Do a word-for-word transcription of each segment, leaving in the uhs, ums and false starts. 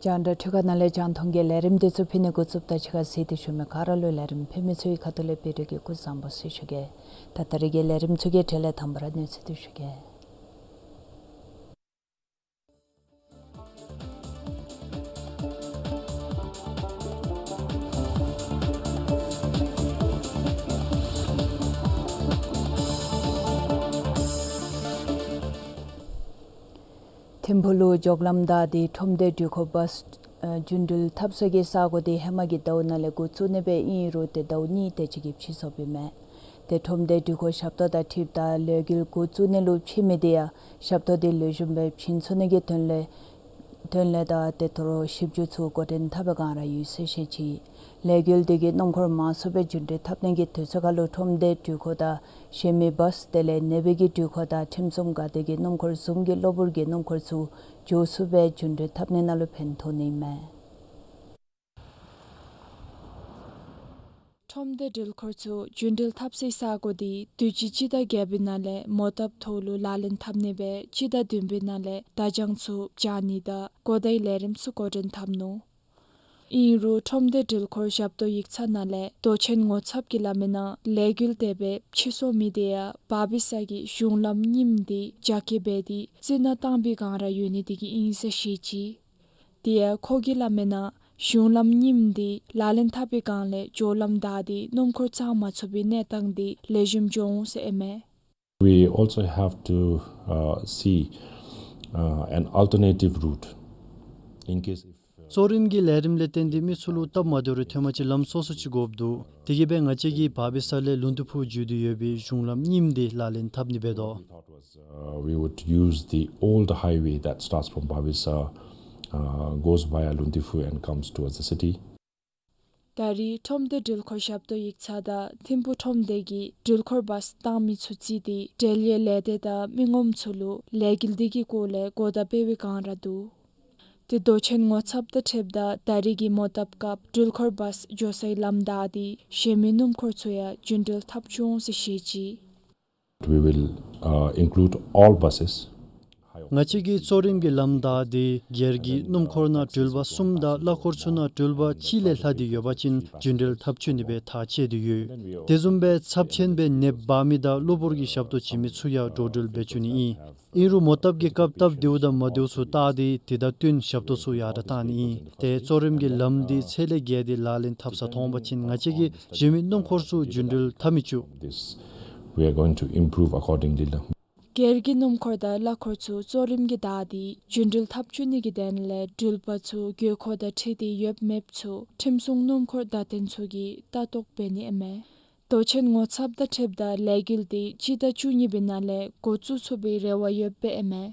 རྒྱང་བསྒྲགས་འཕྲུལ་ཁང་ནང་ལས་རྒྱང་མཐོང་གི་ལས་རིམ་འདི་ཚུ་ཕུལ་ནི་འགོ་བཙུགསཔ་ད་ཕྱི་ཁར་གཟིགས་ཏེ་བཞུགས་མི་ག་ར་ལུ་ལས་རིམ་ཕུལ་མི་ཚུ་གི་ཁ་ཐུག་ལས་བཀྲིན་གྱི་སྐུ་གཟུགས་བཟང་པོ་ཟེར་ཞུ་གེ། ད་ད་རིས་ཀྱི་ལས་རིམ་ཚུ་གི་གྲས་ལས་དང་པ་ར་གནས་ཚུལ་འདི་ཞུ་གེ། ཐིམ་ཕུག་ལུ་འགྱོ་ལམ་བདའ་སྟེ་ཁྲོམ་སྡེ་འགྲུལ་འཁོར་བཱས་ཨ་རྒྱུན་འགྲུལ་འཐབ་ས་གི་ས་གོ་འདི་ཧེ་མ་གི་ཟླཝ་ནང་ལས་འགོ་བཙུགས་ནི་སྦེ་ཨིན་རུང་ཏེ་ཟླཝ་གཉིས་དེ་ཅིག་གིས་ཕྱིས་སོཔ་ཨིན་མས། ཏེ་ཁྲོམ་སྡེ་འགྲུལ་འཁོར་ཞབས་ཏོག་དང་འཁྲིལཝ་ད་ལས་འགུལ་འགོ་བཙུགས་ནི་ལུ་ཕྱིན་མི་འདི་ཡང་ཞབས་ཏོག་འདི་ལེགས་ཤོམ་སྦེ་ཕྱིན་ཚུགས་ནི་གི་དོན་ལས་དོན་ལས་དང་ཏེ་དོ་རུང་ཞིབ་འཇུག་ཚུ་འགོ་འདྲེན་འཐབ་པའི་བསྒང་ར་ཡོད་ཟེར་བཤད་ཅི། ལས་འགུལ་འདི་གིས་སྣུམ་འཁོར་མང་སུ་སྦེ་རྒྱུན་འགྲུལ་འཐབ་ནི་གི་དུས་ཚོད་ཁར་ལུ་ཁྲོམ་སྡེ་འགྲུལ་འཁོར་དང་གཞན་མི་བཱས་དེ་ལས་ནེ་བི་གི་འགྲུལ་འཁོར་དང་ཁྲིམས་སྲུང་འགག་སྡེ་གི་སྣུམ་འཁོར་བཟུམ་གྱི་གློ་བུར་གྱི་སྣུམ་འཁོར་ཚུ་མགྱོགས་སུ་སྦེ་རྒྱུན་འགྲུལ་འཐབ་ནི་ནང་ལུ་ཕན་ཐོགས་ནི་ཨིན་མས། ཁྲོམ་སྡེ་འགྲུལ་འཁོར་ཚུ་རྒྱུན་འགྲུལ་འཐབ་སའི་ས་གོ་འདི་དུས་ཅི་སྤྱི་ཟླ་བརྒྱད་པའི་ནང་ལས་མོ་བཏབ་ཐོག་ལུ་ལག་ལེན་འཐབ་ནི་སྦེ་སྤྱི་ཟླ་བདུན་པའི་ནང་ལས་བརྡ་བྱང་ཚུ་བྱང་ནི་དང་གོ་བརྡའི་ལས་རིམ་ཚུ་འགོ་འདྲེན་འཐབ་ནུག། ཨིན་རུང་ཁྲོམ་སྡེ་འགྲུལ་འཁོར་ཞབས་ཏོག་ཡིག་ཚང་ནང་ལས་མདོ་ཆེན་ངོ་ཚབ་ཀྱིས་སླབ་མིའི་ནང་ལས་འགུལ་དེ་སྦེ་ཕྱིས་སོང་མི་དེ་ཡང་བར་བི་སར་གྱི་གཞུང་ལམ་རྙིངམ་འདི་རྒྱ་སྐྱེད་འབད་དེ་རྩི་ནག་བཏང་པའི་བསྒང་ར་ཡོད་ནི་དེ་གིས་ཨིན་ཟེར་བཤད་ཅི། དེ་ཡང་ཁོ་གིས་སླབ་མིའི་ནང་གཞུང་ལམ་རྙིངམ་འདི་ལག་ལེན་འཐབ་པའི་བསྒང་ལས་འགྱོ་ལམ་བདའ་སྟེ་སྣུམ་འཁོར་བཙང་མ་ཚུགས་པའི་གནས་སྟངས་འདི་ལེགས་ཤོམ་འགྱོ་འོང་ཟེར་ཨིན་མས། We also have to, uh, see, uh, an alternative route in case if, uh, གཙོ་རིམ་གྱི་ལས་རིམ་ལས་བརྟེན་ཏེ་མི་ཚུ་ལུ་སྟབས་མ་བདེཝ་རེ་ཐོནམ་ཅིག་ལམ་སོ་སོ་ཅིག་དགོཔ་འདུག། དེ་གིས་སྦེ་ང་བཅས་ཀྱིས་བར་བི་སར་ལས་ལུང་བསྟན་ཕུག་བརྒྱུད་དེ་ཡོད་པའི་གཞུང་ལམ་རྙིངམ་འདི་ལག་ལེན་འཐབ་ནི་འབད་དོ། Uh, we would use the old highway that starts from Babisar, uh, goes via Luntiphu and comes towards the city. ད་རེས་ཁྲོམ་སྡེ་འགྲུལ་འཁོར་ཞབས་ཏོག་ཡིག་ཚང་དང་ཐིམ་ཕུག་ཁྲོམ་སྡེ་གིས་འགྲུལ་འཁོར་བཱས་བཏང་མི་ཚུ་བརྩིས་ཏེ་འབྲེལ་ཡོད་ལས་སྡེ་དང་མི་ངོམ་ཚུ་ལུ་ལས་འགུལ་འདི་གི་སྐོར་ལས་གོ་བརྡ་སྤེལ་བའི་བསྒང་ར་འདུག། ཏེ་མདོ་ཆེན་ངོ་ཚབ་དང་འཁྲིལཝ་ད་ད་རེས་ཀྱི་མོ་བཏབ་སྐབས་འགྲུལ་འཁོར་བཱས་འགྱོ་སའི་ལམ་བདའ་སྟེ་གཞན་མི་སྣུམ་འཁོར་ཚུ་ཡང་རྒྱུན་འགྲུལ་འཐབ་བཅུག་འོང་ཟེར་བཤད་ཅི། We will, uh, include all buses. ང་བཅས་ཀྱིས་གཙོ་རིམ་གྱི་ལམ་བདའ་སྟེ་སྒེར་གྱི་སྣུམ་འཁོར་ནང་འགྲུལ་པ་གསུམ་དང་གླ་འཁོར་ཚུ་ནང་འགྲུལ་པ་གཅིག་ལས་ལྷག་སྟེ་ཡོད་པ་ཅིན་རྒྱུན་འགྲུལ་འཐབ་བཅུག་ནི་སྦེ་ཐག་བཅད་དེ་ཡོད། དེ་བཟུམ་སྦེ་ཚབས་ཆེན་སྦེ་ནདཔ་འབག་མི་དང་གློ་བུར་གྱི་ཞབས་ཏོག་བྱིན་མི་ཚུ་ཡང་འགྲོ་འགྲུལ་འབད་བཅུག་ནི་ཨིན། ཨིན་རུང་མོ་བཏབ་ཀྱི་སྐབས་སྟབས་བདེཝ་དང་མ་བདེཝ་ཚུ་བལྟ་སྟེ་དེ་དང་བསྟུན་ཞབས་ཏོག་ཚུ་ཡར་དྲག་བཏང་ནི་ཨིན། ཏེ་གཙོ་རིམ་གྱི་ལམ་འདི་ཚད་ལས་བརྒལ་ཏེ་ལག་ལེན་འཐབ་ས་མཐོང་པ་ཅིན་ང་བཅས་ཀྱིས་གཞན་མི་སྣུམ་འཁོར་ཚུ་རྒྱུན་འགྲུལ་འཐབ་མི་བཅུག། This, we are going to improve accordingly. སྒེར་གྱི་སྣུམ་འཁོར་དང་གླ་འཁོར་ཚུ་གཙོ་རིམ་གྱིས་བདའ་སྟེ་རྒྱུན་འགྲུལ་འཐབ་བཅུག་ནི་གི་དོན་ལས་འགྲུལ་པ་ཚུ་དགོས་མཁོ་དང་འཁྲིལ་ཏེ་ཡོདཔ་མེདཔ་ཚུ་ཁྲིམས་སྲུང་སྣུམ་འཁོར་བདའ་འཐེན་ཚུ་གིས་ལྟ་རྟོག་འབད་ནི་ཨིན་མས། མདོ་ཆེན་ངོ་ཚབ་དང་འཁྲིལཝ་ད་ལས་འགུལ་འདི་སྤྱི་ཟླ་བཅུ་གཉིས་པའི་ནང་ལས་འགོ་བཙུགས་ཚུགས་པའི་རེ་བ་ཡོདཔ་ཨིན་མས།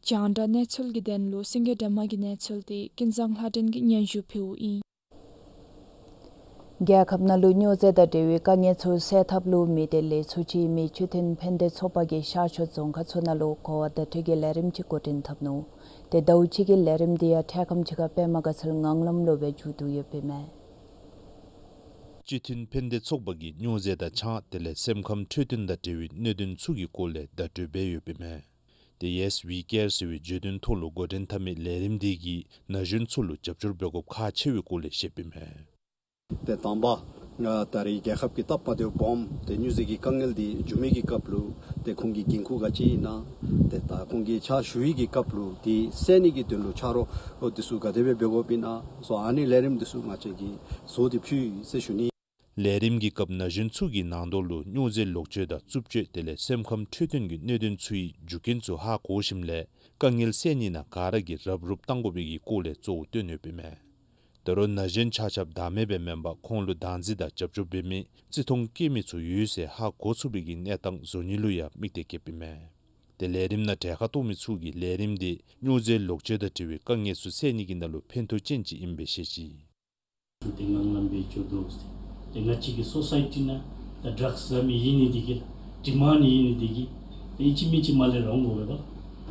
རྒྱང་བསྒྲགས་གནས་ཚུལ་གྱི་དོན་ལུ་སེང་གེ་སྒྲོལ་མ་གི་གནས་ཚུལ་འདི་ཀུན་བཟང་ལྷ་སྒྲོན་གྱིས་སྙན་ཞུ་ཕུལཝ་ཨིན། རྒྱལ་ཁབ་ནང་ལུ་སྨྱོ་རྫས་དང་འབྲེལ་བའི་དཀའ་ངལ་ཚུ་སེལ་ཐབས་ལུ་མི་སྡེ་ལས་ཚོགས་ཅིག་མི་སྤྱི་མཐུན་ཕན་བདེ་ཚོགས་པ་གིས་ཤར་ཕྱོགས་རྫོང་ཁག་ཚུ་ནང་ལུ་གོ་བ་བརྡ་སྤྲོད་ཀྱི་ལས་རིམ་ཅིག་འགོ་འདྲེན་འཐབ་ནུག། ཏེ་ཟླཝ་གཅིག་གི་ལས་རིམ་འདི་ཡང་འཕྲལ་ཁམས་ཅིག་ཁར་པདྨ་དགའ་ཚལ་ངང་ལམ་ལུ་སྦེ་མཇུག་བསྡུ་ཡོདཔ་ཨིན་མས། སྤྱི་མཐུན་ཕན་བདེ་ཚོགས་པ་གིས་སྨྱོ་རྫས་དང་ཆང་དེ་ལས་སེམས་ཁམས་འཕྲོད་བསྟེན་དང་འབྲེལ་བའི་གནད་དོན་ཚུ་གི་སྐོར་ལས་བརྡ་སྤྲོད་འབད་ཡོདཔ་ཨིན་མས། ཏེ་ཡེས་ཝི་ཀེར་ཟེར་བའི་བརྗོད་དོན་ཐོག་ལུ་འགོ་འདྲེན་འཐབ་མི་ལས་རིམ་འདི་གིས་ན་གཞོན་ཚུ་ལུ་རྒྱབ་སྐྱོར་འབད་དགོཔ་ཁག་ཆེ་བའི་སྐོར་ལས་བཤདཔ་ཨིན་མས། ཏེ་དང་པ་ང་ད་རེས་རྒྱལ་ཁབ་ཀྱི་སྟབས་མ་བདེཝ་སྦོམ་ཏེ་སྨྱོ་རྫས་ཀྱི་དཀའ་ངལ་འདི་འབྱུང་མི་གི་སྐབས་ལུ་ཏེ་ཁོང་གི་འགན་ཁུར་ག་ཅི་ཨིན་ན། ཏེ་ད་ཁོང་གིས་ཕྱག་ཞུ་བའི་གི་སྐབས་ལུ་འདི་སེལ་ནི་གི་དོན་ལུ་ཆ་རོགས་འདི་ཚུ་ག་དེ་སྦེ་འབད་དགོཔ་ཨིན་ན་སོགས་ཨ་ནི་ལས་རིམ་འདི་ཚུ་ང་བཅས་ཀྱིས་བཟོ་སྟེ་ཕུལ་ཡི་ཟེར་ཞུ་ནི། ལས་རིམ་གྱི་སྐབས་ན་གཞོན་ཚུ་གིས་ནང་དོག་ལུ་སྨྱོ་རྫས་ལོག་སྤྱོད་དང་རྩུབ་སྤྱོད་དེ་ལས་སེམས་ཁམས་འཕྲོད་བསྟེན་གྱི་གནད་དོན་ཚུའི་རྒྱུ་རྐྱེན་ཚུ་ཧ་གོ་ཞིནམ་ལས་དཀའ་ངལ་སེལ་ནི་ནང་ག་ར་གིས་རབ་རུབ་གཏང་དགོ་པའི་གི་སྐོར་ལས་གཙོ་བོ་བཏོན་ཡོདཔ་ཨིན་མས། ད་རུང་ན་གཞོན་ཆ་ཁྱབ་བདག་མེད་སྦེ་མེན་པར་ཁོང་ལུ་བདག་འཛིན་དང་རྒྱབ་སྐྱོར་འབད་མི་བརྩི་མཐོང་བསྐྱེད་མི་ཚུ་ཡོད་ཟེར་ཧ་གོ་ཚུགས་པའི་གི་གནས་སྟངས་བཟོ་ནི་ལུ་ཡང་དམིགས་གཏད་བསྐྱེདཔ་ཨིན་མས། ཏེ་ལས་རིམ་ནང་གྲལ་ཁར་གཏོགས་མི་ཚུ་གིས་ལས་རིམ་འདི་སྨྱོ་རྫས་ལོག་སྤྱོད་དང་འབྲེལ་བའི་དཀའ་ངལ་ཚུ་སེལ་ནི་གི་ནང་ལུ་ཕན་ཐོགས་ཅན་ཅིག་ཨིན་པའི་བཤད་ཅི། ཏེ་ངང་ལམ་སྦེ་འགྱོ་དོ་ཟེར། ཏེ་ང་བཅས་ཀྱི་སོ་སའི་ཊི་ནང་ད་ཌྲགསི་ཟ་མི་ཨིན་ནི་འདི་གིས་ཌི་མཱནཌ་ཨིན་ནི་འདི་གིས་ཏེ་ཨིན་ཅི་མིན་ཅི་མར་ལས་རོང་དགོ་པས་པ།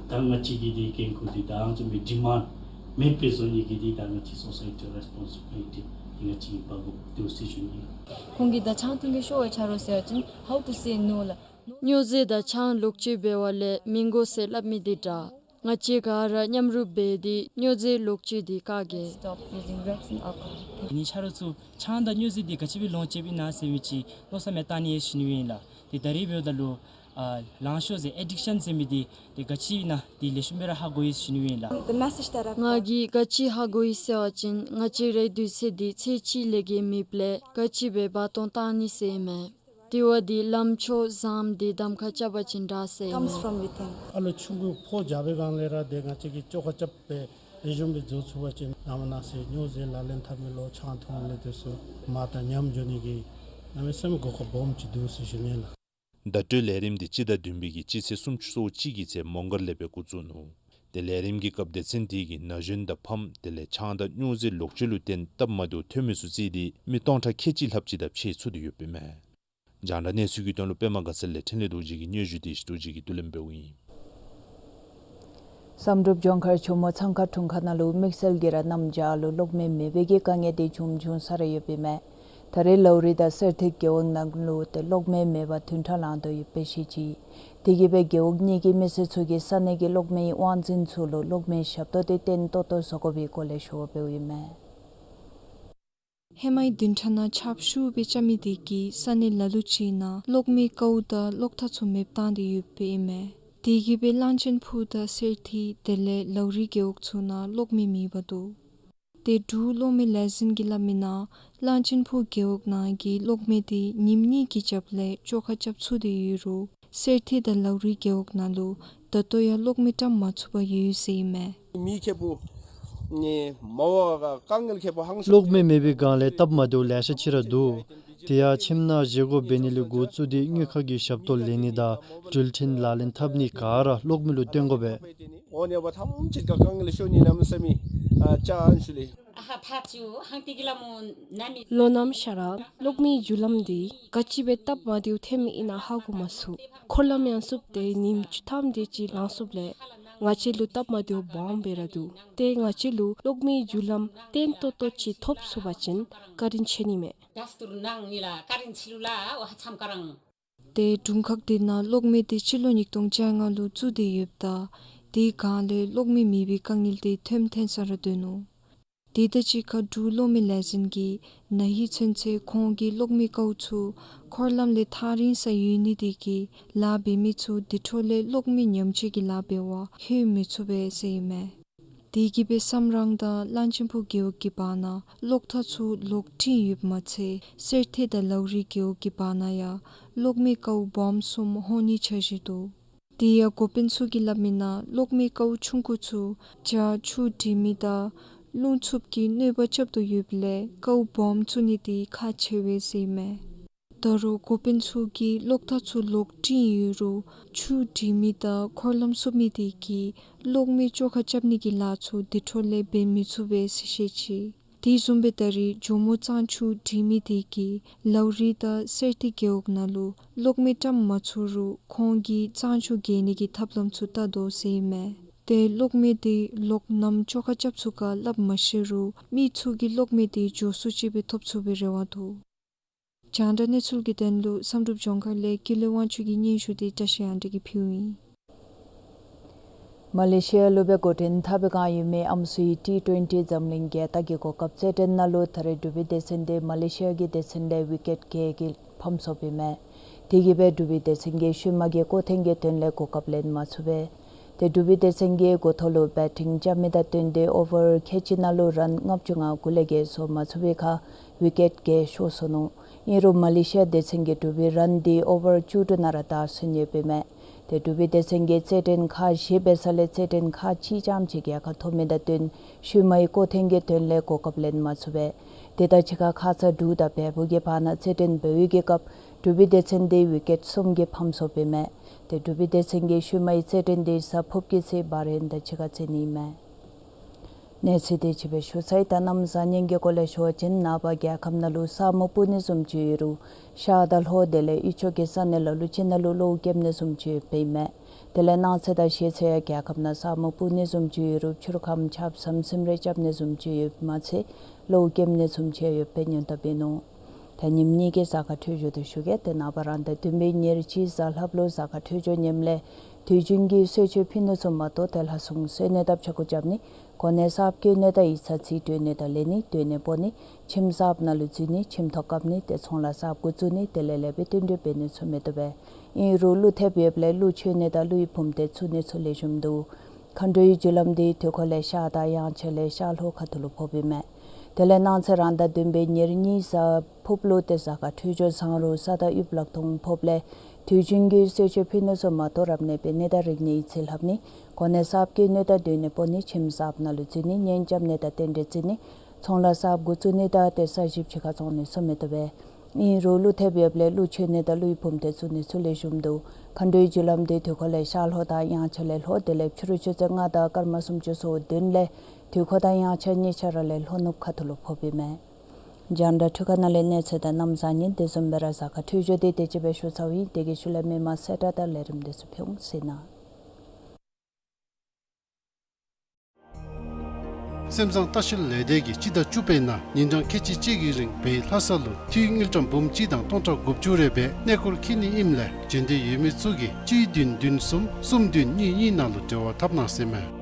ད་ང་བཅས་ཀྱི་འདི་འགན་ཁུར་འདི་ད་ཨ་ནི་བཟུམ་མའི་ཌི་མཱནཌ་མེདཔ་སྦེ་བཟོ་ནི་གི་འདི་ད་ང་བཅས་སོ་སའི་ཊི་རེསི་པོན་སི་བི་ལི་ཊི་འདི་ང་བཅས་ཀྱིས་འབག་དགོཔ་འདུག་ཟེར་ཞུ་ནི། ཁོང་གིས་ད་ཆང་འཐུང་གེ་ཤོག་ཟེར་བ་ཅིན་how to say no ལགས། སྨྱོ་རྫས་དང་ཆང་ལོག་སྤྱོད་འབད་བ་ལས་མི་དགོ་ཟེར་སླབ་མི་འདི་དྲག། ང་བཅས་ག་ར་མཉམ་རུབ་འབད་དེ་སྨྱོ་རྫས་ལོག་སྤྱོད་འདི་བཀག་གེ། Stop using drugs and alcohol. ནི་ཆ་རོགས་ཚུ་ཆང་དང་སྨྱོ་རྫས་འདི་ག་ཅི་སྦེ་ལོངས་སྤྱོད་ཨིན་ན་ཟེར་མི་ཅིག་མནོ་བསམ་ཡང་བཏང་ནི་ཡོད་ཟེར་ཞུ་ནི་ཨིན་ལགས། ཏེ་ད་རེས་འབདཝ་ད་ལུ་ཨ་ལང་ཤོར་ཟེར་ཨེ་ཌིག་ཤཱན་ཟེར་མི་འདི་ཏེ་ག་ཅི་ཨིན་ན་འདི་ལེགས་ཤོམ་སྦེ་ར་ཧ་གོ་ཡི་ཟེར་ཞུ་ནི་ཨིན་ལགས། The message that I've ང་གིས་ག་ཅི་ཧ་གོ་ཡི་ཟེར་བ་ཅིན་ང་བཅས་རའི་དུས་ཚོད་འདི་ཚེས་གཅིག་ལས་བརྒལ་མེདཔ་ལས་ག་ཅི་སྦེ་འབད་བརྩོན་བཏང་ནི་ཟེར་ཨིན་མས། དེ་བ་འདི་ལམ་ཕྱོགས་བཟངམ་འདི་གདམ་ཁ་རྐྱབ་པ་ཅིན་དྲག་ཟེར་ཨིན་མས། Comes from within. ཨ་ལོ་ཆུང་ཀུ་ཕོ་རྒྱས་པའི་སྒང་ལས་ར་ཏེ་ང་བཅས་ཀྱིས་བཅོ་ཁ་རྐྱབ་སྦེ་ལེགས་ཤོམ་སྦེ་བཟོ་ཚུགས་པ་ཅིན་ནངས་པ་གནངས་ཚེ་སྨྱོ་རྫས་ལག་ལེན་འཐབ་མི་ལོ་ཆང་འཐུང་མི་ལས་དེ་ཚུ་མར་དང་ཉམས་འགྱོ་ནི་གི་གནམ་མེད་ས་མེད་གོ་སྐབས་སྦོམ་ཅིག་འདུག་ཟེར་ཞུ་ནི་ལགས། བརྡ་སྤྲོད་ལས་རིམ་འདི་སྤྱི་ཟླ་བདུན་པའི་གི་སྤྱི་ཚེས་སུམ་ཅུ་སོ་གཅིག་གི་ཚེ་མོང་སྒར་ལས་སྦེ་འགོ་བཙུགས་ནུག། ཏེ་ལས་རིམ་གྱི་སྐབས་སྡེ་ཚན་དེ་གིས་ན་གཞོན་དང་ཕམ་དེ་ལས་ཆང་དང་སྨྱོ་རྫས་ལོག་སྤྱོད་ལུ་བརྟེན་སྟབས་མ་བདེཝ་ཐོན་མི་ཚུ་རྩིས་ཏེ་མི་སྟོང་ཕྲག་ཁལ་གཅིག་ལྷགཔ་ཅིག་དང་ཕྱད་ཚུགས་ཏེ་ཡོདཔ་ཨིན་མས། རྒྱང་བསྒྲགས་གནས་ཚུལ་གྱི་དོན་ལུ་པདྨ་དགའ་ཚལ་ལས་འཕྲིན་ལས་རྡོ་རྗེ་གི་སྙན་ཞུ་དེ་ཞུ་རྡོ་རྗེ་གིས་བསྡུ་ལེན་འབདཝ་ཨིན། བསམ་གྲུབ་ལྗོངས་མཁར་ཇོ་མོ་ཚང་ཁ་དྲུང་ཁག་ནང་ལུ་དམིགས་བསལ་གྱིས་ར་གནམ་བྱཱར་ལུ་གློག་མེ་མེད་པའི་གི་དཀའ་ངལ་དེ་བྱུང་བྱུང་ས་ར་ཡོདཔ་ཨིན་མས། ད་རེས་ལའུ་རི་དང་གསེར་ཐིག་རྒེད་འོག་ནང་ལུ་ཏེ་གློག་མེ་མེད་པར་བདུན་ཕྲག་ལང་དོ་ཡོདཔ་སྦེ་བཤད་ཅི། དེ་གིས་སྦེ་རྒེད་འོག་གཉིས་ཀྱི་མི་སེར་ཚུ་གིས་ས་གནས་ཀྱི་གློག་མེའི་དབང་འཛིན་ཚུ་ལུ་གློག་མེའི་ཞབས་ཏོག་དེ་བརྟན་ཏོག་ཏོ་བཟོ་དགོ་པའི་སྐོར་ལས་ཞུ་བ་འབདཝ་ཨིན་མས། ཧེ་མའི་བདུན་ཕྲག་ནང་ཆརཔ་ཤུགས་སྦེ་རྐྱབ་མི་དེ་གིས་ས་གནས་ལ་ལུ་ཅིག་ནང་གློག་མེའི་ཀཝ་དང་གློག་ཐག་ཚུ་མེདཔ་བཏང་སྟེ་ཡོདཔ་ཨིན་མས། དེ་གིས་སྦེ་གླང་ཆེན་ཕུག་དང་གསེར་ཐིག་དེ་ལས་ལའུ་རི་རྒེད་འོག་ཚུ་ནང་གློག་མེ་མེད་པར་འདུག། ཏེ་འབྲུག་གློག་མེ་ལས་འཛིན་གྱིས་སླབ་མི་ནང་གླང་ཆེན་ཕུག་རྒེད་འོག་ནང་གི་གློག་མེ་དེ་ཉིནམ་གཉིས་ཀྱི་རྒྱབ་ལས་བཅོ་ཁ་རྐྱབ་ཚུགས་ཏེ་ཡོད་རུང་གསེར་ཐིག་དང་ལའུ་རི་རྒེད་འོག་ནང་ལུ་ད་ལྟོ་ཡང་གློག་མེ་བཀྲམ་མ་ཚུགས་པར་ཡོད་ཟེར་ཨིན་མས། མི་ཁེ་པོ་ནི་མ་བ་ག་དཀའ་ངལ་ཁེ་པོ་ཧང་སང་། གློག་མེ་མེད་པའི་སྒང་ལས་སྟབས་མ་བདེཝ་ལེ་ཤ་ཅིག་ར་འདུག། དེ་ཡང་ཁྱིམ་ནང་བཞེས་སྒོ་འབད་ནི་ལས་འགོ་བཙུགས་ཏེ་དངུལ་ཁང་གི་ཞབས་ཏོག་ལེན་ནི་དང་འགྲུལ་འཕྲིན་ལག་ལེན་འཐབ་ནི་ག་ར་གློག་མེ་ལུ་བརྟེན་དགོ་པས། འོ་ནི་བ་ཐམས་ཅད་ཀ་དཀའ་ངལ་ཤོར་ནི་གནམ་མེད་ས་མེད་ཨ་ཅ་ཨན་ཞུ་ལེ། ལོ་ནམ་ཤར་ར་གློག་མེའི་རྒྱུ་ལམ་འདི་ག་ཅི་སྦེ་སྟབས་མ་བདེཝ་ཐོན་མི་ཨིན་ན་ཧ་གོ་མ་ཚུགས། འཁོར་ལམ་ཡང་བསུབས་ཏེ་ཉིནམ་བཅུ་ཐམ་དེ་ཅིག་ལང་སོངམ་ལས་ང་བཅས་ལུ་སྟབས་མ་བདེཝ་སྦོམ་སྦེ་ར་འདུག། ཏེ་ང་བཅས་ལུ་གློག་མེའི་རྒྱུ་ལམ་བརྟན་ཏོག་ཏོ་ཅིག་ཐོབ་ཚུགས་པ་ཅིན་བཀའ་དྲིན་ཆེ་ནི་མས། ཏེ་དྲུང་ཁག་དེ་ནང་གློག་མེ་དེ་སྤྱི་ལོ་ཉིས་སྟོང་བཅོ་ལྔ་ལུ་བཙུགས་ཏེ་ཡོདཔ་ད་དེའི་སྒང་ལས་གློག་མེ་མེད་པའི་དཀའ་ངལ་དེ་ཐོནམ་ཐོན་ས་ར་སྡོད་ནུག། དེ་དང་གཅིག་ཁར་འབྲུག་གློག་མེ་ལས་འཛིན་གྱིས་ན་ཧིང་ཚུན་ཚོད་ཁོང་གི་གློག་མེ་ཀཝ་ཚུ་འཁོར་ལམ་ལས་ཐག་རིང་སར་ཡོད་ནི་དེ་གིས་ལཱ་འབད་མི་ཚུ་དེ་འཕྲོ་ལས་གློག་མེ་ཉམས་བཅོས་ཀྱི་ལཱ་འབད་བར་ལྷོད་མི་ཚུགས་པས་ཟེར་ཨིན་མས། དེ་གིས་སྦེ་སམ་རང་དང་གླང་ཆེན་ཕུག་རྒེད་འོག་གི་བར་ན་གློག་ཐག་ཚུ་ལོག་བྲིང་ཡོདཔ་མ་ཚད་གསེར་ཐིག་དང་ལའུ་རི་རྒེད་འོག་གི་བར་ན་ཡང་གློག་མེ་ཀཝ་སྦོམ་གསུམ་ཧོང་ནི་འཆར་གཞི་འདུག། དེ་ཡང་འགོ་དཔོན་ཚུ་གིས་སླབ་མི་ནང་གློག་མེ་ཀཝ་ཆུང་ཀུ་ཚུ་ཇ་ཆུ་འདྲེན་མི་དང་རླུང་འཚུབ་ཀྱིས་གནོད་པ་རྐྱབ་དོ་ཡོདཔ་ལས་ཀཝ་སྦོམ་བཙུགས་ནི་དེ་ཁག་ཆེ་བས་ཟེར་ཨིན་མས། ད་རུང་འགོ་དཔོན་ཚུ་གིས་གློག་ཐག་ཚུ་ལོག་བྲིང་ཡོད་རུང་ཆུ་འདྲེན་མི་དང་འཁོར་ལམ་བསུབ་མི་དེ་གིས་གློག་མེ་བཅོ་ཁ་རྐྱབ་ནི་གི་ལཱ་ཚུ་དེ་འཕྲོ་ལས་འབད་མི་ཚུགས་པས་ཟེར་བཤད་ཅི། དེ་བཟུམ་སྦེ་ད་རིས་ཇོ་མོ་གཙང་ཆུ་འདྲེན་མི་དེ་གིས་ལའུ་རི་དང་སེར་ཐིག་རྒེད་འོག་ནང་ལུ་གློག་མེ་བཀྲམ་མ་ཚུགས་རུང་ཁོང་གིས་གཙང་ཆུ་རྒལ་ནི་གི་ཐབས་ལམ་ཚུ་བལྟ་དོ་ཟེར་ཨིན་མས། ཏེ་གློག་མེ་དེ་ལོག་ནམ་ཅོག་ཁར་རྐྱབ་ཚུགས་ག་སླབ་མ་ཤེས་རུང་མི་ཚུ་གིས་གློག་མེ་དེ་མགྱོགས་སུ་ཅིག་སྦེ་ཐོབ་ཚུགས་པའི་རེ་བ་འདུག། རྒྱང་བསྒྲགས་གནས་ཚུལ་གྱི་དོན་ལུ་བསམ་གྲུབ་ལྗོངས་མཁར་ལས་ཀུན་ལེགས་དབང་ཕྱུག་གི་སྙན་ཞུ་དེ་བཀྲ་ཤིས་དབང་འདུས་ཀྱིས་ཕུལཝ་ཨིན། མ་ལེ་ཤི་ཡ་ལུ་སྦེ་འགོ་འདྲེན་འཐབ་པའི་བསྒང་ཡོད་མི་ཨམ་སྲུའི་ཊི་ཊུ་ཝེན་ཊི་འཛམ་གླིང་རྒྱལ་རྟགས་ཀྱི་གོ་སྐབས་རྩེད་འགྲན་ནང་ལུ་ད་རིས་འབྲུག་པའི་སྡེ་ཚན་དེ་མ་ལེ་ཤི་ཡ་གི་སྡེ་ཚན་ལས་ཝི་ཀེཊ་བརྒྱད་ཀྱིས་ཕམ་སོཔ་ཨིན་མས། དེ་གིས་སྦེ་འབྲུག་པའི་སྡེ་ཚན་གྱིས་ཤུལ་མ་གི་སྐོར་ཐེངས་ཀྱི་དོན་ལས་གོ་སྐབས་ལེན་མ་ཚུགས་པས། ཏེ་འབྲུག་པའི་སྡེ་ཚན་གྱིས་འགོ་ཐོག་ལུ་བེ་ཊིང་རྐྱབ་མི་དང་བསྟུན་ཏེ་ཨོ་ཝར་ཁལ་གཅིག་ནང་ལུ་རཱན་ལྔ་བཅུ་ང་དགུ་ལས་བརྒལ་བཟོ་མ་ཚུགས་པའི་ཁར་ཝི་ཀེཊ་བརྒྱད་ཤོར་སོ་ནུག། ཨིན་རུང་མ་ལེ་ཤི་ཡ་སྡེ་ཚན་གྱིས་འབྲུག་པའི་རཱན་དེ་ཨོ་ཝར་བཅུ་དྲུག་ནང་ར་བདའ་ཟུན་ཡོདཔ་ཨིན་མས། ཏེ་འབྲུག་པའི་སྡེ་ཚན་གྱིས་རྩེད་འགྲན་ཁག་བཞི་འབད་ས་ལས་རྩེད་འགྲན་ཁག་གཅིག་རྐྱངམ་ཅིག་རྒྱལ་ཁ་ཐོབ་མི་དང་བསྟུན་ཤུལ་མའི་སྐོར་ཐེངས་ཀྱི་དོན་ལས་གོ་སྐབས་ལེན་མ་ཚུགས་པས། དེ་དང་གཅིག་ཁར་ཁ་ཙ་འབྲུག་དང་བལ་པོ་གི་བར་ན་རྩེད་འགྲན་འབད་བའི་གི་སྐབས་འབྲུག་པའི་སྡེ་ཚན་དེ་ཝི་ཀེཊ་གསུམ་གྱིས་ཕམ་སོཔ་ཨིན་མས། ཏེ་འབྲུག་པའི་སྡེ་ཚན་གྱིས་ཤུལ་མའི་རྩེད་འགྲན་དེ་གཟའ་ཕུརཔ་གི་ཚེ་བྷ་རེན་དང་གཅིག་ཁར་རྩེད་ནི་ཨིན་མས། གནས་ཚུལ་དེ་ཅིག་སྦེ་ཞུ་ཚར་ཡི། ད་གནམ་བཟང་ངན་གྱི་སྐོར་ལས་ཞུ་བ་ཅིན་ནངས་པ་རྒྱལ་ཁབ་ནང་ལུ་ས་སྨུག་སྤུབ་ནི་བཟུམ་ཅིག་ཡོད་རུང་ཤར་དང་ལྷོ་དེ་ལས་དབུས་ཕྱོགས་ཀྱི་ས་གནས་ལ་ལུ་ཅིག་ནང་ལུ་གློག་རྐྱབ་ནི་བཟུམ་ཅིག་ཡོདཔ་ཨིན་མས། དེ་ལས་གནངས་ཚེ་དང་གཞེས་ཚེ་ཡང་རྒྱལ་ཁབ་ནང་ས་སྨུག་སྤུབ་ནི་བཟུམ་ཅིག་ཡོད་རུང་ཕྱི་རུ་ཁམས་ཆརཔ་ཟམ་ཟིམ་རེ་རྐྱབ་ནི་བཟུམ་ཅིག་ཡོདཔ་མ་ཚད་གློག་རྐྱབ་ནི་བཟུམ་ཅིག་ཡོདཔ་སྦེ་སྙན་ཐོབ་ཨིན་ནུག། ད་ཉིནམ་གཉིས་ཀྱི་གཟའ་སྐར་འཕྲོད་སྦྱོར་དེ་ཞུ་གེ། ཏེ་ནངས་པ་རང་ཟླ་བདུན་པའི་ཉེར་གཅིག་གཟའ་ལྷགཔ་ལུ་གཟའ་སྐར་འཕྲོད་སྦྱོར་ངནམ་ལས་དུས་རྒྱུན་གྱི་གསོལ་མཆོད་ཕུལ་ནི་ཚུ་མ་གཏོགས་ཏེ་ལྷ་སྲུང་གསོལ་ནི་དང་ཕྱག་སྐོར་རྐྱབ་ནི་གོ་གནས་གསརཔ་བསྐོ་ནི་དང་ཡིག་ཚང་རྩིས་སྤྲོད་ནི་དང་ལེན་ནི་སྡོད་གནས་སྤོ་ནི་ཁྱིམ་གསརཔ་ནང་ལུ་འཛུལ་ནི་ཁྱིམ་ཐོག་བཀབ་ནི་ཏེ་ཚོང་ལཱ་གསརཔ་འགོ་བཙུགས་ནི་དེ་ལས་ལེགས་པའི་བསྟུན་གྲོས་འབད་ནི་ཚུ་མི་བཏུབ་པས། ཨིན་རུང་ཀླུ་ཐེབས་ཡོདཔ་ལས་ཀླུ་མཆོད་ནི་དང་ཀླུ་ཡི་བུམ་སྡེ་བཙུགས་ནི་ཚུ་ལེགས་ཤོམ་འདུག། མཁའ་འགྲོའི་རྒྱུ་ལམ་དེ་དུས་འཁོར་ལས་ཤར་དང་དབྱངས་འཆར་ལས་ཤར་ལྷོ་ཁ་ཐུག་ལུ་ཕོགཔ་ཨིན་མས། དེ་ལས་གནངས་ཚེ་རང་ཟླ་བདུན་པའི་ཉེར་གཉིས་གཟའ་ཕུརཔ་ལུ་ཏེ་གཟའ་སྐར་འཕྲོད་སྦྱོར་བཟང་རུང་ས་དང་དབུས་ལག་སྟོང་ཕོགཔ་ལས་དུས་རྒྱུན་གྱི་གསོལ་མཆོད་ཕུལ་ནི་ཚུ་མ་གཏོགས་རབ་གནས་འབད་ནི་དང་རིག་གནས་ཡིག་རྩིས་ལྷབ་ནི་གོ་གནས་གསརཔ་བསྐོ་ནི་དང་སྡོད་གནས་སྤོ་ནི་ཁྱིམ་གསརཔ་ནང་ལུ་འཛུལ་ནི་གཉེན་རྐྱབ་ནི་དང་རྟེན་འབྲེལ་བརྩི་ནི་ཚོང་ལཱ་གསརཔ་འགོ་བཙུགས་ནི་དང་ཏེ་ས་ཞབས་ཕྱི་ཁར་བཙོང་ནི་ཚུ་མི་བཏུབ་པས། ཨིན་རུང་ཀླུ་ཐེབས་ཡོདཔ་ལས་ཀླུ་མཆོད་ནི་དང་ཀླུ་ཡི་བུམ་སྡེ་བཙུགས་ནི་ཚུ་ལེགས་ཤོམ་འདུག། མཁའ་འགྲོའི་རྒྱུ་ལམ་དེ་དུས་འཁོར་ལས་ཤར་ལྷོ་དང་དབྱངས་འཆར་ལས་ལྷོ་དེ་ལས་ཕྱི་རུ་ཆུ་ཚོད་ལྔ་དང་སྐར་མ་སུམ་ཅུ་སོ་བདུན་ལས་དུས་འཁོར་དང་དབྱངས་འཆར་གཉིས་ཆ་ར་ལས་ལྷོ་ནུབ་ཁ་ཐུག་ལུ་ཕོགཔ་ཨིན་མས། རྒྱང་བསྒྲགས་འཕྲུལ་ཁང་ནང་ལས་གནས་ཚུལ་དང་གནམ་བཟང་ངན་དེ་བཟུམ་སྦེ་ར་གཟའ་སྐར་འཕྲོད་སྦྱོར་དེ་དེ་ཅིག་སྦེ་ཞུ་ཚརཝ་ཨིན། དེ་གི་ཤུལ་ལས་མི་མང་གསལ་བསྒྲགས་དང་ལས་རིམ་དེ་ཚུ་ཕུལ་འོང་ཟེར་ན། སེམས་བཟང་ལྟ་བཤལ་ལས་སྡེ་གིས་སྤྱི་ཟླ་བཅུ་པའི་ནང་ཉིན་གྲངས་ཁལ་གཅིག་གཅིག་གི་རིང་བལ་ལྷ་ས་ལུ་འཐུས་དངུལ་ཀྲམ་འབུམ་གཅིག་དང་སྟོང་ཕྲག་དགུ་བཅུ་རེ་སྦེ་གནས་སྐོར་འཁྱིད་ནི་ཨིནམ་ལས་འབྱོན་འདོད་ཡོད་མི་ཚུ་གིས་གཅིག་བདུན་བདུན་གསུམ་གསུམ་བདུན་གཉིས་གཉིས་ནང་ལུ་འབྲེལ་བ་འཐབ་གནང་ཟེར་མས།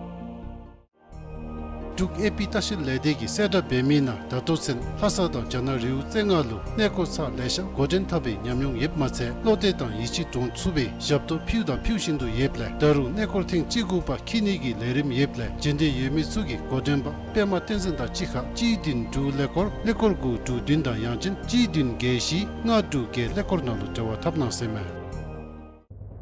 འབྲུག་ཨེ་པི་ལྟ་བཤལ་ལས་སྡེ་གིས་གསལ་བསྒྲགས་འབད་མི་ནང་ད་ལྟོ་ཚུན་ལྷ་ས་དང་རྒྱ་ནག་རི་བོ་རྩེ་ལྔ་ལུ་གནས་སྐོར་ཚར་ལེ་ཤ་འགོ་འདྲེན་འཐབ་པའི་ཉམས་མྱོང་ཡོདཔ་མ་ཚད་བློ་གཏད་དང་ཡིད་ཆེས་འདྲོངས་ཚུགས་པའི་ཞབས་ཏོག་ཕུལ་དང་ཕུལ་བཞིན་དུ་ཡོདཔ་ལས་ད་རུང་གནས་སྐོར་ཐེངས་གཅིག་དགུ་པ་འཁྱིད་ནི་གི་ལས་རིམ་ཡོདཔ་ལས་འབྱོན་འདོད་ཡོད་མི་ཚུ་གིས་འགོ་འདྲེན་པ་པདྨ་བསྟན་འཛིན་དང་གཅིག་ཁར་གཅིག་བདུན་དྲུག་ཀླད་ཀོར་ཀླད་ཀོར་དགུ་དྲུག་བདུན་དང་ཡང་ཅིན་གཅིག་བདུན་བརྒྱད་བཞི་ལྔ་དྲུག་བརྒྱད་ཀླད་ཀོར་ནང་ལུ་འབྲེལ་བ་འཐབ་གནང་ཟེར་མས།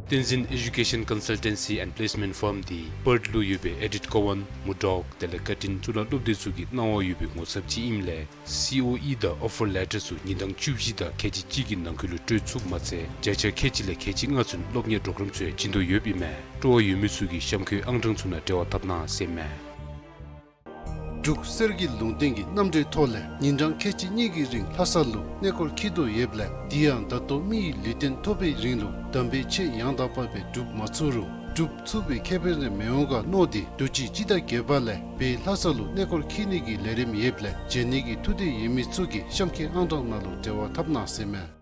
བསྟན་འཛིན་Education Consultancy and Placement Firm འདི་པརཐ་ལུ་ཡོད་པའི་ཨེ་ཌིཐ་ཀོ་ཝཱན་མུར་ཌོག་དེ་ལས་ཀར་ཊིན་གཙུག་ལག་སློབ་སྡེ་ཚུ་གི་གནང་བ་ཡོད་པའི་ངོ་ཚབ་ཅིག་ཨིནམ་ལས་སི་ཨོ་ཨི་དང་ཨོ་ཕར་ལེ་ཊར་ཚུ་ཉིན་གྲངས་བཅུ་བཞི་དང་ཁལ་གཅིག་གཅིག་གི་ནང་འཁོད་ལུ་སྤྲོད་ཚུགསཔ་མ་ཚད་བརྒྱ་ཆ་ཁལ་གཅིག་ལས་ཁལ་གཅིག་ལྔ་ཚུན་སློབ་གཉེར་པོརོ་གརམ་ཚུ་ཡང་བྱིན་དོ་ཡོདཔ་ཨིན་མས། སྤྲོ་བ་ཡོད་མི་ཚུ་གིས་གཤམ་འཁོད་ཨང་གྲངས་ཚུ་ནང་འབྲེལ་བ་འཐབ་གནང་ཟེར་མས། འབྲུག་གསེར་གྱི་ལུང་བསྟན་གྱི་རྣམ་འགྲེལ་ཐོག་ལས་ཉིན་གྲངས་ཁལ་གཅིག་གཉིས་ཀྱི་རིང་ལྷ་ས་ལུ་གནས་སྐོར་འཁྱིད་དོ་ཡོདཔ་ལས་དེ་ཡང་ད་ལྟོ་མི་ཡི་ལུས་རྟེན་ཐོབ་པའི་རིང་ལུ་དམ་པའི་ཆོས་ཡང་དག་པ་སྦེ་སྒྲུབ་མ་ཚུགས་རུང་སྒྲུབ་ཚུགས་པའི་ཁེ་ཕན་རེ་མི་འོང་ག་མནོ་སྟེ་དུས་ཅི་སྤྱི་ཟླ་བརྒྱད་པ་ལས་བལ་ལྷ་ས་ལུ་གནས་སྐོར་འཁྱིད་ནི་གི་ལས་རིམ་ཡོདཔ་ལས་འབྱོན་ནི་གི་ཐུགས་འདོད་ཡོད་མི་ཚུ་གིས་གཤམ་འཁོད་ཨང་གྲངས་ནང་ལུ་འབྲེལ་བ་འཐབ་གནང་ཟེར་མས།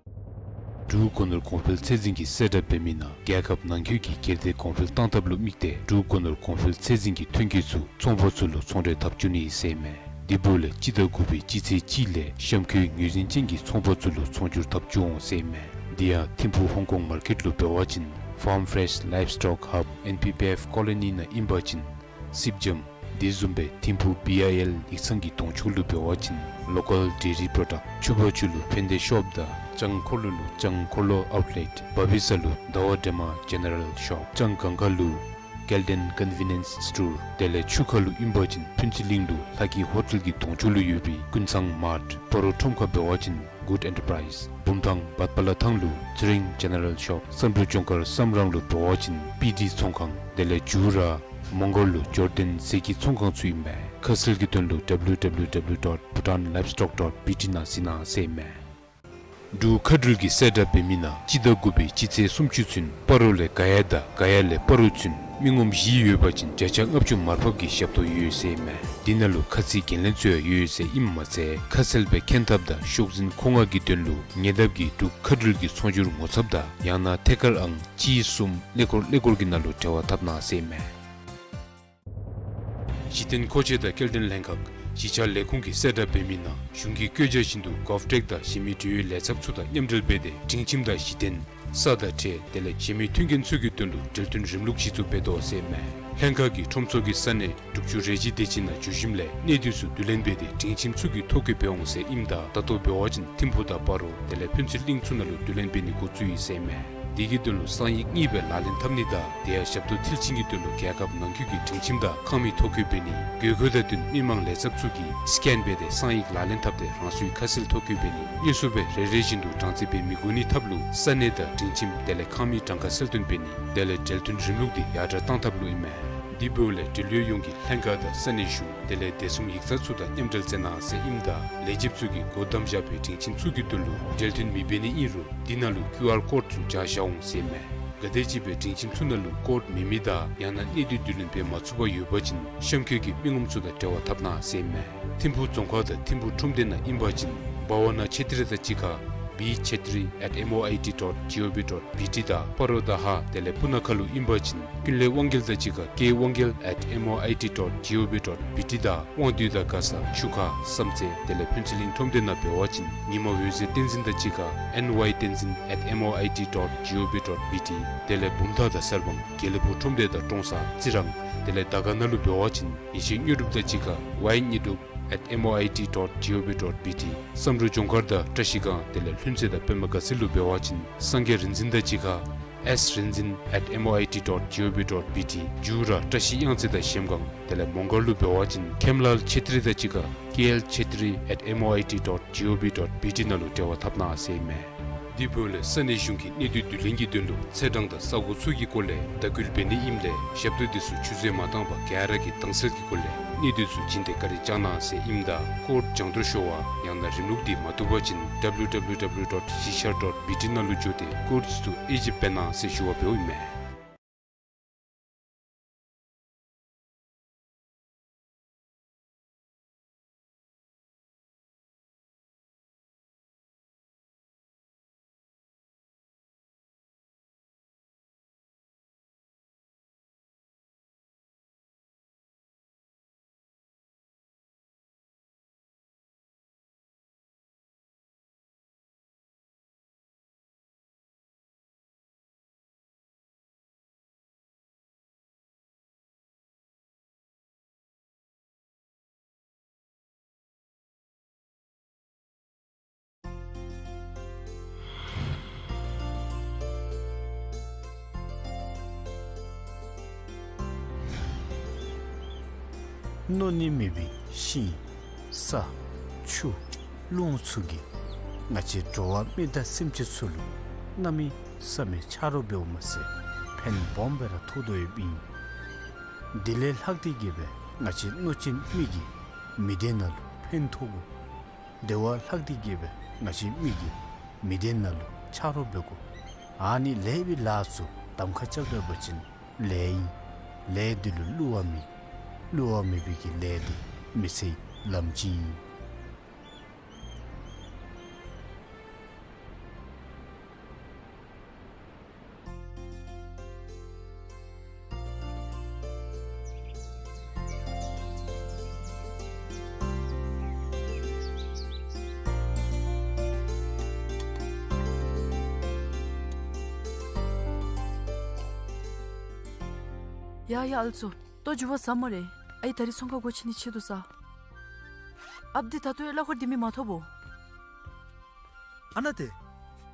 འབྲུག་སྒོ་ནོར་གོང་འཕེལ་ཚད་འཛིན་གྱིས་གསལ་བསྒྲགས་འབད་མི་ནང་རྒྱལ་ཁབ་ནང་འཁོད་ཀྱི་སྒེར་སྡེ་གོང་འཕེལ་གཏང་ཐབས་ལུ་དམིགས་ཏེ་འབྲུག་སྒོ་ནོར་གོང་འཕེལ་ཚད་འཛིན་གྱི་ཐོན་སྐྱེད་ཚུ་ཚོང་པ་ཚུ་ལུ་ཚོང་འབྲེལ་འཐབ་བཅུག་ནི་ཟེར་མས། དེ་འབདཝ་ལས་སྤྱི་ཟླ་དགུ་པའི་སྤྱི་ཚེས་གཅིག་ལས་གཤམ་འཁོད་ངོས་འཛིན་ཅན་གྱི་ཚོང་པ་ཚུ་ལུ་ཚོང་སྒྱུར་འཐབ་བཅུག་འོང་ཟེར་མས། དེ་ཡང་ཐིམ་ཕུག་ཧོང་ཀོང་མར་ཀེཊ་ལུ་འབད་བ་ཅིན་Farm Fresh Livestock Hub N P P F Colony ནང་ཨིན་པ་ཅིན་སིབ་འཇམ། དེ་བཟུམ་སྦེ་ཐིམ་ཕུག་བི་ཨའི་ཨེལ་ཡིག་ཚང་གི་གདོང་ཕྱོགས་ལུ་འབད་བ་ཅིན་Local Dairy Product། ཕྱུ་པ་ཆུ་ལུ་ཕན་བདེ་ཤོབ་དང་ལྕང་འཁོར་ལོ་ལུ་ལྕང་འཁོར་ལོ་ཨའུཊ་ལེཊ། བ་བི་ས་ལུ་ཟླ་བ་སྒྲོལ་མ་ཇེ་ནེ་རལ་ཤོབ། ལྕང་སྒང་ག་ལུ་ཀེལ་ཌེན་ཀོན་ཝི་ནེནསི་སི་ཊོར། དེ་ལས་ཆུ་ཁ་ལུ་ཨིན་པ་ཅིན་ཕུན་ཚོགས་གླིང་ལུ་ལྷ་སྐྱིད་ཧོ་ཊེལ་གྱི་གདོང་ཕྱོགས་ལུ་ཡོད་པའི་ཀུན་བཟང་མཱརཊ། སྤ་རོ་ཁྲོམ་ཁ་འབད་བ་ཅིན་གུཌ་ཨེན་ཊར་པ་རའིཛ། བུམ་ཐང་བར་པ་ལ་ཐང་ལུ་ཚེ་རིང་ཇེ་ནེ་རལ་ཤོབ། བསམ་འགྲུབ་ལྗོངས་མཁར་བསམ་རང་ལུ་འབད་བ་ཅིན་པི་ཌི་ཚོང་ཁང་། དེ་ལས་འཇུ་ར་མོང་སྒར་ལུ་ཇོར་ཌན་ཟས་ཀྱི་ཚོང་ཁང་ཚུ་ཨིན་མས། ཁ་གསལ་གྱི་དོན་ལུ་W W W dot bhutan livestock dot B T ནང་གཟིགས་གནང་ཟེར་ཨིན་མས། འབྲུག་མཁའ་འགྲུལ་གྱིས་གསལ་བསྒྲགས་འབད་མི་ནང་སྤྱི་ཟླ་དགུ་པའི་སྤྱི་ཚེས་སུམ་ཅུ་ཚུན་སྤ་རོ་ལས་དགའ་ཡ་དང་དགའ་ཡ་ལས་སྤ་རོ་ཚུན་མི་ངོམ་བཞི་ཡོད་པ་ཅིན་བརྒྱ་ཆ་ལྔ་བཅུ་མར་ཕབ་ཀྱི་ཞབས་ཏོག་ཡོད་ཟེར་ཨིན་མས། འདི་ནང་ལུ་ཁ་ཚིག་འགན་ལེན་ཚུ་ཡང་ཡོད་ཟེར་ཨིནམ་མ་ཚད་ཁ་གསལ་སྦེ་མཁྱེན་ཐབས་དང་ཤོག་འཛིན་མཁོ་མངགས་ཀྱི་དོན་ལུ་ཉེ་འདབས་ཀྱི་འབྲུག་མཁའ་འགྲུལ་གྱི་ཚོང་སྒྱུར་ངོ་ཚབ་དང་ཡང་ན་ཐད་ཀར་ཨང་གཅིག་གསུམ་ཀླད་ཀོར་ཀླད་ཀོར་གྱི་ནང་ལུ་འབྲེལ་བ་འཐབ་གནང་ཟེར་ཨིན་མས། གཞི་རྟེན་མཁོ་ཆས་དང་སྐྱེལ་འདྲེན་ལྷན་ཁག་གཞིས་ཆགས་ལས་ཁུངས་ཀྱིས་གསལ་བསྒྲགས་འབད་མི་ནང་གཞུང་གི་བཀོད་རྒྱ་བཞིན་དུ་GovTech དང་གཞན་མི་འབྲེལ་ཡོད་ལས་ཚབ་ཚུ་དང་མཉམ་འབྲེལ་འབད་དེ་སྒྲིང་ཁྱིམ་དང་གཞི་རྟེན་ས་དང་ཁྲལ་དེ་ལས་གཞན་མི་མཐུན་རྐྱེན་ཚུ་གི་དོན་ལུ་འབྲེལ་མཐུན་རིམ་ལུགས་གཞི་བཙུགས་འབད་དོ་ཟེར་ཨིན་མས། ལྷན་ཁག་གིས་ཁྲོམ་ཚོགས་ཀྱི་ས་གནས་དྲུག་ཅུ་རེ་གཅིག་དེ་ཅིག་ནང་འགྱོ་ཞིནམ་ལས་གནས་སྡུས་ཚུ་བསྡུ་ལེན་འབད་དེ་སྒྲིང་ཁྱིམ་ཚུ་གི་ཐོ་བཀོད་འབད་འོང་ཟེར་ཨིནམ་ད་ད་ལྟོ་འབད་བ་ཅིན་ཐིམ་ཕུག་དང་སྤ་རོ་དེ་ལས་ཕུན་ཚོགས་གླིང་ཚུ་ནང་ལུ་བསྡུ་ལེན་འབད་ནི་འགོ་བཙུགས་ཡི་ཟེར་ཨིན་མས། དེ་གི་དོན་ལུ་གསང་ཡིག་གཉིས་སྦེ་ལག་ལེན་འཐབ་ནི་དང་དེ་ཡང་ཞབས་ཏོག་མཐིལ་ཕྱིན་གྱི་དོན་ལུ་རྒྱལ་ཁབ་ནང་འཁོད་ཀྱི་སྒྲིང་ཁྱིམ་དང་ཁང་མིག་ཐོ་བཀོད་འབད་ནི་དགོས་མཁོ་དང་བསྟུན་མི་མང་ལས་ཚབ་ཚུ་གིས་སི་ཀེན་འབད་དེ་གསང་ཡིག་ལག་ལེན་འཐབ་སྟེ་རང་སོའི་ཁ་གསལ་ཐོ་བཀོད་འབད་ནི་དངོས་སུ་སྦེ་རེ་རེ་བཞིན་དུ་གྲངས་རྩིས་འབད་མི་དགོ་ནི་ཐབས་ལུ་ས་གནས་དང་སྒྲིང་ཁྱིམ་དེ་ལས་ཁང་མིག་གྲངས་ཀ་གསལ་སྟོན་འབད་ནི་དེ་ལས་འབྲེལ་མཐུན་རིམ་ལུགས་འདི་ཡར་དྲག་བཏང་ཐབས་ལུ་ཨིན་མས། དེ་འབདཝ་ལས་འབྲེལ་ཡོད་ཡོངས་ཀྱིས་ལྷན་ཁག་དང་ས་གནས་གཞུང་དེ་ལས་བདེ་སྲུང་ཡིག་ཚང་ཚུ་དང་མཉམ་འབྲེལ་མཛད་གནང་ཟེར་ཨིནམ་ད་ལས་བྱེདཔ་ཚུ་གིས་སྒོ་བསྡམས་བཞག་པའི་སྒྲིང་ཁྱིམ་ཚུ་གི་དོན་ལུ་འབྲེལ་མཐུན་མི་འབད་ནི་ཨིན་རུང་འདི་ནང་ལུ་ཀིའུ་ཨར་ཀོཌ་ཚུ་སྦྱར་བཞག་འོང་ཟེར་ཨིན་མས། ག་དེམ་ཅིག་སྦེ་སྒྲིང་ཁྱིམ་ཚུ་ནང་ལུ་ཀོཌ་མེད་མི་དང་ཡང་ན་གནས་སྡུད་བསྡུ་ལེན་འབད་མ་ཚུགས་པར་ཡོད་པ་ཅིན་གཤམ་འཁོད་ཀྱི་མི་ངོམ་ཚུ་དང་འབྲེལ་བ་འཐབ་གནང་ཟེར་ཨིན་མས། ཐིམ་ཕུག་རྫོང་ཁག་དང་ཐིམ་ཕུག་ཁྲོམ་སྡེ་ནང་ཨིན་པ་ཅིན་བྷ་ཝ་ན་ཆེ་ཏྲི་དང་གཅིག་ཁར་བི་ཆེ་ཏྲི་at M O I T dot G O V dot B T དང་སྤ་རོ་དང་ཧཱ་དེ་ལས་སྤུ་ན་ཁ་ལུ་ཨིན་པ་ཅིན་ཀུན་ལེགས་དབང་རྒྱལ་དང་གཅིག་ཁར་ཀེ་དབང་རྒྱལ་at M O I T dot G O V dot B T དང་དབང་འདུས་དང་མགར་ས་ཆུ་ཁ་བསམ་རྩེ་དེ་ལས་ཕུན་ཚོགས་གླིང་ཁྲོམ་སྡེ་ནང་འབད་བ་ཅིན་ཉི་མ་འོད་ཟེར་བསྟན་འཛིན་དང་གཅིག་ཁར་N Y བསྟན་འཛིན at M O I T dot G O V dot B T དེ་ལས་བུམ་ཐང་དང་གསར་སྤང་དགེ་ལེགས་ཕུག་ཁྲོམ་སྡེ་དང་ཀྲོང་གསར་རྩི་རང་དེ་ལས་དར་དཀར་ནང་ལུ་འབད་བ་ཅིན་ཡེ་ཤེས་དངོས་གྲུབ་དང་གཅིག་ཁར་Y གཉིས་གྲུབ at M O I T dot G O V dot B T བསམ་འགྲུབ་ལྗོངས་མཁར་དང་བཀྲ་ཤིས་སྒང་དེ་ལས་ལྷུན་རྩེ་དང་པདྨ་དགའ་ཚལ་ལུ་འབད་བ་ཅིན་སངས་རྒྱས་རིག་འཛིན་དང་གཅིག་ཁར་S རིག་འཛིན་at M O I T dot G O V dot B T འཇུ་ར་བཀྲ་ཤིས་གཡང་རྩེ་དང་གཞལམ་སྒང་དེ་ལས་མོང་སྒར་ལུ་འབད་བ་ཅིན་ཁེམ་ལཱལ་ཆེ་ཏྲི་དང་གཅིག་ཁར་K L ཆེ་ཏྲི་at M O I T dot G O V dot B T ནང་ལུ་འབྲེལ་བ་འཐབ་གནང་ཟེར་ཨིན་མས། དེ་འབདཝ་ལས་ས་གནས་གཞུང་གིས་གནས་སྡུད་བསྡུ་ལེན་གྱི་དོན་ལུ་ཚེས་གྲངས་དང་ས་གོ་ཚུ་གི་སྐོར་ལས་དག་སྐུལ་འབད་ནི་ཨིནམ་ལས་ཞབས་ཏོག་འདི་ཚུ་ཆུད་ཟོས་མ་བཏང་པར་ག་ར་གིས་དྭངས་གསལ་གྱི་སྒོ་ལས་གནས་སྡུད་ཚུ་བྱིན་ཏེ་བཀའ་དྲིན་བསྐྱང་གནང་ཟེར་ཨིནམ་ད་ཀོཌ་རྒྱང་བསྒྲགས་ཤོར་བ་ཡང་ན་རིམ་ལུགས་འདི་མ་བཏུབ་པ་ཅིན་W W W dot གཞིས་ཆགས་dot B T ནང་ལུ་འགྱོ་སྟེ་ཀོཌ་ཚུ་དབྱེ་ཞིབ་འབད་གནང་ཟེར་ཞུ་བ་འབདཝ་ཨིན་མས། མནོ་ནི་མེད་པའི་ཤིང་ས་ཆུ་རླུང་ཚུ་གིས་ང་བཅས་འགྲོ་བ་མི་དང་སེམས་ཅན་ཚུ་ལུ་གནམ་མེད་ས་མེད་ཆ་རོགས་འབདཝ་མ་ཚད་ཕན་སྦོམ་སྦེ་ར་ཐོགས་དོ་ཡོདཔ་ཨིན། དེ་ལས་ལྷག་སྟེ་གིས་སྦེ་ང་བཅས་མནོ་ཅན་མི་གིས་མི་སྡེ་ནང་ལུ་ཕན་ཐོགས་དགོ། དེ་བ་ལྷག་སྟེ་གིས་སྦེ་ང་བཅས་མི་གིས་མི་སྡེ་ནང་ལུ་ཆ་རོགས་འབད་དགོ། ཨ་ནི་ལེགས་པའི་ལཱ་ཚུ་གདམ་ཁ་རྐྱབ་སྡོད་པ་ཅིན་ལེགས་ཨིན། ལས་འདི་ལུ་བསླུ་བ་མེད། བསླུ་བ་མེད་པའི་གི་ལས་འདི་མི་ཚེའི་ལམ་སྤྱི་ཨིན། ཡ་ཡ་ཨལ་ཙོ། ལྟོ་མགྱོགས་པ་ཟ་སྨ་རེ། ཨའི་ད་རིས་ཚོང་ཁང་སྒོ་ཕྱེ་ནི་ཆེད་དུ་ཟ། ཨཔ་འདི་ད་ལྟོ་ཡང་གླ་འཁོར་འདི་མི་མ་ཐོབ་བོ། ཨ་ནཱ་ཏེ།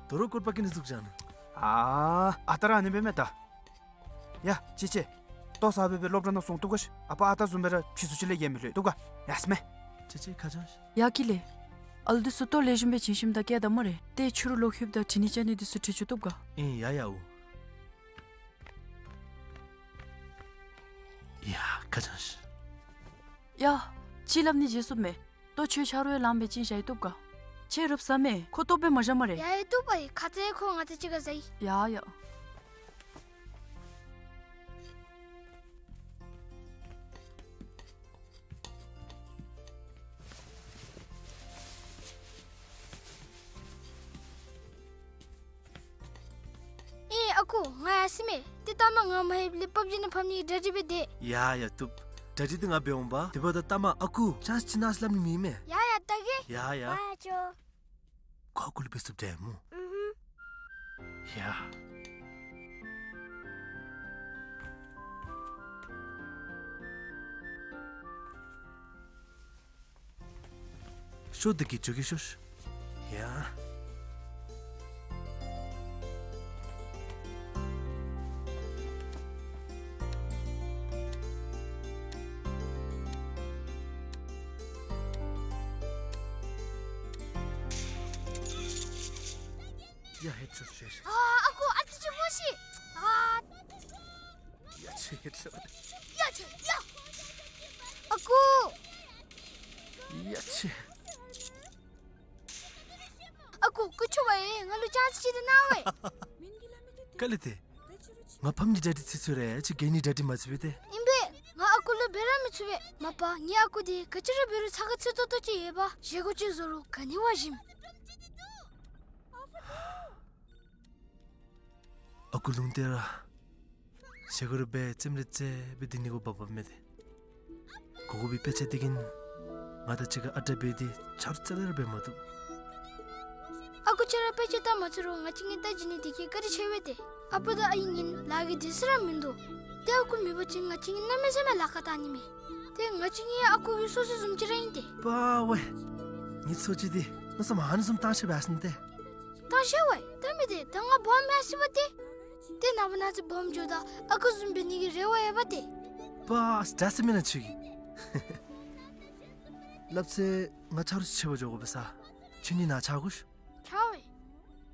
དོ་རུང་སྐོར་པ་སྐྱེལ་ནི་ཟུག་བྱུང་ན། ཨ་ཨ་ད་ར་ཨ་ནི་འབད་མས་ད། ཡ་ཅི་ཅི། ལྟོ་ཟ་སྦེ་སྦེ་སློབ་གྲྭ་ནང་སོང་བཏུབ་ག་ཤིག། ཨ་པ་ཨ་ཏ་བཟུམ་སྦེ་ར་ཕྱིས་སུ་ཅིག་ལས་ཀྱི་མི་ལྷོད་བཏུབ་ག། ཡ་སྨས། ཅི་ཅི་ཁ་བྱང་ཤིག། ཡ་ཀི་ལེ། ཨལ་འདི་ཚུ་ལྟོ་ལེགས་ཤོམ་སྦེ་བྱིན་ཞིནམ་ད་བསྐྱལ་ད་སྨ་རེ། ཏེ་ཕྱི་རུ་ལོག་ལྷོདཔ་ད་དྲི་ནི་བཅའ་ནི་འདི་ཚུ་དྲི་བཅུག་བཏུབ་ག། ཨིན་ཡ་ཡ་འོ། ཡ་ཁ་བྱང་ཤིག། ཡ། ཅིག་སླབ་ནི་བརྗེད་སོངམ་མས། ལྟོ་ཁྱོད་ཆ་རོགས་ཡང་ལངམ་སྦེ་ཅིག་བཞག་ཡི་བཏུབ་ག། ཁྱོད་རུབ་ཟ་མས། ཁོ་ལྟོཝ་སྦེ་མ་བཞག་སྨ་རེ། ཡ་ཡ་བཏུབ་པ་ཡི། ཁ་ཙ་ཁོ་ང་བཅས་གཅིག་ཁར་བཟའ་ཡི། ཡ་ཡ། ཨེ་ཨ་ཁུ་ང་ཡར་སོ་མས། ཏེ་ལྟ་མ་ང་མ་ལྷོདཔ་ལས་པབ་ཇི་ནང་ཕམ་ནི་གི་གྲ་སྒྲིག་འབད་དེས། ཡ་ཡ་བཏུབ། གྲ་སྒྲིག་འདི་ང་འབད་འོང་པ། དེ་འབདཝ་ད་ལྟ་མ་ཨ་ཁུ་ཅཱནསི་ཅིག་གནང་ཟེར་སླབ་ནི་མེད་མས། ཡ་ཡ་བལྟ་གེ། ཡ་ཡ། ཨ་ཅོ། ཁོ་ཨ་ཁུ་ལུ་འབད་ཚུགསཔ་འདྲས་སྨོ། ཨུ་ཧུམ། ཡ། ཤོག་འདི་གིས་འགྱོ་གེ་ཤོག། ཡ། ཡ་ཧེ་ཆོས་ཆོས། ཨ་ཨ་ཁུ་ཨ་ཙི་ཅིག་སྨོ་ཤིག། ཨ། ཡ་ཆེ་ཧེ་ཆོས། ཡ་ཆེ་ཡ། ཨ་ཁུ། ཡ་ཆེ། ཨ་ཁུ་སྐུ་མཁྱེན་པ་ཡིས་ང་ལུ་ཅཱནསི་ཅིག་ད་གནང་བས། ག་ལས་ཏེ། ང་ཕམ་གྱི་གྲ་སྒྲིག་ཚུ་ཚུ་རེ་ཅིག་གི་ནི་གྲ་སྒྲིག་མ་ཚུགས་པས་ཏེ། ཨིན་པས། ང་ཨ་ཁུ་ལུ་འབད་ར་མི་ཚུགས་པས། མ་པ་ངེའི་ཨ་ཁུ་འདི་ག་ཅི་ར་འབད་རུང་ཚ་ཁ་ཚུད་ཏོག་ཏོ་ཅིག་ཡོད་པ། བཞེས་སྒོ་ཅིག་བཟོ་རུང་ག་ནི་བ་ཞིམ། ཨ་ཁུ་ལུང་བསྟན་ར། བཞེས་སྒོ་ར་འབད་རྩེདམོ་ར་རྩེ་སྦེ་སྡོད་ནི་གུ་བབ་བབ་མས་ཏེ། གོ་གོ་བའི་དཔེ་ཆ་འདི་གིས་ང་དང་གཅིག་ཁར་ཨ་རྟག་འབད་དེ་ཆ་རོགས་རྩ་ལས་ར་འབད་མ་བཏུབ། ཨ་ཁུ་ཁྱོད་ར་དཔེ་ཆ་བལྟ་མ་ཚུགས་རུང་ང་བཅས་གཉིས་བལྟ་བྱིན་ནི་འདི་གིས་བཀའ་དྲིན་ཆེ་བས་ཏེ། ཨ་པ་དང་ཨའི་གཉིས་ལཱ་གི་དུས་ཚོད་ར་མིན་འདུག། ཏེ་ཨ་ཁུ་མེད་པ་ཅིན་ང་བཅས་གཉིས་གནམ་མེད་ས་མེད་ལཱ་ཁག་བཏང་ནི་མས། ཏེ་ང་བཅས་གཉིས་ཨ་ཁུ་གི་སོ་སོ་བཟུམ་ཅིག་ར་ཨིན་ཏེ། པ་ཝེ། ངེའི་སོ་ཅིག་འདི་མནོ་བསམ་ཨ་ནི་བཟུམ་བཏང་ཤེས་པས་ཟེར་ནི་ཏེ། བཏང་ཤེས་པས། ད་མི་དེ་ད་ང་སྦོམ་མས་ཟེར་བ་ཏེ། ཏེ་ནངས་པ་གནངས་ཚེ་སྦོམ་འགྱོཝ་ད་ཨ་ཁུ་བཟུམ་འབད་ནི་གི་རེ་བ་ཡོད་པ་ཏེ། པ་ཨ་ཙི་ད་ཟེར་མེན་ན་ཁྱོད་ཀྱིས། སླབ་ཚེ་ང་ཆ་རོགས་ཅིག་འབད་འགྱོ་དགོ་པས་ས། ཁྱོད་གཉིས་ནཱ་ཆ་དགོ་ཤོག། ཆ་བས།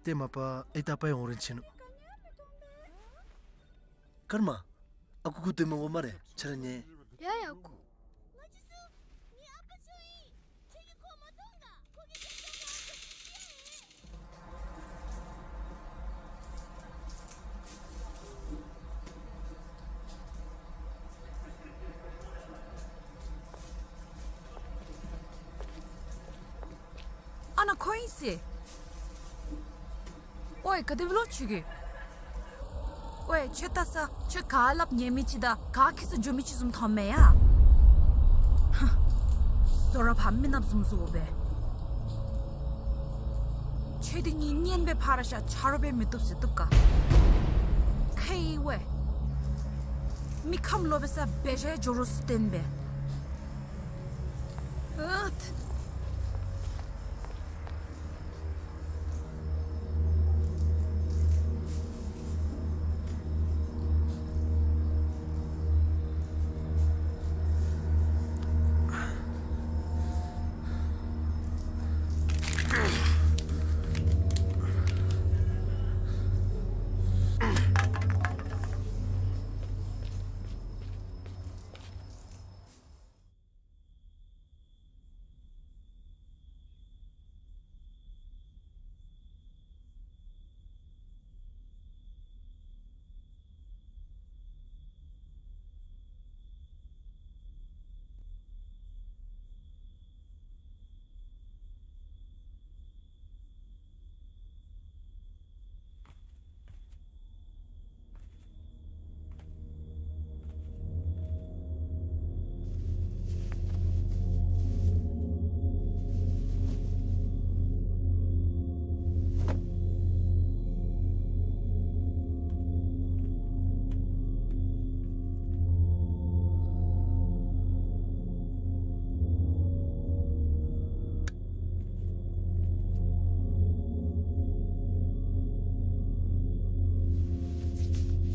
ཏེ་མ་པ་ཨའི་དང་པའི་འོང་རན་ཆི་ནུག། ཀརྨ། ཨ་ཁུ་སྐུ་སྡོད་མི་དགོ་སྨ་རེ། ཁྱོད་ར་ཉལ། ཡ་ཡ་ཨ་ཁུ། ཨ་ནཱ་ཁོ་ཨིན་ཟེར། ཝའེ་ག་དེ་སྦེ་ལོ་ཁྱོད་ཀྱིས། ཝའེ་ཁྱོད་ལྟ་ས་ཁྱོད་ག་སླབ་ཉན་མི་ཅིག་དང་ག་ཁྱད་སུ་འགྱོ་མི་ཅིག་བཟུམ་མཐོངམ་མས་ཡ། ཧ། བཟོ་ར་ཕར་མི་ནགཔ་བཟུམ་བཟོ་སྦེ། ཁྱོད་འདི་གཉིས་གཉེན་སྦེ་ཕར་བཞག་ཆ་རོགས་སྦེ་མི་བཏུབ་ཟེར་བཏུབ་ག། ཁེ་ཝའེ། མི་ཁམས་ལོག་པའི་ས་སྦེ་བཞག་འགྱོ་རོགས་སུ་བསྟན་སྦེ། ཨ་ཐུ།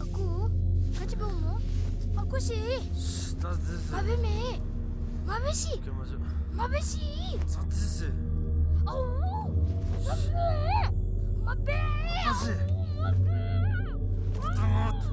ཨ་ཁུ། ག་ཅི་འབདཝ་སྨོ། ཨ་ཁུ་ཤི། ད་དེ་ཟེར། མ་འབད་མེན། མ་འབད་ཤི། ཀྱེ་མ་ཟེར། མ་འབད་ཤི། ད་དེ་ཟེར། ཨའུ། མ་འབད། མ་འབད། ད་ཟེར། མ་འབད། ད་ད་མ། མ་འབད།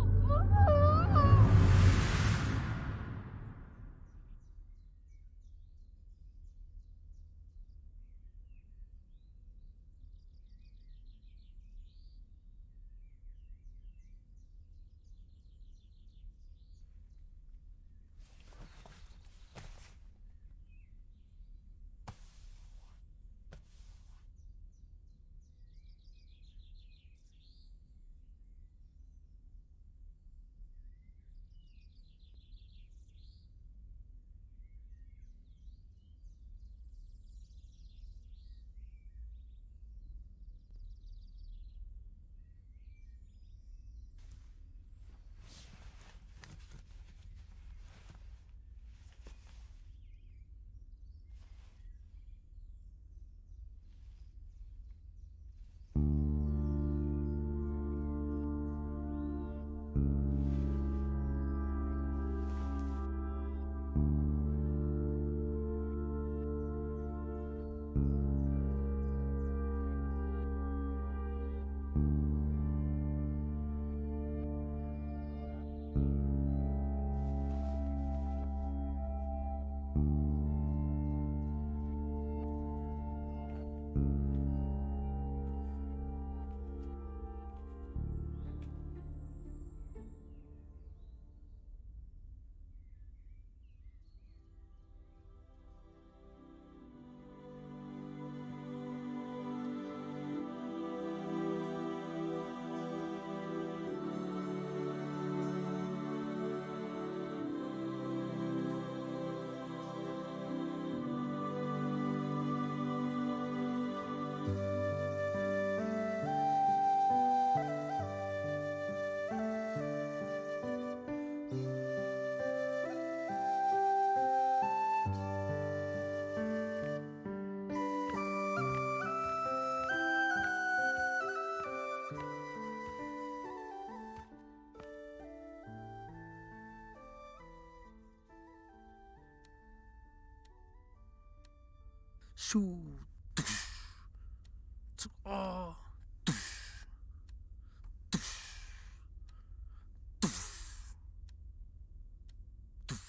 ཤུ། དུཤ། ཚུ། ཨ། དུཤ། དུཤ། དུཤ། དུཤ།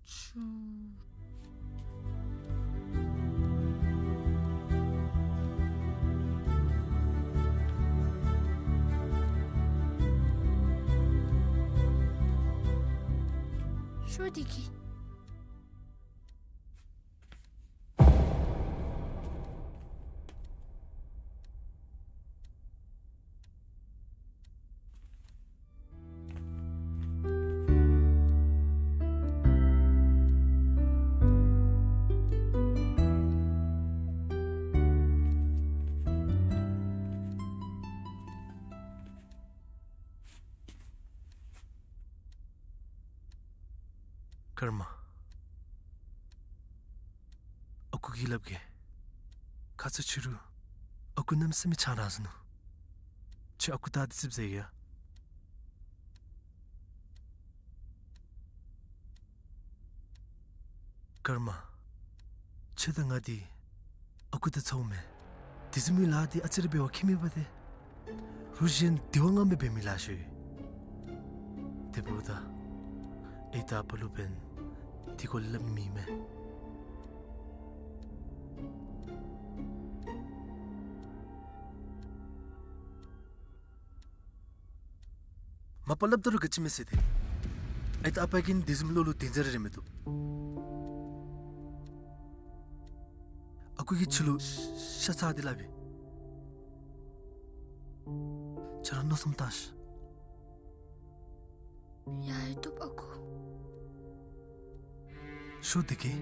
ཤུ། ཤོ་དེ་གི། ཀརྨ། ཨ་ཁུ་གིས་སླབ་གེ། ཁ་ཙ་ཕྱི་རུ་ཨ་ཁུ་གནམ་མེད་ས་མེད་ཆང་འཐུང་ཟེར་ནུག། ཁྱོད་ཨ་ཁུ་དང་འདི་ཙིགཔ་ཟ་གེ་ཡ། ཀརྨ། ཁྱོད་དང་ང་འདི་ཨ་ཁུ་དང་ཚ་བོ་མེན། དེ་བཟུམ་མའི་ལཱ་འདི་ཨ་ཙི་རེ་འབད་བ་ཁྱད་མེད་པ་ཏེ། རུ་གཞན་འདི་བ་ང་མི་འབད་མི་ལཱ་ཤོས། དེ་འབདཝ་ད་ཨེ་ད་ཕར་ལུ་འབདན་འདི་སྐོར་སླབ་མི་མེད། མ་པ་སླབ་ད་རུང་ག་ཅི་མེད་ཟེར་ཏེ། ཨེ་ད་ཨ་པ་གིས་དེ་བཟུམ་བློ་ལུ་དེ་ཙམ་རེ་རེ་མི་བཏུབ། ཨ་ཁུ་གིས་ཁྱོད་ལུ་ཤ་ཚ་འདི་སླབ་ཨིན། ཁྱོད་ར་མནོ་བསམ་བཏང་ཤིག། ཡ་ཡ་བཏུབ་ཨ་ཁུ། ཤོ་དེ་གི།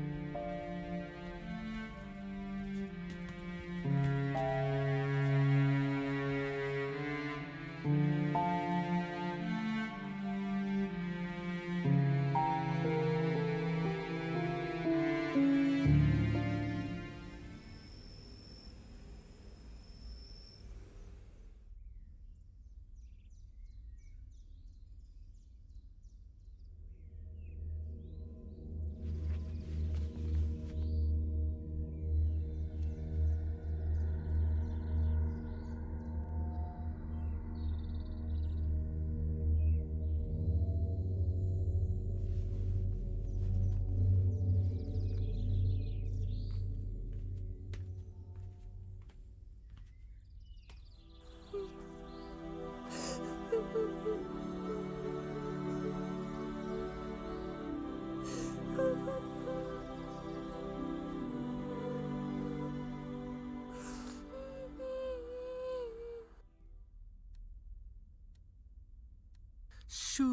ཤུ།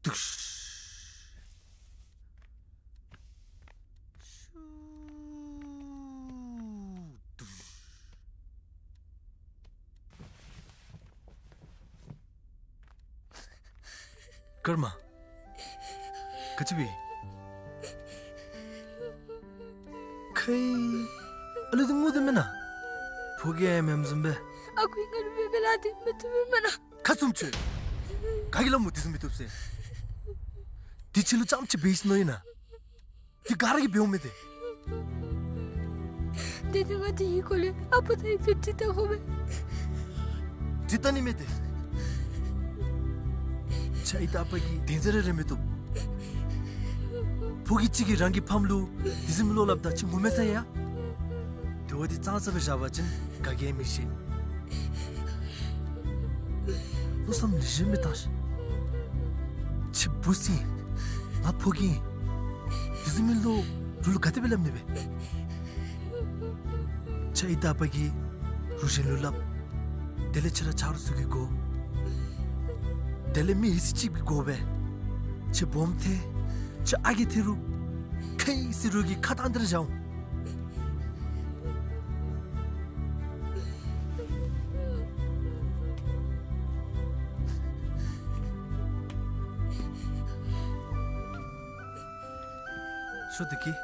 དུཤ། ཤུ། དུཤ། ཀརྨ། ག་ཅི་འབད། ཁའི། ཨ་ལུ་འདི་ངུ་དོ་མེན་ན། ཕོ་རྒྱས་མེནམ་བཟུམ་སྦེ། ཨ་ཁུ་ང་ལུ་འབད་མི་ལཱ་འདི་མི་བཏུབ་མེན་ན། ཁ་བཙུམ་ཁྱོད། ག་གིས་སླབ་སྨོ་དེ་བཟུམ་མི་བཏུབ་ཟེར། དེ་ཁྱོད་ལུ་རྐྱངམ་ཅིག་འབད་ཡི་ཟེར་མནོ་ཡི་ན། དེ་ག་ར་གིས་འབདཝ་མས་ཏེ། དེ་ནི་ང་དེའི་སྐོར་ལས་ཨ་པ་དང་ཡུམ་ཆ་ཁར་དྲི་བལྟ་དགོ་པས། དྲི་བལྟ་ནི་མེད་ཏེ། ཁྱོད་ཨའི་དང་ཨ་པ་གི་དོན་ཚན་རེ་རེ་མི་བཏུབ། ཕོ་རྒྱས་ཅིག་གིས་རང་གི་ཕམ་ལུ་དེ་བཟུམ་མའི་བློ་སླབ་ད་ཁྱོད་ངོ་མ་ཚ་ཡི་ཡ། དེ་བ་དེ་གཙང་སྦེ་བཞག་པ་ཅིན་ག་གིས་ཡང་མི་ཤེས། མནོ་བསམ་ལེགས་ཤོམ་སྦེ་བཏང་ཤིག། ཁྱོད་བུ་ཅིག་ཨིན། ང་ཕོ་རྒྱས་ཨིན། དེ་བཟུམ་མའི་བློ་རོགས་ལུ་ག་དེ་སྦེ་སླབ་ནི་སྦེ། ཁྱོད་ཨའི་དང་ཨ་པ་གིས་རོགས་གཞན་ལུ་སླབ། དེ་ལས་ཁྱོད་ར་ཆ་རོགས་ཚུ་གིས་དགོ། དེ་ལས་མི་ཧེ་སི་ཅིག་གིས་དགོ་པས། ཁྱོད་སྦོམ་ཐལ། ཁྱོད་ཨ་རྒས་ཐལ་རུང་ཁ་ཡི་སི་རོགས་ཀྱིས་ཁ་བཏང་སྟེ་ར་བཞག་འོང་། ཤོག་བདེ་སྐྱིད།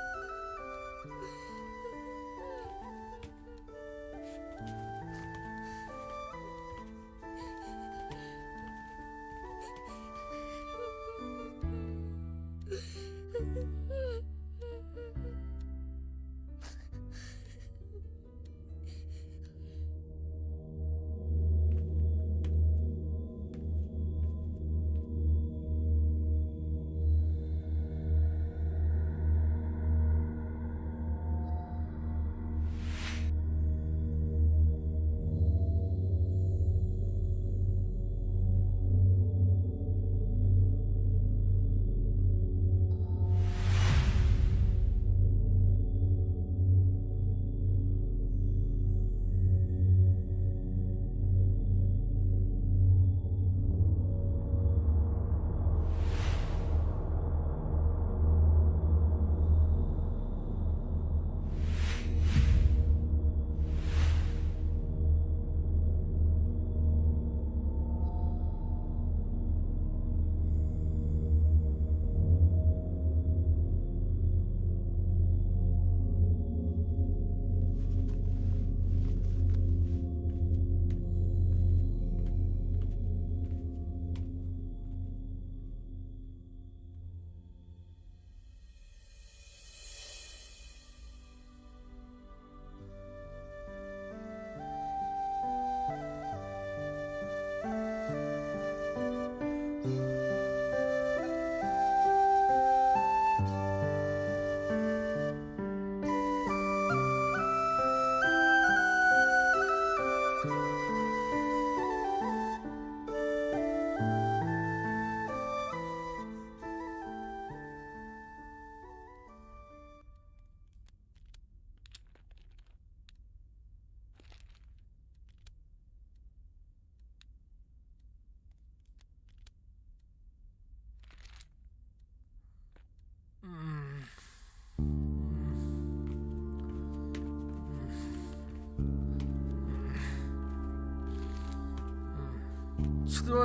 ཅི་ཏེ་བ།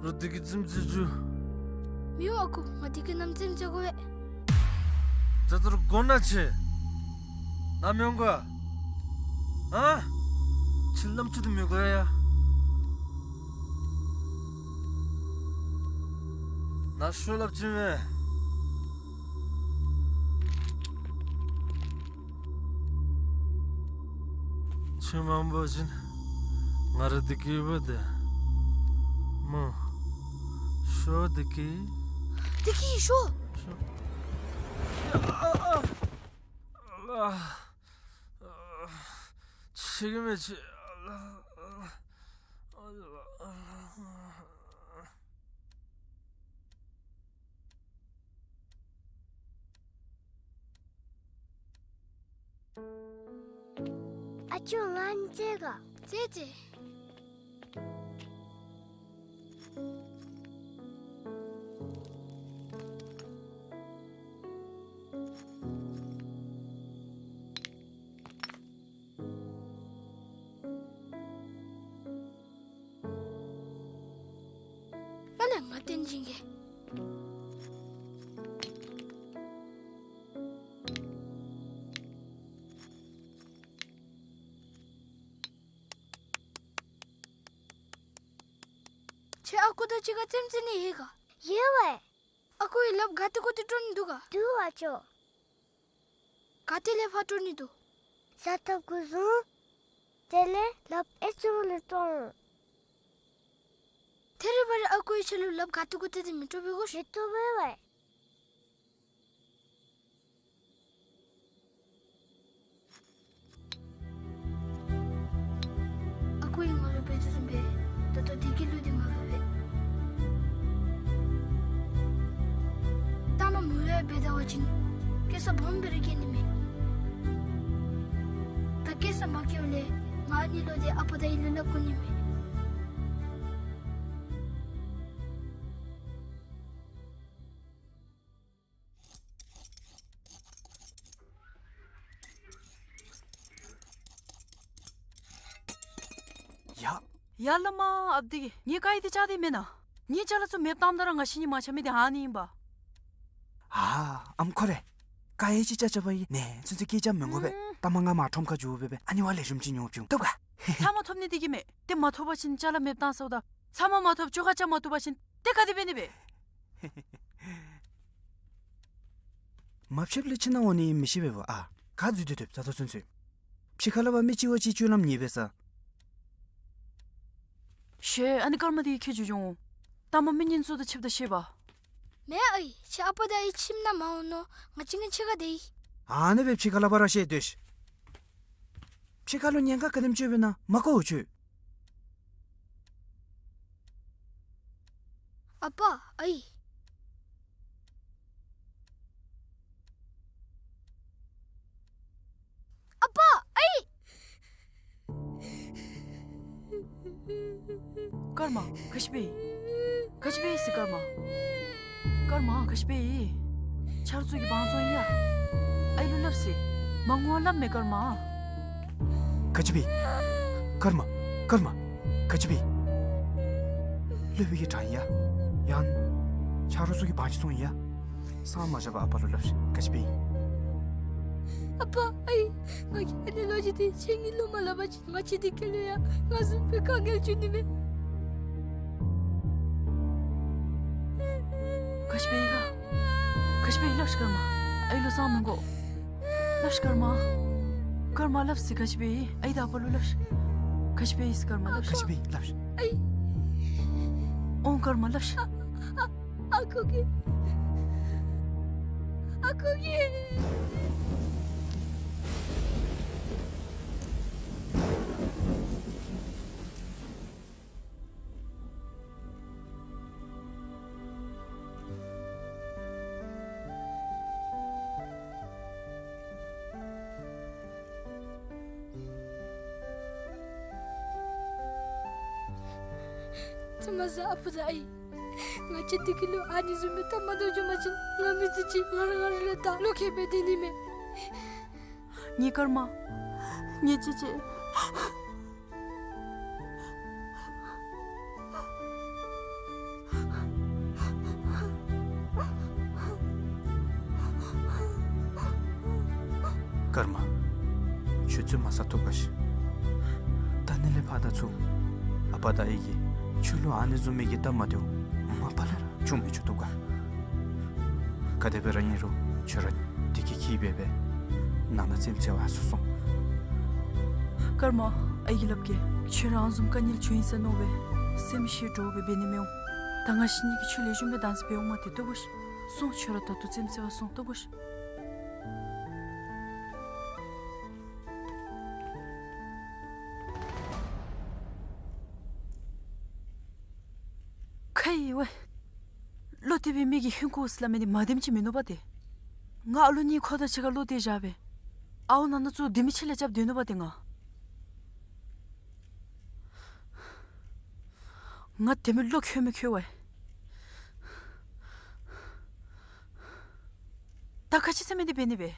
རོགས་བདེ་སྐྱིད་རྫུན་རྫུན་ཞུ། མི་འོང་ཨ་ཁུ། ང་བདེ་སྐྱིད་ནམ་རྩེདམོ་རྐྱབ་དགོ་པས། ད་ལྟོ་ར་དགོ་ན་ཁྱོད་ནམ་འོང་ག། ཨ། ཁྱོད་ནམ་ཅིག་ཏུ་མི་དགོ་ཡ། ནཱ་ཤོག་སླབ་ཅི་མས། ཁྱོད་མ་འོང་པ་ཅིན་ང་ར་བདེ་སྐྱིད་འབོ་དེ་སྨོ། ཤོག་བདེ་སྐྱིད། བདེ་སྐྱིད་ཤོག། ཤོག། ཨ། ཨ། ཨ། ཨ། ཤེས་ཀྱི་མེད་ཅི། ཨ། ཨ། ཨ་ཅོ་ང་རྩེད་ག། རྩེད་རྩེད། ཨ་ལས་ང་བཏོན་བྱིན་གེ། ཁྱོད་ཨ་ཁུ་ ད་ཅི་ག་ཙེམ་ཙེ་ནི་ཡོད་ག། ཡོད་པས། ཨ་ཁུ་གིས་ལགཔ་ག་ཏེ་གུ་ཏེ་དཀྲོག་ནི་འདུག་ག། འདུག་པ་ཅོ། ག་ཏེ་ལས་ཕར་དཀྲོག་ནི་འདུག། ས་ཐོབ་གུ་བཟུང་། དེ་ལས་ལགཔ་ཨེ་ཙུག་ལས་དཀྲོག་འོང་། ད་རེས་བ་རེ་ཨ་ཁུ་གིས་ཁྱོད་ལུ་ལགཔ་ག་ཏེ་གུ་ཏེ་ཏེ་མི་དཀྲོག་པས་གོ། མི་དཀྲོག་པས་པ། ཨ་ཁུ་གིས་ང་ལུ་འབད་དོ་བཟུམ་སྦེ་ད་ལྟོ་བདེ་སྐྱིད་ལུ་འདི་མ་འབད་པས། ད་མ་མུ་ལེ་འབད་ད་བ་ཅིན་སྐྱེ་ས་སྦོམ་སྦེ་ར་སྐྱེ་ནི་མས། ད་སྐྱེ་ས་མ་སྐྱེཝ་ལས་ང་ཨ་ནི་ལུ་འདི་ཨ་པ་དང་ཨའི་ལུ་སླབ་དགོ་ནི་མས། ཡ། ཡ་བླ་མ་ཨཔ་དེ་གིས་ངེའི་ཀ་ཡི་འདི་བཅག་སྟེ་མེན་ན། ངེའི་ཅ་ལ་ཚུ་མེདཔ་བཏངམ་ད་ར་ང་བཤིག་ནི་མ་ཆགས་མི་འདི་ཨ་ནི་ཨིན་པ། ཨ་ཨམ་ཁོ་རེ། ཀ་ཡི་ཅིག་བཅག་བཅགཔ་ཨིན། ནེ་ཚུན་ཚོད་སྐད་རྐྱབ་མི་དགོ་པས། ཨུམ། ད་མ་ང་མར་ཁྲོམ་ཁར་འགྱོ་སྦེ་སྦེ་ཨ་ནི་བ་ལེགས་ཤོམ་ཅིག་ཉོ་བཅུག། བཏུབ་ག། ཚབ་མ་ཐོབ་ནི་འདི་གིས་མས། ཏེ་མ་ཐོབ་པ་ཅིན་ཅ་ལ་མེདཔ་བཏང་ཟེརཝ་ད། ཚབ་མ་མ་ཐོབ་ཅོག་ཁ་རྐྱབ་མ་བཏུབ་པ་ཅིན་ཏེ་ག་དེ་འབད་ནི་སྦེ། མ་ཕྱདཔ་ལས་ཕྱི་ནང་འོང་ནི་མི་ཤེས་པས་པ། ཨ་ག་འཛུལ་ཏེ་སྡོདཔ་ད་ལྟོ་ཚུན་ཚོད། ཕྱི་ཁ་ལས་ཕར་མི་གཅིག་བ་གཅིག་སྤྱོད་ལམ་ཉེས་པས་ས། ཤེས། ཨ་ནི་སྐར་མ་འདི་ཁྱོད་ཅིག་འགྱོ་འོང་། ད་མ་མི་ངན་ཚུ་དང་ཕྱདཔ་ད་ཤེས་པ། མེན་ཨའི། ཁྱོད་ཨ་པ་དང་ཨའི་ཁྱིམ་ནང་མ་འོང་ནོ། ང་བཅས་ངེའི་ཕྱི་ཁར་སྡོད་ཡི། ཨ་ནི་སྦེ་ཕྱི་ཁ་ལས་ཕར་ར་བཤལ་སྡོད་ཤིག། ཕྱི་ཁ་ལུ་ཉེན་ཁ་ག་དེམ་ཅིག་ཡོདཔ་ཨིན་ན་མ་གོ་འོང་ཁྱོད། ཨ་པ་ཨའི། ཨ་པ་ཨའི། སྐར་མ་ག་ཅི་འབད་ཡི། ག་ཅི་འབད་ཡི་ཟེར་སྐར་མ། སྐར་མ་ག་ཅི་འབད་ཡི། ཆ་རོགས་ཚུ་གིས་དབང་བཙོང་ཡི་ཡ། ཨའི་ལུ་སླབ་ཟེར། མ་ངུ་བར་སླབ་མས་སྐར་མ། ག་ཅི་འབད་ཡི། སྐར་མ། སྐར་མ། ག་ཅི་འབད་ཡི། སློབ་དཔོན་གྱིས་དྲངས་ཡི་ཡ། ཡང་ཆ་རོགས་ཚུ་གིས་དབང་ཅིག་བཙོང་ཡི་ཡ། སངས་མ་རྒྱས་པར་ཨ་པ་ལུ་སླབ་ཤིག། ག་ཅི་འབད་ཡི། ཨ་པ་ཨའི། ང་གིས་ཨ་ནི་ལོ་རྒྱུས་འདི་ཁྱེད་གཉིས་ལུ་མ་སླབ་པ་ཅིན་ང་བཅས་འདི་ཁ་ལུ་ཡང་ང་བཟུམ་སྦེ་དཀའ་ངལ་འབྱུང་ནི་མས། ག་ཅི་འབད་ཡི་ག། ག་ཅི་འབད་ཡི་སླབ་ཤིག་སྐར་མ། ཨའི་ལུ་སངས་མི་དགོ། སླབ་ཤིག་སྐར་མ། སྐར་མ་སླབ་ཟེར། ག་ཅི་འབད་ཡི། ཨའི་དང་ཨ་པ་ལུ་སླབ་ཤིག། ག་ཅི་འབད་ཡི་ཟེར་སྐར་མ་སླབ་ཤིག། ག་ཅི་འབད་ཡི་སླབ་ཤིག། ཨའི། འོང་སྐར་མ་སླབ་ཤིག། ཨ་ཁུ་གིས། ཨ་ཁུ་གིས། ཚ་མ་ཟ་ཨ་པ་དང་ཨའི། ང་བཅས་འདི་ཁ་ལུ་ཨ་ནི་བཟུམ་མའི་སྟབས་མ་བདེཝ་བྱུང་པ་ཅིན་ང་མི་ཚུ་ཅིག་ང་ར་ང་ར་ལུ་ད་བློ་ཁེལ་སྦེ་སྡོད་ནི་མས། ངེའི་སྐར་མ། ངེའི་ཅེ་ཅེ། སྐར་མ། ཁྱོད་ཚུ་མ་ཟ་བཏུབ་ག་ཤིག། ད་ནི་ལས་ཕར་ད་ཚུར་ཨ་པ་དང་ཨའི་གིས་ཁྱོད་ལུ་ཨ་ནི་བཟུམ་མའི་གི་སྟབས་མ་བདེཝ་མ་པ་ལས་ར་བྱུང་མི་བཅུག་བཏུབ་ག། ག་དེ་སྦེ་ར་ཨིན་རུང་ཁྱོད་ར་བདེ་སྐྱིད་འཁྱིད་སྦེ་སྦེ་ནང་ན་ཙེམ་ཅིག་བར་སོང་སོང་། སྐར་མ། ཨའི་གིས་སླབ་གེ། ཁྱོད་ར་ཨ་ནི་བཟུམ་དཀའ་ངལ་བྱུང་ཡི་ཟེར་མནོ་སྦེ་སེམས་ཤི་འདྲོག་སྦེ་འབད་ནི་མི་འོང་། ད་ང་བཤིག་ནི་གི་ཁྱོད་ལེགས་ཤོམ་སྦེ་བདག་འཛིན་འབད་འོང་མ་སྟེ་བཏུབ་བོ་ཤིག། སོང་། ཁྱོད་ར་ད་ལྟོ་ཙེམ་ཅིག་བར་སོང་། བཏུབ་བོ་ཤིག། ཁ་ཡི་ཝེ། བློ་གཏད་པའི་མི་གིས་ཧིང་ཁུ་ཟེར་སླབ་མི་འདི་མ་བདེནམ་ཅིག་མིན་ནུག་པ་ཏེ། ང་ཨ་ལུ་གཉིས་ཁོ་དང་གཅིག་ཁར་བློ་གཏད་བཞག་སྦེ་ཨའོ་ནང་ན་ཚུ་དེ་མི་ཆེ་ལས་རྐྱབ་སྡོད་ནུག་པ་ཏེ་ང་། ང་དེ་མི་བློ་ཁོལ་མི་ཁོལ་ཝེ། ད་ག་ཅི་ཟེར་མི་འདི་འབད་ནི་སྦེ།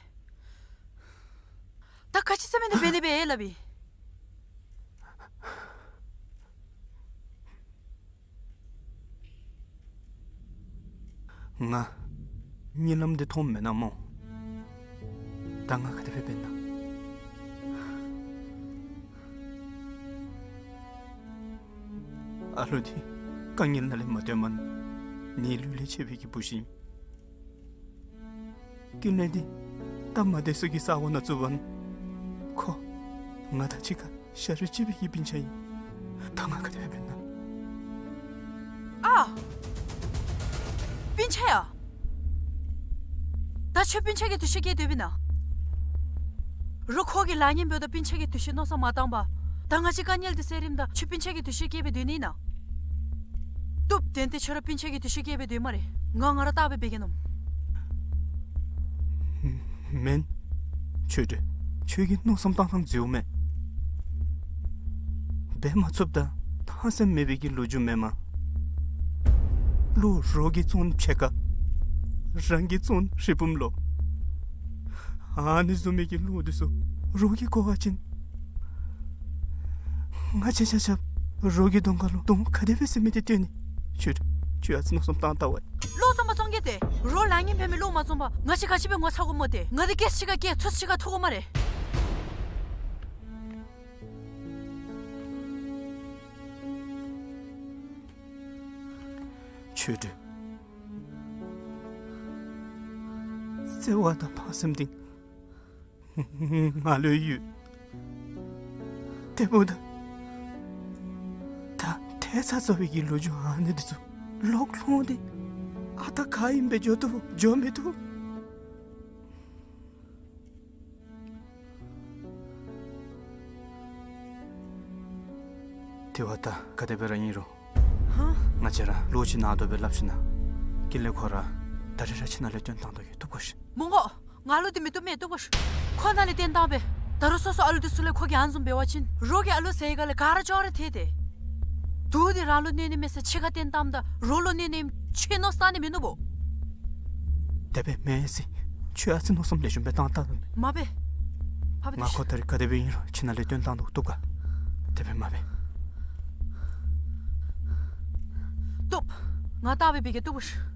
ད་ག་ཅི་ཟེར་མི་འདི་འབད་ནི་སྦེ་སླབ་ཨིན། ང་གཉིད་ལམ་འདི་མཐོངམ་མེན་ན་སྨོ། ད་ང་ག་དེ་སྦེ་འབད་ན། ཨ་ལུ་འདི་ གཏང་ཉལ་ནང་ལས་མ་བཏོན་མ་ནི་ལུས་ལས་ཆད་པའི་གི་བུ་ཤིང་། ཀུན་ལེགས་འདི་སྟབས་མ་བདེ་སུ་གི་ས་འོག་ནང་བཙུགས་པ་ནི་ཁོ་ང་དང་གཅིག་ཁར་ཤ་རུས་གཅིག་པའི་གི་སྤུན་ཆ་ཨིན། ད་ང་ག་དེ་སྦེ་འབད་ན། ཨ། སྤུན་ཆ་ཡ། ད་ཁྱོད་སྤུན་ཆ་གི་འདུ་ཤེས་བསྐྱེད་སྡོདཔ་ཨིན་ན། རོགས་ཁོ་གི་ལཱ་ངན་འབདཝ་ད་སྤུན་ཆ་གི་འདུ་ཤེས་མནོ་བསམ་མ་བཏང་པར། ད་ང་བཅས་དཀའ་ངལ་འདི་སེལ་རནམ་ད་ཁྱོད་སྤུན་ཆ་གི་འདུ་ཤེས་བསྐྱེད་སྦེ་སྡོད་ནི་ཨིན་ན། བཏུབ། དོན་དེ་ཁྱོད་ར་སྤུན་ཆ་གི་འདུ་ཤེས་བསྐྱེད་སྦེ་སྡོད་སྨ་རེ། ང་ང་ར་བལྟ་སྦེ་འབད་གེ་མནོ། མེན། ཆོས་སྒྲོན། ཁྱོད་ཀྱིས་མནོ་བསམ་བཏང་ཐངས་འཛོལཝ་མས། འབད་མ་ཚུགསཔ་ད་ཕངས་སེམས་མེད་པའི་གི་ལོ་རྒྱུས་མེན་མས། བློ་རོགས་ཀྱིས་བཙོང་ཕྱེད་ཀ། རང་གིས་བཙོང་རི་བུམ་ལོ། ཨ་ནི་བཟུམ་མའི་གི་བློ་འདི་ཚུ་རོགས་ཀྱིས་གོ་བ་ཅིན། ང་བཅས་ཆ་ཁྱབ་རོགས་ཀྱི་གདོང་ཁ་ལུ་གདོང་ག་དེ་སྦེ་ཟེར་མི་འདི་སྟོན་ནི། ཁྱོད་ཁྱོད་ཨ་ཙི་མནོ་བསམ་བཏང་ལྟ་བ། བློ་བཟང་པོ་བཙོང་གེ་ཏེ། རོགས་ལཱ་ངན་འབད་མི་བློ་མ་བཟང་པར་ང་བཅས་ག་ཅི་སྦེ་ངོ་ཚ་དགོཔ་སྨོ་ཏེ། ང་འདི་སྐད་ཅིག་ཁར་སྐད་ཚུར་ཅིག་ཁར་ཐུག་དགོ་སྨ་རེ། ཆོས་སྒྲོན། བརྩེ་བ་དང་ཕངས་སེམས་འདི་ང་ལུ་ཡོད། དེ་འབདཝ་ད་ད་ཐལ་ཚ་ཚ་བའི་གི་ལོ་རྒྱུས་ཨ་ནི་འདི་ཚུ་ལོག་ལྷོང་སྟེ་ཨ་རྟག་ག་ཨིནམ་སྦེ་འགྱོ་བཏུབ་འགྱོ་མི་བཏུབ། དེ་བ་ད་ག་དེ་སྦེ་ར་ཨིན་རུང་། ཧ། ང་བཅས་ར་བློ་ཅིག་ནང་དོག་སྦེ་སླབ་ཞིན་ན། ཀུན་ལེགས་ཁོ་ར་ད་རིས་ར་ཁྱིམ་ནང་ལས་བཏོན་བཏང་དོ་གི། བཏུབ་ག་ཤིག། མི་དགོ། ང་ལུ་འདི་མི་བཏུབ་མས། བཏུབ་ག་ཤིག། ཁོ་ནཱ་ལས་བཏོན་བཏང་པས། ད་རུང་སོ་སོ་ཨ་ལུ་འདི་ཚུ་ལས་ཁོ་གིས་ཨ་ནི་བཟུམ་འབད་བ་ཅིན་རོགས་ཀྱི་ཨ་ལུ་ཟེར་ག་ལས་ག་ར་ཅོག་ར་ཐལ་ཏེ། དུག་འདི་རང་ལུ་གནོད་ནི་མེད་ཟེར་ཕྱི་ཁར་བཏོན་བཏངམ་ད་རོགས་ལུ་གནོད་ནི་ཁྱོད་མནོ་བསམ་བཏང་ནི་མིན་ནུག་པོ། དེ་སྦེ་མེན་ཟེར། ཁྱོད་ཨ་ཙི་མནོ་བསམ་ལེགས་ཤོམ་སྦེ་བཏང་བལྟ་ད། མ་འབད། ཕ་བི་ང་ཁོ་ད་རིས་ག་དེ་སྦེ་ཨིན་རུང་ཁྱིམ་ནང་ལས་བཏོན་བཏང་དོ། བཏུབ་ག། དེ་སྦེ་མ་འབད། བཏུབ། ང་བལྟ་སྦེ་འབད་གེ། བཏུབ་ག་ཤིག།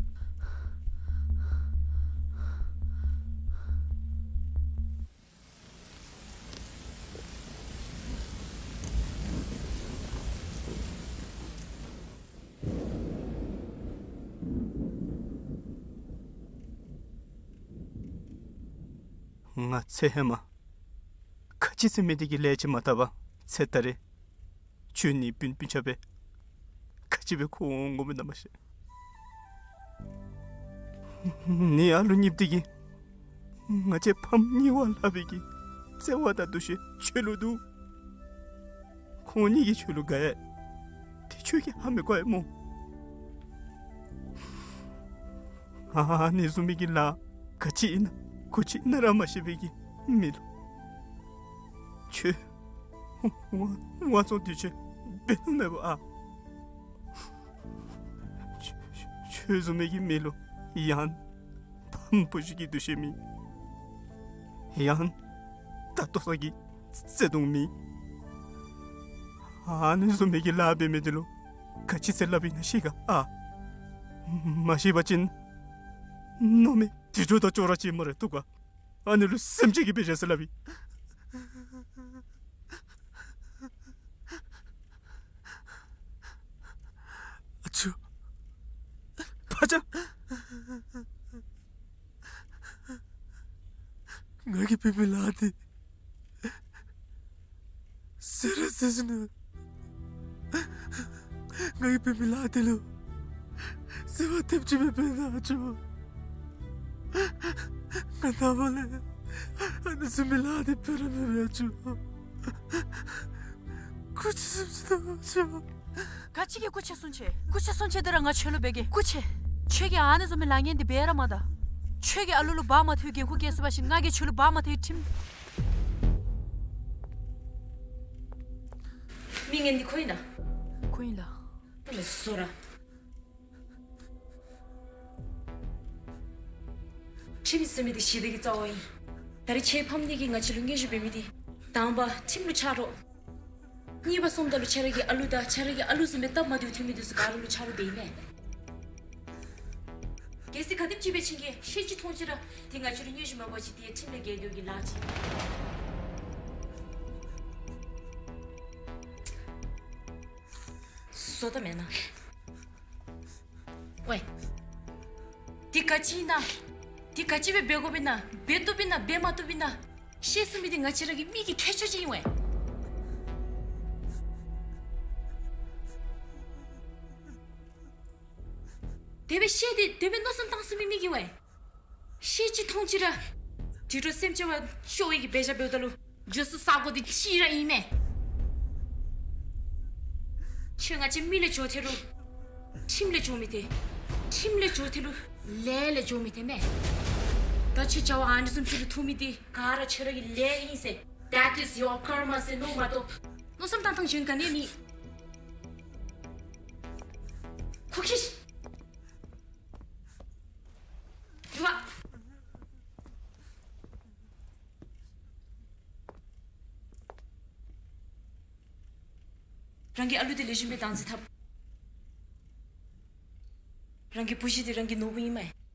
ང་ཚེ་ཧེ་མ་ག་ཅི་ཟེར་མི་འདི་གི་ལས་ཅིག་མ་བཏབ་པར་ཚེ་ད་རེས་ཁྱོད་ནི་སྤུན་སྤུན་ཆ་སྦེ་ག་ཅི་སྦེ་འཁོར་འོང་འོང་མི་ནང་མ་ཤེས། ནི་ཨ་ལུ་གཉིསཔོ་འདི་གིས་ང་བཅས་ཕམ་གཉིས་པ་སླབ་པའི་གི་བརྩེ་བ་དང་འདུ་ཤེས་ཁྱོད་ལུ་འདུག། ཁོང་གཉིས་ཀྱིས་ཁྱོད་ལུ་དགའ་ཡི། དེ་ཁྱོད་ཀྱིས་ཧ་མི་གོ་ཡི་སྨོ། ཨ་ནི་བཟུམ་མའི་གི་ལཱ་ག་ཅི་ཨིན་ན་གུ་ཅི་ཨིན་ན་ར་མ་ཤེས་པའི་གི་མི་ལུ་ཁྱོད་དབང་དབང་བཙོང་འདི་ཚུ་འབད་ནི་མེད་པ་ཨ། ཁྱོད་ཁྱོད་བཟུམ་མའི་གི་མི་ལུ་ཡང་ཕམ་བུ་གཞི་གི་འདུ་ཤེས་མེད། ཡང་ད་ལྟོ་ས་གི་བརྩེ་གདུང་མེད། ཨ་ནི་བཟུམ་མའི་གི་ལཱ་འབད་མི་འདི་ལུ་ག་ཅི་ཟེར་སླབ་ཨིན་ན་ཤེས་ག་ཨ། མ་ཤེས་པ་ཅིན་མནོ་མི་དྲི་དྲོ་དང་ཅོག་ར་ཅིག་སྨ་རེ། བཏུབ་ག། ཨ་ནི་ལུ་སེམས་ཅན་གྱི་དཔེ་བྱས་ཟེར་སླབ་ཨིན། ཨ་ཅོ། ཕ་ཅག། ང་གིས་འབད་མི་ལཱ་འདི་ཟེར་ར་ཟེར་ཞིན་ན་ང་གིས་འབད་མི་ལཱ་འདི་ལུ་བརྩེ་བ་ཐེབས་ཅིག་མེད་པས་ན་ཨ་ཅོ། ང་ནངས་པ་ལས་ཨ་ནི་བཟུམ་མའི་ལཱ་འདི་འབད་ར་མི་འབད་ཨ་ཅོ། སྐུ་མཁྱེན་གསུང་ཅི་དང་ཨ་ཅོ། ག་ཅི་གི་སྐུ་མཁྱེན་གསུང་ཅི། སྐུ་མཁྱེན་གསུང་ཅི་འདི་ར་ང་ཁྱོད་ལུ་འབད་གེ། སྐུ་མཁྱེན། ཁྱོད་ཀྱིས་ཨ་ནི་བཟུམ་མའི་ལཱ་ངན་འདི་འབད་ར་མ་ད། ཁྱོད་ཀྱིས་ཨ་ལུ་ལུ་འབག་མ་ཐལ་བའི་འགན་ཁུར་བཀལ་ཚུགས་པ་ཅིན་ང་གིས་ཁྱོད་ལུ་འབག་མ་ཐལ་བའི་ཁྲིམས། མི་ངན་འདི་ཁོ་ཨིན་ན། ཁོ་ཨིན་ལགས། ཨ་ལས་སོ་ར། ཁྲིམས་ཟེར་མི་འདི་ཞི་བདེ་གི་རྩ་བ་ཨིན། ད་རེས་ཁྱོད་ཕམ་འདི་གིས་ང་བཅས་ལུ་དངོས་ཤུགས་འབད་མི་འདི་དང་པ་ཁྲིམས་ལུ་ཆ་རོགས། གཉིས་པ་སོངམ་ད་ལུ་ཁྱོད་ར་གི་ཨ་ལུ་དང་ཁྱོད་ར་གི་ཨ་ལུ་བཟུམ་སྦེ་སྟབས་མ་བདེཝ་ཐོན་མི་འདི་ཚུ་ག་ར་ལུ་ཆ་རོགས་འབད་ཨིན་མས། གལ་སྲིད་ག་དེམ་ཅིག་སྦེ་ཁྱོད་ཀྱིས་ཤེས་ཅི་མཐོང་ཅི་ར་འདི་ང་བཅས་ལུ་དངོས་ཤུགས་མ་འབད་བ་ཅིན་འདི་ཁྲིམས་ལས་འགལ་འགྱོ་གི་ལཱ་ཅིག་ཨིན། བཟོ་ལྟ་མེན་ན། ཝའེ། འདི་ག་ཅི་ཨིན་ན། འདི་ག་ཅི་སྦེ་འབད་དགོཔ་ཨིན་ན། འབད་བཏུབ་ཨིན་ན་འབད་མ་བཏུབ་ཨིན་ན། ཤེས་ཚུགས་མི་འདི་ང་བཅས་ར་གི་མི་གི་ཁྱད་ཆོས་ཅིག་ཨིན་ཝའེ། དེ་སྦེ་ཤེས་ཏེ་དེ་སྦེ་མནོ་བསམ་བཏང་ཚུགས་མི་མི་གིས་ཝའེ། ཤེས་ཅི་མཐོང་ཅི་ར། དུད་འགྲོ་སེམས་ཅན་བ་ཤོར་བའི་གི་འབད་བཞག་འབདཝ་ད་ལུ། རྗེས་སུ་ས་གོ་འདི་ཅིག་ར་ཨིན་མས། ཁྱོད་ང་བཅས་མི་ལས་འགྱོ་ཐལ་རུང་། ཁྲིམས་ལས་འགྱོ་མི་ཐལ། ཁྲིམས་ལས་འགྱོ་ཐལ་རུང་ལས་ལས་འགྱོ་མི་ཐལ་མས། ད་ཁྱོད་བྱ་བ་ཨ་ནི་བཟུམ་ཅིག་ལུ་ཐུག་མི་འདི་ག་ར་ཁྱོད་ར་གི་ལས་ཨིན་ཟེར། That is your karma ཟེར་མནོ་མ་གཏོགས། མནོ་བསམ་བཏང་ཐངས་གཞན་ག་ནི་མེད། ཁོ་ཁྱི་ཤི། ཡུ་བ། རང་གི་ཨ་ལུ་འདི་ལེགས་ཤོམ་སྦེ་བདག་འཛིན་འཐབ། རང་གི་བུ་གཞི་འདི་རང་གི་ནོར་བུ་ཨིན་མས།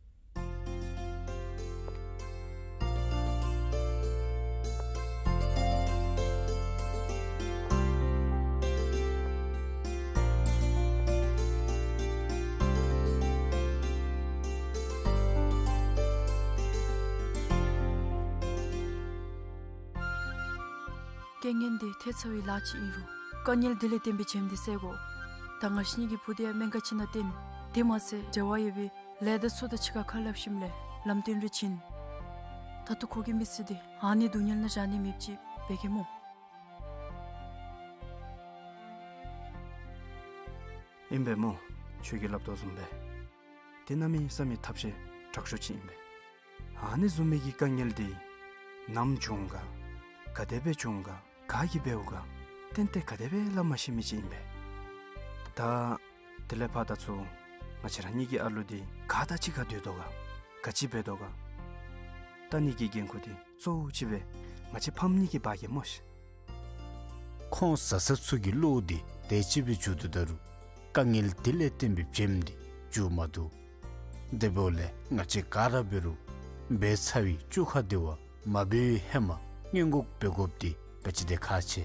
རྐྱེན་ངན་འདི་ཐེབས་ཚར་བའི་ལཱ་ཅིག་ཨིན་རུང་། དཀའ་ངལ་འདི་ལས་བརྟེན་པའི་བྱེམ་འདི་བསལ་དགོ། ད་ང་བཅས་གཉིས་ཀྱི་བུ་འདི་ཡང་སྨན་ཁང་ཅིག་ནང་བསྟེན། དེ་མ་ཚད་འབྲེལ་བ་ཡོད་པའི་ལས་དང་ཚུ་དང་གཅིག་ཁར་ཁ་སླབ་ཞིནམ་ལས་ལམ་སྟོན་རེ་བྱིན། ད་ལྟོ་ཁོ་གི་མི་ཚེ་འདི་ཨ་ནི་སྡུག་བསྔལ་ནང་བཞག་ནི་མེདཔ་ཅིག་འབད་གེ་སྨོ། ཨིན་པས་སྨོ། ཁྱོད་ཀྱིས་སླབ་དོ་བཟུམ་སྦེ། དེ་གནམ་མེད་ས་མེད་ཐབས་ཤེས་དྲག་ཤོས་ཅིག་ཨིན་པས། ཨ་ནི་བཟུམ་མའི་གི་དཀའ་ངལ་འདི་ནམ་བྱུང་ག། ག་དེ་སྦེ་བྱུང་ག། ག་གིས་འབདཝ་ག། ཏན་ཏན་ག་དེ་སྦེ་སླབ་མ་ཤེས་མི་ཅིག་ཨིན་པས། ད་དེ་ལས་ཕར་ད་ཚུར་ང་བཅས་ར་གཉིས་ཀྱི་ཨ་ལུ་འདི་ག་དང་གཅིག་ཁར་སྡོད་དོ་ག། ག་ཅི་འབད་དོ་ག། ད་ཨ་ནི་གི་འགན་ཁུར་འདི་གཙོ་བོ་ཅིག་སྦེ་ང་བཅས་ཕམ་གཉིས་ཀྱིས་འབག་གེ་སྨོ་ཤིག། ཁོང་བཟའ་ཚང་ཚུ་གི་བློ་འདི་དེ་ཅིག་སྦེ་འགྱོ་དོ་ད་རུང་དཀའ་ངལ་དེ་ལས་བརྟེན་པའི་བྱེམ་འདི་འགྱོ་མ་བཏུབ། དེ་འབདཝ་ལས་ང་བཅས་ག་ར་འབད་རུང་འབད་ཚར་བའི་བཅོ་ཁ་དེ་བ་མ་འབད་བའི་ཧེ་མ་སྔོན་འགོག་འབད་དགོཔ་འདི་ག་ཅི་དེ་ཁག་ཆེ།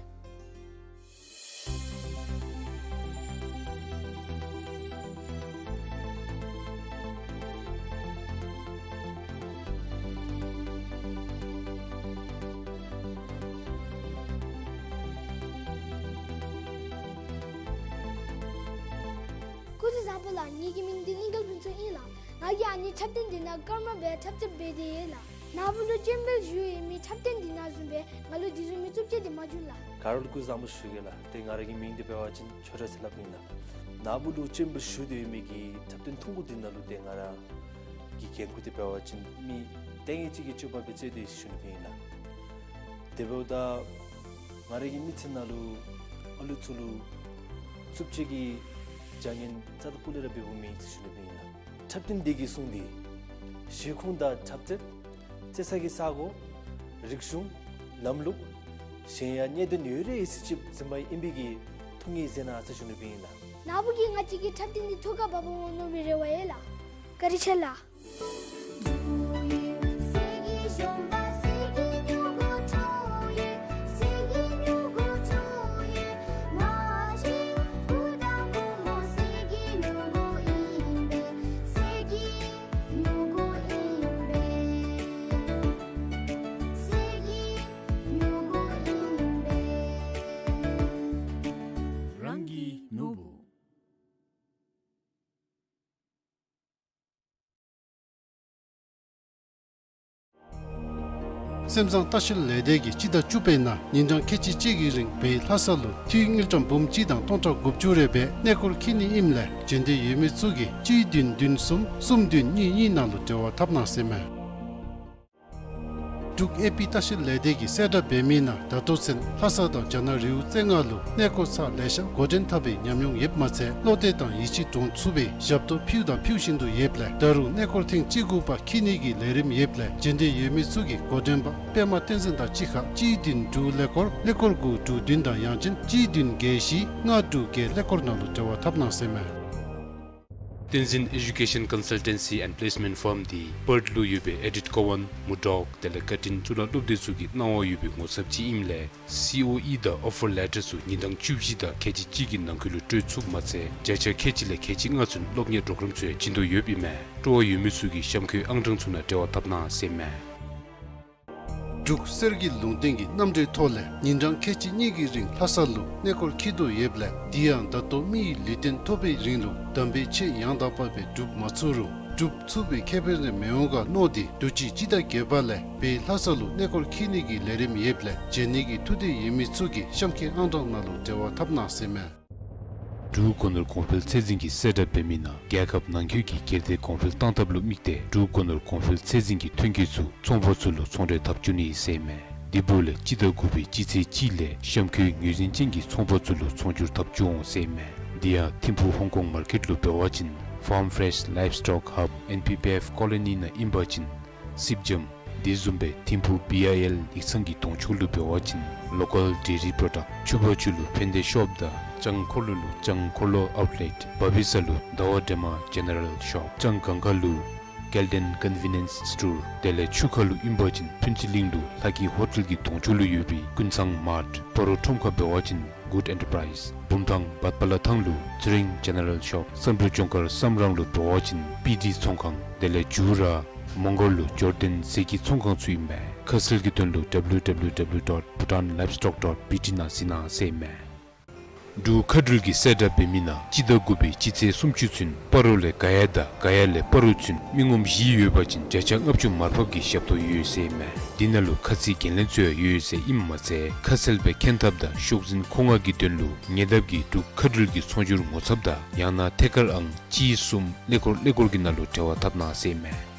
སྐུ་གཟུགས་བཟང་པོ་ལགས། ངེ་གི་མིང་འདི་གླིང་དཀར་ཕུན་ཚོགས་ཨིན་ལགས། ང་གིས་ཨ་ནི་འཁྲབ་སྟོན་འདི་ནང་ཀརྨ་སྦེ་འཁྲབ་རྩེདཔ་འབད་དེ་ཡོད་ལགས། ནཱ་བུ་ལུ་སྤྱན་འབུལ་ཞུ་ཡོད་མི་འཁྲབ་སྟོན་འདི་ནང་བཟུམ་སྦེ་ང་ལུ་འདི་བཟུམ་མའི་རྩུབ་སྤྱོད་འདི་མ་བྱུང་ལགས། ག་ར་ལུ་སྐུ་གཟུགས་བཟང་པོ་ཞུ་གེ་ལགས། ཏེ་ང་ར་གི་མིང་འདི་འབད་བ་ཅིན་ཆོས་གྲགས་ཟེར་སླབ་ཨིན་ལགས། ནཱ་བུ་ལུ་སྤྱན་འབུལ་ཞུ་སྟེ་ཡོད་མི་གི་འཁྲབ་སྟོན་ཐུང་ཀུ་འདི་ནང་ལུ་ཏེ་ང་ར་གི་འགན་ཁུར་འདི་འབད་བ་ཅིན་མི་ལྟས་ངན་ཅིག་གི་སྤྱོད་པ་སྦེ་རྩེད་དེ་ཡོད་ཟེར་ཞུ་ནི་སྦེ་ཨིན་ལགས། དེ་འབདཝ་ད་ང་ར་གི་མི་ཚེ་ནང་ལུ་ཨ་ལུ་ཚུ་ལུ་རྩུབ་སྤྱོད་ཀྱི་བྱ་ངན་རྩ་དང་སྤུ་ལས་ར་འབདཝ་མེད་ཟེར་ཞུ་ནི་སྦེ་ཨིན་ལགས། འཁྲབ་སྟོན་འདི་གིས་བཟུང་སྟེ་བཞེས་ཁུངས་དང་འཁྲབ་རྩེད། རྩེད་ས་གི་ས་གོ། རིག་གཞུང་། ལམ་ལུགས། གཞན་ཡང་གནད་དོན་ཡོད་རིགས་ཅིག་འཛིན་པ་ཨིན་པའི་གི་ཐུགས་ངེས་མཛད་གནང་ཟེར་ཞུ་ནི་སྦེ་ཨིན་ལགས། ནཱ་བུ་གིས་ང་བཅས་ཀྱི་འཁྲབ་སྟོན་འདི་ཐུགས་ཁར་བབ་འོང་མནོ་བའི་རེ་བ་ཡོད་ལགས། བཀའ་དྲིན་ཆེ་ལགས། རང་གི་ནོར་བུ། སེམས་བཟང་ལྟ་བཤལ་ལས་སྡེ་གིས་སྤྱི་ཟླ་བཅུ་པའི་ནང་ཉིན་གྲངས་ཁལ་གཅིག་གཅིག་གི་རིང་བལ་ཡུལ་ལྷ་ས་ལུ་འཐུས་དངུལ་ཀྲམ་འབུམ་གཅིག་དང་སྟོང་ཕྲག་དགུ་བཅུ་རེ་སྦེ་གནས་སྐོར་འཁྱིད་ནི་ཨིནམ་ལས་བྱོན་འདོད་ཡོད་མི་ཚུ་གིས་གཅིག་བདུན་བདུན་གསུམ་གསུམ་བདུན་གཉིས་གཉིས་ནང་ལུ་འབྲེལ་བ་འཐབ་གནང་ཟེར་མས། འབྲུག་ཨེ་པི་ལྟ་བཤལ་ལས་སྡེ་གིས་གསལ་བསྒྲགས་འབད་མི་ནང་ད་ལྟོ་ཚུན་ལྷ་ས་དང་རྒྱ་ནག་རི་བོ་རྩེ་ལྔ་ལུ་གནས་སྐོར་ཚར་ལེ་ཤ་འགོ་འདྲེན་འཐབ་པའི་ཉམས་མྱོང་ཡོདཔ་མ་ཚད་བློ་གཏད་དང་ཡིད་ཆེས་འདྲོངས་ཚུགས་པའི་ཞབས་ཏོག་ཕུལཝ་དང་ཕུལ་བཞིན་དུ་ཡོདཔ་ལས་ད་རུང་གནས་སྐོར་ཐེངས་གཅིག་དགུ་པ་འཁྱིད་ནི་གི་ལས་རིམ་ཡོདཔ་ལས་བྱོན་འདོད་ཡོད་མི་ཚུ་གིས་འགོ་འདྲེན་པ་པདྨ་བསྟན་འཛིན་དང་གཅིག་ཁར་གཅིག་བདུན་དྲུག་ཀླད་ཀོར་ཀླད་ཀོར་དགུ་དྲུག་བདུན་དང་ཡང་ཅིན་གཅིག་བདུན་བརྒྱད་བཞི་ལྔ་དྲུག་བརྒྱད་ཀླད་ཀོར་ནང་ལུ་འབྲེལ་བ་འཐབ་གནང་ཟེར་མས། Tenzin Education Consultancy and Placement Firm འདི་པརཐ་ལུ་ཡོད་པའི་ཨེ་ཌིཐ་ཀོ་ཝཱན་མུར་ཌོག་དེ་ལས་ཀར་ཊིན་གཙུག་ལག་སློབ་སྡེ་ཚུ་གིས་གནང་བ་ཡོད་པའི་ངོ་ཚབ་ཅིག་ཨིནམ་ལས་སི་ཨོ་ཨི་དང་ཨོ་ཕར་ལེ་ཊར་ཚུ་ཉིན་གྲངས་བཅུ་བཞི་དང་ཁལ་གཅིག་གཅིག་གི་ནང་འཁོད་ལུ་སྤྲོད་ཚུགསཔ་མ་ཚད་བརྒྱ་ཆ་ཁལ་གཅིག་ལས་ཁལ་གཅིག་ལྔ་ཚུན་སློབ་གཉེར་པོརོ་གརམ་ཚུ་ཡང་བྱིན་དོ་ཡོདཔ་ཨིན་མས། སྤྲོ་བ་ཡོད་མི་ཚུ་གིས་གཤམ་འཁོད་ཨང་གྲངས་ཚུ་ནང་འབྲེལ་བ་འཐབ་གནང་ཟེར་ཨིན་མས། འབྲུག་གསེར་གྱི་ལུང་བསྟན་གྱི་རྣམ་འགྲེལ་ཐོག་ལས་ཉིན་གྲངས་ཁལ་གཅིག་གཉིས་ཀྱི་རིང་ལྷ་ས་ལུ་གནས་སྐོར་འཁྱིད་དོ་ཡོདཔ་ལས་དེ་ཡང་ད་ལྟོ་མི་ཡི་ལུས་རྟེན་ཐོབ་པའི་རིང་ལུ་དམ་པའི་ཆོས་ཡང་དག་པ་སྦེ་སྒྲུབ་མ་ཚུགས་རུང་སྒྲུབ་ཚུགས་པའི་ཁེ་ཕན་རེ་མི་འོང་ག་མནོ་སྟེ་དུས་ཅི་སྤྱི་ཟླ་བརྒྱད་པ་ལས་བོད་ལྷ་ས་ལུ་གནས་སྐོར་འཁྱིད་ནི་གི་ལས་རིམ་ཡོདཔ་ལས་བྱོན་ནི་གི་ཐུགས་འདོད་ཡོད་མི་ཚུ་གིས་གཤམ་འཁོད་ཨང་གྲངས་ནང་ལུ་འབྲེལ་བ་འཐབ་གནང་ཟེར་ཨིན་མས། འབྲུག་སྒོ་ནོར་གོང་འཕེལ་ཚད་འཛིན་གྱིས་གསལ་བསྒྲགས་འབད་མི་ནང་རྒྱལ་ཁབ་ནང་འཁོད་ཀྱི་སྒེར་སྡེ་གོང་འཕེལ་གཏང་ཐབས་ལུ་དམིགས་ཏེ་འབྲུག་སྒོ་ནོར་གོང་འཕེལ་ཚད་འཛིན་གྱིས་ཐོན་སྐྱེད་ཚུ་ཚོང་པ་ཚུ་ལུ་ཚོང་འབྲེལ་འཐབ་བཅུག་ནི་ཟེར་ཨིན་མས། དེ་འབདཝ་ལས་སྤྱི་ཟླ་དགུ་པའི་སྤྱི་ཚེས་གཅིག་ལས་གཤམ་འཁོད་ངོས་འཛིན་ཅན་གྱི་ཚོང་པ་ཚུ་ལུ་ཚོང་སྒྱུར་འཐབ་བཅུག་འོང་ཟེར་ཨིན་མས། དེ་ཡང་ཐིམ་ཕུག་ཧོང་ཀོང་མར་ཀེཊ་ལུ་འབད་བ་ཅིན་Farm Fresh Livestock Hub N P P F Colony ནང་ཨིན་པ་ཅིན་སིབ་འཇམ། དེ་བཟུམ་སྦེ་ཐིམ་ཕུག་བི་ཨའི་ཨེལ་ཡིག་ཚང་གི་གདོང་ཕྱོགས་ལུ་འབད་བ་ཅིན་Local Dairy Product། ཆུ་བར་ཆུ་ལུ་ཕན་བདེ་ཤོབ་དང་ལྕང་འཁོར་ལོ་ལུ་ལྕང་འཁོར་ལོ་ཨའུཊ་ལེཊ། བ་བི་ས་ལུ་ཟླ་བ་སྒྲོལ་མ་ཇེ་ནེ་རལ་ཤོབ། ལྕང་སྒང་ཁ་ལུ་ཀེལ་ཌེན་ཀོན་ཝི་ནི་ཡེནསི་སི་ཊོར། དེ་ལས་ཆུ་ཁ་ལུ་ཨིན་པ་ཅིན་ཕུན་ཚོགས་གླིང་ལུ་ལྷ་སྐྱིད་ཧོ་ཊེལ་གྱི་གདོང་ཕྱོགས་ལུ་ཡོད་པའི་ཀུན་བཟང་མཱརཊ། སྤ་རོ་ཁྲོམ་ཁ་འབད་བ་ཅིན་གུཌ་ཨེན་ཊར་པ་རའིཛ། བུམ་ཐང་བཱད་པ་ལ་ཐང་ལུ་ཚེ་རིང་ཇེ་ནེ་རལ་ཤོབ། བསམ་གྲུབ་ལྗོངས་མཁར་བསམ་རང་ལུ་འབད་བ་ཅིན་པི་ཌི་ཚོང་ཁང་། དེ་ལས་འཇུ་ར་མོང་སྒར་ལུ་ཇོར་ཌེན་ཟས་ཀྱི་ཚོང་ཁང་ཚུ་ཨིན་མས། ཁ་གསལ་གྱི་དོན་ལུ་W W W dot bhutan livestock dot B T ནང་གཟིགས་གནང་ཟེར་ཨིན་མས། འབྲུག་མཁའ་འགྲུལ་གྱིས་གསལ་བསྒྲགས་འབད་མི་ནང་སྤྱི་ཟླ་དགུ་པའི་སྤྱི་ཚེས་སུམ་ཅུ་ཚུན་སྤ་རོ་ལས་ག་ཡ་དང་ག་ཡ་ལས་སྤ་རོ་ཚུན་མི་ངོམ་བཞི་ཡོད་པ་ཅིན་བརྒྱ་ཆ་ལྔ་བཅུ་མར་ཕབ་ཀྱི་ཞབས་ཏོག་ཡོད་ཟེར་ཨིན་མས། དེ་ནང་ལུ་ཁ་ཚིག་འགན་ལེན་ཚུ་ཡང་ཡོད་ཟེར་ཨིནམ་མ་ཚད་ཁ་གསལ་སྦེ་མཁྱེན་ཐབས་དང་ཤོག་འཛིན་མཁོ་མངགས་ཀྱི་དོན་ལུ་ཉེ་འདབས་ཀྱི་འབྲུག་མཁའ་འགྲུལ་གྱི་ཚོང་སྒྱུར་ངོ་ཚབ་དང་ཡང་ན་ཐད་ཀར་ཨང་གཅིག་གསུམ་ཀླད་ཀོར་ཀླད་ཀོར་གྱི་ནང་ལུ་འབྲེལ་བ་འཐབ་གནང་ཟེར་ཨིན་མས།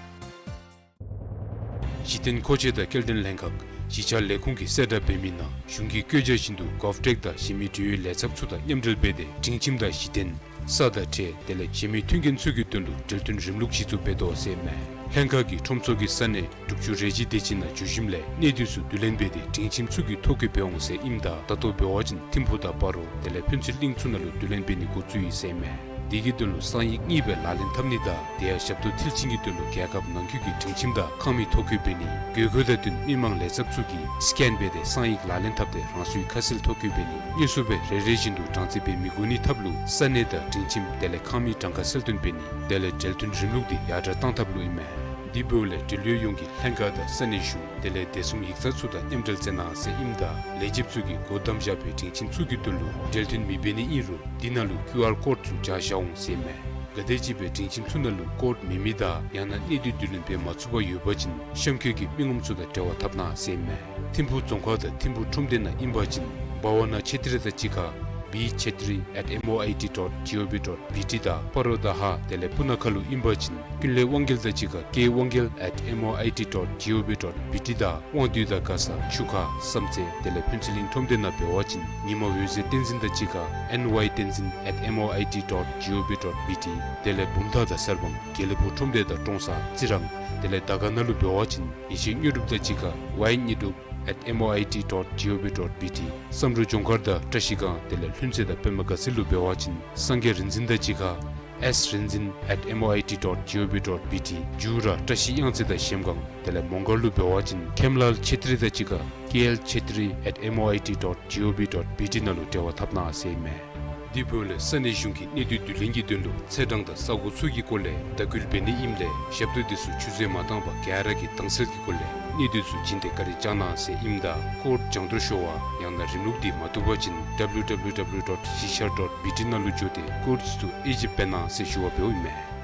གཞི་རྟེན་མཁོ་ཆས་དང་སྐྱེལ་འདྲེན་ལྷན་ཁག་གཞིས་ཆགས་ལས་ཁུངས་ཀྱིས་གསལ་བསྒྲགས་འབད་མི་ནང་གཞུང་གི་བཀོད་རྒྱ་བཞིན་དུ་གོབ་ཊེཀ་དང་གཞན་མི་འབྲེལ་ཡོད་ལས་ཚབ་ཚུ་དང་མཉམ་འབྲེལ་འབད་དེ་སྒྲིང་ཁྱིམ་དང་གཞི་རྟེན་ས་དང་ཁྲལ་དེ་ལས་གཞན་མི་མཐུན་རྐྱེན་ཚུ་གི་དོན་ལུ་འབྲེལ་མཐུན་རིམ་ལུགས་གཞི་བཙུགས་འབད་དོ་ཟེར་ཨིན་མས། ལྷན་ཁག་གིས་ཁྲོམ་ཚོགས་ཀྱི་ས་གནས་འབྲུག་ཆུ་རེ་ཇི་སྡེ་སྤྱི་ནང་འགྱོ་ཞིནམ་ལས་གནས་སྡུད་ཚུ་བསྡུ་ལེན་འབད་དེ་སྒྲིང་ཁྱིམ་ཚུ་གི་ཐོ་བཀོད་འབད་འོང་ཟེར་ཨིནམ་ད་ད་ལྟོ་འབད་བ་ཅིན་ཐིམ་ཕུག་དང་སྤ་རོ་དེ་ལས་ཕུན་ཚོགས་གླིང་ཚུ་ནང་ལུ་བསྡུ་ལེན་འབད་ནི་འགོ་བཙུགས་ཡི་ཟེར་ཨིན་མས། དེ་གི་དོན་ལུ་གསང་ཡིག་གཉིས་སྦེ་ལག་ལེན་འཐབ་ནི་དང་དེ་ཡང་ཞབས་ཏོག་མཐིལ་ཕྱིན་གྱི་དོན་ལུ་རྒྱལ་ཁབ་ནང་འཁོད་ཀྱི་སྒྲིང་ཁྱིམ་དང་ཁང་མིག་ཐོ་བཀོད་འབད་ནི། དགོས་མཁོ་དང་བསྟུན་མི་མང་ལས་ཚབ་ཚུ་གིས་སི་ཀེན་འབད་དེ་གསང་ཡིག་ལག་ལེན་འཐབ་སྟེ་རང་སོའི་ཁ་གསལ་ཐོ་བཀོད་འབད་ནི། དངོས་སུ་སྦེ་རེ་རེ་བཞིན་དུ་གྲངས་རྩིས་འབད་མི་དགོ་ནི་ཐབས་ལུ་ས་གནས་དང་སྒྲིང་ཁྱིམ་དེ་ལས་ཁང་མིག་གྲངས་ཀ་གསལ་སྟོན་འབད་ནི། དེ་ལས་འབྲེལ་མཐུན་རིམ་ལུགས་འདི་ཡར་དྲག་གཏང་ཐབས་ལུ་ཨིན་མས། དེ་འབདཝ་ལས་འབྲེལ་ཡོད་ཡོངས་ཀྱིས་ལྷན་ཁག་དང་ས་གནས་གཞུང་དེ་ལས་བདེ་སྲུང་ཡིག་ཚང་ཚུ་དང་མཉམ་འབྲེལ་མཛད་གནང་ཟེར་ཨིནམ་ད་ལས་བྱེདཔ་ཚུ་གིས་སྒོ་བསྡམས་བཞག་པའི་སྒྲིང་ཁྱིམ་ཚུ་གི་དོན་ལུ་འབྲེལ་མཐུན་མི་འབད་ནི་ཨིན་རུང་དེ་ནང་ལུ་ཀིའུ་ཨར་ཀོཌ་ཚུ་སྦྱར་བཞག་འོང་ཟེར་ཨིན་མས། ག་དེམ་ཅིག་སྦེ་སྒྲིང་ཁྱིམ་ཚུ་ནང་ལུ་ཀོཌ་མེད་མི་དང་ཡང་ན་གནས་སྡུད་བསྡུ་ལེན་འབད་མ་ཚུགས་པར་ཡོད་པ་ཅིན་གཤམ་འཁོད་ཀྱི་མི་ངོམ་ཚུ་དང་འབྲེལ་བ་འཐབ་གནང་ཟེར་ཨིན་མས། ཐིམ་ཕུག་རྫོང་ཁག་དང་ཐིམ་ཕུག་ཁྲོམ་སྡེ་ནང་ཨིན་པ་ཅིན་བྷ་ཝ་ན་ཆེ་ཏྲི་དང་གཅིག་ཁར་B Chetri at M O I T dot G O V dot B T དང་སྤ་རོ་དང་ཧཱ་དེ་ལས་སྤུ་ན་ཁ་ལུ་ཨིན་པ་ཅིན་ཀུན་ལེགས་དབང་རྒྱལ་དང་གཅིག་ཁར་K Wangyal at M O I T dot G O V dot B T དང་དབང་འདུས་དང་མགར་ས་ཆུ་ཁ་བསམ་རྩེ་དེ་ལས་ཕུན་ཚོགས་གླིང་ཁྲོམ་སྡེ་ནང་འབད་བ་ཅིན་ཉི་མ་འོད་ཟེར་བསྟན་འཛིན་དང་གཅིག་ཁར་N Y Tenzin at M O I T dot G O V dot B T དེ་ལས་བུམ་ཐང་དང་གསར་སྤང་དགེ་ལེགས་ཕུག་ཁྲོམ་སྡེ་དང་ཀྲོང་གསར་རྩི་རང་དེ་ལས་དར་དཀར་ན་ལུ་འབད་བ་ཅིན་ཡེ་ཤེས་དངོས་གྲུབ་དང་གཅིག་ཁར་Y Nyidrup at M O I T dot G O V dot B T བསམ་གྲུབ་ལྗོངས་མཁར་དང་བཀྲ་ཤིས་སྒང་དེ་ལས་ལྷུན་རྩེ་དང་པདྨ་དགའ་ཚལ་ལུ་འབད་བ་ཅིན་སངས་རྒྱས་རིག་འཛིན་དང་གཅིག་ཁར་S Rinzin at M O I T dot G O V dot B T འཇུ་ར་བཀྲ་ཤིས་གཡང་རྩེ་དང་གཞལམ་སྒང་དེ་ལས་མོང་སྒར་ལུ་འབད་བ་ཅིན་ཁེམ་ལཱལ་ཆེ་ཏྲི་དང་གཅིག་ཁར་K L Chetri at M O I T dot G O V dot B T ནང་ལུ་འབྲེལ་བ་འཐབ་གནང་ཟེར་ཨིན་མས། དེ་འབདཝ་ལས་ས་གནས་གཞུང་གིས་གནས་སྡུད་བསྡུ་ལེན་གྱི་དོན་ལུ་ཚེས་གྲངས་དང་ས་གོ་ཚུ་གི་སྐོར་ལས་བརྡ་སྐུལ་འབད་ནི་ཨིནམ་ལས་ཞབས་ཏོག་དེ་ཚུ་ཆུད་ཟོས་མ་བཏང་པར་ག་ར་གིས་དྭངས་གསལ་གྱི་སྒོ་ལས་གནས་སྡུད་ཚུ་བྱིན་ཏེ་བཀའ་དྲིན་བསྐྱང་གནང་ཟེར་ཨིནམ་ད་ཀོཌ་སྦྱང་བརྡར་ཞུ་བ་ཡང་ན་རིམ་ལུགས་འདི་མ་བཏུབ་པ་ཅིན་W W W dot གཞིས་ཆགས་dot B T ནང་ལུ་འགྱོ་སྟེ་ཀོཌ་ཚུ་དབྱེ་ཞིབ་འབད་གནང་ཟེར་ཞུ་བ་འབདཝ་ཨིན་མས།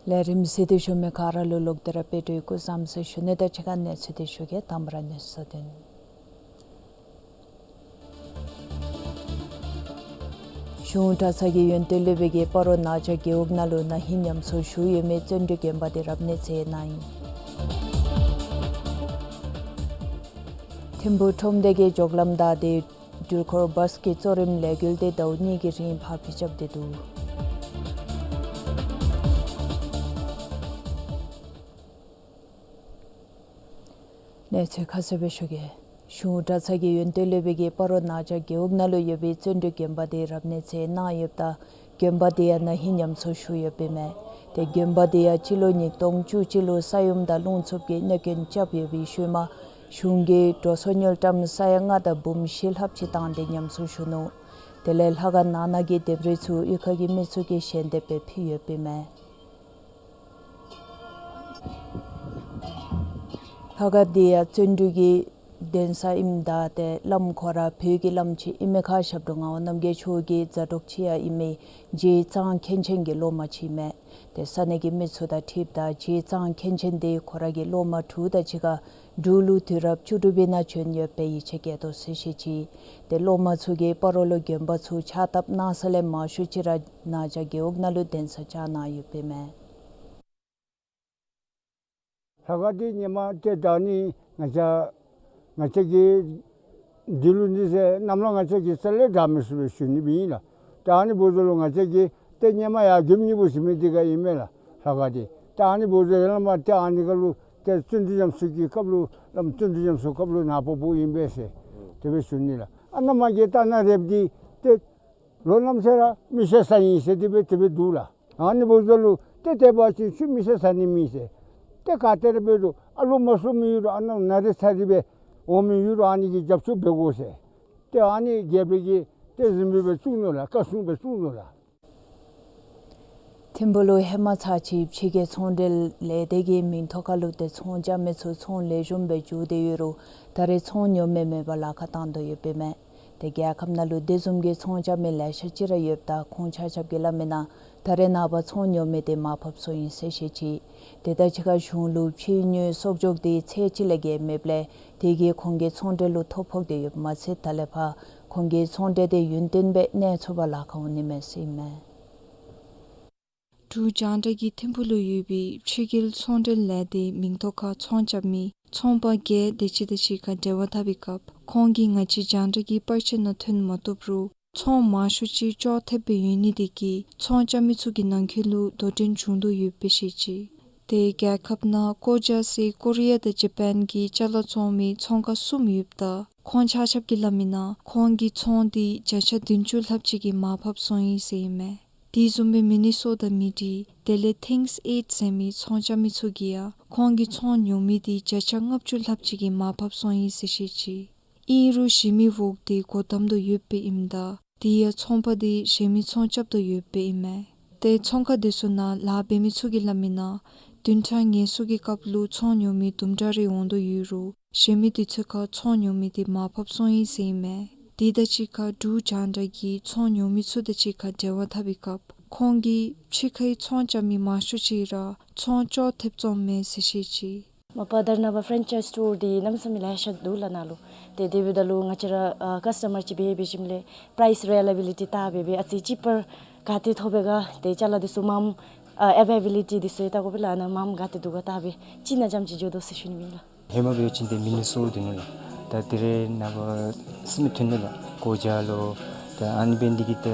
ལས་རིམ་གཟིགས་ཏེ་བཞུགས་མི་ག་ར་ལུ་ལོག་སྟེ་ར་དཔལ་འབྱོར་སྐུ་གཟུགས་བཟང་ཟེར་ཞུ་ནི་དང་གཅིག་ཁར་གནས་ཚུལ་འདི་ཞུ་གེ། དང་པ་ར་གནས་ཚུལ་དོན། གཞུང་གྲྭ་ཚང་གི་ཡོན་ཏན་སློབ་དཔོན་གྱིས་སྤ་རོ་ན་ཆ་རྒེད་འོག་ནང་ལུ་ན་ཧིང་ཉམས་གསོ་ཞུ་ཡོད་མི་བརྩོན་འགྲུས་དགོན་པ་དེ་རབ་གནས་མཛད་གནང་ཡི། ཐིམ་ཕུག་ཁྲོམ་སྡེ་གི་འགྱོ་ལམ་བདའ་སྟེ་འགྲུལ་འཁོར་བཱས་ཀྱི་གཙོ་རིམ་ལས་འགུལ་དེ་ཟླཝ་གཉིས་ཀྱི་རིང་ཕར་འགྱོ་རྐྱབ་སྟེ་འདུག། གནས་ཚུལ་ཁ་གསལ་སྦེ་ཞུ་གེ། གཞུང་གྲྭ་ཚང་གི་ཡོན་ཏན་སློབ་དཔོན་གྱིས་སྤ་རོ་ན་ཆ་རྒེད་འོག་ནང་ལུ་ཡོད་པའི་བརྩོན་འགྲུས་དགོན་པ་དེ་རབ་གནས་མཛད་གནང་ཡོདཔ་ད་དགོན་པ་དེ་ཡང་ན་ཧིང་ཉམས་གསོ་ཞུ་ཡོདཔ་ཨིན་མས། ཏེ་དགོན་པ་དེ་ཡང་སྤྱི་ལོ་ཉིས་སྟོང་བཅུ་གཅིག་ལུ་ས་ཡོམ་དང་རླུང་འཚུབ་ཀྱིས་གནོད་སྐྱོན་རྐྱབ་ཡོད་པའི་ཤུལ་མ་གཞུང་གིས་འགྲོ་སོང་དངུལ་ཀྲམ་ས་ཡ་ལྔ་དང་འབུམ་བཞི་ལྷགཔ་ཅིག་བཏང་སྟེ་ཉམས་གསོ་ཞུ་ནུག། དེ་ལས་ལྷ་ཁང་ནང་ན་གི་ལྡེབས་རིས་ཚུ་གཡུས་ཁ་གི་མི་ཚུ་གིས་ཞལ་འདེབས་སྦེ་ཕུལ་ཡོདཔ་ཨིན་མས། ལྷ་ཁང་འདི་ཡང་བརྩོན་འགྲུས་ཀྱི་གདན་ས་ཨིནམ་ད་ཏེ་བླམ་ཁོ་ར་བོད་ཀྱི་བླམ་ཅིག་ཨིན་མས་ཁ། ཞབས་དྲུང་ངག་དབང་རྣམ་རྒྱལ་མཆོག་གི་མཛའ་གྲོགས་ཅིག་ཡང་ཨིན་མི་རྗེ་གཙང་མཁན་ཆེན་གྱི་སློབ་མ་ཅིག་ཨིན་མས། ཏེ་ས་གནས་ཀྱི་མི་ཚུ་དང་འཁྲིལཝ་ད་རྗེ་གཙང་མཁན་ཆེན་དེ་ཁོ་ར་གི་སློབ་མ་དྲུག་དང་གཅིག་ཁར་འབྲུག་ལུ་དུས་རབས་བཅུ་དྲུག་པའི་ནང་བྱོན་ཡོདཔ་སྦེ་ཡིད་ཆེས་བསྐྱེད་དོ་ཟེར་བཤད་ཅི། ཏེ་སློབ་མ་ཚུ་གིས་སྤ་རོ་ལུ་དགོན་པ་ཚུ་ཕྱག་བཏབ་གནང་ས་ལས་མང་ཤོས་ཅིག་ར་ན་ཆ་རྒེད་འོག་ནང་ལུ་གདན་ས་བཅགས་གནང་ཡོདཔ་ཨིན་མས། ལྷ་ཁང་འདི་ཧེ་མ་ཏེ་ད་ནི་ང་བཅས་ང་བཅས་ཀྱིས་འདི་ལུ་འདི་ཟེར་གནམ་ལོ་ང་བཅས་ཀྱིས་རྩ་ལས་དྲག་མི་ཚུགས་པས་ཞུ་ནི་སྦེ་ཨིན་ལགས། ད་ཨ་ནི་འབདཝ་ད་ལུ་ང་བཅས་ཀྱིས་ཏེ་ཧེ་མ་ཡར་མགྱོནམ་གཉིས་པོ་ཟེར་མི་འདི་ག་ཨིན་མས་ལགས་ལྷ་ཁང་འདི། ད་ཨ་ནི་འབདཝ་ད་ཡར་ལས་མར་ཏེ་ཨ་ནི་ཁར་ལུ་ཏེ་བརྩོན་འགྲུས་ཉམས་གསོ་གི་སྐབས་ལུ་བླམ་བརྩོན་འགྲུས་ཉམས་གསོ་སྐབས་ལུ་ནཱ་ཕར་འབོཝ་ཨིན་པས་ཟེར་དེ་སྦེ་ཞུ་ནི་ལགས། ཨ་ནཱ་མར་གྱི་རྟ་ནག་རེདཔ་འདི་ཏེ་ལོ་ནམ་ཟེར་ར་མི་ཤི་ས་ཨིན་ཟེར་དེ་སྦེ་དེ་སྦེ་འདུག་ལགས། ཨ་ནི་འབདཝ་ད་ལུ་ཏེ་དེ་འབད་བ་ཅིན་ཁྱོད་མི་ཤི་ས་ནི་མེད་ཟེར། ཏེ་ག་ཏེ་ར་འབད་རུང་ཨ་ལོ་མ་གསོན་མི་ཡོད་རུང་ཨ་ནཱ་ན་རེ་ཚ་རེ་སྦེ་འོང་མི་ཡོད་རུང་ཨ་ནི་གི་རྒྱབ་སྐྱོར་འབད་དགོ་ཟེར། ཏེ་ཨ་ནི་རྒྱལ་པོ་གིས་ཏེ་གཟིམ་དཔོན་སྦེ་བཙུགས་ནུག་ལགས། བཀའ་སྲུང་སྦེ་བཙུགས་ནུག་ལགས། ཐིམ་ཕུག་ལུ་ཧེ་མ་ཚར་གཅིག་ཕྱི་རྒྱལ་ཚོང་འབྲེལ་ལས་སྡེ་གི་མིང་ཐོག་ཁར་ལུ་ཏེ་ཚོང་རྐྱབ་མི་ཚུ་ཚོང་ལེགས་ཤོམ་སྦེ་འགྱོ་སྟེ་ཡོད་རུང་ད་རེས་ཚོང་ཉོ་མི་མེད་པར་ལཱ་ཁག་བཏང་དོ་ཡོདཔ་ཨིན་མས། ཏེ་རྒྱལ་ཁབ་ནང་ལུ་དེ་བཟུམ་གྱི་ཚོང་རྐྱབ་མི་ལེ་ཤ་ཅིག་ར་ཡོདཔ་ད་ཁོང་ཆ་ཁྱབ་ཀྱིས་སླབ་མི་ནང་ད་རེས་ནངས་པ་ཚོང་ཉོ་མི་དེ་མར་ཕབ་སོང་ཡི་ཟེར་བཤད་ཅི། དེ་དང་གཅིག་ཁར་གཞུང་ལུ་ཕྱིའི་དངུལ་གསོག་འཇོག་དེ་ཚད་ཅིག་ལས་བརྒལ་མེདཔ་ལས་དེ་གིས་ཁོང་གི་ཚོང་འབྲེལ་ལུ་ཐོ་ཕོག་སྟེ་ཡོདཔ་མ་ཚད་ད་ལས་ཕར་ཁོང་གི་ཚོང་འབྲེལ་དེ་ཡུན་བརྟན་སྦེ་གནས་ཚུགས་པར་ལཱ་ཁག་འོང་ནི་མས་ཟེར་ཨིན་མས། འབྲུག་རྒྱང་བསྒྲགས་ཀྱིས་ཐིམ་ཕུག་ལུ་ཡོད་པའི་ཕྱི་རྒྱལ་ཚོང་འབྲེལ་ལས་སྡེའི་མིང་ཐོག་ཁར་ཚོང་རྐྱབ་མི་ཚོང་པ་བརྒྱད་དེ་ཅིག་དང་གཅིག་ཁར་འབྲེལ་བ་འཐབ་པའི་སྐབས་ཁོང་གིས་ང་བཅས་རྒྱང་བསྒྲགས་ཀྱི་པར་ཆས་ནང་ཐོན་མ་བཏུབ་རུང་ཚོང་མང་ཤོས་ཅིག་ཅོག་འཐདཔ་སྦེ་ཡོད་ནི་དེ་གིས་ཚོང་རྐྱབ་མི་ཚུ་གི་ནང་འཁོད་ལུ་དོ་འགྲན་བྱུང་དོ་ཡོདཔ་སྦེ་བཤད་ཅི། ཏེ་རྒྱལ་ཁབ་ནང་ཀོ་ཇཱ་ཟེར་ཀོ་རི་ཡ་དང་ཇ་པཱན་གྱི་ཅ་ལ་བཙོང་མི་ཚོང་ཁང་གསུམ་ཡོདཔ་ད་ཁོང་ཆ་ཁྱབ་ཀྱིས་སླབ་མི་ནང་ཁོང་གི་ཚོང་འདི་བརྒྱ་ཆ་བདུན་ཅུ་ལྷགཔ་ཅིག་གིས་མར་ཕབ་སོང་ཡི་ཟེར་ཨིན་མས། དེ་བཟུམ་སྦེ་མི་ནི་སོ་ཊ་མི་ཌི་དེ་ལས་ཐིངས་ཨེཊ་ཟེར་མི་ཚོང་རྐྱབ་མི་ཚུ་གིས་ཡང་ཁོང་གི་ཚོང་ཉོ་མི་དེ་བརྒྱ་ཆ་ལྔ་བཅུ་ལྷགཔ་ཅིག་གིས་མར་ཕབ་སོང་ཡི་ཟེར་བཤད་ཅི། ཨིན་རུང་གཞན་མི་འོག་དེ་སྒོ་བསྡམ་དོ་ཡོདཔ་སྦེ་ཨིནམ་ད་དེ་ཡང་ཚོང་པ་དེ་གཞན་མི་ཚོང་རྐྱབ་དོ་ཡོདཔ་སྦེ་ཨིན་མས། ཏེ་ཚོང་ཁང་དེ་ཚུ་ནང་ལཱ་འབད་མི་ཚུ་གིས་སླབ་མི་ནང་བདུན་ཕྲག་ངལ་གསོ་གི་སྐབས་ལུ་ཚོང་ཉོ་མི་དུམ་གྲ་རེ་འོང་དོ་ཡོད་རུང་གཞན་མི་དེ་ཚུ་ཁར་ཚོང་ཉོ་མི་དེ་མར་ཕབ་སོང་ཡི་ཟེར་ཨིན་མས། དེ་དང་གཅིག་ཁར་འབྲུག་རྒྱང་བསྒྲགས་ཀྱིས་ཚོང་ཉོ་མི་ཚུ་དང་གཅིག་ཁར་འབྲེལ་བ་འཐབ་པའི་སྐབས་ཁོང་གིས་ཕྱི་ཁའི་ཚོང་རྐྱབ་མི་མང་ཤོས་ཅིག་ར་ཚོང་ཅོག་འཐདཔ་བཙོངམ་མས་ཟེར་བཤད་ཅི། མ་པ་དར་ནང་པ་ཕ་རེན་ཅའིཛ་སི་ཊོར་འདི་གནམ་མེད་ས་མེད་ལེ་ཤ་འདུག་ལགས་ནཱ་ལུ། ཏེ་དེ་འབདཝ་ད་ལུ་ང་བཅས་ར་ཨ་ཀཱསི་ཊ་མར་ཅིག་འབད་འབད་ཞིནམ་ལས་པ་རའིསི་རི་ལ་བི་ལི་ཊི་བལྟ་སྦེ་སྦེ་ཨ་ཙི་ཅིཔ་ག་ཏེ་ཐོབ་པས་ག་ཏེ་ཅ་ལ་འདི་ཚུ་མངམ་ཨ་ཨ་བེ་བི་ལི་ཊི་འདི་ཚུ་ཡང་བལྟ་དགོ་པས་ལགས། ནཱ་མངམ་ག་ཏེ་འདུག་ག་བལྟ་སྦེ་ཅིག་ནཱ་རྐྱངམ་ཅིག་འགྱོ་དོ་ཟེར་ཞུ་ནི་ཨིན་ལགས། ཧེ་མ་འབད་བ་ཅིན་ཏེ་མི་ནི་སོ་ཊ་འདི་ནང་ལུ་ད་དེ་རེ་ནངས་པ་ས་མིག་ཐོན་ནུག་ལགས། ཀོ་ཇཱ་ལུ་ད་ཨ་ནི་འབད་ནི་དེ་གིས་ད་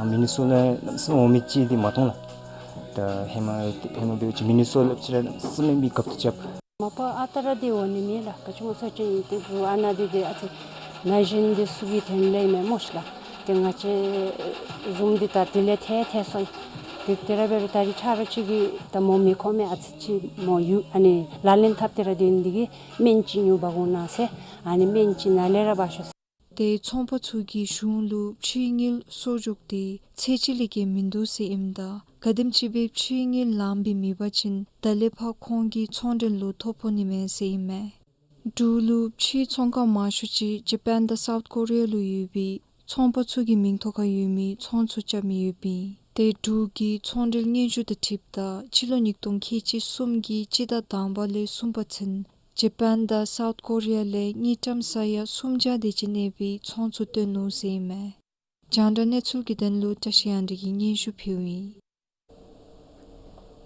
མི་ནི་སོ་ཊ་ལུ་ས་མིག་འོང་མི་ཅིག་འདི་མ་མཐོང་ལགས། ད་ཧེ་མ་ཧེ་མ་འབད་བ་ཅིན་མི་ནི་སོ་ཊ་ལུ་ཅིག་ར་ས་མིག་འབད་དགའ་ཏོག་ཏོ་རྐྱབ། མ་པ་ཨ་རྟག་ར་འདི་འོང་ནི་མེད་ལགས། ག་ཅི་སྨོ་ཟེར་བ་ཅིན་ཏེ་འབྲུག་ཨ་ནཱ་འདི་ཏེ་ཨ་ཙི་ན་གཞོན་འདི་ཚུ་གི་དོན་ལས་མེན་སྨོ་ཤིག་ལགས། ཏེ་ང་བཅས་བཟུམ་འདི་ད་དེ་ལས་ཐལ་ཐལ་སོང་། ཏེ་དེ་ར་འབད་རུང་ད་རིས་ཁྱོད་ར་ཅིག་གིས་ད་སྨོ་མི་ཁོམ་མས། ཨ་ཙི་ཅིག་སྨོ་ཡུ་ཨ་ནི་ལག་ལེན་འཐབ་སྟེ་ར་སྡོད་ནི་དེ་གིས་སྨན་ཅིག་ཉོ་འབག་འོང་གནང་ཟེར། ཨ་ནི་སྨན་ཅིག་ནཱ་ལས་ར་འབག་ཤོག་ཟེར། ཏེ་ཚོང་པ་ཚུ་གིས་གཞུང་ལུ་ཕྱིའི་དངུལ་གསོག་འཇོག་དེ་ཚད་ཅིག་ལས་བརྒལ་མིན་འདུག་ཟེར་ཨིནམ་ད་ག་དེམ་ཅིག་སྦེ་ཕྱིའི་དངུལ་ལངམ་སྦེ་མེད་པ་ཅིན་ད་ལས་ཕར་ཁོང་གི་ཚོང་འབྲེལ་ལུ་ཐོ་ཕོག་ནི་མས་ཟེར་ཨིན་མས། འབྲུག་ལུ་ཕྱིའི་ཚོང་ཁང་མང་ཤོས་ཅིག་ཇ་པཱན་དང་སའུཐ་ཀོ་རི་ཡ་ལུ་ཡོད་པའི་ཚོང་པ་ཚུ་གི་མིང་ཐོག་ཁར་ཡོད་མི་ཚོང་ཚུ་རྐྱབ་མི་ཡོདཔ་ཨིན། ཏེ་འབྲུག་གི་ཚོང་འབྲེལ་སྙན་ཞུ་དང་འཁྲིལཝ་ད་སྤྱི་ལོ་ཉིས་སྟོང་ཁལ་གཅིག་གསུམ་གྱི་སྤྱི་ཟླ་དང་པ་ལས་གསུམ་པ་ཚུན་ཇ་པཱན་དང་སའུཐ་ཀོ་རི་ཡ་ལས་དངུལ་ཀྲམ་ས་ཡ་སུམ་བརྒྱ་དེ་ཅིག་གནས་པའི་ཚོང་ཚུ་བཏོན་ནུག་ཟེར་ཨིན་མས། རྒྱང་བསྒྲགས་གནས་ཚུལ་གྱི་དོན་ལུ་བཀྲ་ཤིས་དབྱངས་སྒྲོན་གྱིས་སྙན་ཞུ་ཕུལཝ་ཨིན།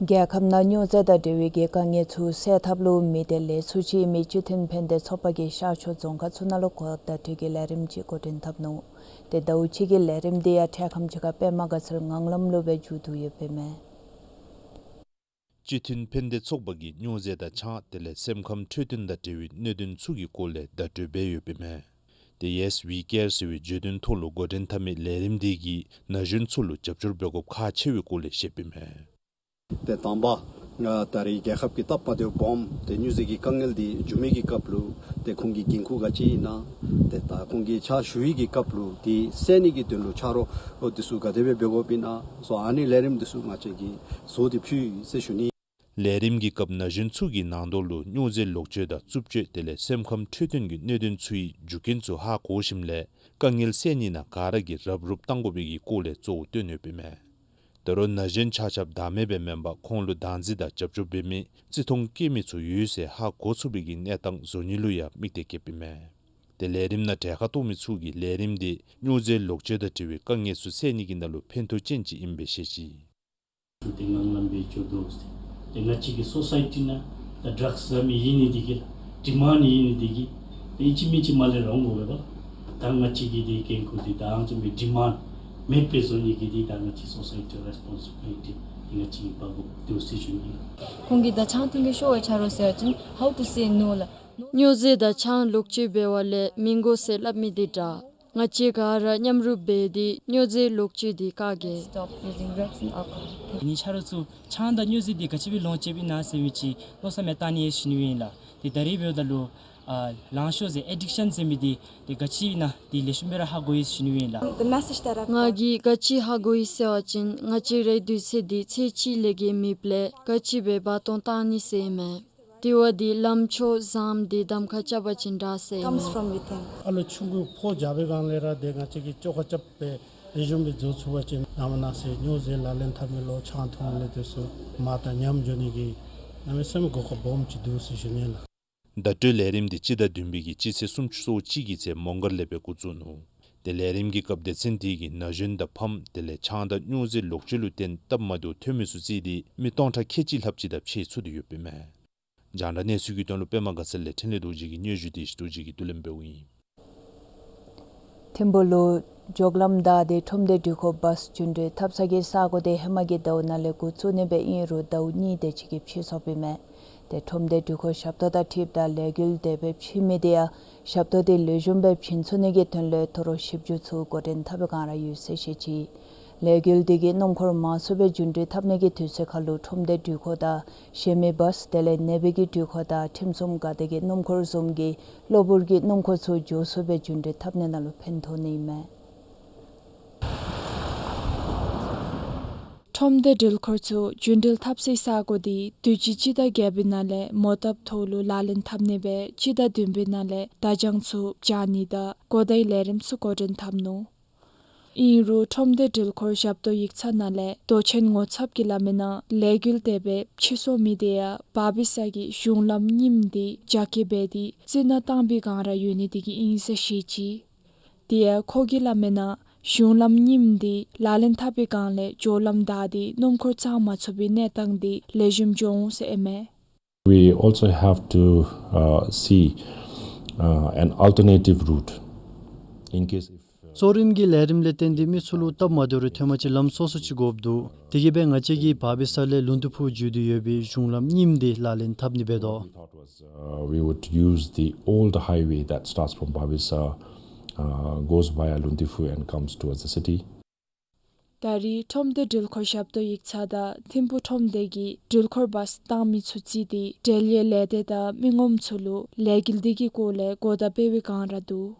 རྒྱལ་ཁབ་ནང་སྨྱོ་རྫས་དང་འབྲེལ་བའི་གི་དཀའ་ངལ་ཚུ་སེལ་ཐབས་ལུ་མི་སྡེ་ལས་ཚོགས་ཅིག་ཨིན་མི་སྤྱི་མཐུན་ཕན་བདེ་ཚོགས་པ་གིས་ཤར་ཕྱོགས་རྫོང་ཁག་ཚུ་ནང་ལུ་གོ་བརྡ་སྤྲོད་ཀྱི་ལས་རིམ་ཅིག་འགོ་འདྲེན་འཐབ་ནུག། ཏེ་ཟླཝ་གཅིག་གི་ལས་རིམ་འདི་ཡང་འཕྲལ་ཁམས་ཅིག་ཁར་པདྨ་དགའ་ཚལ་ངང་ལམ་ལུ་སྦེ་མཇུག་བསྡུ་ཡོདཔ་ཨིན་མས། སྤྱི་མཐུན་ཕན་བདེ་ཚོགས་པ་གིས་སྨྱོ་རྫས་དང་ཆང་དེ་ལས་སེམས་ཁམས་འཕྲོད་བསྟེན་དང་འབྲེལ་བའི་གནད་དོན་ཚུ་གི་སྐོར་ལས་བརྡ་སྤྲོད་འབད་ཡོདཔ་ཨིན་མས། ཏེ་ཡེས་ཝི་ཀེར་ཟེར་བའི་བརྗོད་དོན་ཐོག་ལུ་འགོ་འདྲེན་འཐབ་མི་ལས་རིམ་འདི་གིས་ན་གཞོན་ཚུ་ལུ་རྒྱབ་སྐྱོར་འབད་དགོཔ་ཁག་ཆེ་བའི་སྐོར་ལས་བཤདཔ་ཨིན་མས། ཏེ་དང་པ་ང་ད་རེས་རྒྱལ་ཁབ་ཀྱི་སྟབས་མ་བདེཝ་སྦོམ་ཏེ་སྨྱོ་རྫས་ཀྱི་དཀའ་ངལ་འདི་འབྱུང་མི་གི་སྐབས་ལུ་ཏེ་ཁོང་གི་འགན་ཁུར་ག་ཅི་ཨིན་ན། ཏེ་ད་ཁོང་གིས་ཕྱག་ཞུ་བའི་གི་སྐབས་ལུ་འདི་སེལ་ནི་གི་དོན་ལུ་ཆ་རོགས་འདི་ཚུ་ག་དེ་སྦེ་འབད་དགོཔ་ཨིན་ན་སོགས་ཨ་ནི་ལས་རིམ་འདི་ཚུ་ང་བཅས་ཀྱིས་བཟོ་སྟེ་ཕུལ་ཡི་ཟེར་ཞུ་ནི། ལས་རིམ་གྱི་སྐབས་ན་གཞོན་ཚུ་གིས་ནང་དོག་ལུ་སྨྱོ་རྫས་ལོག་སྤྱོད་དང་རྩུབ་སྤྱོད་དེ་ལས་སེམས་ཁམས་འཕྲོད་བསྟེན་གྱི་གནད་དོན་ཚུའི་རྒྱུ་རྐྱེན་ཚུ་ཧ་གོ་ཞིནམ་ལས་དཀའ་ངལ་སེལ་ནི་ནང་ག་ར་གིས་རབ་རུབ་གཏང་དགོ་པའི་གི་སྐོར་ལས་གཙོ་བོ་བཏོན་ཡོདཔ་ཨིན་མས། ད་རུང་ན་གཞོན་ཆ་ཁྱབ་བདག་མེད་སྦེ་མེན་པར་ཁོང་ལུ་བདག་འཛིན་དང་རྒྱབ་སྐྱོར་འབད་མི་བརྩི་མཐོང་བསྐྱེད་མི་ཚུ་ཡོད་ཟེར་ཧ་གོ་ཚུགས་པའི་གི་གནས་སྟངས་བཟོ་ནི་ལུ་ཡང་དམིགས་ཏེ་བསྐྱེདཔ་ཨིན་མས། ཏེ་ལས་རིམ་ནང་གྲལ་ཁར་གཏོགས་མི་ཚུ་གིས་ལས་རིམ་འདི་སྨྱོ་རྫས་ལོག་སྤྱོད་དང་འབྲེལ་བའི་དཀའ་ངལ་ཚུ་སེལ་ནི་གི་ནང་ལུ་ཕན་ཐོགས་ཅན་ཅིག་ཨིན་པས་ཟེར་བཤད་ཅི། ཏེ་ངང་ལམ་སྦེ་འགྱོ་དོ་ཟེར། ཏེ་ང་བཅས་ཀྱི་སོ་སའི་ཊི་ནང་ད་ཌྲགསི་ཟ་མི་ཨིན་ནི་འདི་གིས་ཌི་མཱནཌ་ཨིན་ནི་འདི་གིས་ཏེ་ཨིན་ཅི་མིན་ཅི་མར་ལས་ར་འོང་དགོ་པས། ད་ང་བཅས་ཀྱི་འདི་འགན་ཁུར་འདི་ད་ཨ་ནི་བཟུམ་མའི་ཌི་མཱནཌ་མེདཔ་སྦེ་བཟོ་ནི་གི་འདི་ད་ང་བཅས་སོ་སའི་ཊི་རེས་པོན་སི་བི་ལི་ཊི་འདི་ང་བཅས་ཀྱིས་འབག་དགོཔ་འདུག་ཟེར་ཞུ་ནི། ཁོང་གིས་ད་ཆང་འཐུང་གི་ཤོར་བའི་ཆ་རོགས་ཟེར་བ་ཅིན་how to say no ལགས། སྨྱོ་རྫས་དང་ཆང་ལོག་སྤྱོད་འབད་བ་ལས་མི་དགོ་ཟེར་སླབ་མི་འདི་དྲག། ང་བཅས་ག་ར་མཉམ་རུབ་འབད་དེ་སྨྱོ་རྫས་ལོག་སྤྱོད་འདི་བཀག་གེ། Stop using drugs and alcohol. ཨ་ནི་ཆ་རོགས་ཚུ་ཆང་དང་སྨྱོ་རྫས་འདི་ག་ཅི་སྦེ་ལོངས་སྤྱོད་པའི་ན་ཟེར་མི་ཅིག་མནོ་བསམ་ཡང་བཏང་ནི་ཡོད་ཟེར་ཞུ་ནི་ཨིན་ལགས། ཏེ་ད་རེས་འབདཝ་ད་ལུ་ཨ་ལང་ཤོར་ཟེར་ཨེ་ཌིག་ཤཱན་ཟེར་མི་འདི་ཏེ་ག་ཅི་ཨིན་ན་འདི་ལེགས་ཤོམ་སྦེ་ར་ཧ་གོ་ཡི་ཟེར་ཞུ་ནི་ཨིན་ལགས། The message that I've ང་གིས་ག་ཅི་ཧ་གོ་ཡི་ཟེར་བ་ཅིན་ང་བཅས་རའི་དུས་ཚོད་འདི་ཚེས་གཅིག་ལས་བརྒལ་མེདཔ་ལས་ག་ཅི་སྦེ་འབག་གཏོང་གཏང་ནི་ཟེར་མས། དེ་བ་འདི་ལམ་ཕྱོགས་བཟངམ་འདི་གདམ་ཁ་རྐྱབ་པ་ཅིན་དྲག་ཟེར་ཨིན་མས། Comes from within. ཨ་ལོ་ཆུང་ཀུ་ཕོ་རྒྱས་པའི་སྒང་ལས་ར་ཏེ་ང་བཅས་ཀྱིས་བཅོ་ཁ་རྐྱབ་སྦེ་ལེགས་ཤོམ་སྦེ་བཟོ་ཚུགས་པ་ཅིན་ནམ་ནང་ཟེར་སྨྱོ་རྫས་ལག་ལེན་འཐབ་མི་ལོག་ཆང་འཐུང་མི་ལས་དེ་ཚུ་མར་དང་ཉམས་འགྱོ་ནི་གི་གནམ་མེད་ས་མེད་གོ་སྐབས་སྦོམ་ཅིག་འདུག་ཟེར་ཞུ་ནི་ལགས། བརྡ་སྤྲོད་ལས་རིམ་འདི་སྤྱི་ཟླ་བདུན་པའི་གི་སྤྱི་ཚེས་སུམ་ཅུ་སོ་གཅིག་གི་ཚེ་མོང་སྒར་ལས་སྦེ་འགོ་བཙུགས་ནུག། ཏེ་ལས་རིམ་གྱི་སྐབས་སྡེ་ཚན་འདི་གིས་ན་གཞོན་དང་ཕམ་དེ་ལས་ཆང་དང་སྨྱོ་རྫས་ལོག་སྤྱོད་ལུ་བརྟེན་སྟབས་མ་བདེཝ་ཐོན་མི་ཚུ་རྩིས་ཏེ་མི་སྟོང་ཕྲག་ཁལ་གཅིག་ལྷགཔ་ཅིག་དང་ཕྱད་ཚུགས་ཏེ་ཡོདཔ་ཨིན་མས། རྒྱང་བསྒྲགས་གནས་ཚུལ་གྱི་དོན་ལུ་པདྨ་དགའ་ཚལ་ལས་འཕྲིན་ལས་རྡོ་རྗེ་གི་སྙན་ཞུ་འདི་ཡེ་ཤེས་རྡོ་རྗེ་གིས་བསྡུ་ལེན་འབདཝ་ཨིན། ཐིམ་ཕུག་ལུ་འགྱོ་ལམ་བདའ་སྟེ་ཁྲོམ་སྡེ་འགྲུལ་འཁོར་བཱསི་རྒྱུན་འགྲུལ་འཐབ་ས་གི་ས་གོ་འདི་ཧེ་མ་གི་ཟླཝ་ནང་ལས་འགོ་བཙུགས་ནི་སྦེ་ཨིན་རུང་ཟླཝ་གཉིས་དེ་ཅིག་གིས་ཕྱིས་སོཔ་ཨིན་མས། ཏེ་ཁྲོམ་སྡེ་འགྲུལ་འཁོར་ཞབས་ཏོག་དང་འཁྲིལཝ་ད་ལས་འགུལ་དེ་སྦེ་ཕྱིན་མི་འདི་ཡང་ཞབས་ཏོག་འདི་ལེགས་ཤོམ་སྦེ་ཕྱིན་ཚུགས་ནི་གི་དོན་ལས་ད་རུང་ཞིབ་འཇུག་ཚུ་འགོ་འདྲེན་འཐབ་པའི་བསྒང་ར་ཡོད་ཟེར་བཤད་ཅི། ལས་འགུལ་འདི་གིས་སྣུམ་འཁོར་མང་སུ་སྦེ་རྒྱུན་འགྲུལ་འཐབ་ནི་གི་དུས་ཚོད་ཁར་ལུ་ཁྲོམ་སྡེ་འགྲུལ་འཁོར་དང་གཞན་མི་བཱསི་དེ་ལས་ནེ་བི་གི་འགྲུལ་འཁོར་དང་ཁྲིམས་སྲུང་འགག་སྡེ་གི་སྣུམ་འཁོར་བཟུམ་གྱི་གློ་བུར་གྱི་སྣུམ་འཁོར་ཚུ་མགྱོགས་སུ་སྦེ་རྒྱུན་འགྲུལ་འཐབ་ནི་ནང་ལུ་ཕན་ཐོགས་ནི་ཨིན་མས། ཁྲོམ་སྡེ་འགྲུལ་འཁོར་ཚུ་རྒྱུན་འགྲུལ་འཐབ་སའི་ས་གོ་འདི་དུས་ཅི་སྤྱི་ཟླ་བརྒྱད་པའི་ནང་ལས་མོ་བཏབ་ཐོག་ལུ་ལག་ལེན་འཐབ་ནི་སྦེ་སྤྱི་ཟླ་བདུན་པའི་ནང་ལས་བརྡ་བྱང་ཚུ་སྦྱར་ནི་དང་གོ་བརྡའི་ལས་རིམ་ཚུ་འགོ་འདྲེན་འཐབ་ནུག། ཨིན་རུང་ཁྲོམ་སྡེ་འགྲུལ་འཁོར་ཞབས་ཏོག་ཡིག་ཚང་ནང་ལས་མདོ་ཆེན་ངོ་ཚབ་ཀྱིས་སླབ་མིའི་ནང་ལས་འགུལ་དེ་སྦེ་ཕྱིས་སོ་མི་དེ་ཡང་བར་བི་ས་གི་གཞུང་ལམ་རྙིངམ་འདི་རྒྱ་སྐྱེད་འབད་དེ་རྩི་ནག་བཏང་པའི་བསྒང་ར་ཡོད་ནི་དེ་གིས་ཨིན་ཟེར་བཤད་ཅི། དེ་ཡང་ཁོ་གིས་སླབ་མིའི་ནང་གཞུང་ལམ་རྙིངམ་འདི་ལག་ལེན་འཐབ་པའི་བསྒང་ལས་འགྱོ་ལམ་བདའ་སྟེ་སྣུམ་འཁོར་བཙང་མ་ཚུགས་པའི་གནས་སྟངས་འདི་ལེགས་ཤོམ་འགྱོ་འོང་ཟེར་ཨིན་མས། We also have to, uh, see, uh, an alternative route in case if, uh, གཙོ་རིམ་གྱི་ལས་རིམ་ལས་བརྟེན་ཏེ་མི་ཚུ་ལུ་སྟབས་མ་བདེཝ་རེ་ཐོནམ་ཅིག་ལམ་སོ་སོ་ཅིག་དགོཔ་འདུག། དེ་གིས་སྦེ་ང་བཅས་ཀྱིས་བར་བི་ས་ལས་ལུང་སྟོད་ཕུག་འགྱོ་དོ་ཡོད་པའི་གཞུང་ལམ་རྙིངམ་འདི་ལག་ལེན་འཐབ་ནི་འབད་དོ། We thought was, uh, we would use the old highway that starts from Bhabisa, uh, goes via Lungthifu and comes towards the city. ད་རེས་ཁྲོམ་སྡེ་འགྲུལ་འཁོར་ཞབས་ཏོག་ཡིག་ཚང་དང་ཐིམ་ཕུག་ཁྲོམ་སྡེ་གིས་འགྲུལ་འཁོར་བཱསི་བཏང་མི་ཚུ་རྩིས་ཏེ་འབྲེལ་ཡོད་ལས་སྡེ་དང་མི་ངོམ་ཚུ་ལུ་ལས་འགུལ་འདི་གི་སྐོར་ལས་གོ་བརྡ་སྤེལ་བའི་བསྒང་ར་འདུག།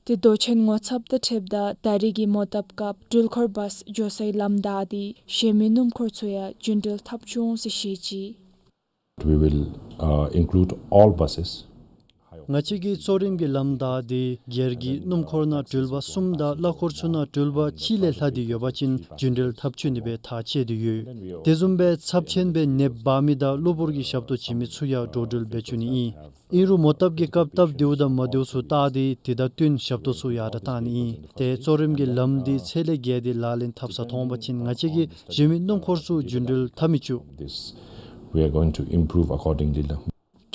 ཏེ་མདོ་ཆེན་ངོ་ཚབ་དང་འཁྲིལཝ་ད་ད་རེས་ཀྱི་མོ་བཏབ་སྐབས་འགྲུལ་འཁོར་བཱསི་འགྱོ་སའི་ལམ་བདའ་སྟེ་གཞན་མི་སྣུམ་འཁོར་ཚུ་ཡང་རྒྱུན་འགྲུལ་འཐབ་ཚུགས་འོང་ཟེར་བཤད་ཅི། We will, uh, include all buses. ང་བཅས་ཀྱི་གཙོ་རིམ་གྱི་ལམ་བདའ་སྟེ་སྒེར་གྱི་སྣུམ་འཁོར་ནང་འགྲུལ་པ་གསུམ་དང་གླ་འཁོར་ཚུ་ནང་འགྲུལ་པ་གཅིག་ལས་ལྷག་སྟེ་ཡོད་པ་ཅིན་རྒྱུན་འགྲུལ་འཐབ་བཅུག་ནི་སྦེ་ཐག་བཅད་དེ་ཡོད། དེ་བཟུམ་སྦེ་ཚབས་ཆེན་སྦེ་ནདཔ་འབག་མི་དང་གློ་བུར་གྱི་ཞབས་ཏོག་བྱིན་མི་ཚུ་ཡང་འགྲོ་འགྲུལ་འབད་བཅུག་ནི་ཨིན། ཨིན་རུང་མོ་བཏབ་ཀྱི་སྐབས་སྟབས་བདེཝ་དང་མ་བདེཝ་ཚུ་བལྟ་སྟེ་དེ་དང་བསྟུན་ཞབས་ཏོག་ཚུ་ཡར་དྲག་བཏང་ནི་ཨིན། ཏེ་གཙོ་རིམ་གྱི་ལམ་འདི་ཚད་ལས་བརྒལ་ཏེ་ལག་ལེན་འཐབ་ས་མཐོང་པ་ཅིན་ང་བཅས་ཀྱིས་བཟོད་མི་སྣུམ་འཁོར་ཚུ་རྒྱུན་འགྲུལ་འཐབ་མི་བཅུག། This, we are going to improve accordingly.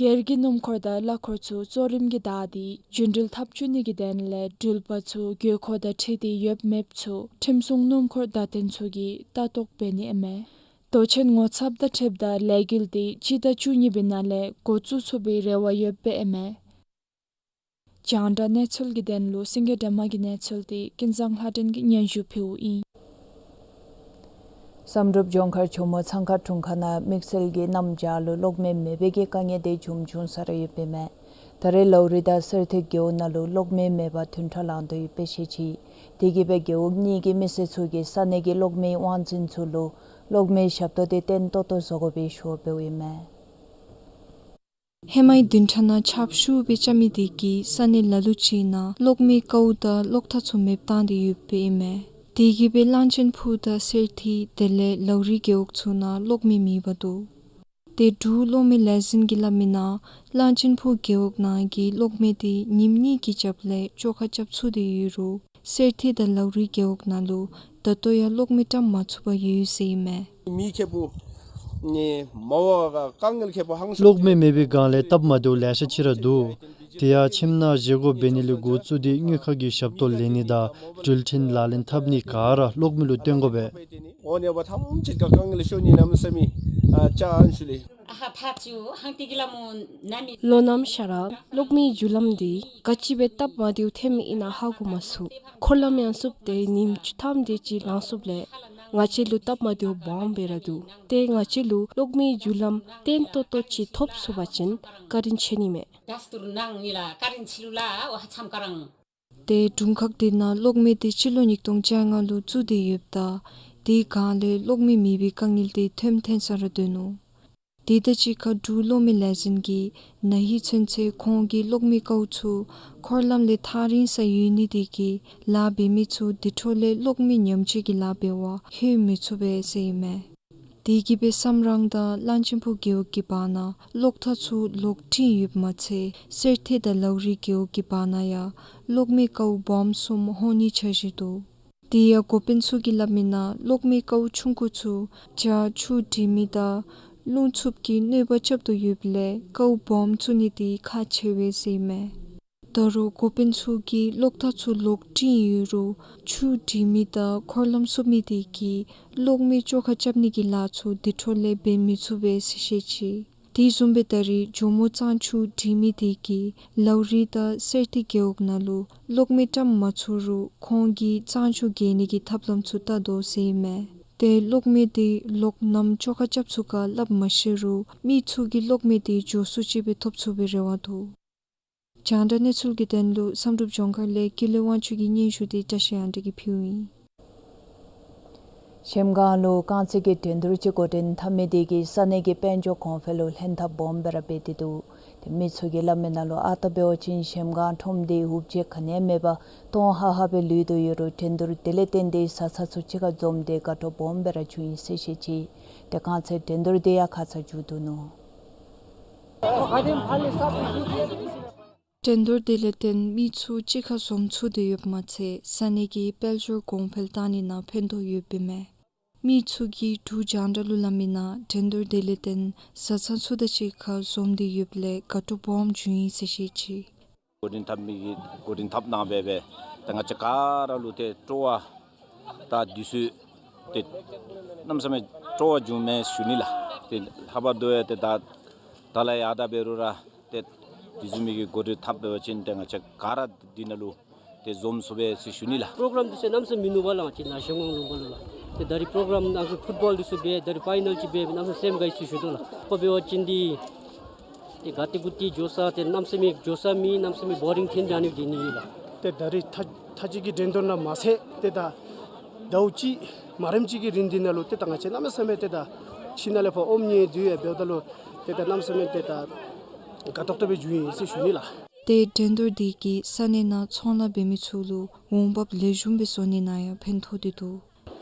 སྒེར་གྱི་སྣུམ་འཁོར་དང་གླ་འཁོར་ཚུ་གཙོ་རིམ་གྱི་བདའ་སྟེ་རྒྱུན་འགྲུལ་འཐབ་བཅུག་ནི་གི་དོན་ལས་འགྲུལ་པ་ཚུ་དགོས་མཁོ་དང་འཁྲིལ་ཏེ་ཡོདཔ་མེདཔ་ཚུ་ཁྲིམས་སྲུང་སྣུམ་འཁོར་བདའ་འཐེན་ཚུ་གིས་ལྟ་རྟོག་འབད་ནི་ཨིན་མས། མདོ་ཆེན་ངོ་ཚབ་དང་འཁྲིལཝ་ད་ལས་འགུལ་འདི་སྤྱི་ཟླ་བཅུ་གཉིས་པའི་ནང་ལས་འགོ་བཙུགས་ཚུགས་པའི་རེ་བ་ཡོདཔ་ཨིན་མས། རྒྱང་བསྒྲགས་གནས་ཚུལ་གྱི་དོན་ལུ་སེང་གེ་སྒྲོལ་མ་གི་གནས་ཚུལ་འདི་ཀུན་བཟང་ལྷ་སྒྲོན་གྱིས་སྙན་ཞུ་ཕུལཝ་ཨིན། བསམ་གྲུབ་ལྗོངས་མཁར་ཇོ་མོ་ཚང་ཁ་དྲུང་ཁག་ནང་དམིགས་བསལ་གྱི་གནམ་བྱཱར་ལུ་གློག་མེ་མེད་པའི་གི་དཀའ་ངལ་འདི་བྱུང་བྱུང་ས་ར་ཡོདཔ་ཨིན་མས། ད་རེས་ལའུ་རི་དང་སེར་ཐི་རྒེད་འོག་ནང་ལུ་གློག་མེ་མེད་པར་བདུན་ཕྲག་ལང་དོ་ཡོདཔ་སྦེ་བཤད་ཅི། དེ་གིས་སྦེ་རྒེད་འོག་གཉིས་ཀྱི་མི་སེར་ཚུ་གིས་ས་གནས་ཀྱི་གློག་མེའི་དབང་འཛིན་ཚུ་ལུ་གློག་མེའི་ཞབས་ཏོག་འདི་བརྟན་ཏོག་ཏོ་བཟོ་དགོ་པའི་ཞུ་བ་འབདཝ་ཨིན་མས། ཧེ་མའི་བདུན་ཕྲག་ནང་ཆརཔ་ཤུགས་སྦེ་རྐྱབ་མི་དེ་གིས་ས་གནས་ལ་ལུ་ཅིག་ནང་གློག་མེའི་ཀཝ་དང་གློག་ཐག་ཚུ་མེདཔ་བཏང་སྟེ་ཡོདཔ་ཨིན་མས། དེ་གིས་སྦེ་གླང་ཆེན་ཕུག་དང་སེར་ཐི་དེ་ལས་ལའུ་རི་རྒེད་འོག་ཚུ་ནང་གློག་མེ་མེདཔ་འདུག། ཏེ་འབྲུག་གློག་མེ་ལས་འཛིན་གྱིས་སླབ་མི་ནང་གླང་ཆེན་ཕུག་རྒེད་འོག་ནང་གི་གློག་མེ་དེ་ཉིནམ་གཉིས་ཀྱི་རྒྱབ་ལས་བཅོ་ཁ་རྐྱབ་ཚུགས་ཏེ་ཡོད་རུང་སེར་ཐི་དང་ལའུ་རི་རྒེད་འོག་ནང་ལུ་ད་ལྟོ་ཡང་གློག་མེ་བཀྲམ་མ་ཚུགས་པར་ཡོད་ཟེར་ཨིན་མས། མི་ཁེ་པོ་ནི་མ་བ་ག་དཀའ་ངལ་ཁེ་པོ་ཧང་སང་། གློག་མེ་མེད་པའི་སྒང་ལས་སྟབས་མ་བདེཝ་ལེ་ཤ་ཅིག་ར་འདུག། དེ་ཡང་ཁྱིམ་ནང་བཞེས་སྒོ་འབད་ནི་ལས་འགོ་བཙུགས་ཏེ་དངུལ་ཁང་གི་ཞབས་ཏོག་ལེན་ནི་དང་འགྲུལ་འཕྲིན་ལག་ལེན་འཐབ་ནི་ག་ར་གློག་མེ་ལུ་བརྟེན་དགོ་པས། འོ་ནི་བ་ཐམས་ཅད་ཀ་དཀའ་ངལ་ཤོར་ནི་གནམ་མེད་ས་མེད་ཨ་ཅ་ཨན་ཞུ་ལེ། ལོ་གནམ་ཤར་ར་གློག་མེའི་རྒྱུ་ལམ་འདི་ག་ཅི་སྦེ་སྟབས་མ་བདེཝ་ཐོན་མི་ཨིན་ན་ཧ་གོ་མ་ཚུགས། འཁོར་ལམ་ཡང་བསུབ་སྟེ་ཉིནམ་བཅུ་ཐམ་དེ་ཅིག་ལང་སོངམ་ལས་ང་བཅས་ལུ་སྟབས་མ་བདེཝ་སྦོམ་སྦེ་ར་འདུག། ཏེ་ང་བཅས་ལུ་གློག་མེའི་རྒྱུ་ལམ་བརྟན་ཏོག་ཏོ་ཅིག་ཐོབ་ཚུགས་པ་ཅིན་བཀའ་དྲིན་ཆེ་ནི་མས། ཏེ་དྲུང་ཁག་དེ་ནང་གློག་མེ་དེ་སྤྱི་ལོ་ཉིས་སྟོང་བཅོ་ལྔ་ལུ་བཙུགས་ཏེ་ཡོདཔ་ད་དེའི་སྒང་ལས་གློག་མེ་མེད་པའི་དཀའ་ངལ་དེ་ཐོནམ་ཐོན་ས་ར་འདུག་ནུག། དེ་དང་གཅིག་ཁར་འབྲུག་གློག་མེ་ལས་འཛིན་གྱིས་ན་ཧིང་ཚུན་ཚོད་ཁོང་གི་གློག་མེ་ཀཝ་ཚུ་འཁོར་ལམ་ལས་ཐག་རིང་ས་ཡོད་ནི་དེ་གིས་ལཱ་འབད་མི་ཚུ་དེ་འཕྲོ་ལས་གློག་མེ་ཉམས་བཅོས་ཀྱི་ལཱ་འབད་བར་ལྷོད་མི་ཚུགས་པས་ཟེར་ཨིན་མས། དེ་གིས་སྦེ་སམ་རང་དང་གླང་ཆེན་ཕུག་རྒེད་འོག་གི་བར་ན་གློག་ཐག་ཚུ་ལོག་འཐེན་ཡོདཔ་མ་ཚད་སེར་ཐི་དང་ལའུ་རི་རྒེད་འོག་གི་བར་ན་ཡང་གློག་མེ་ཀཝ་སྦོམ་གསུམ་ཧོ་ནི་འཆར་གཞི་འདུག། དེ་ཡང་འགོ་དཔོན་ཚུ་གིས་སླབ་མི་ནང་གློག་མེ་ཀཝ་ཆུང་ཀུ་ཚུ་ཇ་ཆུ་འདྲེན་མི་དང་རླུང་འཚུབ་ཀྱིས་གནོད་པ་རྐྱབ་དོ་ཡོདཔ་ལས་ཀཝ་སྦོམ་བཙུགས་ནི་དེ་ཁག་ཆེ་བས་ཟེར་ཨིན་མས། ད་རུང་འགོ་དཔོན་ཚུ་གིས་གློག་ཐག་ཚུ་ལོག་འཐེན་ཡོད་རུང་ཆུ་འདྲེན་མི་དང་འཁོར་ལམ་བསུབ་མི་དེ་གིས་གློག་མེ་བཅོ་ཁ་རྐྱབ་ནི་གི་ལཱ་ཚུ་དེ་འཕྲོ་ལས་འབད་མི་ཚུགས་པས་ཟེར་བཤད་ཅི། དེ་བཟུམ་སྦེ་ད་རེས་ཇོ་མོ་གཙང་ཆུ་འདྲེན་མི་དེ་གིས་ལའུ་རི་དང་སེར་ཐི་རྒེད་འོག་ནང་ལུ་གློག་མེ་བཀྲམ་མ་ཚུགས་རུང་ཁོང་གིས་གཙང་ཆུ་རྒྱས་ནི་གི་ཐབས་ལམ་ཚུ་བལྟ་དོ་ཟེར་ཨིན་མས། ཏེ་གློག་མེ་དེ་ལོག་ནམ་བཅོ་ཁ་རྐྱབ་ཚུགས་ག་སླབ་མ་ཤེས་རུང་མི་ཚུ་གིས་གློག་མེ་དེ་མགྱོགས་སུ་ཅིག་སྦེ་ཐོབ་ཚུགས་པའི་རེ་བ་འདུག། རྒྱང་བསྒྲགས་གནས་ཚུལ་གྱི་དོན་ལུ་བསམ་གྲུབ་ལྗོངས་མཁར་ལས་ཀུན་ལེགས་དབང་ཕྱུག་གི་སྙན་ཞུ་དེ་བཀྲ་ཤིས་དབང་འདུས་ཀྱིས་ཕུལཝ་ཨིན། གཞལམ་སྒང་ལུ་རྐང་རྩེད་ཀྱི་འགྲན་བསྡུར་ཅིག་འགོ་འདྲེན་འཐབ་མི་དེ་གིས་ས་གནས་ཀྱི་དཔལ་འབྱོར་གོང་འཕེལ་ལུ་ལྷན་ཐབས་སྦོམ་སྦེ་ར་འབད་དེ་འདུག། ཏེ་མི་ཚུ་གིས་སླབ་མི་ནང་ལུ་ཨ་རྟག་འབད་བ་ཅིན་གཞལམ་སྒང་ཁྲོམ་འདི་འུབ་བྱེད་ག་ནི་ཡང་མེད་པར་སྟོང་ཧ་ཧ་སྦེ་ལུས་དོ་ཡོད་རུང་འགྲན་བསྡུར་དེ་ལས་བརྟེན་ཏེ་བཟའ་ཚང་ཚུ་གཅིག་ཁར་འཛོམས་ཏེ་དགའ་སྤྲོ་སྦོམ་སྦེ་ར་བྱུང་ཡི་ཟེར་བཤད་ཅི། ཏེ་རྐང་རྩེད་འགྲན་བསྡུར་དེ་ཡང་ཁ་ཙ་མཇུག་བསྡུ་ནུག། འགྲན་བསྡུར་དེ་ལས་བརྟེན་མི་ཚུ་གཅིག་ཁར་འཛོམས་ཚུགས་ཏེ་ཡོདཔ་མ་ཚད་ས་གནས་ཀྱི་དཔལ་འབྱོར་གོང་འཕེལ་གཏང་ནི་ནང་ཕན་ཐོགས་ཡོདཔ་ཨིན་མས། མི་ཚུ་གིས་འབྲུག་རྒྱང་བསྒྲགས་ལུ་སླབ་མི་ནང་འགྲན་བསྡུར་དེ་ལས་བརྟེན་བཟའ་ཚང་ཚུ་དང་གཅིག་ཁར་འཛོམས་ཏེ་ཡོདཔ་ལས་དགའ་སྤྲོ་སྦོམ་བྱུང་ཡི་ཟེར་བཤད་ཅི། འགོ་འདྲེན་འཐབ་མི་གིས་འགོ་འདྲེན་འཐབ་གནང་སྦེ་སྦེ་ད་ང་བཅས་ག་ར་ལུ་ཏེ་སྤྲོ་བ་དང་བདེ་སྐྱིད་ཏེ་གནམ་མེད་ས་མེད་སྤྲོ་བ་བྱུངམ་མས་ཞུ་ནི་ལགས། ཏེ་ལྷག་པར་དུ་ཡང་ཏེ་ད་ད་ལས་ཡར་ད་འབད་རུང་ར་ཏེ་དེ་བཟུམ་མའི་གི་འགོ་འདྲེན་འཐབ་འབད་བ་ཅིན་ཏེ་ང་བཅས་ག་ར་འདི་ནང་ལུ་ཏེ་འཛོམས་ཚུགས་པས་ཟེར་ཞུ་ནི་ལགས། པོ་རོ་གརམ་འདི་ཚུ་གནམ་མེད་ས་མེད་མིན་ནུག་པ་ལགས། ཅིག་ནཱ་གཞལམ་སྒང་ལུང་པ་ལུ་ལགས། ཏེ་ད་རིས་པོ་རོ་གརམ་ནང་ཚུ་ཕུཊ་བཱོལ་འདི་ཚུ་འབད་ད་རིས་ཕའི་ནཱལ་ཅིག་འབད་གནམ་མེད་ས་མེད་སེམས་དགའ་ཡི་ཟེར་ཞུ་དོ་ལགས། ཁོ་འབད་བ་ཅིན་འདི་ཏེ་ག་ཏེ་གུ་ཏེ་འགྱོ་ས་ཏེ་གནམ་མེད་ས་མེད་འགྱོ་ས་མེད། གནམ་མེད་ས་མེད་བོ་རིང་ཐོན་ཏེ་ཨ་ནི་སྦེ་སྡོད་ནི་ཨིན་ལགས། ཏེ་ད་རིས་ཐ་ཐ་ཅིག་གི་འགྲན་བསྡུར་ནང་མ་ཚད་ཏེ་ད་ཟླཝ་གཅིག་མ་རནམ་ཅིག་གི་རིང་འདི་ནང་ལུ་ཏེ་ད་ང་བཅས་གནམ་མེད་ས་མེད་ཏེ་ད་ཕྱི་ནང་ལས་ཕར་ཨོམ་ཉལ་སྡོད་ཡང་འབདཝ་ད་ལུ་ཏེ་ད་གནམ་མེད་ས་མེད་ཏེ་ད་དགའ་ཏོག་ཏོ་སྦེ་བྱུང་ཡི་ཟེར་ཞུ་ནི་ལགས། ཏེ་འགྲན་བསྡུར་འདི་གིས་ས་གནས་ནང་ཚོང་ལཱ་འབད་མི་ཚུ་ལུ་འོང་འབབ་ལེགས་ཤོམ་སྦེ་བཟོ་ནི་ནང་ཡང་ཕན་ཐོགས་ཏེ་འདུག།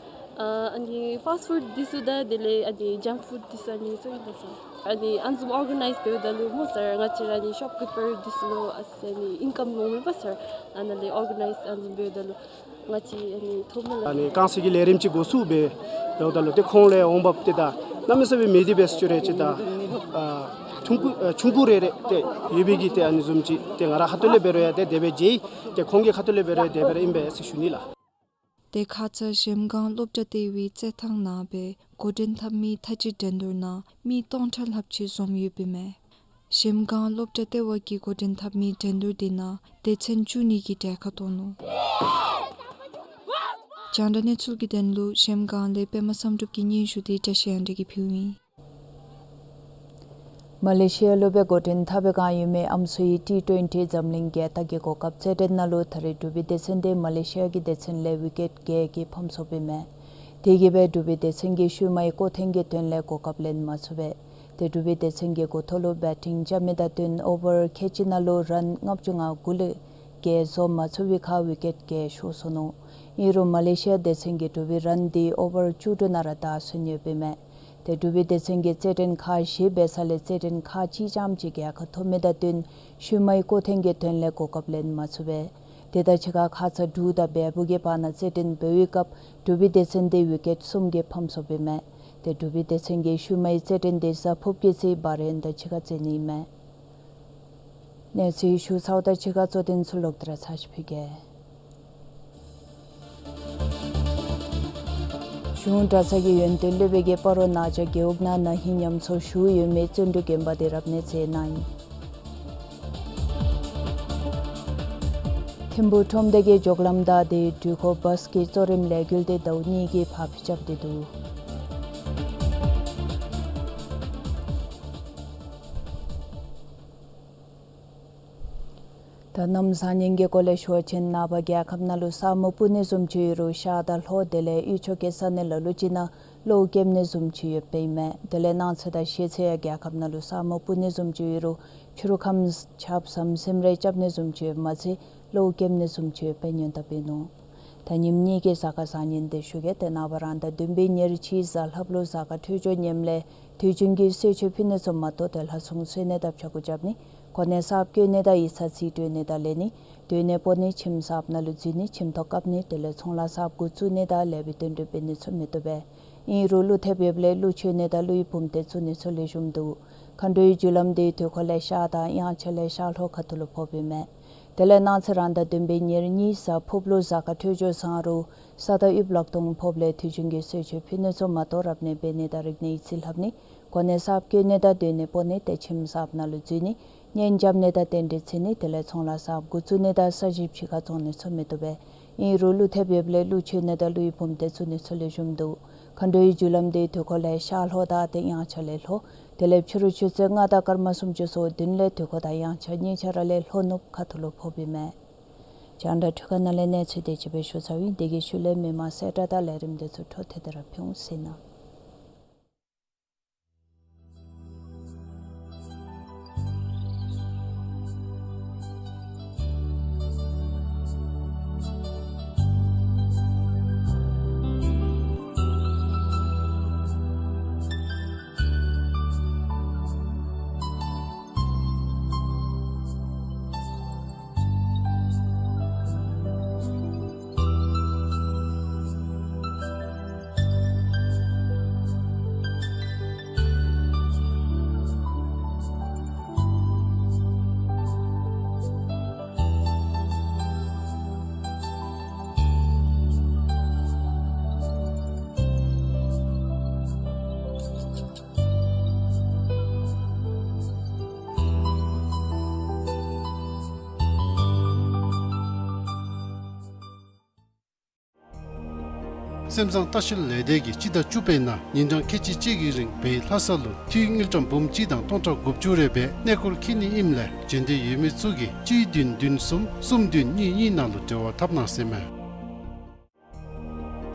ཨ་ཨ་ནི་ཕཱསཊ་ཕུཌ་འདི་ཚུ་དང་དེ་ལས་ཨ་ནི་ཇངཀ་ཕུཌ་འདི་ཚུ་ཨ་ནི་བཙོང་ཡི་པ་སར། ཨ་ནི་ཨ་ནི་བཟུམ་ཨོར་ག་ནའིཛ་འབདཝ་ད་ལུ་སྨོ་སར་ང་བཅས་ར་ཨ་ནི་ཤོབ་ཀིཔར་འདི་ཚུ་ལུ་ཨ་ནི་ཨིན་ཀམ་ལོང་མེད་པ་སར། ཨ་ནཱ་ལས་ཨོར་ག་ནའིཛ་ཨ་ནི་བཟུམ་འབདཝ་ད་ལུ་ང་བཅས་ཨ་ནི་ཐོབ་མི་ལ། ཨ་ནི་རྐང་སེ་གི་ལས་རིམ་ཅིག་འགོ་བཙུགས་སྦེ་འབདཝ་ད་ལུ་ཏེ་ཁོང་ལས་འོང་འབབ་ཏེ་ད་གནམ་མེད་ས་མེད་མེད་དེ་འབད་ཟེར་ཞུ་རུང་ཅིག་ད་ཨ་ཆུང་ཀུ་ཨ་ཆུང་ཀུ་རེ་རེ་ཏེ་ཡོད་པའི་གི་ཏེ་ཨ་ནི་བཟུམ་ཅིག་ཏེ་ང་ར་ཁ་ཐུག་ལས་འབད་རུང་ཡང་ཏེ་དེ་སྦེ་མཇལ་ཡི། ཏེ་ཁོང་གི་ཁ་ཐུག་ལས་འབད་རུང་ཡང་དེ་སྦེ་ར་ཨིན་པས་ཟེར་ཞུ་ནི་ལགས། ཏེ་ཁ་ཙ་གཞལམ་སྒང་སློབ་གྲྭ་ལྟེ་བའི་རྩེད་ཐང་ནང་སྦེ་འགོ་འདྲེན་འཐབ་མི་མཐའ་དཔྱད་འགྲན་བསྡུར་ནང་མི་སྟོང་ཕྲག་ལྷགཔ་ཅིག་འཛོམས་ཡོདཔ་ཨིན་མས། གཞལམ་སྒང་སློབ་གྲྭ་ལྟེ་བ་གིས་འགོ་འདྲེན་འཐབ་མི་འགྲན་བསྡུར་འདི་ནང་སྡེ་ཚན་བཅུ་གཉིས་ཀྱིས་གྲལ་ཁར་གཏོགས་ནུག། རྒྱང་བསྒྲགས་གནས་ཚུལ་གྱི་དོན་ལུ་གཞལམ་སྒང་ལས་པདྨ་བསམ་གྲུབ་ཀྱི་སྙན་ཞུ་འདི་བཀྲ་ཤིས་དབང་འདུས་ཀྱིས་ཕུལཝ་ཨིན། མ་ལེ་ཤི་ཡ་ལུ་སྦེ་འགོ་འདྲེན་འཐབ་པའི་བསྒང་ཡོད་མི་ཨམ་སྲུའི་ཊི་ཊུ་ཝེན་ཊི་འཛམ་གླིང་རྒྱལ་རྟགས་ཀྱི་གོ་སྐབས་རྩེད་འགྲན་ནང་ལུ་ད་རེས་འབྲུག་པའི་སྡེ་ཚན་འདི་མ་ལེ་ཤི་ཡ་གི་སྡེ་ཚན་ལས་ཝི་ཀེཊ་བརྒྱད་ཀྱིས་ཕམ་སོངམ་ཨིན་མས། དེ་གིས་སྦེ་འབྲུག་པའི་སྡེ་ཚན་གྱིས་ཤུལ་མའི་སྐོར་ཐེངས་ཀྱི་དོན་ལས་གོ་སྐབས་ལེན་མ་ཚུགས་པས། ཏེ་འབྲུག་པའི་སྡེ་ཚན་གྱིས་འགོ་ཐོག་ལུ་བེ་ཊིང་རྐྱབ་མི་དང་བསྟུན་ཨོ་ཝར་ཁལ་གཅིག་ནང་ལུ་རཱན་ལྔ་བཅུ་ང་དགུ་ལས་བརྒལ་བཟོ་མ་ཚུགས་པའི་ཁར་ཝི་ཀེཊ་བརྒྱད་ཤོར་སོ་ནུག། ཨིན་རུང་མ་ལེ་ཤི་ཡ་སྡེ་ཚན་གྱིས་འབྲུག་པའི་རཱན་འདི་ཨོ་ཝར་བཅུ་དྲུག་ནང་ར་བདའ་སོན་ཡོདཔ་ཨིན་མས། ཏེ་འབྲུག་པའི་སྡེ་ཚན་གྱིས་རྩེད་འགྲན་ཁག་བཞི་འབད་ས་ལས་རྩེད་འགྲན་ཁག་གཅིག་རྐྱངམ་ཅིག་རྒྱལ་ཁ་ཐོབ་མི་དང་བསྟུན་ཤུལ་མའི་སྐོར་ཐེངས་ཀྱི་དོན་ལས་གོ་སྐབས་ལེན་མ་ཚུགས་པས། དེ་དང་གཅིག་ཁར་ཁ་ཙ་འབྲུག་དང་བལ་པོ་གི་བར་ན་རྩེད་འགྲན་འབད་བའི་སྐབས་འབྲུག་པའི་སྡེ་ཚན་འདི་ཝི་ཀེཊ་གསུམ་གྱིས་ཕམ་སོངམ་ཨིན་མས། ཏེ་འབྲུག་པའི་སྡེ་ཚན་གྱིས་ཤུལ་མའི་རྩེད་འགྲན་འདི་གཟའ་ཕུརཔ་གི་ཚེ་བྷ་རེན་དང་གཅིག་ཁར་རྩེ་ནི་ཨིན་མས། གནས་ཚུལ་ཞུ་ཚརཝ་དང་གཅིག་ཁར་གཙོ་དོན་ཚུ་ལོག་སྟེ་ར་ཚར་ཅིག་ཕུལ་གེ། གཞུང་གྲྭ་ཚང་གི་ཡོན་ཏན་སློབ་དཔོན་གྱིས་སྤ་རོ་ན་ཆ་རྒེད་འོག་ནང་ན་ཧིང་ཉམས་གསོ་ཞུ་ཡོད་མི་བརྩོན་འགྲུས་དགོན་པ་འདི་རབ་གནས་མཛད་གནང་ཡི། ཐིམ་ཕུག་ཁྲོམ་སྡེ་གི་འགྱོ་ལམ་བདའ་སྟེ་འགྲུལ་འཁོར་བཱསི་གི་གཙོ་རིམ་ལས་འགུལ་འདི་ཟླཝ་གཉིས་ཀྱི་བར་དུ་རྐྱབ་སྟེ་འདུག། ད་གནམ་བཟང་ངན་གྱི་སྐོར་ལས་ཞུ་བ་ཅིན་ནངས་པ་རྒྱལ་ཁབ་ནང་ལུ་ས་སྨུག་སྤུབ་ནི་བཟུམ་ཅིག་ཡོད་རུང་ཤར་དང་ལྷོ་དེ་ལས་དབུས་ཕྱོགས་ཀྱི་ས་གནས་ལ་ལུ་ཅིག་ནང་གློག་ཁེབས་ནི་བཟུམ་ཅིག་ཡོདཔ་ཨིན་མས། དེ་ལས་གནངས་ཚེ་དང་ཤར་ཚེ་ཡང་རྒྱལ་ཁབ་ནང་ལུ་ས་སྨུག་སྤུབ་ནི་བཟུམ་ཅིག་ཡོད་རུང་ཕྱི་རུ་ཁམས་ཆརཔ་ཟམ་ཟིམ་རེ་རྐྱབ་ནི་བཟུམ་ཅིག་ཡོདཔ་མ་ཚད་གློག་ཁེབས་ནི་བཟུམ་ཅིག་ཡོདཔ་སྦེ་ཉེན་བརྡ་འབད་ནུག། ད་ཉིནམ་གཉིས་ཀྱི་གཟའ་སྐར་བཟང་ངན་འདི་ཞུ་གེ། ཏེ་ནངས་པ་རང་ཟླ་བདུན་པའི་ཉེར་གཅིག་གཟའ་ལྷགཔ་ལུ་གཟའ་སྐར་འཕྲོད་སྦྱོར་ངནམ་ལས་དུས་རྒྱུན་གྱི་གསོལ་མཆོད་ཕུལ་ནི་ཚུ་མ་གཏོགས་ཏེ་ལྷ་སྲུང་གསོལ་ནི་དང་ཕྱྭ་འགུགས་རྐྱབ་ནི། གོ་གནས་གསརཔ་བསྐོ་ནི་དང་ཡིག་ཚང་རྩིས་སྤྲོད་ནི་དང་ལེན་ནི། སྡོད་གནས་སྤོ་ནི། ཁྱིམ་གསརཔ་ནང་ལུ་འཛུལ་ནི། ཁྱིམ་ཐོག་བཀབ་ནི། དེ་ལས་ཚོང་ལཱ་གསརཔ་འགོ་བཙུགས་ནི་དང་ལེགས་པའི་དོན་འགྲུབ་འབད་ནི་ཚུ་མི་བཏུབ་པས། ཨིན་རུང་ཀླུ་ཐེབས་ཡོདཔ་ལས་ཀླུ་མཆོད་ནི་དང་ཀླུ་ཡི་བུམ་སྡེ་བཙུགས་ནི་ཚུ་ལེགས་ཤོམ་འདུག། མཁའ་འགྲོའི་རྒྱུ་ལམ་འདི་དུས་འཁོར་ལས་ཤར་དང་དབྱངས་འཆར་ལས་ཤར་ལྷོ་ཁ་ཐུག་ལུ་ཕོགཔ་ཨིན་མས། དེ་ལས་གནངས་ཚེ་རང་ཟླ་བདུན་པའི་ཉེར་གཉིས་གཟའ་ཕུརཔ་ལུ་གཟའ་སྐར་འཕྲོད་སྦྱོར་བཟང་རུང་ས་དང་དབུས་ལག་སྟོང་ཕོགཔ་ལས་དུས་རྒྱུན་གྱི་གསོལ་མཆོད་ཕུལ་ནི་ཚུ་མ་གཏོགས་རབ་གནས་འབད་ནི་དང་རིག་གནས་ཡིག་རྩིས་ལྷབ་ནི། གོ་གནས་གསརཔ་བསྐོ་ནི་དང་སྡོད་གནས་སྤོ་ནི། ཏེ་ཁྱིམ་གསརཔ་ནང་ལུ་འཛུལ་ནི། གཉེན་རྐྱབ་ནི་དང་རྟེན་འབྲེལ་བརྩི་ནི། དེ་ལས་ཚོང་ལཱ་གསརཔ་འགོ་བཙུགས་ནི་དང་ས་གཞི་ཕྱི་ཁར་བཙོང་ནི་ཚུ་མི་བཏུབ་པས། ཨིན་རུང་ཀླུ་ཐེབས་ཡོདཔ་ལས་ཀླུ་མཆོད་ནི་དང་ཀླུ་ཡི་བུམ་སྡེ་བཙུགས་ནི་ཚུ་ལེགས་ཤོམ་འདུག། མཁའ་འགྲོའི་རྒྱུ་ལམ་འདི་དུས་འཁོར་ལས་ཤར་ལྷོ་དང་ཏེ་དབྱངས་འཆར་ལས་ལྷོ། དེ་ལས་ཕྱི་རུ་ཆུ་ཚོད་ལྔ་དང་སྐར་མ་སུམ་ཅུ་སོ་བདུན་ལས་དུས་འཁོར་དང་དབྱངས་འཆར་གཉིས་ཆ་ར་ལས་ལྷོ་ནུབ་ཁ་ཐུག་ལུ་ཕོགཔ་ཨིན་མས། རྒྱང་བསྒྲགས་འཕྲུལ་ཁང་ནང་ལས་གནས་ཚུལ་དེ་ཅིག་སྦེ་ཞུ་ཚརཝ་ཨིན། དེ་གི་ཤུལ་ལས་མི་མང་གསལ་བསྒྲགས་དང་ལས་རིམ་དེ་ཚུ་འཕྲོ་མཐུད་དེ་ར་ཕུལ་འོང་ཟེར་ཨིན། སེམས་བཟང་ལྟ་བཤལ་ལས་སྡེ་གིས་སྤྱི་ཟླ་བཅུ་པའི་ནང་ཉིན་གྲངས་ཁལ་གཅིག་གཅིག་གི་རིང་བལ་ཡུལ་ལྷ་ས་ལུ་འཐུས་དངུལ་ཀྲམ་འབུམ་གཅིག་དང་སྟོང་ཕྲག་དགུ་བཅུ་རེ་སྦེ་གནས་སྐོར་འཁྱིད་ནི་ཨིནམ་ལས་འབྱོན་འདོད་ཡོད་མི་ཚུ་གིས་གཅིག་བདུན་བདུན་གསུམ་གསུམ་བདུན་གཉིས་གཉིས་ནང་ལུ་འབྲེལ་བ་འཐབ་གནང་ཟེར་ཨིན་མས།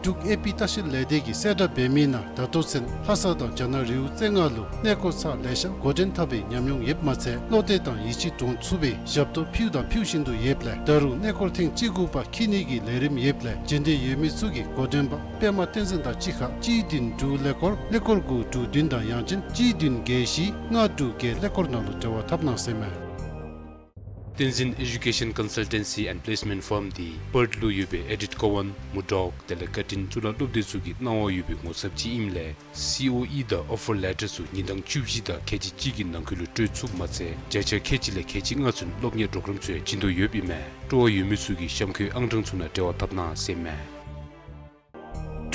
འབྲུག་ཨེ་པི་ལྟ་བཤལ་ལས་སྡེ་གིས་གསལ་བསྒྲགས་འབད་མི་ནང་ད་ལྟོ་ཚུན་ལྷ་ས་དང་རྒྱ་ནག་རི་བོ་རྩེ་ལྔ་ལུ་གནས་སྐོར་ཚར་ལེ་ཤ་འགོ་འདྲེན་འཐབ་པའི་ཉམས་མྱོང་ཡོདཔ་མ་ཚད་བློ་གཏད་དང་ཡིད་ཆེས་འདྲོངས་ཚུགས་པའི་ཞབས་ཏོག་ཕུལཝ་དང་ཕུལ་བཞིན་དུ་ཡོདཔ་ལས་ད་རུང་གནས་སྐོར་ཐེངས་གཅིག་དགུ་པ་འཁྱིད་ནི་གི་ལས་རིམ་ཡོདཔ་ལས་འབྱོན་འདོད་ཡོད་མི་ཚུ་གིས་འགོ་འདྲེན་པ་པདྨ་བསྟན་འཛིན་དང་གཅིག་ཁར་གཅིག་བདུན་དྲུག་ཀླད་ཀོར་ཀླད་ཀོར་དགུ་དྲུག་བདུན་དང་ཡང་ཅིན་གཅིག་བདུན་བརྒྱད་བཞི་ལྔ་དྲུག་བརྒྱད་ཀླད་ཀོར་ནང་ལུ་འབྲེལ་བ་འཐབ་གནང་ཟེར་མས། བསྟན་འཛིན་Education Consultancy and Placement Firm འདི་པརཐ་ལུ་ཡོད་པའི་ཨེ་ཌིཊ་ཀོ་ཝཱན་མུར་ཌོག་དེ་ལས་ཀར་ཊིན་གཙུག་ལག་སློབ་སྡེ་ཚུ་གིས་གནང་བ་ཡོད་པའི་ངོ་ཚབ་ཅིག་ཨིནམ་ལས་སི་ཨོ་ཨི་དང་ཨོ་ཕར་ལེ་ཊར་ཚུ་ཉིན་གྲངས་བཅུ་བཞི་དང་ཁལ་གཅིག་གཅིག་གི་ནང་འཁོད་ལུ་སྤྲོད་ཚུགསཔ་མ་ཚད་བརྒྱ་ཆ་ཁལ་གཅིག་ལས་ཁལ་གཅིག་ལྔ་ཚུན་སློབ་གཉེར་གྲོགས་རམ་ཚུ་ཡང་བྱིན་དོ་ཡོདཔ་ཨིན་མས། སྤྲོ་བ་ཡོད་མི་ཚུ་གིས་གཤམ་འཁོད་ཨང་གྲངས་ཚུ་ནང་འབྲེལ་བ་འཐབ་གནང་ཟེར་མས།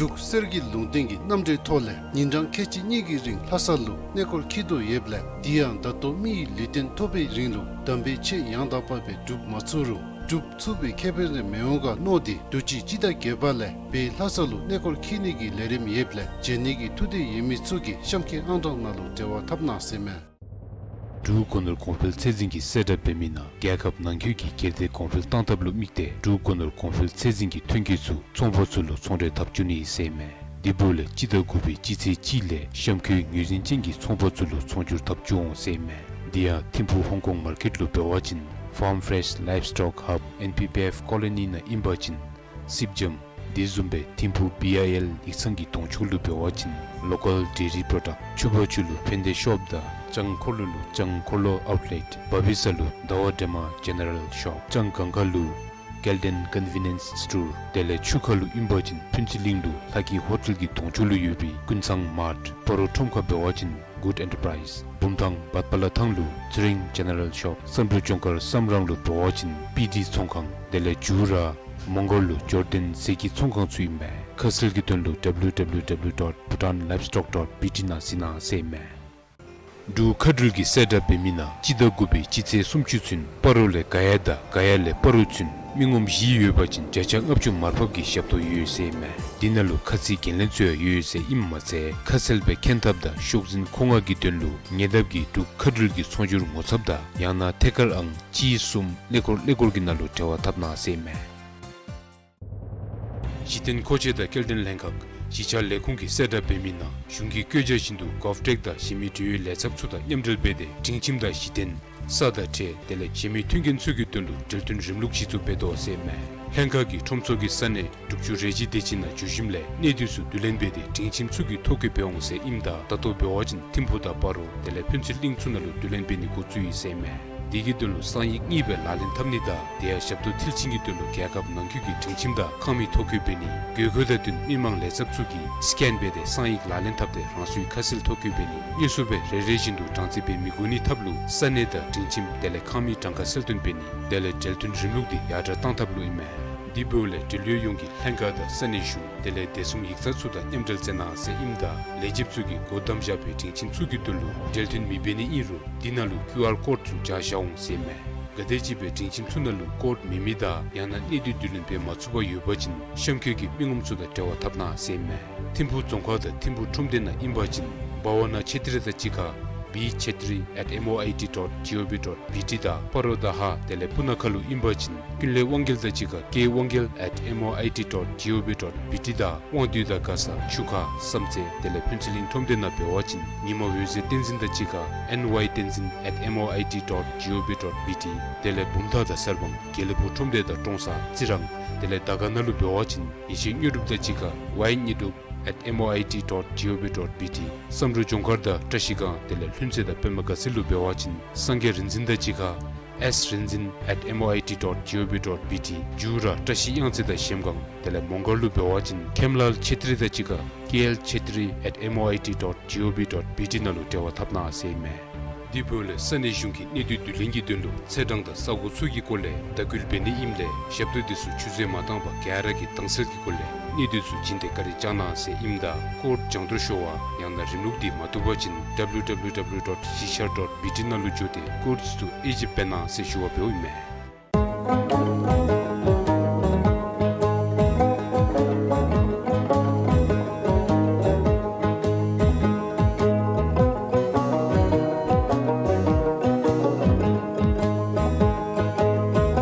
འབྲུག་གསེར་གྱི་ལུང་བསྟན་གྱི་རྣམ་འགྲེལ་ཐོག་ལས་ཉིན་གྲངས་ཁལ་གཅིག་གཉིས་ཀྱི་རིང་ལྷ་ས་ལུ་གནས་སྐོར་འཁྱིད་དོ་ཡོདཔ་ལས་དེ་ཡང་ད་ལྟོ་མི་ཡི་ལུས་རྟེན་ཐོབ་པའི་རིང་ལུ་དམ་པའི་ཆོས་ཡང་དག་པ་སྦེ་སྒྲུབ་མ་ཚུགས་རུང་སྒྲུབ་ཚུགས་པའི་ཁེ་ཕན་རེ་མི་འོང་ག་མནོ་སྟེ་དུས་ཅི་སྤྱི་ཟླ་བརྒྱད་པ་ལས་སྦེ་ལྷ་ས་ལུ་གནས་སྐོར་འཁྱིད་ནི་གི་ལས་རིམ་ཡོདཔ་ལས་འབྱོན་ནི་གི་ཐུགས་འདོད་ཡོད་མི་ཚུ་གིས་གཤམ་འཁོད་ཨང་གྲངས་ནང་ལུ་འབྲེལ་བ་འཐབ་གནང་ཟེར་མས། འབྲུག་སྒོ་ནོར་གོང་འཕེལ་ཚད་འཛིན་གྱིས་གསལ་བསྒྲགས་འབད་མི་ནང་རྒྱལ་ཁབ་ནང་འཁོད་ཀྱི་སྒེར་སྡེ་གོང་འཕེལ་གཏང་ཐབས་ལུ་དམིགས་ཏེ་འབྲུག་སྒོ་ནོར་གོང་འཕེལ་ཚད་འཛིན་གྱི་ཐོན་སྐྱེད་ཚུ་ཚོང་པ་ཚུ་ལུ་ཚོང་འབྲེལ་འཐབ་བཅུག་ནི་ཟེར་མས། དེ་འབདཝ་ལས་སྤྱི་ཟླ་དགུ་པའི་སྤྱི་ཚེས་གཅིག་ལས་གཤམ་འཁོད་ངོས་འཛིན་ཅན་གྱི་ཚོང་པ་ཚུ་ལུ་ཚོང་སྒྱུར་འཐབ་བཅུག་འོང་ཟེར་མས། དེ་ཡང་ཐིམ་ཕུག་ཧོང་ཀོང་མར་ཀེཊ་ལུ་འབད་བ་ཅིན་Farm Fresh Livestock Hub N P P F Colony ནང་ཨིན་པ་ཅིན་སིབ་འཇམ། དེ་བཟུམ་སྦེ་ཐིམ་ཕུག་བི་ཨའི་ཨེལ་ཡིག་ཚང་གི་གདོང་ཕྱོགས་ལུ་འབད་བ་ཅིན་Local Dairy Product། ཕྱུ་པ་ཆུ་ལུ་ཕན་བདེ་ཤོབ་དང་ལྕང་འཁོར་ལོ་ལུ་ལྕང་འཁོར་ལོ་ཨའུཊ་ལེཊ། བ་བི་ས་ལུ་ཟླ་བ་སྒྲོལ་མ་ཇེ་ནེ་རལ་ཤོབ། ལྕང་སྒང་ཁ་ལུ་ཀེལ་ཌེན་ཀོན་ཝི་ནི་ཡེནསི་སི་ཊོར། དེ་ལས་ཆུ་ཁ་ལུ་ཨིན་པ་ཅིན་ཕུན་ཚོགས་གླིང་ལུ་ལྷ་སྐྱིད་ཧོ་ཊེལ་གྱི་གདོང་ཕྱོགས་ལུ་ཡོད་པའི་ཀུན་བཟང་མཱརཊ། སྤ་རོ་ཁྲོམ་ཁར་འབད་བ་ཅིན་གུཌ་ཨེན་ཊར་པ་རའིཛ། བུམ་ཐང་བཱཊ་པ་ལ་ཐང་ལུ་ཚེ་རིང་ཇེ་ནེ་རལ་ཤོབ། བསམ་གྲུབ་ལྗོངས་མཁར་བསམ་རང་ལུ་འབད་བ་ཅིན་པི་ཌི་ཚོང་ཁང་། དེ་ལས་མཇུག་ར་མོང་སྒར་ལུ་ཇོར་ཌན་ཟས་ཀྱི་ཚོང་ཁང་ཚུ་ཨིན་མས། ཁ་གསལ་གྱི་དོན་ལུ་W W W dot bhutan livestock dot B T ནང་གཟིགས་གནང་ཟེར་མས། འབྲུག་མཁའ་འགྲུལ་གྱིས་གསལ་བསྒྲགས་འབད་མི་ནང་སྤྱི་ཟླ་དགུ་པའི་སྤྱི་ཚེས་སུམ་ཅུ་ཚུན་སྤ་རོ་ལས་ག་ཡ་དང་ག་ཡ་ལས་སྤ་རོ་ཚུན་མི་ངོམ་བཞི་ཡོད་པ་ཅིན་བརྒྱ་ཆ་ལྔ་བཅུ་མར་ཕབ་ཀྱི་ཞབས་ཏོག་ཡོད་ཟེར་མས། དེ་ནང་ལུ་ཁ་ཚིག་འགན་ལེན་ཚུ་ཡང་ཡོད་ཟེར་ཨིནམ་མ་ཚད་ཁ་གསལ་སྦེ་མཁྱེན་ཐབས་དང་ཤོག་འཛིན་མཁོ་མངགས་ཀྱི་དོན་ལུ་ཉེ་འདབས་ཀྱི་འབྲུག་མཁའ་འགྲུལ་གྱི་ཚོང་སྒྱུར་ངོ་ཚབ་དང་ཡང་ན་ཐད་ཀར་ཨང་གཅིག་གསུམ་ཀླད་ཀོར་ཀླད་ཀོར་གྱི་ནང་ལུ་འབྲེལ་བ་འཐབ་གནང་ཟེར་མས། གཞི་རྟེན་མཁོ་ཆས་དང་སྐྱེལ་འདྲེན་ལྷན་ཁག་གཞིས་ཆགས་ལས་ཁུངས་ཀྱིས་གསལ་བསྒྲགས་འབད་མི་ནང་གཞུང་གི་བཀོད་རྒྱ་བཞིན་དུ་གོབ་ཊེཀ་དང་གཞན་མི་འབྲེལ་ཡོད་ལས་ཚབ་ཚུ་དང་མཉམ་འབྲེལ་འབད་དེ་སྒྲིང་ཁྱིམ་དང་གཞི་རྟེན་ས་དང་ཁྲལ་དེ་ལས་གཞན་མི་མཐུན་རྐྱེན་ཚུ་གི་དོན་ལུ་འབྲེལ་མཐུན་རིམ་ལུགས་གཞི་བཙུགས་འབད་དོ་ཟེར་མས། ལྷན་ཁག་གིས་ཁྲོམ་ཚོགས་ཀྱི་ས་གནས་དྲུག་ཅུ་རེ་བཞི་དེ་ཅིག་ནང་འབྱོར་ཞིནམ་ལས་གནས་སྡུད་ཚུ་བསྡུ་ལེན་འབད་དེ་སྒྲིང་ཁྱིམ་ཚུ་གི་ཐོ་བཀོད་འབད་འོང་ཟེར་ཨིནམ་ད་ད་ལྟོ་འབད་བ་ཅིན་ཐིམ་ཕུག་དང་སྤ་རོ་དེ་ལས་ཕུན་ཚོགས་གླིང་ཚུ་ནང་ལུ་བསྡུ་ལེན་འབད་ནི་འགོ་བཙུགས་ཡི་ཟེར་མས། དེ་གི་དོན་ལུ་གསང་ཡིག་གཉིས་སྦེ་ལག་ལེན་འཐབ་ནི་དང་དེ་ཡང་ཞབས་ཏོག་མཐིལ་ཕྱིན་གྱི་དོན་ལུ་རྒྱལ་ཁབ་ནང་འཁོད་ཀྱི་སྒྲིང་ཁྱིམ་དང་ཁང་མིག་ཐོ་བཀོད་འབད་ནི་དགོས་མཁོ་དང་བསྟུན་མི་མང་ལས་ཚབ་ཚུ་གིས་སི་ཀེན་འབད་དེ་གསང་ཡིག་ལག་ལེན་འཐབ་སྟེ་རང་སོའི་ཁ་གསལ་ཐོ་བཀོད་འབད་ནི། དངོས་སུ་སྦེ་རེ་རེ་བཞིན་དུ་གྲངས་རྩིས་འབད་མི་དགོ་ནི་ཐབས་ལུ་ས་གནས་དང་སྒྲིང་ཁྱིམ་དེ་ལས་ཁང་མིག་གྲངས་ཀ་གསལ་སྟོན་འབད་ནི། དེ་ལས་འབྲེལ་མཐུན་རིམ་ལུགས་འདི་ཡར་དྲག་བཏང་ཐབས་ལུ་ཨིན་མས། དེ་འབདཝ་ལས་འབྲེལ་ཡོད་ཡོངས་ཀྱིས་ལྷན་ཁག་དང་ས་གནས་གཞུང་དེ་ལས་བདེ་སྲུང་ཡིག་ཚང་ཚུ་དང་མཉམ་འབྲེལ་མཛད་གནང་ཟེར་ཨིནམ་ད་ལས་བྱེདཔ་ཚུ་གིས་སྒོ་བསྡམས་བཞག་པའི་སྒྲིང་ཁྱིམ་ཚུ་གི་དོན་ལུ་འབྲེལ་མཐུན་མི་འབད་ནི་ཨིན་རུང་དེ་ནང་ལུ་ཀིའུ་ཨར་ཀོཌ་ཚུ་སྦྱར་བཞག་འོང་ཟེར་མས། ག་དེམ་ཅིག་སྦེ་སྒྲིང་ཁྱིམ་ཚུ་ནང་ལུ་ཀོཌ་མེད་མི་དང་ཡང་ན་གནས་སྡུད་བསྡུ་ལེན་འབད་མ་ཚུགས་པར་ཡོད་པ་ཅིན་གཤམ་འཁོད་ཀྱི་མི་ངོམ་ཚུ་དང་འབྲེལ་བ་འཐབ་གནང་ཟེར་མས། ཐིམ་ཕུག་རྫོང་ཁག་དང་ཐིམ་ཕུག་ཁྲོམ་སྡེ་ནང་ཨིན་པ་ཅིན་བྷ་ཝ་ན་ཆེ་ཏྲི་དང་གཅིག་ཁར་B Chetri at M O I T dot G O V dot B T དང་སྤ་རོ་དང་ཧཱ་དེ་ལས་སྤུ་ན་ཁ་ལུ་ཨིན་པ་ཅིན་ཀུན་ལེགས་དབང་རྒྱལ་དང་གཅིག་ཁར་K Wangyal at M O I T dot G O V dot B T དང་དབང་འདུས་དང་མགར་ས་ཆུ་ཁ་བསམ་རྩེ་དེ་ལས་ཕུན་ཚོགས་གླིང་ཁྲོམ་སྡེ་ནང་འབད་བ་ཅིན་ཉི་མ་འོད་ཟེར་བསྟན་འཛིན་དང་གཅིག་ཁར་N Y Tenzin at M O I T dot G O V dot B T དེ་ལས་བུམ་ཐང་དང་གསར་སྤང་དགེ་ལེགས་ཕུག་ཁྲོམ་སྡེ་དང་ཀྲོང་གསར་རྩི་རང་དེ་ལས་དར་དཀར་ནང་ལུ་འབད་བ་ཅིན་ཡེ་ཤེས་དངོས་གྲུབ་དང་གཅིག་ཁར་Y དངོས་གྲུབ at M O I T dot G O V dot B T བསམ་གྲུབ་ལྗོངས་མཁར་དང་བཀྲ་ཤིས་སྒང་དེ་ལས་ལྷུན་རྩེ་དང་པདྨ་དགའ་ཚལ་ལུ་འབད་བ་ཅིན་སངས་རྒྱས་རིག་འཛིན་དང་གཅིག་ཁར་S Rinzin at M O I T dot G O V dot B T མཇུག་ར་བཀྲ་ཤིས་གཡང་རྩེ་དང་གཞལམ་སྒང་དེ་ལས་མོང་སྒར་ལུ་འབད་བ་ཅིན་ཁེམ་ལཱལ་ཆེ་ཏྲི་དང་གཅིག་ཁར་K L Chetri at M O I T dot G O V dot B T ནང་ལུ་འབྲེལ་བ་འཐབ་གནང་ཟེར་མས། དེ་འབདཝ་ལས་ས་གནས་གཞུང་གིས་གནས་སྡུད་བསྡུ་ལེན་གྱི་དོན་ལུ་ཚེས་གྲངས་དང་ས་གོ་ཚུ་གི་སྐོར་ལས་དྭགས་སྐུལ་འབད་ནི་ཨིནམ་ལས་ཞབས་ཏོག་དེ་ཚུ་ཆུད་ཟོས་མ་བཏང་པར་ག་ར་གིས་དྭངས་གསལ་གྱི་སྒོ་ལས་གནས་སྡུད་ཚུ་བྱིན་ཏེ་བཀའ་དྲིན་བསྐྱང་གནང་ཟེར་ཨིནམ་ད་ཀོཌ་སྦྱང་དོར་ཤོར་བ་ཡང་ན་རིམ་ལུགས་འདི་མ་བཏུབ་པ་ཅིན་W W W dot གཞིས་ཆགས་dot B T ནང་ལུ་འགྱོ་སྟེ་ཀོཌ་ཚུ་དབྱེ་ཞིབ་འབད་གནང་ཟེར་ཞུ་བ་འབདཝ་ཨིན་མས།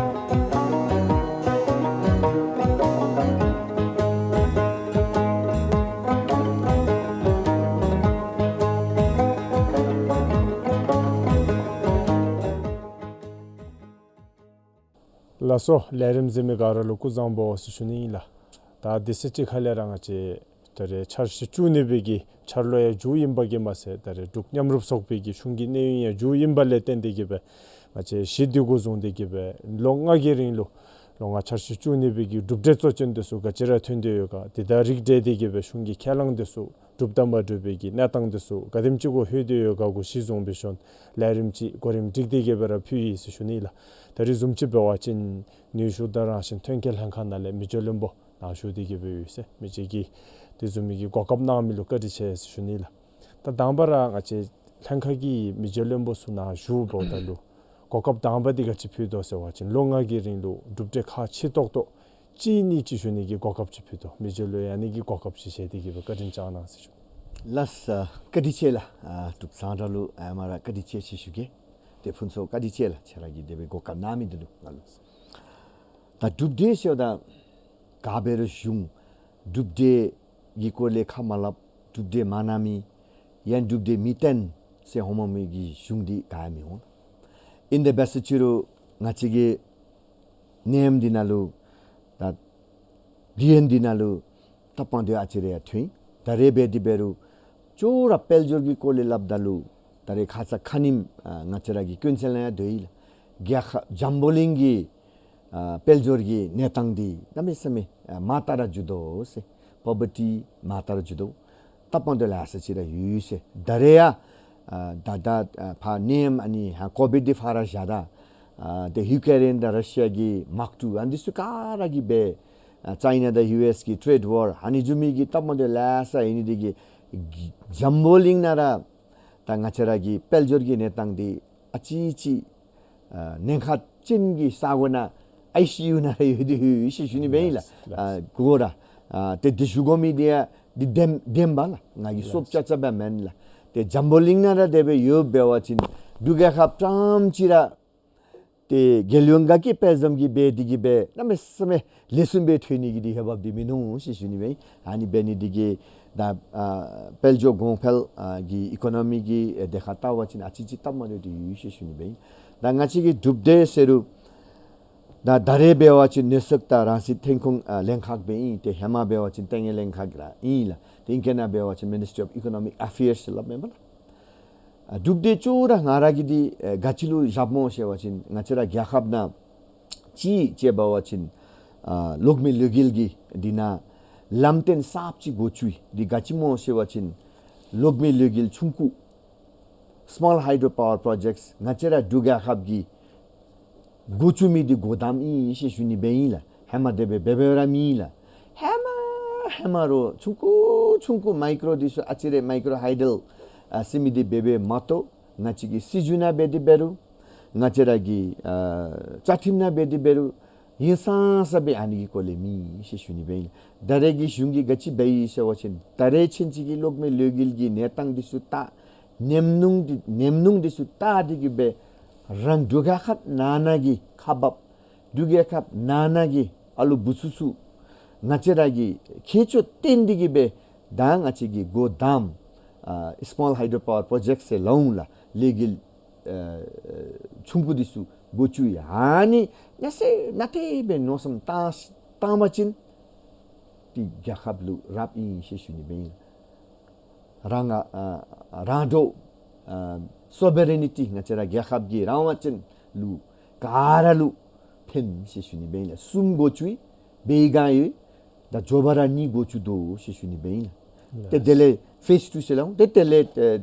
ད་སོ་ལས་རིམ་གཟིགས་མི་ག་ར་ལུ་སྐུ་གཟུགས་བཟང་པོ་ཟེར་ཞུ་ནི་ཨིན་ལགས། ད་དུས་ཚོད་ཅིག་ཁ་ལས་ར་ང་བཅས་ད་རེས་འཆར་གཞི་བཅུ་གཉིས་པའི་གི་འཆར་ལོ་ཡང་མཇུག་ཨིན་པ་གིས་མ་ཚད་ད་རེས་འབྲུག་མཉམ་རུབ་ཚོགས་པའི་གི་གཞུང་གི་གནས་ཡུན་ཡང་མཇུག་ཨིན་པ་ལས་བརྟེན་ཏེ་གིས་སྦེ་ང་བཅས་གཞི་འདི་འགོ་བཟུང་སྟེ་གིས་སྦེ་ལོ་ལྔ་གི་རིང་ལུ་ལོ་ལྔ་འཆར་གཞི་བཅུ་གཉིས་པའི་གི་གྲུབ་འབྲས་གཙོ་ཅན་འདི་ཚུ་ག་ཅི་ར་ཐོན་ཏེ་ཡོད་ག། དེ་དང་རིགས་བསྒྲེས་ཏེ་གིས་སྦེ་གཞུང་གི་ཁས་བླངས་འདི་ཚུ་གྲུབ་དང་མ་གྲུབ་པའི་གི་གནས་སྟངས་འདི་ཚུ་ག་དེམ་ཅིག་གུ་ལྷོད་དེ་ཡོད་ག་གུ་གཞི་བཟུང་སྦེ་ཞིནམ་ལས་རིམ་ཅིག་གོ་རིམ་སྒྲིག་སྟེ་གིས་སྦེ་ར་ཕུལ་ཡི་ཟེར་ཞུ་ནི་ལགས། ད་རེས་བཟུམ་ཅིག་འབད་བ་ཅིན་ནུས་ཤུགས་དང་རང་བཞིན་ཐོན་སྐྱེད་ལྷན་ཁག་ནང་ལས་མི་རྗེ་བློན་པོ་ནཱ་བཞུགས་ཏེ་གིས་སྦེ་ཡོད་ཟེར་མི་རྗེ་གིས་དེ་བཟུམ་མའི་གི་གོ་སྐབས་གནང་མི་ལུ་བཀའ་དྲིན་ཆེ་ཟེར་ཞུ་ནི་ལགས། ད་དང་པ་ར་ང་བཅས་ལྷན་ཁག་གི་མི་རྗེ་བློན་པོ་ཚུ་ནཱ་བཞུགས་འབདཝ་ད་ལུ་གོ་སྐབས་དང་པ་འདི་ག་ཅི་ཕུལ་དོ་ཟེར་བ་ཅིན་ལོ་ལྔ་གི་རིང་ལུ་གྲུབ་འབྲས་ཁག་ཆེ་ཏོག་ཏོ་གཅིག་གཉིས་ཅིག་ཞུ་ནི་གི་གོ་སྐབས་ཅིག་ཕུལ་དོ། མི་རྗེ་ལུ་ཡང་ཨ་ནི་གི་གོ་སྐབས་ཅིག་བཞེས་ཏེ་གིས་སྦེ་བཀའ་དྲིན་བསྐྱང་གནང་ཟེར་ཞུ། ལགས་སོ། བཀའ་དྲིན་ཆེ་ལགས། ཨ་འབྲུག་ཚང་གྲྭ་ལུ་ཨ་མ་ར་བཀའ་དྲིན་ཆེ་ཟེར་ཞུ་གེ། ཏེ་ཕུན་ཚོགས་བཀའ་དྲིན་ཆེ་ལགས། ཁྱེད་ར་གིས་དེ་སྦེ་གོ་སྐབས་གནང་མི་འདི་ལུ་ང་ལུ། ད་གྲུབ་འབྲས་ཟེརཝ་ད་ག་འབད་རུང་གཞུང་གྲུབ་འབྲས་ཀྱི་སྐོར་ལས་ཁ་མ་སླབ། གྲུབ་འབྲས་མ་གནང་མི་ཡང་གྲུབ་འབྲས་མི་བཏོན་ཟེར་ཧོ་མ་མི་གི་གཞུང་འདི་ག་ཡང་མི་འོང་། ཨིན་ཏེ་འབད་ཟེར་ཅི་རུང་ང་བཅས་ཀྱི་ནེམ་འདི་ནང་ལུ་ད་དུས་ཡུན་འདི་ནང་ལུ་ད་དཔང་དོད་ཨ་ཙི་རེ་ཡང་ཐོན། ད་རེས་འབད་དེ་འབད་རུང་ཅོག་ར་དཔལ་འབྱོར་གྱི་སྐོར་ལས་སླབ་ད་ལུ་ད་རེས་ཁ་ཙ་ཁ་ཉིནམ་ཨ་ང་བཅས་ར་གི་ཀུན་གསལ་ནང་ཡང་འདུག་ཡི་ལགས། རྒྱལ་ཁབ་འཛམ་བུ་གླིང་གི་ཨ་དཔལ་འབྱོར་གྱི་གནས་སྟངས་འདི་གནམ་མེད་ས་མེད་ཨ་མར་ལྟ་ར་འགྱོ་དོ་ཟེར། པོ་བར་ཊི་མར་ལྟ་ར་འགྱོ་དོ། ད་དཔང་དོད་ལེ་ཤ་ཅིག་ར་ཡོད་ཟེར། ད་རེས་ཡང་ཨ་ད་ད་ཨ་ཕར་ནེམ་ཨ་ནི་ཧ་ཀོ་བིཌ་འདི་ཕར་ར་བཞག་ད། ཨ་ཏེ་ཡུ་ཀེ་རེན་དང་ར་ཤི་ཡ་གི་དམག་འཁྲུག་ཨ་ནི་འདི་ཚུ་ག་ར་གིས་སྦེ་ཨ་ཅའི་ན་དང་ཡུ་ཨེས་ཀྱི་ཊེ་རེཌ་ཝར་ཨ་ནི་བཟུམ་མའི་གི་ད་དཔང་དོད་ལེ་ཤ་ཡོད་ནི་འདི་གིས་འཛམ་བུ་གླིང་ནང་ར་ད་ང་བཅས་ར་གི་དཔལ་འབྱོར་གྱི་གནས་སྟངས་འདི་ཨ་ཙི་ཅིག་ཨ་ཉེན་ཁ་ཅན་གྱི་ས་གོ་ནང་ཨའི་སི་ཡུ་ནང་ར་ཡོད་དེ་ཡོད་ཟེར་ཞུ་ནི་སྦེ་ཨིན་ལགས། ལགས། ཨ་གོ་ར་ཨ་ཏེ་དེ་ཞུ་དགོ་མི་འདི་ཡང་འདི་བདེན་བདེན་པ་ལགས། ང་གིས་སོབ་ལགས། ཅ་ཅ་སྦེ་མེན་ལགས། ཏེ་འཛམ་བུ་གླིང་ནང་ར་དེ་སྦེ་ཡོདཔ་འབད་བ་ཅིན་འབྲུག་རྒྱལ་ཁབ་ཀྲམ་ཅིག་ར་ཏེ་རྒྱལ་ཡོངས་དགའ་སྐྱིད་དཔལ་འཛོམས་ཀྱི་འབད་དེ་གིས་སྦེ་གནམ་མེད་ས་མེད་ལེགས་ཤོམ་སྦེ་ཐོན་ནི་གི་འདི་འོས་འབབ་འདི་མིན་ནུག་ཟེར་ཞུ་ནི་སྦེ་ཨིན། ཨ་ནི་འབད་ནི་འདི་གིས་ད་ཨ་དཔལ་འབྱོར་གོང་འཕེལ་ཨ་གི་ཨི་ཀོ་ནོ་མི་གི་ཨེ་དེ་ཁར་བལྟ་བ་ཅིན་ཨ་ཙི་ཅིག་སྟབས་མ་བདེཝ་འདི་ཡོད་ཟེར་ཞུ་ནི་སྦེ་ཨིན། ད་ང་བཅས་ཀྱི་གྲུབ་འབྲས་ཟེར་རུང་ད་ད་རེས་འབད་བ་ཅིན་ནུས་ཤུགས་དང་རང་བཞིན་ཐོན་ཁུངས་ཨ་ལྷན་ཁག་སྦེ་ཨིན། ཏེ་ཧེ་མ་འབད་བ་ཅིན་ལྟེ་གནས་ལྷན་ཁག་ར་ཨིན་ལགས། ཏེ་ཨིང་སྐད་ནང་འབད་བ་ཅིན་མི་ནིས་ཊི་རི་ཨོཕ་ཨི་ཀོ་ནོ་མིག་ཨེ་ཕི་ཡརསི་ཟེར་སླབ་མེན་པ་ལགས། ཨ་གྲུབ་འབྲས་ཅོག་ར་ང་ར་གིས་འདི་ཨེ་ག་ཅི་ལུ་བཞགཔ་སྨོ་ཟེར་བ་ཅིན་ང་བཅས་ར་རྒྱལ་ཁབ་ནང་ཅིག་ཅིག་འབད་བ་ཅིན་ཨ་གློག་མེ་ལུད་རྒྱུག་གི་འདི་ནང་ལམ་སྟོན་གསརཔ་ཅིག་འགོ་བཙུགས་ཡི། འདི་ག་ཅི་སྨོ་ཟེར་བ་ཅིན་གློག་མེ་ལུད་རྒྱུག་ཆུང་ཀུ་སི་མོལ་ཧའི་ཌོ་པ་ཝར་པྲོ་ཇེཀཊསི་ང་བཅས་ར་འབྲུག་རྒྱལ་ཁབ་ཀྱིས་འགོ་བཙུགས་མི་འདི་འགོ་དམ་ཨིན་ཟེར་ཞུ་ནི་སྦེ་ཨིན་ལགས། ཧེ་མ་དེ་སྦེ་འབད་འབདཝ་ར་མེད་ལགས། ཧེ་མ་ཧེ་མ་རོགས་ཆུང་ཀུ་ཆུང་ཀུ་མའི་ཀྲོ་འདི་ཚུ་ཨ་ཙི་རེ་མའི་ཀྲོ་ཧའི་ཌལ་ཨ་ཟེར་མི་འདི་འབད་འབདཝ་མ་གཏོགས་ང་བཅས་ཀྱི་སྲིད་བྱུས་ནང་འབད་དེ་འབད་རུང་ང་བཅས་ར་གི་ཨ་བཅའ་ཁྲིམས་ནང་འབད་དེ་འབད་རུང་ཧིང་སངས་ས་སྦེ་ཨ་ནི་གི་སྐོར་ལས་མེད་ཟེར་ཞུ་ནི་སྦེ་ཨིན། ད་རེས་ཀྱི་གཞུང་གིས་ག་ཅི་འབད་ཡི་ཟེར་བ་ཅིན་ད་རེས་ཚུན་ཚོད་ཀྱི་གློག་མེ་ལུད་རྒྱུག་གི་གནས་སྟངས་འདི་ཚུ་བལྟ་ཉམས་མྱོང་འདི་ཉམས་མྱོང་འདི་ཚུ་བལྟ་སྟེ་གིས་སྦེ་རང་འབྲུག་རྒྱལ་ཁབ་ནང་ན་གི་ཁག་འབགཔ་འབྲུག་རྒྱལ་ཁབ་ནང་ན་གི་ཨ་ལུ་བུ་ཚུ་ཚུ་ང་བཅས་ར་གིས་ཁྱད་ཆོས་བསྟན་ཏེ་གིས་སྦེ་ད་ང་བཅས་ཀྱིས་འགོ་དམ་ཨ་སི་མོལ་ཧའི་ཌོ་པ་ཝར་པྲོ་ཇེཀཊསི་ཟེར་སླབ་འོང་ལགས། ལུད་རྒྱུག་ཨ་ཆུང་ཀུ་འདི་ཚུ་འགོ་བཙུགས་ཡི། ཨ་ནི་ནཱ་ཟེར་ནཱ་དེ་སྦེ་མནོ་བསམ་བཏང་བཏང་པ་ཅིན་ཏེ་རྒྱལ་ཁབ་ལུ་རབ་ཨིན་ཟེར་ཞུ་ནི་སྦེ་ཨིན། རང་ཨ་རང་འདོད་ཨ་སོ་བེ་རེ་ནི་ཊི་ང་བཅས་ར་རྒྱལ་ཁབ་ཀྱི་རང་དབང་ཅན་ལུ་ག་ར་ལུ་ཕན་ཟེར་ཞུ་ནི་སྦེ་ཨིན་ལགས། གསུམ་འགོ་བཙུགས་ཡི་འབད་ག་ཡོད། ད་མགྱོགས་པ་ར་གཉིས་འགོ་བཙུགས་དོ་ཟེར་ཞུ་ནི་སྦེ་ཨིན་ལགས། ཏེ་དེ་ལས་ཕེསི་ཊུ་ཟེར་སླབ་འོང་། ཏེ་དེ་ལས་ཨེ་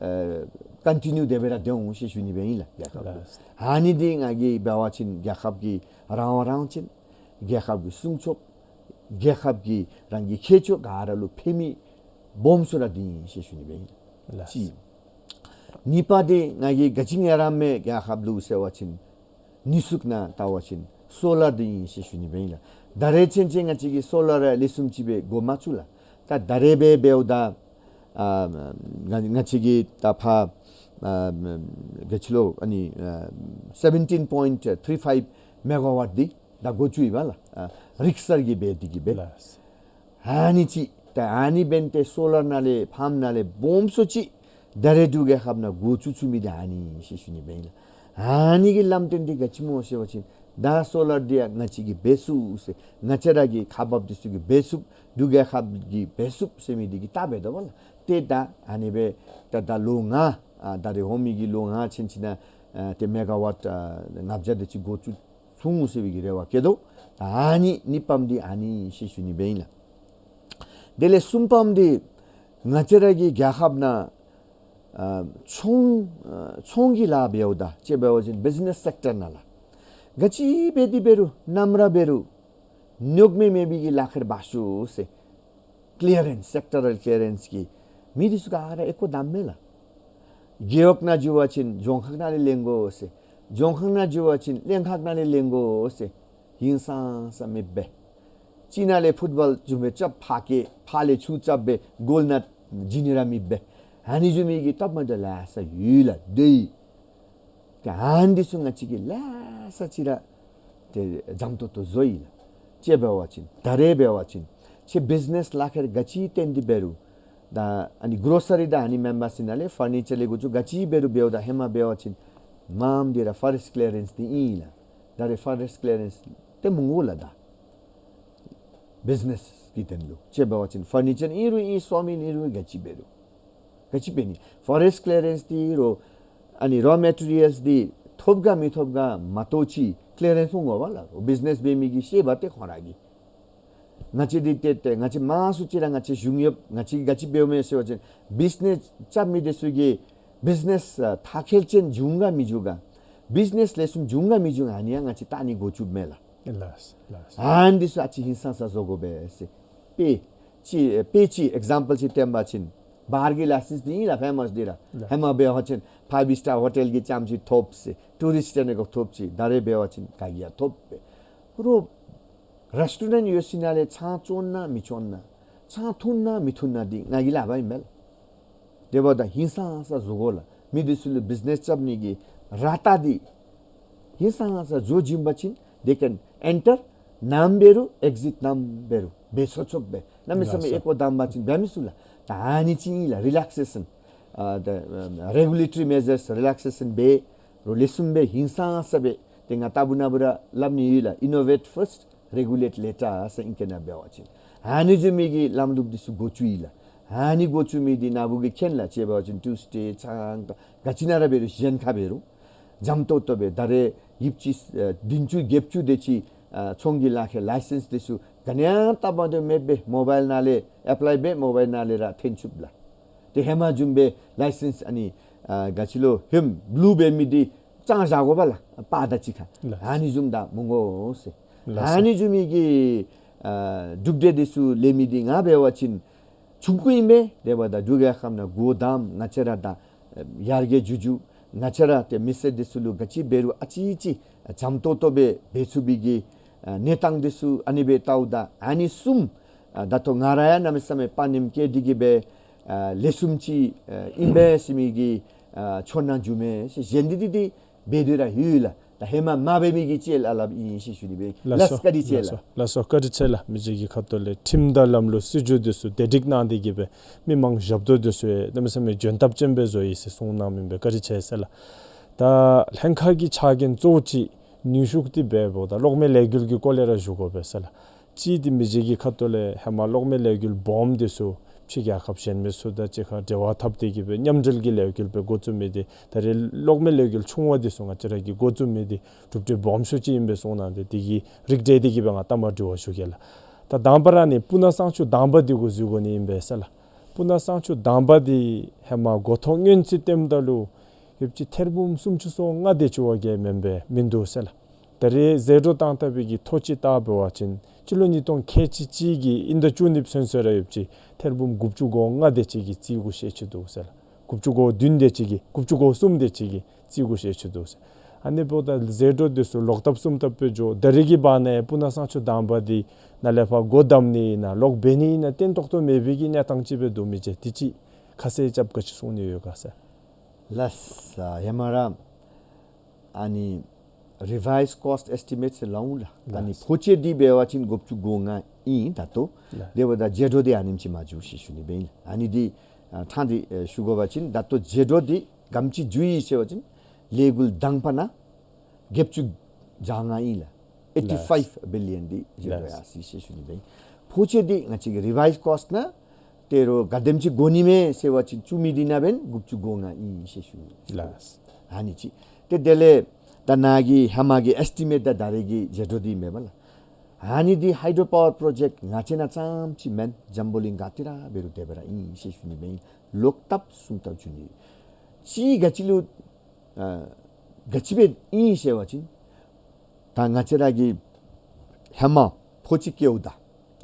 ཨེ་ཀོན་ཊི་ནིའུ་དེ་སྦེ་ར་སྡོད་འོང་ཟེར་ཞུ་ནི་སྦེ་ཨིན་ལགས། རྒྱལ་ཁབ་ལུ་ལགས། ཨ་ནི་འདི་ང་གིས་འབད་བ་ཅིན་རྒྱལ་ཁབ་ཀྱི་རང་དབང་རང་བཙན་རྒྱལ་ཁབ་ཀྱི་སྲུང་སྐྱོབ་རྒྱལ་ཁབ་ཀྱི་རང་གི་ཁྱད་ཆོས་ག་ར་ལུ་ཕན་མི་སྦོམ་ཤོས་ར་འདི་ཨིན་ཟེར་ཞུ་ནི་སྦེ་ཨིན་ལགས། ལགས། གཅིག། གཉིས་པ་འདི་ང་གིས་ག་ཅི་ངལ་རངས་མས་རྒྱལ་ཁབ་ལུ་ཟེར་བ་ཅིན་ནུས་ཤུགས་ནང་བལྟ་བ་ཅིན་སོ་ལར་འདི་ཨིན་ཟེར་ཞུ་ནི་སྦེ་ཨིན་ལགས། ད་རེས་ཚུན་ཚོད་ང་བཅས་ཀྱིས་སོ་ལར་ར་ལེགས་ཤོམ་ཅིག་སྦེ་འགོ་མ་བཙུགས་ལགས། ད་ད་རེས་འབད་འབདཝ་ད་ཨ་ང་ང་བཅས་ཀྱིས་ད་ཕར་ཨ་ག་ཅི་ལོ་ཨ་ནི་ཨ་སེ་བེན་ཊིན་པོའིནཊ་ཐི་རི་ཕའིབ་མེ་ག་ཝཊ་འདི་ད་འགོ་བཙུགས་ཡི་པ་ལགས། ཨ་རིག་གསར་གྱིས་འབད་དེ་གིས་སྦེ། ལགས། ཨ་ནི་ཅིག་ད་ཨ་ནི་འབདན་ཏེ་སོ་ལར་ནང་ལས་ཕམ་ནང་ལས་སྦོམ་ཤོས་ཅིག་ད་རེས་འབྲུག་རྒྱལ་ཁབ་ནང་འགོ་བཙུགས་བཙུགས་མི་འདི་ཨ་ནི་ཨིན་ཟེར་ཞུ་ནི་སྦེ་ཨིན་ལགས། ཨ་ནི་གི་ལམ་སྟོན་འདི་ག་ཅི་སྨོ་ཟེར་བ་ཅིན་ ད་སོ་ལར་འདི་ཡང་ང་བཅས་ཀྱིས་འབད་ཚུགས་ཟེར། ང་བཅས་ར་གི་ཁག་འབགཔ་འདི་ཚུ་གིས་འབད་ཚུགས། འབྲུག་རྒྱལ་ཁབ་ཀྱིས་འབད་ཚུགས་ཟེར་མི་འདི་གི་ལྟ་འབད་དོ་བ་ལགས། ཏེ་ད་ཨ་ནི་སྦེ་ད་ད་ལོ་ལྔ་ཨ་ད་རེས་འོང་མི་གི་ལོ་ལྔ་ཕྱིན་ཅི་ན་ཨ་ཏེ་མེ་ག་ཝཊ་ཨ་ལྔ་བརྒྱ་དེ་ཅིག་འགོ་བཙུགས་ཚུགས་འོང་ཟེར་བའི་གི་རེ་བ་བསྐྱེད་དོ། ད་ཨ་ནི་དངོས་པོམ་འདི་ཨ་ནི་ཨིན་ཟེར་ཞུ་ནི་སྦེ་ཨིན་ལགས། དེ་ལས་གསུམ་པམ་འདི་ང་བཅས་ར་གི་རྒྱལ་ཁབ་ནང་ཨ་ཚོང་ཨ་ཚོང་གི་ལཱ་འབདཝ་ད་ཅིག་འབད་བ་ཅིན་བིཛ་ནེས་སེཀ་ཊར་ནང་ལགས། ག་ཅི་འབད་དེ་འབད་རུང་ནམ་ར་འབད་རུང་རྙོག་མེད་མེད་པའི་གི་ལཱ་ཁག་འབད་ཤོག་ཟེར། ཀི་ལི་ཡ་རེནསི་སེཀ་ཊོ་རཱལ་ཀི་ལི་ཡ་རེནསི་གིས་མི་འདི་ཚུ་ག་ར་ཨེ་ཀོ་བསྡམ་མས་ལགས། རྒེད་འོག་ནང་འགྱོ་བ་ཅིན་ལྗོངས་ཁག་ནང་ལས་ལེན་དགོ་ཟེར། ལྗོངས་ཁག་ནང་འགྱོ་བ་ཅིན་གླིང་ཁག་ནང་ལས་ལེན་དགོ་ཟེར། ཧིང་སངས་ས་མེདཔ་སྦེ། གཅིག་ནང་ལས་ཕུཊ་བཱོལ་ཆུང་ཀུ་རྐྱབ་ཕར་བཀལ་ཕར་ལས་ཚུར་རྐྱབ་སྦེ་གོལ་ནང་འཛུལ་ནི་ར་མེདཔ་སྦེ། ཨ་ནི་བཟུམ་མའི་གི་སྟབས་མ་བདེཝ་ལེ་ཤ་ཡོད་ལགས། དེ་ཏེ་ཨ་ནི་འདི་ཚུ་ང་བཅས་ཀྱིས་ལེ་ཤ་ཅིག་ར་ཏེ་འཇམ་ཏོང་ཏོ་བཟོ་ཡི་ལགས། ཅིག་འབད་བ་ཅིན་ད་རེས་འབད་བ་ཅིན་ཁྱོད་བིཛ་ནེས་ལཱ་ཁག་ག་ཅི་བཏོན་ཏེ་འབད་རུང་ད་ཨ་ནི་གོ་རོ་སི་རི་དང་ཨ་ནི་མེན་པ་ཚུ་ནང་ལས་ཕར་ནི་ཅར་ལས་འགོ་བཙུགས་ག་ཅི་འབད་རུང་འབདཝ་ད་ཧེ་མ་འབད་བ་ཅིན་མངམ་འདི་ར་ཕོ་རེསཊ་ཀི་ལི་ཡ་རེནསི་འདི་ཨིན་ལགས། ད་རེས་ཕོ་རེསཊ་ཀི་ལི་ཡ་རེནསི་ཏེ་མི་དགོ་ལགས། ད་བིཛ་ནེས་ཀྱི་དོན་ལུ་ཅིག་འབད་བ་ཅིན་ཕར་ནི་ཅར་ཨིན་རུང་ཨིན་སོ་མིལ་ཨིན་རུང་ག་ཅི་འབད་རུང་ག་ཅི་འབད་ནི་ཕོ་རེསཊ་ཀི་ལི་ཡ་རེནསི་འདི་རུང་ཨ་ནི་རོ་མེ་ཊི་རི་ཡལསི་འདི་ཐོབ་ག་མི་ཐོབ་ག་མ་གཏོགས་ཅིག་ཀི་ལི་ཡ་རེནསི་འོང་དགོ་པས་ལགས། བིཛ་ནེས་འབད་མི་གིས་ཤེས་པས་ཏེ་ཁོང་ར་གིས། ང་བཅས་འདི་ཏེ་ཏེ་ང་བཅས་མང་སུ་ཅིག་ར་ང་བཅས་གཞུང་གཡོགཔ་ང་བཅས་ག་ཅི་འབདཝ་མས་ཟེར་བ་ཅིན་བིཛ་ནེས་རྐྱབ་མི་འདི་ཚུ་གིས་བིཛ་ནེས་ཨ་མཐར་འཁྱོལ་ཅན་འབྱུང་ག་མི་འབྱུང་ག་བིཛ་ནེས་ལེགས་ཤོམ་འབྱུང་ག་མི་འབྱུང་ག་ཨ་ནི་ཡང་ང་བཅས་བལྟ་ནི་འགོ་བཙུགསཔ་མས་ལགས། ལགས་ལགས། ཨ་ནི་འདི་ཚུ་ཨ་ཙི་ཧིང་སངས་ས་བཟོ་དགོ་པས་ཟེར། དཔེ་ཅིག་དཔེ་ཅིག་ཨིག་ཛམ་པཱལ་ཅིག་སྟོན་པ་ཅིན་བར་གྱི་ལའི་སེནསི་འདི་ཨིན་ལགས་ཕེ་མས་འདི་ར། ལགས། ཧེ་མ་འབད་བ་ཅིན་ཕའིབ་སི་ཊར་ཧོ་ཊེལ་གྱིས་རྐྱངམ་ཅིག་ཐོབ་ཟེར། ཊུ་རིསཊ་ཨ་ནི་གོ་ཐོབ་ཅི། ད་རེས་འབད་བ་ཅིན་ག་གིས་ཡང་ཐོབ་པས། རོགས་རེསི་ཊོ་རེནཊ་ཡོད་ས་ནང་ལས་ཆང་བཙོང་ན་མི་བཙོང་ན་ཆང་འཐུང་ན་མི་འཐུང་ན་འདི་ང་གི་ལག་པར་ཨིན་མས་ལགས། དེ་འབདཝ་ད་ཧིང་སངས་ས་བཟོ་དགོ་ལགས། མི་འདི་ཚུ་ལུ་བིཛ་ནེས་རྐྱབ་ནི་གི་ར་ལྟ་འདི་ཧིང་སངས་ས་བཟོ་བྱིན་པ་ཅིན་they can enter ནམ་འབད་རུང་ཨེག་ཟིཊ་ནམ་འབད་རུང་འབད་ཚུགས་ཚུགསཔ་སྦེ་གནམ་མེད་ས་མེད་ལགས་སོ། ཨེ་ཀོ་བསྡམ་པ་ཅིན་འབད་མི་ཚུགས་ལགས། ད་ཨ་ནི་ཅིག་ཨིན་ལགས་རི་ལེག་སེ་ཤཱན། ཨ་ད་རེ་གུ་ལེ་ཊོ་རི་མེ་ཇརསི་རི་ལེག་སེ་ཤཱན་འབད་རུང་ལེགས་ཤོམ་སྦེ་ཧིང་སངས་ས་སྦེ་ཏེ་ང་ལྟ་བུ་ན་བུ་ར་སླབ་ནི་ཡོད་ལགས། Innovate first, regulate later ཟེར་ཨིང་སྐད་ནང་འབད་བ་ཅིན། ཨ་ནི་བཟུམ་མའི་གི་ལམ་ལུགས་འདི་ཚུ་འགོ་བཙུགས་ཡི་ལགས། ཨ་ནི་འགོ་བཙུགས་མི་འདི་ན་བུ་གིས་མཁྱེན་ལགས། ཅིག་འབད་བ་ཅིན་ཊུས་ཌེ་ཆང་ག་ཅི་ནང་ར་འབད་རུང་གཞན་ཁར་འབད་རུང་འཇམ་ཏོང་ཏོ་སྦེ་ད་རེས་ཡོདཔ་ཅིག་ཨ་བདུན་ཅུ་བརྒྱད་ཅུ་དེ་ཅིག་ཨ་ཚོང་གི་ལཱ་ཁག་ལའི་སེནསི་འདི་ཚུ་ག་ནི་ཡང་བཏབ་མ་སྡོད་མེདཔ་སྦེ་མོ་བཱའིལ་ནང་ལས་ཨེཔ་ལའི་འབད་མོ་བཱའིལ་ནང་ལས་ར་འཐོན་ཚུགས་ལགས། ཏེ་ཧེ་མ་བཟུམ་སྦེ་ལའི་སེནསི་ཨ་ནི་ཨ་ག་ཅི་ལོ་ཧེམ་བུ་ལུ་འབད་མི་འདི་བཙོང་བཞག་དགོ་པས་ལགས། པར་དང་གཅིག་ཁར། ལགས། ཨ་ནི་བཟུམ་ད་མི་དགོ་ཟེར། ལགས་སོ། ཨ་ནི་བཟུམ་མའི་གི་ཨ་གྲུབ་འབྲས་འདི་ཚུ་ལེན་མི་འདི་ང་འབད་བ་ཅིན་ཆུང་ཀུ་ཨིན་པས། དེ་འབདཝ་ད་འབྲུག་རྒྱལ་ཁབ་ནང་སྒོ་བསྡམས། ང་བཅས་ར་ད་ཡར་རྒྱས་འགྱོ་འགྱོ་ང་བཅས་ར་ཏེ་མི་སེར་འདི་ཚུ་ལུ་ག་ཅི་འབད་རུང་ཨ་ཙི་ཅིག་འཇམ་ཏོང་ཏོ་སྦེ་འབད་ཚུགས་པའི་གི་ཨ་གནས་སྟངས་འདི་ཚུ་ཨ་ནི་སྦེ་བལྟཝ་ད་ཨ་ནི་གསུམ་ཨ་ད་ལྟོ་ང་ར་ཡང་གནམ་མེད་ས་མེད་དཔའ་ཉམས་བསྐྱེད་དེ་གིས་སྦེ་ཨ་ལེགས་ཤོམ་ཅིག་ཨ་ཨིན་པས་ཟེར་མི་གི་ཨ་ཚོར་སྣང་བྱུང་མས་ཟེར། གཞན་འདི་འདི་འདི་འབད་དེ་ར་ཡོད་ལགས། ད་ཧེ་མ་མ་འབད་མི་གི་ཅིག་སླབ་སླབ་ཨིན་ཟེར་ཞུ་ནི་སྦེ། ལགས་སོ། ལགས་བཀའ་དྲིན་ཆེ་ལགས། ལགས་སོ། ལགས་སོ། བཀའ་དྲིན་ཆེ་ལགས། མི་རྗེ་གི་ཁ་ཐུག་ལས་ཁྲིམས་དང་ལམ་ལུགས་སྲིད་བྱུས་འདི་ཚུ་བདེ་སྒྲིག་གནང་སྟེ་གིས་སྦེ་མི་མང་ཞབས་ཏོག་འདི་ཚུ་ཡང་གནམ་མེད་ས་མེད་འཇོན་ཐང་ཅན་སྦེ་བཟོ་ཡི་ཟེར་གསུངས་གནང་མི་སྦེ་བཀའ་དྲིན་ཆེ་ཟེར་ལགས། ད་ལྷན་ཁག་གི་ཕྱག་འགན་གཙོ་བོ་ཅིག་ནུས་ཤུགས་འདི་འབདཝ་ད་གློག་མེ་ལས་འགུལ་གྱི་སྐོར་ལས་ར་ཞུ་དགོ་པས་ཟེར་ལགས། གཅིག་འདི་མི་རྗེ་གི་ཁ་ཐུག་ལས་ཧེ་མ་གློག་མེ་ལས་འགུལ་སྦོམ་འདི་ཚུ་ཕྱི་རྒྱལ་ཁབ་གཞན་མི་ཚུ་དང་གཅིག་ཁར་འབྲེལ་བ་འཐབ་སྟེ་གིས་སྦེ་མཉམ་འབྲེལ་གྱི་ལས་འགུལ་སྦེ་འགོ་བཙུགས་མི་འདི་ད་རེས་གློག་མེ་ལས་འགུལ་ཆུང་བ་འདི་ཚུ་ང་བཅས་ར་གིས་འགོ་བཙུགས་མི་འདི་གྲུབ་འབྲས་སྦོམ་ཤོས་ཅིག་ཨིན་པས་གསུངས་གནང་སྟེ་འདི་གི་རིགས་འགྲེ་སྟེ་གིས་སྦེ་ང་ལྟ་མ་དྲི་བ་ཞུ་གེ་ལགས། ད་དང་པ་ར་ནི་སྤུ་ན་གཙང་ཆུ་དྭངས་པ་འདི་གུ་འཛུལ་དགོ་ནི་ཨིན་པས་ཟེར་ལགས། སྤུ་ན་གཙང་ཆུ་དྭངས་པ་འདི་ཧེ་མ་འགོ་ཐོག་སྔོན་རྩིས་བཏོནམ་ད་ལུ་ཡོདཔ་ཅིག་ཐེར་འབུམ་སུམ་ཅུ་སོ་ལྔ་དེ་ཅིག་བ་གིས་མེན་པས་མིན་འདུག་ཟེར་ལགས། ད་རེས་ཟད་འགྲོ་བཏང་བཏང་བའི་གི་ཐོ་ཅིག་བལྟ་འབད་བ་ཅིན་སྤྱི་ལོ་ཉིས་སྟོང་ཁལ་གཅིག་གཅིག་གི་དབྱིན་ཟླ་བཅུ་གཉིས་པ་ཚུན་ཚོད་ར་ཡོདཔ་ཅིག་ཐེར་འབུམ་དགུ་བཅུ་གོ་ལྔ་དེ་ཅིག་གི་རྩིས་གུ་བཤད་ཅི་འདུག་ཟེར་ལགས། དགུ་བཅུ་གོ་བདུན་དེ་ཅིག་གི་དགུ་བཅུ་གོ་གསུམ་དེ་ཅིག་གི་རྩིས་གུ་བཤད་ཅི་འདུག་ཟེར། ཨ་ནི་འབདཝ་ད་ཟད་འགྲོ་འདི་ཚུ་ལོག་ལྟབ་བཟུམ་ལྟབ་སྦེ་འགྱོ། ད་རེས་ཀྱི་བར་ན་ཡང་སྤུ་ན་གཙང་ཆུ་དྭངས་པ་འདི་ནཱ་ལས་ཕར་སྒོ་བསྡམ་ནི་ཨིན་ན་ལོག་འབད་ནི་ཨིན་ན་བརྟན་ཏོག་ཏོ་མེད་པའི་གི་གནས་སྟངས་ཅིག་སྦེ་འདུག། མི་རྗེ་འདི་ཅིག་ཁ་གསལ་རྐྱབ་ག་ཅི་གསུང་ནི་ཡོད་ག་ཟེར། ལགས། ཧེ་མ་ར་ཨ་ནི་རི་བའིསི་ཀོསཊ་ཨེས་ཊི་མེཊ་ཟེར་སླབ་འོང་ལགས། ཨ་ནི་ལགས། ཕོ་ཆེ་འདི་འབད་བ་ཅིན་དགུ་བཅུ་གོ་ལྔ་ཨིན་ད་ལྟོ། ལགས། དེ་འབདཝ་ད་ཟད་འགྲོ་འདི་ཨ་ནེམ་ཅིག་མ་འགྱོ་ཟེར་ཞུ་ནི་སྦེ་ཨིན། ཨ་ནི་འདི་ཨ་ཕྲང་སྟེ་ཨེ་ཞུ་དགོ་པ་ཅིན་ད་ལྟོ་ཟད་འགྲོ་འདི་ག་དེམ་ཅིག་འགྱོ་ཡི་ཟེར་བ་ཅིན་ལས་འགུལ་དང་པ་ནང་བརྒྱད་ཅུ་ བརྒྱ་ལྔ་ཨིན་ལགས། ཨེཊི་ཕའིབ་བི་ལི་ཡོན་འདི་བརྗེ་འགྲོ་ཡར་སོ་ཡི་ཟེར་ཞུ་ནི་སྦེ་ཨིན། ཕོ་ཆེ་འདི་ང་བཅས་ཀྱི་རི་ཝའིཛ་ཀོསཊ་ནང་ད་རུང་ག་དེམ་ཅིག་དགོ་ནི་མས་ཟེར་བ་ཅིན་བཅུ་མེད་འདི་ནང་འབདན་དགུ་བཅུ་གོ་ལྔ་ཨིན་ཟེར་ཞུ་ནི། ལགས། ཨ་ནི་ཅིག། ཏེ་དེ་ལས་ད་ནཱ་གི་ཧེ་མ་གི་ཨེས་ཊི་མེཊ་དང་ད་རེས་ཀྱི་བརྗེ་འགྲོ་འདི་མེན་པ་ལགས། ཨ་ནི་འདི་ཧའི་ཌྲོ་པ་ཝར་པྲོ་ཇེཀཊ་ང་བཅས་ནང་ཙམ་ཅིག་མེན། འཛམ་བུ་གླིང་ག་ཏེ་ར་འབད་རུང་དེ་སྦེ་ར་ཨིན་ཟེར་ཞུ་ནི་སྦེ་ཨིན། ལོག་ལྟབ་གསུང་ལྟབ་ཅིག་ཨིན། ཅིག་ག་ཅི་ལུ་ཨ་ག་ཅི་སྦེ་ཨིན་ཟེར་བ་ཅིན་ད་ང་བཅས་ར་གི་ཧེ་མ་ཕོ་ཆེ་བཀལཝ་ད་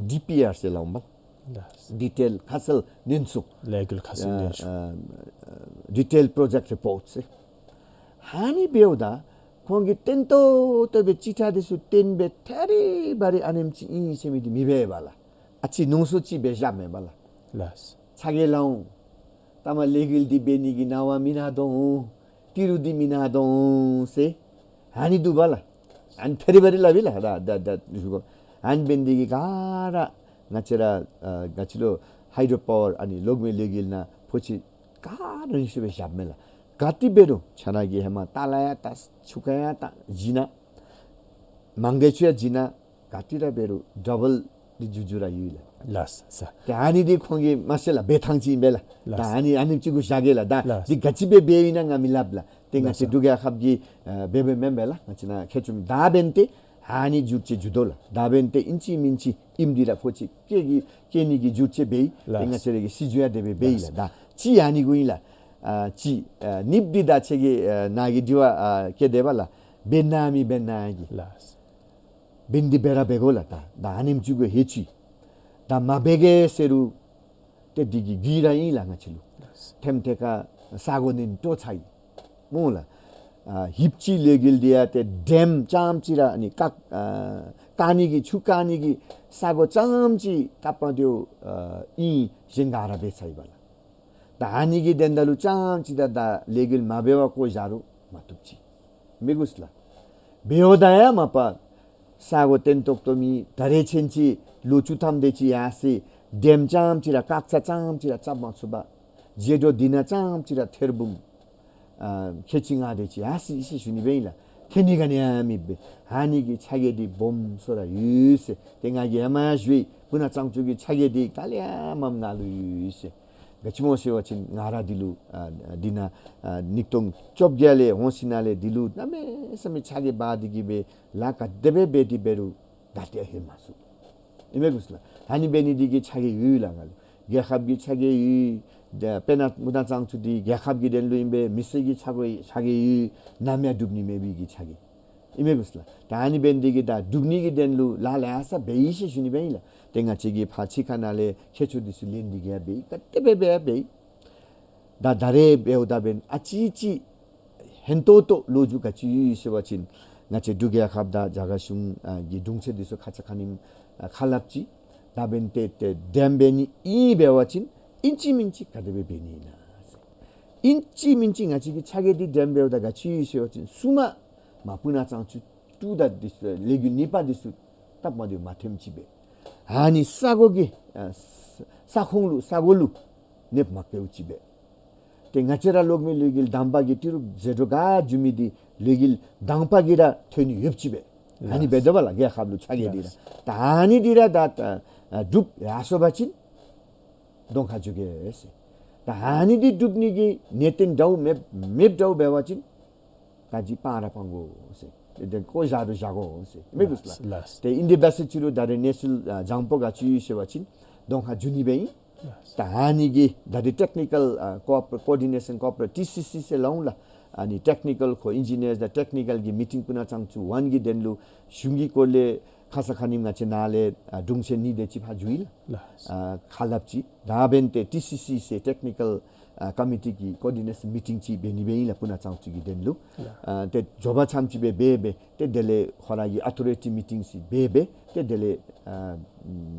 ཌི་པི་ཨར་ཟེར་སླབ་འོང་པ། ལགས། ཌི་ཊེལ་ཁ་གསལ་སྣོན་སུ། ལས་འགུལ་ཁ་གསལ་སྣོན་སུ། ཨ་ཨ་ཌི་ཊེལ་པྲོ་ཇེཀཊ་རི་པོརཊ་ཟེར། ཨ་ནི་འབདཝ་ད་ཁོང་གིས་བརྟན་ཏོག་ཏོ་སྦེ་ཅིག་ཁྲ་འདི་ཚུ་བསྟན་སྦེ་ཐད་རི་བ་རི་ཨ་ནེམ་ཅིག་ཨིན་ཟེར་མི་འདི་མི་འབད་བས་ལགས། ཨ་ཙི་ནོངས་སུ་ཅིག་འབད་བཞགཔ་མེན་པ་ལགས། ལགས། ཚ་གྱང་ལང་འོང་། ལྟ་མ་ལས་འགུལ་འདི་འབད་ནི་གི་གནང་བ་མི་གནང་དོ་འོང་། ཏི་རུ་འདི་མི་གནང་དོ་འོང་ཟེར་ཨ་ནི་འདུག་པ་ལགས། ཨ་ནི་ཐད་རི་བ་རི་སླབ་ཨིན་ལགས། ད་ད་ད་ཞུ་དགོ། ཨ་ནི་འབད་ནི་འདི་གིས་ག་ར་ང་བཅས་ར་ཨ་ག་ཅི་ལོ་ཧའི་ཌྲོ་པ་ཝར་ཨ་ནི་གློག་མེ་ལས་འགུལ་ནང་ཕོ་ཆེ་ག་ར་ཉི་ཤུ་སྦེ་བཞགཔ་མས་ལགས། ག་ཏེ་འབད་རུང་ཁྱོད་ར་གིས་ཧེ་མ་ཏ་ལ་ཡང་ཏ་ཆུ་ཁ་ཡང་ཏ་བྱིན་ན་མང་གེ་ཆུ་ཡང་བྱིན་ན་ག་ཏེ་ར་འབད་རུང་ཌ་བཱལ་འདི་འགྱོ་འགྱོ་ར་ཡོད་ལགས། ལགས་སོ། ཏེ་ཨ་ནི་འདི་ཁོང་གིས་མ་ཤེས་ལགས། འབད་ཐངས་ཅིག་ཨིན་པས་ལགས། ད་ལགས་སོ། ཨ་ནི་ཨ་ནི་ཅིག་གུ་བཞག་གེ་ལགས། ད་ལགས་སོ། འདི་ག་ཅི་སྦེ་འབདཝ་ཨིན་ན་ང་མི་སླབ་ལགས། ཏེ་ང་བཅས་ལགས་སོ། འབྲུག་རྒྱལ་ཁབ་ཀྱིས་ཨ་འབད་འབདཝ་མེན་པས་ལགས། ང་བཅས་ནཱ་མཁས་མཆོག་ད་འབདན་ཏེ་ཨ་ནི་འགྱུར་བཅོས་འགྱོ་དོ་ལགས། ད་འབདན་ཏེ་ཨིན་ཅི་མིན་ཅི་ཨིནམ་འདི་ར་ཕོ་ཆེ་བཀལ་གི་བཀལ་ནི་གི་འགྱུར་བཅོས་འབད་ཡི། ཏེ་ལགས་སོ། ང་བཅས་ར་གི་སྲིད་བྱུས་ཡང་དེ་སྦེ་འབད་ཡི་ལགས། ལགས་སོ། ད་ཅིག་ཨ་ནི་གུ་ཨིན་ལགས། ཨ་ཅིག་ཨ་ནིབ་འདི་ད་ཁྱོད་ཀྱིས་ཨ་ནཱ་གི་དྲི་བ་ཨ་བཀོད་དེས་པ་ལགས། འབད་ན་མི་འབད་ན་གི། ལགས་སོ། འབད་ནི་འདི་འབད་ར་འབད་དགོ་ལགས། ད་ད་ཨ་ནེམ་ཅིག་གུ་ཧེ་ཅི། ད་མ་འབད་གེ་ཟེར་རུང་ཏེ་འདི་གི་རྒུད་ར་ཨིན་ལགས་ང་བཅས་ལུ། ལགས་སོ། ཐེམ་ཐེ་ཁར་ས་གོ་ནན་ཏོག་ཏོ་ཚ་ཡི། སྨོ་ལགས། ཨ་ཧིབ་ཅི་ལས་འགུལ་འདི་ཡང་ཏེ་ཌེམ་རྐྱངམ་ཅིག་ར་ཨ་ནི་བཀག་ཨ་བཀག་ནི་གི་ཆུ་བཀག་ནི་གི་ས་གོ་རྐྱངམ་ཅིག་སྟབས་མ་བདེཝ་ཨ་ཨིན། གཞན་ག་ར་འབད་ཚར་ཡི་པ་ལགས། ད་ཨ་ནི་གི་དོན་དག་ལུ་རྐྱངམ་ཅིག་ད་ད་ལས་འགུལ་མ་འབད་བར་བཀོ་བཞག་རུང་མ་བཏུབ་ཅི། མི་དགོ་ཟེར་ལགས། འབདཝ་ད་ཡང་མ་པ་ས་གོ་བརྟན་ཏོག་ཏོ་མེད། ད་རེས་ཚུན་ཚོད་ལོ་བཅུ་ཐམ་དེ་ཅིག་ཡར་སོ་ཡི། ཌེམ་རྐྱངམ་ཅིག་ར་བཀག་ཚ་རྐྱངམ་ཅིག་ར་རྐྱབ་མ་ཚུགས་པར་བརྗེ་འགྲོ་འདི་ནང་རྐྱངམ་ཅིག་ར་ཐེར་འབུམ་ཨ་ཁལ་གཅིག་ལྔ་དེ་ཅིག་ཡར་སོ་ཡི་ཟེར་ཞུ་ནི་སྦེ་ཨིན་ལགས། ཐོན་ནི་ག་ནི་ཡང་མེད་པས། ཨ་ནི་གི་ཆ་གྱལ་འདི་སྦོམ་སུ་ར་ཡོད་ཟེར། ཏེ་ང་གིས་ཧེ་མ་ཡང་ཞུ་ཡི། སྤུ་ན་གཙང་ཆུ་གི་ཆ་གྱལ་འདི་ག་ལས་ཡང་མངམ་ང་ལུ་ཡོད་ཟེར། ག་ཅི་སྨོ་ཟེར་བ་ཅིན་ང་ར་འདི་ལུ་ཨ་འདི་ནང་ཨ་ཉིས་སྟོང་བཅོ་བརྒྱད་ལས་འོང་ཞིནམ་ལས་འདི་ལུ་གནམ་མེད་ས་མེད་ཆ་གྱལ་འབག་སྟེ་གི་སྦེ་ལཱ་ག་དེ་སྦེ་འབད་དེ་འབད་རུང་ག་ཏེ་ཡང་ལྷོད་མ་ཚུགས། ཨིན་མས་གོ་ཟེར་ལགས། ཨ་ནི་འབད་ནི་འདི་གིས་ཆ་གྱལ་ཡོད་ལགས། ང་ལུ་རྒྱལ་ཁབ་ཀྱི་ཆ་གྱལ་ཡོད། ད་དཔེར་ན་སྤུ་ན་གཙང་ཆུ་འདི་རྒྱལ་ཁབ་ཀྱི་དོན་ལུ་ཨིན་པས། མི་སེར་གྱི་ཆ་གྱལ་ཆ་གྱལ་ཡོད། ནམ་ཡང་འགྲུབ་ནི་མེད་པའི་གི་ཆ་གྱལ། ཨིན་མས་གོ་ཟེར་ལགས། ད་ཨ་ནི་འབད་ནི་འདི་གིས་ད་འགྲུབ་ནི་གི་དོན་ལུ་ལཱ་ལེ་ཤ་འབད་ཡི་ཟེར་ཞུ་ནི་སྦེ་ཨིན་ལགས། ཏེ་ང་བཅས་ཀྱི་ཕར་ཕྱི་ཁ་ནང་ལས་མཁས་མཆོག་འདི་ཚུ་ལེན་ཏེ་གི་ཡང་འབད་ཡི། ག་དེ་སྦེ་འབད་ཡང་འབད་ཡི། ད་ད་རེས་འབདཝ་ད་འབདན་ཨ་ཙི་ཅིག་ཧན་ཏོང་ཏོ་ལོ་རྒྱུས་ག་ཅི་ཡོད་ཟེར་བ་ཅིན་ང་བཅས་འབྲུག་རྒྱལ་ཁབ་དང་རྒྱ་གར་གཞུང་ཨ་གི་དྲུང་ཆེན་འདི་ཚུ་ཁ་ཙ་ཁ་ཉིནམ་ཨ་ཁ་སླབ་ཅི། ད་འབདན་ཏེ་ཏེ་ཌེམ་འབད་ནི་ཨིན་འབད་བ་ཅིན་ཨིན་ཅི་མིན་ཅི་ག་དེ་སྦེ་འབད་ནི་ཨིན་ན་ཟེར། ཨིན་ཅི་མིན་ཅི་ང་བཅས་ཀྱི་ཆ་གྱལ་འདི་ཌེམ་འབདཝ་ད་ག་ཅི་ཡོད་ཟེར་བ་ཅིན་སྲུངམ་མ་སྤུ་ན་གཙང་ཆུ་ཏུ་ད་འདི་ཚུ་ལས་འགུལ་གཉིས་པ་འདི་ཚུ་སྟབས་མ་བདེཝ་མ་ཐོནམ་ཅིག་སྦེ། ཨ་ནི་ས་གོ་གི་ཨ་ས་ས་ཁོངས་ལུ་ས་གོ་ལུ་གནོདཔ་མ་བཀལཝ་ཅིག་སྦེ། ཏེ་ང་བཅས་ར་གློག་མེ་ལས་འགུལ་དང་པ་གི་ཏི་རུ་བརྗེ་འགྲོ་ག་འགྱོ་མི་འདི་ལས་འགུལ་དང་པ་གི་ར་ཐོན་ནི་ཡོདཔ་ཅིག་སྦེ། ཨ་ནི་འབད་དོ་བ་ལགས་རྒྱལ་ཁབ་ལུ་ཆ་གྱལ་འདི་ར། ད་ཨ་ནི་འདི་ར་ད་ཨ་འགྲུབ་ཡར་སོང་པ་ཅིན་གདོང་ཁར་འགྱོ་གེ་ཟེར། ད་ཨ་ནི་འདི་འགྲུབ་ནི་གི་གནད་དོན་འདྲཝ་མེད་མེདཔ་འདྲཝ་འབད་བ་ཅིན་ད་ཅི་སྤང་ར་སྤང་དགོ་ཟེར། ཏེ་བཀོ་བཞག་རུང་བཞག་དགོ་ཟེར། མས་གོ་ཟེར་ལགས། ལགས། ཏེ་ཨིན་དེ་འབད་ཟེར་ཅི་རུང་ད་རེས་གནས་ཚུལ་ཨ་བཟང་པོ་ག་ཅི་ཡོད་ཟེར་བ་ཅིན་གདོང་ཁར་འགྱོ་ནི་སྦེ་ཨིན། ལགས། ད་ཨ་ནི་གི་ད་རེས་ཊེཀ་ནི་ཀཱལ་ཨ་ཀོ་ཨོ་པ་རེ་ཀོ་ཨོར་ཌི་ནེ་ཤཱན་ཀོ་ཨོ་པ་རེ་ཊི་སི་སི་ཟེར་སླབ་འོང་ལགས། ཨ་ནི་ཊེཀ་ནི་ཀཱལ་ཁོ་ཨིན་ཇི་ནི་ཡརསི་དང་ཊེཀ་ནི་ཀཱལ་གྱི་མི་ཊིང་སྤུ་ན་གཙང་ཆུ་ཝན་གྱི་དོན་ལུ་གཞུང་གི་སྐོར་ལས་ཁ་ཙ་ཁ་ཉིནམ་ང་བཅས་ནཱ་ལས་ཨ་དྲུང་ཆེན་གཉིས་དེ་ཅིག་ཕར་འགྱོ་ཡི་ལགས། ལགས། ཨ་ཁ་སླབ་ཅི། ད་འབདན་ཏེ་ཊི་སི་སི་ཟེར་ཊེཀ་ནི་ཀཱལ་ཨ་ཀོ་མི་ཊི་གི་ཀོ་ཨོར་ཌི་ནེ་ཤཱན་མི་ཊིང་ཅིག་འབད་ནི་སྦེ་ཨིན་ལགས་སྤུ་ན་གཙང་ཆུ་གི་དོན་ལུ། ལགས། ཨ་ཏེ་མགྱོགས་པ་ཙམ་ཅིག་སྦེ་འབད་འབད་ཏེ་དེ་ལས་ཁོ་ར་གི་ཨོ་ཐོ་རི་ཊི་མི་ཊིང་ཅིག་འབད་འབད་ཏེ་དེ་ལས་ཨ་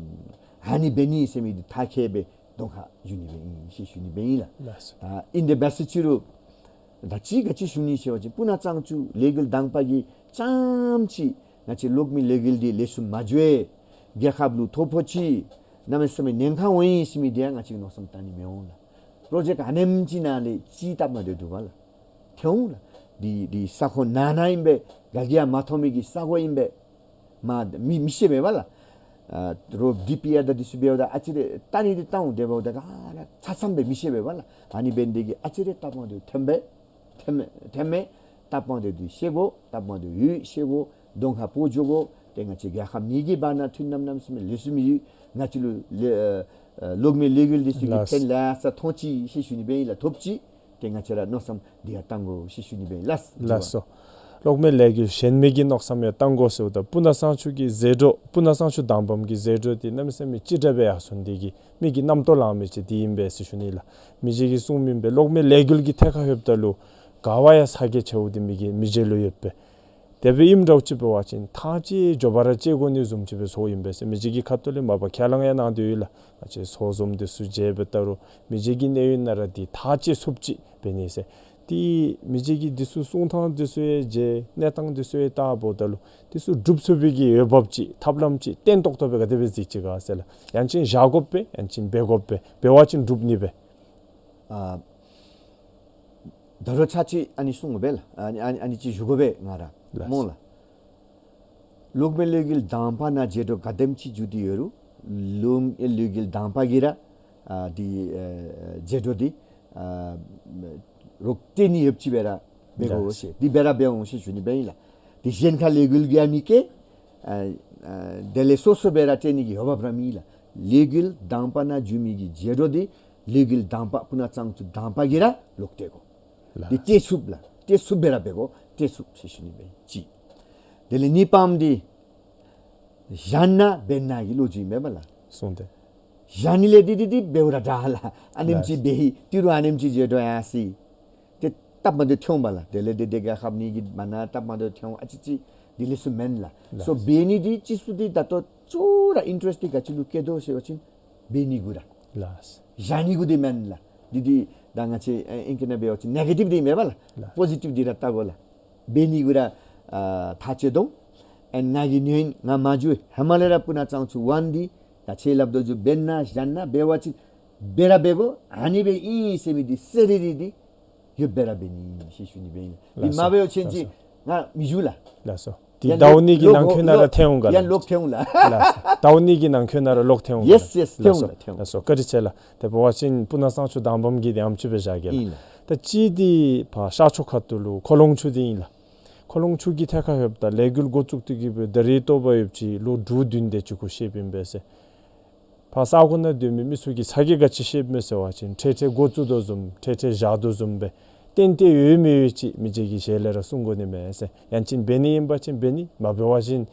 ཨ་ནི་འབད་ནི་ཟེར་མི་འདི་ཐག་བཅད་སྦེ་གདོང་ཁར་འགྱོ་ནི་སྦེ་ཨིན་ཟེར་ཞུ་ནི་སྦེ་ཨིན་ལགས། ལགས་སོ། ད་ཨིན་དེ་འབད་ཟེར་ཅི་རུང་ད་ཅི་ག་ཅི་ཞུ་ནི་ཟེར་བ་ཅིན་སྤུ་ན་གཙང་ཆུ་ལས་འགུལ་དང་པ་གིས་རྐྱངམ་ཅིག་ང་བཅས་གློག་མེ་ལས་འགུལ་འདི་ལེགས་ཤོམ་མ་འགྱོ་བས། རྒྱལ་ཁབ་ལུ་ཐོ་ཕོག་ཅི། གནམ་མེད་ས་མེད་ཉེན་ཁ་འོང་ཡི་ཟེར་མི་འདི་ཡང་ང་བཅས་ཀྱིས་མནོ་བསམ་བཏང་ནི་མི་འོང་ལགས། པྲོ་ཇེཀཊ་ཨ་ནེམ་ཅིག་ནང་ལས་ཅིག་སྟབས་མ་བདེཝ་འདུག་པ་ལགས། ཐོན་འོང་ལགས། འདི་འདི་ས་ཁོངས་ནང་ན་ཨིན་པས། ག་གིས་ཡང་མ་མཐོང་མི་གི་ས་གོ་ཨིན་པས། མ་མི་མི་ཤེས་པས་པ་ལགས། ཨ་རོགས་ཌི་པི་ཡ་ད་འདི་ཚུ་འབདཝ་ད་ཨ་ཙི་རེ་ལྟ་ནི་འདི་ལྟཝ་འདི་འབདཝ་ད་ག་ར་ཆ་ཚང་སྦེ་མི་ཤེས་པས་པ་ལགས། ཨ་ནི་འབད་ནི་འདི་གིས་ཨ་ཙི་རེ་ལྟ་བ་འདི་ཐོན་པས། ཐོན་མས་ཐོན་མས། ལྟ་བ་འདི་འདི་ཤེས་དགོ། ལྟ་བ་འདི་ཡོད་ཤེས་དགོ། གདོང་ཁར་འབོ་འགྱོ་དགོ། ཏེ་ང་བཅས་རྒྱལ་ཁབ་གཉིས་ཀྱི་བར་ན་མཐུན་ལམ་གནམ་མེད་ས་མེད་ལེགས་ཤོམ་ཡོད། ང་བཅས་ལུ་ལེ་ཨ་ཨ་གློག་མེ་གློག་འགུལ་འདི་ཚུ་གི་ལགས། ཕན་ལེ་ཤ་ཐོན་ཅི་ཟེར་ཞུ་ནི་སྦེ་ཨིན་ལགས། ཐོབ་ཅི། ཏེ་ང་བཅས་ར་མནོ་བསམ་འདི་ཡང་བཏང་དགོ་ཟེར་ཞུ་ནི་སྦེ་ཨིན་ལགས། ལགས་སོ། གློག་མེ་གློག་འགུལ་གཞན་མི་གི་མནོ་བསམ་ཡང་བཏང་དགོ་ཟེརཝ་ད་སྤུ་ན་གཙང་ཆུ་གི་ཟད་འགྲོ་སྤུ་ན་གཙང་ཆུ་དང་པམ་གི་ཟད་འགྲོ་འདི་གནམ་མེད་ས་མེད་ཅིག་དྲག་སྦེ་ཡར་སོང་འདི་གིས་མི་གི་རྣམ་རྟོག་ལང་མི་ཅིག་འདི་ཨིན་པས་ཟེར་ཞུ་ནི་ལགས། མི་རྗེ་གིས་གསུངམ་ཨིན་པས། གློག་མེ་གློག་འགུལ་གྱི་ཐད་ཁར་ལྷོདཔ་ད་ལུ་ག་བ་ཡང་ཚ་གྱང་ཆེཝ་འདི་མི་གི་མི་རྗེ་ལུ་ཡོད་པས། དེ་སྦེ་ཨིནམ་འདྲཝ་ཅིག་འབད་བ་ཅིན་ཐག་ཅིག་མགྱོགས་པ་ར་བཅད་དགོ་ནི་བཟུམ་ཅིག་སྦེ་ཚོརཝ་ཨིན་པས་ཟེར་མི་རྗེ་གི་ཁ་ཐུག་ལས་མ་པ་ཁས་ལེན་ཡང་གནང་སྟེ་ཡོད་ལགས། ང་བཅས་ཚོགས་འཛོམས་འདི་ཚུ་མཇལ་བའི་ད་རུང་མི་རྗེ་གི་གནས་ཡུལ་ནང་ར་འདི་ཐག་བཅད་ཚུགསཔ་ཅིག་འབད་ནི་ཟེར། ཏེ་མི་རྗེ་གིས་འདི་ཚུ་གསུང་ཐངས་འདི་ཚུ་ཡང་མཇལ། གནས་སྟངས་འདི་ཚུ་ཡང་བལྟཝ་ད་ལུ་འདི་ཚུ་སྒྲུབ་ཚུགས་པའི་གི་འོས་འབབ་ཅིག་ཐབས་ལམ་ཅིག་བརྟན་ཏོག་ཏོ་སྦེ་ག་དེ་སྦེ་གཟིགས་ཅི་ག་ཟེར་ལགས། ཡང་ཅིན་བཞག་དགོ་པས། ཡང་ཅིན་འབད་དགོ་པས། འབད་བ་ཅིན་འགྲུབ་ནི་སྦེ། ཨ་ད་རུང་ཚར་གཅིག་ཨ་ནི་གསུང་དགོ་པས་ལགས། ཨ་ནི་ཨ་ནི་ཨ་ནི་ཅིག་ཞུ་དགོ་པས་ང་ར། ལགས། སྨོ་ལགས། གློག་མེ་གློག་འགུལ་དང་པ་ནང་ཟད་འགྲོ་ག་དེམ་ཅིག་འགྱོ་སྟེ་ཡོད་རུང་གློག་མེ་གློག་འགུལ་དང་པ་གིས་ར་ཨ་འདི་ཨེ་ཟད་འགྲོ་འདི་ཨ་རོགས་སྟོན་ནི་ཡོདཔ་ཅིག་སྦེ་ར་འབད་དགོ་ཟེར། འདི་སྦེ་ར་འབད་འོང་ཟེར་ཞུ་ནི་སྦེ་ཨིན་ལགས། འདི་གཞན་ཁར་གློག་འགུལ་གྱི་ཡང་མི་བཀལ། ཨ་ཨ་དེ་ལས་སོ་སོ་སྦེ་ར་སྟོན་ནི་གི་འོས་འབབ་ར་མེད་ལགས། གློག་འགུལ་དང་པ་ནང་འགྱོ་མི་གི་ཟད་འགྲོ་འདི་གློག་འགུལ་དང་པ་སྤུ་ན་གཙང་ཆུ་དང་པ་གིས་ར་ལོག་སྟེ་དགོ། ལགས། འདི་སྟོན་ཚུགསཔ་ལགས། སྟོན་ཚུགསཔ་སྦེ་ར་འབད་དགོ། སྟོན་ཚུགསཔ་ཟེར་ཞུ་ནི་སྦེ་ཨིན། གཅིག། དེ་ལས་གཉིས་པམ་འདི་བཞག་ན་འབད་ན་གི་ལོ་རྒྱུས་མེན་པ་ལགས། གསུངས་ཏེ། བཞག་ནི་ལས་འདི་འདི་འདི་འབདཝ་ར་དྲག་ལགས། ཨ་ནེམ་ཅིག་འབད་ཡི། ཏི་རུ་ཨ་ནེམ་ཅིག་ཟད་འགྲོ་ཡར་སོ་ཡི། ཏེ་སྟབས་མ་བདེཝ་ཐོན་པ་ལགས། དེ་ལས་འདི་འདི་རྒྱལ་ཁབ་གཉིས་ཀྱི་བར་ན་སྟབས་མ་བདེཝ་ཐོན་ཨ་ཙི་ཅིག་འདི་ལས་ཚུ་མེན་ལགས། ལགས། སོ་འབད་ནི་འདི་ཅིག་སུ་འདི་ད་ལྟོ་ཅོག་ར་ཨིན་ཊ་རེསཊ་འདི་ག་ཅི་ལུ་བསྐྱེད་དོ་ཟེར་བ་ཅིན་འབད་ནི་གུ་ར། ལགས། བཞག་ནི་གུ་འདི་མེན་ལགས། འདི་འདི་ད་ང་བཅས་ཨ་ཨིང་སྐད་ནང་འབད་བ་ཅིན་ནེ་གེ་ཊིབ་འདི་མེན་པ་ལགས། ལགས། པོ་ཟི་ཊིབ་འདི་ར་བལྟ་དགོ་ལགས། འབད་ནི་གུ་ར་ཨ་ཐག་བཅད་དོ། ཨེན་ང་གིས་ནི་ང་མ་འགྱོ་ཧེ་མ་ལས་ར་སྤུ་ན་གཙང་ཆུ་ཝན་འདི་ད་ཁྱོད་སླབ་དོ་བཟུམ་འབད་ན་བཞག་ན་འབད་བ་ཅིན་འབད་ར་འབད་དགོ། ཨ་ནི་སྦེ་ཨིན་ཟེར་མི་འདི་ཟེར་རི་རི་འདི་ཡོདཔ་སྦེ་ར་འབད་ནི་ཟེར་ཞུ་ནི་སྦེ་ཨིན། འདི་ལགས་སོ། མ་འབད་བ་ཅིན་ལགས་སོ། ང་མི་འགྱོ་ལགས། ལགས་སོ། འདི་ཡང་ཟླཝ་གཉིས་ཀྱི་ལོག་ནང་འཁོད་ནང་ར་ལོག་ཐལ་འོང་ག་ཡང་ལགས། ལོག་ཐལ་འོང་ལགས། ལགས་སོ། ཟླཝ་གཉིས་ཀྱི་ནང་འཁོད་ནང་ར་ལོག་ཐལ་འོང་ག་ཡེས་ལགས། ཡེས་ཐལ་འོང་ལགས། ལགས་སོ། ཐལ་འོང་། ལགས་སོ། བཀའ་དྲིན་ཆེ་ལགས། དེ་འབད་བ་ཅིན་སྤུ་ན་གཙང་ཆུ་དང་པམ་གྱི་འདི་ཨ་ནེམ་ཅིག་སྦེ་བཞག་གེ་ལགས། ཨིན་ལགས། ད་གཅིག་འདི་ཕར་ཤར་ཕྱོགས་ཁ་ཐུག་ལུ་ཁོ་ལོང་ཆུ་འདི་ཨིན་ལགས། ཁོ་ལོང་ཆུ་གི་ཐད་ཁར་ལྷོདཔ་ད་ལས་འགུལ་འགོ་བཙུགས་ཏེ་གི་སྦེ་ད་རིས་ཐོག་ལུ་ཡོདཔ་ཅིག་ལོ་དྲུག་བདུན་དེ་ཅིག་གུ་བཤདཔ་ཨིན་པས་ཟེར། ཕར་ས་གོ་ནང་སྡོད་མི་མི་ཚུ་གིས་ཚ་གྱང་ག་ཅི་བཤདཔ་མས་ཟེར་བ་ཅིན་འཕྲལ་འཕྲལ་འགོ་བཙུགས་དོ་བཟུམ་འཕྲལ་འཕྲལ་བཞག་དོ་བཟུམ་སྦེ་ཏན་ཏན་ཡོད་མི་ཡོད་ཅིག་མི་རྗེ་གི་ཞལ་ལས་ར་གསུང་དགོ་ནི་མས་ཟེར། ཡང་ཅིན་འབད་ནི་ཨིན་པ་ཅིན་འབད་ནི། མ་འབད་བ་ཅིན་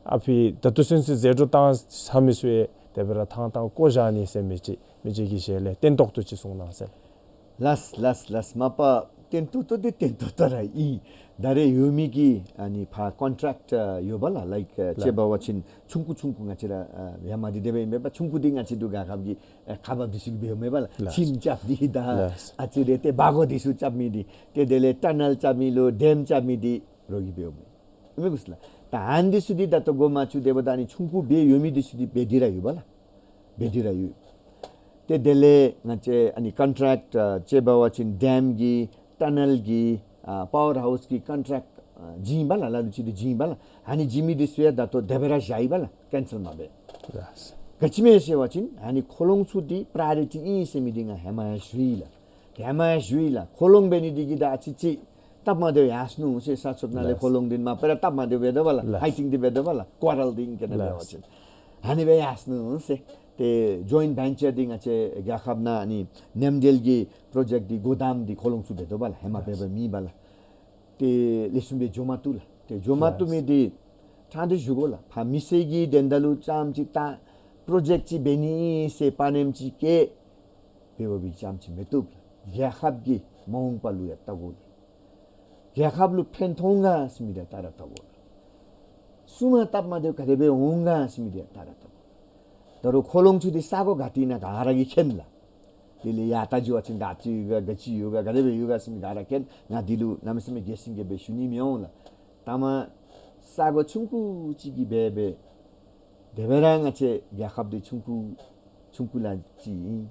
ཨ་ཕི་ད་ལྟོ་ཚུན་ཚོད་ཟད་འགྲོ་བཏང་ཚར་མི་ཚུ་ཡང་དེ་སྦེ་ར་ཐང་ཐང་བཀོ་བཞག་ནི་ཟེར་མི་ཅིག་མི་རྗེ་གི་ཞལ་ལས་བརྟན་ཏོག་ཏོ་ཅིག་གསུང་གནང་ཟེར། ལགས་ལགས་ལགས། མ་པ་བརྟན་ཏོག་ཏོ་འདི་བརྟན་ཏོག་ཏོ་ར་ཨིན། ད་རེས་ཡོད་མི་གི་ཨ་ནི་ཕར་ཀོན་ཊེཀཊ་ཡོད་པ་ལགས། ལའིཀ་ཨ་ལགས། ཅིག་འབད་བ་ཅིན་ཆུང་ཀུ་ཆུང་ཀུ་ང་བཅས་ར་ཨ་ཡར་མར་འདི་དེ་སྦེ་ཨིན་མས་པ། ཆུང་ཀུ་འདི་ང་བཅས་ར་རྒྱལ་ཁབ་ཀྱི་ཨ་ཁ་འབབ་འདི་ཚུ་གིས་འབདཝ་མས་པ་ལགས། ལགས། ཁྱིམ་རྐྱབ་ནི་དང་ལགས། ཨ་ཙི་རེ་ཏེ་སྦ་སྒོར་འདི་ཚུ་རྐྱབ་མི་འདི་ཏེ་དེ་ལས་ཊ་ནཱལ་རྐྱབ་མི་ལོ་ཌེམ་རྐྱབ་མི་འདི་རོགས་ཀྱིས་འབདཝ་མས། ཨིན་མས་གོ་ལགས། ད་ཨ་ནི་འདི་ཚུ་འདི་ད་ལྟོ་འགོ་མ་བཙུགས་དེ་འབདཝ་ད་ཨ་ནི་ཆུང་ཀུ་སྦེ་ཡོད་མི་འདི་ཚུ་འདི་འབད་དེ་ར་ཡོད་པ་ལགས། འབད་དེ་ར་ཡོད། ཏེ་དེ་ལས་ང་བཅས་ཨ་ནི་ཀོན་ཊེཀཊ་ཨ་ཅིག་འབད་བ་ཅིན་ཌེམ་གི་ཊ་ནཱལ་གི་ཨ་པ་ཝར་ཧའུསི་གི་ཀོན་ཊེཀཊ་ཨ་བྱིན་པ་ལགས། ལ་ལུ་ཅིག་འདི་བྱིན་པ་ལགས། ཨ་ནི་བྱིན་མི་འདི་ཚུ་ཡང་ད་ལྟོ་དེ་སྦེ་ར་བཞག་ཡི་པ་ལགས། ཀེན་སེལ་མ་འབད། ལགས། ག་ཅི་སྨོ་ཟེར་བ་ཅིན་ཨ་ནི་ཁོ་ལོང་ཚུ་འདི་པྲའི་ཡོ་རི་ཊི་ཨིན་ཟེར་མི་འདི་ང་ཧེ་མ་ཡང་ཞུ་ཡི་ལགས། ཧེ་མ་ཡང་ཞུ་ཡི་ལགས། ཁོ་ལོང་འབད་ནི་འདི་གིས་ད་ཨ་ཙི་ཅིག་སྟབས་མ་བདེཝ་ཡར་སོ་ནུག་ཟེར། ས་ཆོག་ནང་ལས་ལགས། ཁོ་ལོང་འདི་མ་པ་ར་སྟབས་མ་བདེཝ་འབད་དོ་བ་ལགས། ལགས། ཕའི་ཊིང་འདི་འབད་དོ་བ་ལགས། ཀོ་རལ་འདི་ཨིང་སྐད་ནང་འབད་བ་ལགས། ཅིན་ཨ་ནི་སྦེ་ཡར་སོ་ནུག་ཟེར། ཏེ་ཇོའིནཊ་བེན་ཅར་འདི་ང་བཅས་རྒྱལ་ཁབ་ནང་ཨ་ནི་ནེམ་ཌེལ་གྱི་པྲོ་ཇེཀཊ་འདི་སྒོ་བསྡམ་འདི་ཁོ་ལོང་ཚུ་འབད་དོ་བ་ལགས། ཧེ་མ་འབད་བ་མེད་པ་ལགས། ཏེ་ལེགས་ཤོམ་སྦེ་འགྱོ་མ་བཏུབ་ལགས། ཏེ་འགྱོ་མ་བཏུབ་མི་འདི་ཕྲང་སྟེ་ཞུ་དགོ་ལགས། ཕར་མི་སེར་གྱི་དོན་དག་ལུ་རྐྱངམ་ཅིག་ད་པྲོ་ཇེཀཊ་ཅིག་འབད་ནི་ཨིན་ཟེར་པ་ནེམ་ཅིག་གིས་འབད་བ་འབད་རྐྱངམ་ཅིག་མི་བཏུབ་ལགས། རྒྱལ་ཁབ་ཀྱི་མ་འོངས་པ་ལུ་ཡང་བལྟ་དགོ་ལགས། རྒྱལ་ཁབ་ལུ་ཕན་ཐོགས་ག་ཟེར་མི་འདི་ཡང་བལྟ་ར་བལྟ་དགོ་ལགས། སོ་ནམ་སྟབས་མ་བདེཝ་ག་དེ་སྦེ་འོང་ག་ཟེར་མི་འདི་ཡང་བལྟ་ར་བལྟ་དགོ་ལགས། ད་རུང་ཁོ་ལོང་ཚུ་འདི་ས་གོ་ག་ཏེ་ཨིན་ན་ག་ར་གིས་མཁྱེན་ལགས། དེ་ལས་ཡར་ལྟ་འགྱོ་བ་ཅིན་ག་ཅི་ཡོད་ག་ག་ཅི་ཡོད་ག་ག་དེ་སྦེ་ཡོད་ག་ཟེར་མི་ག་ར་མཁྱེན། ང་འདི་ལུ་གནམ་མེད་ས་མེད་རྒྱས་སིང་གེ་སྦེ་ཞུ་ནི་མི་འོང་ལགས། ད་མ་ས་གོ་ཆུང་ཀུ་ཅིག་གི་སྦེ་སྦེ་དེ་སྦེ་ར་ང་བཅས་རྒྱལ་ཁབ་འདི་ཆུང་ཀུ་ཆུང་ཀུ་ལ་ཅིག་ཨིན།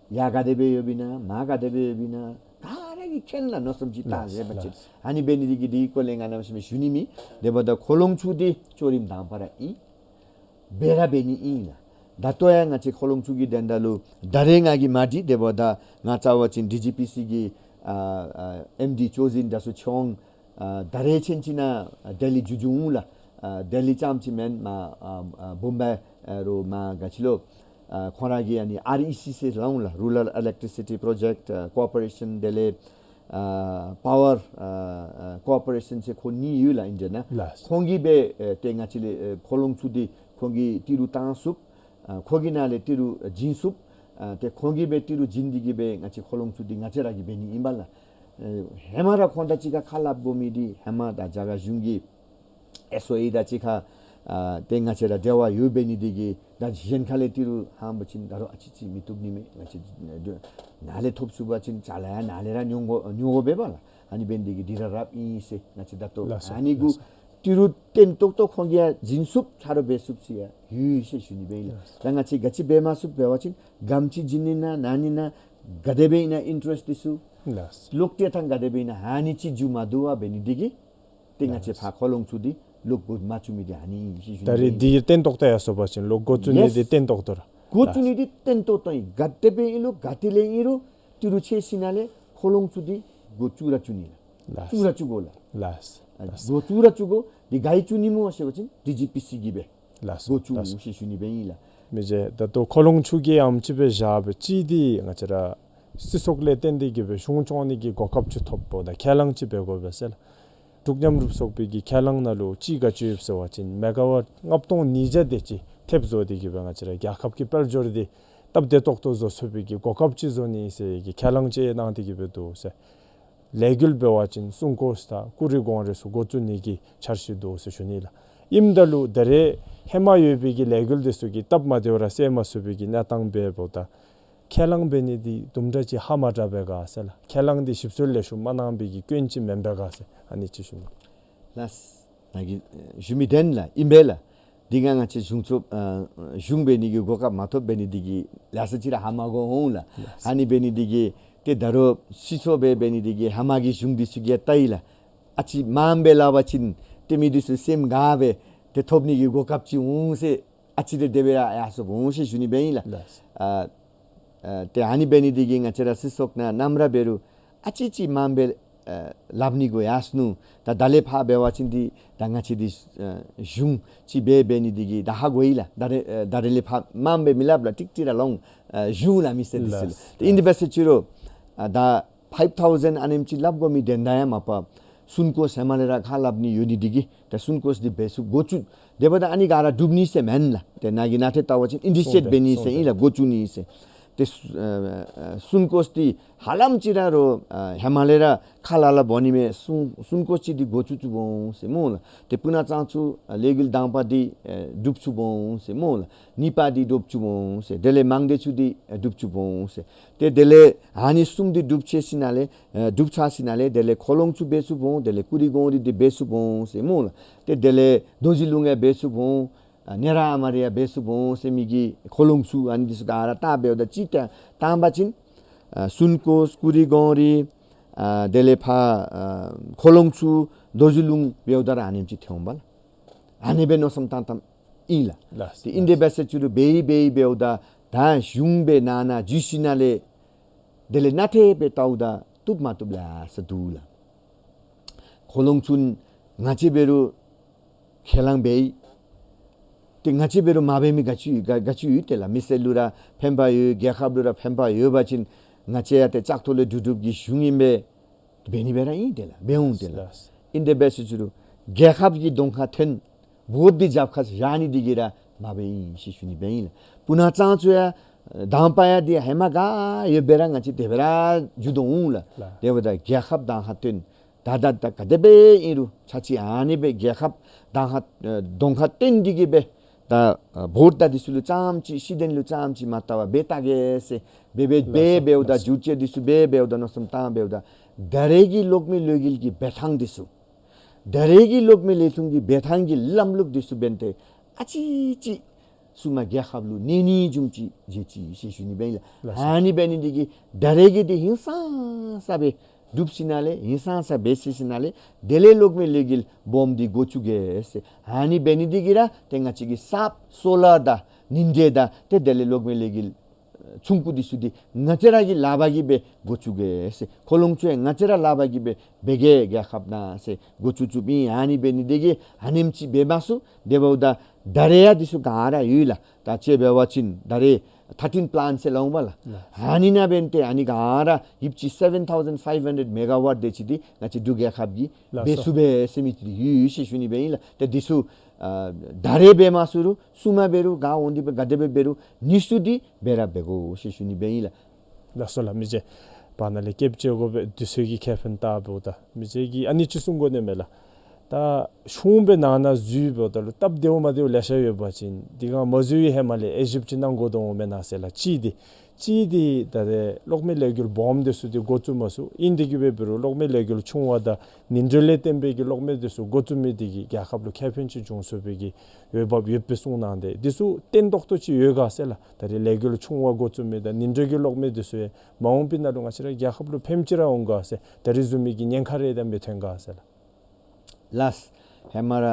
ཡར་ག་དེ་སྦེ་ཡོདཔ་ཨིན་ན་མར་ག་དེ་སྦེ་ཡོདཔ་ཨིན་ན་ག་ར་གིས་ མཁྱེན་ལགས་མནོ་བསམ་ཅིག་བཏང་ལགས་ཡོད་པ་ཅིན། ལགས། ཨ་ནི་འབད་ནི་འདི་གིས་འདི་སྐོར་ལས་ང་ནམ་ཞིག་མི་ཞུ་ནི་མེད། དེ་འབདཝ་ད་ཁོ་ལོང་ཆུ་འདི་ལྕོགས་རིམ་དང་པ་ར་ཨིན། འབད་ར་འབད་ནི་ཨིན་ལགས། ད་ལྟོ་ཡང་ང་བཅས་ཁོ་ལོང་ཆུ་གི་དོན་དག་ལུ་ད་རེས་ང་གིས་མ་འདྲི། དེ་འབདཝ་ད་ང་བཅར་བ་ཅིན་ཌི་ཇི་པི་སི་གི་ཨ་ཨ་ཨེམ་ཌི་ཅོ་ཟིན་ད་སུ་ཆོང་ཨ་ད་རེས་ཆེན་ཅིག་ནང་ལྡི་ལི་འགྱོ་འགྱོཝ་འོང་ལགས། ཨ་ལྡི་ལི་རྐྱངམ་ཅིག་མེན། མར་ཨ་ཨ་བུམ་བེ་ཨ་རུ་མར་ག་ཅི་ལོ་ཨ་ཁོང་ར་གི་ཨ་ནི་ཨར་ཨི་སི་ཟེར་སླབ་འོང་ལགས། རུ་རཱལ་ཨི་ལེག་ཊི་སི་ཊི་པྲོ་ཇེཀཊ་ཨ་ཀོར་པོ་རེ་ཤཱན། དེ་ལས་ཨ་པ་ཝར་ཨ་ཨ་ཀོར་པོ་རེ་ཤཱན་ཟེར་ཁོང་གཉིས་ཡོད་ལགས་ཨིན་ཌི་ཡ་ནང་། ལགས། ཁོང་གིས་སྦེ་ཨེ་ཏེ་ང་བཅས་ལས་ཨེ་ཁོ་ལོང་ཆུ་འདི་ཁོང་གིས་ཏི་རུ་བཏང་ཚུགས། ཨ་ཁོང་གི་ནང་ལས་ཏི་རུ་བྱིན་ཚུགས། ཨ་ཏེ་ཁོང་གིས་སྦེ་ཏི་རུ་བྱིན་འདི་གིས་སྦེ་ང་བཅས་ཁོ་ལོང་ཆུ་འདི་ང་བཅས་ར་གིས་འབད་ནི་ཨིན་པས་ལགས། ཨེ་ཧེ་མ་ར་ཁོང་དང་གཅིག་ཁར་ཁ་སླབ་དགོ་མི་འདི་ཧེ་མ་ད་རྒྱ་གར་གཞུང་གི་ཨེས་ཨོ་ཨེ་དང་གཅིག་ཁར་ཨ་ཏེ་ང་བཅས་ར་འབྲེལ་བ་ཡོད་འབད་ནི་འདི་གིས་ད་གཞན་ཁ་ལས་ཏི་རུ་ཧམ་པ་ཅིན་ད་རུང་ཨ་ཙི་ཙི་མི་བཏུབ་ནི་མས། ང་བཅས་ནཱ་ལས་ཐོབ་ཚུགས་པ་ཅིན་ཅ་ལ་ཡང་ནཱ་ལས་ར་ཉོ་དགོ་ཉོ་དགོ་པས་པ་ལགས། ཨ་ནི་འབད་ནི་འདི་གིས་འདི་ར་རབ་ཨིན་ཟེར་ང་བཅས་ད་ལྟོ་ལགས་སོ། ཨ་ནི་གུ་ལགས་སོ། ཏི་རུ་བརྟན་ཏོག་ཏོ་ཁོང་གིས་ཡང་བྱིན་ཚུགས། ཆ་རོགས་འབད་ཚུགས་ཟེར་ཡང་ཡོད་ཟེར་ཞུ་ནི་འབད་ཨིན་ལགས། ལགས་སོ། ད་ང་བཅས་ག་ཅི་འབད་མ་ཚུགས་འབད་བ་ཅིན་ག་དེམ་ཅིག་བྱིན་ནི་ན་ན་ནི་ན་ག་དེ་སྦེ་ཨིན་ན་ཨིན་ཊ་རེསཊ་འདི་ཚུ་ལགས་སོ། ལོག་སྤྲོད་ཐངས་ག་དེ་སྦེ་ཨིན་ན་ཨ་ནི་ཅིག་མཇུག་མ་བསྡུ་བར་འབད་ནི་འདི་གིས་ཏེ་ང་བཅས་ཕར་ཁོ་ལོང་ཆུ་འདི་ལོག་འགོ་མ་བཙུགས་མི་འདི་ཨ་ནི་ཨིན་ཟེར་ཞུ་ནི་ད་རེས་འདི་བརྟན་ཏོག་ཏོ་ཡར་སོང་པ་ཅིན་ལོག་འགོ་བཙུགས་ནི་འདི་ཡེས། བརྟན་ཏོག་ཏོ་ར། འགོ་བཙུགས་ནི་འདི་བརྟན་ཏོག་ཏོ་ཨིན། ག་དེ་སྦེ་ཨིན་རུང་ག་ཏེ་ལས་ཨིན་རུང་ཏི་རུ་ཆད་ཞིནམ་ལས་ཁོ་ལོང་ཆུ་འདི་འགོ་བཙུགས་ར་བཙུགས་ནི་ལགས། ལགས། བཙུགས་ར་བཙུགས་དགོ་ལགས། ལགས། ཨ་ལགས། འགོ་བཙུགས་ར་བཙུགས་དགོ། འདི་ག་གིས་བཙུགས་ནི་སྨོ་ཟེར་བ་ཅིན་ཌི་ཇི་པི་སི་གིས་སྦེ་ལགས་སོ། འགོ་བཙུགས་ལགས་སོ། ཟེར་ཞུ་ནི་འབད་ཨིན་ལགས། མི་རྗེ་ད་ལྟོ་ཁོ་ལོང་ཆུ་གི་ཨེམ་ཅིག་སྦེ་བཞག་སྦེ་ཅིག་འདི་ང་བཅས་ར་སྲིད་ཚོགས་ལས་བརྟེན་ཏེ་གིས་སྦེ་གཞུང་སྐྱོང་ནི་གི་གོ་སྐབས་ཅིག་ཐོབ་པ་ད་ཁས་བླངས་ཅིག་འབད་དགོ་པས་ཟེར་ལགས། འབྲུག་མཉམ་རུབ་ཚོགས་པའི་གི་ཁས་བླངས་ནང་ལུ་ཅིག་ག་ཅི་ཡོདཔ་ཟེར་བ་ཅིན་མེ་ག་ཝཊ་ལྔ་སྟོང་ཉིས་བརྒྱ་དེ་ཅིག་ཐེབས་བཟོ་སྟེ་གིས་སྦེ་ང་བཅས་ར་རྒྱལ་ཁབ་ཀྱི་དཔལ་འབྱོར་འདི་སྟབས་བདེ་ཏོག་ཏོ་བཟོ་ཚུགས་པའི་གི་གོ་སྐབས་ཅིག་བཟོ་ནི་ཟེར་གི་ཁས་བླངས་ཅིག་གནང་སྟེ་གིས་སྦེ་འདུག་ཟེར། ལས་འགུལ་འབད་བ་ཅིན་སྲུང་སྐྱོབ་དང་ཀུ་རེ་གོང་རེ་ཚུ་འགོ་བཙུགས་ནི་གི་འཆར་གཞི་འདུག་ཟེར་ཞུ་ནི་ལགས། ཨིནམ་ད་ལུ་ད་རེས་ཧེ་མ་ཡོད་པའི་གི་ལས་འགུལ་འདི་ཚུ་གི་སྟབས་མ་བདེཝ་ར་སེལ་མ་ཚུགས་པའི་གི་གནས་སྟངས་འབདཝ་ད་ཁས་བླངས་འབད་ནི་འདི་དུམ་གྲ་ཅིག་ཧ་མ་དྲག་པས་ག་ཟེར་ལགས། ཁས་བླངས་འདི་ཞིབ་འཚོལ་ལེགས་ཤོམ་མ་གནང་པའི་གི་སྐྱོན་ཅིག་མེན་པས་ག་ཟེར་ཨ་ནི་ཅིག་ཞུ་ནི། ལགས། ད་གིས་ཞུ་མི་བདེན་ལགས། ཨིན་པས་ལགས། འདི་ག་ང་བཅས་གཞུང་ཚོགས་ཨ་གཞུང་འབད་ནི་གི་གོ་སྐབས་མ་ཐོབ་འབད་ནི་འདི་གིས་ལེ་ཤ་ཅིག་ར་ཧ་མ་གོ་འོང་ལགས། ལགས། ཨ་ནི་འབད་ནི་འདི་གིས་ཏེ་ད་རུང་སྲིད་ཚོགས་སྦེ་འབད་ནི་འདི་གིས་ཧེ་མ་གི་གཞུང་འདི་ཚུ་གིས་ཡང་བལྟ་ཡི་ལགས། ཨ་ཙི་མངམ་སྦེ་སླབ་པ་ཅིན་ཏེ་མི་འདི་ཚུ་སེམས་དགའ་སྦེ་ཏེ་ཐོབ་ནི་གི་གོ་སྐབས་ཅིག་འོང་ཟེར་ཨ་ཙི་ཏེ་དེ་སྦེ་ར་ཡར་སོང་འོང་ཟེར་ཞུ་ནི་འབད་ཨིན་ལགས། ལགས། ཨ་ཨ་ཏེ་ཨ་ནི་འབད་ནི་འདི་གིས་ང་བཅས་ར་སྲིད་ཚོགས་ནང་ནམ་ར་འབད་རུང་ཨ་ཙི་ཅིག་མངམ་སྦེ་ཨ་སླབ་ནི་དགོ་ཡར་སོ་ནུག། ད་ད་ལས་ཕར་འབད་བ་ཅིན་འདི་ད་ང་བཅས་འདི་ཨ་གཞུང་ཅིག་འབད་འབད་ནི་འདི་གིས་ད་ཧ་གོ་ཡི་ལགས། ད་རེས་ཨ་ད་རེས་ལས་ཕར་མངམ་སྦེ་མི་སླབ་ལགས། ཀྲིག་ཀྲི་ར་ལོང་ཨ་གཞུང་སླབ་མི་ཟེར་འདི་ཚུ་ལགས། ལགས། ཏེ་ཨིན་དེ་འབད་ཟེར་ཅི་རུང་ཨ་ད་ཕའིབ་ཐའུ་ཟེན་ཨ་ནེམ་ཅིག་སླབ་དགོ་མི་དོན་དག་ཡང་མ་པ་སྲུང་སྐྱོབ་ཟེར་མ་ལས་ར་ཁ་སླབ་ནི་ཡོད་ནི་འདི་གིས་ད་སྲུང་སྐྱོབ་འདི་འབད་ཚུགས་འགོ་བཙུགས། དེ་འབདཝ་ད་ཨ་ནི་ག་ར་འགྲུབ་ནི་ཟེར་མེན་ལགས། ཏེ་ནཱ་གི་ནང་ཏེ་བལྟ་བ་ཅིན་ཨིན་ཌི་ཤེཊ་འབད་ནི་ཟེར་ཨིན་ལགས། འགོ་བཙུགས་ནི་ཟེར། ཏེ་ཨ་ཨ་སྲུང་སྐྱོབ་འདི་ཧ་ལམ་ཅིག་ར་རུང་ཨ་ཧེ་མ་ལས་ར་ཁ་ལ་ལ་འབད་ནི་མས། སྲུང་སྲུང་སྐྱོབ་ཅིག་འདི་འགོ་བཙུགས་བཙུགསཔ་འོང་ཟེར་སྨོ་ལགས། ཏེ་སྤུ་ན་གཙང་ཆུ་ཨ་ལས་འགུལ་དང་པ་འདི་ཨ་འགྲུབ་བཙུགསཔ་འོང་ཟེར་སྨོ་ལགས། གཉིས་པ་འདི་འགྲུབ་བཙུགསཔ་འོང་ཟེར། དེ་ལས་མང་སྡེ་ཆུ་འདི་ཨ་འགྲུབ་བཙུགསཔ་འོང་ཟེར། ཏེ་དེ་ལས་ཨ་ནི་གསུམ་འདི་འགྲུབ་ཚར་ཞིནམ་ལས་ཨ་འགྲུབ་ཚར་ཞིནམ་ལས་དེ་ལས་ཁོ་ལོང་ཆུ་འབད་ཚུགསཔ་འོང་། དེ་ལས་ཀུ་རི་གོང་རི་འདི་འབད་ཚུགསཔ་འོང་ཟེར་སྨོ་ལགས། ཏེ་དེ་ལས་རྡོ་རྗེ་ལུང་ཡང་འབད་ཚུགསཔ་འོང་། ཨ་ནེ་ར་ཨ་མ་རི་ཡང་འབད་ཚུགསཔ་འོང་ཟེར་མི་གི་ཁོ་ལོང་ཆུ་ཨ་ནི་འདི་ཚུ་ག་ར་བལྟ་འབདཝ་ད་ཅིག་ཏེ་བལྟ་བ་ཅིན་ཨ་སྲུང་སྐྱོབ་ཀུ་རི་གོང་རི་ཨ་དེ་ལས་ཕར་ཨ་ཁོ་ལོང་ཆུ་རྡོ་རྗེ་ལུང་འབདཝ་ད་ར་ཨ་ནེམ་ཅིག་ཐོན་འོང་པ་ལགས། ཨ་ནི་སྦེ་མནོ་བསམ་བཏང་བཏངམ་ཨིན་ལགས། ལགས། ཏེ་ཨིན་དེ་འབད་ཟེར་ཅི་རུང་འབད་ཡི་འབད་ཡི་འབདཝ་ད་ད་གཞུང་སྦེ་ནང་ན་འཛུལ་ཞིནམ་ལས་དེ་ལས་ནང་ཏེ་སྦེ་བལྟཝ་ད་བཏུབ་མ་བཏུབ་ལེ་ཤ་འདུག་ལགས། ཁོ་ལོང་ཆུ་ང་བཅས་འབད་རུང་ཁས་བླངས་འབད་ཡི། ཏེ་ང་བཅས་འབད་རུང་མ་འབད་མི་ག་ཅི་ག་ག་ཅི་ཡོད་ཏེ་ལགས། མི་སེར་ལུ་ར་ཕན་པ་ཡོད། རྒྱལ་ཁབ་ལུ་ར་ཕན་པ་ཡོད་པ་ཅིན་ང་བཅས་ཡང་ཏེ་ལྕགས་ཐོག་ལས་གྲུབ་གྲུབ་ཀྱི་གཞུང་ཨིན་པས། འབད་ནི་འབད་ར་ཨིན་ཏེ་ལགས། འབད་འོང་ཏེ་ལགས། ལགས། ཨིན་དེ་འབད་ཟེར་ཅི་རུང་རྒྱལ་ཁབ་ཀྱི་གདོང་ཁར་ཐོན། བོཊ་འདི་རྒྱབ་ཁར་བཞག་ནི་འདི་གིས་ར་མ་འབད་ཨིན་ཟེར་ཞུ་ནི་འབད་ཨིན་ལགས། སྤུ་ན་གཙང་ཆུ་ཡང་དང་པ་ཡང་འདི་ཧེ་མ་ག་ཡོད་པའི་ར་ང་བཅས་དེ་སྦེ་ར་འགྱོ་དོ་འོང་ལགས། ལགས། དེ་འབདཝ་ད་རྒྱལ་ཁབ་གདོང་ཁར་ཐོན། ད་ད་ད་ག་དེ་སྦེ་ཨིན་རུང་ཆ་ཅིག་ཨ་ནི་སྦེ་རྒྱལ་ཁབ་གདོང་ཁར་ཨ་གདོང་ཁར་ཐོན་འདི་གིས་སྦེ་ད་ཨ་བོཊ་དང་འདི་ཚུ་ལུ་ཙམ་ཅིག་ཤེས་ལྡན་ལུ་ཙམ་ཅིག་མ་བལྟ་བར་འབད་བལྟ་གེ་ཟེར་འབད་འབད་ལགས་སོ། འབད་འབདཝ་ད་ལགས་སོ། འགྱུར་བཅོས་འདི་ཚུ་འབད་འབདཝ་ད་མནོ་བསམ་བཏང་འབདཝ་ད་ད་རེས་ཀྱི་གློག་མེ་ལས་འགུལ་གྱི་འབད་ཐངས་འདི་ཚུ་ད་རེས་ཀྱི་གློག་མེ་ལས་འགུལ་གྱི་འབད་ཐངས་ཀྱི་ལམ་ལུགས་འདི་ཚུ་འབདན་ཏེ་ཨ་ཙི་ཅིག་སྲུང་མ་རྒྱལ་ཁབ་ལུ་གནོད་ནི་བཟུམ་ཅིག་མཇལ་ཅི་ཟེར་ཞུ་ནི་འབད་ཨིན་ལགས། ལགས་སོ། ཨ་ནི་འབད་ནི་འདི་གིས་ད་རེས་ཀྱི་འདི་ཧིང་སངས་ས་སྦེ་ གྲུབ་ཞིནམ་ལས་ཧིང་སངས་ས་འབད་ཞིནམ་ལས་དེ་ལས་གློག་མེ་ལས་འགུལ་སྦོམ་འདི་འགོ་བཙུགས་གེ་ཟེར། ཨ་ནི་འབད་ནི་འདི་གིས་ར་ཏེ་ང་བཅས་ཀྱི་གསརཔ་སོ་ལར་དང་ནིང་ཌེ་དང་ཏེ་དེ་ལས་གློག་མེ་ལས་འགུལ་ཆུང་ཀུ་འདི་ཚུ་འདི་ང་བཅས་ར་གི་ལག་པར་གྱིས་སྦེ་འགོ་བཙུགས་གེ་ཟེར། ཁོ་ལོང་ཚུ་ཡང་ང་བཅས་ར་ལག་པར་གྱིས་སྦེ་འབད་གེ། རྒྱལ་ཁབ་ནང་ཟེར་འགོ་བཙུགས་བཙུགསཔ་ཨིན། ཨ་ནི་འབད་ནི་འདི་གིས་ཨ་ནེམ་ཅིག་འབད་མ་ཚུགས། དེ་འབདཝ་ད་ད་རེས་ཡང་འདི་ཚུ་ག་ར་ཡོད་ལགས། ད་ཅིག་འབད་བ་ཅིན་ད་རེས་ཐར་ཊིན་པི་ལཱནཊ་ཟེར་སླབ་འོང་པ་ལགས། ལགས། ཨ་ནི་ནང་འབདན་ཏེ་ཨ་ནི་ག་ར་ཡོདཔ་ཅིག་སེ་བེན་ཐའུ་ཟེན་ཕའིབ་ཧན་ཌེཌ་མེ་ག་ཝཊ་དེ་ཅིག་འདི་ང་བཅས་འབྲུག་རྒྱལ་ཁབ་ཀྱིས་ལགས་སོ། འབད་ཚུགས་པས་ཟེར་མི་འདི་ཡོད་ཡོད་ཟེར་ཞུ་ནི་སྦེ་ཨིན་ལགས། ཏེ་འདི་ཚུ་ཨ་ད་རེས་འབད་མ་ཚུགས་རུང་བཙུགས་མ་འབད་རུང་ག་འོང་འདི་སྦེ་ག་དེ་སྦེ་འབད་རུང་ནི་ཚུ་འདི་འབད་ར་འབད་དགོ་ཟེར་ཞུ་ནི་སྦེ་ཨིན་ལགས། ལགས་སོ་ལགས། མི་རྗེ་བར་ན་ལས་སྐྱབས་བཅོལ་དགོ་པའི་དུས་ཚོད་ཀྱི་ཁེ་ཕན་བལྟཝ་ད་མི་རྗེ་གིས་ཨ་ནི་ཅིག་གསུང་དགོ་ནི་མས་ལགས། ད་གཞུང་སྦེ་ནང་ན་འཛུལ་འབདཝ་ད་ལུ་སྟབས་བདེཝ་མ་བདེཝ་ལེ་ཤ་ཡོད་པ་ཅིན་འདི་ག་མ་འཛུལ་བའི་ཧེ་མ་ལས་དབྱེ་ཞིབ་ཅིག་གནང་དགོ་དོ་འོང་མེན་ན་ཟེར་ལགས། གཅིག་འདི་གཅིག་འདི་ད་རེས་གློག་མེ་ལས་འགུལ་སྦོམ་འདི་ཚུ་འདི་འགོ་བཙུགས་མ་ཚུགས། ཨིན་དེ་གིས་སྦེ་འབད་རུང་གློག་མེ་ལས་འགུལ་ཆུང་བ་དང་ནིང་ཌེ་ལས་བརྟེན་པའི་གི་གློག་མེ་འདི་ཚུ་འགོ་བཙུགས་མི་འདི་གིས་རྒྱལ་ཁབ་ལུ་ཁེ་ཕན་ཅིག་འབྱུང་ཚུགས་པའི་གི་འོས་འབབ་ཡོདཔ་སྦེ་གསུངས་གནང་སྟེ་འདི་ཚུ་བརྟན་ཏོག་ཏོ་ཅིག་ཡོད་ག་ཟེར་ལགས། ད་རེས་ལས་འགུལ་ཆུང་བ་འགོ་བཙུགས་མི་དང་ནིང་ཌེ་གི་གློག་མེ་འདི་ཚུ་ཡང་མ་འོངས་པའི་ནང་ལུ་ང་བཅས་ར་རྒྱལ་ཁབ་ལུ་ཕནམ་ཅིག་ར་འོང་ག་ཟེར། ད་རེས་བཟུམ་མའི་གི་ཉེན་ཁ་རེ་ད་མི་ཐོན་ག་ཟེར་ལགས། ལགས། ཧེ་མ་ར་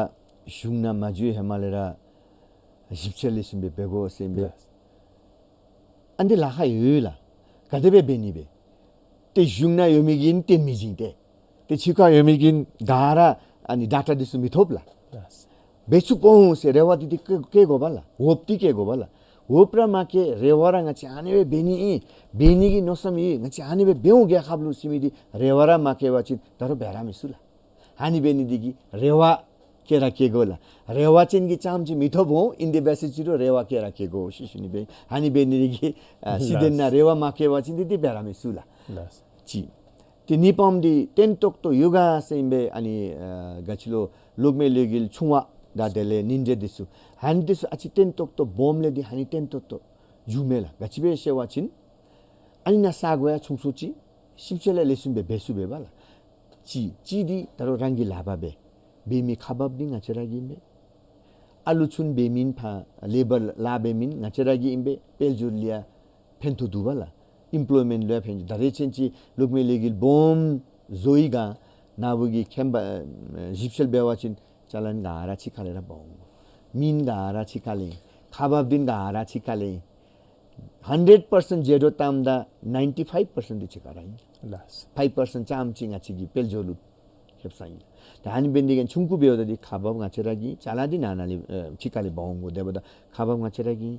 གཞུང་ནང་མ་འཛུལ་ཧེ་མ་ལས་ར་ཞིབ་དཔྱད་ལེགས་ཤོམ་སྦེ་འབད་དགོ་ཟེར་ཨིན་པས། ལགས། ཨ་ནི་ལཱ་ཁག་ཡོད་ལགས། ག་དེ་སྦེ་འབད་ནི་སྦེ། ཏེ་གཞུང་ནང་ཡོད་མི་གིས་སྟོན་མི་བྱིན་ཏེ། ཏེ་ཕྱི་ཁར་ཡོད་མི་གིས་ག་ར་ཨ་ནི་ཌེ་ཊ་འདི་ཚུ་མི་ཐོབ་ལགས། ལགས། འབད་ཚུགས་དགོ་འོང་ཟེར་རེ་བ་འདི་འདི་བསྐྱེད་བསྐྱེད་དགོ་པས་ལགས། འོབས་འདི་བསྐྱེད་དགོ་པས་ལགས། འོབས་ར་མ་བསྐྱེད། རེ་བ་ར་ང་བཅས་ཨ་ནི་སྦེ་འབད་ནི་ཨིན། འབད་ནི་གི་མནོ་བསམ་ཡོད། ང་བཅས་ཨ་ནི་སྦེ་འབད་འོང་རྒྱལ་ཁབ་ལུ་ཟེར་མི་འདི་རེ་བ་ར་མ་བསྐྱེད་པ་ཅིན་ད་རུང་འབད་ར་མི་ཚུགས་ལགས། ཨ་ནི་འབད་ནི་འདི་གིས་རེ་བ་བསྐྱེད་ར་བསྐྱེད་དགོ་ལགས། རེ་བ་ཅན་གྱིས་ཙམ་ཅིག་མི་ཐོབ་འོང་། ཨིན་དེ་འབད་ཟེར་ཅི་རུང་རེ་བ་བསྐྱེད་ར་བསྐྱེད་དགོ་ཟེར་ཞུ་ནི་སྦེ། ཨ་ནི་འབད་ནི་འདི་གིས་ཨ་ལགས། སྲིད་དོན་ནང་རེ་བ་མ་བསྐྱེད་པ་ཅིན་འདི་འདི་འབད་ར་མི་ཚུགས་ལགས། ལགས། གཅིག། ཏེ་གཉིས་པམ་འདི་བརྟན་ཏོག་ཏོ་ཡོད་ག་ཟེར་ཨིན་པས། ཨ་ནི་ཨ་ག་ཅི་ལོ་གློག་མེ་ལས་འགུལ་ཆུང་བ་དང་དེ་ལས་ནིང་ཌེ་འདི་ཚུ། ཨ་ནི་འདི་ཚུ་ཨ་ཙི་བརྟན་ཏོག་ཏོ་སྦོམ་ལས་འདི་ཨ་ནི་བརྟན་ཏོག་ཏོ་འགྱོཝ་མས་ལགས། ག་ཅི་སྦེ་ཟེར་བ་ཅིན་ཨ་ནི་ནང་ས་གོ་ཡང་ཆུང་སུ་ཅིག། ཞིབ་དཔྱད་ལེགས་ཤོམ་སྦེ་འབད་ཚུགས་པས་པ་ལགས། གཅིག་གཅིག་འདི་ད་རུང་རང་གི་ལག་པར་སྦེ་འབད་མི་ཁག་འབགཔ་འདི་ང་བཅས་ར་གི་ཨིན་པས། ཨ་ལུ་ཚུན་འབད་མི་ཕར་ལེ་བར་ལཱ་འབད་མི་ང་བཅས་ར་གི་ཨིན་པས། དཔལ་འབྱོར་ལུ་ཡང་ཕན་ཐོགས་འདུག་པ་ལགས། ཨེམ་པོལོའི་མེནཊ་ལུ་ཡང་ཕན། ད་རེས་ཚུན་ཅིག་གློག་མེ་ལས་འགུལ་སྦོམ་བཟོ་བའི་སྒང་ནཱ་བུ་གིས་མཁྱེན་པ་ཨ་ཞིབ་དཔྱད་འབད་བ་ཅིན་ཅ་ལཱན་ག་ར་ཕྱི་ཁ་ལས་ར་འབག་འོང་། མི་ག་ར་ཕྱི་ཁ་ལས། ཁག་འབགཔ་འདི་ག་ར་ཕྱི་ཁ་ལས། ཧན་ཌེཌ་པར་སེནཊ་བརྗེ་འགྲོ་བཏངམ་ད་ནའིན་ཊི་ཕའིབ་པར་སེནཊ་འདི་ཕྱི་ཁ་ར་ཨིན། ལགས། ཕའིབ་པར་སེནཊ་ཙམ་ཅིག་ང་བཅས་ཀྱི་དཔལ་འབྱོར་ལུ་ཁེབ་ས་ཨིན། ད་ཨ་ནི་འབད་ནི་འདི་གིས་ཆུང་ཀུ་འབདཝ་ད་འདི་ཁག་འབགཔ་ང་བཅས་ར་གི་ཅ་ལ་འདི་ནང་ན་ལས་ཨེ་ཕྱི་ཁ་ལས་འབག་འོང་དགོ། དེ་འབདཝ་ད་ཁག་འབགཔ་ང་བཅས་ར་གི།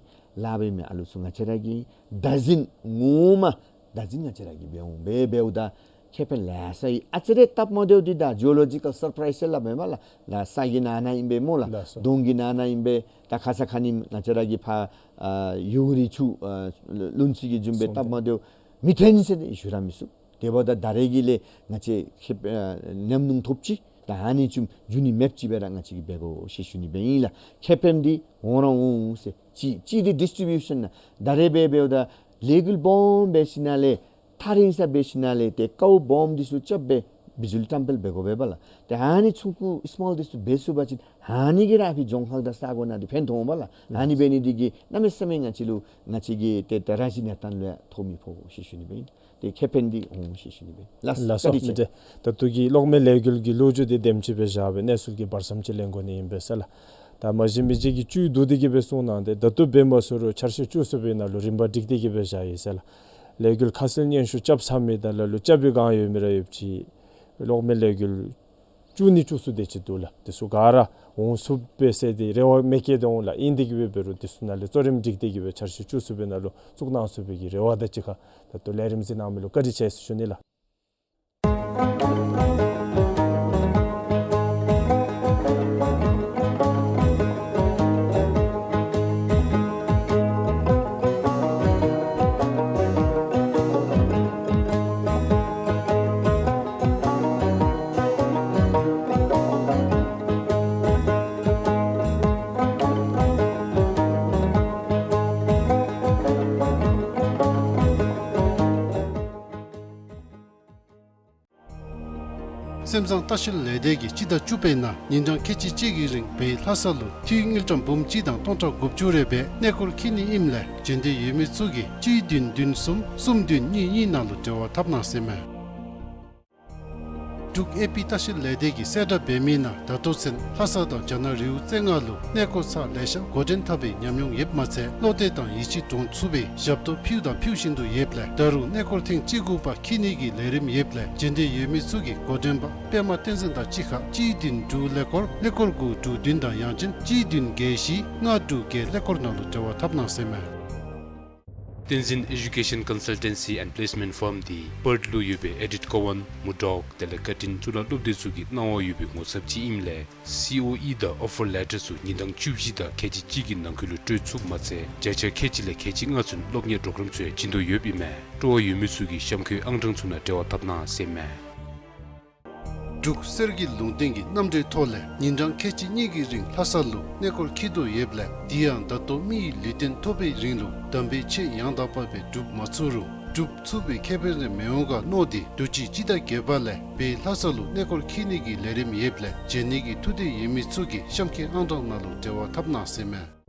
ལཱ་འབད་མི་ཨ་ལུ་ཚུ་ང་བཅས་ར་གི། བདག་འཛིན་ངོ་མ་བདག་འཛིན་ང་བཅས་ར་གིས་འབད་འོང་། འབད་འབདཝ་ད་ཁེ་ཕན་ལེ་ཤ་ཡོད། ཨ་ཙི་རེ་སྟབས་མ་བདེཝ་འདི་ད་ཇི་ཨོ་ལོ་ཇི་ཀལ་སར་པ་རའིཛ་ཟེར་སླབ་མས་པ་ལགས། ད་ས་གི་ནང་ན་ཨིན་པས་སྨོ་ལགས། ལགས་སོ། དོང་གི་ནང་ན་ཨིན་པས། ད་ཁ་ཙ་ཁ་ཉིནམ་ང་བཅས་ར་གི་ཕར་ཨ་ཡུ་གུར་རི་ཆུ་ཨ་ལུང་བསིལ་གྱི་རྒྱུན་སྦེ་སྟབས་མ་བདེཝ་མི་ཐོན་ཟེར་ཏེ་ཞུ་ར་མི་ཚུགས། དེ་འབདཝ་ད་ད་རེས་ཀྱི་ལས་ང་བཅས་ཁེ་ཨ་ཉམས་མྱོང་ཐོབ་ཅི། ད་ཨ་ནི་ཚུ་རྒྱུན་ནི་མེདཔ་ཅིག་སྦེ་ར་ང་བཅས་ཀྱིས་འབད་དགོ་ཟེར་ཞུ་ནི་སྦེ་ཨིན་ལགས། ཁེ་ཕན་འདི་འོང་ར་འོང་ཟེར། གཅིག་གཅིག་འདི་ཌིསི་ཊི་བིའུ་ཤཱན་ནང་ད་རེས་འབད་འབདཝ་ད་ལས་འགུལ་སྦོམ་འབད་ཞིནམ་ལས་ཐག་རིང་ས་འབད་ཞིནམ་ལས་ཏེ་ཀཝ་སྦོམ་འདི་ཚུ་རྐྱབ་སྦེ་བི་ཇུ་ལི་བཀྲམ་སྤེལ་འབད་དགོ་པས་པ་ལགས། ཏེ་ཨ་ནི་ཆུང་ཀུ་སི་མཱོལ་འདི་ཚུ་འབད་ཚུགས་པ་ཅིན་ཨ་ནི་གིས་ར་ཕར་རྫོང་ཁག་དང་ས་གོ་ནང་འདི་ཕན་ཐོགས་འོང་པ་ལགས། ཨ་ནི་འབད་ནི་འདི་གིས་གནམ་མེད་ས་མེད་ང་བཅས་ལུ་ང་བཅས་ཀྱི་ཏེ་ཏེ་ར་བཟི་གནས་སྟངས་ལུ་ཡང་ཐོ་མི་ཕོག་ཟེར་ཞུ་ནི་སྦེ་ཨིན། ཏེ་ཁེ་ཕན་འདི་འོང་ཟེར་ཞུ་ནི་སྦེ་ཨིན། ལགས་སོ། ལགས་སོ། བཀའ་དྲིན་ཆེ། མི་དེ་ད་ལྟོ་གི་གློག་མེ་ལས་འགུལ་གྱི་ལོ་རྒྱུས་འདི་དེམ་ཅིག་སྦེ་བཞག་སྦེ་གནས་ཚུལ་གྱི་བར་མཚམས་ཅིག་ལེན་དགོ་ནི་ཨིན་པས་ཟེར་ལགས། ད་མ་གཞི་མི་རྗེ་གིས་བཅུད་བསྡུ་སྟེ་གི་སྦེ་གསུངས་གནང་སྟེ་ད་ལྟོ་འབད་མ་ཚུགས་རུང་འཆར་གཞི་བཅུ་གསུམ་པའི་ནང་ལུ་རིམ་པ་སྒྲིག་སྟེ་གི་སྦེ་བཞག་ཡི་ཟེར་ལགས། ལས་འགུལ་ཁ་གསལ་སྙན་ཞུ་རྐྱབ་ཚར་མི་དང་ལ་ལུ་རྐྱབ་པའི་བསྒང་ཡོད་མི་ར་ཡོདཔ་ཅིག་གློག་མེ་ལས་འགུལ་བཅུ་གཉིས་བཅུ་གསུམ་དེ་ཅིག་འདུག་ལགས། དེ་ཚུ་ག་ར་འོང་ཚུགས་པས་ཟེར་ཏེ་རེ་བ་མི་བསྐྱེད་དེ་འོང་ལགས། ཨིན་དེ་གིས་སྦེ་འབད་རུང་དེ་ཚུ་ནང་ལས་གཙོ་རིམ་སྒྲིག་སྟེ་གི་སྦེ་འཆར་གཞི་བཅུ་གསུམ་པའི་ནང་ལུ་བཙུགས་གནང་ཚུགས་པའི་གི་རེ་བ་དང་གཅིག་ཁར་ད་ལྟོ་ལས་རིམ་གཟིགས་གནང་མི་ལུ་བཀའ་དྲིན་ཆེ་ཟེར་ཞུ་ནི་ལགས། སེམས་བཟང་ལྟ་བཤལ་ལས་སྡེ་གིས་སྤྱི་ཟླ་བཅུ་པའི་ནང་ཉིན་གྲངས་ཁལ་གཅིག་གཅིག་གི་རིང་བལ་ཡུལ་ལྷ་ས་ལུ་འཐུས་དངུལ་ཀྲམ་འབུམ་གཅིག་དང་སྟོང་ཕྲག་དགུ་བཅུ་རེ་སྦེ་གནས་སྐོར་འཁྱིད་ནི་ཨིནམ་ལས་འབྱོན་འདོད་ཡོད་མི་ཚུ་གིས་གཅིག་བདུན་བདུན་གསུམ་གསུམ་བདུན་གཉིས་གཉིས་ནང་ལུ་འབྲེལ་བ་འཐབ་གནང་ཟེར་མས། འབྲུག་ཨེ་པི་ལྟ་བཤལ་ལས་སྡེ་གིས་གསལ་བསྒྲགས་འབད་མི་ནང་ད་ལྟོ་ཚུན་ལྷ་ས་དང་རྒྱ་ནག་རི་བོ་རྩེ་ལྔ་ལུ་གནས་སྐོར་ཚར་ལེ་ཤ་འགོ་འདྲེན་འཐབ་པའི་ཉམས་མྱོང་ཡོདཔ་མ་ཚད་བློ་གཏད་དང་ཡིད་ཆེས་འདྲོངས་ཚུགས་པའི་ཞབས་ཏོག་ཕུལཝ་དང་ཕུལ་བཞིན་དུ་ཡོདཔ་ལས་ད་རུང་གནས་སྐོར་ཐེངས་གཅིག་དགུ་པ་འཁྱིད་ནི་གི་ལས་རིམ་ཡོདཔ་ལས་རྗེས་འདེད་ཡོད་མི་ཚུ་གིས་འགོ་འདྲེན་པ་པདྨ་བསྟན་འཛིན་དང་གཅིག་ཁར་གཅིག་བདུན་དྲུག་ཀླད་ཀོར་ཀླད་ཀོར་དགུ་དྲུག་བདུན་དང་ཡང་ཅིན་གཅིག་བདུན་བརྒྱད་བཞི་ལྔ་དྲུག་བརྒྱད་ཀླད་ཀོར་ནང་ལུ་འབྲེལ་བ་འཐབ་གནང་ཟེར་མས། བསྟན་འཛིན་Education Consultancy and Placement Firm འདི་པརཐ་ལུ་ཡོད་པའི་ཨེ་ཌིཊ་ཀོ་ཝཱན་མུར་ཌོག་དེ་ལས་ཀར་ཊིན་གཙུག་ལག་སློབ་སྡེ་ཚུ་གི་གནང་བ་ཡོད་པའི་ངོ་ཚབ་ཅིག་ཨིནམ་ལས་སི་ཨོ་ཨི་དང་ཨོ་ཕར་ལེ་ཊར་ཚུ་ཉིན་གྲངས་བཅུ་བཞི་དང་ཁལ་གཅིག་གཅིག་གི་ནང་འཁོད་ལུ་སྤྲོད་ཚུགསཔ་མ་ཚད་བརྒྱ་ཆ་ཁལ་གཅིག་ལས་ཁལ་གཅིག་ལྔ་ཚུན་སློབ་གཉེར་པྲོ་གྲམ་ཚུ་ཡང་བྱིན་དོ་ཡོདཔ་ཨིན་མས། སྤྲོ་བ་ཡོད་མི་ཚུ་གིས་གཤམ་འཁོད་ཨང་གྲངས་ཚུ་ནང་འབྲེལ་བ་འཐབ་གནང་ཟེར་མས། འབྲུག་གསེར་གྱི་ལུང་བསྟན་གྱི་རྣམ་འགྲེལ་ཐོག་ལས་ཉིན་གྲངས་ཁལ་གཅིག་གཉིས་ཀྱི་རིང་ལྷ་ས་ལུ་གནས་སྐོར་འཁྱིད་དོ་ཡོདཔ་ལས་དེ་ཡང་ད་ལྟོ་མི་ཡི་ལུས་རྟེན་ཐོབ་པའི་རིང་ལུ་དམ་པའི་ཆོས་ཡང་དག་པ་སྦེ་སྒྲུབ་མ་ཚུགས་རུང་སྒྲུབ་ཚུགས་པའི་ཁེ་ཕན་རེ་མི་འོང་ག་མནོ་སྟེ་དུས་ཅི་སྤྱི་ཟླ་བརྒྱད་པ་ལས་འབད་ལྷ་ས་ལུ་གནས་སྐོར་འཁྱིད་ནི་གི་ལས་རིམ་ཡོདཔ་ལས་མཇལ་ནི་གི་ཐུགས་འདོད་ཡོད་མི་ཚུ་གིས་གཤམ་འཁོད་ཨང་གྲངས་ནང་ལུ་འབྲེལ་བ་འཐབ་གནང་ཟེར་མས།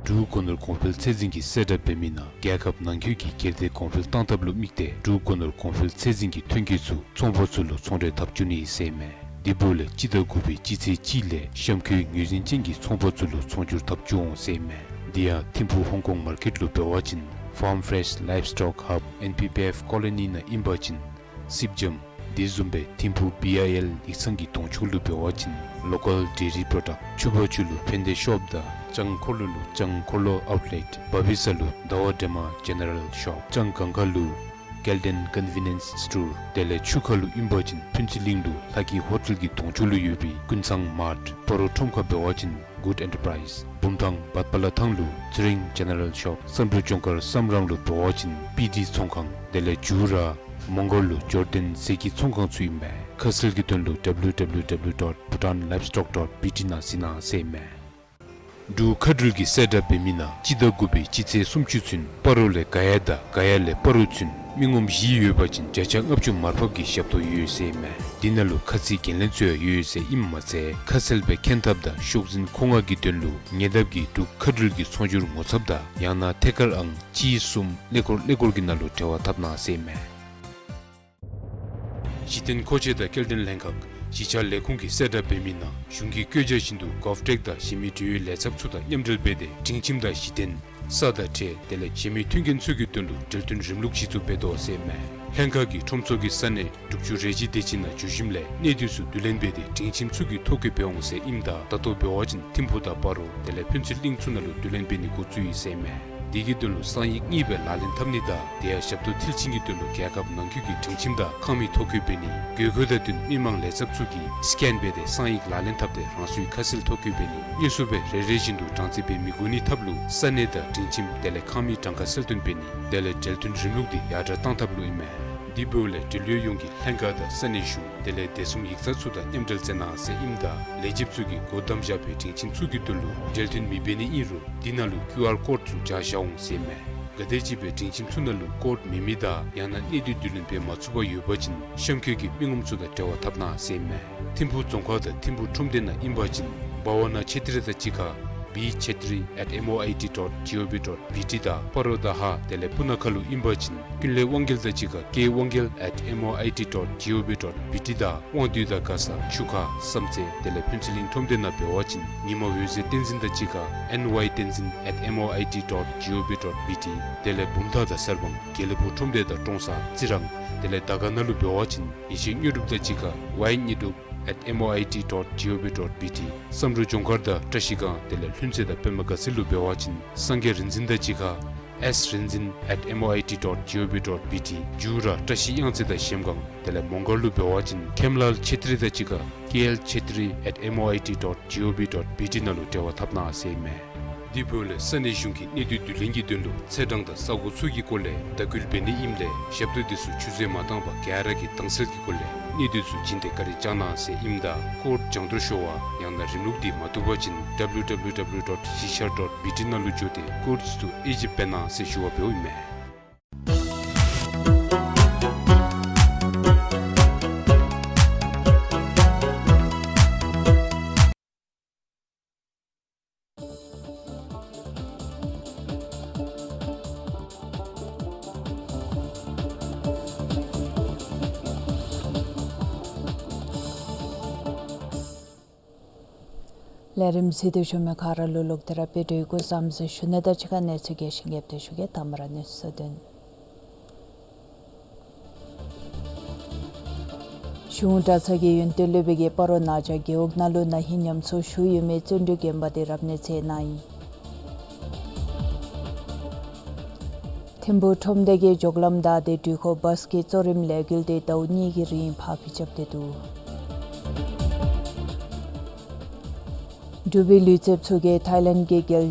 འབྲུག་སྒོ་ནོར་གོང་འཕེལ་ཚད་འཛིན་གྱིས་གསལ་བསྒྲགས་འབད་མི་ནང་རྒྱལ་ཁབ་ནང་འཁོད་ཀྱི་སྒེར་སྡེ་གོང་འཕེལ་གཏང་ཐབས་ལུ་དམིགས་ཏེ་འབྲུག་སྒོ་ནོར་གོང་འཕེལ་ཚད་འཛིན་གྱི་ཐོན་སྐྱེད་ཚུ་ཚོང་པ་ཚུ་ལུ་ཚོང་འབྲེལ་འཐབ་བཅུག་ནི་ཟེར་མས། དེ་འབདཝ་ལས་སྤྱི་ཟླ་དགུ་པའི་སྤྱི་ཚེས་གཅིག་ལས་གཤམ་འཁོད་ངོས་འཛིན་ཅན་གྱི་ཚོང་པ་ཚུ་ལུ་ཚོང་སྒྱུར་འཐབ་བཅུག་འོང་ཟེར་མས། དེ་ཡང་ཐིམ་ཕུག་ཧོང་ཀོང་མར་ཀེཊ་ལུ་འབད་བ་ཅིན་Farm Fresh Livestock Hub N P P F Colony ནང་ཨིན་པ་ཅིན་སིབ་འཇམ། དེ་བཟུམ་སྦེ་ཐིམ་ཕུག་བི་ཨའི་ཨེལ་ཡིག་ཚང་གི་གདོང་ཕྱོགས་ལུ་འབད་བ་ཅིན་Local Dairy Product། ཕྱུ་པ་ཆུ་ལུ་ཕན་བདེ་ཤོབ་དང་ལྕང་འཁོར་ལོ་ལུ་ལྕང་འཁོར་ལོ་ཨའུཊ་ལེཊ། བ་བི་ས་ལུ་ཟླ་བ་སྒྲོལ་མ་ཇེ་ནེ་རལ་ཤོབ། ལྕང་སྒང་ཁ་ལུ་ཀེལ་ཌེན་ཀོན་ཝི་ནི་ཡེནསི་སི་ཊོར། དེ་ལས་ཆུ་ཁ་ལུ་ཨིན་པ་ཅིན་ཕུན་ཚོགས་གླིང་ལུ་ལྷ་སྐྱིད་ཧོ་ཊེལ་གྱི་གདོང་ཕྱོགས་ལུ་ཡོད་པའི་ཀུན་བཟང་མཱརཊ། སྤ་རོ་ཁྲོམ་ཁ་འབད་བ་ཅིན་གུཌ་ཨེན་ཊར་པ་རའིཛ། བུམ་ཐང་བཱཊ་པ་ལ་ཐང་ལུ་ཚེ་རིང་ཇེ་ནེ་རལ་ཤོབ། བསམ་གྲུབ་ལྗོངས་མཁར་བསམ་རམ་ལུ་འབད་བ་ཅིན་པི་ཌི་ཚོང་ཁང་། དེ་ལས་མཇུག་ར་མོང་སྒར་ལུ་ཇོར་ཌན་ཟས་ཀྱི་ཚོང་ཁང་ཚུ་ཨིན་མས། ཁ་གསལ་གྱི་དོན་ལུ་W W W dot bhutan livestock dot B T ནང་གཟིགས་གནང་ཟེར་མས། འབྲུག་མཁའ་འགྲུལ་གྱིས་གསལ་བསྒྲགས་འབད་མི་ནང་སྤྱི་ཟླ་དགུ་པའི་སྤྱི་ཚེས་སུམ་ཅུ་ཚུན་སྤ་རོ་ལས་ག་ཡ་དང་ག་ཡ་ལས་སྤ་རོ་ཚུན་མི་ངོམ་བཞི་ཡོད་པ་ཅིན་བརྒྱ་ཆ་ལྔ་བཅུ་མར་ཕབ་ཀྱི་ཞབས་ཏོག་ཡོད་ཟེར་མས། དེ་ནང་ལུ་ཁ་ཚིག་འགན་ལེན་ཚུ་ཡང་ཡོད་ཟེར་ཨིནམ་མ་ཚད་ཁ་གསལ་སྦེ་མཁྱེན་ཐབས་དང་ཤོག་འཛིན་མཁོ་མངགས་ཀྱི་དོན་ལུ་ཉེ་འདབས་ཀྱི་འབྲུག་མཁའ་འགྲུལ་གྱི་ཚོང་སྒྱུར་ངོ་ཚབ་དང་ཡང་ན་ཐད་ཀར་ཨང་གཅིག་གསུམ་ཀླད་ཀོར་ཀླད་ཀོར་གྱི་ནང་ལུ་འབྲེལ་བ་འཐབ་གནང་ཟེར་མས། གཞི་རྟེན་མཁོ་ཆས་དང་སྐྱེལ་འདྲེན་ལྷན་ཁག་གཞིས་ཆགས་ལས་ཁུངས་ཀྱིས་གསལ་བསྒྲགས་འབད་མི་ནང་གཞུང་གི་བཀོད་རྒྱ་བཞིན་དུ་གོབ་ཊེཀ་དང་གཞན་མི་འབྲེལ་ཡོད་ལས་ཚབ་ཚུ་དང་མཉམ་འབྲེལ་འབད་དེ་སྒྲིང་ཁྱིམ་དང་གཞི་རྟེན་ས་དང་ཁྲལ་དེ་ལས་གཞན་མི་མཐུན་རྐྱེན་ཚུ་གི་དོན་ལུ་འབྲེལ་མཐུད་རིམ་ལུགས་གཞི་བཙུགས་འབད་དོ་ཟེར་མས། ལྷན་ཁག་གིས་ཁྲོམ་ཚོགས་ཀྱི་ས་གནས་དྲུག་ཅུ་རེ་གཅིག་དེ་ཅིག་ནང་འགྱོ་ཞིནམ་ལས་གནས་སྡུད་ཚུ་བསྡུ་ལེན་འབད་དེ་སྒྲིང་ཁྱིམ་ཚུ་གི་ཐོ་བཀོད་འབད་འོང་ཟེར་ཨིནམ་ད་ད་ལྟོ་འབད་བ་ཅིན་ཐིམ་ཕུག་དང་སྤ་རོ་དེ་ལས་ཕུན་ཚོགས་གླིང་ཚུ་ནང་ལུ་བསྡུ་ལེན་འབད་ནི་འགོ་བཙུགས་ཡི་ཟེར་མས། དེ་གི་དོན་ལུ་གསང་ཡིག་གཉིས་སྦེ་ལག་ལེན་འཐབ་ནི་དང་དེ་ཡང་ཞབས་ཏོག་མཐིལ་ཕྱིན་གྱི་དོན་ལུ་རྒྱལ་ཁབ་ནང་འཁོད་ཀྱི་སྒྲིང་ཁྱིམ་དང་ཁང་མིག་ཐོ་བཀོད་འབད་ནི་དགོས་མཁོ་དང་བསྟུན་མི་མང་ལས་ཚབ་ཚུ་གིས་སི་ཀེན་འབད་དེ་གསང་ཡིག་ལག་ལེན་འཐབ་སྟེ་རང་སོའི་ཁ་གསལ་ཐོ་བཀོད་འབད་ནི། དངོས་སུ་སྦེ་རེ་རེ་བཞིན་དུ་གྲངས་རྩིས་འབད་མི་དགོ་ནི་ཐབས་ལུ་ས་གནས་དང་སྒྲིང་ཁྱིམ་དེ་ལས་ཁང་མིག་གྲངས་ཀ་གསལ་སྟོན་འབད་ནི། དེ་ལས་འབྲེལ་མཐུད་རིམ་ལུགས་འདི་ཡར་དྲག་གཏང་ཐབས་ལུ་ཨིན་མས། དེ་འབདཝ་ལས་འབྲེལ་ཡོད་ཡོངས་ཀྱིས་ལྷན་ཁག་དང་ས་གནས་གཞུང་དེ་ལས་བདེ་སྲུང་ཡིག་ཚང་ཚུ་དང་མཉམ་འབྲེལ་མཛད་གནང་ཟེར་ཨིནམ་ད་ལས་བྱེདཔ་ཚུ་གིས་སྒོ་བསྡམས་བཞག་པའི་སྒྲིང་ཁྱིམ་ཚུ་གི་དོན་ལུ་འབྲེལ་མཐུད་མི་འབད་ནི་ཨིན་རུང་དེ་ནང་ལུ་ཀིའུ་ཨར་ཀོཌ་ཚུ་སྦྱར་བཞག་འོང་ཟེར་མས། ག་དེམ་ཅིག་སྦེ་སྒྲིང་ཁྱིམ་ཚུ་ནང་ལུ་ཀོཌ་མེད་མི་དང་ཡང་ན་གནས་སྡུད་བསྡུ་ལེན་འབད་མ་ཚུགས་པར་ཡོད་པ་ཅིན་གཤམ་འཁོད་ཀྱི་མི་ངོམ་ཚུ་དང་འབྲེལ་བ་འཐབ་གནང་ཟེར་མས། ཐིམ་ཕུག་རྫོང་ཁག་དང་ཐིམ་ཕུག་ཁྲོམ་སྡེ་ནང་ཨིན་པ་ཅིན་བྷ་ཝ་ན་ཆེ་ཏྲི་དང་གཅིག་ཁར་བི་ཆེ་ཏྲི་ཨེཊ་ཨེམ་ཨོ་ཨའི་ཊི་ཌོཊ་ཇི་ཨོ་ཝི་ཌོཊ་བི་ཊི་དང་སྤ་རོ་དང་ཧཱ་དེ་ལས་སྤུ་ན་ཁ་ལུ་ཨིན་པ་ཅིན་ཀུན་ལེགས་དབང་རྒྱལ་དང་གཅིག་ཁར་ཀེ་དབང་རྒྱལ་ཨེཊ་ཨེམ་ཨོ་ཨའི་ཊི་ཌོཊ་ཇི་ཨོ་ཝི་ཌོཊ་བི་ཊི་དང་དབང་འདུས་དང་མགར་ས་ཆུ་ཁ་བསམ་རྩེ་དེ་ལས་ཕུན་ཚོགས་གླིང་ཁྲོམ་སྡེ་ནང་འབད་བ་ཅིན་ཉི་མ་འོད་ཟེར་བསྟན་འཛིན་དང་གཅིག་ཁར་ཨེན་ཝའི་བསྟན་འཛིན་ཨེཊ་ཨེམ་ཨོ་ཨའི་ཊི་ཌོཊ་ཇི་ཨོ་ཝི་ཌོཊ་བི་ཊི། དེ་ལས་བུམ་ཐང་དང་གསར་སྤང་དགེ་ལེགས་ཕུག་ཁྲོམ་སྡེ་དང་ཀྲོང་གསར་རྩི་རང་དེ་ལས་དར་དཀར་ན་ལུ་འབད་བ་ཅིན་ཡེ་ཤེས་དངོས་གྲུབ་དང་གཅིག་ཁར་ཝའི་དངོས་གྲུབ་ཨེཊ་ཨེམ་ཨོ་ཨའི་ཊི་ཌོཊ་ཇི་ཨོ་ཝི་ཌོཊ་བི་ཊི། བསམ་འགྲུབ་ལྗོངས་མཁར་དང་བཀྲ་ཤིས་སྒང་དེ་ལས་ལྷུན་རྩེ་དང་པདྨ་དགའ་ཚལ་ལུ་འབད་བ་ཅིན་སངས་རྒྱས་རིག་འཛིན་དང་གཅིག་ཁར་ཨེསི་རིག་འཛིན་ཨེཊ་ཨེམ་ཨོ་ཨའི་ཊི་ཌོཊ་ཇི་ཨོ་ཝི་ཌོཊ་བི་ཊི། མཇུག་ར་བཀྲ་ཤིས་གཡང་རྩེ་དང་གཞལམ་སྒང་དེ་ལས་མོང་སྒར་ལུ་འབད་བ་ཅིན་མཁྱེན་ལཱལ་ཆེ་ཏྲི་དང་གཅིག་ཁར་ཀེ་ཨེལ་ཆེ་ཏྲི་ཨེཊ་ཨེམ་ཨོ་ཨའི་ཊི་ཌོཊ་ཇི་ཨོ་ཝི་ཌོཊ་བི་ཊི་ནང་ལུ་འབྲེལ་བ་འཐབ་གནང་ཟེར་མས། དེ་འབདཝ་ལས་ས་གནས་གཞུང་གིས་གནས་སྡུད་བསྡུ་ལེན་གྱི་དོན་ལུ་ཚེས་གྲངས་དང་ས་གོ་ཚུ་གི་སྐོར་ལས་བརྡ་བསྐུལ་འབད་ནི་ཨིནམ་ལས་ཞབས་ཏོག་དེ་ཚུ་ཆུད་ཟོས་མ་བཏང་པར་ག་ར་གིས་དྭངས་གསལ་གྱི་སྒོ་ལས་གནས་སྡུད་ཚུ་བྱིན་ཏེ་བཀའ་དྲིན་བསྐྱང་གནང་ཟེར་ཨིནམ་ད་ཀོཌ་སྦྱང་དོར་ཤོར་བ་ཡང་ན་རིམ་ལུགས་འདི་མ་བཏུབ་པ་ཅིན་ཌབ་ལུ་ཌབ་ལུ་ཌབ་ལུ་ཌོཊ་གཞིས་ཆགས་ཌོཊ་བི་ཊི་ནང་ལུ་འགྱོ་སྟེ་ཀོཌ་ཚུ་ཨེ་ཇིབ་འབད་གནང་ཟེར་ཞུ་བ་འབདཝ་ཨིན་མས། ལས་རིམ་གཟིགས་ཏེ་བཞུགས་མི་ག་ར་ལུ་ལོག་སྟེ་ར་དཔལ་འབྱོར་གྱི་སྐུ་གཟུགས་བཟང་པོ་ཟེར་ཞུ་ནི་དང་གཅིག་ཁར་གནས་ཚུལ་རྒྱས་ཤིང་རྒྱསཔ་སྦེ་ཞུ་གེ། དང་པ་ར་གནས་ཚུལ་དོན། གཞུང་གྲྭ་ཚང་གི་ཡོན་ཏན་སློབ་དཔོན་གྱིས་སྤ་རོ་ནང་བྱང་རྒེད་འོག་ནང་ལུ་ན་ཧིང་ཉམས་གསོ་ཞུ་ཡོད་མི་བརྩོན་འགྲུས་དགོན་པ་དེ་རབ་གནས་མཛད་གནང་ཡི། ཐིམ་ཕུག་ཁྲོམ་སྡེ་གི་མགྱོགས་ལམ་བདའ་སྟེ་འགྲུལ་འཁོར་བཱས་ཀྱི་གཙོ་རིམ་ལས་འགུལ་དེ་ཟླཝ་གཉིས་ཀྱི་རིང་ཕར་འགྱོ་རྐྱབ་སྟེ་འདུག། འབྲུག་པའི་ལུས་རྩལཔ་ཚུ་གིས་ཐའི་ལེནཌ་གི་རྒྱལ་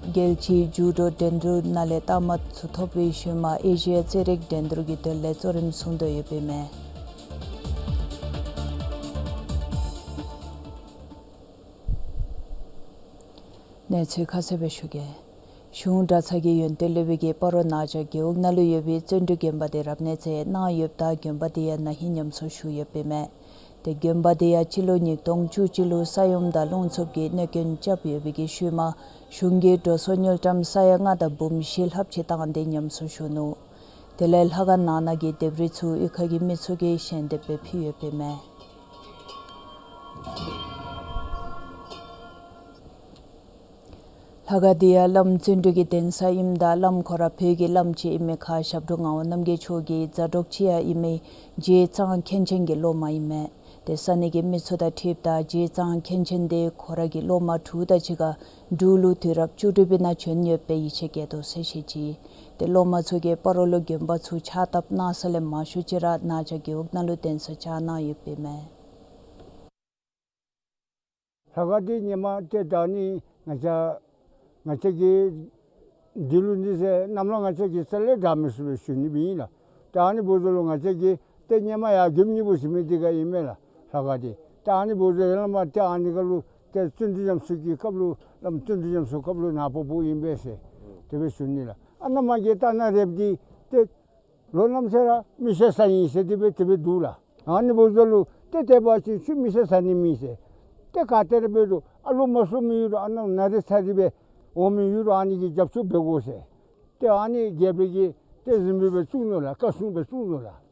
རྒྱལ་སྤྱིའི་ཇུ་ཌོ་འགྲན་བསྡུར་ནང་ལས་རྟགས་མ་ཚུ་ཐོབ་པའི་ཤུལ་མ་ཨེ་ཤི་ཡ་རྩེད་རིགས་འགྲན་བསྡུར་གྱི་དོན་ལས་གཙོ་རིམ་བཟུང་དོ་ཡོདཔ་ཨིན་མས། གནས་ཚུལ་ཁ་གསལ་སྦེ་ཞུ་གེ། གཞུང་གྲྭ་ཚང་གི་ཡོན་ཏན་སློབ་དཔོན་གྱིས་སྤ་རོ་ནང་བྱང་རྒེད་འོག་ནང་ལུ་ཡོད་པའི་བརྩོན་འགྲུས་དགོན་པ་དེ་རབ་གནས་མཛད་གནང་ཡོདཔ་ད་དགོན་པ་དེ་ཡང་ན་ཧིང་ཉམས་གསོ་ཞུ་ཡོདཔ་ཨིན་མས། ཏེ་དགོན་པ་དེ་ཡང་སྤྱི་ལོ་ཉིས་སྟོང་བཅུ་གཅིག་ལུ་ས་ཡོམ་དང་རླུང་འཚུབ་ཀྱིས་གནོད་སྐྱོན་རྐྱབ་ཡོད་པའི་གི་ཤུལ་མ་གཞུང་གིས་འགྲོ་སོང་དངུལ་ཀྲམ་ས་ཡ་ལྔ་དང་འབུམ་བཞི་ལྷགཔ་ཅིག་བཏང་སྟེ་ཉམས་གསོ་ཞུ་ནུག། དེ་ལས་ལྷ་ཁང་ནང་ན་གི་ལྡེབས་རིས་ཚུ་གཡུས་ཁ་གི་མི་ཚུ་གིས་ཞལ་འདེབས་སྦེ་ཕུལ་ཡོདཔ་ཨིན་མས། ལྷ་ཁང་དེ་ཡང་བླམ་བརྩོན་འགྲུས་ཀྱི་གདན་ས་ཨིནམ་ད་བླམ་ཁོ་ར་བོད་ཀྱི་བླམ་ཅིག་ཨིན་མི་ཁར་ཞབས་དྲུང་ངག་དབང་རྣམ་རྒྱལ་མཆོག་གི་མཛའ་གྲོགས་ཅིག་ཡང་ཨིན་མི་རྗེ་གཙང་མཁན་ཆེན་གྱི་སློབ་མ་ཨིན་མས། ཏེ་ས་གནས་ཀྱི་མི་ཚུ་དང་འཁྲིལཝ་ད་རྗེ་གཙང་མཁན་ཆེན་དེ་ཁོ་ར་གི་སློབ་མ་དྲུག་དང་གཅིག་ཁར་འབྲུག་ལུ་དུས་རབས་བཅུ་དྲུག་པའི་ནང་བྱོན་ཡོད་པའི་ཡིད་ཆེས་བསྐྱེད་དོ་ཟེར་བཤད་ཅི། ཏེ་སློབ་མ་ཚུ་གིས་སྤ་རོ་ལུ་དགོན་པ་ཚུ་ཕྱག་བཏབ་གནང་ས་ལས་མང་ཤོས་ཅིག་ར་ནང་བྱང་རྒེད་འོག་ནང་ལུ་གདན་ས་བཅགས་གནང་ཡོདཔ་ཨིན་མས། ལྷ་ཁང་འདི་ཧེ་མ་ཏེ་ད་ཨ་ནི་ང་བཅས་ང་བཅས་ཀྱིས་འདི་ལུ་འདི་ཟེར་གནམ་ལོ་ང་བཅས་ཀྱིས་རྩ་ལས་དྲག་མི་ཚུགས་པས་ཞུ་ནི་སྦེ་ཨིན་ལགས། ད་ཨ་ནི་འབདཝ་ད་ལུ་ང་བཅས་ཀྱིས་ཏེ་ཧེ་མ་ཡར་མགྱོནམ་གཉིས་པོ་ཟེར་མི་འདི་ག་ཨིན་མས་ལགས་ལྷ་ཁང་འདི། ད་ཨ་ནི་འབདཝ་ད་ལུ་ཧེ་མ་ཏེ་ཨ་ནི་ཁར་ལུ་ཏེ་བརྩོན་འགྲུས་ཉམས་གསོ་གི་སྐབས་ལུ་བླམ་བརྩོན་འགྲུས་ཉམས་གསོ་སྐབས་ལུ་ནཱ་ཕོགཔ་ཨིན་པས་ཟེར་དེ་སྦེ་ཞུ་ནི་ལགས། ཨ་ནཱ་མ་གི་ལྟ་ན་རེབ་འདི་ཏེ་ལོ་ནམ་ཟེར་ར་མི་ཤི་ས་ཨིན་ཟེར་དེ་སྦེ་དེ་སྦེ་འདུག་ལགས། ཨ་ནི་འབདཝ་ད་ལུ་ཏེ་དེ་འབད་བ་ཅིན་ཁྱོད་མི་ཤི་ས་ནི་མེད་ཟེར། ཏེ་ག་ཏེ་ར་འབད་རུང་ཨ་ལོ་མ་གསོ་མི་ཡོད་རུང་ཨ་ནཱ་ན་རེ་ཚ་རེ་སྦེ་འོང་མི་ཡོད་རུང་ཨ་ནི་གི་རྒྱབ་སྐྱོར་འབད་དགོ་ཟེར། ཏེ་ཨ་ནི་རྒྱལ་པོ་གིས་ཏེ་གཟིམ་དཔོན་སྦེ་བཙུགས་ནུག་ལགས། བཀའ་སྲུང་སྦེ་བཙུགས་ནུག་ལགས།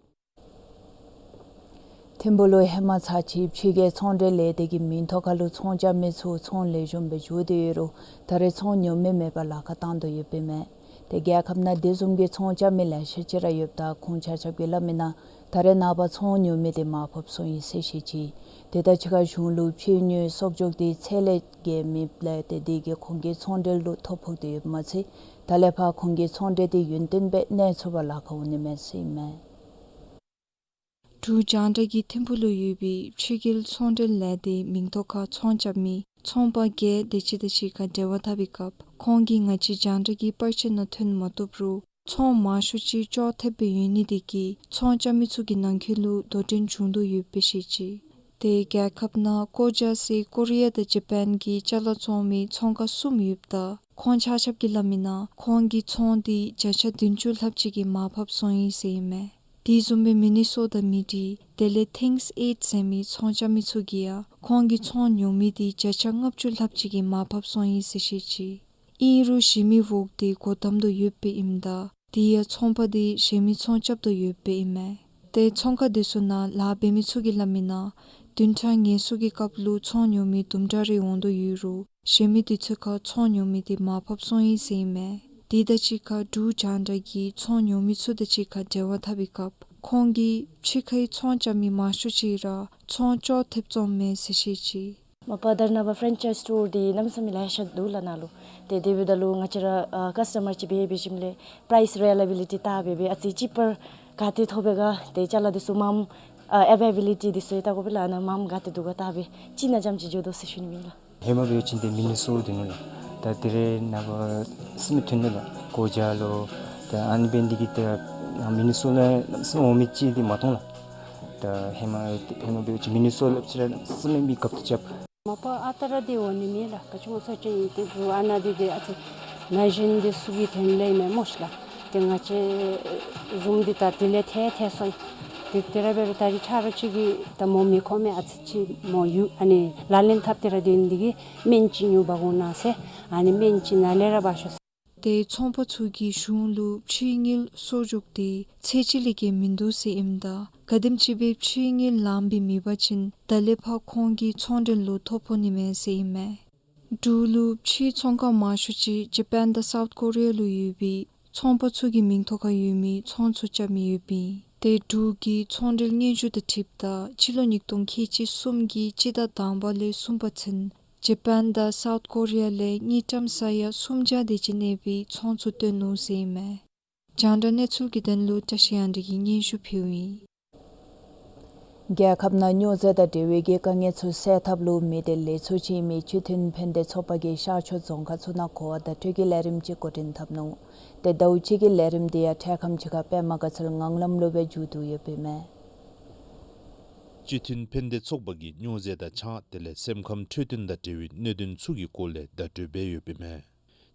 ཐིམ་ཕུག་ལུ་ཧེ་མ་ཚར་གཅིག་ཕྱི་རྒྱལ་ཚོང་འབྲེལ་ལས་སྡེ་གི་མིང་ཐོག་ཁར་ལུ་ཚོང་རྐྱབ་མི་ཚུ་ཚོང་ལེགས་ཤོམ་སྦེ་འགྱོ་སྟེ་ཡོད་རུང་ད་རེས་ཚོང་ཉོ་མི་མེད་པར་ལཱ་ཁག་བཏང་དོ་ཡོདཔ་ཨིན་མས། ཏེ་རྒྱལ་ཁབ་ནང་དེ་བཟུམ་གྱི་ཚོང་རྐྱབ་མི་ལེ་ཤ་ཅིག་ར་ཡོདཔ་ད་ཁོང་ཆ་ཁྱབ་ཀྱིས་སླབ་མི་ནང་ད་རེས་ནངས་པ་ཚོང་ཉོ་མི་དེ་མར་ཕབ་སོང་ཡི་ཟེར་བཤད་ཅི། དེ་དང་གཅིག་ཁར་གཞུང་ལུ་ཕྱིར་ཉོའི་གསོག་འཇོག་དེ་ཚད་ལས་བརྒལ་མི་ལས་ཏེ་དེ་གིས་ཁོང་གི་ཚོང་འབྲེལ་ལུ་ཐོ་ཕོག་སྟེ་ཡོདཔ་མ་ཚད་ད་ལས་ཕར་ཁོང་གི་ཚོང་འབྲེལ་དེ་ཡུན་བརྟན་སྦེ་གནས་ཚུགས་པར་ལཱ་ཁག་འོང་ནི་མས་ཟེར་ཨིན་མས། འབྲུག་རྒྱང་བསྒྲགས་ཀྱིས་ཐིམ་ཕུག་ལུ་ཡོད་པའི་ཕྱི་རྒྱལ་ཚོང་འབྲེལ་ལས་སྡེའི་མིང་ཐོག་ཁར་ཚོང་རྐྱབ་མི་ཚོང་པ་བརྒྱད་དེ་ཅིག་དང་གཅིག་ཁར་འབྲེལ་བ་འཐབ་པའི་སྐབས་ཁོང་གིས་ང་བཅས་རྒྱང་བསྒྲགས་ཀྱི་པར་ཆས་ནང་ཐོན་མ་བཏུབ་རུང་ཚོང་མང་ཤོས་ཅིག་ཅོག་འཐདཔ་སྦེ་ཡོད་ནི་དེ་གིས་ཚོང་རྐྱབ་མི་ཚུ་གི་ནང་འཁོད་ལུ་དོ་འགྲན་བྱུང་དོ་ཡོདཔ་སྦེ་བཤད་ཅི། ཏེ་རྒྱལ་ཁབ་ནང་ཀོ་ཇཱ་ཟེར་ཀོ་རི་ཡ་དང་ཇ་པཱན་གྱི་ཅ་ལ་བཙོང་མི་ཚོང་ཁང་གསུམ་ཡོདཔ་ད་ཁོང་ཆ་ཁྱབ་ཀྱིས་སླབ་མི་ནང་ཁོང་གི་ཚོང་དེ་བརྒྱ་ཆ་བདུན་ཅུ་ལྷགཔ་ཅིག་གིས་མར་ཕབ་སོང་ཡི་ཟེར་ཨིན་མས། དེ་བཟུམ་སྦེ་མི་ནི་སོ་ཊ་མི་འདི་དེ་ལས་ཐིངས་ཨེཊ་ཟེར་མི་ཚོང་རྐྱབ་མི་ཚུ་གིས་ཡང་ཁོང་གི་ཚོང་ཉོ་མི་དེ་བརྒྱ་ཆ་ལྔ་བཅུ་ལྷགཔ་ཅིག་གིས་མར་ཕབ་སོང་ཡི་ཟེར་བཤད་ཅི། ཨིན་རུང་གཞན་མི་འོག་དེ་སྒོ་བསྡམ་དོ་ཡོདཔ་སྦེ་ཨིནམ་ད་དེ་ཡང་ཚོང་པ་དེ་གཞན་མི་ཚོང་རྐྱབ་དོ་ཡོདཔ་སྦེ་ཨིན་མས། ཏེ་ཚོང་ཁང་དེ་ཚུ་ནང་ལཱ་འབད་མི་ཚུ་གིས་སླབ་མི་ནང་བདུན་ཕྲག་ངལ་གསོ་གི་སྐབས་ལུ་ཚོང་ཉོ་མི་དུམ་གྲ་རེ་འོང་དོ་ཡོད་རུང་གཞན་མི་དེ་ཚུ་ཁར་ཚོང་ཉོ་མི་དེ་མར་ཕབ་སོང་ཡི་ཟེར་ཨིན་མས། དེ་དང་གཅིག་ཁར་འབྲུག་རྒྱང་བསྒྲགས་ཀྱིས་ཚོང་ཉོ་མི་ཚུ་དང་གཅིག་ཁར་འབྲེལ་བ་འཐབ་པའི་སྐབས་ཁོང་གིས་ཕྱི་ཁའི་ཚོང་རྐྱབ་མི་མང་ཤོས་ཅིག་ར་ཚོང་ཅོག་འཐདཔ་བཙོངམ་མས་ཟེར་བཤད་ཅི། མ་པ་དར་ནཱ་པ་ཕྲན་ཆའིཛ་སི་ཊོར་འདི་གནམ་མེད་ས་མེད་ལེ་ཤ་འདུག་ལགས་ནཱ་ལུ། ཏེ་དེ་འབདཝ་ད་ལུ་ང་བཅས་ར་ཨ་ཀཱསི་ཊ་མར་ཅིག་འབད་འབད་ཞིནམ་ལས་པ་རའིསི་རི་ཡ་ལེ་བི་ལི་ཊི་བལྟ་སྦེ་སྦེ་ཨ་ཙི་ཅིཔ་པར་ག་ཏེ་ཐོབ་པས་ག་ཏེ་ཅ་ལ་འདི་ཚུ་མངམ་ཨ་ཨེ་བེ་ལེ་བི་ལི་ཊི་འདི་ཚུ་ཡང་བལྟ་དགོ་པས་ལགས། ནཱ་མངམ་ག་ཏེ་འདུག་ག་བལྟ་སྦེ་ཅིག་ནཱ་ཙམ་ཅིག་འགྱོ་དོ་ཟེར་ཞུ་ནི་ཨིན་ལགས། ཧེ་མ་འབད་བ་ཅིན་ཏེ་མི་ནི་སོ་ཊ་འདི་ནང་ལུ་ད་དེ་རེ་ནངས་པ་ས་མེད་ཐོན་ནུག་ལགས། ཀོ་ཇཱ་ལུ་ད་ཨ་ནི་འབད་ནི་འདི་གིས་ད་མི་ནི་སོ་ཊ་ལུ་ས་མེད་འོང་མི་ཅིག་འདི་མ་མཐོང་ལགས། ད་ཧེ་མ་ཧེ་མ་འབད་བ་ཅིན་མི་ནི་སོ་ཊ་ལུ་ཕྱི་ར་ས་མེད་མི་ག་ཏེ་རྐྱབ། མ་པ་ཨ་རྟག་ར་འདི་འོང་ནི་མེད་ལགས། ག་ཅི་སྨོ་ཟེར་བ་ཅིན་ཏེ་འབྲུག་ཨ་ནཱ་འདི་འདི་ཨ་ཙི་ན་གཞོན་འདི་ཚུ་གི་དོན་ལས་མེན་སྨོ་ཤིག་ལགས། ཏེ་ང་བཅས་བཟུམ་འདི་ད་དེ་ལས་ཐལ་ཐལ་སོང་ཡི། ཏེ་དེ་ར་འབད་རུང་ད་རིས་ཁྲ་རོ་ཅིག་གིས་ད་མོ་མི་ཁོམ་མས། ཨ་ཙི་ཅིག་མོ་ཡུ་ཨ་ནི་ལག་ལེན་འཐབ་སྟེ་ར་སྡོད་ནི་འདི་གིས་སྨན་ཅིག་ཉོ་འབག་འོང་གནང་ཟེར། ཨ་ནི་སྨན་ཅིག་ནཱ་ལས་ར་འབག་ཤོག་ཟེར། ཏེ་ཚོང་པ་ཚུ་གིས་གཞུང་ལུ་ཕྱིའི་དངུལ་གསོག་འཇོག་དེ་ཚད་གཞི་ལས་བརྒལ་མིན་འདུག་ཟེར་ཨིནམ་ད་ག་དེམ་ཅིག་སྦེ་ཕྱིའི་དངུལ་ལངམ་སྦེ་མེད་པ་ཅིན་ད་ལས་ཕར་ཁོང་གི་ཚོང་འབྲེལ་ལུ་ཐོ་ཕོག་ནི་མས་ཟེར་ཨིན་མས། འབྲུག་ལུ་ཕྱིའི་ཚོང་ཁང་མང་ཤོས་ཅིག་ཇ་པཱན་དང་སའུཐ་ཀོ་རི་ཡ་ལུ་ཡོད་པའི་ཚོང་པ་ཚུ་གི་མིང་ཐོག་ཁར་ཡོད་མི་ཚོང་ཚུ་རྐྱབ་མི་ཡོདཔ་ཨིན། ཏེ་འབྲུག་གི་ཚོང་འབྲེལ་སྙན་ཞུ་དང་འཁྲིལཝ་ད་སྤྱི་ལོ་ཉིས་སྟོང་ཁལ་གཅིག་གསུམ་གྱི་སྤྱི་ཟླ་དང་པ་ལས་གསུམ་པ་ཚུན་ཇ་པཱན་དང་སའུཐ་ཀོ་རི་ཡ་ལས་དངུལ་ཀྲམ་ས་ཡ་སུམ་བརྒྱ་དེ་ཅིག་གནས་པའི་ཚོང་ཚུ་བཏོན་ནུག་ཟེར་ཨིན་མས། རྒྱང་བསྒྲགས་གནས་ཚུལ་གྱི་དོན་ལུ་བཀྲ་ཤིས་དབྱངས་སྒྲོན་གྱིས་སྙན་ཞུ་ཕུལཝ་ཨིན། རྒྱལ་ཁབ་ནང་སྨྱོ་རྫས་དང་འབྲེལ་བའི་གི་དཀའ་ངལ་ཚུ་སེལ་ཐབས་ལུ་མི་སྡེ་ལས་ཚོགས་ཅིག་ཨིན་མི་སྤྱི་མཐུན་ཕན་བདེ་ཚོགས་པ་གིས་ཤར་ཕྱོགས་རྫོང་ཁག་ཚུ་ནང་གོ་བ་བརྡ་སྤྲོད་ཀྱི་ལས་རིམ་ཅིག་འགོ་འདྲེན་འཐབ་ནུག། ཏེ་ཟླཝ་གཅིག་གི་ལས་རིམ་དེ་ཡང་འཕྲལ་ཁམས་ཅིག་ཁར་པདྨ་དགའ་ཚལ་ངང་ལམ་ལུ་སྦེ་མཇུག་བསྡུ་ཡོདཔ་ཨིན་མས། སྤྱི་མཐུན་ཕན་བདེ་ཚོགས་པ་གིས་སྨྱོ་རྫས་དང་ཆང་དེ་ལས་སེམས་ཁམས་འཕྲོད་བསྟེན་དང་འབྲེལ་བའི་གནད་དོན་ཚུ་གི་སྐོར་ལས་བརྡ་སྤྲོད་འབད་ཡོདཔ་ཨིན་མས།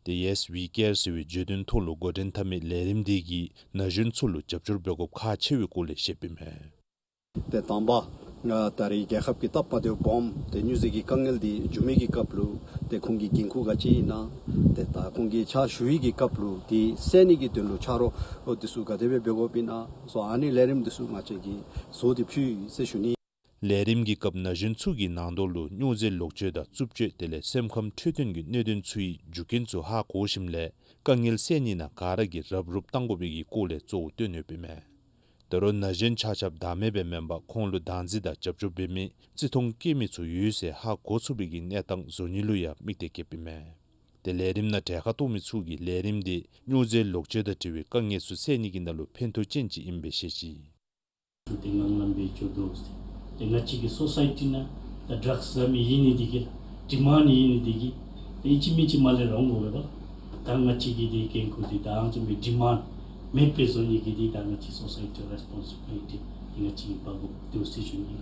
ཏེ་ཡེས་ཝི་ཀེར་ཟེར་བའི་བརྗོད་དོན་ཐོག་ལུ་འགོ་འདྲེན་འཐབ་མི་ལས་རིམ་དེ་གིས་ན་གཞོན་ཚུ་ལུ་རྒྱབ་སྐྱོར་འབད་དགོཔ་ཁག་ཆེ་བའི་སྐོར་ལས་བཤདཔ་ཨིན་མས། ཏེ་དང་པ་ང་ད་རེས་རྒྱལ་ཁབ་ཀྱི་སྟབས་མ་བདེཝ་སྦོམ་ཏེ་སྨྱོ་རྫས་ཀྱི་དཀའ་ངལ་འདི་འབྱུང་མི་གི་སྐབས་ལུ་ཏེ་ཁོང་གི་འགན་ཁུར་ག་ཅི་ཨིན་ན། ཏེ་ད་ཁོང་གི་ཕྱག་ཞུ་བའི་གི་སྐབས་ལུ་དེ་སེལ་ནི་གི་དོན་ལུ་ཆ་རོགས་འདི་ཚུ་ག་དེ་སྦེ་འབད་དགོཔ་ཨིན་ན་སོགས་ཨ་ནི་ལས་རིམ་འདི་ཚུ་ང་བཅས་ཀྱིས་བཟོ་སྟེ་ཕུལ་ཡི་ཟེར་ཞུ་ནི། ལས་རིམ་གྱི་སྐབས་ན་གཞོན་ཚུ་གིས་ནང་དོག་ལུ་སྨྱོ་རྫས་ལོག་སྤྱོད་དང་རྩུབ་སྤྱོད་དེ་ལས་སེམས་ཁམས་འཕྲོད་བསྟེན་གྱི་གནད་དོན་ཚུའི་རྒྱུ་རྐྱེན་ཚུ་ཧ་གོ་ཞིནམ་ལས་དཀའ་ངལ་སེལ་ནི་ནང་ག་ར་གིས་རོགས་རོགས་གཏང་དགོ་པའི་གི་སྐོར་ལས་གཙོ་བོ་བཏོན་ཡོདཔ་ཨིན་མས། ད་རུང་ན་གཞོན་ཆ་ཁྱབ་བདག་མེད་སྦེ་མེན་པར་ཁོང་ལུ་བདག་འཛིན་དང་རྒྱབ་སྐྱོར་འབད་མི་བརྩི་མཐོང་བསྐྱེད་མི་ཚུ་ཡོད་ཟེར་ཧ་གོ་ཚུགས་པའི་གི་གནས་སྟངས་བཟོ་ནི་ལུ་ཡང་དམིགས་ཏེ་བསྐྱེདཔ་ཨིན་མས། ཏེ་ལས་རིམ་ནང་གྲལ་ཁར་གཏོགས་མི་ཚུ་གིས་ལས་རིམ་དེ་སྨྱོ་རྫས་ལོག་སྤྱོད་དང་འབྲེལ་བའི་དཀའ་ངལ་ཚུ་སེལ་ནི་གི་ནང་ལུ་ཕན་ཐོགས་ཅན་ཅིག་ཨིནམ་སྦེ་བཤད་ཅི། ཏེ་ངང་ལམ་སྦེ་འགྱོ་དོ་ཟེར། ཏེ་ང་བཅས་ཀྱི་སོ་སའི་ཊི་ནང་ད་ཌྲགསི་ཟ་མི་ཨིན་ནི་འདི་གིས་ཌི་མཱནཌ་ཨིན་ནི་འདི་གིས་ཏེ་ཨིན་ཅི་མིན་ཅི་མར་ལས་རོང་དགོ་པས་པ། ད་ང་བཅས་ཀྱི་འདི་འགན་ཁུར་འདི་ད་ཨ་ནི་བཟུམ་མའི་ཌི་མཱནཌ་མེདཔ་སྦེ་བཟོ་ནི་གི་འདི་ད་ང་བཅས་སོ་སའི་ཊི་རེསི་པོན་སི་བི་ལི་ཊི་འདི་ང་བཅས་ཀྱིས་འབག་དགོཔ་འདུག་ཟེར་ཞུ་ནི།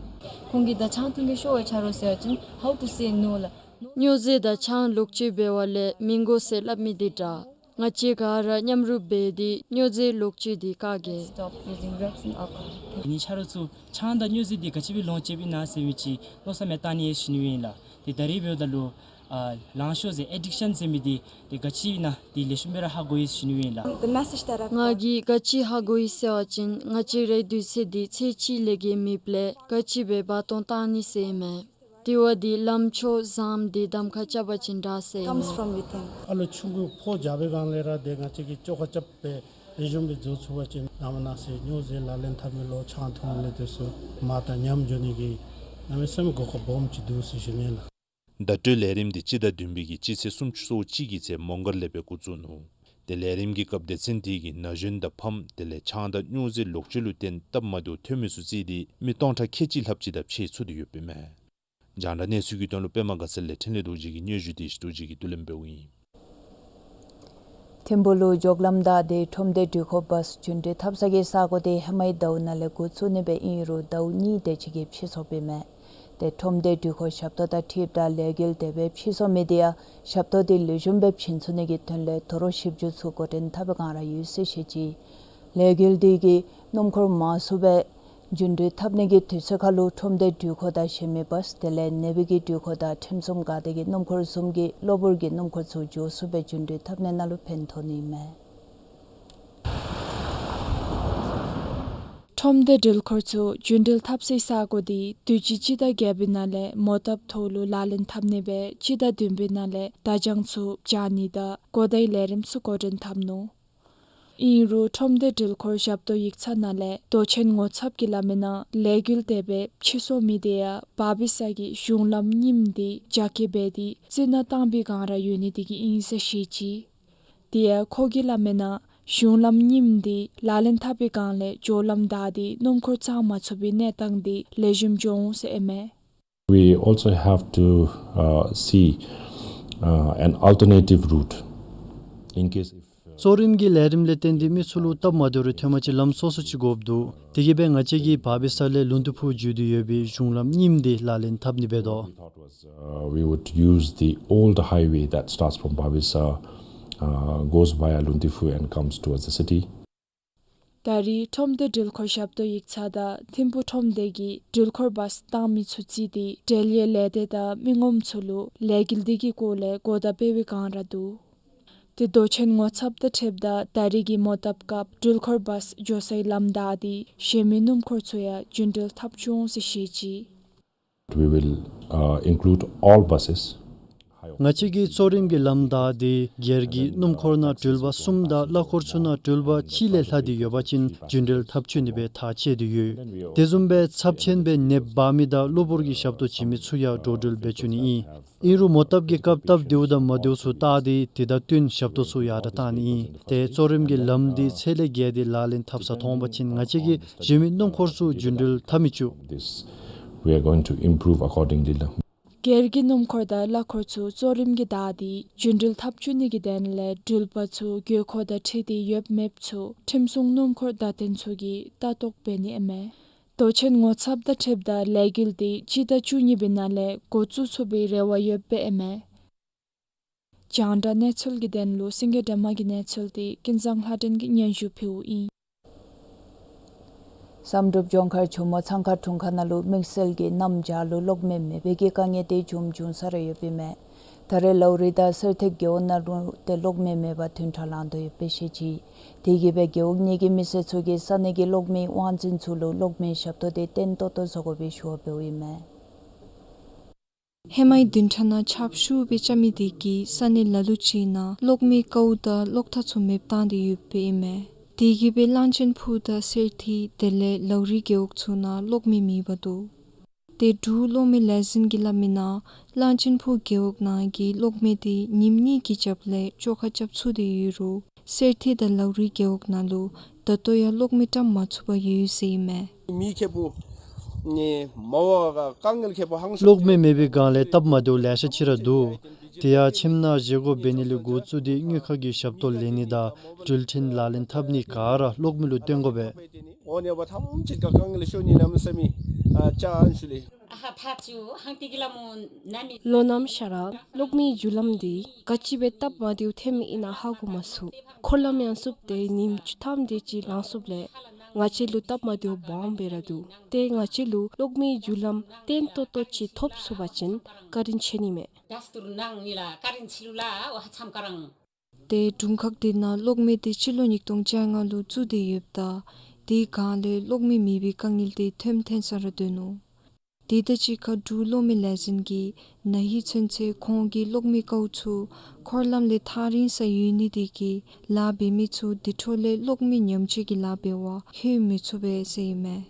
ཁོང་གིས་ད་ཆང་འཐུང་གེ་ཤོག་ཟེར་རུང་ཟེར་བ་ཅིན་how to say no ལགས། སྨྱོ་རྫས་དང་ཆང་ལོག་སྤྱོད་འབད་བ་ལས་མི་དགོ་ཟེར་སླབ་མི་འདི་དྲག། ང་བཅས་ག་ར་མཉམ་རུབ་འབད་དེ་སྨྱོ་རྫས་ལོག་སྤྱོད་འདི་བཀག་གེ། Stop using drugs and alcohol. ཨ་ནི་ཆ་རོགས་ཚུ་ཆང་དང་སྨྱོ་རྫས་འདི་ག་ཅི་སྦེ་ལོངས་སྤྱོད་པའི་ན་ཟེར་མི་ཅིག་མནོ་བསམ་ཡང་བཏང་ནི་ཡོད་ཟེར་ཞུ་ནི་ཨིན་ལགས། ཏེ་ད་རེས་འབདཝ་ད་ལུ་ཨ་ལང་ཤོར་ཟེར་ཨེ་ཌིཀ་ཤཱན་ཟེར་མི་འདི་ཏེ་ག་ཅི་ཨིན་ན་འདི་ལེགས་ཤོམ་སྦེ་ར་ཧ་གོ་ཡི་ཟེར་ཞུ་ནི་ཨིན་ལགས། The message that I've ང་གིས་ག་ཅི་ཧ་གོ་ཡི་ཟེར་བ་ཅིན་ང་བཅས་རའི་དུས་ཚོད་འདི་ཚེས་གཅིག་ལས་བརྒལ་མེདཔ་ལས་ག་ཅི་སྦེ་འབད་བརྩོན་བཏང་ནི་ཟེར་ཨིན་མས། དེ་བ་འདི་ལམ་ཕྱོགས་བཟངམ་སྟེ་གདམ་ཁ་རྐྱབ་པ་ཅིན་དྲག་ཟེར་ཨིན་མས། Comes from within. ཨ་ལོ་ཆུང་ཀུ་ཕོ་རྒྱས་པའི་སྒང་ལས་ར་ཏེ་ང་བཅས་ཀྱིས་བཅོ་ཁ་རྐྱབ་སྦེ་ལེགས་ཤོམ་སྦེ་བཟོ་ཚུགས་པ་ཅིན་ནངས་པ་གནངས་ཚེ་སྨྱོ་རྫས་ལག་ལེན་འཐབ་མི་ལོག་ཆང་འཐུང་མི་འདི་ཚུ་མར་དང་ཉམས་འགྱོ་ནི་གི་གནམ་མེད་ས་མེད་གོ་སྐབས་སྦོམ་ཅིག་འདུག་ཟེར་ཞུ་ནི་ལགས། བརྡ་སྤྲོད་ལས་རིམ་འདི་སྤྱི་ཟླ་བདུན་པའི་གི་སྤྱི་ཚེས་སུམ་ཅུ་སོ་གཅིག་གི་ཚེ་མོང་སྒར་ལས་སྦེ་འགོ་བཙུགས་ནུག། ཏེ་ལས་རིམ་གྱི་སྐབས་སྡེ་ཚན་དེ་གིས་ན་གཞོན་དང་ཕམ་དེ་ལས་ཆང་དང་སྨྱོ་རྫས་ལོག་སྤྱོད་ལུ་བརྟེན་སྟབས་མ་བདེཝ་ཐོན་མི་ཚུ་རྩིས་ཏེ་མི་སྟོང་ཕྲག་ཁལ་གཅིག་ལྷགཔ་ཅིག་དང་ཕྱད་ཚུགས་ཏེ་ཡོདཔ་ཨིན་མས། རྒྱང་བསྒྲགས་གནས་ཚུལ་གྱི་དོན་ལུ་པདྨ་དགའ་ཚལ་ལས་འཕྲིན་ལས་རྡོ་རྗེ་གིས་སྙན་ཞུ་དེ་ཅིག་རྡོ་རྗེ་གིས་བསྡུ་ལེན་འབདཝ་ཨིན། ཐིམ་ཕུག་ལུ་འགྱོགས་ལམ་བདའ་སྟེ་ཁྲོམ་སྡེ་འགྲུལ་འཁོར་བཱསི་རྒྱུན་འགྲུལ་འཐབ་ས་གི་ས་གོ་དེ་ཧེ་མའི་ཟླཝ་ནང་ལས་འགོ་བཙུགས་ནི་སྦེ་ཨིན་རུང་ཟླཝ་གཉིས་དེ་ཅིག་གིས་ཕྱིས་སོཔ་ཨིན་མས། ཏེ་ཁྲོམ་སྡེ་འགྲུལ་འཁོར་ཞབས་ཏོག་དང་འཁྲིལཝ་ད་ལས་འགུལ་དེ་སྦེ་ཕྱིས་སོ་མི་དེ་ཡང་ཞབས་ཏོག་དེ་ལེགས་ཤོམ་སྦེ་བྱིན་ཚུགས་ནི་གི་དོན་ལས་དོ་རུང་ཞིབ་འཇུག་ཚུ་འགོ་འདྲེན་འཐབ་པའི་བསྒང་ར་ཡོད་ཟེར་བཤད་ཅི། ལས་འགུལ་དེ་གིས་སྣུམ་འཁོར་མང་སུ་སྦེ་རྒྱུན་འགྲུལ་འཐབ་ནི་གི་དུས་ཚོད་ཁར་ལུ་ཁྲོམ་སྡེ་འགྲུལ་འཁོར་དང་གཞན་མི་བཱསི་དེ་ལས་ནེ་བི་གི་འགྲུལ་འཁོར་དང་ཁྲིམས་སྲུང་འགག་སྡེ་གི་སྣུམ་འཁོར་བཟུམ་གྱི་གློ་བུར་གྱི་སྣུམ་འཁོར་ཚུ་མགྱོགས་སུ་སྦེ་རྒྱུན་འགྲུལ་འཐབ་ནི་ནང་ལུ་ཕན་ཐོགས་ནི་ཨིན་མས། ཁྲོམ་སྡེ་འགྲུལ་འཁོར་ཚུ་རྒྱུན་འགྲུལ་འཐབ་སའི་ས་གོ་དེ་དུས་ཅི་སྤྱི་ཟླ་བརྒྱད་པའི་ནང་ལས་མོ་བཏབ་ཐོག་ལུ་ལག་ལེན་འཐབ་ནི་སྦེ་སྤྱི་ཟླ་བདུན་པའི་ནང་ལས་བརྡ་བྱང་ཚུ་སྦྱར་ནི་དང་གོ་བརྡའི་ལས་རིམ་ཚུ་འགོ་འདྲེན་འཐབ་ནུག། ཨིན་རུང་ཁྲོམ་སྡེ་འགྲུལ་འཁོར་ཞབས་ཏོག་ཡིག་ཚང་ནང་ལས་མདོ་ཆེན་ངོ་ཚབ་ཀྱིས་སླབ་མིའི་ནང་ལས་འགུལ་དེ་སྦེ་ཕྱིས་སོ་མི་དེ་ཡང་བར་བི་ས་གི་གཞུང་ལམ་རྙིངམ་དེ་རྒྱ་སྐྱེད་འབད་དེ་རྩི་ནག་བཏང་པའི་བསྒང་ར་ཡོད་ནི་དེ་གིས་ཨིན་ཟེར་བཤད་ཅི། དེ་ཡང་ཁོ་གིས་སླབ་མིའི་ནང་གཞུང་ལམ་རྙིངམ་དེ་ལག་ལེན་འཐབ་པའི་བསྒང་ལས་འགྱོགས་ལམ་བདའ་སྟེ་སྣུམ་འཁོར་བཙང་མ་ཚུགས་པའི་གནས་སྟངས་དེ་ལེགས་ཤོམ་འགྱོ་འོང་ཟེར་ཨིན་མས། We also have to, uh, see, uh, an alternative route in case if, uh, གཙོ་རིམ་གྱི་ལས་རིམ་ལས་བརྟེན་ཏེ་མི་ཚུ་ལུ་སྟབས་མ་བདེཝ་རེ་ཐོནམ་ཅིག་ལམ་སོ་སོ་ཅིག་དགོཔ་འདུག། དེ་གིས་སྦེ་ང་བཅས་ཀྱིས་བར་བི་ས་ལས་ལུང་སྟོད་ཕུག་འགྱོ་སྟེ་ཡོད་པའི་གཞུང་ལམ་རྙིངམ་དེ་ལག་ལེན་འཐབ་ནི་འབད་དོ། Uh, we would use the old highway that starts from Bhabisa, uh, goes via Lungtifu and comes towards the city. ད་རེས་ཁྲོམ་སྡེ་འགྲུལ་འཁོར་ཞབས་ཏོག་ཡིག་ཚང་དང་ཐིམ་ཕུག་ཁྲོམ་སྡེ་གིས་འགྲུལ་འཁོར་བཱསི་བཏང་མི་ཚུ་རྩིས་ཏེ་འབྲེལ་ཡོད་ལས་སྡེ་དང་མི་ངོམ་ཚུ་ལུ་ལས་འགུལ་དེ་གི་སྐོར་ལས་གོ་བརྡ་སྤེལ་བའི་བསྒང་ར་འདུག། ཏེ་མདོ་ཆེན་ངོ་ཚབ་དང་འཁྲིལཝ་ད་ད་རེས་ཀྱི་མོ་བཏབ་སྐབས་འགྲུལ་འཁོར་བཱསི་འགྱོ་སའི་ལམ་བདའ་སྟེ་གཞན་མི་སྣུམ་འཁོར་ཚུ་ཡང་རྒྱུན་འགྲུལ་འཐབ་བཅུག་འོང་ཟེར་བཤད་ཅི། We will, uh, include all buses. ང་བཅས་ཀྱི་གཙོ་རིམ་གྱི་ལམ་བདའ་སྟེ་སྒེར་གྱི་སྣུམ་འཁོར་ནང་འགྲུལ་པ་གསུམ་དང་གླ་འཁོར་ཚུ་ནང་འགྲུལ་པ་གཅིག་ལས་ལྷག་སྟེ་ཡོད་པ་ཅིན་རྒྱུན་འགྲུལ་འཐབ་བཅུག་ནི་སྦེ་ཐག་བཅད་དེ་ཡོད། དེ་བཟུམ་སྦེ་ཚབས་ཆེན་སྦེ་ནདཔ་འབག་མི་དང་གློ་བུར་གྱི་ཞབས་ཏོག་བྱིན་མི་ཚུ་ཡང་འགྲོ་འགྲུལ་འབད་བཅུག་ནི་ཨིན། ཨིན་རུང་མོ་བཏབ་ཀྱི་སྐབས་སྟབས་བདེཝ་དང་མ་བདེཝ་ཚུ་བལྟ་སྟེ་དེ་དང་བསྟུན་ཞབས་ཏོག་ཚུ་ཡར་དྲག་བཏང་ནི་ཨིན། ཏེ་གཙོ་རིམ་གྱི་ལམ་འདི་ཚད་ལས་བརྒལ་ཏེ་ལག་ལེན་འཐབ་ས་མཐོང་པ་ཅིན་ང་བཅས་ཀྱིས་གཞན་མི་སྣུམ་འཁོར་ཚུ་རྒྱུན་འགྲུལ་འཐབ་མི་བཅུག། This, we are going to improve accordingly. སྒེར་གྱི་སྣུམ་འཁོར་དང་གླ་འཁོར་ཚུ་གཙོ་རིམ་གྱི་བདའ་སྟེ་རྒྱུན་འགྲུལ་འཐབ་བཅུག་ནི་གི་དོན་ལས་འགྲུལ་པ་ཚུ་དགོས་མཁོ་དང་འཁྲིལ་ཏེ་ཡོད་མེད་ཚུ་ཁྲིམས་སྲུང་སྣུམ་འཁོར་བདའ་འཐེན་ཚུ་གིས་ལྟ་རྟོག་འབད་ནི་ཨིན་མས། མདོ་ཆེན་ངོ་ཚབ་དང་འཁྲིལཝ་ད་ལས་འགུལ་འདི་སྤྱི་ཟླ་བཅུ་གཉིས་པའི་ནང་ལས་འགོ་བཙུགས་ཚུགས་པའི་རེ་བ་ཡོདཔ་ཨིན་མས། རྒྱང་བསྒྲགས་གནས་ཚུལ་གྱི་དོན་ལུ་སེང་གེ་སྒྲོལ་མ་གི་གནས་ཚུལ་འདི་ཀུན་བཟང་ལྷ་སྒྲོན་གྱིས་སྙན་ཞུ་ཕུལཝ་ཨིན། བསམ་གྲུབ་ལྗོངས་མཁར་ཇོ་མོ་ཚང་ཁ་དྲུང་ཁག་ནང་ལུ་དམིགས་བསལ་གྱི་གནམ་བྱཱར་ལུ་གློག་མེ་མེད་པའི་གི་དཀའ་ངལ་འདི་བྱུང་བྱུང་ས་ར་ཡོདཔ་ཨིན་མས། ད་རེས་ལའུ་རི་དང་སེར་ཐིག་རྒེད་འོག་ནང་ལུ་ཏེ་གློག་མེ་མེད་པར་བདུན་ཕྲག་ལང་དོ་ཡོདཔ་སྦེ་བཤད་ཅི། དེ་གིས་སྦེ་རྒེད་འོག་གཉིས་ཀྱི་མི་སེར་ཚུ་གིས་ས་གནས་ཀྱི་གློག་མེའི་དབང་འཛིན་ཚུ་ལུ་གློག་མེའི་ཞབས་ཏོག་འདི་བརྟན་ཏོག་ཏོ་བཟོ་དགོ་པའི་ཞུ་བ་འབདཝ་ཨིན་མས། ཧེ་མའི་བདུན་ཕྲག་ནང་ཆརཔ་ཤུགས་སྦེ་རྐྱབ་མི་དེ་གིས་ས་གནས་ལ་ལུ་ཅིག་ནང་གློག་མེའི་ཀཝ་དང་གློག་ཐག་ཚུ་མེདཔ་བཏང་སྟེ་ཡོདཔ་ཨིན་མས། དེ་གིས་སྦེ་གླང་ཆེན་ཕུག་དང་སེར་ཐིག་དེ་ལས་ལའུ་རི་རྒེད་འོག་ཚུ་ནང་གློག་མེ་མེདཔ་འདུག། ཏེ་འབྲུག་གློག་མེ་ལས་འཛིན་གྱིས་སླབ་མི་ནང་གླང་ཆེན་ཕུག་རྒེད་འོག་ནང་གི་གློག་མེ་དེ་ཉིནམ་གཉིས་ཀྱི་རྒྱབ་ལས་བཅོ་ཁ་རྐྱབ་ཚུགས་ཏེ་ཡོད་རུང་སེར་ཐིག་དང་ལའུ་རི་རྒེད་འོག་ནང་ལུ་ད་ལྟོ་ཡང་གློག་མེ་བཀྲམ་མ་ཚུགས་པར་ཡོད་ཟེར་ཨིན་མས། མི་ཁེ་པོ་ནི་མ་བ་ག་དཀའ་ངལ་ཁེ་པོ་ཧང་སང་། གློག་མེ་མེད་པའི་སྒང་ལས་སྟབས་མ་བདེཝ་ལེ་ཤ་ཅིག་ར་འདུག། དེ་ཡང་ཁྱིམ་ནང་བཞེས་སྒོ་འབད་ནི་ལས་འགོ་བཙུགས་ཏེ་དངུལ་ཁང་གི་ཞབས་ཏོག་ལེན་ནི་དང་འགྲུལ་འཕྲིན་ལག་ལེན་འཐབ་ནི་ག་ར་གློག་མེ་ལུ་བརྟེན་དགོ་པས། འོ་ནི་བ་ཐམས་ཅད་ཀ་དཀའ་ངལ་ཤོར་ནི་གནམ་མེད་ས་མེད་ཨ་ཅ་ཨན་ཞུ་ལེ། ལོ་ནམ་ཤར་ར་གློག་མེའི་རྒྱུ་ལམ་འདི་ག་ཅི་སྦེ་སྟབས་མ་བདེཝ་ཐོན་མི་ཨིན་ན་ཧ་གོ་མ་ཚུགས། འཁོར་ལམ་ཡང་བསུབ་སྟེ་ཉིནམ་བཅུ་ཐམ་དེ་ཅིག་ལང་སོངམ་ལས་ང་བཅས་ལུ་སྟབས་མ་བདེཝ་སྦོམ་སྦེ་ར་འདུག། ཏེ་ང་བཅས་ལུ་གློག་མེའི་རྒྱུ་ལམ་བརྟན་ཏོག་ཏོ་ཅིག་ཐོབ་ཚུགས་པ་ཅིན་བཀའ་དྲིན་ཆེ་ནི་མས། ཏེ་དྲུང་ཁག་དེ་ནང་གློག་མེ་དེ་སྤྱི་ལོ་ཉིས་སྟོང་བཅོ་ལྔ་ལུ་བཙུགས་ཏེ་ཡོདཔ་ད་དེའི་སྒང་ལས་གློག་མེ་མེད་པའི་དཀའ་ངལ་དེ་ཐོནམ་ཐོན་ས་ར་འདུག་ནུག། དེ་དང་གཅིག་ཁར་འབྲུག་གློག་མེ་ལས་འཛིན་གྱིས་ན་ཧིང་ཚུན་ཚོད་ཁོང་གི་གློག་མེ་ཀཝ་ཚུ་འཁོར་ལམ་ལས་ཐག་རིང་ས་ཡོད་ནི་དེ་གིས་ལཱ་འབད་མི་ཚུ་དེ་འཕྲོ་ལས་གློག་མེ་ཉམས་བཅོས་ཀྱི་ལཱ་འབད་བར་ལྷོད་མི་ཚུགས་པས་ཟེར་ཨིན་མས།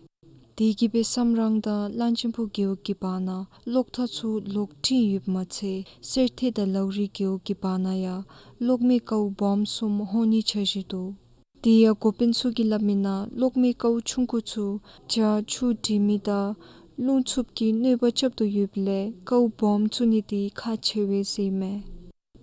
དེ་གིས་སྦེ་སམ་རང་དང་གླང་ཆེན་ཕུག་རྒེད་འོག་གི་བར་ན་གློག་ཐག་ཚུ་ལོག་འཕྲོད་ཡོདཔ་མ་ཚད་སེར་ཐིག་དང་ལའུ་རི་རྒེད་འོག་གི་བར་ན་ཡང་གློག་མེ་ཀཝ་སྦོམ་གསུམ་ལྷོད་ནི་འཆར་གཞི་འདུག། དེ་ཡང་འགོ་དཔོན་ཚུ་གིས་སླབ་མི་ནང་གློག་མེ་ཀཝ་ཆུང་ཀུ་ཚུ་ཇ་ཆུ་འདྲེན་མི་དང་རླུང་འཚུབ་ཀྱི་གནོད་པ་རྐྱབ་དོ་ཡོདཔ་ལས་ཀཝ་སྦོམ་བཙུགས་ནི་དེ་ཁག་ཆེ་བས་ཟེར་ཨིན་མས།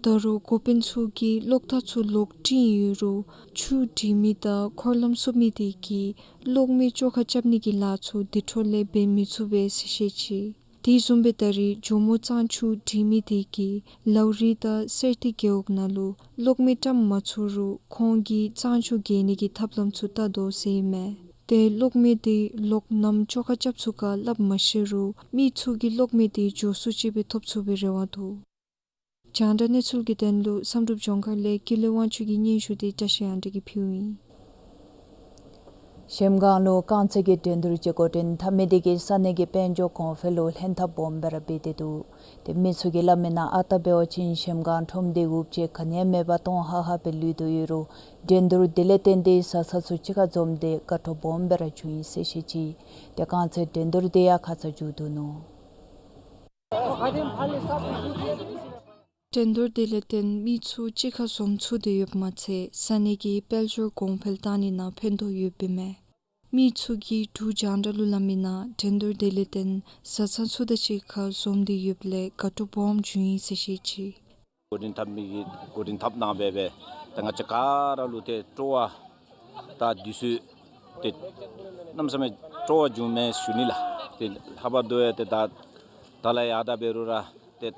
ད་རུང་འགོ་དཔོན་ཚུ་གིས་གློག་ཐག་ཚུ་ལོག་འཕྲོད་ཡོད་རུང་ཆུ་འདྲེན་མི་དང་འཁོར་ལམ་བསུབ་མི་དེ་གིས་གློག་མེ་བཅོ་ཁ་རྐྱབ་ནི་གི་ལཱ་ཚུ་དེ་འཕྲོ་ལས་འབད་མི་ཚུགས་པས་ཟེར་བཤད་ཅི། དེ་བཟུམ་སྦེ་ད་རེས་ཇོ་མོ་གཙང་ཆུ་འདྲེན་མི་དེ་གིས་ལའུ་རི་དང་སེར་ཐིག་རྒེད་འོག་ནང་ལུ་གློག་མེ་བཀྲམ་མ་ཚུགས་རུང་ཁོང་གིས་གཙང་ཆུ་རྒལ་ནི་གི་ཐབས་ལམ་ཚུ་བལྟ་དོ་ཟེར་ཨིན་མས། ཏེ་གློག་མེ་དེ་ལོག་ནམ་བཅོ་ཁ་རྐྱབ་ཚུགས་ག་སླབ་མ་ཤེས་རུང་མི་ཚུ་གིས་གློག་མེ་དེ་མགྱོགས་སུ་ཅིག་སྦེ་ཐོབ་ཚུགས་པའི་རེ་བ་འདུག། རྒྱང་བསྒྲགས་གནས་ཚུལ་གྱི་དོན་ལུ་བསམ་གྲུབ་ལྗོངས་མཁར་ལས་ཀུན་ལེགས་དབང་ཕྱུག་གི་སྙན་ཞུ་དེ་བཀྲ་ཤིས་དབང་འདུས་ཀྱིས་ཕུལཝ་ཨིན། གཞལམ་སྒང་ལུ་རྐང་རྩེད་ཀྱི་འགྲན་བསྡུར་ཅིག་འགོ་འདྲེན་འཐབ་མི་དེ་གིས་ས་གནས་ཀྱི་དཔལ་འབྱོར་གོང་འཕེལ་ལུ་ལྷན་ཐབས་སྦོམ་སྦེ་ར་འབད་དེ་འདུག། ཏེ་མི་ཚུ་གིས་སླབ་མི་ནང་ཨ་རྟག་འབད་བ་ཅིན་གཞལམ་སྒང་ཁྲོམ་སྡེ་འུབ་ཆེ་ག་ནི་ཡང་མེད་པར་སྟོང་ཧ་ཧ་སྦེ་ལུས་དོ་ཡོད་རུང་འགྲན་བསྡུར་དེ་ལས་བརྟེན་ཏེ་བཟའ་ཚང་ཚུ་གཅིག་ཁར་འཛོམས་ཏེ་དགའ་སྤྲོ་སྦོམ་སྦེ་ར་བྱུང་ཡི་ཟེར་བཤད་ཅི། ཏེ་རྐང་རྩེད་འགྲན་བསྡུར་དེ་ཡང་ཁ་ཙ་མཇུག་བསྡུ་ནུག། འགྲན་བསྡུར་དེ་ལས་བརྟེན་མི་ཚུ་གཅིག་ཁར་འཛོམས་ཚུགས་ཏེ་ཡོདཔ་མ་ཚད་ས་གནས་ཀྱི་དཔལ་འབྱོར་གོང་འཕེལ་གཏང་ནི་ནང་ཕན་ཐོགས་ཡོདཔ་ཨིན་མས། མི་ཚུ་གིས་འབྲུག་རྒྱང་བསྒྲགས་ལུ་སླབ་མི་ནང་འགྲན་བསྡུར་དེ་ལས་བརྟེན་བཟའ་ཚང་ཚུ་དང་གཅིག་ཁར་འཛོམས་ཏེ་ཡོདཔ་ལས་དགའ་སྤྲོ་སྦོམ་བྱུང་ཡི་ཟེར་བཤད་ཅི། འགོ་འདྲེན་འཐབ་མི་གིས་འགོ་འདྲེན་འཐབ་གནང་སྦེ་སྦེ་ད་ང་བཅས་ག་ར་ལུ་ཏེ་སྤྲོ་བ་དང་བདེ་སྐྱིད་ཏེ་གནམ་མེད་ས་མེད་སྤྲོ་བ་བྱུངམ་མས་ཞུ་ནི་ལགས། ཏེ་ལྷག་པར་དུ་ཡང་ཏེ་ད་ད་ལས་ཡར་ད་འབད་རུང་ར་ཏེ་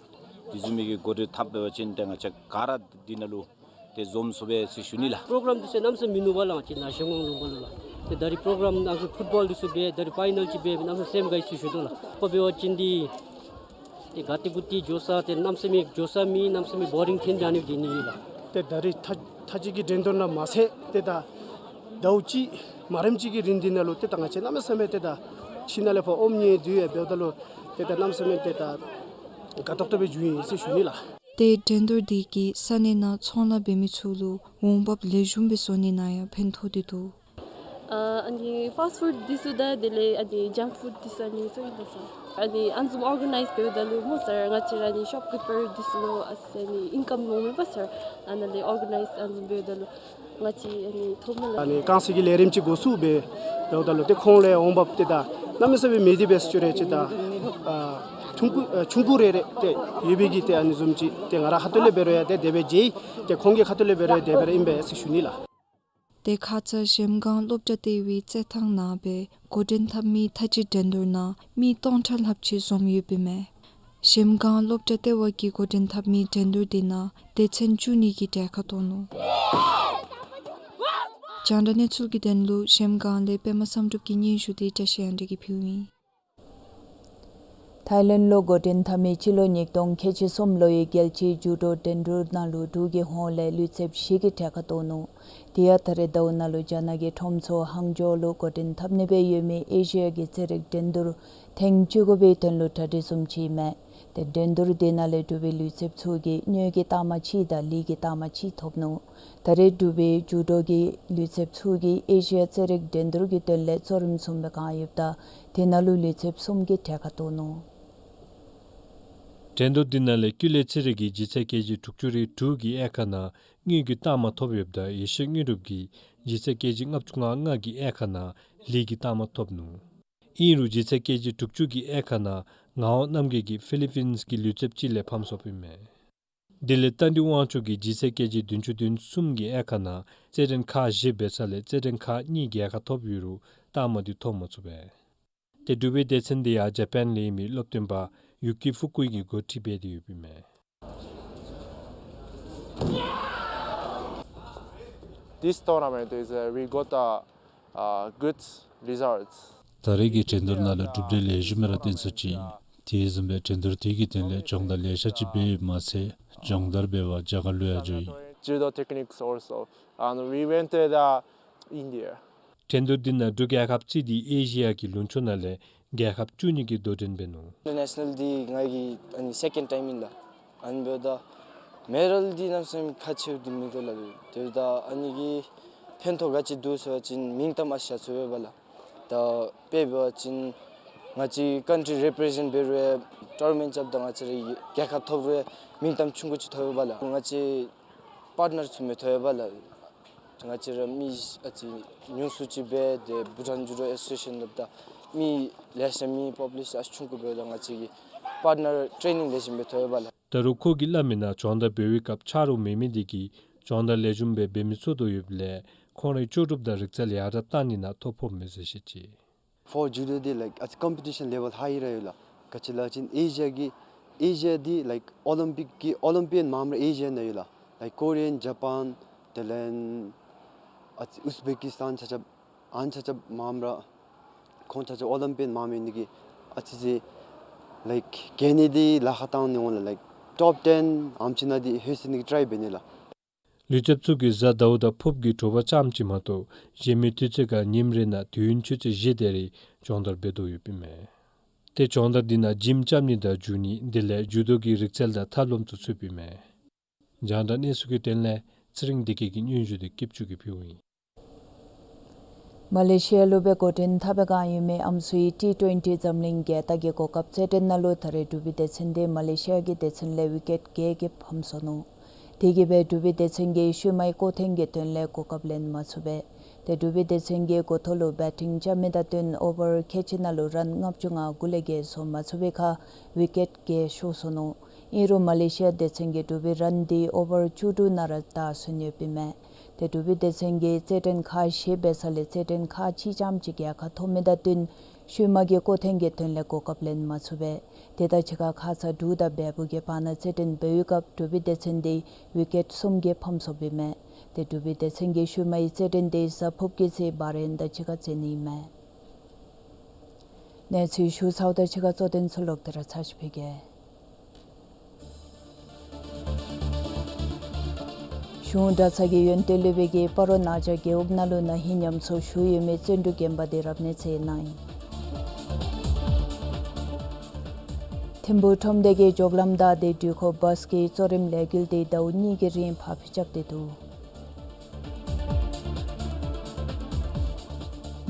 དེ་བཟུམ་མའི་གི་འགོ་འདྲེན་འཐབ་འབད་བ་ཅིན་ཏེ་ང་བཅས་ག་ར་འདི་ནང་ལུ་ཏེ་འཛོམས་ཚུགས་པས་ཟེར་ཞུ་ནི་ལགས། པོ་རོ་གརམ་འདི་ཚུ་གནམ་མེད་ས་མེད་མིན་ནུག་པ་ལགས། ང་བཅས་ནཱ་གཞལམ་སྒང་ལུང་པ་ལུ་ལགས། ཏེ་ད་རིས་པོ་རོ་གརམ་ནང་ཚུ་ཕུཊ་བཱོལ་འདི་ཚུ་འབད་ད་རིས་ཕའི་ནཱལ་ཅིག་འབད་གནམ་མེད་ས་མེད་སེམས་དགའ་ཡི་ཟེར་ཞུ་དོ་ལགས། ཁོ་འབད་བ་ཅིན་འདི་ཏེ་ག་ཏེ་གུ་ཏེ་འགྱོ་ས་ཏེ་གནམ་མེད་ས་མེད་འགྱོ་ས་མེད། གནམ་མེད་ས་མེད་བོ་རིང་ཐོན་ཏེ་ཨ་ནི་སྦེ་སྡོད་ནི་ཨིན་ལགས། ཏེ་ད་རིས་ཐ་ཐ་ཅིག་གི་འགྲན་བསྡུར་ནང་མ་ཚད་ཏེ་ད་ཟླཝ་གཅིག་མ་རནམ་ཅིག་གི་རིང་འདི་ནང་ལུ་ཏེ་ད་ང་བཅས་གནམ་མེད་ས་མེད་ཏེ་ད་ཁྱིམ་ནང་ལས་ཕར་ཨོམ་ཉལ་སྡོད་ཡང་འབདཝ་ད་ལུ་ཏེ་ད་གནམ་མེད་ས་མེད་ཏེ་ད་དགའ་ཏོག་ཏོ་སྦེ་བྱུང་ཡི་ཟེར་ཞུ་ནི་ལགས། ཏེ་འགྲན་བསྡུར་འདི་གིས་ས་གནས་ནང་ཚོང་ལཱ་འབད་མི་ཚུ་ལུ་འོང་འབབ་ལེགས་ཤོམ་སྦེ་བཟོ་ནི་ནང་ཡང་ཕན་ཐོགས་ཏེ་འདུག། ཨ་ཨ་ནི་ཕཱསཊ་ཕུཌ་འདི་ཚུ་དང་དེ་ལས་ཨ་ནི་ཇངཀ་ཕུཌ་འདི་ཚུ་ཨ་ནི་ཚུ་ཨིན་པས་སར། ཨ་ནི་ཨ་ནི་བཟུམ་ཨོར་ག་ནའིཛ་འབདཝ་ད་ལུ་སྨོ་སར་ང་བཅས་ར་ཨ་ནི་ཤོབ་ཀིཔར་འདི་ཚུ་ལུ་ཨ་ཙི་ཨ་ནི་ཨིན་ཀམ་འོང་མས་པ་སར། ཨ་ནཱ་ལས་ཨོར་ག་ནའིཛ་ཨ་ནི་བཟུམ་འབདཝ་ད་ལུ་ང་བཅས་ཨ་ནི་ཐོབ་མས་ལགས། ཨ་ནི་རྐང་སེ་གི་ལས་རིམ་ཅིག་འགོ་བཙུགས་སྦེ་འབདཝ་ད་ལུ་ཏེ་ཁོང་ལས་འོང་འབབ་ཏེ་ད་གནམ་མེད་ས་མེད་མེད་དེ་འབད་ཟེར་ཞུ་རུང་ཅིག་ད་ཨ་ཆུང་ཀུ་ཨ་ཆུང་ཀུ་རེ་རེ་ཏེ་ཡོད་པའི་གི་ཏེ་ཨ་ནི་བཟུམ་ཅིག་ཏེ་ང་ར་ཁ་ཐུག་ལས་འབད་རུང་ཡང་ཏེ་དེ་སྦེ་མཇལ་ཡི། ཏེ་ཁོང་གི་ཁ་ཐུག་ལས་འབད་རུང་ཡང་དེ་སྦེ་ར་ཨིན་པས་ཟེར་ཞུ་ནི་ལགས། ཏེ་ཁ་ཙ་གཞལམ་སྒང་སློབ་གྲྭ་ལྟེ་བའི་རྩེད་ཐང་ནང་སྦེ་འགོ་འདྲེན་འཐབ་མི་མཐའ་དཔྱད་འགྲན་བསྡུར་ནང་མི་སྟོང་ཕྲག་ལྷགཔ་ཅིག་འཛོམས་ཡོདཔ་ཨིན་མས། གཞལམ་སྒང་སློབ་གྲྭ་ལྟེ་བ་གིས་འགོ་འདྲེན་འཐབ་མི་འགྲན་བསྡུར་འདི་ནང་སྡེ་ཚན་བཅུ་གཉིས་ཀྱིས་གྲལ་ཁར་གཏོགས་ནུག། རྒྱང་བསྒྲགས་གནས་ཚུལ་གྱི་དོན་ལུ་གཞལམ་སྒང་ལས་པདྨ་བསམ་གྲུབ་ཀྱི་སྙན་ཞུ་འདི་བཀྲ་ཤིས་དབང་འདུས་ཀྱིས་ཕུལཝ་ཨིན། ཐའི་ལེནཌ་ལུ་འགོ་འདྲེན་འཐབ་མི་སྤྱི་ལོ་ཉིས་སྟོང་ཁལ་གཅིག་གསུམ་ལོའི་རྒྱལ་སྤྱིའི་ཇུ་ཌོ་འགྲན་བསྡུར་ནང་ལུ་འབྲུག་གི་ཧོངས་ལས་ལུས་རྩལཔ་བཞི་གིས་གྲལ་ཁར་གཏོགས་ནུག། དེ་ཡང་ད་རེས་ཟླཝ་ནང་ལུ་རྒྱ་ནག་གི་ཁྲོམ་ཚོགས་ཧང་ཇོ་ལུ་འགོ་འདྲེན་འཐབ་ནི་སྦེ་ཡོད་མི་ཨེ་ཤི་ཡ་གི་རྩེད་རིགས་འགྲན་བསྡུར་ཐེངས་བཅུ་དགུ་པའི་དོན་ལུ་གྲ་སྒྲིག་བཟུམ་ཅིག་ཨིན་མས། ཏེ་འགྲན་བསྡུར་དེ་ནང་ལས་འབྲུག་པའི་ལུས་རྩལཔ་ཚུ་གིས་དངུལ་གྱི་རྟགས་མ་གཅིག་དང་ལི་གི་རྟགས་མ་གཅིག་ཐོབ་ནུག། ད་རེས་འབྲུག་པའི་ཇུ་ཌོ་གི་ལུས་རྩལཔ་ཚུ་གིས་ཨེ་ཤི་ཡ་རྩེད་རིགས་འགྲན་བསྡུར་གྱི་དོན་ལས་གཙོ་རིམ་བཟུང་སྦེ་བཀང་ཡོདཔ་ད་དེ་ནང་ལུ་ལུས་རྩལཔ་གསུམ་གྱིས་གྲལ་ཁར་གཏོགས་ནུག། འགྲན་བསྡུར་དེ་ནང་ལས་ཀུ་ལེ་རྩེད་རིགས་ཀྱིས་ལྗིད་ཚད་ཀེ་ཇི་དྲུག་ཅུ་རེ་དྲུག་གི་དབྱེ་ཁག་ནང་དངུལ་གྱི་རྟགས་མ་ཐོབ་ཡོདཔ་ད་ཡེ་ཤེས་དངོས་གྲུབ་ཀྱིས་ལྗིད་ཚད་ཀེ་ཇི་ལྔ་བཅུ་ང་ལྔ་གི་དབྱེ་ཁག་ནང་ལི་གི་རྟགས་མ་ཐོབ་ནུག། ཨིན་རུང་ལྗིད་ཚད་ཀེ་ཇི་དྲུག་ཅུ་གི་དབྱེ་ཁག་ནང་ངག་དབང་རྣམ་རྒྱལ་གྱིས་ཕི་ལི་པིནསི་གི་ལུས་རྩལཔ་ཅིག་ལས་ཕམ་སོཔ་ཨིན་མས། དེ་ལས་རྟ་མགྲིན་དབང་ཕྱུག་གིས་ལྗིད་ཚད་ཀེ་ཇི་བདུན་ཅུ་དོན་གསུམ་གྱི་དབྱེ་ཁག་ནང་རྩེད་འགྲན་ཁག་བཞི་འབད་ས་ལས་རྩེད་འགྲན་ཁག་གཉིས་རྒྱལ་ཁ་ཐོབ་ཡོད་རུང་རྟགས་མ་འདི་ཐོབ་མ་ཚུགས་པས། ཏེ་འབྲུག་པའི་སྡེ་ཚན་འདི་ཡང་ཇ་པཱན་ལས་ཡོད་མི་སློབ་སྟོན་པ་ཡུ་ཀི་ཕུ་ཀུ་ཡི་གིས་འགོ་ཁྲིད་འབད་དེ་ཡོདཔ་ཨིན་མས། This tournament is, uh, we got a, uh, good results. ད་རེས་ཀྱི་འགྲན་བསྡུར་ནང་ལུ་གྲུབ་འབྲས་ལེགས་ཤོམ་ར་བཏོན་ཚུགས་ཅི། དེ་བཟུམ་སྦེ་འགྲན་བསྡུར་དེ་གི་དོན་ལས་སྦྱོང་བརྡར་ལེ་ཤ་ཅིག་འབད་ཡོདཔ་མ་ཚད་སྦྱོང་བརྡར་འབད་བར་རྒྱ་གར་ལུ་ཡང་འགྱོ་ཡི། Judo techniques also, and we went to the India. འགྲན་བསྡུར་འདི་ནང་འབྲུག་རྒྱལ་ཁབ་རྩིས་ཏེ་ཨེ་ཤི་ཡ་གི་ལུང་ཕྱོགས་ནང་ལས་རྒྱལ་ཁབ་བཅུ་གཉིས་ཀྱིས་དོ་འགྲན་འབད་ནུག། ཨིན་ཊར་ནེ་ཤ་ནཱལ་འདི་ང་གི་ཨ་ནི་སེ་ཀེནཌ་ཊའིམ་ཨིན་ལགས། ཨ་ནི་འབདཝ་ད་མེ་ཌཱལ་འདི་གནམ་མེད་ས་མེད་ཁག་ཆེཝ་འདི་མིན་འདུག་ལགས། དེ་འབདཝ་ད་ཨ་ནི་གིས་ཕན་ཐོགས་ག་ཅི་འདུག་ཟེར་བ་ཅིན་མིང་གཏམ་ཨ་ཤ་ཚུ་འབད་བ་ལགས། ད་དཔེ་འབད་བ་ཅིན་ང་བཅས་ཀཱན་ཊི་རི་རི་པི་རི་ཟེནཊ་འབད་རུང་ཊུར་ན་མེནཊ་རྐྱབ་ད་ང་བཅས་ར་རྒྱལ་ཁ་ཐོབ་རུང་མིང་གཏམ་ཆུང་ཀུ་ཅིག་ཐོབ་ཡོད་པ་ལགས། ང་བཅས་པཱརཊ་ནར་ཚུ་མི་ཐོབ་ཡོད་པ་ལགས། ང་བཅས་ར་མི་ཨ་ཙི་ཉུང་སུ་ཅིག་འབད་དེ་བྷུ་ཊཱན་ཇུ་ཌོ་ཨེ་སོ་སི་ཨེ་ཤཱན་ལུ་ད་མི་ལེ་ཤ་མེད། པབ་ལིཤ་ཨ་ཆུང་ཀུ་འབདཝ་ད་ང་བཅས་ཀྱིས་པཱརཊ་ནར་ཊེ་ནིང་ལེགས་ཤོམ་སྦེ་ཐོབ་ཡོད་པ་ལགས། ད་རུང་ཁོ་གིས་སླབ་མི་ནང་སྦྱོང་བརྡར་འབད་བའི་སྐབས་ཆ་རོགས་མེད་མི་དེ་གིས་སྦྱོང་བརྡར་ལེགས་ཤོམ་སྦེ་འབད་མི་ཚུགས་དོ་ཡོདཔ་ལས་ཁོང་རའི་ལྕོགས་གྲུབ་དང་རིག་རྩལ་ཡར་དྲག་གཏང་ནི་ནང་ཐོ་ཕོགཔ་མས་ཟེར་བཤད་ཅི། For judo, they, like, it's a competition level high ར་ཡོད་ལགས། ག་ཅི་ལབ་ཅིན་ཨེ་ཤི་ཡ་གི་ཨེ་ཤི་ཡ་འདི་like Olympic གི་ཨོ་ལིམ་པིག་གི་ཨོ་ལིམ་པི་ཡཱན་མངམ་ར་ཨེ་ཤི་ཡ་ནང་ཡོད་ལགས། Like Korean, Japan, Thailand, ཨ་ཙི་ཨུཛ་བེ་ཀི་སི་ཐཱན་ཆ་ཁྱབ་ཨ་ནི་ཆ་ཁྱབ་མངམ་ར་ཁོང་ཆ་ཁྱབ་ཨོ་ལིམ་པི་ཡཱན་མངམ་ཡོད་ནི་གིས་ཨ་ཙི་ཅིག་like གྱལ་ནི་འདི་ལཱ་ཁག་གཏང་ནི་འོང་ལགས། Like top ten ཨམ་ཅིག་ནང་འདི་ལྷོད་ཟེར་ནི་གི་ཊ་རའི་འབད་ནི་ལགས། ལུས་རྩལཔ་ཚུ་གིས་གཟའ་ཟླཝ་དང་ཕུརཔ་གི་དྲོ་པ་ཙམ་ཅིག་མ་གཏོགས་གཞན་མི་དུས་ཚོད་ཁར་ཉིནམ་རེ་ནང་དུས་ཡུན་ཆུ་ཚོད་བཞི་དེ་རེ་སྦྱོང་བརྡར་འབད་དོ་ཡོདཔ་ཨིན་མས། ཏེ་སྦྱོང་བརྡར་འདི་ནང་ཇིམ་རྐྱབ་ནི་དང་རྒྱུག་ནི་དེ་ལས་ཇུ་ཌོ་གི་རིག་རྩལ་དང་ཐབས་ལམ་ཚུ་ཚུདཔ་ཨིན་མས། རྒྱང་བསྒྲགས་གནས་ཚུལ་གྱི་དོན་ལས་ཚེ་རིང་བདེ་སྐྱིད་ཀྱི་སྙན་ཞུ་འདི་སྐྱིདཔ་ཆུ་གིས་ཕུལཝ་ཨིན། མ་ལེ་ཤི་ཡ་ལུ་སྦེ་འགོ་འདྲེན་འཐབ་སྦེ་བཀང་ཡོད་མི་ཨམ་སྲུའི་ཊི་ཊུ་ཝེན་ཊི་འཛམ་གླིང་རྒྱལ་རྟགས་ཀྱི་གོ་སྐབས་རྩེད་འགྲན་ནང་ལུ་ད་རེས་འབྲུག་པའི་སྡེ་ཚན་འདི་མ་ལེ་ཤི་ཡ་གི་སྡེ་ཚན་ལས་ཝི་ཀེཊ་བརྒྱད་ཀྱིས་ཕམ་སོ་ནུག། དེ་གིས་སྦེ་འབྲུག་པའི་སྡེ་ཚན་གྱིས་ཤུལ་མའི་སྐོར་ཐེངས་ཀྱི་དོན་ལས་གོ་སྐབས་ལེན་མ་ཚུགས་པས། ཏེ་འབྲུག་པའི་སྡེ་ཚན་གྱིས་འགོ་ཐོག་ལུ་བེ་ཊིང་རྐྱབ་མི་དང་བསྟུན་ཨོ་བར་ཁལ་གཅིག་ནང་ལུ་རཱན་ལྔ་བཅུ་ང་དགུ་ལས་བརྒལ་བཟོ་མ་ཚུགས་པའི་ཁར་ཝི་ཀེཊ་བརྒྱད་ཤོར་སོ་ནུག། ཨིན་རུང་མ་ལེ་ཤི་ཡ་སྡེ་ཚན་གྱིས་འབྲུག་པའི་རཱན་འདི་ཨོ་བར་བཅུ་དྲུག་ནང་ར་ད་སོན་ཡོདཔ་ཨིན་མས། ཏེ་འབྲུག་པའི་སྡེ་ཚན་གྱིས་རྩེད་འགྲན་ཁག་བཞི་འབད་ས་ལས་རྩེད་འགྲན་ཁག་གཅིག་ཙམ་ཅིག་རྒྱལ་ཁ་ཐོབ་མི་དང་བསྟུན་ཤུལ་མ་གི་སྐོར་ཐེངས་ཀྱི་དོན་ལས་གོ་སྐབས་ལེན་མ་ཚུགས་པས། དེ་དང་གཅིག་ཁར་ཁ་ཙ་འབྲུག་དང་བལ་པོ་གི་བར་ན་རྩེད་འགྲན་འབད་བའི་སྐབས་འབྲུག་པའི་སྡེ་ཚན་འདི་ཝི་ཀེཊ་གསུམ་གྱིས་ཕམ་སོཔ་ཨིན་མས། ཏེ་འབྲུག་པའི་སྡེ་ཚན་གྱིས་ཤུལ་མའི་རྩེད་འགྲན་འདི་གཟའ་ཕུརཔ་གི་ཚེ་བྷ་རེན་དང་གཅིག་ཁར་རྩེ་ནི་ཨིན་མས། གནས་ཚུལ་ཞུ་ཚརཝ་དང་གཅིག་ཁར་གཙོ་དོན་ཚུ་ལོག་སྟེ་ར་ཚར་ཅིག་ཕུལ་གེ། གཞུང་གྲྭ་ཚང་གི་ཡོན་ཏན་སློབ་དཔོན་གྱིས་སྤ་རོ་ནང་བྱང་རྒེད་འོག་ནང་ལུ་ན་ཧིང་ཉམས་གསོ་ཞུ་ཡོད་མི་བརྩོན་འགྲུས་དགོན་པ་འདི་རབ་གནས་མཛད་གནང་ཡི། ཐིམ་ཕུག་ཁྲོམ་སྡེ་གི་མགྱོགས་ལམ་བདའ་སྟེ་འགྲུལ་འཁོར་བཱས་ཀྱི་གཙོ་རིམ་ལས་འགུལ་དེ་ཟླཝ་གཉིས་ཀྱི་རིང་ཕར་འགྱངས་ཏེ་འདུག།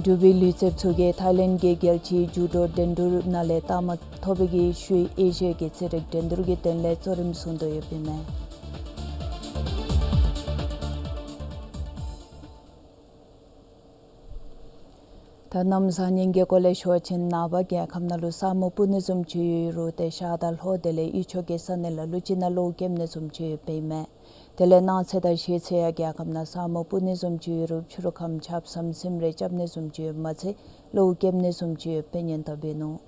འབྲུག་པའི་ལུས་རྩལཔ་ཚུ་གིས་ཐའི་ལེནཌ་གི་རྒྱལ་སྤྱིའི་ཇུ་ཌོ་འགྲན་བསྡུར་ནང་ལས་རྟགས་མ་ཐོབ་པའི་གི་ཤུལ་ཨེ་ཤི་ཡ་གི་རྩེད་རིགས་འགྲན་བསྡུར་གྱི་དོན་ལས་གཙོ་རིམ་བཟུང་དོ་ཡོདཔ་ཨིན་མས། ད་གནམ་བཟང་ངན་གྱི་སྐོར་ལས་ཞུ་བ་ཅིན་ནངས་པ་རྒྱལ་ཁབ་ནང་ལུ་ས་སྨུག་སྤུབ་ནི་བཟུམ་ཅིག་ཡོད་རུང་ཏེ་ཤར་དང་ལྷོ་དེ་ལས་དབུས་ཕྱོགས་ཀྱི་ས་གནས་ལ་ལུ་ཅིག་ནང་གློག་རྐྱབ་ནི་བཟུམ་ཅིག་ཡོདཔ་ཨིན་མས། དེ་ལས་གནངས་ཚེ་དང་གཞེས་ཚེ་ཡང་རྒྱལ་ཁབ་ནང་ས་སྨུག་སྤུབ་ནི་བཟུམ་ཅིག་ཡོད་རུང་ཕྱི་རུ་ཁམས་ཆརཔ་ཟམ་ཟིམ་རེ་རྐྱབ་ནི་བཟུམ་ཅིག་ཡོདཔ་མ་ཚད་གློག་རྐྱབ་ནི་བཟུམ་ཅིག་ཡོདཔ་སྦེ་སྙན་ཐོ་འབད་ནུག།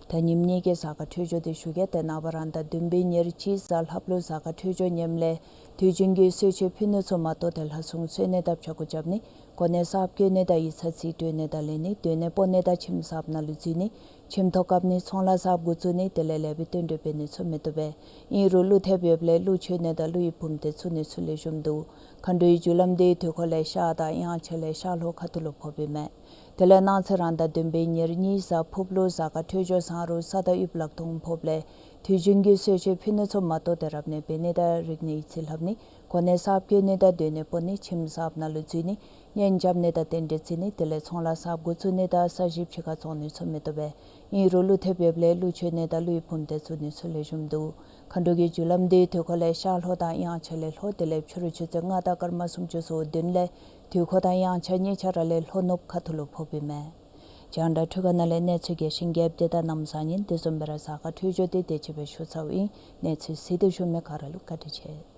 ད་ཉིནམ་གཉིས་ཀྱི་གཟའ་སྐར་འཕྲོད་སྦྱོར་དེ་ཞུ་གེ། ཏེ་ནངས་པ་རང་ཟླ་བདུན་པའི་ཉེར་གཅིག་གཟའ་ལྷགཔ་ལུ་གཟའ་སྐར་འཕྲོད་སྦྱོར་ངནམ་ལས་དུས་རྒྱུན་གྱི་གསོལ་མཆོད་ཕུལ་ནི་ཚུ་མ་གཏོགས་ཏེ་ལྷ་སྲུང་གསོལ་ནི་དང་ཕྱག་སྐོར་རྐྱབ་ནི་གོ་གནས་གསརཔ་བཀོད་ནི་དང་ཡིག་ཚང་རྩིས་སྤྲོད་ནི་དང་ལེན་ནི་སྡོད་གནས་སྤོ་ནི་དང་ཁྱིམ་གསརཔ་ནང་ལུ་འཛུལ་ནི་ཁྱིམ་ཐོག་བཀབ་ནི་ཚོང་ལཱ་གསརཔ་འགོ་བཙུགས་ནི་དེ་ལས་ལེགས་པའི་བསྟུན་གྲོས་འབད་ནི་ཚུ་མི་བཏུབ་པས། ཨིན་རུང་ཀླུ་ཐེབས་ཡོདཔ་ལས་ཀླུ་མཆོད་ནི་དང་ཀླུ་ཡི་བུམ་སྡེ་བཙུགས་ནི་ཚུ་ལེགས་ཤོམ་འདུག། མཁའ་འགྲོའི་རྒྱུ་ལམ་དེ་དུས་འཁོར་ལས་ཤར་དང་དབྱངས་འཆར་ལས་ཤར་ལྷོ་ཁ་ཐུག་ལུ་ཕོགཔ་ཨིན་མས། དེ་ལས་གནངས་ཚེ་རང་ཟླ་བདུན་པའི་ཉེར་གཉིས་གཟའ་ཕུརཔ་ལུ་གཟའ་སྐར་འཕྲོད་སྦྱོར་བཟང་རུང་ས་དང་དབུས་ལག་སྟོང་ཕོགཔ་ལས་དུས་རྒྱུན་གྱི་གསོལ་མཆོད་ཕུལ་ནི་ཚུ་མ་གཏོགས་ཏེ་རབ་གནས་འབད་ནི་དང་རིག་གནས་ཡིག་རྩིས་ལྷབ་ནི་གོ་གནས་གསརཔ་བཀོད་ནི་དང་སྡོད་གནས་སྤོ་ནི་ཁྱིམ་གསརཔ་ནང་ལུ་འཛུལ་ནི་གཉེན་རྐྱབ་ནི་དང་རྟེན་འབྲེལ་བརྩི་ནི་དེ་ལས་ཚོང་ལཱ་གསརཔ་འགོ་བཙུགས་ནི་དང་ས་གཞི་ཕྱི་ཁར་བཙོང་ནི་ཚུ་མི་བཏུབ་པས། ཨིན་རུང་ཀླུ་ཐེབས་ཡོདཔ་ལས་ཀླུ་མཆོད་ནི་དང་ཀླུ་ཡི་བུམ་སྡེ་བཙུགས་ནི་ཚུ་ལེགས་ཤོམ་འདུག། མཁའ་འགྲོ་གི་རྒྱུ་ལམ་དེ་དུས་འཁོར་ལས་ཤར་ལྷོ་དང་དབྱངས་འཆར་ལས་ལྷོ་དེ་ལས་ཕྱི་རུ་ཆུ་ཚོད་ལྔ་དང་སྐར་མ་སུམ་ཅུ་སོ་བདུན་ལས་དུས་འཁོར་དང་དབྱངས་འཆར་གཉིས་ཆ་ར་ལས་ལྷོ་ནུབ་ཁ་ཐུག་ལུ་ཕོགཔ་ཨིན་མས། རྒྱང་བསྒྲགས་འཕྲུལ་ཁང་ནང་ལས་གནས་ཚུལ་རྒྱས་ཤིང་རྒྱསཔ་དེ་དང་གནམ་བཟང་ངན་དེ་བཟུམ་སྦེ་ར་གཟའ་སྐར་འཕྲོད་སྦྱོར་དེ་དེ་ཅིག་སྦེ་ཞུ་ཚརཝ་ཨིན། གནས་ཚུལ་གཟིགས་ཏེ་བཞུགས་མི་ག་ར་ལུ་བཀའ་དྲིན་ཆེ།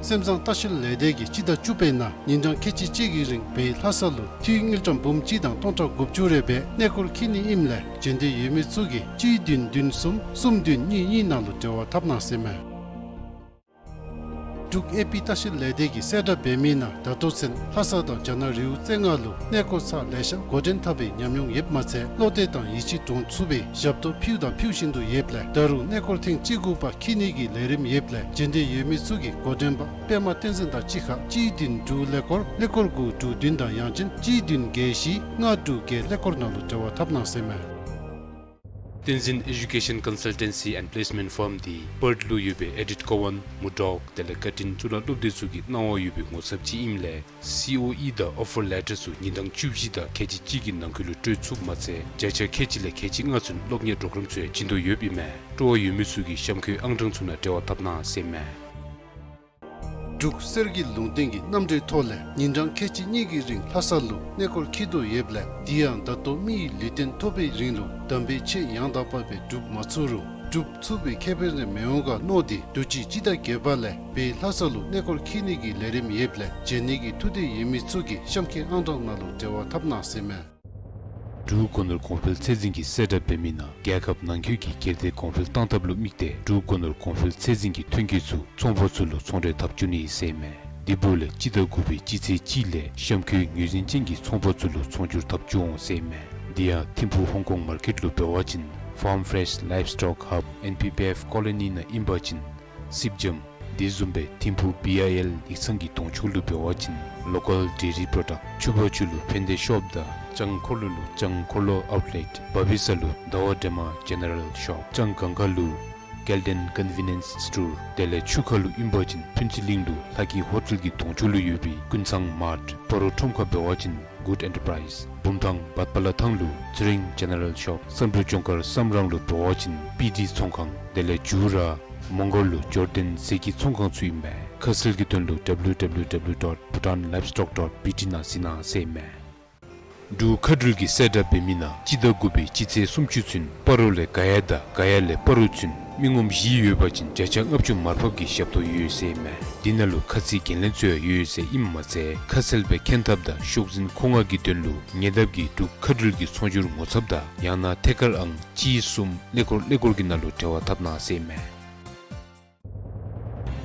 སེམས་བཟང་ལྟ་བཤལ་ལས་སྡེ་གིས་སྤྱི་ཟླ་བཅུ་པའི་ནང་ཉིན་གྲངས་ཁལ་གཅིག་གཅིག་གི་རིང་བོད་ལྷ་ས་ལུ་འཐུས་དངུལ་ཀྲམ་འབུམ་གཅིག་དང་སྟོང་ཕྲག་དགུ་བཅུ་རེ་སྦེ་གནས་སྐོར་འཁྱིད་ནི་ཨིནམ་ལས་འབྱོན་འདོད་ཡོད་མི་ཚུ་གིས་གཅིག་བདུན་བདུན་གསུམ་གསུམ་བདུན་གཉིས་གཉིས་ནང་ལུ་འབྲེལ་བ་འཐབ་གནང་ཟེར་མས། འབྲུག་ཨེ་པི་ལྟ་བཤལ་ལས་སྡེ་གིས་གསལ་བསྒྲགས་འབད་མི་ནང་ད་ལྟོ་ཚུན་ལྷ་ས་དང་རྒྱ་ནག་རི་བོ་རྩེ་ལྔ་ལུ་གནས་སྐོར་ཚར་ལེ་ཤ་འགོ་འདྲེན་འཐབ་པའི་ཉམས་མྱོང་ཡོདཔ་མ་ཚད་བློ་གཏད་དང་ཡིད་ཆེས་འདྲོངས་ཚུགས་པའི་ཞབས་ཏོག་ཕུལཝ་དང་ཕུལ་བཞིན་དུ་ཡོདཔ་ལས་ད་རུང་གནས་སྐོར་ཐེངས་གཅིག་དགུ་པ་འཁྱིད་ནི་གི་ལས་རིམ་ཡོདཔ་ལས་འབྱོན་འདོད་ཡོད་མི་ཚུ་གིས་འགོ་འདྲེན་པ་པདྨ་བསྟན་འཛིན་དང་གཅིག་ཁར་གཅིག་བདུན་དྲུག་ཀླད་ཀོར་ཀླད་ཀོར་དགུ་དྲུག་བདུན་དང་ཡང་ཅིན་གཅིག་བདུན་བརྒྱད་བཞི་ལྔ་དྲུག་བརྒྱད་ཀླད་ཀོར་ནང་ལུ་འབྲེལ་བ་འཐབ་གནང་ཟེར་མས། བསྟན་འཛིན་Education Consultancy and Placement Firm འདི་པརཐ་ལུ་ཡོད་པའི་ཨེ་ཌིཊ་ཀོ་ཝཱན་མུར་ཌོག་དེ་ལས་ཀར་ཊིན་གཙུག་ལག་སློབ་སྡེ་ཚུ་གི་གནང་བ་ཡོད་པའི་ངོ་ཚབ་ཅིག་ཨིནམ་ལས་སི་ཨོ་ཨི་དང་ཨོ་ཕར་ལེ་ཊར་ཚུ་ཉིན་གྲངས་བཅུ་བཞི་དང་ཁལ་གཅིག་གཅིག་གི་ནང་འཁོད་ལུ་སྤྲོད་ཚུགསཔ་མ་ཚད་བརྒྱ་ཆ་ཁལ་གཅིག་ལས་ཁལ་གཅིག་ལྔ་ཚུན་སློབ་གཉེར་པོརོ་གརམ་ཚུ་ཡང་བྱིན་དོ་ཡོདཔ་ཨིན་མས། སྤྲོ་བ་ཡོད་མི་ཚུ་གིས་གཤམ་འཁོད་ཨང་གྲངས་ཚུ་ནང་འབྲེལ་བ་འཐབ་གནང་ཟེར་མས། འབྲུག་གསེར་གྱི་ལུང་བསྟན་གྱི་རྣམ་འགྲེལ་ཐོག་ལས་ཉིན་གྲངས་ཁལ་གཅིག་གཉིས་ཀྱི་རིང་ལྷ་ས་ལུ་གནས་སྐོར་འཁྱིད་དོ་ཡོདཔ་ལས་དེ་ཡང་ད་ལྟོ་མི་ཡི་ལུས་རྟེན་ཐོབ་པའི་རིང་ལུ་དམ་པའི་ཆོས་ཡང་དག་པ་སྦེ་སྒྲུབ་མ་ཚུགས་རུང་སྒྲུབ་ཚུགས་པའི་ཁེ་ཕན་རེ་མི་འོང་ག་མནོ་སྟེ་དུས་ཅི་སྤྱི་ཟླ་བརྒྱད་པ་ལས་བོད་ལྷ་ས་ལུ་གནས་སྐོར་འཁྱིད་ནི་གི་ལས་རིམ་ཡོདཔ་ལས་འབྱོན་ནི་གི་ཐུགས་འདོད་ཡོད་མི་ཚུ་གིས་གཤམ་འཁོད་ཨང་གྲངས་ནང་ལུ་འབྲེལ་བ་འཐབ་གནང་ཟེར་མས། འབྲུག་སྒོ་ནོར་གོང་འཕེལ་ཚད་འཛིན་གྱིས་གསལ་བསྒྲགས་འབད་མི་ནང་རྒྱལ་ཁབ་ནང་འཁོད་ཀྱི་སྒེར་སྡེ་གོང་འཕེལ་གཏང་ཐབས་ལུ་དམིགས་ཏེ་འབྲུག་སྒོ་ནོར་གོང་འཕེལ་ཚད་འཛིན་གྱི་ཐོན་སྐྱེད་ཚུ་ཚོང་པ་ཚུ་ལུ་ཚོང་འབྲེལ་འཐབ་བཅུག་ནི་ཟེར་མས། འདི་འབདཝ་ལས་སྤྱི་ཟླ་དགུ་པའི་སྤྱི་ཚེས་གཅིག་ལས་གཤམ་འཁོད་ངོས་འཛིན་ཅན་གྱི་ཚོང་པ་ཚུ་ལུ་ཚོང་སྒྱུར་འཐབ་བཅུག་འོང་ཟེར་མས། འདི་ཡང་ཐིམ་ཕུག་ཧོང་ཀོང་མར་ཀེཊ་ལུ་འབད་བ་ཅིན་Farm Fresh Livestock Hub N P P F Colony ནང་ཨིན་པ་ཅིན་སིབ་ཇམ། དེ་བཟུམ་སྦེ་ཐིམ་ཕུག་བི་ཨའི་ཨེལ་ཡིག་ཚང་གི་གདོང་ཕྱོགས་ལུ་འབད་བ་ཅིན་Local Dairy Product། ཕྱུ་པ་ཆུ་ལུ་ཕན་བདེ་ཤོབ་དང་ལྕང་འཁོར་ལོ་ལུ་ལྕང་འཁོར་ལོ་ཨའུཊ་ལེཊ། བ་བི་ས་ལུ་ཟླ་བ་སྒྲོལ་མ་ཇེ་ནེ་རལ་ཤོབ། ལྕང་སྒང་ག་ལུ་ཀེལ་ཌེན་ཀོན་ཝི་ནེནསི་སི་ཊོར། དེ་ལས་ཆུ་ཁ་ལུ་ཨིན་པ་ཅིན་ཕུན་ཚོགས་གླིང་ལུ་ལྷ་སྐྱིད་ཧོ་ཊེལ་གྱི་གདོང་ཕྱོགས་ལུ་ཡོད་པའི་ཀུན་ཚང་མཱརཊ། སྤ་རོ་ཁྲོམ་ཁ་འབད་བ་ཅིན་གུཌ་ཨེན་ཊར་པ་རའིཛ། བུམ་ཐང་བར་པ་ལ་ཐང་ལུ་ཚེ་རིང་ཇེ་ནེ་རལ་ཤོབ། བསམ་གྲུབ་ལྗོངས་མཁར་བསམ་རང་ལུ་འབད་བ་ཅིན་པི་ཌི་ཚོང་ཁང་། དེ་ལས་འགྱུར་བ་ར་ མོང་སྒར་ལུ་འབྱོར་ལྡན་ཟས་ཀྱི་ཚོང་ཁང་ཚུ་ཨིན་པས། ཁ་གསལ་གྱི་དོན་ལུ་W W W dot bhutan livestock dot B T ནང་གཟིགས་གནང་ཟེར་ཨིན་མས། འབྲུག་མཁའ་འགྲུལ་གྱིས་གསལ་བསྒྲགས་འབད་མི་ནང་སྤྱི་ཟླ་དགུ་པའི་སྤྱི་ཚེས་སུམ་ཅུ་ཚུན་སྤ་རོ་ལས་ག་ཡ་དང་ག་ཡ་ལས་སྤ་རོ་ཚུན་མི་ངོམ་བཞི་ཡོད་པ་ཅིན་བརྒྱ་ཆ་ལྔ་བཅུ་མར་ཕབ་ཀྱི་ཞབས་ཏོག་ཡོད་ཟེར་ཨིན་མས། འདི་ནང་ལུ་ཁ་ཚིག་འགན་ལེན་ཚུ་ཡང་ཡོད་ཟེར་ཨིནམ་མ་ཚད་ཁ་གསལ་སྦེ་མཁྱེན་ཐབས་དང་ཤོག་འཛིན་མཁོ་མངགས་ཀྱི་དོན་ལུ་ཉེ་འདབས་ཀྱི་འབྲུག་མཁའ་འགྲུལ་གྱི་ཚོང་སྒྱུར་ངོ་ཚབ་དང་ཡང་ན་ཐད་ཀར་ཨང་གཅིག་གསུམ་ཀླད་ཀོར་ཀླད་ཀོར་གྱི་ནང་ལུ་འབྲེལ་བ་འཐབ་གནང་ཟེར་ཨིན་མས།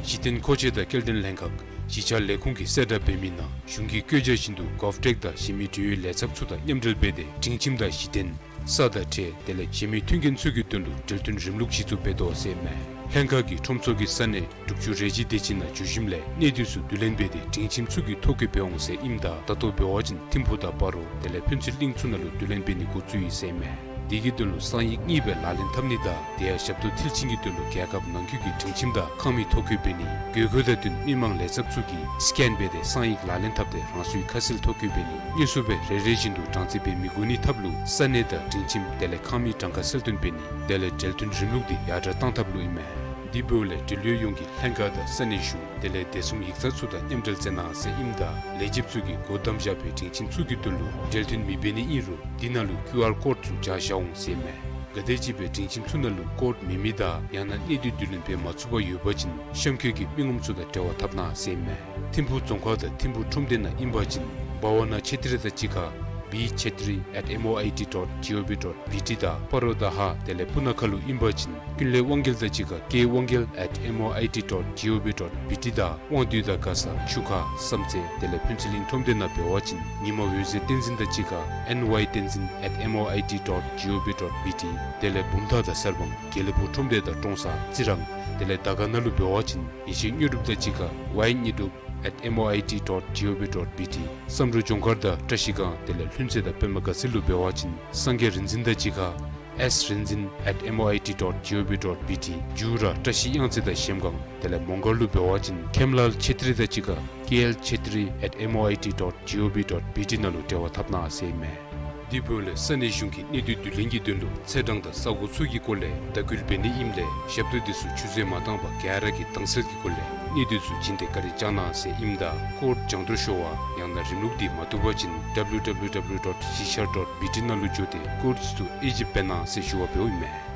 གཞི་རྟེན་མཁོ་ཆས་དང་སྐྱེལ་འདྲེན་ལྷན་ཁག་གཞིས་ཆགས་ལས་ཁུངས་ཀྱིས་གསལ་བསྒྲགས་འབད་མི་ནང་གཞུང་གི་བཀོད་རྒྱ་བཞིན་དུ་GovTech དང་གཞན་མི་འབྲེལ་ཡོད་ལས་ཚབ་ཚུ་དང་མཉམ་འབྲེལ་འབད་དེ་སྒྲིང་ཁྱིམ་དང་གཞི་རྟེན་ས་དང་ཁྲལ་དེ་ལས་གཞན་མི་མཐུན་རྐྱེན་ཚུ་གི་དོན་ལུ་འབྲེལ་མཐུན་རིམ་ལུགས་གཞི་བཙུགས་འབད་དོ་ཟེར་ཨིན་མས། ལྷན་ཁག་གིས་ཁྲོམ་ཚོགས་ཀྱི་ས་གནས་དྲུག་ཅུ་རེ་གཅིག་དེ་ཅིག་ནང་འགྱོ་ཞིནམ་ལས་གནས་སྡུད་ཚུ་བསྡུ་ལེན་འབད་དེ་སྒྲིང་ཁྱིམ་ཚུ་གི་ཐོ་བཀོད་འབད་འོང་ཟེར་ཨིནམ་ད་ད་ལྟོ་འབད་བ་ཅིན་ཐིམ་ཕུག་དང་སྤ་རོ་དེ་ལས་ཕུན་ཚོགས་གླིང་ཚུ་ནང་ལུ་བསྡུ་ལེན་འབད་ནི་འགོ་བཙུགས་ཡི་ཟེར་ཨིན་མས། དེ་གི་དོན་ལུ་གསང་ཡིག་གཉིས་སྦེ་ལག་ལེན་འཐབ་ནི་དང་དེ་ཡང་ཞབས་ཏོག་མཐིལ་ཕྱིན་གྱི་དོན་ལུ་རྒྱལ་ཁབ་ནང་འཁོད་ཀྱི་སྒྲིང་ཁྱིམ་དང་ཁང་མིག་ཐོ་བཀོད་འབད་ནི། དགོས་མཁོ་དང་བསྟུན་མི་མང་ལས་ཚབ་ཚུ་གིས་སི་ཀེན་འབད་དེ་གསང་ཡིག་ལག་ལེན་འཐབ་སྟེ་རང་སོའི་ཁ་གསལ་ཐོ་བཀོད་འབད་ནི། དངོས་སུ་སྦེ་རེ་རེ་བཞིན་དུ་གྲངས་རྩིས་འབད་མི་དགོ་ནི་ཐབས་ལུ་ས་གནས་དང་སྒྲིང་ཁྱིམ་དེ་ལས་ཁང་མིག་གྲངས་ཀ་གསལ་སྟོན་འབད་ནི་དེ་ལས་འབྲེལ་མཐུན་རིམ་ལུགས་འདི་ཡར་དྲག་གཏང་ཐབས་ལུ་ཨིན་མས། དེ་འབདཝ་ལས་འབྲེལ་ཡོད་ཡོངས་ཀྱིས་ལྷན་ཁག་དང་ས་གནས་གཞུང་དེ་ལས་བདེ་སྲུང་ཡིག་ཚང་ཚུ་དང་མཉམ་འབྲེལ་མཛད་གནང་ཟེར་ཨིནམ་ད་ལས་བྱེདཔ་ཚུ་གིས་སྒོ་བསྡམས་བཞག་པའི་སྒྲིང་ཁྱིམ་ཚུ་གི་དོན་ལུ་འབྲེལ་མཐུན་མི་འབད་ནི་ཨིན་རུང་འདི་ནང་ལུ་ཀིའུ་ཨར་ཀོཌ་ཚུ་སྦྱར་བཞག་འོང་ཟེར་ཨིན་མས། ག་དེམ་ཅིག་སྦེ་སྒྲིང་ཁྱིམ་ཚུ་ནང་ལུ་ཀོཌ་མེད་མི་དང་ཡང་ན་གནས་སྡུད་བསྡུ་ལེན་འབད་མ་ཚུགས་པར་ཡོད་པ་ཅིན་གཤམ་འཁོད་ཀྱི་མི་ངོམ་ཚུ་དང་འབྲེལ་བ་འཐབ་གནང་ཟེར་ཨིན་མས། ཐིམ་ཕུག་རྫོང་ཁག་དང་ཐིམ་ཕུག་ཁྲོམ་སྡེ་ནང་ཨིན་པ་ཅིན་བྷ་ཝ་ན་ཆེ་ཏི་རི་དང་གཅིག་ཁར་B Chetri at M O I T dot G O V dot B T དང་སྤ་རོ་དང་ཧཱ་དེ་ལས་སྤུ་ན་ཁ་ལུ་ཨིན་པ་ཅིན་ཀུན་ལེགས་དབང་རྒྱལ་དང་གཅིག་ཁར་K Wangyal at M O I T dot G O V dot B T དང་དབང་འདུས་དང་མགར་ས་ཆུ་ཁ་བསམ་རྩེ་དེ་ལས་ཕུན་ཚོགས་གླིང་ཁྲོམ་སྡེ་ནང་འབད་བ་ཅིན་ཉི་མ་འོད་ཟེར་བསྟན་འཛིན་དང་གཅིག་ཁར་N Y Tenzin at M O I T dot G O V dot B T དེ་ལས་བུམ་ཐང་དང་གསར་སྤང་དགེ་ལེགས་ཕུག་ཁྲོམ་སྡེ་དང་ཀྲོང་གསར་རྩི་རང་དེ་ལས་དར་དཀར་ན་ལུ་འབད་བ་ཅིན་ཡེ་ཤེས་དངོས་གྲུབ་དང་གཅིག་ཁར་Y Nyidrup at M O I T dot G O V dot B T བསམ་གྲུབ་ལྗོངས་མཁར་དང་བཀྲ་ཤིས་སྒང་དེ་ལས་ལྷུན་རྩེ་དང་པདྨ་དགའ་ཚལ་ལུ་འབད་བ་ཅིན་སངས་རྒྱས་རིག་འཛིན་དང་གཅིག་ཁར་S Rinzin at M O I T dot G O V dot B T འཇུ་ར་བཀྲ་ཤིས་གཡང་རྩེ་དང་གཞལམ་སྒང་དེ་ལས་མོང་སྒར་ལུ་འབད་བ་ཅིན་ཁེམ་ལཱལ་ཆེ་ཏི་རི་དང་གཅིག་ཁར་K L Chetri at M O I T dot G O V dot B T ནང་ལུ་འབྲེལ་བ་འཐབ་གནང་ཟེར་ཨིན་མས། དེ་འབདཝ་ལས་ས་གནས་གཞུང་གིས་གནས་སྡུད་བསྡུ་ལེན་གྱི་དོན་ལུ་ཚེས་གྲངས་དང་ས་གོ་ཚུ་གི་སྐོར་ལས་དྭགས་སྐུལ་འབད་ནི་ཨིནམ་ལས་ཞབས་ཏོག་དེ་ཚུ་ཆུད་ཟོས་མ་བཏང་པར་ག་ར་གིས་དྭངས་གསལ་གྱི་སྒོ་ལས་གནས་སྡུད་ཚུ་བྱིན་ཏེ་བཀའ་དྲིན་བསྐྱང་གནང་ཟེར་ཨིནམ་ད་ཀོཌ་སྦྱང་བརྡར་ཞུ་བ་ཡང་ན་རིམ་ལུགས་འདི་མ་བཏུབ་པ་ཅིན་W W W dot གཞིས་ཆགས་dot B T ནང་ལུ་འགྱོ་སྟེ་ཀོཌ་ཚུ་དབྱེ་ཞིབ་འབད་གནང་ཟེར་ཞུ་བ་འབདཝ་ཨིན་མས།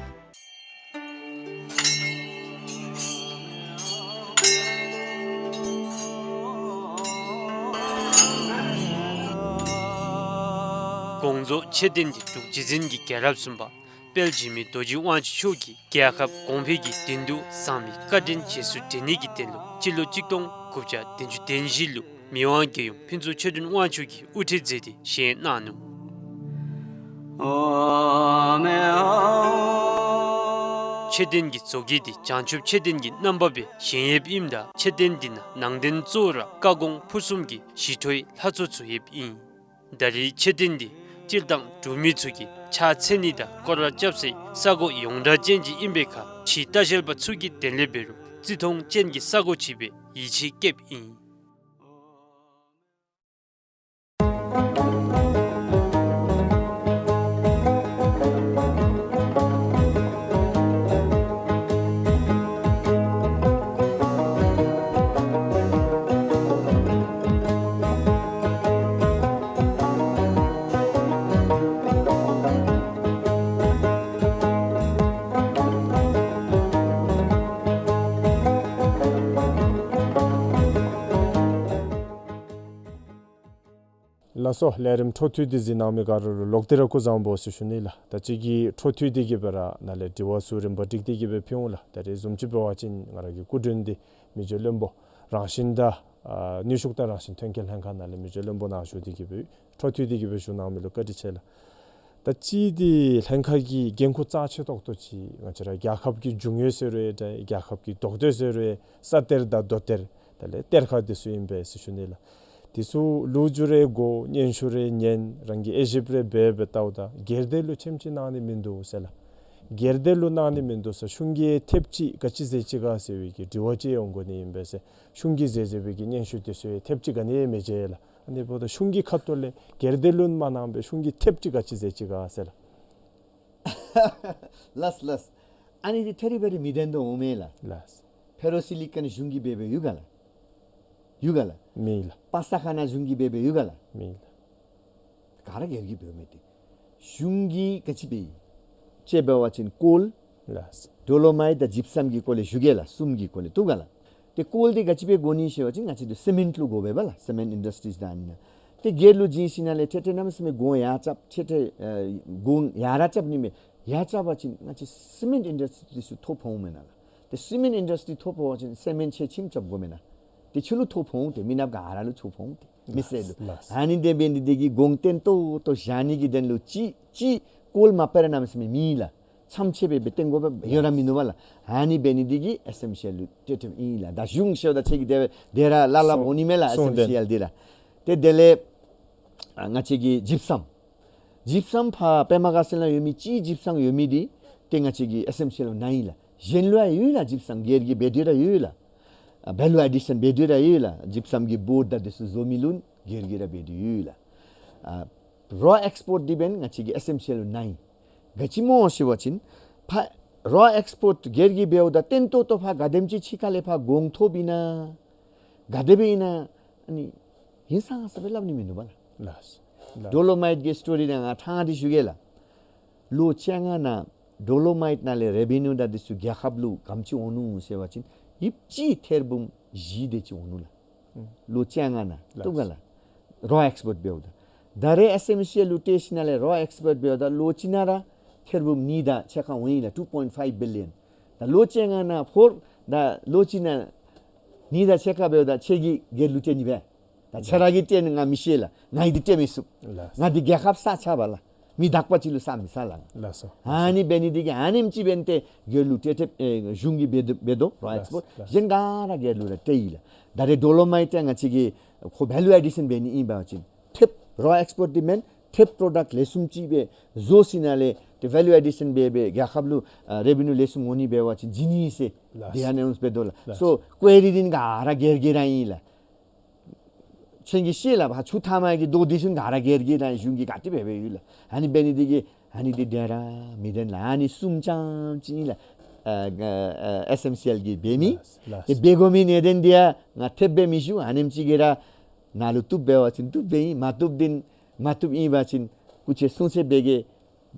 དགོངས་རྫོགས་མཆོད་རྟེན་འདི་འབྲུག་རྗེ་བཙུན་གྱི་རྒྱལ་རབས་གསུམ་པ་དཔལ་འཇིགས་མེད་རྡོ་རྗེ་དབང་ཕྱུག་མཆོག་གིས་རྒྱལ་ཁབ་གོང་འཕེལ་གྱི་དོན་དུ་གཙང་མའི་བཀའ་དྲིན་རྗེས་སུ་དྲན་ནི་གི་དོན་ལུ་སྤྱི་ལོ་གཅིག་སྟོང་དགུ་བརྒྱ་བདུན་ཅུ་དོན་བཞི་ལུ་མི་དབང་རྒྱལ་ཡུམ་ཕུན་ཚོགས་ཆོས་སྒྲོན་དབང་ཕྱུག་གིས་དབུ་ཁྲིད་མཛད་དེ་བཞེངས་གནང་ནུག། མཆོད་རྟེན་གྱི་བཟོ་བཀོད་འདི་བྱང་ཆུབ་མཆོད་རྟེན་གྱི་རྣམ་པ་སྦེ་བཞེངས་ཡོདཔ་ཨིནམ་ད་མཆོད་རྟེན་འདི་ནང་ནང་རྟེན་གཙོ་བོ་ར་བཀའ་དགོངས་ཕུར་གསུམ་གྱི་ཞི་ཁྲོའི་ལྷ་ཚོགས་ཚུ་ཡོདཔ་ཨིན། ད་རེས་མཆོད་རྟེན་འདི་སྤྱིར་བཏང་འབྲུག་མི་ཚུ་གིས་ཕྱག་འཚལ་ནི་དང་སྐོར་ར་རྐྱབ་སའི་ས་གོ་ཡོངས་གྲགས་ཅན་ཅིག་ཨིན་པའི་ཁར་ཕྱིའི་ལྟ་བཤལ་པ་ཚུ་གི་དོན་ལས་འབད་རུང་བརྩི་མཐོང་ཅན་གྱི་ས་གོ་ཅིག་སྦེ་ཡིད་ཆེས་བསྐྱེདཔ་ཨིན། ལགས་སོ། ལས་རིམ་འཕྲོ་མཐུད་དེ་གཟིགས་གནང་མི་ག་ར་ལུ་ལོག་སྟེ་ར་སྐུ་གཟུགས་བཟང་པོ་ཟེར་ཞུ་ནི་ལགས། ད་ཅི་གི་འཕྲོ་མཐུད་དེ་གི་སྦེ་ར་ནཱ་ལས་དྲི་བ་ཚུ་རིམ་པ་བསྒྲིགས་ཏེ་གི་སྦེ་ཕུལ་འོང་ལགས། ད་རེས་བཟུམ་ཅིག་འབད་བ་ཅིན་ང་ར་གི་སྐུ་མགྲོན་འདི་མི་རྗེ་བློན་པོ་རང་བཞིན་དང་ཨ་ནུས་ཤུགས་དང་རང་བཞིན་ཐོན་སྐྱེད་ལྷན་ཁག་ནང་ལས་མི་རྗེ་བློན་པོ་ནཱ་བཞུགས་ཏེ་གི་སྦེ་འཕྲོ་མཐུད་དེ་གི་སྦེ་བཞུགས་གནང་མི་ལུ་བཀའ་དྲིན་ཆེ་ལགས། ད་ཅི་འདི་ལྷན་ཁག་གི་འགན་ཁུར་རྩ་ཆེ་ཏོག་ཏོ་ཅིག་ང་བཅས་ར་རྒྱལ་ཁབ་ཀྱི་འབྱུང་ཡོལ་ཟེར་རུང་འདྲ་རྒྱལ་ཁབ་ཀྱི་དོགས་འདོད་ཟེར་རུང་ས་གཏེར་དང་རྡོ་གཏེར་དེ་ལས་གཏེར་ཁ་འདི་ཚུ་ཨིན་པས་ཟེར་ཞུ་ནི་ལགས། འདི་ཚུ་ལོ་རྒྱུས་རེ་གོ་སྙན་ཞུ་རེ་ཉན་རང་གིས་དབྱེ་ཞིབ་རེ་འབད་འབད་ལྟཝ་ད་སྒེར་སྡེ་ལུ་ཆེམ་ཅིག་གནང་ནི་མིན་འདུག་ཟེར་ལགས། སྒེར་སྡེ་ལུ་གནང་ནི་མིན་འདུག་ཟེར་གཞུང་གིས་ཐེབས་ཅིག་ག་ཅི་མཛད་ཅི་ག་ཟེར་བའི་གི་དྲི་བ་ཅིག་ཡོང་དགོ་ནི་ཨིན་པས་ཟེར། གཞུང་གིས་མཛད་མཛད་པའི་གི་སྙན་ཞུ་འདི་ཚུ་ཐེབས་ཅིག་ག་ནི་ཡང་མི་མཇལ་ལགས། ཨ་ནི་འབདཝ་ད་གཞུང་གི་ཁ་ཐུག་ལས་སྒེར་སྡེ་ལུ་མ་གནང་པར་གཞུང་གིས་ཐེབས་ཅིག་ག་ཅི་མཛད་ཅི་ག་ཟེར་ལགས། ལགས་ལགས། ཨ་ནི་འདི་ཐད་རི་བ་རི་མི་བདེན་དོ་འོང་མེ་ལགས། ལགས། ཕེ་རོ་སི་ལི་ཀོན་གཞུང་གིས་འབད་འབདཝ་ཡོད་ག་ལགས། ཡོད་ག་ལགས། མེད་ལགས། པ་ས་ཁ་ན་གཞུང་གིས་འབད་འབདཝ་ཡོད་ག་ལགས། མེད་ལགས། ག་ར་སྒེར་གྱིས་འབདཝ་མེད་དེ། གཞུང་གིས་ག་ཅི་འབད་ཡི། ཅེས་འབད་བ་ཅིན་ཀོལ། ལགས། ཌོ་ལོ་མའིཊ་དང་ཇིབ་སམ་གྱི་སྐོར་ལས་ཞུ་གེ་ལགས། གསུམ་གྱི་སྐོར་ལས་བཏུབ་ག་ལགས། ཏེ་ཀོལ་འདི་ག་ཅི་སྦེ་དགོ་ནི་ཟེར་བ་ཅིན་ང་བཅས་འདི་སི་མེནཊ་ལུ་དགོ་པས་པ་ལགས། སི་མེནཊ་ཨིན་ཌསི་ཊིསི་དང་ཨ་ནི་ནང་། ཏེ་སྒེར་ལུ་བྱིན་ཞིནམ་ལས་ཏེ་ཏེ་གནམ་མེད་ས་མེད་གོང་ཡར་རྐྱབ། ཏེ་ཏེ་ཨེ་གོང་ཡར་ར་རྐྱབ་ནི་མས། ཡར་རྐྱབ་པ་ཅིན་ང་བཅས་སི་མེནཊ་ཨིན་ཌསི་ཊི་འདི་ཚུ་ཐོ་ཕོག་འོང་མེན་ན་ལགས། ཏེ་སི་མེནཊ་ཨིན་ཌསི་ཊི་ཐོ་ཕོག་པ་ཅིན་སི་མེནཊ་ཕྱེད་ཕྱིནམ་རྐྱབ་དགོ་མེན་ན། ཏེ་ཁྱོད་ལུ་ཐོ་ཕོག་འོང་། ཏེ་མི་ནགཔ་ག་ར་ལུ་ཐོ་ཕོག་འོང་། ཏེ་མི་སེར་ལུ། ལགས། ཨ་ནི་འདི་འབད་ནི་འདི་གིས་གོང་བརྟན་ཏོག་ཏོ་བཞག་ནི་གི་དོན་ལུ་ཅིག་ཅིག་ཀོལ་མ་པ་ར་གནམ་མེད་ས་མེད་མེད་ལགས། ཚམས་ཆེ་སྦེ་འབད་བཏོན་དགོ་པས་ཡོད་ར་མིན་འདུག་པ་ལགས། ཨ་ནི་འབད་ནི་འདི་གིས་ཨེསི་ཨེམ་སི་ཨེལ་ལུ་ཏེ་ཏེ་ཨིན་ལགས། ད་གཞུང་ཤོ་ད་ཆེ་གི་དེ་དེ་ར་ལ་ལ་སོང་འོང་ནི་མས་ལགས། སོང་། ཨེསི་ཨེམ་སི་ཨེལ་འདི་ར། ཏེ་དེ་ལས་ཨ་ང་བཅས་ཀྱི་ཇིབ་སམ། ཇིབ་སམ་ཕར་པདྨ་དགའ་ཚལ་ནང་ཡོད་མི་ཅིག་ཇིབ་སམ་ཡོད་མི་འདི་ཏེ་ང་བཅས་ཀྱི་ཨེསི་ཨེམ་སི་ཨེལ་ནང་ཨིན་ལགས། གཞན་ལུ་ཡང་ཡོད་ལགས། ཇིབ་སམ་སྒེར་གྱིས་འབད་དེ་ར་ཡོད་ལགས། ཨ་བེ་ལུ་ཨེ་ཌི་ཤཱན་འབད་དེ་ར་ཡོད་ལགས། ཇིབ་སམ་གྱི་བོརཌ་དང་འདི་ཚུ་བཟོ་མི་ལུ་སྒེར་གྱིས་ར་འབད་དེ་ཡོད་ལགས། ཨ་རོ་ཨེགསི་པོརཊ་འདི་འབདན་ང་བཅས་ཀྱི་ཨེསི་ཨེམ་སི་ཨེལ་ལུ་ནང་ཨིན། ག་ཅི་སྨོ་ཟེར་བ་ཅིན་ཕར་རོ་ཨེགསི་པོརཊ་སྒེར་གྱིས་འབདཝ་ད་བརྟན་ཏོག་ཏོ་ཕར་ག་དེམ་ཅིག་ཕྱི་ཁ་ལས་ཕར་གོང་ཐོབ་ཨིན་ན། ག་དེ་སྦེ་ཨིན་ན། ཨ་ནི་ཧིང་སངས་ས་སྦེ་སླབ་ནི་མིན་འདུག་པ་ལགས། ལགས། ལགས། ཌོ་ལོ་མའིཊ་གི་སི་ཊོ་རི་ནང་ང་ཕྲང་སྟེ་ཞུ་གེ་ལགས། ལོ་བཅོ་ལྔ་ནང་ཌོ་ལོ་མའིཊ་ནང་ལས་རེ་བེ་ནིའུ་དང་འདི་ཚུ་རྒྱལ་ཁབ་ལུ་ག་དེམ་ཅིག་འོང་ནུག་ཟེར་བ་ཅིན་ཡོདཔ་ཅིག་ཐེར་འབུམ་བཞི་དེ་ཅིག་འོང་ནུག་ལགས། ལོ་བཅོ་ལྔ་ནང་། ལགས། བཏུབ་ག་ལགས། རོ་ཨེགསི་པོརཊ་འབདཝ་ད། ད་རེས་ཨེསི་ཨེམ་སི་ཨེལ་ལུ་སྤྲོད་ཞིནམ་ལས་རོ་ཨེགསི་པོརཊ་འབདཝ་ད་ལོ་གཅིག་ནང་ར་ཐེར་འབུམ་གཉིས་དང་ཕྱེད་ཀ་འོང་ཡི་ལགས། two point five billion། ད་ལོ་བཅོ་ལྔ་ནང་ཕོར་ད་ལོ་གཅིག་ནང་གཉིས་དང་ཕྱེད་ཀ་འབདཝ་ད་ཁྱོད་ཀྱིས་སྒེར་ལུ་སྤྲོད་ནི་སྦེ། ད་ཁྱོད་ར་གིས་སྤྲོད་ནི་ང་མི་ཤེས་ལགས། ང་གིས་འདི་སྤྲོད་མི་ཚུགས། ལགས། ང་འདི་རྒྱལ་ཁབ་ས་ཆ་བ་ལགས། མི་དག་པ་ཅིག་ལུ་ས་མི་ས་ལགས། ལགས་སོ། ཨ་ནི་འབད་ནི་འདི་གིས་ཨ་ནེམ་ཅིག་འབདན་ཏེ་སྒེར་ལུ་སྤྲོད་ཐེབས་ཨེ་གཞུང་གིས་འབད་དོ་འབད་དོ་རོ་ཨེགསི་པོརཊ། ལགས། གཞན་ག་ར་སྒེར་ལུ་ར་སྤྲོད་ཡི་ལགས། ད་རེས་ཌོ་ལོ་མའིཊ་ཡང་ང་བཅས་ཀྱིས་ཁོ་བེ་ལུ་ཨེ་ཌི་ཤཱན་འབད་ནི་ཨིན་པ་ཅིན་ཐེབས་རོ་ཨེགསི་པོརཊ་འདི་མེན། ཐེབས་པྲོ་ཌཀཊ་ལེགས་ཤོམ་ཅིག་སྦེ་བཟོ་ཞིནམ་ལས་ཏེ་བེ་ལུ་ཨེ་ཌི་ཤཱན་འབད་སྦེ་རྒྱལ་ཁབ་ལུ་ཨ་རེ་བེ་ནིའུ་ལེགས་ཤོམ་འོང་ནི་འབད་བ་ཅིན་བྱིན་ནི་ཟེར། ལགས། འདི་ཨ་ནེམ་འབད་དོ་ལགས། ལགས། སོ་ཀོ་ཝེ་རི་འདི་ག་ར་སྒེར་གྱི་ར་ཨིན་ལགས། ཁྱོད་ཀྱིས་ཤེས་ལགས། ཕར་ཆུ་ཐ་མ་གི་རྡོ་འདི་ཚུ་ག་ར་སྒེར་གྱི་ར་ཨིན། གཞུང་གིས་ག་ཏེ་འབད་འབདཝ་ཡོད་ལགས། ཨ་ནི་འབད་ནི་འདི་གིས་ཨ་ནི་འདི་དེ་ར་མི་བདེན་ལགས། ཨ་ནི་གསུམ་རྐྱངམ་ཅིག་ཨིན་ལགས། ཨ་ཨ་ཨེསི་ཨེམ་སི་ཨེལ་གྱིས་འབད་མི། ལགས། ལགས། ཏེ་འབད་དགོ་མི་གནད་དོན་འདི་ཡང་ང་ཐེབས་སྦེ་མི་ཞུ། ཨ་ནེམ་ཅིག་གིས་ར་ནཱ་ལུ་བཏུབ་འབད་བ་ཅིན་བཏུབ་སྦེ་ཨིན། མ་བཏུབ་འདི་མ་བཏུབ་ཨིན་པ་ཅིན་སྐུ་ཆེ་སྲུང་ཆེ་འབད་གེ།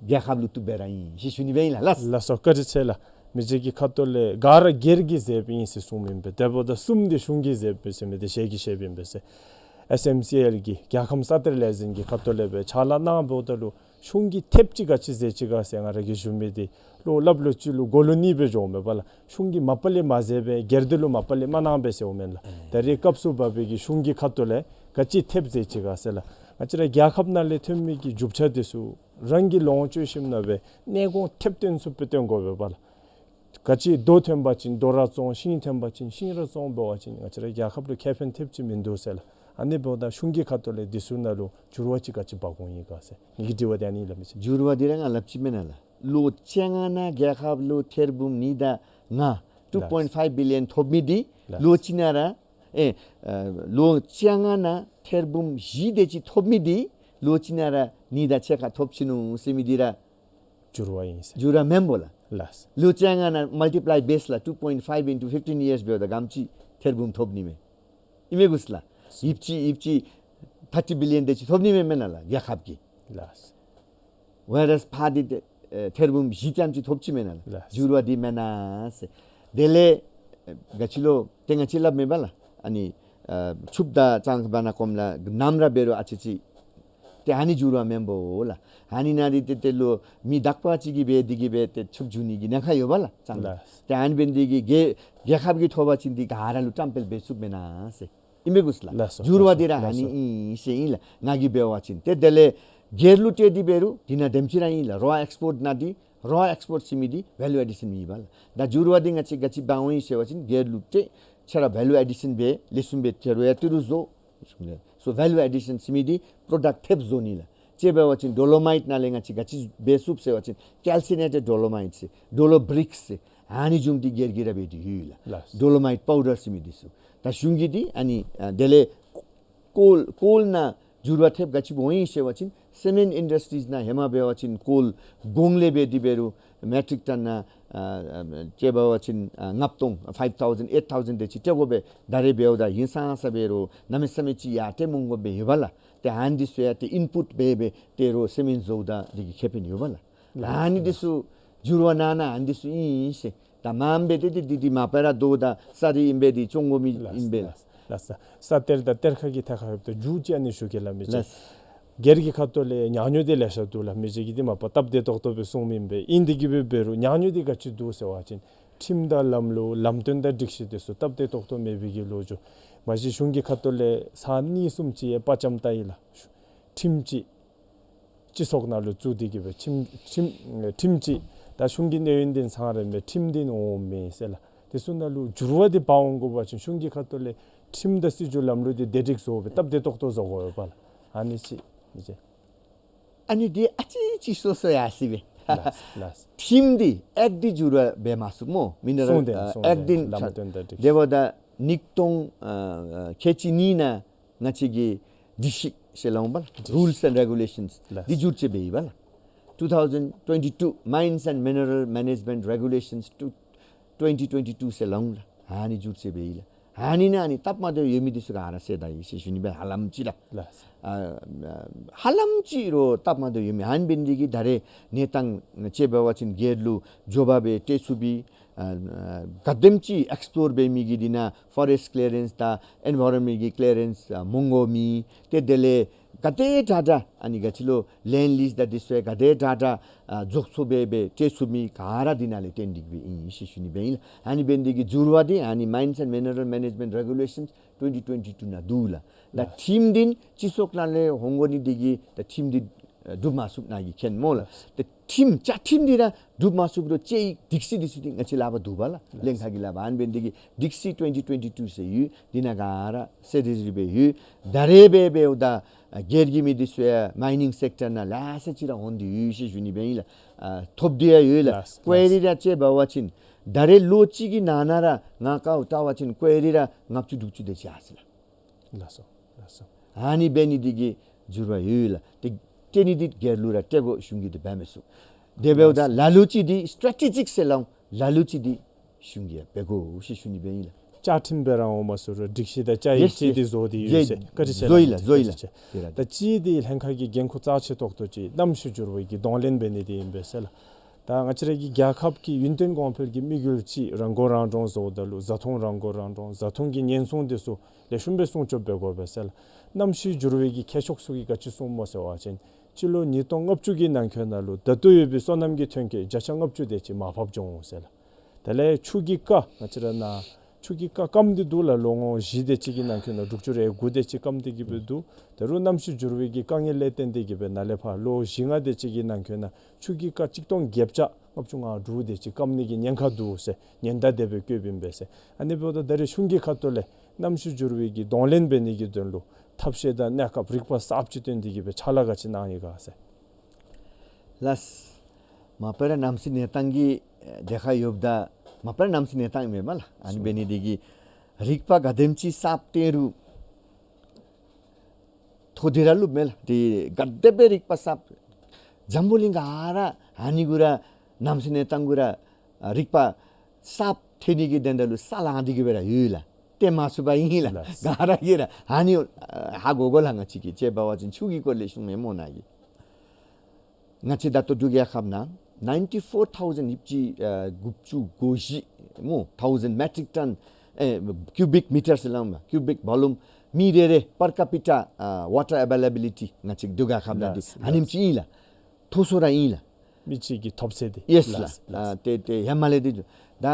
རྒྱལ་ཁབ་ལུ་བཏུབ་སྦེ་ར་ཨིན་ཟེར་ཞུ་ནི་སྦེ་ཨིན་ལགས། ལགས། ལགས་སོ། བཀའ་དྲིན་ཆེ་ལགས། མི་རྗེ་གི་ཁ་ཐུག་ལས་ག་ར་སྒེར་གྱིས་མཛདཔ་ཨིན་ཟེར་གསུངམ་ཨིན་པས། དེ་འབདཝ་ད་གསུམ་འདི་གཞུང་གིས་མཛདཔ་ཨིན་ཟེར་མི་འདི་ཞལ་གྱིས་བཞེསཔ་ཨིན་པས་ཟེར། ཨེསི་ཨེམ་སི་ཨེལ་གྱི་རྒྱལ་ཁམས་ས་གཏེར་ལས་འཛིན་གྱི་ཁ་ཐུག་ལས་སྦེ་ཕྱག་ལཱ་གནངམ་ད་ལུ་གཞུང་གིས་ཐེབས་ཅིག་ག་ཅི་མཛད་ཅི་ག་ཟེར་ང་ར་གིས་ཞུ་མི་འདི་ལོག་སླབ་ལོག་ཅིག་ལུ་མགུ་ལུ་ནི་སྦེ་འགྱོཝ་མས་པ་ལགས། གཞུང་གིས་མ་པ་ལས་མ་མཛད་པས། སྒེར་འདི་ལུ་མ་པ་ལས་མ་གནང་པས་ཟེརཝ་མས་ལགས། ཨེ། ད་རེས་སྐབས་སུ་བབས་པའི་གི་གཞུང་གི་ཁ་ཐུག་ལས་ག་ཅི་ཐེབས་མཛད་ཅི་ག་ཟེར་ལགས། ང་བཅས་ར་རྒྱལ་ཁབ་ནང་ལས་ཐོན་མི་གི་རྒྱུ་ཆ་འདི་ཚུ་རང་གིས་ལོངས་སྤྱོད་ཞིནམ་ལས་སྦེ་གནས་གོང་ཐེབས་བཏོན་ཚུགསཔ་སྦེ་བཏོན་དགོ་པས་པ་ལགས། ག་ཅི་རྡོ་ཐོན་པ་ཅིན་རྡོ་ར་བཙོང་། ཤིང་ཐོན་པ་ཅིན་ཤིང་ར་བཙོང་འབད་བ་ཅིན་ང་བཅས་ར་རྒྱལ་ཁབ་ལུ་ཁེ་ཕན་ཐེབས་ཅིག་མིན་འདུག་ཟེར་ལགས། ཨ་ནི་འབདཝ་ད་གཞུང་གི་ཁ་ཐུག་ལས་འདི་ཚུ་ནང་ལུ་འགྱུར་བ་ཅིག་ག་ཅི་འབག་འོང་ཡི་ག་ཟེར་ངེ་གི་དྲི་བ་འདི་ཨ་ནི་ལགས། མི་ཅིག་འགྱུར་བ་འདི་ར་ང་སླབ་ཅི་མེན་ན་ལགས། ལོ་བཅོ་ལྔ་ནང་རྒྱལ་ཁབ་ལུ་ཐེར་འབུམ་གཉིས་དང་ལྔ། two point five billion ཐོབ་མི་འདི། ལགས། ལོ་གཅིག་ནང་ར་ཨེ་ཨ་ལོ་བཅོ་ལྔ་ནང་ཐེར་འབུམ་བཞི་དེ་ཅིག་ཐོབ་མི་འདི་ལོ་གཅིག་ནང་ར་གཉིས་དང་ཕྱེད་ཀ་ཐོབ་ཅི་ནུག་ཟེར་མི་འདི་ར་འགྱུར་བ་ཨིན་ཟེར། འགྱུར་བ་མེན་པོ་ལགས། ལགས། ལོ་བཅོ་ལྔ་ནང་མལ་ཊི་པ་ལའི་བེསི་ལགས། two point five into fifteen years འབདཝ་ད་ག་དེམ་ཅིག་ཐེར་འབུམ་ཐོབ་ནི་མས། ཨིན་མས་གོ་ལགས། ཡོདཔ་ཅིག་ཡོདཔ་ཅིག་ཐར་ཊི་བི་ལི་ཡོན་དེ་ཅིག་ཐོབ་ནི་མས་མེན་ན་ལགས་རྒྱལ་ཁབ་ཀྱིས། ལགས། ཝའི་རཱསི་ཕར་འདི་ཏེ་ཨེ་ཐེར་འབུམ་བཞི་ཙམ་ཅིག་ཐོབ་ཅི་མེན་ན་ལགས། ལགས། འགྱུར་བ་འདི་མེན་ན་ཟེར། དེ་ལས་ཨེ་ག་ཅི་ལོ་ཏེ་ང་བཅས་སླབ་མེན་པ་ལགས། ཨ་ནི་ཨ་ཕྱུགཔོ་དང་གཙང་པ་ནང་གོངམ་ལགས་ནམ་ར་འབད་རུང་ཨ་ཙི་ཅིག་ཏེ་ཨ་ནི་འགྱུར་བ་མེན་པོ་ལགས། ཨ་ནི་ནང་འདི་ཏེ་ཏེ་ལོ་མི་དག་པ་ཅིག་གིས་འབད་འདི་གིས་འབད་ཏེ་ཕྱུགཔོ་འགྱུར་ནི་གི་ཉེན་ཁ་ཡོད་པ་ལགས་གཙང་ལགས། ཏེ་ཨ་ནི་འབད་ནི་འདི་གིས་རྒྱལ་རྒྱལ་ཁབ་ཀྱིས་ཐོབ་པ་ཅིན་འདི་ག་ར་ལུ་བཀྲམ་སྤེལ་འབད་ཚུགསཔ་མེན་ན་ཟེར། ཨིན་མས་གོ་ལགས། ལགས་སོ། འགྱུར་བ་འདི་ར་ལགས་སོ། ཨ་ནི་ཨིན་ཟེར་ཨིན་ལགས། ང་གིས་འབད་བ་ཅིན་ཏེ་དེ་ལས་སྒེར་ལུ་སྤྲོད་དེ་འབད་རུང་འདི་ནང་དེམ་ཅིག་ར་ཨིན་ལགས། རོ་ཨེགསི་པོརཊ་ནང་འདི་རོ་ཨེགསི་པོརཊ་ཟེར་མི་འདི་ཝེ་ལུ་ཨེ་ཌི་ཤཱན་མེད་པ་ལགས། ད་འགྱུར་བ་འདི་ང་བཅས་ག་ཅི་འབག་འོང་ཡི་ཟེར་བ་ཅིན་སྒེར་ལུ་སྤྲོད་ཁྱོད་ར་ཝེ་ལུ་ཨེ་ཌི་ཤཱན་འབད་ལེགས་ཤོམ་སྦེ་ཁྱོད་ར་ཡང་ཏི་རུ་བཟོ། སོ་ཝེ་ལུ་ཨེ་ཌི་ཤཱན་ཟེར་མི་འདི་པྲོ་ཌཀཊ་ཐེབས་བཟོ་ནི་ལགས། ཅིག་འབད་བ་ཅིན་ཌོ་ལོ་མའིཊ་ནང་ལས་ང་བཅས་ག་ཅི་འབད་ཚུགས་ཟེར་བ་ཅིན་ཀེལ་སི་ནེ་ཊེཌ་ཌོ་ལོ་མའིཊ་ཟེར་ཌོ་ལོ་བི་རིཀསི་ཟེར་ཨ་ནི་བཟུམ་འདི་སྒེར་གྱིས་ར་འབད་དེ་ཡོད་ལགས། ལགས། ཌོ་ལོ་མའིཊ་པའུ་ཌར་ཟེར་མི་འདི་ཚུ། ད་གཞུང་གིས་འདི་ཨ་ནི་ཨ་དེ་ལས་ཀོལ་ཀོལ་ནང་འགྱུར་བ་ཐེབས་ག་ཅི་འོང་ཡི་ཟེར་བ་ཅིན་སི་མེནཊ་ཨིན་ཌསི་ཊིས་ནང་ཧེ་མ་འབད་བ་ཅིན་ཀོལ་གོང་ལས་འབད་དེ་འབད་རུང་མེ་ཊིག་ཊོན་ནང་ ཨ་ཨ་དཔྱེ་འབད་བ་ཅིན་ཨ་ལྔ་སྟོང་five thousand eight thousand དེ་ཅིག་སྤྲོད་དགོ་པས། ད་རེས་འབདཝ་ད་ཨིན་ཙང་ས་འབད་རུང་གནམ་མེད་ས་མེད་ཅིག་ཡར་སྤྲོད་མི་དགོ་པས་ཡོད་པ་ལགས། ཏེ་ཨ་ནི་འདི་ཚུ་ཡང་ཏེ་ཨིན་པུཊ་འབད་སྦེ་ཏེ་རོགས་སེམས་ཨིན་བཟོཝ་ད་འདི་གིས་ཁེ་ཕན་ཡོད་པ་ལགས། ལགས། ཨ་ནི་འདི་ཚུ་འགྱུར་བ་གནང་ན་ཨ་ནི་འདི་ཚུ་ཨིན་ཟེར། ད་མ་འབད་དེ་ཏེ་འདི་འདི་མ་པ་ར་དོ་ད་ས་རི་ཨིན་པས། འདི་སྐྱོང་དགོ་མི་ཨིན་པས་ལགས། ལགས། ལགས། ས་གཏེར་དང་གཏེར་ཁ་གི་ཐད་ཁར་ཡོདཔ་ད་མཇུག་ཅིག་ཨ་ནི་ཞུ་གེ་ལགས། མི་ཅིག་ལགས། སྒེར་གྱི་ཁ་ཐུག་ལས་ཉག་ཉོག་འདི་ལེ་ཤ་འདུག་ལགས། མི་ཅིག་གིས་འདི་མ་པ་སྟབས་བདེ་ཏོག་ཏོ་སྦེ་གསུངམ་ཨིན་པས། ཨིན་འདི་གིས་འབད་འབད་རུང་ཉག་ཉོག་འདི་ག་ཅི་འདུག་ཟེར་བ་ཅིན་ཁྲིམས་དང་ལམ་ལུགས་ལམ་སྟོན་དང་སྒྲིག་གཞི་འདི་ཚུ་སྟབས་བདེ་ཏོག་ཏོ་མེད་པའི་གི་ལོ་རྒྱུས། མ་གཞི་གཞུང་གི་ཁ་ཐུག་ལས་ས་གནས་གསུམ་ཅིག་ཡང་དཔའ་བཅམ་བལྟ་ཡི་ལགས། ཁྲིམས་ཅིག་སྤྱི་ཚོགས་ནང་ལུ་བཙུགས་ཏེ་གི་སྦེ་ཁྲིམས་ཁྲིམས་ཁྲིམས་ཅིག་ད་གཞུང་གི་གནས་ཡུན་འདི་ཚང་རན་མས། ཁྲིམས་འདི་འོང་མེད་ཟེར་ལགས། དེ་ཚུ་ནང་ལུ་འགྱུར་བ་འདི་འབག་འོང་དགོ་པ་ཅིན་གཞུང་གི་ཁ་ཐུག་ལས་ཁྲིམས་དང་སྲིད་བྱུས་ལམ་ལུགས་འདི་བདེ་སྒྲིག་བཟོ་སྦེ་སྟབས་བདེ་ཏོག་ཏོ་བཟོ་དགོ་པས་ལགས། ཨ་ནི་ཅིག་མི་ཅིག་ཨ་ནི་འདི་ཨ་ཙི་ཅིག་སོ་སོ་ཡར་སོ་ཡི་པས། ལགས། ལགས། ཁྲིམས་འདི་ཨེཀཊ་འདི་འགྱུར་བ་འབད་མ་ཚུགས་སྨོ། མི་ནི་རལ་གསུངས་ཏེ་ཨ་གསུངས་ཨེཀཊ་ཏེ་འདི་ལམ་སྟོན་དང་སྒྲིག་གཞི། དེ་འབདཝ་ད་ཉིས་སྟོང་ཨ་ཨ་ཁལ་གཅིག་གཉིས་ནང་ང་བཅས་ཀྱི་སྒྲིག་གཞི་ཟེར་སླབ་འོང་པ་ལགས། སྒྲིག་གཞི། Rules and Regulations ལགས། འདི་བསྒྱུར་བཅོས་འབད་ཡི་པ་ལགས། Two thousand twenty-two Mines and Mineral Management Regulations to twenty twenty-two ཟེར་སླབ་འོང་ལགས། ཨ་ནི་བསྒྱུར་བཅོས་འབད་ཡི་ལགས། ཨ་ནི་ནང་ཨ་ནི་སྟབས་མ་བདེཝ་ཡོད་མི་འདི་ཚུ་ག་ར་སེལ་ད་ཡི་ཟེར་ཞུ་ནི་སྦེ། ཧ་ལམ་ཅིག་ལགས། ལགས། ཨ་ཧ་ལམ་ཅིག་རོགས་སྟབས་མ་བདེཝ་ཡོད་མི་ཨ་ནི་འབད་ནི་འདི་གིས་ད་རེས་གནས་སྟངས་དཔྱེ་འབད་བ་ཅིན་སྒེར་ལུ་འགྱོ་བ་སྦེ་སྤྲོད་ཚུགས་པའི་ཨ་ཨ་ག་དེམ་ཅིག་ཨེཀསི་པོརཊ་འབད་མི་གི་འདི་ནང་ཕོ་རེསཊ་ཀི་ལི་ཡ་རེནསི་དང་ཨེན་བཱའི་རོན་མེནཊ་གི་ཀི་ལི་ཡ་རེནསི་ཨ་མི་དགོ་མི། ཏེ་དེ་ལས་ག་དེ་དྲག་དྲག་ཨ་ནི་ག་ཅི་ལོ་ལེནཌ་ལིསི་དང་འདི་ཚུ་ག་དེ་དྲག་དྲག་ཨ་རྫོགས་ཚུགས་པའི་སྦེ་སྤྲོད་ཚུགས་མི་ག་ར་འདི་ནང་ལས་བཏོན་ཏེ་གི་སྦེ་ཨིན་ཟེར་ཞུ་ནི་སྦེ་ཨིན་ལགས། ཨ་ནི་འབད་ནི་འདི་གིས་འགྱུར་བ་འདི་ཨ་ནི་Mines and Mineral Management Regulations twenty twenty-two ནང་འདུག་ལགས། ད་ལགས། ཁྲིམས་འདི་སྤྱི་ཚོགས་ནང་ལས་འོང་དགོ་ནི་འདི་གིས་ད་ཁྲིམས་འདི་ཨ་སྒྲུབ་མ་ཚུགས་ནི་གི་རྐྱེན་སྨོ་ལགས། ལགས། ད་ཁྲིམས་བཅའ་ཁྲིམས་འདི་ར་སྒྲུབ་མ་ཚུགས་རུང་དཔྱེ་ཡི་སྒྲིག་གཞི་འདི་ཚུ་འདི་ང་བཅས་ལག་པར་འདུག་པ་ལགས། ལགས། ལྷན་ཁག་གི་ལག་པར། ཨ་ནི་འབད་ནི་འདི་གིས་སྒྲིག་གཞི་twenty twenty-two ཟེར་ཡོད། འདི་ནང་ག་ར་གསལ་ཏེ་སྦེ་ཡོད། ད་རེས་འབད་འབདཝ་ད་ཨ་སྒེར་གྱི་མི་འདི་ཚུ་ཡང་མའི་ནིང་སེཀ་ཊར་ནང་ལེ་ཤ་ཅིག་ར་འོང་སྟེ་ཡོད་ཟེར་ཞུ་ནི་སྦེ་ཨིན་ལགས། ཨ་ཐོབ་སྟེ་ཡང་ཡོད་ལགས། ལགས། ཀོ་རི་ར་དཔྱེ་འབད་བ་ཅིན་ད་རེས་ལོ་གཅིག་གི་ནང་ན་ར་ང་བཀའ་དྲི་བ་ཅིན་ཀོ་རི་ར་ལྔ་བཅུ་དྲུག་ཅུ་དེ་ཅིག་ཡར་སོ་ཡི་ལགས། ལགས་སོ། ལགས་སོ། ཨ་ནི་འབད་ནི་འདི་གིས་འགྱུར་བ་ཡོད་ལགས། ཏེ་སྤྲོད་ནི་འདི་སྒེར་ལུ་ར་སྤྲོད་དགོ། གཞུང་གིས་འདི་འབད་མི་ཚུགས། དེ་འབདཝ་ད་ལགས་སོ། ལ་ལུ་ཅིག་འདི་སི་ཊེ་ཊེ་ཇིག་ཟེར་སླབ་འོང་། ལ་ལུ་ཅིག་འདི་གཞུང་གིས་འབད་དགོ་ཟེར་ཞུ་ནི་སྦེ་ཨིན་ལགས། བཅའ་ཁྲིམས་སྦེ་ར་འོང་མ་ཚུགས་རུང་སྒྲིག་གཞི་དང་བཅའ་ཡིག་ཡེས་ཅིག་ཡེས། འདི་བཟོ་སྟེ་ཡོད་ཟེར། བཀའ་དྲིན་ཆེ་བཟོ་ཡི་ལགས། ལགས། བཟོ་ཡི་ལགས། བཀའ་དྲིན་ཆེ། དེ་ར་ད་ཅི་འདི་ལྷན་ཁག་གི་འགན་ཁུར་རྩ་ཆེ་ཏོག་ཏོ་ཅིག་གནམ་གཤིས་འགྱུར་བ་གི་གདོང་ལེན་འབད་ནི་འདི་ཨིན་པས་ཟེར་ལགས། ད་ང་བཅས་ར་གི་རྒྱལ་ཁབ་ཀྱི་ཡུན་བརྟན་གོང་འཕེལ་གྱི་དམིགས་ཡུལ་ཅིག་རང་མགོ་རང་འདྲོངས་བཟོཝ་ད་ལུ་བཟའ་འཐུང་རང་མགོ་རང་འདྲོངས། བཟའ་འཐུང་གི་ཉེན་སྲུང་འདི་ཚུ་ལེགས་ཤོམ་སྦེ་སྲུང་སྐྱོབ་འབད་དགོ་པས་ཟེར་ལགས། གནམ་གཤིས་འགྱུར་བའི་གི་ཁྱད་ཆོས་ཚུ་གིས་ག་ཅི་གསུངམ་སྨོ་ཟེར་བ་ཅིན་སྤྱི་ལོ་ཉིས་སྟོང་ལྔ་བཅུ་གི་ནང་འཁོད་ནང་ལུ་ད་ལྟོ་ཡོད་པའི་སོ་ནམ་གྱི་ཐོན་སྐྱེད་བརྒྱ་ཆ་ལྔ་བཅུ་དེ་ཅིག་མར་ཕབ་འགྱོ་འོང་ཟེར་ལགས། དེ་ལས་ཆུ་གི་རྐ་ང་བཅས་ར་ནཱ་ཆུ་གི་རྐ་སྐམ་སྟེ་འདུག་ལགས། ལོ་ངོ་བཞི་དེ་ཅིག་གི་ནང་འཁོད་ནང་དྲུག་ཅུ་རེ་དགུ་དེ་ཅིག་སྐམ་སྟེ་གི་སྦེ་འདུག། དེ་རུང་གནམ་གཤིས་འགྱུར་བའི་གི་དཀའ་ངལ་ལས་བརྟེན་ཏེ་གི་སྦེ་ནཱ་ལས་ཕར་ལོ་བཞི་ལྔ་དེ་ཅིག་གི་ནང་འཁོད་ནང་ཆུ་གི་རྐ་གཅིག་སྟོང་བརྒྱད་བརྒྱ་ལྔ་བཅུ་ང་དྲུག་དེ་ཅིག་སྐམ་ནི་གི་ཉེན་ཁ་འདུག་ཟེར་ཉེན་བརྡ་དེ་སྦེ་བཀོདཔ་ཨིན་པས་ཟེར། ཨ་ནི་འབདཝ་ད་ད་རེས་གཞུང་གི་ཁ་ཐུག་ལས་གནམ་གཤིས་འགྱུར་བའི་གི་གདོང་ལེན་འབད་ནི་གི་དོན་ལུ་ཐབས་ཤེས་དང་གནས་སྐབས་རིག་པ་གསརཔ་ཅིག་བཏོན་ཏེ་གི་སྦེ་ཕྱག་ལཱ་ག་ཅི་གནང་ཡི་ག་ཟེར། ལགས། མ་པ་ར་གནམ་གཤིས་གནས་སྟངས་ཀྱི་ཨེ་དེ་ཁར་ཡོདཔ་ད་མ་པ་ར་གནམ་གཤིས་གནས་སྟངས་ཨིན་མས་ལགས། ཨ་ནི་འབད་ནི་འདི་གིས་རིག་པ་ག་དེམ་ཅིག་གསརཔ་བཏོན་རུང་མཐོ་སྟེ་ར་ལུསཔ་མས་ལགས། ཏེ་ག་དེ་སྦེ་རིག་པ་གསརཔ་འཛམ་བུ་གླིང་ག་ར་ཨ་ནི་གུ་ར་གནམ་གཤིས་གནས་སྟངས་གུ་ར་ཨ་རིག་པ་གསརཔ་ཐོན་ནི་གི་དོན་དག་ལུ་ས་ལང་སྟེ་གི་སྦེ་ར་ཡོད་ལགས། ཏེ་མ་ཚུགས་པར་ཨིན་ལགས། ལགས། ག་ར་གིས་ར་ཨ་ནི་ཨ་ཧ་གོ་དགོ་ལགས། ང་བཅས་ཀྱིས་དཔྱེ་འབད་བ་ཅིན་ཆུ་གི་སྐོར་ལས་ཞུཝ་མས་སྨོ་ནཱ་གིས། ང་བཅས་ད་ལྟོ་འབྲུག་རྒྱལ་ཁབ་ནང་ninety-four thousand ཡིབ་ཅིག་ཨ་དགུ་བཅུ་གོ་བཞི་སྨོ་thousand metric ton ཨེ་cubic meter ཟེར་སླབ་མས། cubic volume མི་རེ་རེ་per capita ཨ་water availability ང་བཅས་འབྲུག་རྒྱལ་ཁབ་ནང་འདི་ལགས། ཨ་ནེམ་ཅིག་ཨིན་ལགས། མཐོ་སུ་ར་ཨིན་ལགས། མི་གཅིག་གི་ཐོབ་ཚད་འདི། ཡེས་ལགས། ལགས། ལགས། ཨ་ཏེ་ཏེ་ཧེ་མ་ལས་འདི་ད་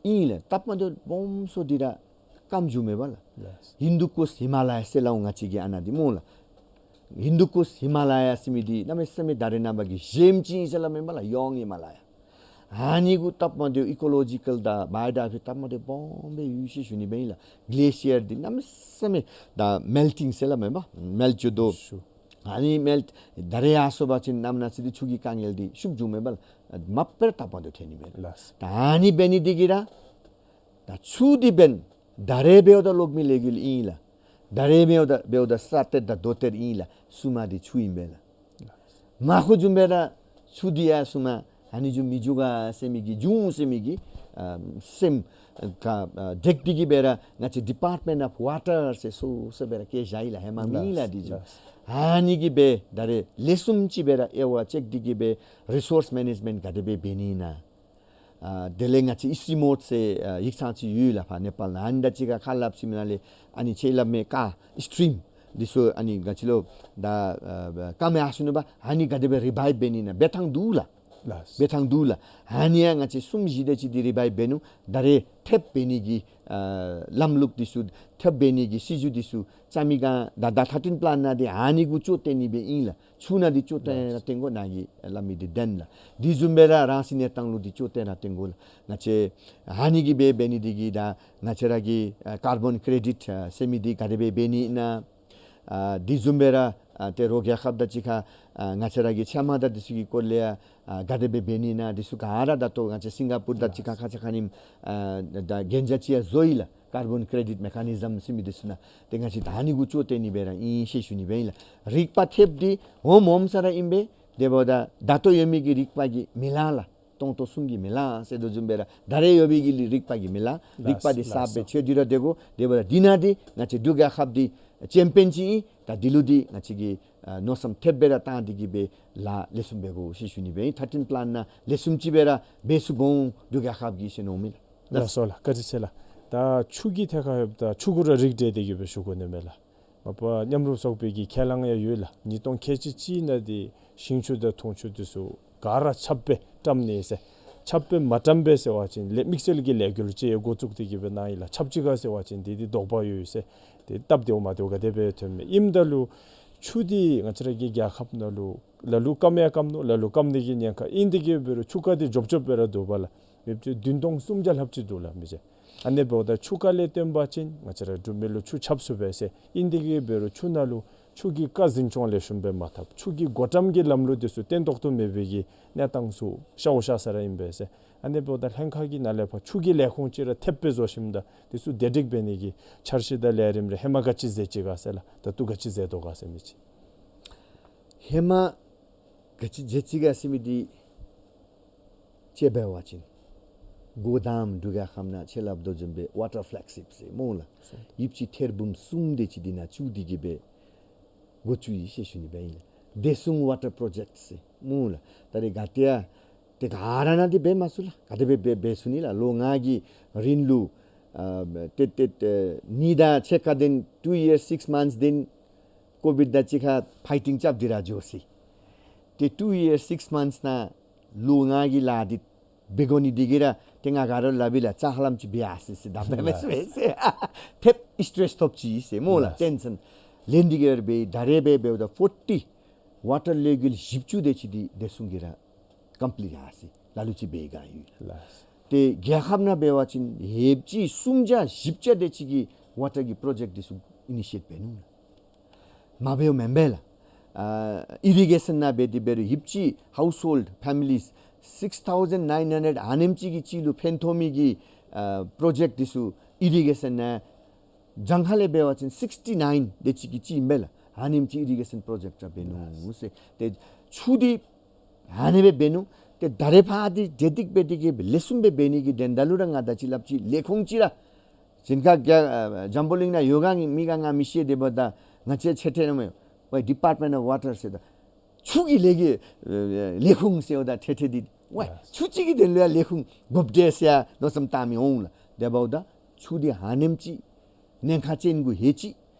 ཨིན་ལགས། སྟབས་མ་བདེཝ་སྦོམ་སུ་འདི་ར་སྐམ་འགྱོཝ་མས་པ་ལགས། ལགས། ཧིན་དུ་ཀུཤ་ཧི་མ་ལ་ཡ་ཟེར་སླབ་འོང་ང་བཅས་ཀྱིས་ཨ་ནཱ་འདི་སྨོ་ལགས། ཧིན་དུ་ཀུཤ་ཧི་མ་ལ་ཡ་ཟེར་མི་འདི་གནམ་མེད་ས་མེད་ད་རེས་ནངས་པ་གི་གཞེམ་ཅིག་ཨིན་ཟེར་སླབ་མས་པ་ལགས། ཡོངས་ཧི་མ་ལ་ཡ། ཨ་ནི་གུ་སྟབས་མ་བདེཝ་ཨི་ཀོ་ལོ་ཇི་ཀལ་དང་བའི་ཡོ་ཌའི་བར་སི་ཊི་སྟབས་མ་བདེཝ་སྦོམ་སྦེ་ཡོད་ཟེར་ཞུ་ནི་སྦེ་ཨིན་ལགས། གི་ལེ་ཤི་ཡར་འདི་གནམ་མེད་ས་མེད་ད་མེལ་ཊིང་ཟེར་སླབ་མས་པ། མེལཊ་འགྱོ་དོ། ཤུ། ཨ་ནི་མེལཊ་ད་རེས་ཡར་སོང་པ་ཅིན་གནམ་ནང་ཚུ་འདི་ཆུ་གི་དཀའ་ངལ་འདི་ཤུགས་འགྱོཝ་མས་པ་ལགས། མ་པ་ར་སྟབས་མ་བདེཝ་ཐོན་ནི་མས་ལགས། ལགས། ད་ཨ་ནི་འབད་ནི་འདི་གིས་ར་ད་ཆུ་འདི་འབདན་ད་རེས་འབདཝ་ད་གློག་མེ་ལས་འགུལ་ཨིན་ལགས། ད་རེས་འབདཝ་ད་འབདཝ་ད་ས་གཏེར་དང་རྡོ་གཏེར་ཨིན་ལགས། སོ་མ་འདི་ཆུ་ཨིན་པས་ལགས། མ་ཁུ་བཟུམ་སྦེ་ར་ཆུ་འདི་ཡང་སོ་མ་ ཨ་ནི་བྱུང་མི་བྱུང་ག་ཟེར་མི་གི་བྱུང་ཟེར་མི་གི་ཨ་སེམས་ཁར་ཨ་དྲེགས་ཏེ་གི་སྦེ་ར་ང་བཅས་ཌི་པཱརཊ་མེནཊ་ཨོཕ་ཝ་ཊར་ཟེར་སོ་སོ་སྦེ་ར་བཀལ་བཞག་ཡི་ལགས། ཧེ་མ་མེད་ལགས་འདི་བྱུང་། ཨ་ནི་གིས་སྦེ་ད་རེས་ལེགས་ཤོམ་ཅིག་སྦེ་ར་དབྱེ་བ་དཔྱད་དེ་གི་སྦེ་རི་སོརསི་མེ་ནེཇ་མེནཊ་ག་དེ་སྦེ་འབད་ནི་ཨིན་ན། ཨ་དེ་ལས་ང་བཅས་ཨི་སི་མོཌ་ཟེར་ཨ་ཡིག་ཚང་ཅིག་ཡོད་ལགས་ཕར་ནེ་པཱལ་ནང་། ཨ་ནི་དང་གཅིག་ཁར་ཁ་སླབ་ཞིནམ་ལས་ཨ་ནི་ཁྱེད་སླབ་མི་ཀ་སི་ཊིམ་འདི་ཚུ་ཨ་ནི་ག་ཅི་ལོ་ད་ཨ་སྐམ་ཡར་སོ་ནུག་པ། ཨ་ནི་ག་དེ་སྦེ་རི་བའིབ་འབད་ནི་ཨིན་ན། འབད་ཐངས་འདུག་ལགས། ལགས། འབད་ཐངས་འདུག་ལགས། ཨ་ནི་ཡང་ང་བཅས་གསུམ་བཞི་དེ་ཅིག་འདི་རི་བའིབ་འབད་ནུག། ད་རེས་ཐེབས་འབད་ནི་གི་ཨ་ལམ་ལུགས་འདི་ཚུ་ཐེབས་འབད་ནི་གི་སྲིད་བྱུས་འདི་ཚུ་རྩ་མི་ག་ད་ད་ཐར་ཊིན་པ་ལཱན་ནང་འདི་ཨ་ནི་གུ་ཅོག་འཐདཔ་ཨིན་པས་ཨིན་ལགས། ཆུ་ནང་འདི་ཅོག་འཐདཔ་ར་འཐད་དགོ། ནཱ་གི་སླབ་མི་འདི་བདེན་ལགས། དེ་བཟུམ་སྦེ་ར་རང་བཞིན་གནས་སྟངས་ལུ་འདི་ཅོག་འཐདཔ་ར་འཐད་དགོ་ལགས། ང་བཅས་ཨ་ནི་གིས་འབད་འབད་ནི་འདི་གིས་ད་ང་བཅས་ར་གི་ཨ་ཀར་བཱོན་ཀྲེ་ཌིཊ་ཨ་ཟེར་མི་འདི་ག་དེ་སྦེ་འབད་ནི་ཨིན་ན། ཨ་དེ་བཟུམ་སྦེ་ར་ཨ་ཏེ་རོགས་རྒྱལ་ཁབ་དང་གཅིག་ཁར་ཨ་ང་བཅས་ར་གི་ཕྱེ་མར་དང་འདི་ཚུ་གི་སྐོར་ལས་ཡང་ཨ་ག་དེ་སྦེ་འབད་ནི་ཨིན་ན། འདི་ཚུ་ག་ར་ད་ལྟོ་ང་བཅས་སིང་ག་པུར་དང་གཅིག་ཁར་ཁ་ཙ་ཁ་ཉིནམ་ཨ་ད་གན་རྒྱ་ཅིག་ཡང་བཟོ་ཡི་ལགས། ཀར་བཱོན་ཀྲེ་ཌིཊ་མེ་ཀ་ནི་ཛམ་ཟེར་མི་འདི་ཚུ་ནང་། ཏེ་ང་བཅས་ད་ཨ་ནི་གུ་ཅོག་འཐདཔ་ཨིན་པས་ར་ཨིན་ཟེར་ཞུ་ནི་སྦེ་ཨིན་ལགས། རིག་པ་ཐེབས་འདི་ཧོམ་ཧོམ་ས་ར་ཨིན་པས། དེ་འབདཝ་ད་ད་ལྟོ་ཡོད་མི་གི་རིག་པ་གིས་མི་ལང་ལགས། སྟོང་ཐོག་གསུམ་གྱིས་མི་ལང་ཟེར་དོ་བཟུམ་སྦེ་ར་ད་རེས་ཡོད་པའི་གི་རིག་པ་གིས་མི་ལང་། རིག་པ་འདི་གསརཔ་སྦེ་ཆོད་དེ་ར་སྡོད་དགོ། དེ་འབདཝ་ད་འདི་ནང་འདི་ང་བཅས་འབྲུག་རྒྱལ་ཁབ་འདི་ཅེམ་པི་ཡཱན་ཅིག་ཨིན། ད་འདི་ལུ་འདི་ང་བཅས་ཀྱིས་ཨ་མནོ་བསམ་ཐེབས་སྦེ་ར་བཏང་སྟེ་གི་སྦེ་ལཱ་ལེགས་ཤོམ་འབད་དགོ་ཟེར་ཞུ་ནི་སྦེ་ཨིན། ཐར་ཊིན་པ་ལཱན་ནང་ལེགས་ཤོམ་ཅིག་སྦེ་ར་འབད་ཚུགས་འོང་འབྲུག་རྒྱལ་ཁབ་ཀྱིས་ཟེར་མནོཝ་མས་ལགས། ལགས་སོ་ལགས། བཀའ་དྲིན་ཆེ་ལགས། ད་ཆུ་གི་ཐད་ཁར་ཡོདཔ་ད་ཆུ་གུ་ར་རིགས་བསྒྲེས་ཏེ་གི་སྦེ་ཞུ་དགོ་ནི་མས་ལགས། མ་པ་མཉམ་རུབ་ཚོགས་པའི་གི་ཁས་བླངས་ཡང་ཡོད་ལགས། ཉིས་སྟོང་ཁལ་གཅིག་གཅིག་ནང་འདི་ཞིང་ཆུ་དང་འཐུང་ཆུ་འདི་ཚུ་ག་ར་ཆརཔ་སྦེ་བཀྲམ་ནི་ཟེར། ཆརཔ་སྦེ་མ་བཀྲམ་པས་ཟེར་བ་ཅིན་ལས་དམིགས་བསལ་གྱི་ལས་འགུལ་ཅིག་འགོ་བཙུགས་ཏེ་གི་སྦེ་གནང་ཡི་ལགས། ཆརཔ་ཅིག་ག་ཟེར་བ་ཅིན་འདི་འདི་དོགས་པ་ཡོད་ཟེར། འདི་སྟབས་བདེཝ་མ་བདེཝ་ག་དེ་སྦེ་ཐོནམ་མས། ཨིནམ་ད་ལུ་ཆུ་འདི་ང་བཅས་ར་གི་རྒྱལ་ཁབ་ནང་ལུ་ལ་ལུ་སྐམ་ཡང་སྐམ་ནུག། ལ་ལུ་སྐམ་ནི་གི་ཉེན་ཁ་ཨིན། དེ་གིས་འབད་རུང་ཆུ་རྐ་འདི་རྒྱོབ་རྒྱོབ་སྦེ་ར་འདུག་པ་ལགས། མེདཔ་ཅིག་བདུན་སྟོང་སུམ་བརྒྱ་ལྷགཔ་ཅིག་འདུག་ལགས་མི་རྗེ། ཨ་ནི་འབདཝ་ད་ཆུ་རྐ་ལས་བརྟེན་པ་ཅིན་ང་བཅས་ར་འབྲུག་མི་ལུ་ཆུ་ཆགས་ཚུགས་པས་ཟེར། ཨིན་དེ་གིས་འབད་རུང་ཆུ་ནང་ལུ་ཆུ་གི་རྐ་འཛིན་སྐྱོང་ལེགས་ཤོམ་སྦེ་མ་འཐབ། ཆུ་གི་བགོ་བཀྲམ་གྱི་ལམ་ལུགས་འདི་ཚུ་བརྟན་ཏོག་ཏོ་མེད་པའི་གི་གནས་སྟངས་ཚུ་ཤརཝ་ཤར་ས་ར་ཨིན་པས་ཟེར། ཨ་ནི་འབདཝ་ད་ལྷན་ཁག་གི་ནང་ལས་ཕར་ཆུ་གི་ལས་ཁུངས་ཅིག་ར་ཐེབས་སྦེ་བཟོ་ཞིནམ་ད་འདི་ཚུ་བདེ་སྒྲིག་འབད་ནི་གི་འཆར་གཞི་དང་ལས་རིམ་རེ་ཧེ་མ་ག་ཅི་མཛད་ཅི་ག་ཟེར་ལགས། ད་ལྟོ་ག་ཅི་མཛད་དོ་ག་ཟེར་མི་ཅིག། ཧེ་མ་ག་ཅི་མཛད་ཅི་ག་ཟེར་མི་འདི་དཔྱེ་འབད་བ་ཅིན་གོ་དམ་འབྲུག་རྒྱལ་ཁབ་ནང་ཁྱེད་སླབ་དོ་བཟུམ་སྦེ་ཝ་ཊར་ཕེ་ལེག་ཤིཔ་ཟེར་སྨོ་ལགས། ཡིབ་ཅི་ཐེར་འབུམ་གསུམ་དེ་ཅིག་འདི་ནང་བཙུགས་ཏེ་གི་སྦེ་འགོ་བཙུགས་ཡི་ཟེར་ཞུ་ནི་སྦེ་ཨིན་ལགས། བདེ་སྲུང་ཝ་ཊར་པྲོ་ཇེཀཊ་ཟེར་སྨོ་ལགས། ད་རེས་ག་ཏེ་ཡང་ཏེ་ག་ར་ནང་འདི་འབད་མ་ཚུགས་ལགས། ག་དེ་སྦེ་འབད་འབད་ཚུགས་ནི་ལགས། ལོ་ལྔ་གི་རིང་ལུ་ཨ་ཏེ་ཏེ་ཏེ་ནི་དང་ཕྱེད་ཀ་དེ་ཊུ་ཡིརསི་སིཀསི་མནཐསི་དེ་ཀོ་བིཌ་དང་གཅིག་ཁར་ཕའི་ཊིང་རྐྱབ་སྟེ་ར་འགྱོ་ཅི། ཏེ་ཊུ་ཡིརསི་སིཀསི་མནཐསི་ནང་ལོ་ལྔ་གི་ལཱ་འདི་འབད་དགོ་ནི་འདི་གིས་ར་ཏེ་ང་ག་ར་སླབ་ཨིན་ལགས། ཅ་ཧ་ལམ་ཅིག་འབད་ཡར་སོ་ཡི་ཟེར། ད་འབད་མི་ཚུགས་ཟེར། ཐེབས་སི་ཊེསི་ཐོབ་ཅི་ཟེར་སྨོ་ལགས། ལགས། ཊེན་ཤཱན་ལེན་ཏེ་གི་ར་འབད་ཡི། ད་རེས་འབད་འབདཝ་ད་ཕོར་ཊི་ཝ་ཊར་ལས་འགུལ་བཞི་བཅུ་དེ་ཅིག་འདི་བདེ་སྲུང་གིས་ར་ཀམ་པི་ལིཊ་ཡར་སོ་ཡི། ལ་ལུ་ཅིག་འབད་ག་ཡོད། ལགས། ཏེ་རྒྱལ་ཁབ་ནང་འབད་བ་ཅིན་ཡིབ་ཅི་སུམ་བརྒྱ་བཞི་བརྒྱ་དེ་ཅིག་གིས་ཝ་ཊར་གྱི་པྲོ་ཇེཀཊ་འདི་ཚུ་ཨི་ནི་ཤི་ཨེཊ་འབད་ནུག་ལགས། མ་འབདཝ་མེན་པས་ལགས། ཨ་ཨི་རི་གེ་ཤཱན་ནང་འབད་དེ་འབད་རུང་ཡིབ་ཅི་ཧའུསི་ཧོལཌ་ཕེ་མི་ལིས་སིགསི་ཐའུ་ཟེན་ནའིན་ཧན་ཌེཌ་ཨ་ནེམ་ཅིག་གི་ཅིག་ལུ་ཕན་ཐོགས་མི་གི་ཨ་པྲོ་ཇེཀཊ་འདི་ཚུ་ཨི་རི་གེ་ཤཱན་ནང་གྱངས་ཁ་ལས་འབད་བ་ཅིན་སིགསི་ཊི་ནའིན་དེ་ཅིག་གི་ཅིག་ཨིན་པས་ལགས། ཨ་ནེམ་ཅིག་ཨི་རི་གེ་ཤཱན་པྲོ་ཇེཀཊ་ར་འབད་ནུག་ཟེར། ཏེ་ཆུ་འདི་ཨ་ནི་སྦེ་འབད་ནུག། ཏེ་ད་རེས་ཕར་འདི་བདེ་སྒྲིག་འབད་དེ་གི་ལེགས་ཤོམ་སྦེ་འབད་ནི་གི་དོན་དག་ལུ་ར་ང་ད་ཅི་སླབ་ཅི། ལས་ཁུངས་ཅིག་ར་གཞན་ཁར་རྒྱ་ཨ་འཛམ་བུ་གླིང་ནང་ཡོད་ག་མེད་ག་ང་མི་ཤེས། དེ་འབདཝ་ད་ང་བཅས་ཆེ་ཁྲ་ནང་མས། ཝའི་ཌི་པཱརཊ་མེནཊ་ཨོཕ་ཝ་ཊར་ཟེརཝ་ད་ཆུ་གི་ལས་ཀྱི་ཨ་ལས་ཁུངས་ཟེརཝ་ད་ཁྲ་ཁྲ་འདི་ཝའི་ཆུ་ཅིག་གི་དོན་ལུ་ཡང་ལས་ཁུངས་དགོཔ་འདྲས་ཟེར་ཡང་མནོ་བསམ་བཏང་མི་འོང་ལགས། དེ་འབདཝ་ད་ཆུ་འདི་ཨ་ནེམ་ཅིག་ཉེན་ཁ་ཅན་གུ་ལྷོད་ཅི།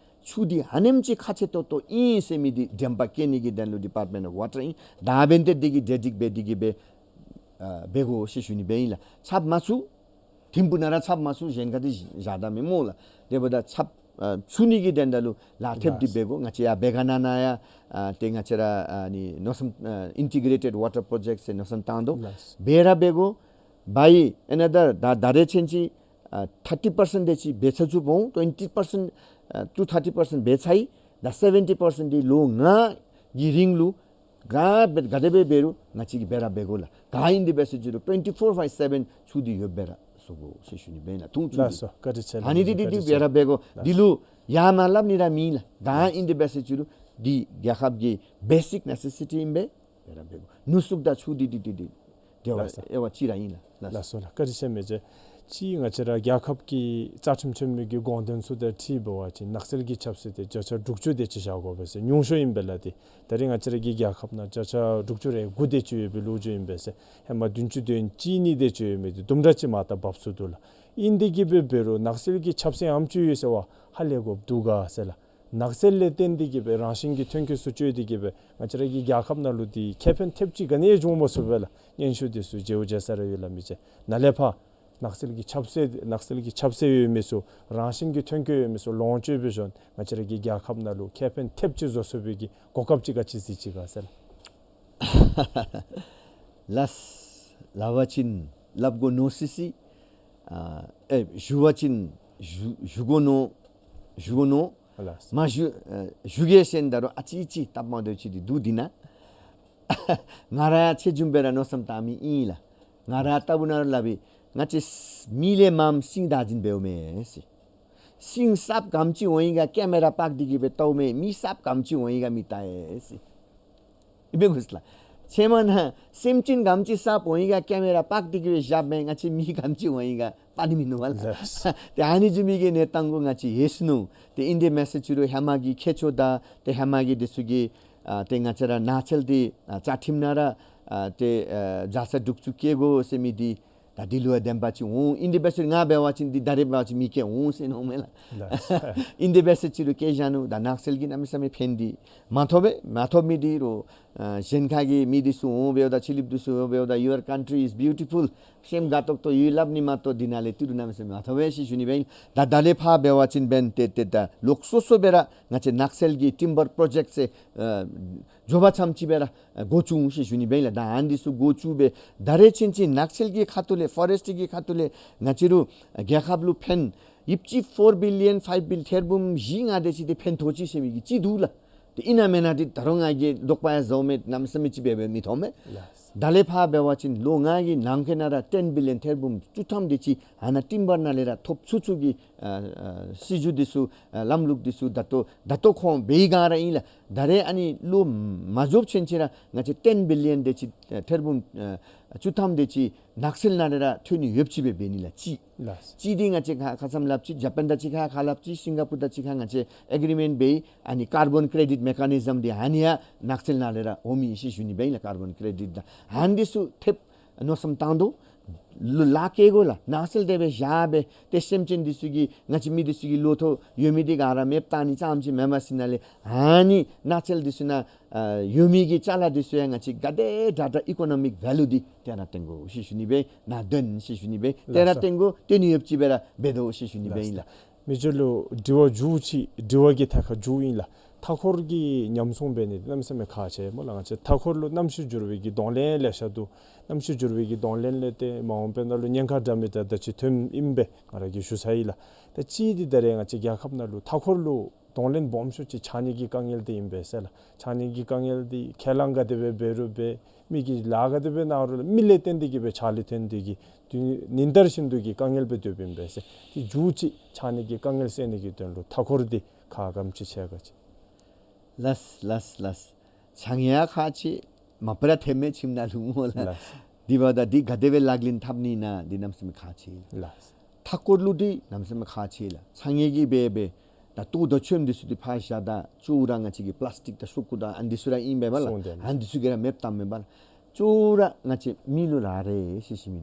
ཆུ་འདི་ཨ་ནེམ་ཅིག་ཁག་ཆེ་ཏོག་ཏོ་ཨིན་ཟེར་མི་འདི་དྲན་པ་བསྐྱེད་ནི་གི་དོན་ལུ་ཌི་པཱརཊ་མེནཊ་ཨོཕ་ཝ་ཊར་ཨིན། ད་འབདན་ཏེ་འདི་གིས་བདེ་སྒྲིག་འབད་དེ་གི་སྦེ་ཨ་འབད་དགོ་ཟེར་ཞུ་ནི་སྦེ་ཨིན་ལགས། ཆརཔ་མ་ཚུགས། ཐིམ་ཕུག་ནང་ར་ཆརཔ་མ་ཚུགས། གཞན་ཁར་འདི་བཞག་ད་མི་སྨོ་ལགས། དེ་འབདཝ་ད་ཆརཔ་ཨ་ཚུགས་ནི་གི་དོན་དག་ལུ་ལཱ་ཐེབས་ཏེ་ལགས། འབད་དགོ། ང་བཅས་ཡར་སྦེ་ག་ནང་ན་ཡང་ཨ་ཏེ་ང་བཅས་ར་ཨ་ནི་མནོ་བསམ་ཨ་ཨིན་ཊི་གྲེ་ཊེཌ་ཝ་ཊར་པྲོ་ཇེཀཊ་ཟེར་མནོ་བསམ་བཏང་དོ། ལགས། འབད་ར་འབད་དགོ། བའི་ཨེ་ནཱ་དར་ད་ད་རེས་ཚུན་ཚོད་ཨ་ཐར་ཊི་པར་སེནཊ་དེ་ཅིག་འབད་ཚར་ཚུགས་འོང་། ཊུ་ཝེན་ཊི་པར་སེནཊ་ཨ་ཊུ་ཐར་ཊི་པར་སེནཊ་འབད་ཚར་ཡི། ད་སེ་བེན་ཊི་པར་སེནཊ་འདི་ལོ་ལྔ་གི་རིང་ལུ་ག་འབད་ག་དེ་སྦེ་འབད་རུང་ང་བཅས་ཀྱིས་འབད་ར་འབད་དགོ་ལགས། ག་ཨིན་དེ་འབད་ཟེར་ཅི་རུང་ཊུ་ཝེན་ཊི་ཕོར་བའི་སེ་བེན་ཆུ་འདི་ཡོདཔ་སྦེ་ར་བཟོ་དགོ་ཟེར་ཞུ་ནི་སྦེ་ཨིན་ལགས། འཐུང་ཆུ་ལགས་འདི། སོ་བཀའ་དྲིན་ཆེ་ལགས། ཨ་ནི་འདི་འདི་འདི་བཀའ་དྲིན་ཆེ་འབད་ར་འབད་དགོ། ལགས། འདི་ལུ་ཡར་མར་སླབ་ནི་ར་མེད་ལགས། ག་ཨིན་དེ་འབད་ཟེར་ཅི་རུང་འདི་རྒྱལ་ཁབ་ཀྱི་བེ་སིཀ་ནེ་སེ་སི་ཊི་ཨིན་པས། འབད་ར་འབད་དགོ། ནུ་གསུག་དང་ཆུ་འདི་འདི་འདི་འདི་ དེ་བ་ལགས་སོ། དབྱེ་བ་ཅིག་ར་ཨིན་ལགས། ལགས། ལགས་སོ་ལགས། བཀའ་དྲིན་ཆེ་མི་རྗེ། ཅིག་ང་བཅས་ར་རྒྱལ་ཁབ་ཀྱི་རྩ་ཁྲིམས་ཆེན་མོ་གི་དགོངས་དོན་ཚུ་དང་འཁྲིལ་འབད་བ་ཅིན་ནགས་ཚལ་གྱི་ཆབ་སྲིད་དེ་བརྒྱ་ཆ་དྲུག་ཅུ་དེ་ཅིག་བཞག་དགོ་པས་ཟེར་ཉུང་ཤོས་ཨིན་པས་ལགས། ཏེ་ད་རེས་ང་བཅས་ར་གི་རྒྱལ་ཁབ་ནང་བརྒྱ་ཆ་དྲུག་ཅུ་རེ་དགུ་དེ་ཅིག་ཡོད་པའི་ལོ་རྒྱུས་ཨིན་པས་ཟེར། ཧེ་མ་བདུན་ཅུ་དོན་གཅིག་གཉིས་དེ་ཅིག་ཡོད་མི་དེ་དུམ་གྲ་ཅིག་མར་ད་བབས་སོ་འདུག་ལགས། ཨིན་དེ་གིས་འབད་འབད་རུང་ནགས་ཚལ་གྱི་ཆབ་སྲིད་ཨ་ནེམ་ཅིག་ཡོད་ཟེར་བ་ཧ་ལས་དགོཔ་འདུག་ག་ཟེར་ལགས། ནགས་ཚལ་ལས་བརྟེན་ཏེ་གིས་སྦེ་རང་བཞིན་གྱི་ཐོན་སྐྱེད་ཚུ་སྤྱོད་དེ་གིས་སྦེ་ང་བཅས་ར་གི་རྒྱལ་ཁབ་ནང་ལུ་འདི་ཁེ་ཕན་ཐེབས་ཅིག་ག་ནི་ཡང་འབྱུང་མ་ཚུགས་པས་ལགས། སྙན་ཞུ་འདི་ཚུ་མཇལ་བར་མཇལ་ས་ར་ཡོད་ལགས་མི་རྗེ། ནཱ་ལས་ཕར་ནགས་ཚལ་གྱི་ཆབ་སྲིད་ནགས་ཚལ་གྱི་ཆབ་སྲིད་ཡོད་མི་ཚུ་རང་བཞིན་གྱི་ཐོན་སྐྱེད་ཡོད་མི་ཚུ་ལོངས་སྤྱོད་འབད་ཞིནམ་ང་བཅས་ར་གི་རྒྱལ་ཁབ་ནང་ལུ་ཁེ་ཕན་ཐེབས་ཅིག་བཟོ་ཚུགས་པའི་གི་གོ་སྐབས་ཅིག་ག་ཅི་གཟིགས་ཅི་ག་ཟེར་ལགས། ལགས། སླབ་པ་ཅིན་སླབ་དགོ་མནོ་སི་སི། ཨ་ཨེ་ཞུ་བ་ཅིན་ཞུ་ཞུ་དགོ་མནོ་ཞུ་དགོ་མནོ། ལགས། མ་ཞུ་ཨེ་ཞུ་གེ་ཟེར་ད་རུང་ཨ་ཙི་ཅིག་སྟབས་མ་བདེཝ་ཅིག་འདི་འདུག་འདི་ན། ང་ར་ཡང་ཚེ་མཇུག་སྦེ་ར་མནོ་བསམ་བཏང་མི་ཨིན་ལགས། ང་ར་ལྟ་བུ་ན་ར་སླབ་ཨིན། ང་བཅས་མི་ལས་མངམ་ཤིང་བདག་འཛིན་འབདཝ་མས་ཟེར། ཤིང་སྲབ་ག་དེམ་ཅིག་འོང་ཡི་ག་ཀེ་མེ་ར་དཔག་སྟེ་གིས་སྦེ་བལྟཝ་མས། མི་སྲབ་ག་དེམ་ཅིག་འོང་ཡི་ག་མི་བལྟ་ཡི་ཟེར། ཨིན་པས་གོ་ལགས། ཚལ་མ་ནང་སེམས་ཅན་ག་དེམ་ཅིག་སྲབ་འོང་ཡི་ག་ཀེ་མེ་ར་དཔག་སྟེ་གིས་སྦེ་བཞགཔ་མས། ང་བཅས་མི་ག་དེམ་ཅིག་འོང་ཡི་ག་དཔག་ནི་མིན་ནུག་པ་ལགས། ལགས། ཏེ་ཨ་ནི་བཟུམ་མའི་གི་གནས་སྟངས་གུ་ང་བཅས་ཡོད་སོ་ནུག། ཏེ་ཨིན་དེ་མེན་ཟེར་ཅི་རུང་ཧེ་མ་གི་ཁྱད་ཆོས་དང་ཏེ་ཧེ་མ་གི་འདི་ཚུ་གི་ཨ་ཏེ་ང་བཅས་ར་ནགས་ཚལ་འདི་ཨ་རྩ་ཁྲིམས་ནང་ར་ཨ་ཏེ་ཨ་བཞག་ས་དྲུག་ཅུ་བཀལ་དགོ་ཟེར་མི་འདི་ད་འདི་ལུ་ཡང་བདེན་པ་ཅིག་འོང་། ཨིན་དེ་འབད་ཟེར་ང་འབད་བ་ཅིན་འདི་ད་རེས་འབད་བ་ཅིན་མི་བཀལ་འོང་ཟེར་མནོཝ་མས་ལགས། ལགས། ཨིན་དེ་འབད་ཟེར་ཅི་རུང་བཀལ་བཞག་ནུག། ད་ནགས་ཚལ་གྱིས་གནམ་མེད་ས་མེད་ཕན་འདི་མ་ཐོབ་པས། མ་ཐོབ་མི་འདི་རུང་ཨ་གཞན་ཁ་གི་མི་འདི་ཚུ་འོང་འབདཝ་ད་ཕྱི་གླིངཔ་འདི་ཚུ་འོང་འབདཝ་ད་your country is beautiful ཤིང་དགའ་ཏོག་ཏོ་ཡོད་སླབ་ནི་མ་གཏོགས་འདི་ནང་ལས་ཏི་རུ་གནམ་མེད་ས་མེད་མ་ཐོབ་པས་ཟེར་ཞུ་ནི་སྦེ་ཨིན། ད་ད་ལས་ཕར་འབད་བ་ཅིན་འབདན་ཏེ་ཏེ་ད་ལོག་སོ་སོ་སྦེ་ར་ང་བཅས་ནགས་ཚལ་གྱི་ཊིམ་བར་པྲོ་ཇེཀཊ་ཟེར་ཨ་མགྱོགས་པ་ཙམ་ཅིག་སྦེ་ར་ཨ་འགོ་བཙུགས་ཟེར་ཞུ་ནི་སྦེ་ཨིན་ལགས། ད་ཨ་ནི་འདི་ཚུ་འགོ་བཙུགས་སྦེ་ད་རེས་ཕྱིན་ཅི་ནགས་ཚལ་གྱི་ཁ་ཐུག་ལས་ཕོ་རེསཊ་གི་ཁ་ཐུག་ལས་ང་བཅས་རུང་རྒྱལ་ཁབ་ལུ་ཕན་ཡིབ་ཅི་ཕོར་བི་ལི་ཡོན་ཕའིབ་བི་ལི་ཡོན་ཐེར་འབུམ་བཞི་ལྔ་དེ་ཅིག་འདི་ཕན་ཐོགས་ཅི་ཟེར་མི་གི་ཅིག་འདུག་ལགས། ཏེ་ཨིན་ན་མེན་ན་འདི་ད་རུང་ང་གིས་དོགས་པ་ཡང་བཟོཝ་མེད། གནམ་མེད་ས་མེད་ཅིག་སྦེ་སྦེ་མི་མཐོང་མས། ལགས། ད་ལས་ཕར་འབད་བ་ཅིན་ལོ་ལྔ་གི་ནང་འཁོད་ནང་ར་ཊེན་བི་ལི་ཡོན་ཐེར་འབུམ་བཅུ་ཐམ་དེ་ཅིག་ཨ་ནཱ་ཊིམ་བར་ནང་ལས་ར་ཐོབ་ཚུགས་ཚུགས་ཀྱི་ཨ་ཨ་སྲིད་བྱུས་འདི་ཚུ་ཨ་ལམ་ལུགས་འདི་ཚུ་ད་ལྟོ་ད་ལྟོ་ཁོང་འབད་བའི་སྒང་ར་ཨིན་ལགས། ད་རེས་ཨ་ནི་ལོ་མ་རྫོགས་ཕྱིན་ཅི་ར་ང་བཅས་ཊེན་བི་ལི་ཡོན་དེ་ཅིག་ཨ་ཐེར་འབུམ་ཨ་བཅུ་ཐམ་དེ་ཅིག་ནགས་ཚལ་ནང་ལས་ར་ཐོན་ནི་ཡོདཔ་ཅིག་སྦེ་འབད་ནི་ལགས། ཅིག་ལགས། ཅིག་འདི་ང་བཅས་ཁ་ཁ་ཙམ་སླབ་ཅི་ཇ་པཱན་དང་གཅིག་ཁར་ཁ་སླབ་ཅི་སིང་ག་པུར་དང་གཅིག་ཁར་ང་བཅས་ཨེག་རི་མེནཊ་འབད་ཡི། ཨ་ནི་ཀར་བཱོན་ཀེ་རེ་ཌིཊ་མེ་ཀ་ནི་ཛམ་འདི་ཨ་ནི་ཡང་ནགས་ཚལ་ནང་ལས་ར་འོང་མི་ཨིན་ཟེར་ཞུ་ནི་སྦེ་ཨིན་ལགས། ཀར་བཱོན་ཀེ་རེ་ཌིཊ་དང་ཨ་ནི་འདི་ཚུ་ཐེབས་མནོ་བསམ་བཏང་དོ། ལུ་ལཱ་བཀལ་དགོ་ལགས། ནགས་ཚལ་དེ་སྦེ་བཞག་སྦེ་ཏེ་སེམས་ཅན་འདི་ཚུ་གི་ང་བཅས་མི་འདི་ཚུ་གི་ལོ་ཐོག་ཡོད་མི་འདི་ག་ར་མེདཔ་བཏང་ནི་ཙམ་ཅིག་མེན་པར་ཟེར་ན་ལས་ཨ་ནི་ནགས་ཚལ་འདི་ཚུ་ནང་ཨ་ཡོད་མི་གི་ཅ་ལ་འདི་ཚུ་ཡང་ང་བཅས་ག་དེ་དྲག་དྲག་ཨི་ཀོ་ནོ་མིཀ་ཝེ་ལུ་འདི་དེ་ར་བཏོན་དགོ་ཟེར་ཞུ་ནི་སྦེ་ནཱ་འདོན་ཟེར་ཞུ་ནི་སྦེ་དེ་ར་ལགས་སོ། བཏོན་དགོ། བཏོན་ནི་ཡོདཔ་ཅིག་སྦེ་ར་འབད་དོ་ཟེར་ཞུ་ནི་སྦེ་ཨིན་ལགས། མི་རྗེ་ལུ་དྲི་བ་མཇུག་ཅིག་དྲི་བ་གི་ཐད་ཁར་མཇུག་ཨིན་ལགས། མཐའ་འཁོར་གྱི་ཉམས་སྲུང་འབད་ནི་འདི་གནམ་མེད་ས་མེད་ཁག་ཆེ་སྨོ་ལགས། ང་བཅས་མཐའ་འཁོར་ལུ་གནམ་གཤིས་འགྱུར་བའི་གི་གདོང་ལེན་ལེ་ཤ་འདུག། གནམ་གཤིས་འགྱུར་བའི་གི་གདོང་ལེན་ལས་ཏེ་མ་འོངས་པའི་ནང་ལུ་ཉེན་ཁ་འདྲ་མི་འདྲ་ད་ཅི་ཐོནམ་ཨིན་པས་ང་ར་གིས་ཞུ་ཚར་ཡི་ལགས། ད་ཅི་འདི་ད་རེས་ང་བཅས་རྒྱལ་ཁབ་ནང་ལུ་མཐའ་འཁོར་ལུ་གདོང་ལེན་སྦོམ་ཤོས་ཅིག་ཆགས་ནི་གི་དཀའ་ངལ་འདི་ཨིན་པས་ཟེར་ལགས། ཆགས་ནི་གི་དཀའ་ངལ་འདི་ཁས་བླངས་ག་དེ་སྦེ་འབད་རུང་འབད་མི་གིས་ལཱ་ག་དེ་སྦེ་གནང་རུང་ལགས་མི་ལས་བརྟེན་ཏེ་གིས་སྦེ་ཕྱག་ལཱ་ཐོན་ཏེ་གིས་དུས་ཉིན་ལྟར་བཞིན་དུ་གི་དཀའ་ངལ་སྦེ་སྡོདཔ་ཨིན་པས་ཟེར། ཏེ་མཇུག་ཅིག་ཆགས་ནི་གི་དཀའ་ངལ་སེལ་ནི་གི་དོན་ལུ་མཐའ་འཁོར་འདི་ཁག་ག་དེམ་ཅིག་ཆེ་ག་ཅི། ལགས་ལགས་ལགས། ཆགས་ནི་ཡང་ཁག་ཆེ། མ་པ་ར་ཐེབས་མི་ཁྱིམ་ནང་ལུ་སྨོ་ལགས། ལགས། དེ་འབདཝ་ད་འདི་ག་དེ་སྦེ་ལག་ལེན་འཐབ་ནི་ན་འདི་གནམ་མེད་ས་མེད་ཁག་ཆེ། ལགས། མཐའ་འཁོར་ལུ་འདི་གནམ་མེད་ས་མེད་ཁག་ཆེ་ལགས། ཆགས་ནི་གི་འབད་འབད་ད་ལྟོ་དང་ཆོས་འདི་ཚུ་འདི་ཕར་བཞག་ད་ཅོག་ར་ང་བཅས་ཀྱི་པི་ལཱསི་ཊིཀ་དང་ཤོག་ཀུ་དང་ཨ་ནི་འདི་ཚུ་ར་ཨིན་པས་ལགས། སོང་སྟེ་ཨ་ནི་འདི་ཚུ་ག་ར་མེདཔ་བཏངམ་མས་ལགས། ཅོག་ར་ང་བཅས་མི་ལུ་རག་རེ་ཟེར་ཞུ་མི་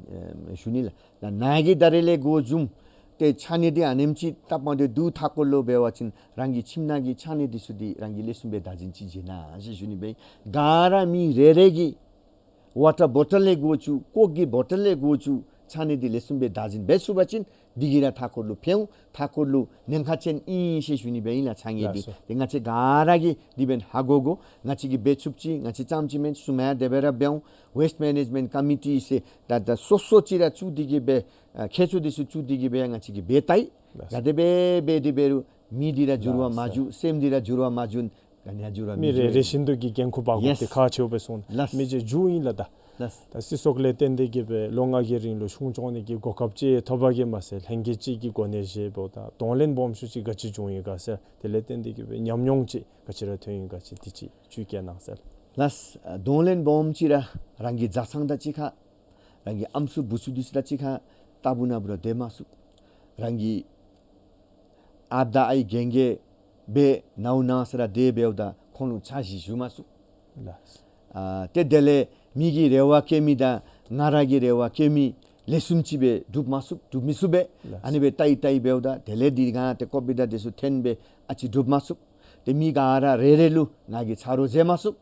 ཨེ་ཞུ་ནི་ལགས། ད་ནཱ་གིས་ད་རེས་ལས་འགོ་བཟུང་སྟེ་ཆགས་ནི་འདི་ཨ་ནེམ་ཅིག་སྟབས་མ་བདེཝ་འདུག། མཐའ་འཁོར་ལུ་འབད་བ་ཅིན་རང་གི་ཁྱིམ་ནང་གི་ཆགས་ནི་འདི་ཚུ་འདི་རང་གིས་ལེགས་ཤོམ་སྦེ་བདག་འཛིན་ཅིག་བྱིན་གནང་ཟེར་ཞུ་ནི་སྦེ་ཨིན། ག་ར་མི་རེ་རེ་གིས་ཝ་ཊར་བོ་ཊལ་ལས་འགོ་བཙུགས་ཀོཀ་གི་བོ་ཊལ་ལས་འགོ་བཙུགས་ཆགས་ནི་འདི་ལེགས་ཤོམ་སྦེ་བདག་འཛིན་འབད་ཚུགས་པ་ཅིན་འདི་གིས་ར་མཐའ་འཁོར་ལུ་ཕན་འོང་། མཐའ་འཁོར་ལུ་ཉེན་ཁ་ཅན་ཨིན་ཟེར་ཞུ་ནི་སྦེ་ཨིན་ལགས། ཆགས་ནི་འདི། ལགས་སོ། ཏེ་ང་བཅས་ག་ར་གིས་འདི་འབདན་ཧ་གོ་དགོ། ང་བཅས་ཀྱིས་འབད་ཚུགསཔ་ཅིག་ང་བཅས་རྐྱངམ་ཅིག་མེན་ཚུ་མ་ཡང་དེ་སྦེ་ར་འབད་འོང་། ཝེསཊ་མེ་ནེཇ་མེནཊ་ཀོ་མི་ཊི་ཟེར་ད་ད་སོ་སོ་ཅིག་ར་བཙུགས་ཏེ་གིས་སྦེ་ཨ་ཁྱད་ཆོས་འདི་ཚུ་བཙུགས་ཏེ་གིས་སྦེ་ང་བཅས་ཀྱིས་འབད་ད་ཡི། ལགས་སོ། ག་དེ་སྦེ་འབད་དེ་འབད་རུང་མི་འདི་ར་འགྱུར་བ་མ་ལགས་སོ། བྱུང་། སེམས་འདི་ར་འགྱུར་བ་མ་བྱུང་། ག་ནི་ཡང་འགྱུར་བ་མི་མི་རེ་རེ་བཞིན་དུ་གི་འགན་ཁུར་འབག་དགོཔ་ཡེས་འདི་ཁག་ཆེཝ་སྦེ་སོང་། ལགས། མི་རྗེ་མཇུག་ཨིན་ལགས་ད། ལགས། ད་སྲིད་ཚོགས་ལས་བརྟེན་ཏེ་གིས་སྦེ་ལོ་ལྔ་གི་རིང་ལུ་གཞུང་སྐྱོང་ནི་གི་གོ་སྐབས་ཅིག་ཐོབ་པ་གིས་མ་ཚད་ལྷན་རྒྱས་ཅིག་གི་གོ་གནས་བཞེས་འབདཝ་ད་གདོང་ལེན་སྦོམ་ཤོས་ཅིག་ག་ཅི་བྱུང་ཡི་ག་ཟེར། དེ་ལས་བརྟེན་ཏེ་གིས་སྦེ་ཉམས་མྱོང་ཅིག་ག་ཅི་ར་ཐོན་ཡི་ག་ཅི་འདི་ཅིག་ཅིག་བཀལ་གནང་ཟེར། ལགས། གདོང་ལེན་སྦོམ་ཅིག་ར་རང་གི་བཟའ་ཚང་དང་གཅིག་ཁར་ རང་གི་ཨམ་སྲུ་བུ་ཚུ་འདི་ཚུ་དང་གཅིག་ཁར་ལྟ་བུ་ན་བུ་ར་སྡོད་མ་ཚུགས། རང་གི་ཨ་བ་དང་ཨའི་རྒན་རྒས་སྦེ་ནཝ་ནང་ས་ར་སྡོད་འབདཝ་ད་ཁོང་ལུ་ཆ་བཞག་ཞུ་མ་ཚུགས། ལགས། ཨ་ཏེ་དེ་ལས་མི་གི་རེ་བ་བསྐྱེད་མི་དང་ང་ར་གི་རེ་བ་བསྐྱེད་མི་ལེགས་ཤོམ་ཅིག་སྦེ་སྒྲུབ་མ་ཚུགས། སྒྲུབ་མི་ཚུགས་པས། ལགས། ཨ་ནི་སྦེ་ལྟ་ཡི་ལྟ་ཡི་འབདཝ་ད་དེ་ལས་འདི་ང་ཏེ་ཀོ་བིཌ་དང་འདི་ཚུ་ཐོན་སྦེ་ཨ་ཙི་སྒྲུབ་མ་ཚུགས། ཏེ་མི་ག་ར་རེ་རེ་ལུ་ང་གིས་ཆ་རོགས་མཛད་མ་ཚུགས།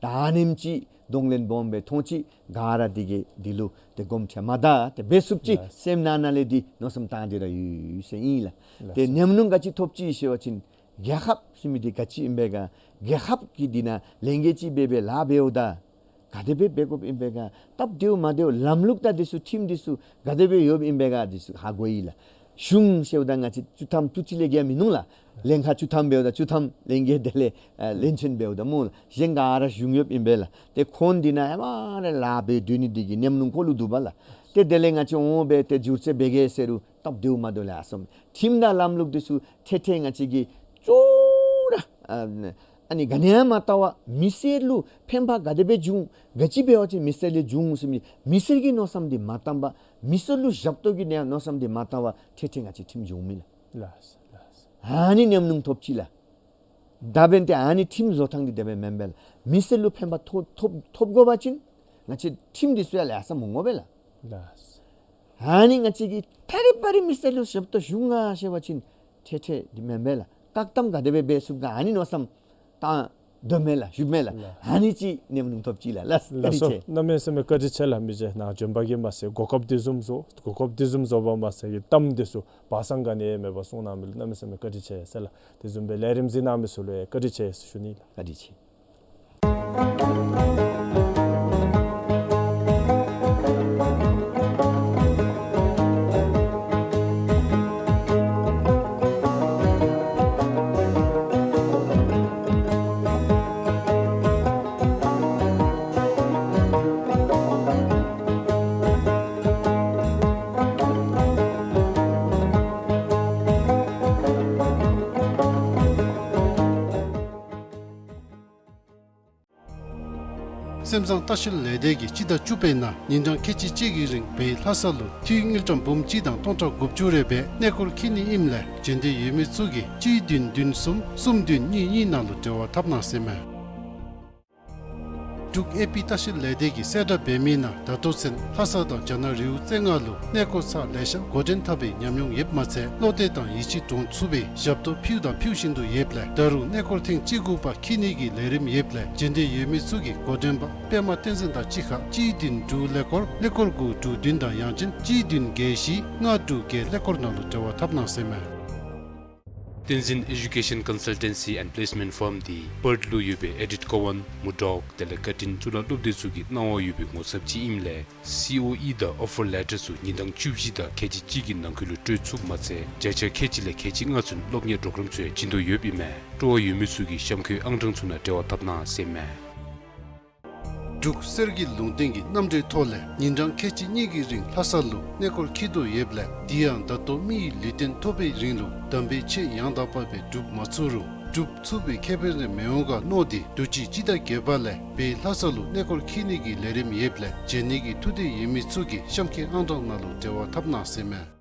ད་ཨ་ནེམ་ཅིག་གདོང་ལེན་སྦོམ་སྦེ་མཐོང་ཅི། ག་ར་འདི་གིས་འདི་ལུ་ཏེ་དགོངསམ་ཁྲེལ་མ་ད་ཏེ་འབད་ཚུགསཔ་ཅིག། ལགས། སེམས་ནང་ན་ལས་འདི་མནོ་བསམ་བཏང་སྟེ་ར་ཡོད་ཡོད་ཟེར་ཨིན་ལགས། ལགས། ཏེ་ཉམས་མྱོང་ག་ཅི་ཐོབ་ཅི་ཟེར་བ་ཅིན་རྒྱལ་ཁབ་ཟེར་མི་འདི་ག་ཅི་ཨིན་པས་ག། རྒྱལ་ཁབ་ཀྱི་འདི་ནང་ལས་འགན་ཅིག་འབད་སྦེ་ལཱ་འབདཝ་ད་ག་དེ་སྦེ་འབད་དགོཔ་ཨིན་པས་ག། སྟབས་བདེཝ་མ་བདེཝ་ལམ་ལུགས་དང་འདི་ཚུ་ཁྲིམས་འདི་ཚུ་ག་དེ་སྦེ་ཡོདཔ་ཨིན་པས་ག་འདི་ཚུ་ཧ་གོ་ཡི་ལགས། གཞུང་ཟེརཝ་ད་ང་བཅས་བཅུ་ཐམ་བཅུ་གཅིག་ལས་བརྒལ་མིན་ནུག་ལགས། ལྷན་ཁག་བཅུ་ཐམ་འབདཝ་ད་བཅུ་ཐམ་ལྷན་རྒྱས་དེ་ལས་ཨ་བློན་ཆེན་འབདཝ་ད་སྨོ་ལགས། གཞན་ག་ར་གཞུང་ཡོདཔ་ཨིན་པས་ལགས། ཏེ་ཁོང་འདི་ནང་ཧེ་མ་ར་ལཱ་འབད་སྡོད་ནི་འདི་གི་ཉམས་མྱོང་ཁོ་ལུ་འདུག་པ་ལགས། ཏེ་དེ་ལས་ང་བཅས་འོང་སྦེ་ཏེ་བསྒྱུར་བཅོས་འབད་གེ་ཟེར་རུང་སྟབས་བདེཝ་མ་བདེཝ་ལས་ཨ་སོང་། ཁྲིམས་དང་ལམ་ལུགས་འདི་ཚུ་ཐེ་ཐེ་ང་བཅས་ཀྱིས་ཅོག་ར་ཨ་ཨ་ནི་ག་ནི་ཡང་མ་བལྟ་བར་མི་སེར་ལུ་ཕན་པ་ག་དེ་སྦེ་འབྱུང་ག་ཅི་འབད་བ་ཅིན་མི་སེར་ལུ་འབྱུང་ཟེར་མི་མི་སེར་གྱི་མནོ་བསམ་འདི་མ་བཏང་བར་མི་སེར་ལུ་ཞབས་ཏོག་གི་ནི་ཡང་མནོ་བསམ་འདི་མ་བཏང་བར་ཐེ་ཐེ་ང་བཅས་ཁྲིམས་སྦྱོར་མི་ལགས། ལགས་ལགས། ཨ་ནི་ཉམས་མྱོང་ཐོབ་ཅི་ལགས། ད་འབདན་ཏེ་ཨ་ནི་ཁྲིམས་བཟོ་ཐངས་འདི་དེ་སྦེ་མེན་པས་ལགས། མི་སེར་ལུ་ཕན་པ་ཐོབ་ཐོབ་ཐོབ་དགོ་པ་ཅིན་ང་བཅས་ཁྲིམས་འདི་ཚུ་ཡང་ལེ་ཤ་མི་དགོ་པས་ལགས། ལགས། ཨ་ནི་ང་བཅས་ཀྱིས་ཐད་རི་བ་རི་མི་སེར་ལུ་ཞབས་ཏོག་ཞུ་ང་ཟེར་བ་ཅིན་ཐེ་ཐེ་འདི་མེན་པས་ལགས། བཀག་དམ་ག་དེ་སྦེ་འབད་ཚུགས་ག་ཨ་ནི་མནོ་བསམ་བཏང་དོ་མས་ལགས། ཞུ་མས་ལགས། ལགས། ཨ་ནི་ཅིག་ཉམས་མྱོང་ཐོབ་ཅི་ལགས། ལགས། བཀའ་དྲིན་ཆེ། གནམ་མེད་ས་མེད་བཀའ་དྲིན་ཆེ་ལགས། མི་རྗེ་ནཱ་བྱོན་པ་གིས་མ་ཚད་གོ་སྐབས་འདི་བཟུམ་བཟོ་གོ་སྐབས་འདི་བཟུམ་བཟོ་བ་མ་ཚད་ཀྱི་གཏམ་འདི་ཚུ་སྦ་གསང་ག་ནི་མེད་པར་གསུང་གནང་མི་ལུ་གནམ་མེད་ས་མེད་བཀའ་དྲིན་ཆེ་ཟེར་ལགས། དེ་བཟུམ་སྦེ་ལས་རིམ་གཟིགས་གནང་མི་ཚུ་ལུ་ཡང་བཀའ་དྲིན་ཆེ་ཞུ་ནི་ལགས། བཀའ་དྲིན་ཆེ། སེམས་བཟང་ལྟ་བཤལ་ལས་སྡེ་གིས་སྤྱི་ཟླ་བཅུ་པའི་ནང་ཉིན་གྲངས་ཁལ་གཅིག་གཅིག་གི་རིང་བོད་ལྷ་ས་ལུ་འཐུས་དངུལ་ཀྲམ་འབུམ་གཅིག་དང་སྟོང་ཕྲག་དགུ་བཅུ་རེ་སྦེ་གནས་སྐོར་འཁྱིད་ནི་ཨིནམ་ལས་འབྱོན་འདོད་ཡོད་མི་ཚུ་གིས་གཅིག་བདུན་བདུན་གསུམ་གསུམ་བདུན་གཉིས་གཉིས་ནང་ལུ་འབྲེལ་བ་འཐབ་གནང་ཟེར་མས། འབྲུག་ཨེ་པི་ལྟ་བཤལ་ལས་སྡེ་གིས་གསལ་བསྒྲགས་འབད་མི་ནང་ད་ལྟོ་ཚུན་ལྷ་ས་དང་རྒྱ་ནག་རི་བོ་རྩེ་ལྔ་ལུ་གནས་སྐོར་ཚར་ལེ་ཤ་འགོ་འདྲེན་འཐབ་པའི་ཉམས་མྱོང་ཡོདཔ་མ་ཚད་བློ་གཏད་དང་ཡིད་ཆེས་འདྲོངས་ཚུགས་པའི་ཞབས་ཏོག་ཕུལཝ་དང་ཕུལ་བཞིན་དུ་ཡོདཔ་ལས་ད་རུང་གནས་སྐོར་ཐེངས་གཅིག་དགུ་པ་འཁྱིད་ནི་གི་ལས་རིམ་ཡོདཔ་ལས་འབྱོན་འདོད་ཡོད་མི་ཚུ་གིས་འགོ་འདྲེན་པ་པདྨ་བསྟན་འཛིན་དང་གཅིག་ཁར་གཅིག་བདུན་དྲུག་ཀླད་ཀོར་ཀླད་ཀོར་དགུ་དྲུག་བདུན་དང་ཡང་ཅིན་གཅིག་བདུན་བརྒྱད་བཞི་ལྔ་དྲུག་བརྒྱད་ཀླད་ཀོར་ནང་ལུ་འབྲེལ་བ་འཐབ་གནང་ཟེར་མས། བསྟན་འཛིན་Education Consultancy and Placement Firm འདི་པརཐ་ལུ་ཡོད་པའི་ཨེ་ཌིཊ་ཀོ་ཝཱན་མུར་ཌོག་དེ་ལས་ཀར་ཊིན་གཙུག་ལག་སློབ་སྡེ་ཚུ་གི་གནང་བ་ཡོད་པའི་ངོ་ཚབ་ཅིག་ཨིནམ་ལས་སི་ཨོ་ཨི་དང་ཨོ་ཕར་ལེ་ཊར་ཚུ་ཉིན་གྲངས་བཅུ་བཞི་དང་ཁལ་གཅིག་གཅིག་གི་ནང་འཁོད་ལུ་སྤྲོད་ཚུགསཔ་མ་ཚད་བརྒྱ་ཆ་ཁལ་གཅིག་ལས་ཁལ་གཅིག་ལྔ་ཚུན་སློབ་གཉེར་པོརོ་གརམ་ཚུ་ཡང་བྱིན་དོ་ཡོདཔ་ཨིན་མས། སྤྲོ་བ་ཡོད་མི་ཚུ་གིས་གཤམ་འཁོད་ཨང་གྲངས་ཚུ་ནང་འབྲེལ་བ་འཐབ་གནང་ཟེར་མས། འབྲུག་གསེར་གྱི་ལུང་བསྟན་གྱི་རྣམ་འགྲེལ་ཐོག་ལས་ཉིན་གྲངས་ཁལ་གཅིག་གཉིས་ཀྱི་རིང་ལྷ་ས་ལུ་གནས་སྐོར་འཁྱིད་དོ་ཡོདཔ་ལས་དེ་ཡང་ད་ལྟོ་མི་ཡི་ལུས་རྟེན་ཐོབ་པའི་རིང་ལུ་དམ་པའི་ཆོས་ཡང་དག་པ་སྦེ་སྒྲུབ་མ་ཚུགས་རུང་སྒྲུབ་ཚུགས་པའི་ཁེ་ཕན་རེ་མི་འོང་ག་མནོ་སྟེ་དུས་ཅི་སྤྱི་ཟླ་བརྒྱད་པ་ལས་བོད་ལྷ་ས་ལུ་གནས་སྐོར་འཁྱིད་ནི་གི་ལས་རིམ་ཡོདཔ་ལས་འབྱོན་ནི་གི་ཐུགས་འདོད་ཡོད་མི་ཚུ་གིས་གཤམ་འཁོད་ཨང་གྲངས་ནང་ལུ་འབྲེལ་བ་འཐབ་གནང་ཟེར་མས།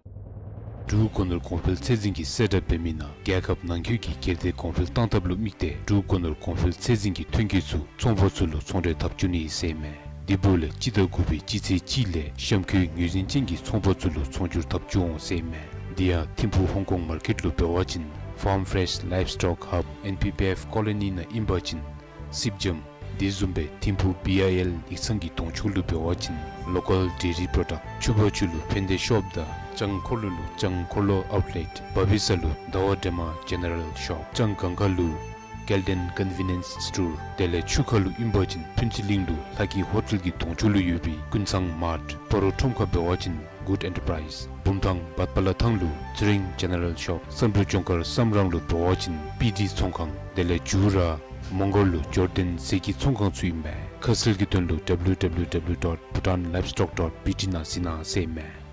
འབྲུག་སྒོ་ནོར་གོང་འཕེལ་ཚད་འཛིན་གྱིས་གསལ་བསྒྲགས་འབད་མི་ནང་རྒྱལ་ཁབ་ནང་འཁོད་ཀྱི་སྒེར་སྡེ་གོང་འཕེལ་གཏང་ཐབས་ལུ་དམིགས་ཏེ་འབྲུག་སྒོ་ནོར་གོང་འཕེལ་ཚད་འཛིན་གྱི་ཐོན་སྐྱེད་ཚུ་ཚོང་པ་ཚུ་ལུ་ཚོང་འབྲེལ་འཐབ་བཅུག་ནི་ཟེར་མས། འདི་འབདཝ་ལས་སྤྱི་ཟླ་དགུ་པའི་སྤྱི་ཚེས་གཅིག་ལས་གཤམ་འཁོད་ངོས་འཛིན་ཅན་གྱི་ཚོང་པ་ཚུ་ལུ་ཚོང་སྒྱུར་འཐབ་བཅུག་འོང་ཟེར་མས། འདི་ཡང་ཐིམ་ཕུག་ཧོང་ཀོང་མར་ཀེཊ་ལུ་འབད་བ་ཅིན་Farm Fresh Livestock Hub N P P F Colony ནང་ཨིན་པ་ཅིན་སིབ་ཇམ། དེ་བཟུམ་སྦེ་ཐིམ་ཕུག་བི་ཨའི་ཨེལ་ཡིག་ཚང་གི་གདོང་ཕྱོགས་ལུ་འབད་བ་ཅིན་Local Dairy Product། ཕྱུ་པ་ཆུ་ལུ་ཕན་བདེ་ཤོབ་དང་ལྕང་འཁོར་ལོ་ལུ་ལྕང་འཁོར་ལོ་ཨའུཊ་ལེཊ། བ་བི་ས་ལུ་ཟླ་བ་སྒྲོལ་མ་ཇེ་ནེ་རལ་ཤོབ། ལྕང་སྒང་ག་ལུ་ཀེལ་ཌེན་ཀོན་ཝི་ནི་ཡེནསི་སི་ཊོར། དེ་ལས་ཆུ་ཁ་ལུ་ཨིན་པ་ཅིན་ཕུན་ཚོགས་གླིང་ལུ་ལྷ་སྐྱིད་ཧོ་ཊེལ་གྱི་གདོང་ཕྱོགས་ལུ་ཡོད་པའི་ཀུན་ཚང་མཱརཊ། སྤ་རོ་ཁྲོམ་ཁ་འབད་བ་ཅིན་Good Enterprise། བུམ་ཐང་བར་པ་ལ་ཐང་ལུ་ཚེ་རིང་ཇེ་ནེ་རལ་ཤོབ། བསམ་གྲུབ་ལྗོངས་མཁར་བསམ་རང་ལུ་འབད་བ་ཅིན་པི་ཌི་ཚོང་ཁང་། དེ་ལས་མཇུག་ར་མོང་སྒར་ལུ་ཇོར་ཌེན་ཟས་ཀྱི་ཚོང་ཁང་ཚུ་ཨིན་མས། ཁ་གསལ་གྱི་དོན་ལུ་W W W dot bhutan livestock dot B T ནང་གཟིགས་གནང་ཟེར་མས།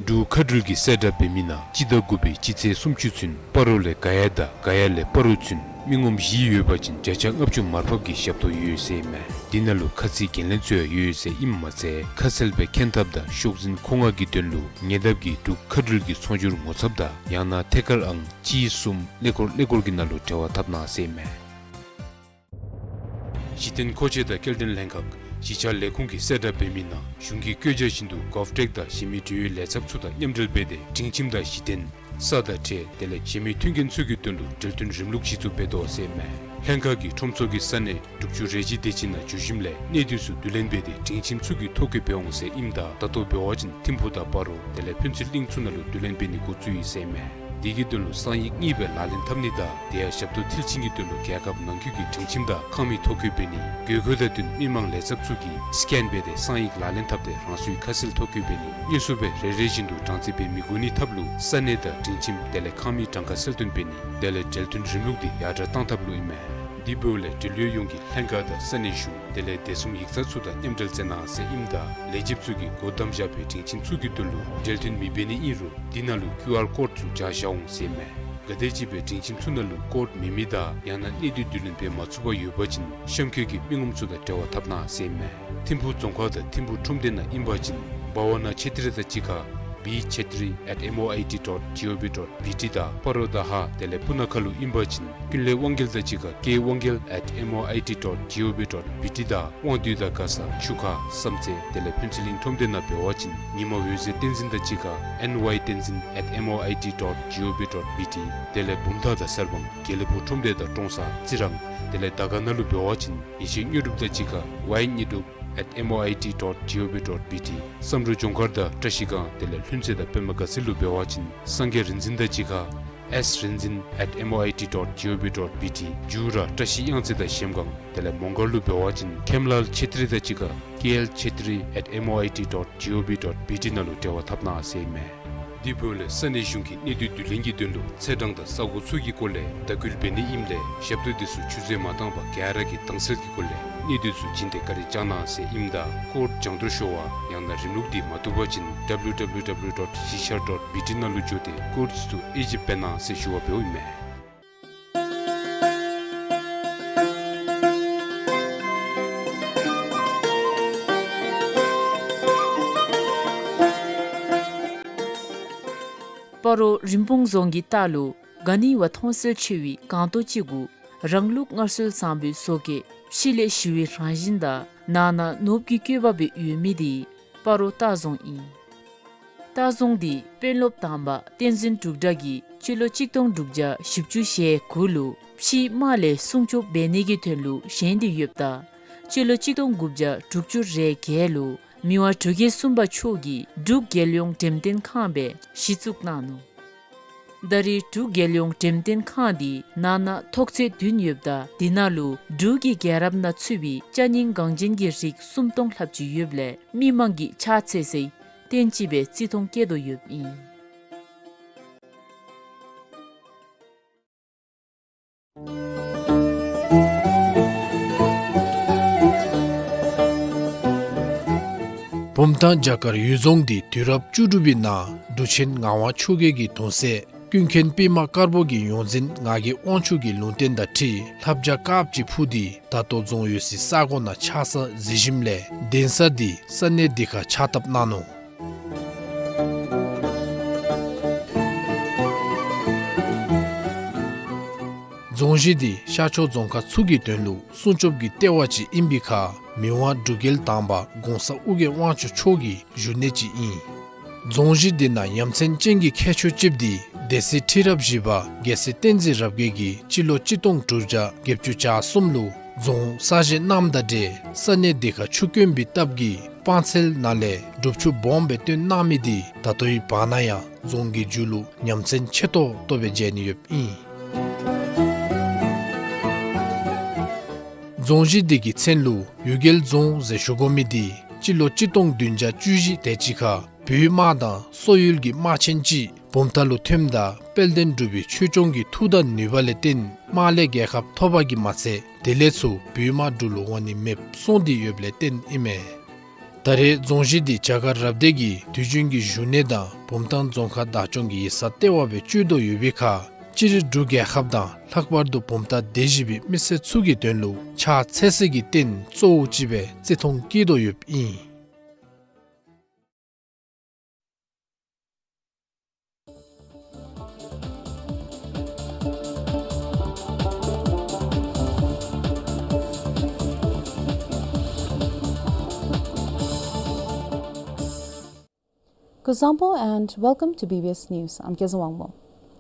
འབྲུག་མཁའ་འགྲུལ་གྱིས་གསལ་བསྒྲགས་འབད་མི་ནང་སྤྱི་ཟླ་དགུ་པའི་སྤྱི་ཚེས་སུམ་ཅུ་ཚུན་སྤ་རོ་ལས་ག་ཡ་དང་ག་ཡ་ལས་སྤ་རོ་ཚུན་ མི་ངོམ་བཞི་ཡོད་པ་ཅིན་བརྒྱ་ཆ་ལྔ་བཅུ་མར་ཕབ་ཀྱི་ཞབས་ཏོག་ཡོད་ཟེར་ཨིན་མས། འདི་ནང་ལུ་ཁ་ཚིག་འགན་ལེན་ཚུ་ཡང་ཡོད་ཟེར་ཨིནམ་མ་ཚད་ཁ་གསལ་སྦེ་མཁྱེན་ཐབས་དང་ཤོག་འཛིན་མཁོ་མངགས་ཀྱི་དོན་ལུ་ཉེ་འདབས་ཀྱི་འབྲུག་མཁའ་འགྲུལ་གྱི་ཚོང་སྒྱུར་ངོ་ཚབ་དང་ཡང་ན་ཐད་ཀར་ཨང་གཅིག་གསུམ་ཀླད་ཀོར་ཀླད་ཀོར་གྱི་ནང་ལུ་འབྲེལ་བ་འཐབ་གནང་ཟེར་ཨིན་མས། གཞི་རྟེན་མཁོ་ཆས་དང་སྐྱེལ་འདྲེན་ལྷན་ཁག་གཞིས་ཆགས་ལས་ཁུངས་ཀྱིས་གསལ་བསྒྲགས་འབད་མི་ནང་གཞུང་གི་བཀོད་རྒྱ་བཞིན་དུ་གོབ་ཊེཀ་དང་གཞན་མི་འབྲེལ་ཡོད་ལས་ཚབ་ཚུ་དང་མཉམ་འབྲེལ་འབད་དེ་སྒྲིང་ཁྱིམ་དང་གཞི་རྟེན་ས་དང་ཁྲལ་དེ་ལས་གཞན་མི་མཐུན་རྐྱེན་ཚུ་གི་དོན་ལུ་འབྲེལ་མཐུན་རིམ་ལུགས་གཞི་བཙུགས་འབད་དོ་ཟེར་ཨིན་མས། ལྷན་ཁག་གིས་ཁྲོམ་ཚོགས་ཀྱི་ས་གནས་དྲུག་ཅུ་རེ་གཅིག་དེ་ཅིག་ནང་འགྱོ་ཞིནམ་ལས་གནས་སྡུད་ཚུ་བསྡུ་ལེན་འབད་དེ་སྒྲིང་ཁྱིམ་ཚུ་གི་ཐོ་བཀོད་འབད་འོང་ཟེར་ཨིནམ་ད་ད་ལྟོ་འབད་བ་ཅིན་ཐིམ་ཕུག་དང་སྤ་རོ་དེ་ལས་ཕུན་ཚོགས་གླིང་ཚུ་ནང་ལུ་བསྡུ་ལེན་འབད་ནི་འགོ་བཙུགས་ཡི་ཟེར་ཨིན་མས། དེ་གི་དོན་ལུ་གསང་ཡིག་གཉིས་སྦེ་ལག་ལེན་འཐབ་ནི་དང་དེ་ཡང་ཞབས་ཏོག་མཐིལ་ཕྱིན་གྱི་དོན་ལུ་རྒྱལ་ཁབ་ནང་འཁོད་ཀྱི་སྒྲིང་ཁྱིམ་དང་ཁང་མིག་ཐོ་བཀོད་འབད་ནི་དགོས་མཁོ་དང་བསྟུན་མི་མང་ལས་ཚབ་ཚུ་གིས་སི་ཀེན་འབད་དེ་གསང་ཡིག་ལག་ལེན་འཐབ་སྟེ་རང་སོའི་ཁ་གསལ་ཐོ་བཀོད་འབད་ནི་དངོས་སུ་སྦེ་རེ་རེ་བཞིན་དུ་གྲངས་རྩིས་འབད་མི་དགོ་ནི་ཐབས་ལུ་ས་གནས་དང་སྒྲིང་ཁྱིམ་དེ་ལས་ཁང་མིག་གྲངས་ཀ་གསལ་སྟོན་འབད་ནི་དེ་ལས་འབྲེལ་མཐུན་རིམ་ལུགས་འདི་ཡར་དྲག་བཏང་ཐབས་ལུ་ཨིན་མས། དེ་འབདཝ་ལས་འབྲེལ་ཡོད་ཡོངས་ཀྱིས་ལྷན་ཁག་དང་ས་གནས་གཞུང་དེ་ལས་བདེ་སྲུང་ཡིག་ཚང་ཚུ་དང་མཉམ་འབྲེལ་མཛད་གནང་ཟེར་ཨིནམ་ད་ལས་བྱེདཔ་ཚུ་གིས་སྒོ་བསྡམས་བཞག་པའི་སྒྲིང་ཁྱིམ་ཚུ་གི་དོན་ལུ་འབྲེལ་མཐུན་མི་འབད་ནི་ཨིན་རུང་དེ་ནང་ལུ་ཀིའུ་ཨར་ཀོཌ་ཚུ་སྦྱར་བཞག་འོང་ཟེར་ཨིན་མས། ག་དེམ་ཅིག་སྦེ་སྒྲིང་ཁྱིམ་ཚུ་ནང་ལུ་ཀོཌ་མེད་མི་དང་ཡང་ན་གནས་སྡུད་བསྡུ་ལེན་འབད་མ་ཚུགས་པར་ཡོད་པ་ཅིན་གཤམ་འཁོད་ཀྱི་མི་ངོམ་ཚུ་དང་འབྲེལ་བ་འཐབ་གནང་ཟེར་ཨིན་མས། ཐིམ་ཕུག་རྫོང་ཁག་དང་ཐིམ་ཕུག་ཁྲོམ་སྡེ་ནང་ཨིན་པ་ཅིན་བྷ་ཝ་ན་ཆེ་ཏྲི་དང་གཅིག་ཁར་བི་ཆེ་ཏྲི་ཨེཊ་ཨེམ་ཨོ་ཨའི་ཊི་ཌོཊ་ཇི་ཨོ་བི་ཌོཊ་བི་ཊི་དང་སྤ་རོ་དང་ཧཱ་དེ་ལས་སྤུ་ན་ཁ་ལུ་ཨིན་པ་ཅིན་ཀུན་ལེགས་དབང་རྒྱལ་དང་གཅིག་ཁར་ཀེ་དབང་རྒྱལ་ཨེཊ་ཨེམ་ཨོ་ཨའི་ཊི་ཌོཊ་ཇི་ཨོ་བི་ཌོཊ་བི་ཊི་དང་དབང་འདུས་དང་མགར་ས་ཆུ་ཁ་བསམ་རྩེ་དེ་ལས་ཕུན་ཚོགས་གླིང་ཁྲོམ་སྡེ་ནང་འབད་བ་ཅིན་ཉི་མ་འོད་ཟེར་བསྟན་འཛིན་དང་གཅིག་ཁར་ཨེན་ཝའི་བསྟན་འཛིན་ཨེཊ་ཨེམ་ཨོ་ཨའི་ཊི་ཌོཊ་ཇི་ཨོ་བི་ཌོཊ་བི་ཊི། དེ་ལས་བུམ་ཐང་དང་གསར་སྤང་དགེ་ལེགས་ཕུག་ཁྲོམ་སྡེ་དང་ཀྲོང་གསར་རྩི་རང་དེ་ལས་དར་དཀར་ན་ལུ་འབད་བ་ཅིན་ཡེ་ཤེས་དངོས་གྲུབ་དང་གཅིག་ཁར་ཝའི་དངོས་གྲུབ་ཨེཊ་ཨེམ་ཨོ་ཨའི་ཊི་ཌོཊ་ཇི་ཨོ་བི་ཌོཊ་བི་ཊི། བསམ་འགྲུབ་ལྗོངས་མཁར་དང་བཀྲ་ཤིས་སྒང་དེ་ལས་ལྷུན་རྩེ་དང་པདྨ་དགའ་ཚལ་ལུ་འབད་བ་ཅིན་སངས་རྒྱས་རིག་འཛིན་དང་གཅིག་ཁར་ཨེསི་རིག་འཛིན་ཨེཊ་ཨེམ་ཨོ་ཨའི་ཊི་ཌོཊ་ཇི་ཨོ་བི་ཌོཊ་བི་ཊི། མཇུག་ར་བཀྲ་ཤིས་གཡང་རྩེ་དང་གཞལམ་སྒང་དེ་ལས་མོང་སྒར་ལུ་འབད་བ་ཅིན་ཁེམ་ལཱལ་ཆེ་ཏྲི་དང་གཅིག་ཁར་ཀེ་ཨེལ་ཆེ་ཏྲི་ཨེཊ་ཨེམ་ཨོ་ཨའི་ཊི་ཌོཊ་ཇི་ཨོ་བི་ཌོཊ་བི་ཊི་ནང་ལུ་འབྲེལ་བ་འཐབ་གནང་ཟེར་ཨིན་མས། དེ་འབདཝ་ལས་ས་གནས་གཞུང་གིས་གནས་སྡུད་བསྡུ་ལེན་གྱི་དོན་ལུ་ཚེས་གྲངས་དང་ས་གོ་ཚུ་གི་སྐོར་ལས་བརྡ་སྐུལ་འབད་ནི་ཨིནམ་ལས་ཞབས་ཏོག་དེ་ཚུ་ཆུད་ཟོས་མ་བཏང་པར་ག་ར་གིས་དྭངས་གསལ་གྱི་སྒོ་ལས་གནས་སྡུད་ཚུ་བྱིན་ཏེ་བཀའ་དྲིན་བསྐྱང་གནང་ཟེར་ཨིནམ་ད་ཀོཌ་སྦྱང་བརྡར་ཤོར་བ་ཡང་ན་རིམ་ལུགས་འདི་མ་བཏུབ་པ་ཅིན་ཌབ་ལུ་ཌབ་ལུ་ཌབ་ལུ་ཌོཊ་གཞིས་ཆགས་ཌོཊ་བི་ཊི་ནང་ལུ་འགྱོ་སྟེ་ཀོཌ་ཚུ་དབྱེ་ཞིབ་འབད་གནང་ཟེར་ཞུ་བ་འབདཝ་ཨིན་མས། སྤ་རོ་རིན་སྤུངས་རྫོང་གི་ལྟག་ལུ་ག་ནི་བ་མཐོང་གསལ་ཆེ་བའི་སྒང་ཏོག་ཅིག་གུ་རང་ལུགས་སྔར་སྲོལ་བཟང་པོའི་བཟོ་བཀོད་ཕྱི་ལས་ཞི་བའི་རང་བཞིན་དང་ནང་ན་ནོར་བུ་གི་བཀོད་པ་སྦེ་ཡོད་མི་འདི་སྤ་རོ་ལྟ་རྫོང་ཨིན། ལྟ་རྫོང་འདི་དཔོན་སློབ་དང་པ་བསྟན་འཛིན་འབྲུག་གྲགས་ཀྱིས་སྤྱི་ལོ་གཅིག་སྟོང་དྲུག་བརྒྱ་བཞི་བཅུ་ཞེ་དགུ་ལུ་ཕྱིའི་དམག་ལས་སྲུང་སྐྱོབ་འབད་ནི་གི་དོན་ལུ་བཞེངས་ཏེ་ཡོདཔ་ད་སྤྱི་ལོ་གཅིག་སྟོང་དགུ་བརྒྱ་དྲུག་ཅུ་རེ་བརྒྱད་ལུ་མི་དབང་འབྲུག་རྒྱལ་གསུམ་པ་མཆོག་གིས་འབྲུག་རྒྱལ་ཡོངས་འགྲེམས་སྟོན་ཁང་སྦེ་གཞི་བཙུགས་གནང་ནུག། ད་རེས་འབྲུག་རྒྱལ་ཡོངས་འགྲེམས་སྟོན་ཁང་འདི་ནང་ན་ཐོག་ཚད་བདུན་ཡོདཔ་ད་དེ་ནང་ལུ་འབྲུག་གི་རྒྱལ་རབས་ནང་ཚུད་པའི་ཅ་རྙིང་འགངས་ཅན་གྱི་རིགས་སུམ་སྟོང་ལྷགཔ་ཅིག་ཡོདཔ་ལས་མི་མང་གིས་ཕྱག་འཚལ་སའི་རྟེན་ཅིག་སྦེ་བརྩི་མཐོང་བསྐྱེད་དོ་ཡོདཔ་ཨིན། བུམ་ཐང་བྱ་དཀར་འོད་རྫོང་འདི་དུས་རབས་བཅུ་དྲུག་པའི་ནང་འབྲུག་ཆེན་ངག་དབང་ཆོས་རྒྱལ་གྱི་གདུང་སྲས་ཀུན་མཁྱེན་པདྨ་དཀར་པོ་གི་ཡོངས་འཛིན་ངག་གི་དབང་ཕྱུག་གི་ལུང་བསྟན་དང་འཁྲིལ་ལྷ་བྱ་དཀརཔོ་ཅིག་འཕུར་ཏེ་ད་ལྟོ་རྫོང་ཡོད་སའི་ས་གོ་ནང་ཆགས་ས་གཟིགས་ཞིནམ་ལས་གདན་ས་འདི་ས་གནས་འདི་ཁར་ཕྱག་བཏབ་གནང་ནུག། རྫོང་གཞི་འདི་ཤར་ཕྱོགས་རྫོང་ཁག་ཚུ་གི་དོན་ལུ་སྲུང་སྐྱོབ་ཀྱི་ལྟེ་བ་ཅིག་ཨིན་པའི་ཁར་མི་དབང་འབྲུག་རྒྱལ་དང་པ་གོང་ས་ཨོ་རྒྱན་དབང་ཕྱུག་མཆོག་གི་བཞུགས་གནས་ཅིག་ཨིན། རྫོང་གཞི་འདི་ནང་ཡ་མཚན་ཅན་གྱི་ཁྱད་ཆོས་ཅིག་འདི་སྡེ་སྲིད་ཁྲི་རབས་བཞི་པ་རྒྱལ་སྲས་བསྟན་འཛིན་རབ་རྒྱས་ཀྱིས་སྤྱི་ལོ་གཅིག་སྟོང་དྲུག་བརྒྱ་བརྒྱད་ཅུ་གྱ་གསུམ་ལུ་རྫོང་གསར་བཞེངས་གནངམ་དང་འབྲེལ་ས་གནས་འདི་ཁར་ཆུ་དཀོན་པའི་སྟབས་ཀྱིས་སྤང་ཚལ་ནང་ལས་སྒྲུབ་ཆུ་སྦོམ་སྦེ་བཏོན་གནང་མི་འདི་ད་ལྟོའི་བར་ན་ཡང་རྫོང་གི་མཇུག་ལུ་ཉམས་མཚར་ཆེ་ཏོག་ཏོ་སྦེ་མཇལ་ནི་ཡོདཔ་ཨིན། རྫོང་གཞི་འདི་གི་མཚན་ལུ་གཡུལ་རྒྱལ་རྫོང་ཟེར་ཞུ་དགོ་མི་འདི་སྤྱི་ལོ་གཅིག་སྟོང་བདུན་བརྒྱ་བཅུ་བཞི་དེ་ཅིག་ཁར་བོད་དམག་དང་སོག་ཡུལ་གྱི་དམག་ཆེན་ཅིག་བུམ་ཐང་ལུ་ཐོནམ་ད་དཔལ་ལྡན་འབྲུག་པའི་ཆོས་སྐྱོང་གི་མཐུ་དང་ནུས་པ་ལས་བརྟེན་དམག་ལས་རྒྱལ་ཁ་ཐོབ་པ་གིས་མ་ཚད་དེ་ལས་ཚུར་བོད་དམག་འབྲུག་ལུ་འོང་ནི་མེདཔ་སོང་སྟེ་ཡོདཔ་ལས་བརྟེན་ཨིན་མས། ད་རེས་རྫོང་གཞི་འདི་བྱ་དཀར་རབ་སྡེ་གི་དུས་རྒྱུན་གྱི་བཞུགས་གནས་དང་བུམ་ཐང་རྫོང་ཁག་བདག་སྐྱོང་གི་ཡིག་ཚང་ལྟེ་བ་སྦེ་སྤྱོད་དོ་ཡོད་པའི་ཁར་ སྤྱིར་འབྲུག་རྒྱལ་ཁབ་དང་ལྷག་པར་དུ་བུམ་ཐང་སྡེ་བཞི་པའི་མི་སེར་ཚུ་གི་དོན་ལུ་ཕྱག་འཚལ་སྲིད་ཀྱི་རྟེན་གཙོ་བོ་ཅིག་སྦེ་བརྩི་མཐོང་བསྐྱེད་དོ་ཡོདཔ་ཨིན། Kuzuzangpo and welcome to B B S News. I'm Kezang Wangmo.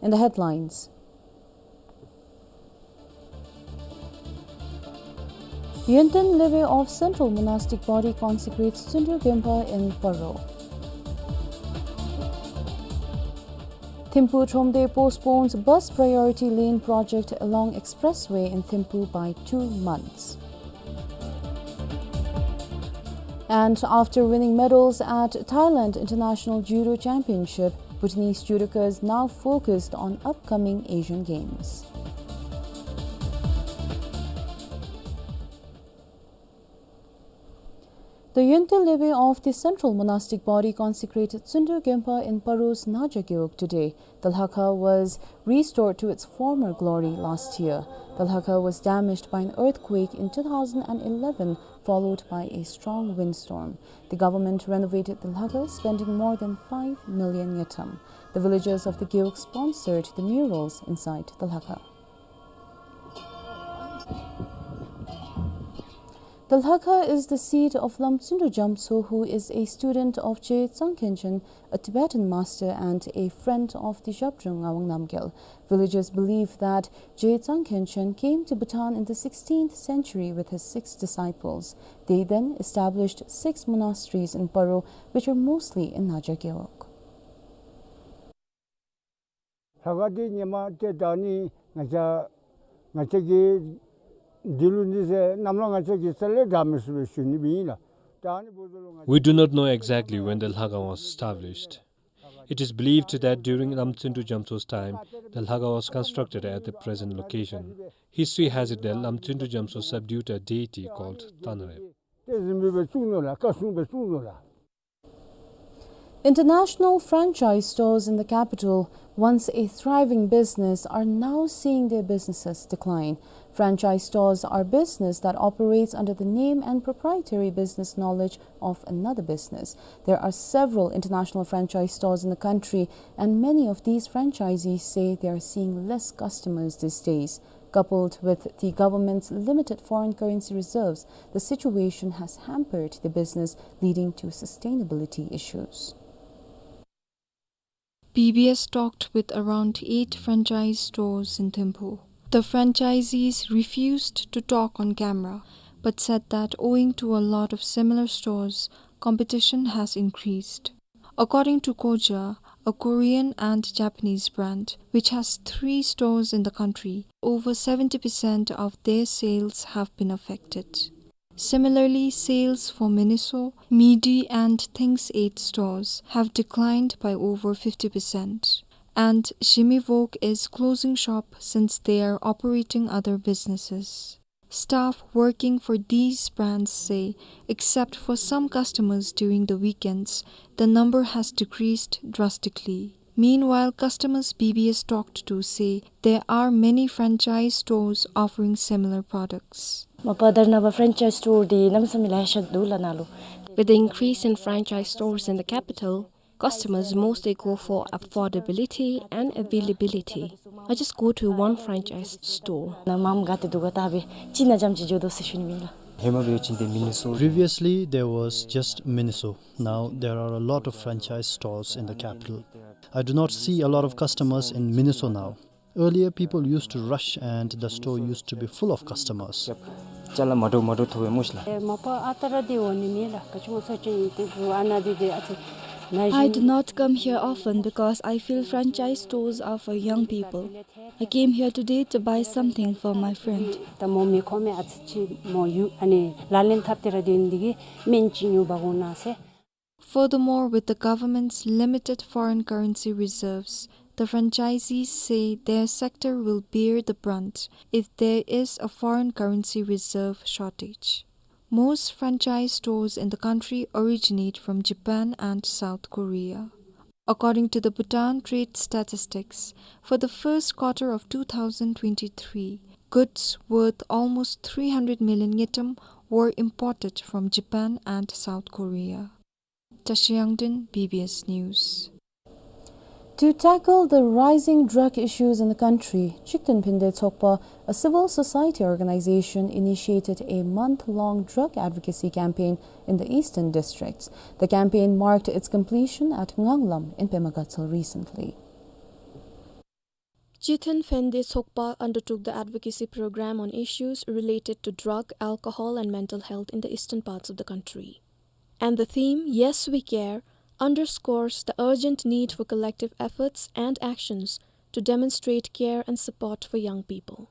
In the headlines, Yonten Lebe of Central Monastic Body consecrates Tsundu Gempa in Paro. Thimphu Thromde postpones bus priority lane project along expressway in Thimphu by two months. And after winning medals at Thailand International Judo Championship, Bhutanese judokas now focused on upcoming Asian Games. The Yonten Lebe of the Central Monastic Body consecrated Tsundu Gempa in Paro's Naja Gewog today. The Lhakha was restored to its former glory last year. The Lhakha was damaged by an earthquake in two thousand eleven, followed by a strong windstorm. The government renovated the Lhakha, spending more than five million ngultrum. The villagers of the Gewog sponsored the murals inside the Lhakha. The Lhakha is the seat of Lamtsundu Jamtso, who is a student of Je Tsangkhenchen, a Tibetan master and a friend of the Zhabdrung Ngawang Namgyal. Villagers believe that Je Tsangkhenchen came to Bhutan in the sixteenth century with his six disciples. They then established six monasteries in Paro, which are mostly in Naja Gewog. ལྷ་ཁང་འདི་ཉི་མ་ཏེ་ད་ནི་ང་བཅས་ང་བཅས་ཀྱིས་འདི་ལུ་འདི་ཟེར་གནམ་ལོ་ང་བཅས་ཀྱིས་རྩ་ལས་བསྒྲགས་མི་ཚུགས་པས་ཞུ་ནི་སྦེ་ཨིན་ལགས། ད་ནི་འབདཝ་ད་ལུ་ང་We do not know exactly when the Lhakha was established. It is believed that during Lamtsundu Jamtso's time, the Lhakha was constructed at the present location. History has it that Lamtsundu Jamtso subdued a deity called Tanrep. ཏེ་གཟིམ་སྦེ་བཙུགས་ནུག་ལགས། བཀའ་སྲུང་སྦེ་བཙུགས་ནུག་ལགས། International franchise stores in the capital, once a thriving business, are now seeing their businesses decline. Franchise stores are business that operates under the name and proprietary business knowledge of another business. There are several international franchise stores in the country, and many of these franchisees say they are seeing less customers these days. Coupled with the government's limited foreign currency reserves, the situation has hampered the business, leading to sustainability issues. B B S talked with around eight franchise stores in Thimphu. The franchisees refused to talk on camera, but said that owing to a lot of similar stores, competition has increased. According to Koja, a Korean and Japanese brand, which has three stores in the country, over seventy percent of their sales have been affected. Similarly, sales for Miniso, Midi and Things Eight stores have declined by over fifty percent. And Shimi Wok is closing shop since they are operating other businesses. Staff working for these brands say, except for some customers during the weekends, the number has decreased drastically. Meanwhile, customers B B S talked to say there are many franchise stores offering similar products. ꯃꯄꯥ ꯗꯔꯅꯥꯕ franchise store ꯗꯤ་ནམ་ꯁ་ꯃི་ལ་ཤ་ꯗུ་ལ་ནཱ་ལུ། With the increase in franchise stores in the capital, customers mostly go for affordability and availability. I just go to one franchise store. ནཱ་མམ་ག་ཏེ་དུ་ག་ཏ་བེ་ཅི་ན་ཇམ་ཅི་ཇོ་དོ་སི་ཤུ་ནི་མི་ལ། ཧེ་མ་བེ་ཅིན་ཏེ་མི་ནི་སོ། Previously, there was just Miniso. Now there are a lot of franchise stores in the capital. I do not see a lot of customers in Miniso now. Earlier, people used to rush and the store used to be full of customers. ཅ་ལ་མ་འདྲཝ་མ་འདྲཝ་ཐོབ་པས་སྨོ་ཤ་ལགས། ཨེ་མ་པ་ཨ་རྟག་ར་འདི་འོང་ནི་མེད་ལགས། ག་ཅི་སྨོ་ཟེར་ཅིན་ཏེ་བུ་ཨ་ནཱ་འདི་འདི་ཨ་ཙི་ན་I do not come here often because I feel franchise stores are for young people. I came here today to buy something for my friend. ད་མོ་མི་ཁོམ་མེ་ཨ་ཙི་ཅིག་མོ་ཡུ་ཨ་ནི་ལག་ལེན་འཐབ་སྟེ་ར་སྡོད་ནི་འདི་གིས་སྨན་ཅིག་ཉོ་བ་དགོ་ན་ཟེར། Furthermore, with the government's limited foreign currency reserves, the franchisees say their sector will bear the brunt if there is a foreign currency reserve shortage. Most franchise stores in the country originate from Japan and South Korea. According to the Bhutan Trade Statistics, for the first quarter of two thousand twenty-three, goods worth almost three hundred million ngultrum were imported from Japan and South Korea. Tashi Yangden, B B S News. To tackle the rising drug issues in the country, Chikden Phinde Tshogpa, a civil society organization, initiated a month-long drug advocacy campaign in the eastern districts. The campaign marked its completion at Nganglam in Pema Gatshel recently. Chikden Phinde Tshogpa undertook the advocacy program on issues related to drug, alcohol, and mental health in the eastern parts of the country. And the theme, Yes, We Care, underscores the urgent need for collective efforts and actions to demonstrate care and support for young people.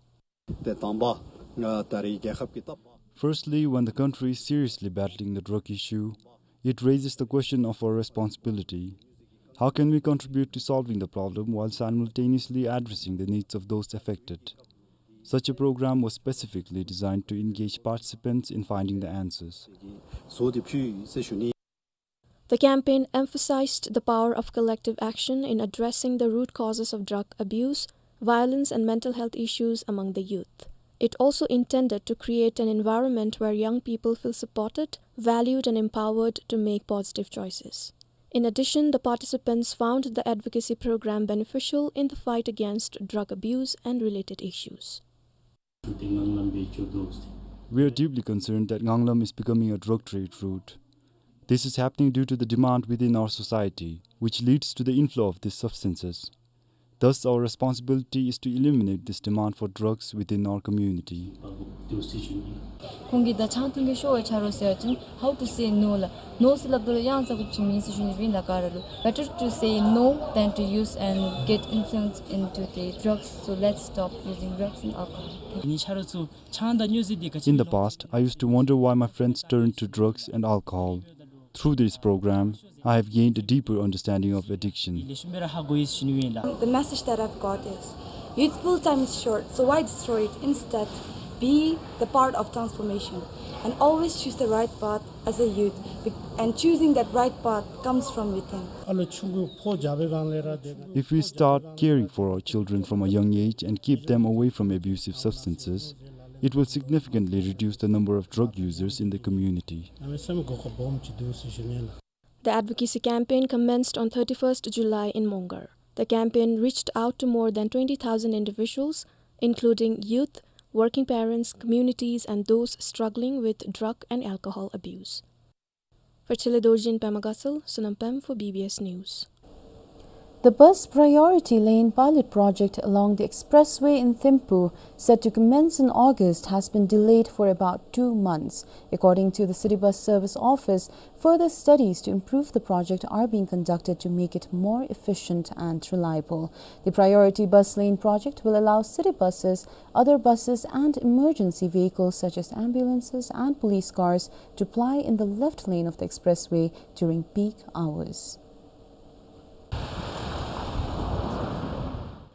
ཏེ་དང་པ་ང་ད་རེས་རྒྱལ་ཁབ་ཀྱི་ཏོག Firstly, when the country is seriously battling the drug issue, it raises the question of our responsibility. How can we contribute to solving the problem while simultaneously addressing the needs of those affected? Such a program was specifically designed to engage participants in finding the answers. བཟོ་སྟེ་ཕུལ་ཡི་ཟེར་ཞུ་ནི། The campaign emphasized the power of collective action in addressing the root causes of drug abuse, violence, and mental health issues among the youth. It also intended to create an environment where young people feel supported, valued, and empowered to make positive choices. In addition, the participants found the advocacy program beneficial in the fight against drug abuse and related issues. We are deeply concerned that Nganglam is becoming a drug trade route. This is happening due to the demand within our society, which leads to the inflow of these substances. Thus, our responsibility is to eliminate this demand for drugs within our community. ཁོང་གིས་ད་ཆང་འཐུང་གི་ཤོག་ཨེ་ཆ་རོགས་ཟེར་བ་ཅིན་how to say no ལགས། no ཟེར་སླབ་ད་ལུ་གཡང་ཟ་དགོཔ་ཅིག་མེད་ཟེར་ཞུ་ནི་ཨིན་ལགས། ག་ར་ལུ་better to say no than to use and get influenced into the drugs. So let's stop using drugs and alcohol. ཨིན་ཆ་རོགས་ཚུ་ཆང་དང་སྨྱོ་རྫས་འདི་ག་ཅི། In the past, I used to wonder why my friends turned to drugs and alcohol. Through this program, I have gained a deeper understanding of addiction. ལེགས་ཤོམ་སྦེ་ར་ཧ་གོ་ཡི་ཟེར་ཞུ་ནི་ཨིན་ལགས། The message that I've got is, youthful time is short, so why destroy it? Instead, be the part of transformation and always choose the right path as a youth, be- and choosing that right path comes from within. ཨ་ལོ་ཆུང་ཀུ་ཕོ་རྒྱས་པའི་སྒང་ལས་ར་དེ། If we start caring for our children from a young age and keep them away from abusive substances, it will significantly reduce the number of drug users in the community. ཨ་མའི་སེམས་གོ་སྐབས་སྦོམ་ཅིག་འདུག་ཟེར་ཞུ་ནི་ལགས། The advocacy campaign commenced on thirty-first July in Mongar. The campaign reached out to more than twenty thousand individuals, including youth, working parents, communities, and those struggling with drug and alcohol abuse. For Chele Dorji in Pema Gatshel, Sonam Pem for B B S News. The bus priority lane pilot project along the expressway in Thimphu, set to commence in August, has been delayed for about two months. According to the City Bus Service Office, further studies to improve the project are being conducted to make it more efficient and reliable. The priority bus lane project will allow city buses, other buses, and emergency vehicles such as ambulances and police cars to ply in the left lane of the expressway during peak hours.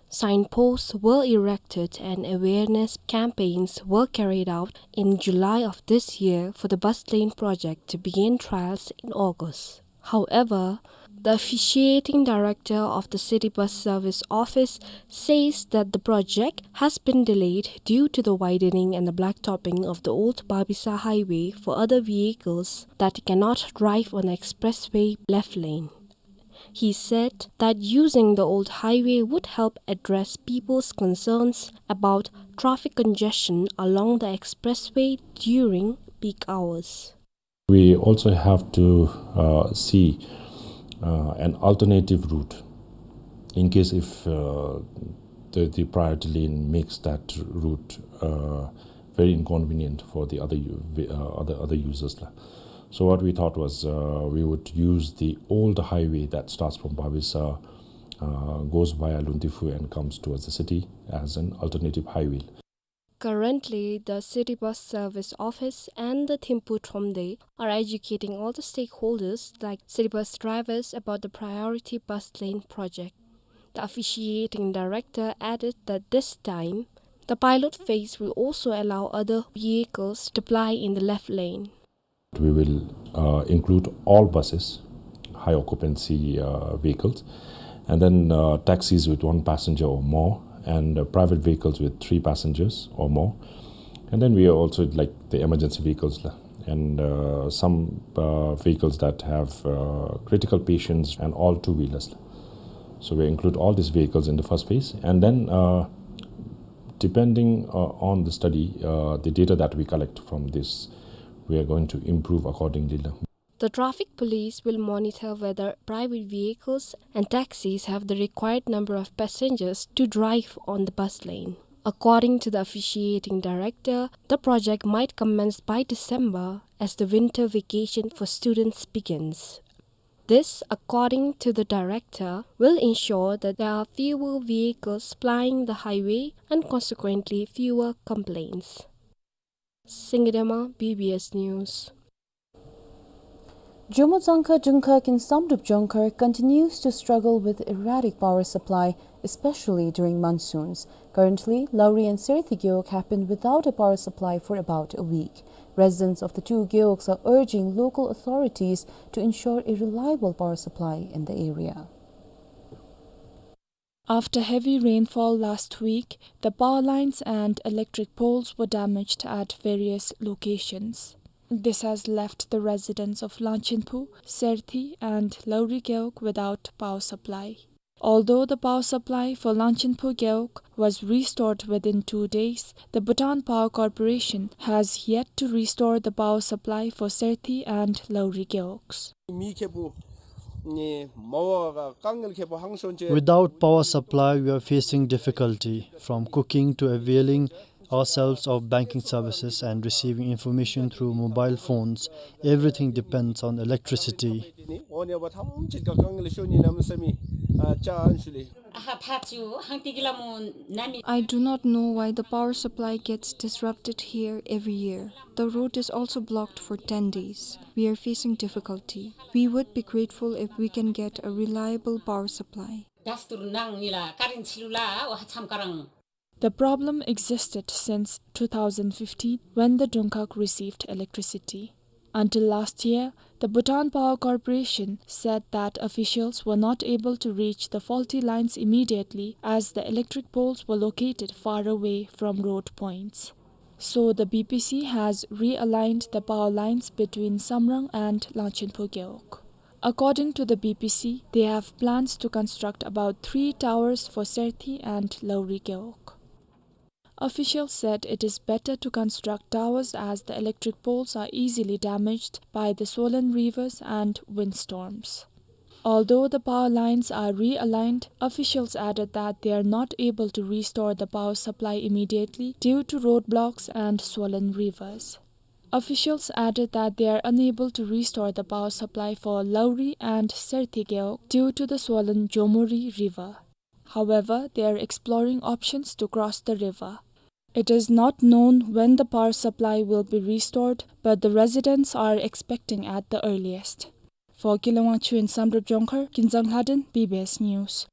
Signposts were erected and awareness campaigns were carried out in July of this year for the bus lane project to begin trials in August. However, the officiating director of the City Bus Service Office says that the project has been delayed due to the widening and the blacktopping of the old Babisa Highway for other vehicles that cannot drive on the expressway left lane. He said that using the old highway would help address people's concerns about traffic congestion along the expressway during peak hours. We also have to, uh, see, uh, an alternative route in case if, uh, the, the priority lane makes that route, uh, very inconvenient for the other u-, uh, other, other users la. So what we thought was, uh, we would use the old highway that starts from Babisa, uh, goes via Luntifu and comes towards the city as an alternative highway. Currently, the City Bus Service Office and the Thimphu Thromde are educating all the stakeholders, like city bus drivers, about the priority bus lane project. The officiating director added that this time, the pilot phase will also allow other vehicles to ply in the left lane. We will, uh, include all buses, high occupancy, uh, vehicles, and then, uh, taxis with one passenger or more, and, uh, private vehicles with three passengers or more. And then we are also, like, the emergency vehicles, la, and, uh, some, uh, vehicles that have, uh, critical patients and all two-wheelers. So we include all these vehicles in the first phase, and then, uh, depending, uh, on the study, uh, the data that we collect from this, we are going to improve accordingly, la. The traffic police will monitor whether private vehicles and taxis have the required number of passengers to drive on the bus lane. According to the officiating director, the project might commence by December as the winter vacation for students begins. This, according to the director, will ensure that there are fewer vehicles plying the highway and consequently fewer complaints. Singye Dema, B B S News. Jomo Tsangkha Dungkhag in Samdrup Jongkhar continues to struggle with erratic power supply, especially during monsoons. Currently, Lauri and Serthi Gewog have been without a power supply for about a week. Residents of the two gewogs are urging local authorities to ensure a reliable power supply in the area. After heavy rainfall last week, the power lines and electric poles were damaged at various locations. This has left the residents of Langchinphu, Serthi, and Lauri Gewog without power supply. Although the power supply for Langchinphu Gewog was restored within two days, the Bhutan Power Corporation has yet to restore the power supply for Serthi and Lauri Gewogs. Without power supply, we are facing difficulty, from cooking to availing ourselves of banking services and receiving information through mobile phones. Everything depends on electricity. I do not know why the power supply gets disrupted here every year. The road is also blocked for ten days. We are facing difficulty. We would be grateful if we can get a reliable power supply. The problem existed since two thousand fifteen, when the Dungkhag received electricity. Until last year, the Bhutan Power Corporation said that officials were not able to reach the faulty lines immediately, as the electric poles were located far away from road points. So the B P C has realigned the power lines between Samrang and Langchinphu Gewog. According to the B P C, they have plans to construct about three towers for Serthi and Lauri Gewog. Officials said it is better to construct towers as the electric poles are easily damaged by the swollen rivers and windstorms. Although the power lines are realigned, officials added that they are not able to restore the power supply immediately due to roadblocks and swollen rivers. Officials added that they are unable to restore the power supply for Lauri and Serthi Gewog due to the swollen Jomuri River. However, they are exploring options to cross the river. It is not known when the power supply will be restored, but the residents are expecting at the earliest. For Gilo Wangchuk in Samdrup Jongkhar, Kinzang Lhaden, B B S News.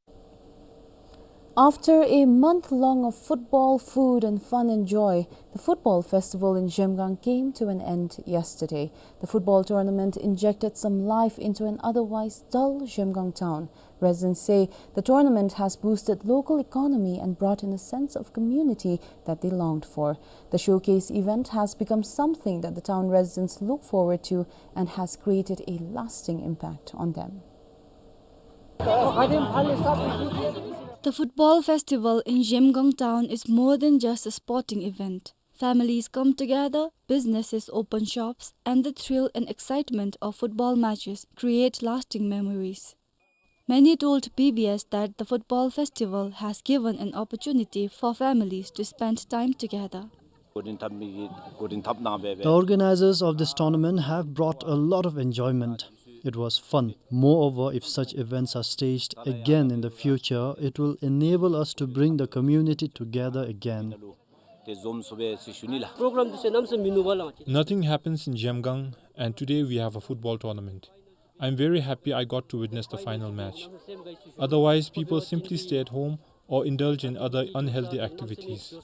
After a month long of football, food and fun and joy, the football festival in Zhemgang came to an end yesterday. The football tournament injected some life into an otherwise dull Zhemgang town. Residents say the tournament has boosted local economy and brought in a sense of community that they longed for. The showcase event has become something that the town residents look forward to and has created a lasting impact on them. The football festival in Zhemgang town is more than just a sporting event. Families come together, businesses open shops, and the thrill and excitement of football matches create lasting memories. Many told B B S that the football festival has given an opportunity for families to spend time together. The organizers of this tournament have brought a lot of enjoyment. It was fun. Moreover, if such events are staged again in the future, it will enable us to bring the community together again. Nothing happens in Zhemgang, and today we have a football tournament. I'm very happy I got to witness the final match. Otherwise, people simply stay at home or indulge in other unhealthy activities.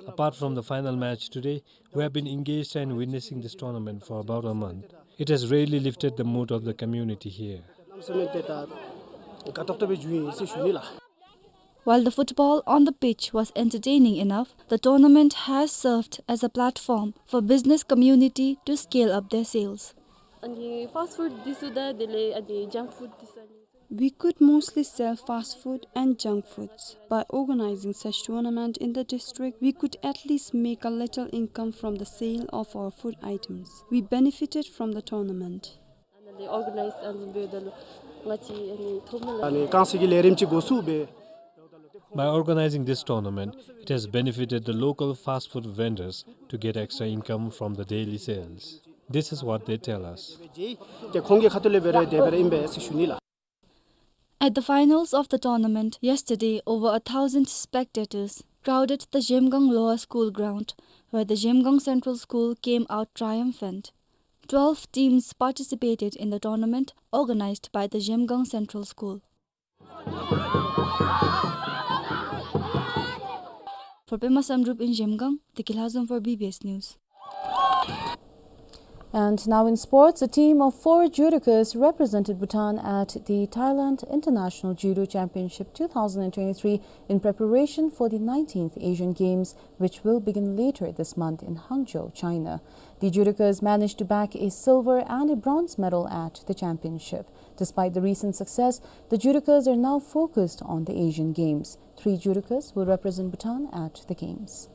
Apart from the final match today, we have been engaged and witnessing this tournament for about a month. It has really lifted the mood of the community here. While the football on the pitch was entertaining enough, the tournament has served as a platform for business community to scale up their sales. अनि fast food दिसुदा देले अनि junk food दिसुदा नि. We could mostly sell fast food and junk foods. By organizing such tournament in the district, we could at least make a little income from the sale of our food items. We benefited from the tournament. अनि organize अनि बेदल ङाइछि अनि थोमल अनि कांसी की लेरिम छि गोसु बे By organizing this tournament, it has benefited the local fast food vendors to get extra income from the daily sales. This is what they tell us. 제 ཁོང་གི་ཁ་ཐུག་ལས་འབད་རུང་དེ་སྦེ་ར་ཨིན་པས་ཟེར་ཞུ་ནི་ལགས། At the finals of the tournament yesterday, over a thousand spectators crowded the Zhemgang Lower School ground, where the Zhemgang Central School came out triumphant. Twelve teams participated in the tournament organized by the Zhemgang Central School. For Pema Samdrup in Zhemgang, Deki Lhazom for B B S News. And now in sports, a team of four judokas represented Bhutan at the Thailand International Judo Championship two thousand and twenty-three in preparation for the nineteenth Asian Games, which will begin later this month in Hangzhou, China. The judokas managed to bag a silver and a bronze medal at the championship. Despite the recent success, the judokas are now focused on the Asian Games. Three judokas will represent Bhutan at the Games.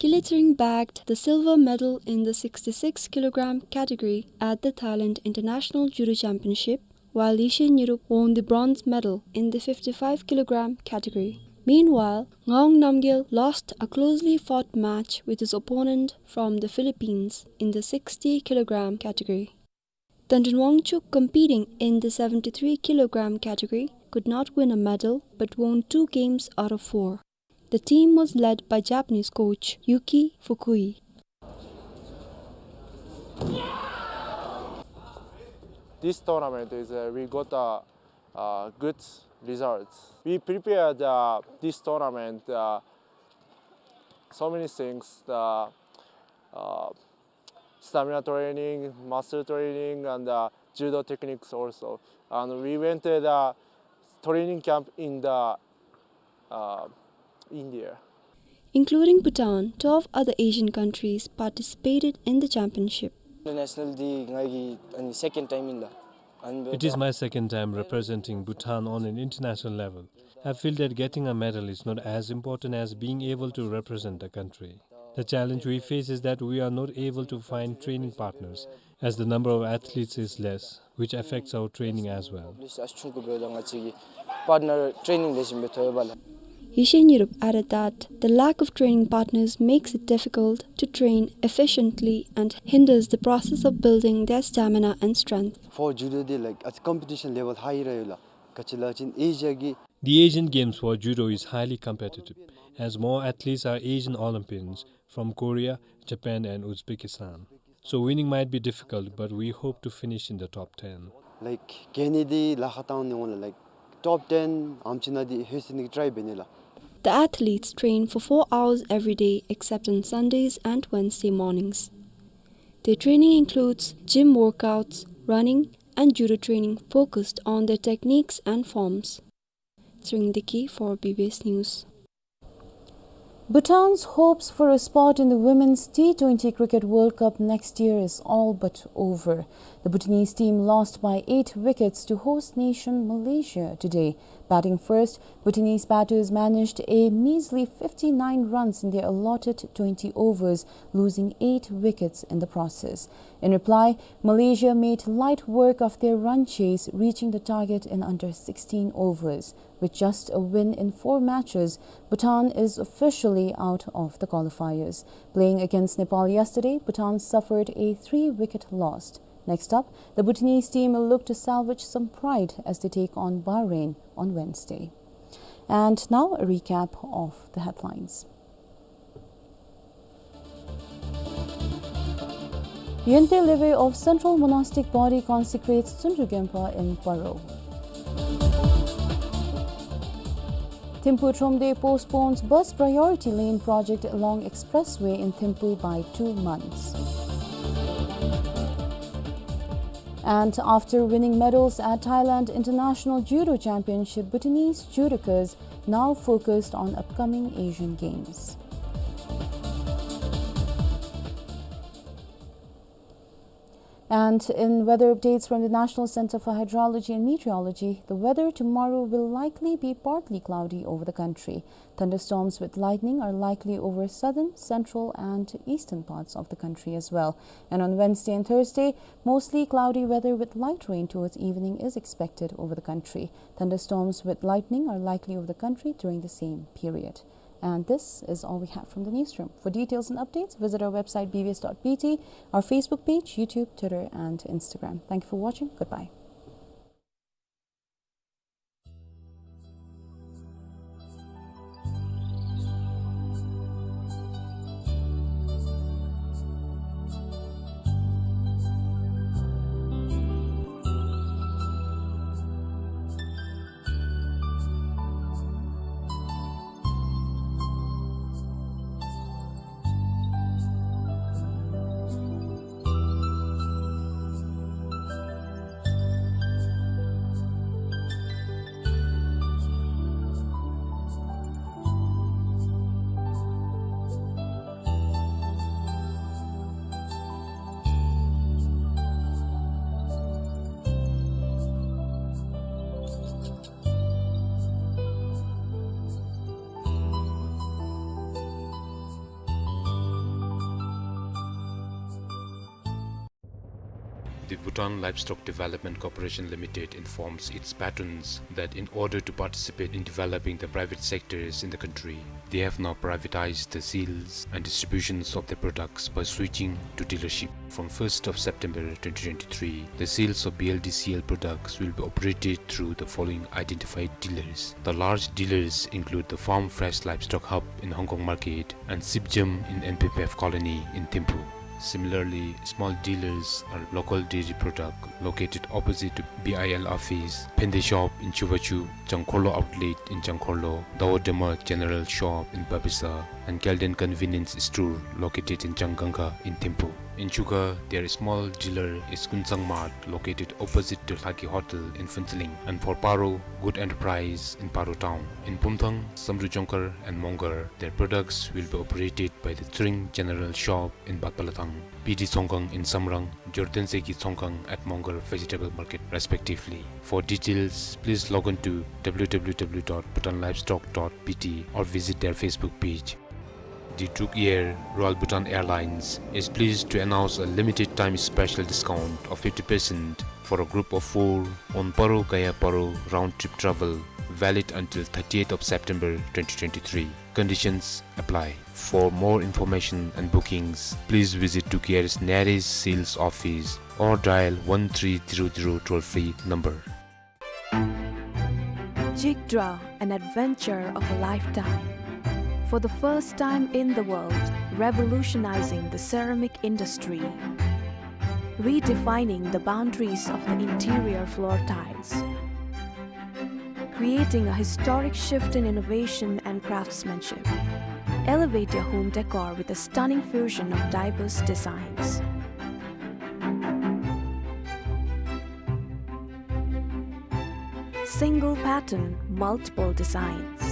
Kili Tshering bagged the silver medal in the sixty-six kilogram category at the Thailand International Judo Championship, while Yeshe Nyirup won the bronze medal in the fifty-five kilogram category. Meanwhile, Ngawang Namgyel lost a closely fought match with his opponent from the Philippines in the sixty kilogram category. Tendrin Wangchuk, competing in the seventy-three kilogram category, could not win a medal but won two games out of four. The team was led by Japanese coach Yuki Fukui. This tournament is, uh, we got, uh, uh, good results. We prepared, uh, this tournament, uh, so many things, the, uh, stamina training, muscle training, and, uh, judo techniques also. And we went to the training camp in the, uh, India. Including Bhutan, twelve other Asian countries participated in the championship. International འདི་ང་གི་ཨ་ནི་second time ཨིན་ལགས། ཨ་ནི་It is my second time representing Bhutan on an international level. I feel that getting a medal is not as important as being able to represent the country. The challenge we face is that we are not able to find training partners, as the number of athletes is less, which affects our training as well. Partner training ལེགས་ཤོམ་སྦེ་ཐོབ་ཡོད་པས་ལགས། Yeshe Nyirup added that the lack of training partners makes it difficult to train efficiently and hinders the process of building their stamina and strength. For judo འདི་like ཨ་ཙི་competition level high ར་ཡོད་ལགས། ག་ཅི་ལབ་ཅིན་ཨེ་ཤི་ཡ་གི The Asian Games for judo is highly competitive, as more athletes are Asian Olympians from Korea, Japan, and Uzbekistan. So winning might be difficult, but we hope to finish in the top ten. Like ག་ནི་འདི་ལཱ་ཁག་བཏང་ནི་འོང་ལགས། Like top ten ཨམ་ཅིག་ནང་འདི་ལྷོད་ནི་གི་try འབད་ནི་ལགས། The athletes train for four hours every day except on Sundays and Wednesday mornings. Their training includes gym workouts, running, and judo training focused on their techniques and forms. Tshering Deki for B B S News. Bhutan's hopes for a spot in the Women's T twenty Cricket World Cup next year is all but over. The Bhutanese team lost by eight wickets to host nation Malaysia today. Batting first, Bhutanese batters managed a measly fifty-nine runs in their allotted twenty overs, losing eight wickets in the process. In reply, Malaysia made light work of their run chase, reaching the target in under sixteen overs. With just a win in four matches, Bhutan is officially out of the qualifiers. Playing against Nepal yesterday, Bhutan suffered a three-wicket loss. Next up, the Bhutanese team will look to salvage some pride as they take on Bahrain on Wednesday. And now a recap of the headlines. Yente Lewe of Central Monastic Body consecrates Tsundru Gyonpa in Paro. Thimphu Thromde postpones bus priority lane project along expressway in Thimphu by two months. And after winning medals at Thailand International Judo Championship, Bhutanese judokas now focused on upcoming Asian Games. And in weather updates from the National Center for Hydrology and Meteorology, the weather tomorrow will likely be partly cloudy over the country. Thunderstorms with lightning are likely over southern, central, and eastern parts of the country as well. And on Wednesday and Thursday, mostly cloudy weather with light rain towards evening is expected over the country. Thunderstorms with lightning are likely over the country during the same period. And this is all we have from the newsroom. For details and updates, visit our website B B S dot B T, our Facebook page, YouTube, Twitter, and Instagram. Thank you for watching. Goodbye. The Bhutan Livestock Development Corporation Limited informs its patrons that in order to participate in developing the private sectors in the country, they have now privatized the sales and distributions of their products by switching to dealership. From first of September twenty twenty-three, the sales of B L D C L products will be operated through the following identified dealers. The large dealers include the Farm Fresh Livestock Hub in Hong Kong Market and Sipjam in N P P F Colony in Thimphu. Similarly, small dealers are Local Dairy Product, located opposite to B I L office, Phende Shop in Chuvachu, Changkhorlo Outlet in Changkhorlo, Dawa Dema General Shop in Babisa, and Kelden Convenience Store, located in Changangkha in Thimphu. In Chukha, their small dealer is Kunsang Mart, located opposite to Lhaki Hotel in Phuentsholing. And for Paro, Good Enterprise in Paro Town. In Pumthang, Samdrup Jongkhar and Mongar, their products will be operated by the Tshering General Shop in Batpalazhtang, P D Tsongkhang in Samrang, Jordan Zegi Tsongkhang at Mongar Vegetable Market, respectively. For details, please log on to W W W dot bhutan livestock dot B T or visit their Facebook page. The Druk Air, Royal Bhutan Airlines, is pleased to announce a limited time special discount of fifty percent for a group of four on Paro Gaya Paro round trip travel, valid until thirtieth of September twenty twenty-three. Conditions apply. For more information and bookings, please visit Druk Air's nearest sales office or dial one three zero zero toll-free number. Jigdra, an adventure of a lifetime. For the first time in the world, revolutionizing the ceramic industry, redefining the boundaries of the interior floor tiles, creating a historic shift in innovation and craftsmanship. Elevate your home decor with a stunning fusion of diverse designs. Single pattern, multiple designs.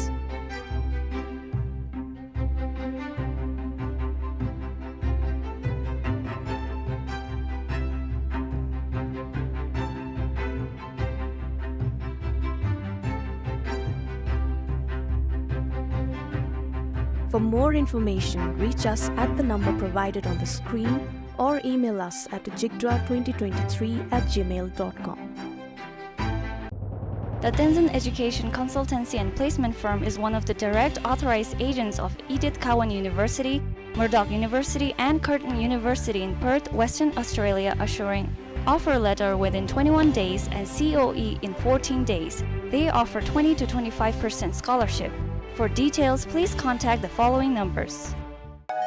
For more information, reach us at the number provided on the screen or email us at jigdra twenty twenty-three at gmail dot com. The Tenzin Education Consultancy and Placement Firm is one of the direct authorized agents of Edith Cowan University, Murdoch University, and Curtin University in Perth, Western Australia, assuring offer letter within twenty-one days and C O E in fourteen days. They offer twenty to twenty-five percent scholarship. For details, please contact the following numbers.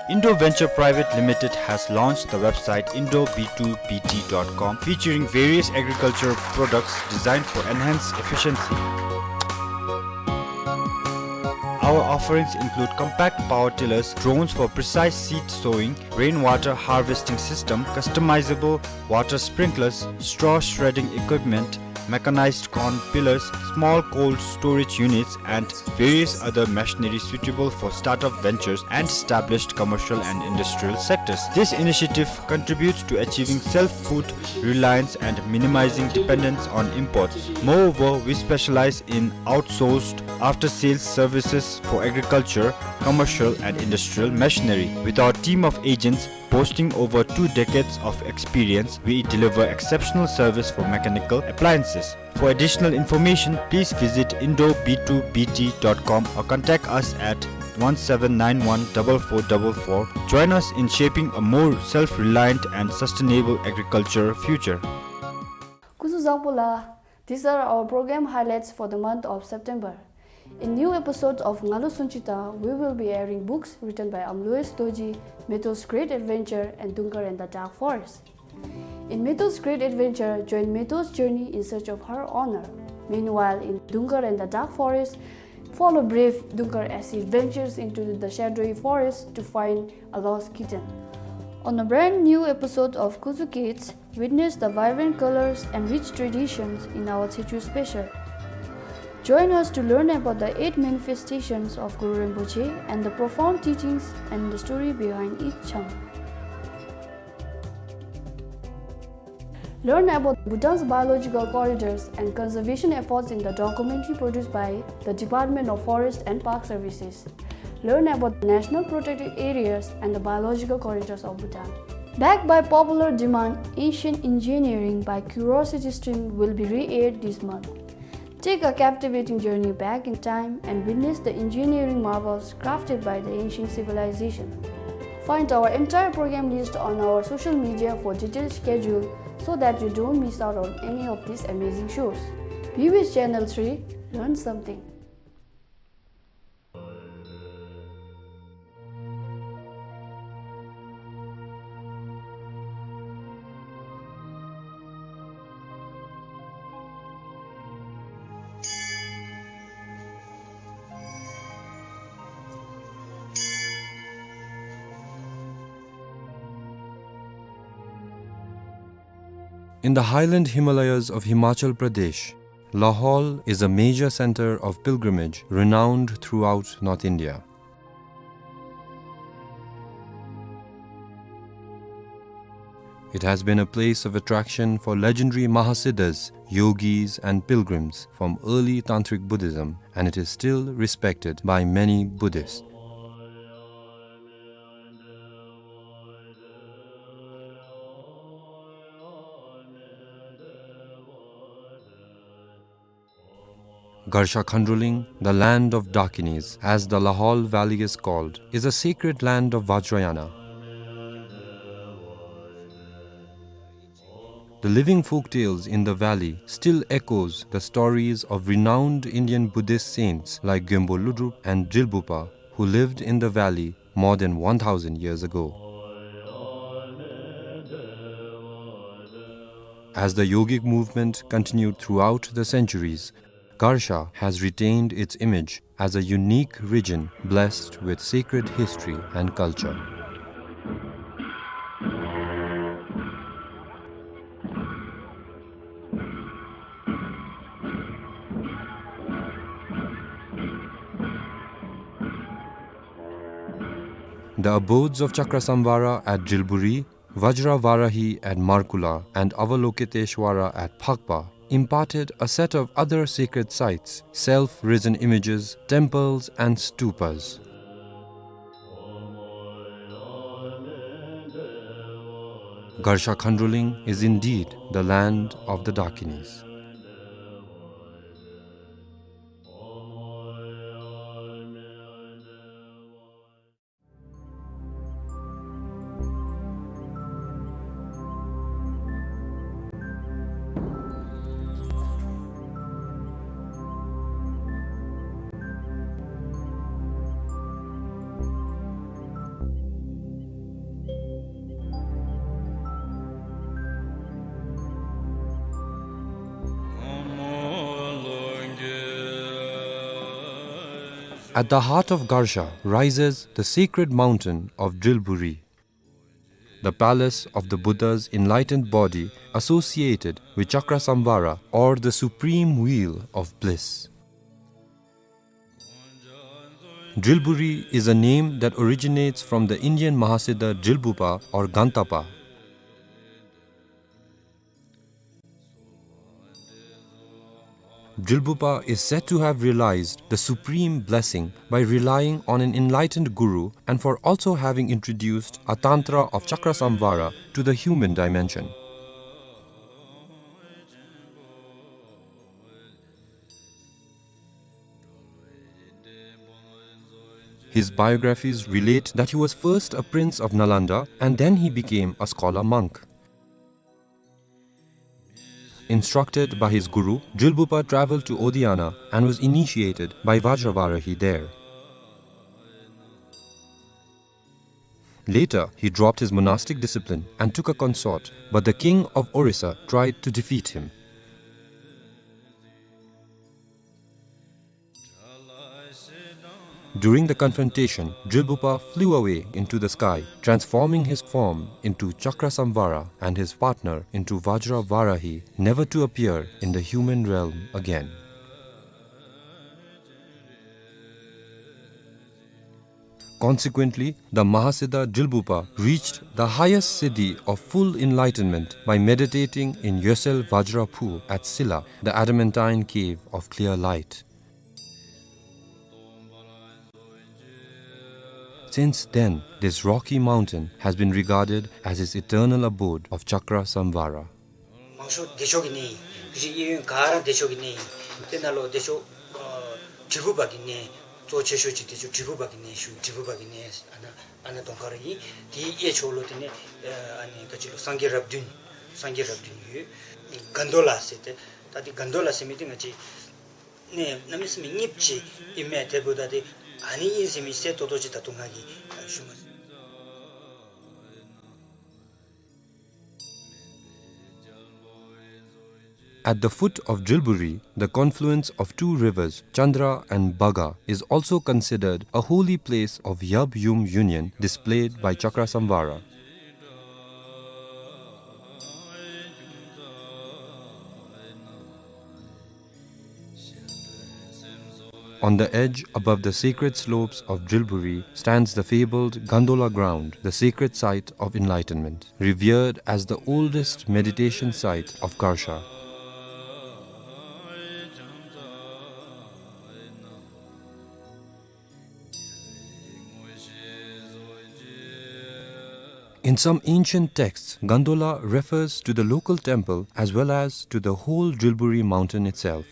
Indo Venture Private Limited has launched the website indo B two B T dot com, featuring various agriculture products designed for enhanced efficiency. Our offerings include compact power tillers, drones for precise seed sowing, rainwater harvesting system, customizable water sprinklers, straw shredding equipment, mechanized corn peelers, small cold storage units, and various other machinery suitable for startup ventures and established commercial and industrial sectors. This initiative contributes to achieving self-food reliance and minimizing dependence on imports. Moreover, we specialize in outsourced after-sales services for agriculture, commercial, and industrial machinery. With our team of agents boasting over two decades of experience, we deliver exceptional service for mechanical appliances. For additional information, please visit indo B two B T dot com or contact us at one seven nine one double four double four. Join us in shaping a more self-reliant and sustainable agriculture future. སྐུ་གཟུགས་བཟང་པོ་ལགས། These are our program highlights for the month of September. In new episodes of Ngalo Sunchita, we will be airing books written by Amlois Dorji, Meto's Great Adventure, and Dungar and the Dark Forest. In Meto's Great Adventure, join Meto's journey in search of her honor. Meanwhile, in Dungar and the Dark Forest, follow brave Dungar as he ventures into the shadowy forest to find a lost kitten. On a brand new episode of Kuzu Kids, witness the vibrant colors and rich traditions in our Tshechu special. Join us to learn about the eight manifestations of Guru Rinpoche and the profound teachings and the story behind each Chang. Learn about Bhutan's biological corridors and conservation efforts in the documentary produced by the Department of Forest and Park Services. Learn about the national protected areas and the biological corridors of Bhutan. Backed by popular demand, Ancient Engineering by Curiosity Stream will be re-aired this month. Take a captivating journey back in time and witness the engineering marvels crafted by the ancient civilization. Find our entire program list on our social media for detailed schedule so that you don't miss out on any of these amazing shows. B B S Channel three, learn something. In the highland Himalayas of Himachal Pradesh, Lahaul is a major center of pilgrimage renowned throughout North India. It has been a place of attraction for legendary Mahasiddhas, yogis, and pilgrims from early Tantric Buddhism, and it is still respected by many Buddhists. Garsha Khandroling, the land of Dakinis, as the Lahaul Valley is called, is a sacred land of Vajrayana. The living folktales in the valley still echoes the stories of renowned Indian Buddhist saints like Gyönpo Lodrop and Drilbugpa, who lived in the valley more than one thousand years ago. As the yogic movement continued throughout the centuries, Garsha has retained its image as a unique region blessed with sacred history and culture. The abodes of Chakrasamvara at Drilburi, Vajra Varahi at Markula, and Avalokiteshvara at Phakpa imparted a set of other sacred sites, self-risen images, temples, and stupas. Garsha Khandroling is indeed the land of the Dakinis. At the heart of Garsha rises the sacred mountain of Drilburi, the palace of the Buddha's enlightened body, associated with Chakrasamvara, or the supreme wheel of bliss. Drilburi is a name that originates from the Indian Mahasiddha Drilbupa or Gantapa. Drilbupa is said to have realized the supreme blessing by relying on an enlightened guru and for also having introduced a tantra of Chakrasamvara to the human dimension. His biographies relate that he was first a prince of Nalanda and then he became a scholar monk. Instructed by his guru, Drilbupa traveled to Odiyana and was initiated by Vajravarahi there. Later, he dropped his monastic discipline and took a consort, but the king of Orissa tried to defeat him. During the confrontation, Drilbupa flew away into the sky, transforming his form into Chakrasamvara and his partner into Vajravarahi, never to appear in the human realm again. Consequently, the Mahasiddha Drilbupa reached the highest siddhi of full enlightenment by meditating in Yosel Vajra Phu at Silla, the adamantine cave of clear light. Since then, this rocky mountain has been regarded as his eternal abode of Chakrasamvara. མང་ཤོས་བདེ་མཆོག་གི་གནས་ཨིན། གཞི་གཡས་གཡོན་ག་ར་བདེ་མཆོག་གི་གནས་ཨིན། དེ་ནང་ལུ་བདེ་མཆོག་ཨ་དྲིལ་བུ་པ་གི་གནས། གཙོ་ཆེ་ཤོས་ཅིག་བདེ་མཆོག་དྲིལ་བུ་པ་གི་གནས་ཞུ། དྲིལ་བུ་པ་གི་གནས་ཨ་ནཱ་ཨ་ནཱ་གདོང་ཁར་ཨིན། དེའི་གཡས་ཕྱོགས་ལུ་དེ་ནས་ཨ་ནི་ག་ཅི་ལོ་སངས་རྒྱས་རབས་བདུན། སངས་རྒྱས་རབས་བདུན་ཡོད། གན་དོ་ལ་ཟེར་ཏེ། ད་དེ་གན་དོ་ལ་ཟེར་མི་དེ་ང་བཅས་གནས་གནམ་མེད་ས་མེད་རྙིངམ་ཅིག་ཨིན་མས། དེ་འབདཝ་ད་དེ་ཨ་ནི་ཨིན་ཟེར་མི་གསལ་ཏོག་ཏོ་ཅིག་ད་ལྟོ་ང་གིས་ཞུ་མ་ཚུགས། At the foot of Drilburi, the confluence of two rivers, Chandra and Baga, is also considered a holy place of Yab Yum union displayed by Chakrasamvara. On the edge, above the sacred slopes of Drilburi, stands the fabled Gandola ground, the sacred site of enlightenment, revered as the oldest meditation site of Garsha. In some ancient texts, Gandola refers to the local temple as well as to the whole Drilburi mountain itself,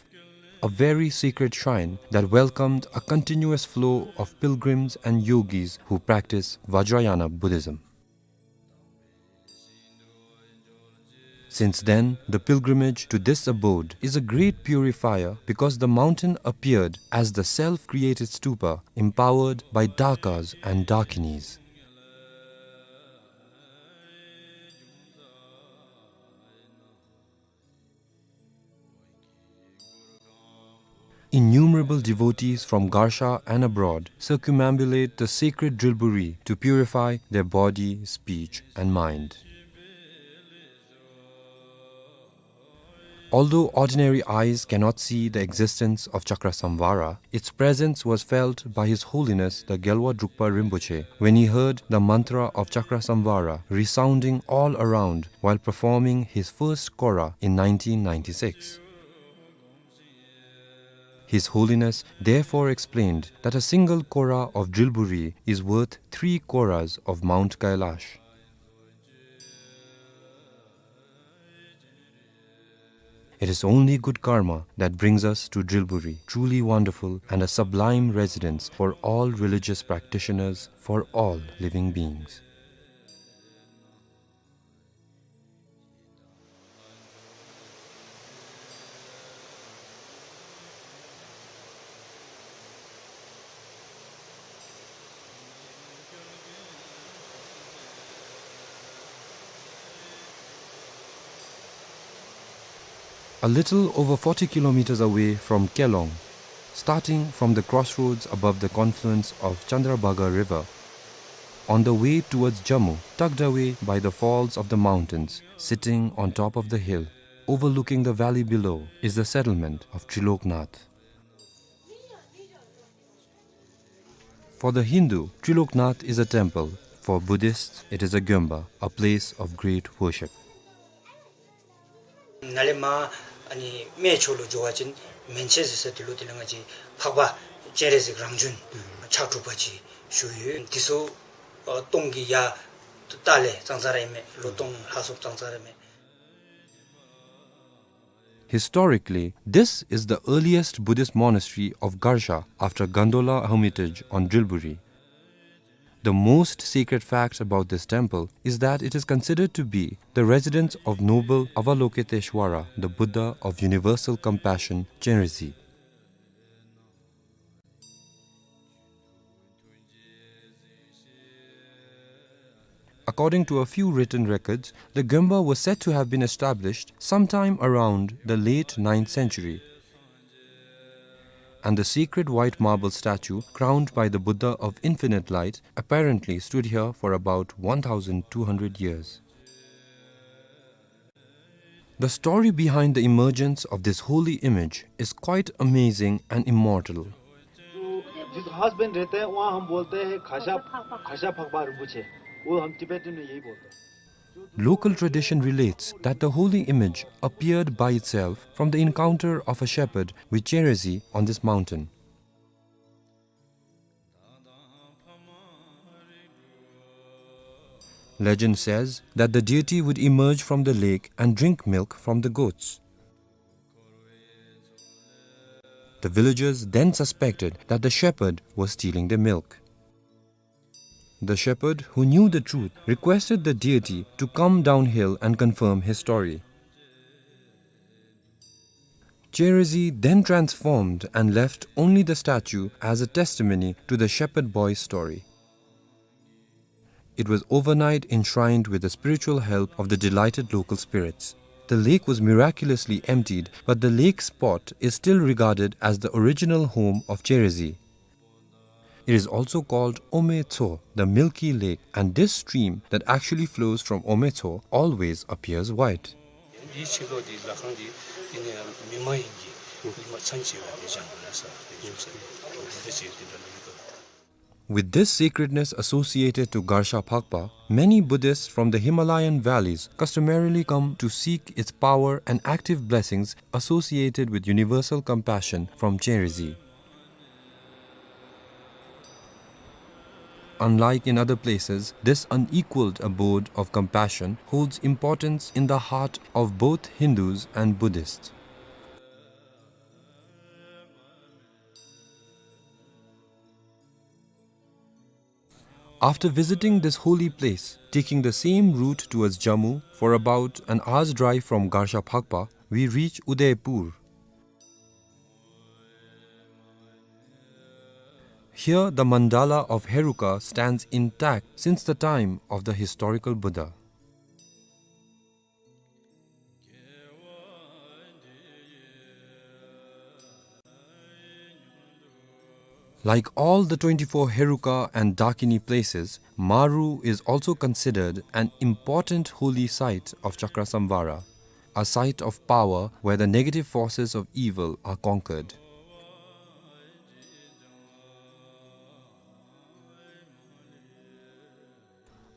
a very sacred shrine that welcomed a continuous flow of pilgrims and yogis who practice Vajrayana Buddhism. Since then, the pilgrimage to this abode is a great purifier because the mountain appeared as the self-created stupa empowered by Dakas and Dakinis. Innumerable devotees from Garsha and abroad circumambulate the sacred Drilburi to purify their body, speech, and mind. Although ordinary eyes cannot see the existence of Chakrasamvara, its presence was felt by His Holiness the Gyalwa Drukpa Rinpoche when he heard the mantra of Chakrasamvara resounding all around while performing his first Kora in nineteen ninety-six. His Holiness therefore explained that a single Kora of Drilburi is worth three Koras of Mount Kailash. It is only good karma that brings us to Drilburi, truly wonderful and a sublime residence for all religious practitioners, for all living beings. A little over forty kilometers away from Kelong, Starting from the crossroads above the confluence of Chandrabhaga River, on the way towards Jammu, tucked away by the falls of the mountains, sitting on top of the hill, overlooking the valley below, is the settlement of Triloknath. For the Hindu, Triloknath is a temple. For Buddhists, it is a gyomba, a place of great worship. ནཱ་ལས་མར་ཨ་ནི་སྨད་ཕྱོགས་ལུ་འགྱོ་བ་ཅིན་མན་ཆད་ཟེར་ས་དེ་ལུ་དེ་ལས་ང་བཅས་འཕགས་པ་སྤྱན་རས་གཟིགས་རང་བྱོན་ཕྱག་དྲུག་པ་ཅིག་བཞུགས་ཡོད། དེ་ཚུ་ཨ་སྟོང་གི་ཡ་ཏ་ལས་ཙང་ཙང་ར་ཨིན་མས། ལོ་སྟོང་ལྷག་སོངམ་ཙང་ཙང་ར་ཨིན་མས། Historically, this is the earliest Buddhist monastery of Garsha after Gandola Hermitage on Drilburi. The most sacred fact about this temple is that it is considered to be the residence of noble Avalokiteshvara, the Buddha of universal compassion, Chenrezig. According to a few written records, the gyomba was said to have been established sometime around the late ninth century, and the sacred white marble statue crowned by the Buddha of Infinite Light apparently stood here for about one thousand two hundred years. The story behind the emergence of this holy image is quite amazing and immortal. जो जिस घास बन रहता है, वहाँ हम बोलते हैं घासा, घासा फकबा रिंपोछे। वो हम तिब्बतन में यही बोलते हैं। Local tradition relates that the holy image appeared by itself from the encounter of a shepherd with Chenrezig on this mountain. Legend says that the deity would emerge from the lake and drink milk from the goats. The villagers then suspected that the shepherd was stealing their milk. The shepherd, who knew the truth, requested the deity to come downhill and confirm his story. Chenrezig then transformed and left only the statue as a testimony to the shepherd boy's story. It was overnight enshrined with the spiritual help of the delighted local spirits. The lake was miraculously emptied, but the lake spot is still regarded as the original home of Chenrezig. It is also called Ometso, the milky lake, and this stream that actually flows from Ometso always appears white. འདི་ཕྱི་ལོགས་འདི་ལྷ་ཁང་འདི་འདི་ནི་མི་མ་ཡིན་གྱི་མི་མ་མཚན་ཆེ་བ་འདི་བཞེངས་པ་རེད་ཟེར་འདི་བཞུགས་ས་འདི་འདི་འདྲ་ལ་མི་འདུག། With this sacredness associated to Garsha Phakpa, many Buddhists from the Himalayan valleys customarily come to seek its power and active blessings associated with universal compassion from Chenrezig. Unlike in other places, this unequaled abode of compassion holds importance in the heart of both Hindus and Buddhists. After visiting this holy place, taking the same route towards Jammu for about an hour's drive from Garsha Phakpa, we reach Udaipur. Here, the mandala of Heruka stands intact since the time of the historical Buddha. Like all the twenty-four Heruka and Dakini places, Maru is also considered an important holy site of Chakrasamvara, a site of power where the negative forces of evil are conquered.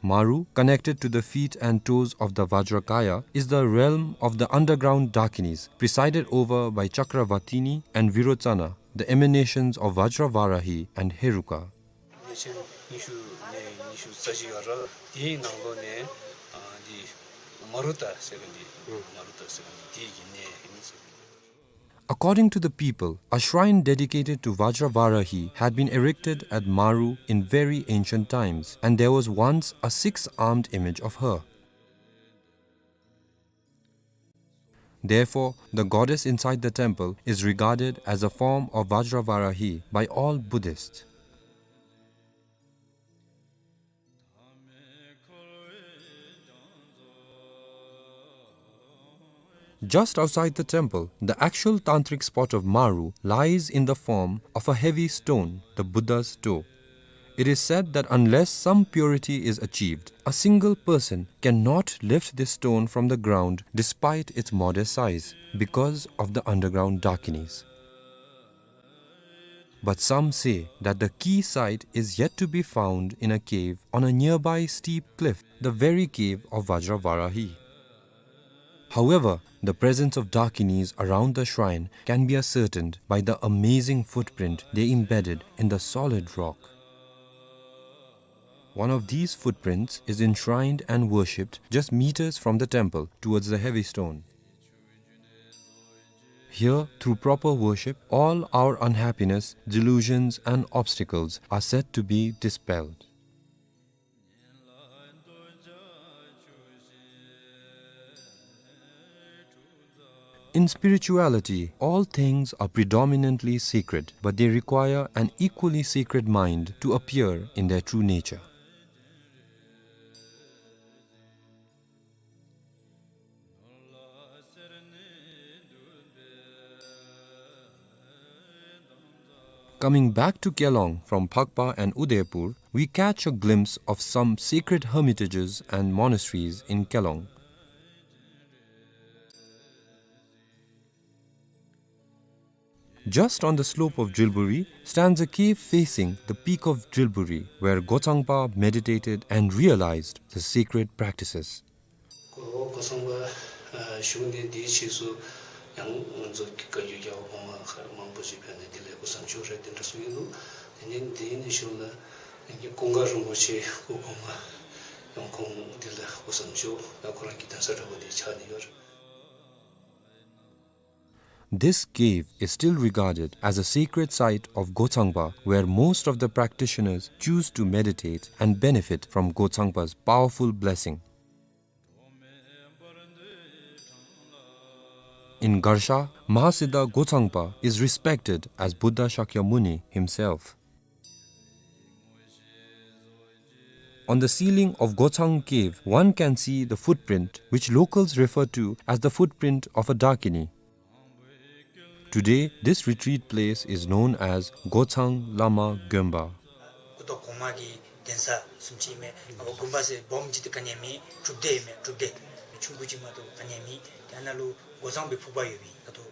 Maru, connected to the feet and toes of the Vajrakaya, is the realm of the underground Dakinis, presided over by Chakravatini and Virochana, the emanations of Vajravarahi and Heruka. ཉིན་ཤས་ཉི་ཤུ་ནས་ཉི་ཤུ་རྩ་བཞི་བར་དེའི་ནང་ལོགས་ནས་ཨ་འདི་མ་རུ་ཏ་ཟེར་མཁན་འདི་མ་རུ་ཏ་ཟེར་མཁན་འདི་དེའི་གི་གནས་ཨིན་ཟེར། According to the people, a shrine dedicated to Vajravarahi had been erected at Maru in very ancient times, and there was once a six-armed image of her. Therefore, the goddess inside the temple is regarded as a form of Vajravarahi by all Buddhists. Just outside the temple, the actual tantric spot of Maru lies in the form of a heavy stone, the Buddha's toe. It is said that unless some purity is achieved, a single person cannot lift this stone from the ground despite its modest size because of the underground Dakinis. But some say that the key site is yet to be found in a cave on a nearby steep cliff, the very cave of Vajravarahi. However, the presence of Dakinis around the shrine can be ascertained by the amazing footprint they embedded in the solid rock. One of these footprints is enshrined and worshipped just meters from the temple towards the heavy stone. Here, through proper worship, all our unhappiness, delusions, and obstacles are said to be dispelled. In spirituality, all things are predominantly sacred, but they require an equally sacred mind to appear in their true nature. Coming back to Kelong from Phakpa and Udaipur, we catch a glimpse of some sacred hermitages and monasteries in Kelong. Just on the slope of Drilburi stands a cave facing the peak of Drilburi, where Gochangpa meditated and realized the sacred practices. གོ་གོ་སངས་པ་ཨ་བཞུགས་གནས་འདིའི་ཕྱིས་སུ་ཡང་ང་ཚོ་བཀའ་བརྒྱུད་རྒྱལ་བ་གོང་མ་མཁས་པ་མང་པོ་ཞིག་ཕེབས་ནས་འདི་ལས་སྐུ་མཆོད་རེད་དེ་འདྲ་གསུངས་ཡོད་འདུག། དེ་ནས་འདི་ནས་ཞུ་ན་ཀུན་དགའ་རིན་པོ་ཆེ་སྐུ་གོང་མ་ཡང་ཁོང་འདི་ལས་སྐུ་མཆོད་ཡང་ཁོ་རང་གི་གདན་ས་འདྲ་པོ་འདི་ཆགས་ནས་ཡོད་རེད། This cave is still regarded as a sacred site of Gochangpa, where most of the practitioners choose to meditate and benefit from Gochangpa's powerful blessing. In Garsha, Mahasiddha Gochangpa is respected as Buddha Shakyamuni himself. On the ceiling of Gochang Cave, one can see the footprint, which locals refer to as the footprint of a Dakini. Today, this retreat place is known as Gochang Lama Gonpa. སྐུ་ཐོག་གོང་མ་གི་གདན་ས་བཟུམ་ཅིག་ཨིན་མས། ཨ་དགོན་པ་ཟེར་སྦོམ་ཅིག་ཏེ་ག་ནི་ཡང་མེད། སྒྲུབ་སྡེ་ཨིན་མས། སྒྲུབ་སྡེ་ཆུང་ཀུ་ཅིག་མ་གཏོགས་ག་ནི་ཡང་མེད། དེ་ནང་ལུ་སྒོ་ཚང་པའི་ཕུག་པ་ཡོད་པའི་ད་ལྟོ་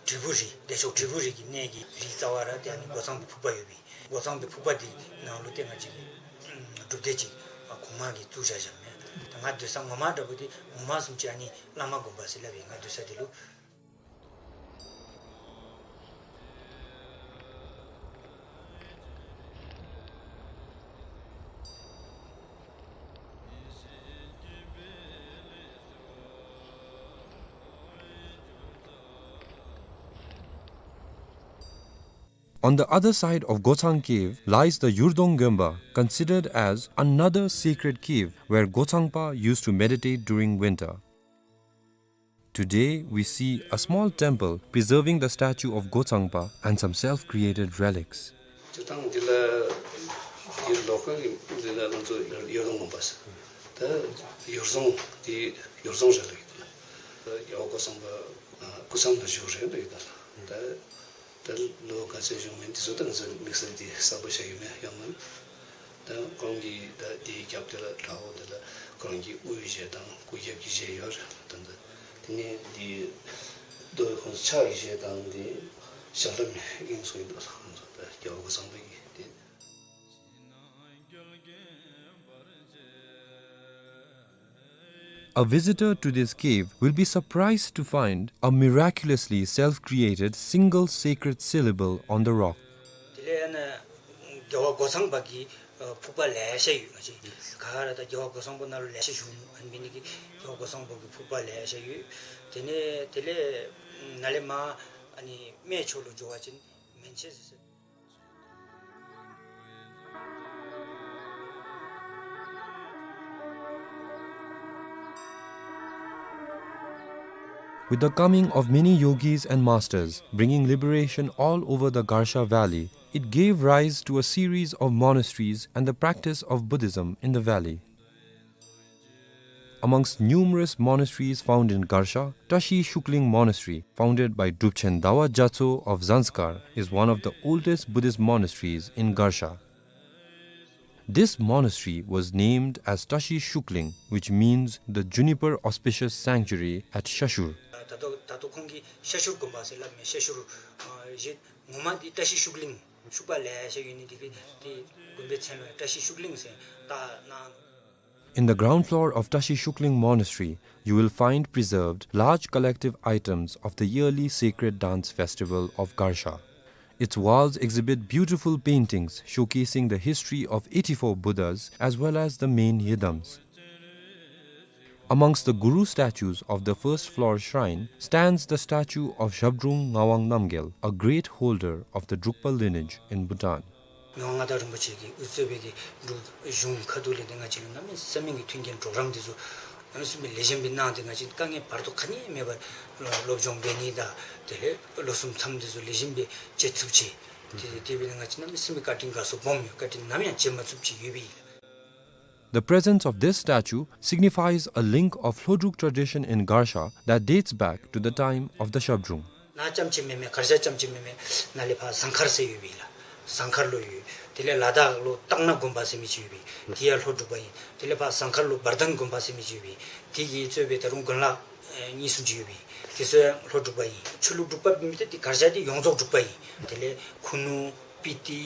དྲིལ་བུ་རི་བདེ་མཆོག་དྲིལ་བུ་རི་གི་གནས་ཀྱི་རིའི་རྩ་བ་ར་ཏེ་ཨ་ནི་སྒོ་ཚང་པའི་ཕུག་པ་ཡོད་པའི་སྒོ་ཚང་པའི་ཕུག་པ་འདི་ནང་ལུ་ཏེ་ང་བཅས་ཀྱི་སྒྲུབ་སྡེ་ཅིག་གོང་མ་གིས་བཙུགས་བཞག་བཞགཔ་མས། ད་ང་སྡོད་ས་ངོ་མ་འདྲ་པོ་འདི་ངོ་མ་བཟུམ་ཅིག་ཨ་ནི་བླ་མ་དགོན་པ་ཟེར་སླབ་ཨིན། ང་སྡོད་ས་འདི་ལུ། On the other side of Gochang Cave lies the Yurdong Gonpa, considered as another sacred cave where Gochangpa used to meditate during winter. Today, we see a small temple preserving the statue of Gochangpa and some self-created relics. སྤྱིར་བཏང་འདི་ལ་འདི་ལོ་ཀལ་འདི་ལ་ང་ཚོ་ཡུར་རྫོང་དགོན་པ་ཟེར། ད་ཡུར་རྫོང་འདི་ཡུར་རྫོང་རེད་ལབ་ཀྱི་འདུག་ལགས། ད་རྒྱལ་བ་སྐུ་ཚང་པ་སྐུ་མཚམས་ལ་བཞུགས་རེད་ལབ་ཀྱི་འདུག་ལགས། ད་ད་ལོ་ག་ཚོད་བཞུགས་མིན་འདི་ཚོ་ད་ང་ཚོ་དམིགས་བསལ་འདི་གསལ་པོ་ཞུ་ཡ་ཡོད་མེད་ཡང་མིན། ད་ཁོང་གི་ད་འདི་རྒྱབ་དེ་ལ་བྲག་འོག་དེ་ལ་ཁོ་རང་གི་དབུའི་གཞས་དང་སྐུ་རྒྱབ་ཀྱི་གཞས་ཡོད་རེད། ད་ད་དེ་ནས་འདི་རྡོ་ཁོང་ཕྱག་གི་གཞས་དང་འདི་ཞབས་ལྷམ་ཨིན་གསུངས་ཡོད་འདུག་ལགས། ཁོང་ཚོ་ད་རྒྱལ་བ་སྐུ་ཚང་པ་གི་འདི། A visitor to this cave will be surprised to find a miraculously self-created single sacred syllable on the rock. དེ་ལས་ཨ་ནི་རྒྱལ་བ་སྐུ་ཚང་པ་གི་ཕུག་པ་ལེ་ཤ་ཡོད། ང་བཅས་ག་ར་ད་རྒྱལ་བ་སྐུ་ཚང་པ་ནང་ལུ་ལེ་ཤ་བཞུགས་ནུག། ཨ་ནི་འབད་ནི་གིས་རྒྱལ་བ་སྐུ་ཚང་པ་གི་ཕུག་པ་ལེ་ཤ་ཡོད། དེ་ནས་དེ་ལས་ནཱ་ལས་མར་ཨ་ནི་སྨད་ཕྱོགས་ལུ་འགྱོ་བ་ཅིན་མན་ཆད་ཟེར། With the coming of many yogis and masters, bringing liberation all over the Garsha Valley, it gave rise to a series of monasteries and the practice of Buddhism in the valley. Amongst numerous monasteries found in Garsha, Tashi Shukling Monastery, founded by Drupchen Dawa Gyatso of Zanskar, is one of the oldest Buddhist monasteries in Garsha. This monastery was named as Tashi Shukling, which means the juniper auspicious sanctuary at Shashur. ད་ལྟོ་ད་ལྟོ་ཁོང་གིས་ཤ་ཤུར་དགོན་པ་ཟེར་སླབ་མས། ཤ་ཤུར་ཨ་ཡེ་ངོ་མ་འདི་བཀྲ་ཤིས་ཤུགས་གླིང་ཤུག་པ་ལེ་ཤ་ཡོད་ནི་འདི་གིས་འདི་དགོན་པའི་མཚན་ལུ་བཀྲ་ཤིས་ཤུགས་གླིང་ཟེར་བཏགས་གནང་། In the ground floor of Tashi Shukling Monastery, you will find preserved large collective items of the yearly sacred dance festival of Garsha. Its walls exhibit beautiful paintings showcasing the history of eighty-four Buddhas as well as the main yidams. Amongst the Guru statues of the first floor shrine stands the statue of Zhabdrung Ngawang Namgyel, a great holder of the Drukpa lineage in Bhutan. མི་དབང་མངའ་བདག་རིན་པོ་ཆེ་གིས་དབུ་གཙོས་པའི་གི་འབྲུག་གཞུང་ཁ་ཐུག་ལས་ཏེ་ང་བཅས་ལུ་གནམ་མེད་ས་མེད་ཀྱི་མཐུན་རྐྱེན་གྲོགས་རམ་འདི་ཚུ་གནམ་མེད་ས་མེད་ལེགས་ཤོམ་སྦེ་གནང་སྟེ་ང་བཅས་དཀའ་ངལ་བར་དོ་ག་ནི་མེད་པར་སློབ་སྦྱོང་འབད་ནི་དང་དེ་ལས་ལོ་གསུམ་མཚམས་འདི་ཚུ་ལེགས་ཤོམ་སྦེ་བཅད་ཚུགསཔ་ཅིག། དེ་དེ་འབད་ནི་ང་བཅས་གནམ་མེད་ས་མེད་བཀའ་དྲིན་དགའ་ཚོར་སྦོམ་ཡོད། བཀའ་དྲིན་ནམ་ཡང་བརྗེད་མ་ཚུགསཔ་ཅིག་ཡོད་པས། The presence of this statue signifies a link of Hlodruk tradition in Garsha that dates back to the time of the Zhabdrung. ནཱ་རྐྱངམ་ཅིག་མེན་མས། གར་ཞ་རྐྱངམ་ཅིག་མེན་མས། ནཱ་ལས་ཕར་ཟངས་མཁར་ཟེར་ཡོད་པས་ལགས། ཟངས་མཁར་ལུ་ཡོད། དེ་ལས་ལ་དྭགས་ལུ་སྟག་སྣ་དགོན་པ་ཟེར་མི་ཅིག་ཡོད་པས། དེ་ཡང་ལྷོ་འབྲུག་པ་ཨིན། དེ་ལས་ཕར་ཟངས་མཁར་ལུ་བར་ལྡན་དགོན་པ་ཟེར་མི་ཅིག་ཡོད་པས། དེ་གིས་གཙོས་པའི་ད་རུང་དགོན་ལག་ཨེ་གཉིས་གསུམ་ཅིག་ཡོད་པས། དེ་ཚུ་ཡང་ལྷོ་འབྲུག་པ་ཨིན། ཆོས་ལུགས་འབྲུག་པ་མེན་ཏེ་དེ་གར་ཞ་དེ་ཡོངས་རྫོགས་འབྲུག་པ་ཨིན། དེ་ལས་ཁུ་ནུ་སྤི་ཏི་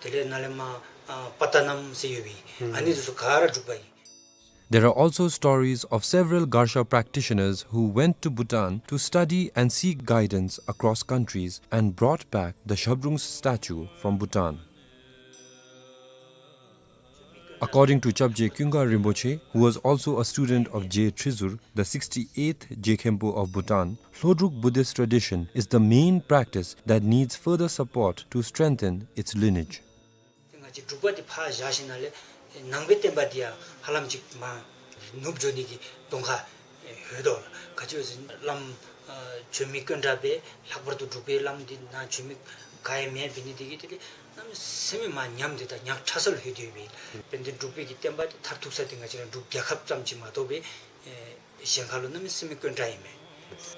དེ་ལས་ནཱ་ལས་མར་ཨ་པ་ཏ་ནམ་ཟེར་ཡོད་པས། ཨ་ནི་དེ་ཚུ་ག་ར་འབྲུག་པ་ཨིན། There are also stories of several Garsha practitioners who went to Bhutan to study and seek guidance across countries and brought back the Zhabdrung's statue from Bhutan. According to Chapje Kyunga Rinpoche, who was also a student of Je Trizur, the sixty-eighth Je Khenpo of Bhutan, Hlodruk Buddhist tradition is the main practice that needs further support to strengthen its lineage. ང་བཅས་འབྲུག་པ་འདི་ཕར་བཞག་ཞིནམ་ལས་ནང་པའི་བསྟན་པ་འདི་ཡང་ཧ་ལམ་ཅིག་མར་ནུབ་འགྱོ་ནི་གི་གདོང་ཁར་ཡོད་དོ་ལགས། ག་ཅི་ཟེར་བླམ་ཨ་བྱོན་མི་དཀོན་དྲགས་སྦེ་ལྷག་པར་དུ་འབྲུག་པའི་བླམ་འདི་ནཱ་བྱོན་མི་ག་ཡང་མེདཔ་འབད་ནི་འདི་གིས་དེ་ལས་གནམ་མེད་ས་མེད་མར་ཉམས་ཏེ་ད་ཉག་ཕྲ་ས་ལུ་ལྷོད་དེ་ཡོད་པས། དཔལ་ལྡན་འབྲུག་པའི་གི་བསྟན་པ་འདི་མཐར་ཐུག་ས་འདི་ང་བཅས་ར་འབྲུག་རྒྱལ་ཁབ་ཙམ་ཅིག་མ་གཏོགས་པའི་ཨེ་གཞན་ཁ་ལུ་གནམ་མེད་ས་མེད་དཀོན་དྲགས་ཨིན་མས།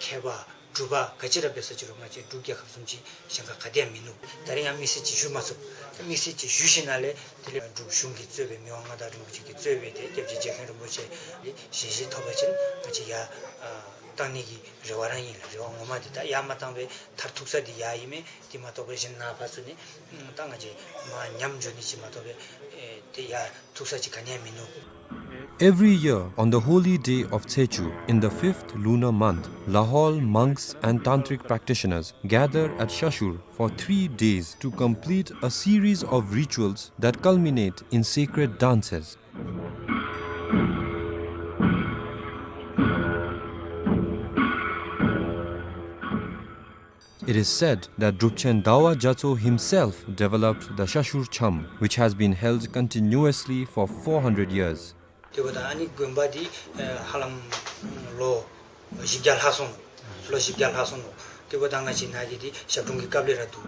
མཁས་པ་འབྲུག་པ་ག་ཅི་ར་འབད་ས་ཅིག་རུང་ང་བཅས་འབྲུག་རྒྱལ་ཁབ་བཟུམ་ཅིག་གཞན་ཁར་ག་ཏེ་ཡང་མིན་ནུག། ད་རེས་ཡང་དམིགས་བསལ་ཅིག་ཞུ་མ་ཚུགས། དམིགས་བསལ་ཅིག་ཞུ་ཞིནམ་ལས་དེ་ལས་འབྲུག་གཞུང་གིས་གཙོས་པའི་མི་དབང་མངའ་བདག་རིན་པོ་ཆེ་གིས་གཙོས་པའི་དེ་སྐྱབས་རྗེ་རྗེ་མཁན་རིན་པོ་ཆེ་གི་ཞལ་བཞེས་ཐོབ་པ་ཅིན་ང་བཅས་ཡར་ཨ་བཏང་ནི་གི་རེ་བ་ར་ཨིན་ལགས། རེ་བ་ངོ་མ་འདི་ད་ཡར་མ་བཏང་པའི་མཐར་ཐུག་ས་འདི་ཡར་ཨིན་མས། དེ་མ་གཏོགས་པའི་གཞན་ནཱ་ཕར་ཚུར་ནི་ད་ང་བཅས་མར་ཉམས་འགྱོ་ནི་ཅིག་མ་གཏོགས་པའི་ཨེ་དེ་ཡར་ཐུག་ས་ཅིག་ག་ནི་ཡང་མིན་ནུག། Every year, on the holy day of Tsechu, in the fifth lunar month, Lahaul monks and tantric practitioners gather at Shashur for three days to complete a series of rituals that culminate in sacred dances. It is said that Drupchen Dawa Gyatso himself developed the Shashur Cham, which has been held continuously for four hundred years. དེ་འབདཝ་ད་ཨ་ནི་དགོན་པ་འདི་ཨེ་ཧ་ལམ་ལོ་བཞི་བརྒྱ་ལྷག་སོང་ནུག། ལོ་བཞི་བརྒྱ་ལྷག་སོང་ནུག། དེ་འབདཝ་ད་ང་བཅས་ནཱ་གི་འདི་ཞབས་དྲུང་གི་སྐབས་ལས་ར་འདུག།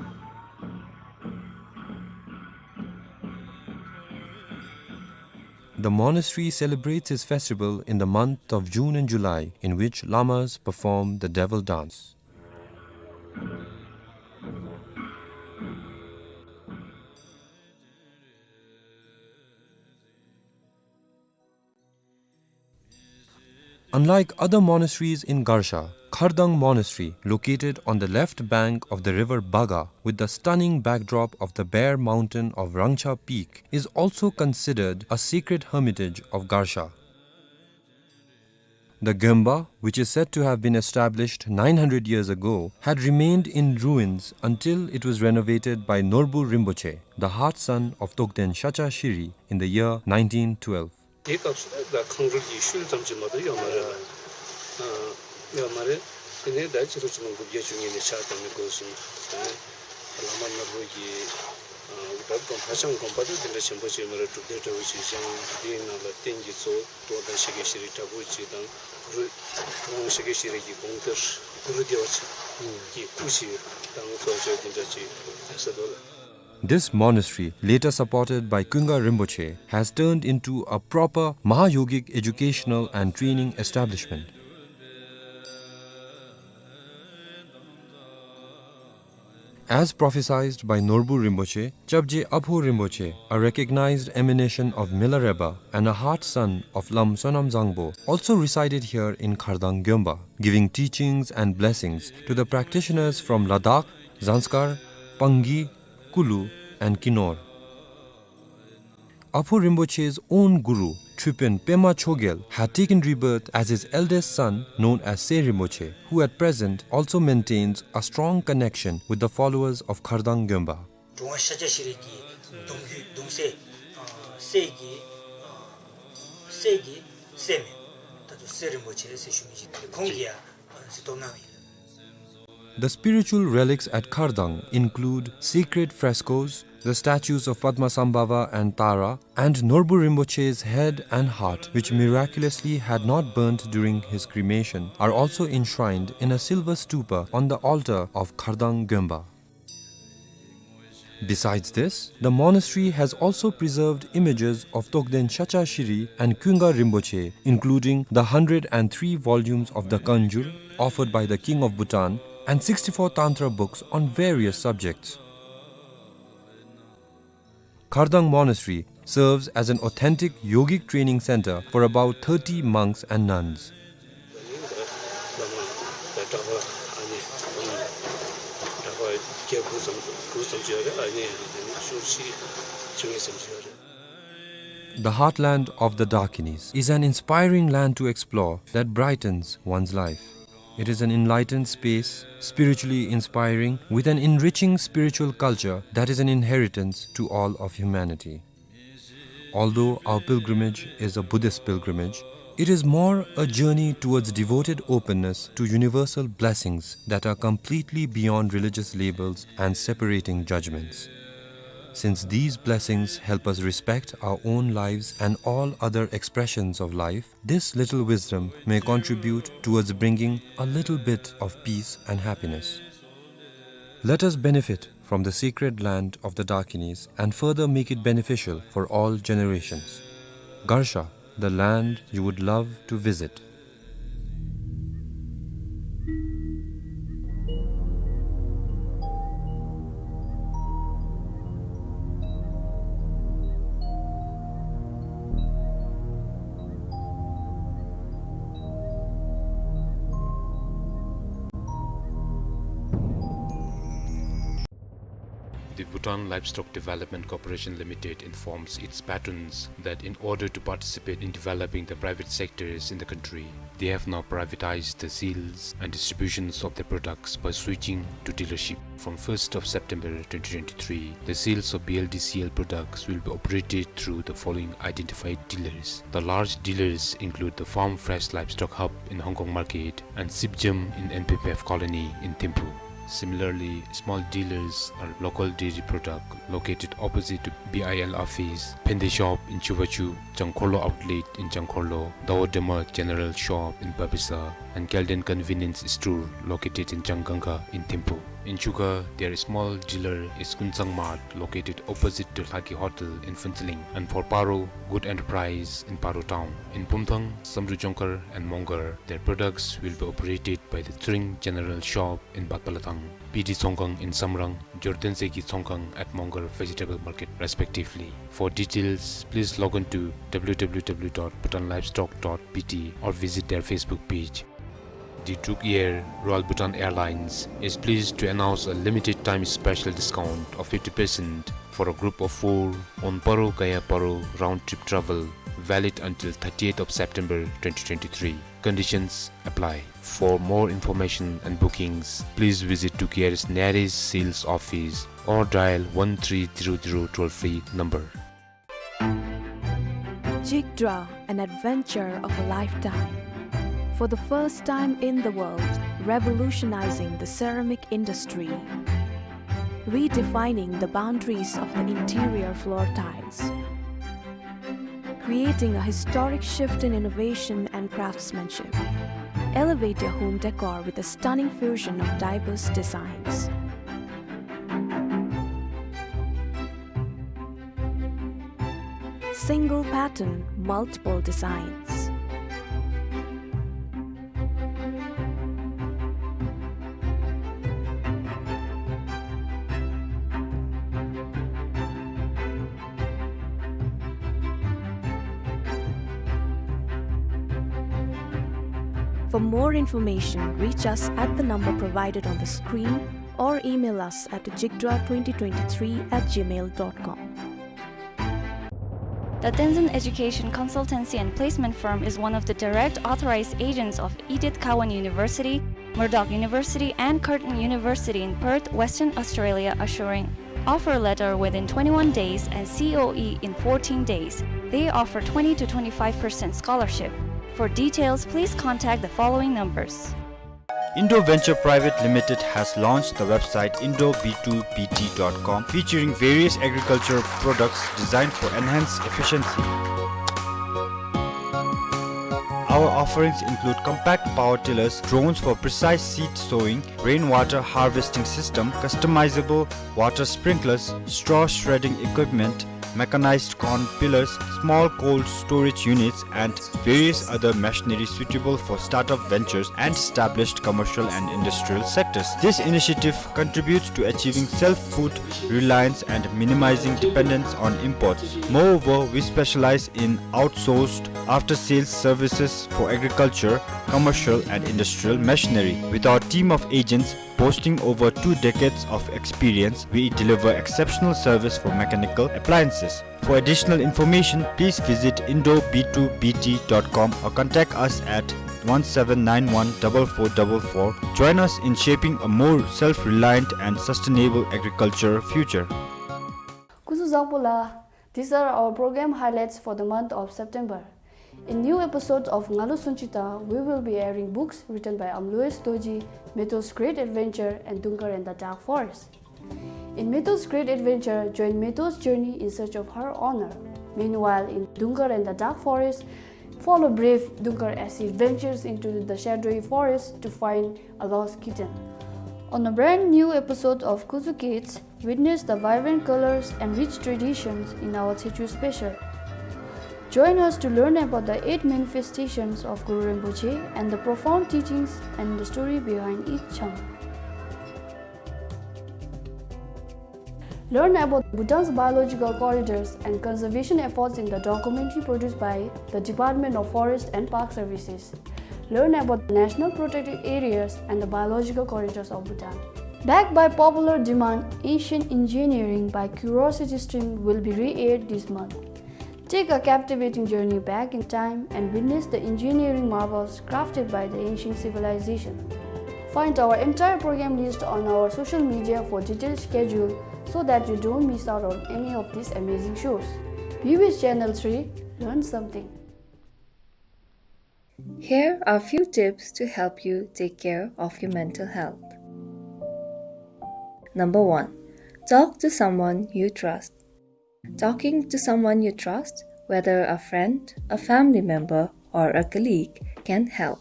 The monastery celebrates its festival in the month of June and July, in which lamas perform the devil dance. Unlike other monasteries in Garsha, Khardang Monastery, located on the left bank of the river Baga, with the stunning backdrop of the bare mountain of Rangcha Peak, is also considered a sacred hermitage of Garsha. The Gyomba, which is said to have been established nine hundred years ago, had remained in ruins until it was renovated by Norbu Rinpoche, the heart son of Tokden Shacha Shiri, in the year nineteen twelve. དེའི་སྐབས་སུ་ད་ཁང་རུལ་གྱི་ཤུལ་ཙམ་ཅིག་མ་གཏོགས་ཡོད་མ་རེད་ལགས། ཨ་ཡོད་མ་རེད། དེ་ནས་ད་ཕྱི་རུ་ཆུ་ལོང་དགུ་བརྒྱ་བཅུ་གཉིས་ནས་ཕྱག་བཏབ་ནས་འགོ་བཟུང་། ཨ་བླ་མ་ནོར་བུ་གིས་ཨ་ད་དགོན་ཧ་ཅང་དགོན་པ་དེ་དེ་འདྲ་ཆེན་པོ་ཅིག་མ་རེད། སྒྲུབ་སྡེ་འདྲ་བོ་ཅིག་བཞེངས། དེའི་ནང་ལ་རྟེན་གྱི་གཙོ་བོ་ཏོག་དང་ཤཱཀྱ་ཤྲཱི་དྲག་པོ་ཅིག་དང་གུ་རུ་ཏོག་དང་ཤཱཀྱ་ཤྲཱི་གི་དགོངས་གཏེར་གུ་རུ་བདེ་བ་ཆེན་གྱི་སྐུ་ཅིག་དང་གཙོ་བོ་དེ་འདྲ་ཅིག་ཡོད་ཟེར་འདུག་ལགས། This monastery, later supported by Kunga Rinpoche, has turned into a proper Mahayogic educational and training establishment. As prophesied by Norbu Rinpoche, Chapje Apho Rinpoche, a recognized emanation of Milarepa and a heart son of Lam Sonam Zangpo, also resided here in Khardang Gyonpa, giving teachings and blessings to the practitioners from Ladakh, Zanskar, Pangi, Kulu, and Kinor. Apho Rinpoche's own guru, Tripin Pema Chogyal, had taken rebirth as his eldest son, known as Se Rinpoche, who at present also maintains a strong connection with the followers of Khardang Gyonpa. འབྲོང་བ་ཤཱཀྱ་ཤྲཱི་གི་གདུང་བརྒྱུད་གདུང་སྲས་ཨ་སྲས་ཀྱི་ཨ་སྲས་ཀྱི་སྲས་མོ་ད་ལྟོ་སྲས་རིན་པོ་ཆེ་ཟེར་ཞུ་མི་ཅིག་ཁོང་གིས་ཡང་གཟིགས་རྟོག་གནང་ཡོད། The spiritual relics at Khardang include sacred frescoes, the statues of Padmasambhava and Tara, and Norbu Rinpoche's head and heart, which miraculously had not burnt during his cremation, are also enshrined in a silver stupa on the altar of Khardang Gyonpa. Besides this, the monastery has also preserved images of Togden Shakya Shri and Kunga Rinpoche, including the hundred and three volumes of the Kanjur offered by the King of Bhutan and sixty-four Tantra books on various subjects. Khardang Monastery serves as an authentic yogic training center for about thirty monks and nuns. The heartland of the Dakinis is an inspiring land to explore that brightens one's life. It is an enlightened space, spiritually inspiring, with an enriching spiritual culture that is an inheritance to all of humanity. Although our pilgrimage is a Buddhist pilgrimage, it is more a journey towards devoted openness to universal blessings that are completely beyond religious labels and separating judgments. Since these blessings help us respect our own lives and all other expressions of life, this little wisdom may contribute towards bringing a little bit of peace and happiness. Let us benefit from the sacred land of the Dakinis and further make it beneficial for all generations. Garsha, the land you would love to visit. The Bhutan Livestock Development Corporation Limited informs its patrons that in order to participate in developing the private sectors in the country, they have now privatized the sales and distributions of their products by switching to dealership. From first of September twenty twenty-three, the sales of B L D C L products will be operated through the following identified dealers. The large dealers include the Farm Fresh Livestock Hub in Hong Kong Market and Sipjam in N P P F Colony in Thimphu. Similarly, small dealers are Local Dairy Product, located opposite to B I L office, Phende Shop in Chuvachu, Changkhorlo Outlet in Changkhorlo, Dawa Dema General Shop in Babisa, and Kelden Convenience Store, located in Changangkha in Thimphu. In Chukha, their small dealer is Kunsang Mart, located opposite to Lhaki Hotel in Phuentsholing, and for Paro, Good Enterprise in Paro Town. In Pumthang, Samdrup Jongkhar and Mongar, their products will be operated by the Tshering General Shop in Batpalathang, P D Tsongkhang in Samrang, Jordan Seki Tsongkhang at Mongar Vegetable Market, respectively. For details, please log on to W W W dot bhutan livestock dot B T or visit their Facebook page. The Druk Air, Royal Bhutan Airlines, is pleased to announce a limited time special discount of fifty percent for a group of four on Paro Gaya Paro round trip travel, valid until thirtieth of September twenty twenty-three. Conditions apply. For more information and bookings, please visit Druk Air's nearest sales office or dial one three zero zero toll-free number. Chikdra, an adventure of a lifetime. For the first time in the world, revolutionizing the ceramic industry, redefining the boundaries of the interior floor tiles, creating a historic shift in innovation and craftsmanship. Elevate your home decor with a stunning fusion of diverse designs. single pattern, multiple designs. For more information, reach us at the number provided on the screen or email us at jigdra twenty twenty-three at gmail dot com. The Tenzin Education Consultancy and Placement Firm is one of the direct authorized agents of Edith Cowan University, Murdoch University, and Curtin University in Perth, Western Australia, assuring offer letter within twenty-one days and C O E in fourteen days. They offer twenty to twenty-five percent scholarship. For details, please contact the following numbers. Indo Venture Private Limited has launched the website indo B two B T dot com, featuring various agricultural products designed for enhanced efficiency. Our offerings include compact power tillers, drones for precise seed sowing, rainwater harvesting system, customizable water sprinklers, straw shredding equipment, mechanized corn pillers, small cold storage units, and various other machinery suitable for startup ventures and established commercial and industrial sectors. This initiative contributes to achieving self-food reliance and minimizing dependence on imports. Moreover, we specialize in outsourced after-sales services for agriculture, commercial, and industrial machinery. With our team of agents, boasting over two decades of experience, we deliver exceptional service for mechanical appliances. For additional information, please visit indo B two B T dot com or contact us at one seven nine one double four double four. Join us in shaping a more self-reliant and sustainable agriculture future. སྐུ་གཟུགས་བཟང་པོ་ལགས། These are our program highlights for the month of September. In new episodes of Nga Lu Sunchita, we will be airing books written by Amlois Dorji, Meto's Great Adventure, and Dungkar and the Dark Forest. In Meto's Great Adventure, join Meto's journey in search of her honor. Meanwhile, in Dungkar and the Dark Forest, follow brave Dungkar as he ventures into the shadowy forest to find a lost kitten. On a brand new episode of Kuzu Kids, witness the vibrant colors and rich traditions in our Tshechu special. Join us to learn about the eight manifestations of Guru Rinpoche and the profound teachings and the story behind each chang. Learn about Bhutan's biological corridors and conservation efforts in the documentary produced by the Department of Forest and Park Services. Learn about the national protected areas and the biological corridors of Bhutan. Backed by popular demand, Ancient Engineering by Curiosity Stream will be re-aired this month. Take a captivating journey back in time and witness the engineering marvels crafted by the ancient civilization. Find our entire program list on our social media for detailed schedule so that you don't miss out on any of these amazing shows. Be with Channel three, learn something. Here are few tips to help you take care of your mental health. Number one, talk to someone you trust. Talking to someone you trust, whether a friend, a family member, or a colleague, can help.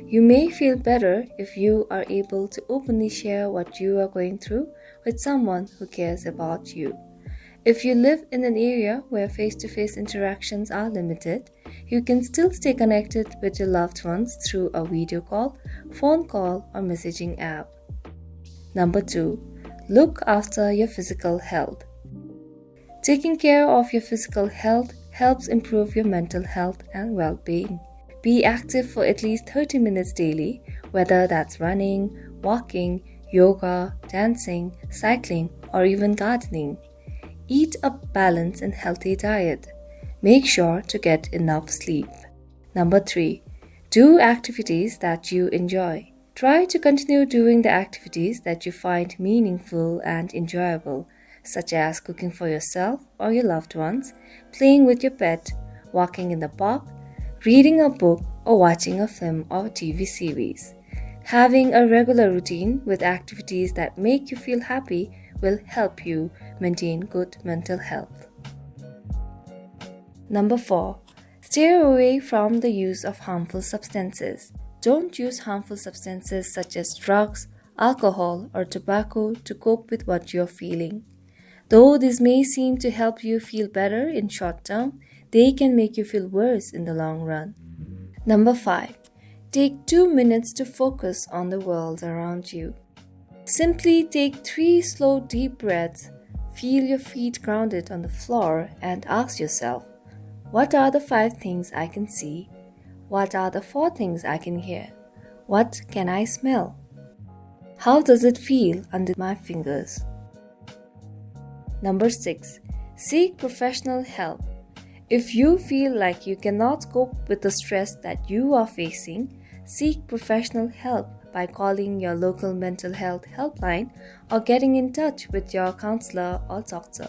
You may feel better if you are able to openly share what you are going through with someone who cares about you. If you live in an area where face-to-face interactions are limited, you can still stay connected with your loved ones through a video call, phone call, or messaging app. Number two, look after your physical health. Taking care of your physical health helps improve your mental health and well-being. Be active for at least thirty minutes daily, whether that's running, walking, yoga, dancing, cycling, or even gardening. Eat a balanced and healthy diet. Make sure to get enough sleep. Number three, do activities that you enjoy. Try to continue doing the activities that you find meaningful and enjoyable, such as cooking for yourself or your loved ones, playing with your pet, walking in the park, reading a book, or watching a film or T V series. Having a regular routine with activities that make you feel happy will help you maintain good mental health. Number four, steer away from the use of harmful substances. Don't use harmful substances such as drugs, alcohol, or tobacco to cope with what you're feeling. Though this may seem to help you feel better in short term, They can make you feel worse in the long run. Number five, take two minutes to focus on the world around you. Simply take three slow, deep breaths, feel your feet grounded on the floor, and ask yourself, "What are the five things I can see? What are the four things I can hear? What can I smell? How does it feel under my fingers?" Number six, seek professional help. If you feel like you cannot cope with the stress that you are facing, seek professional help by calling your local mental health helpline or getting in touch with your counselor or doctor.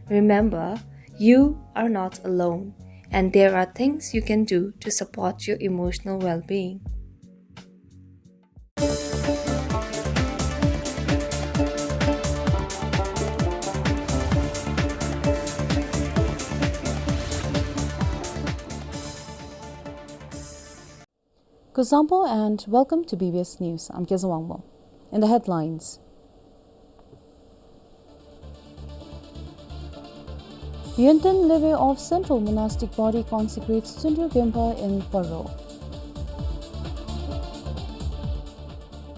Remember, you are not alone, and there are things you can do to support your emotional well-being. Kuzuzangpo and welcome to B B S News. I'm Kezang Wangmo. In the headlines, Yonten Lebe of Central Monastic Body consecrates Tsundu Gempa in Paro.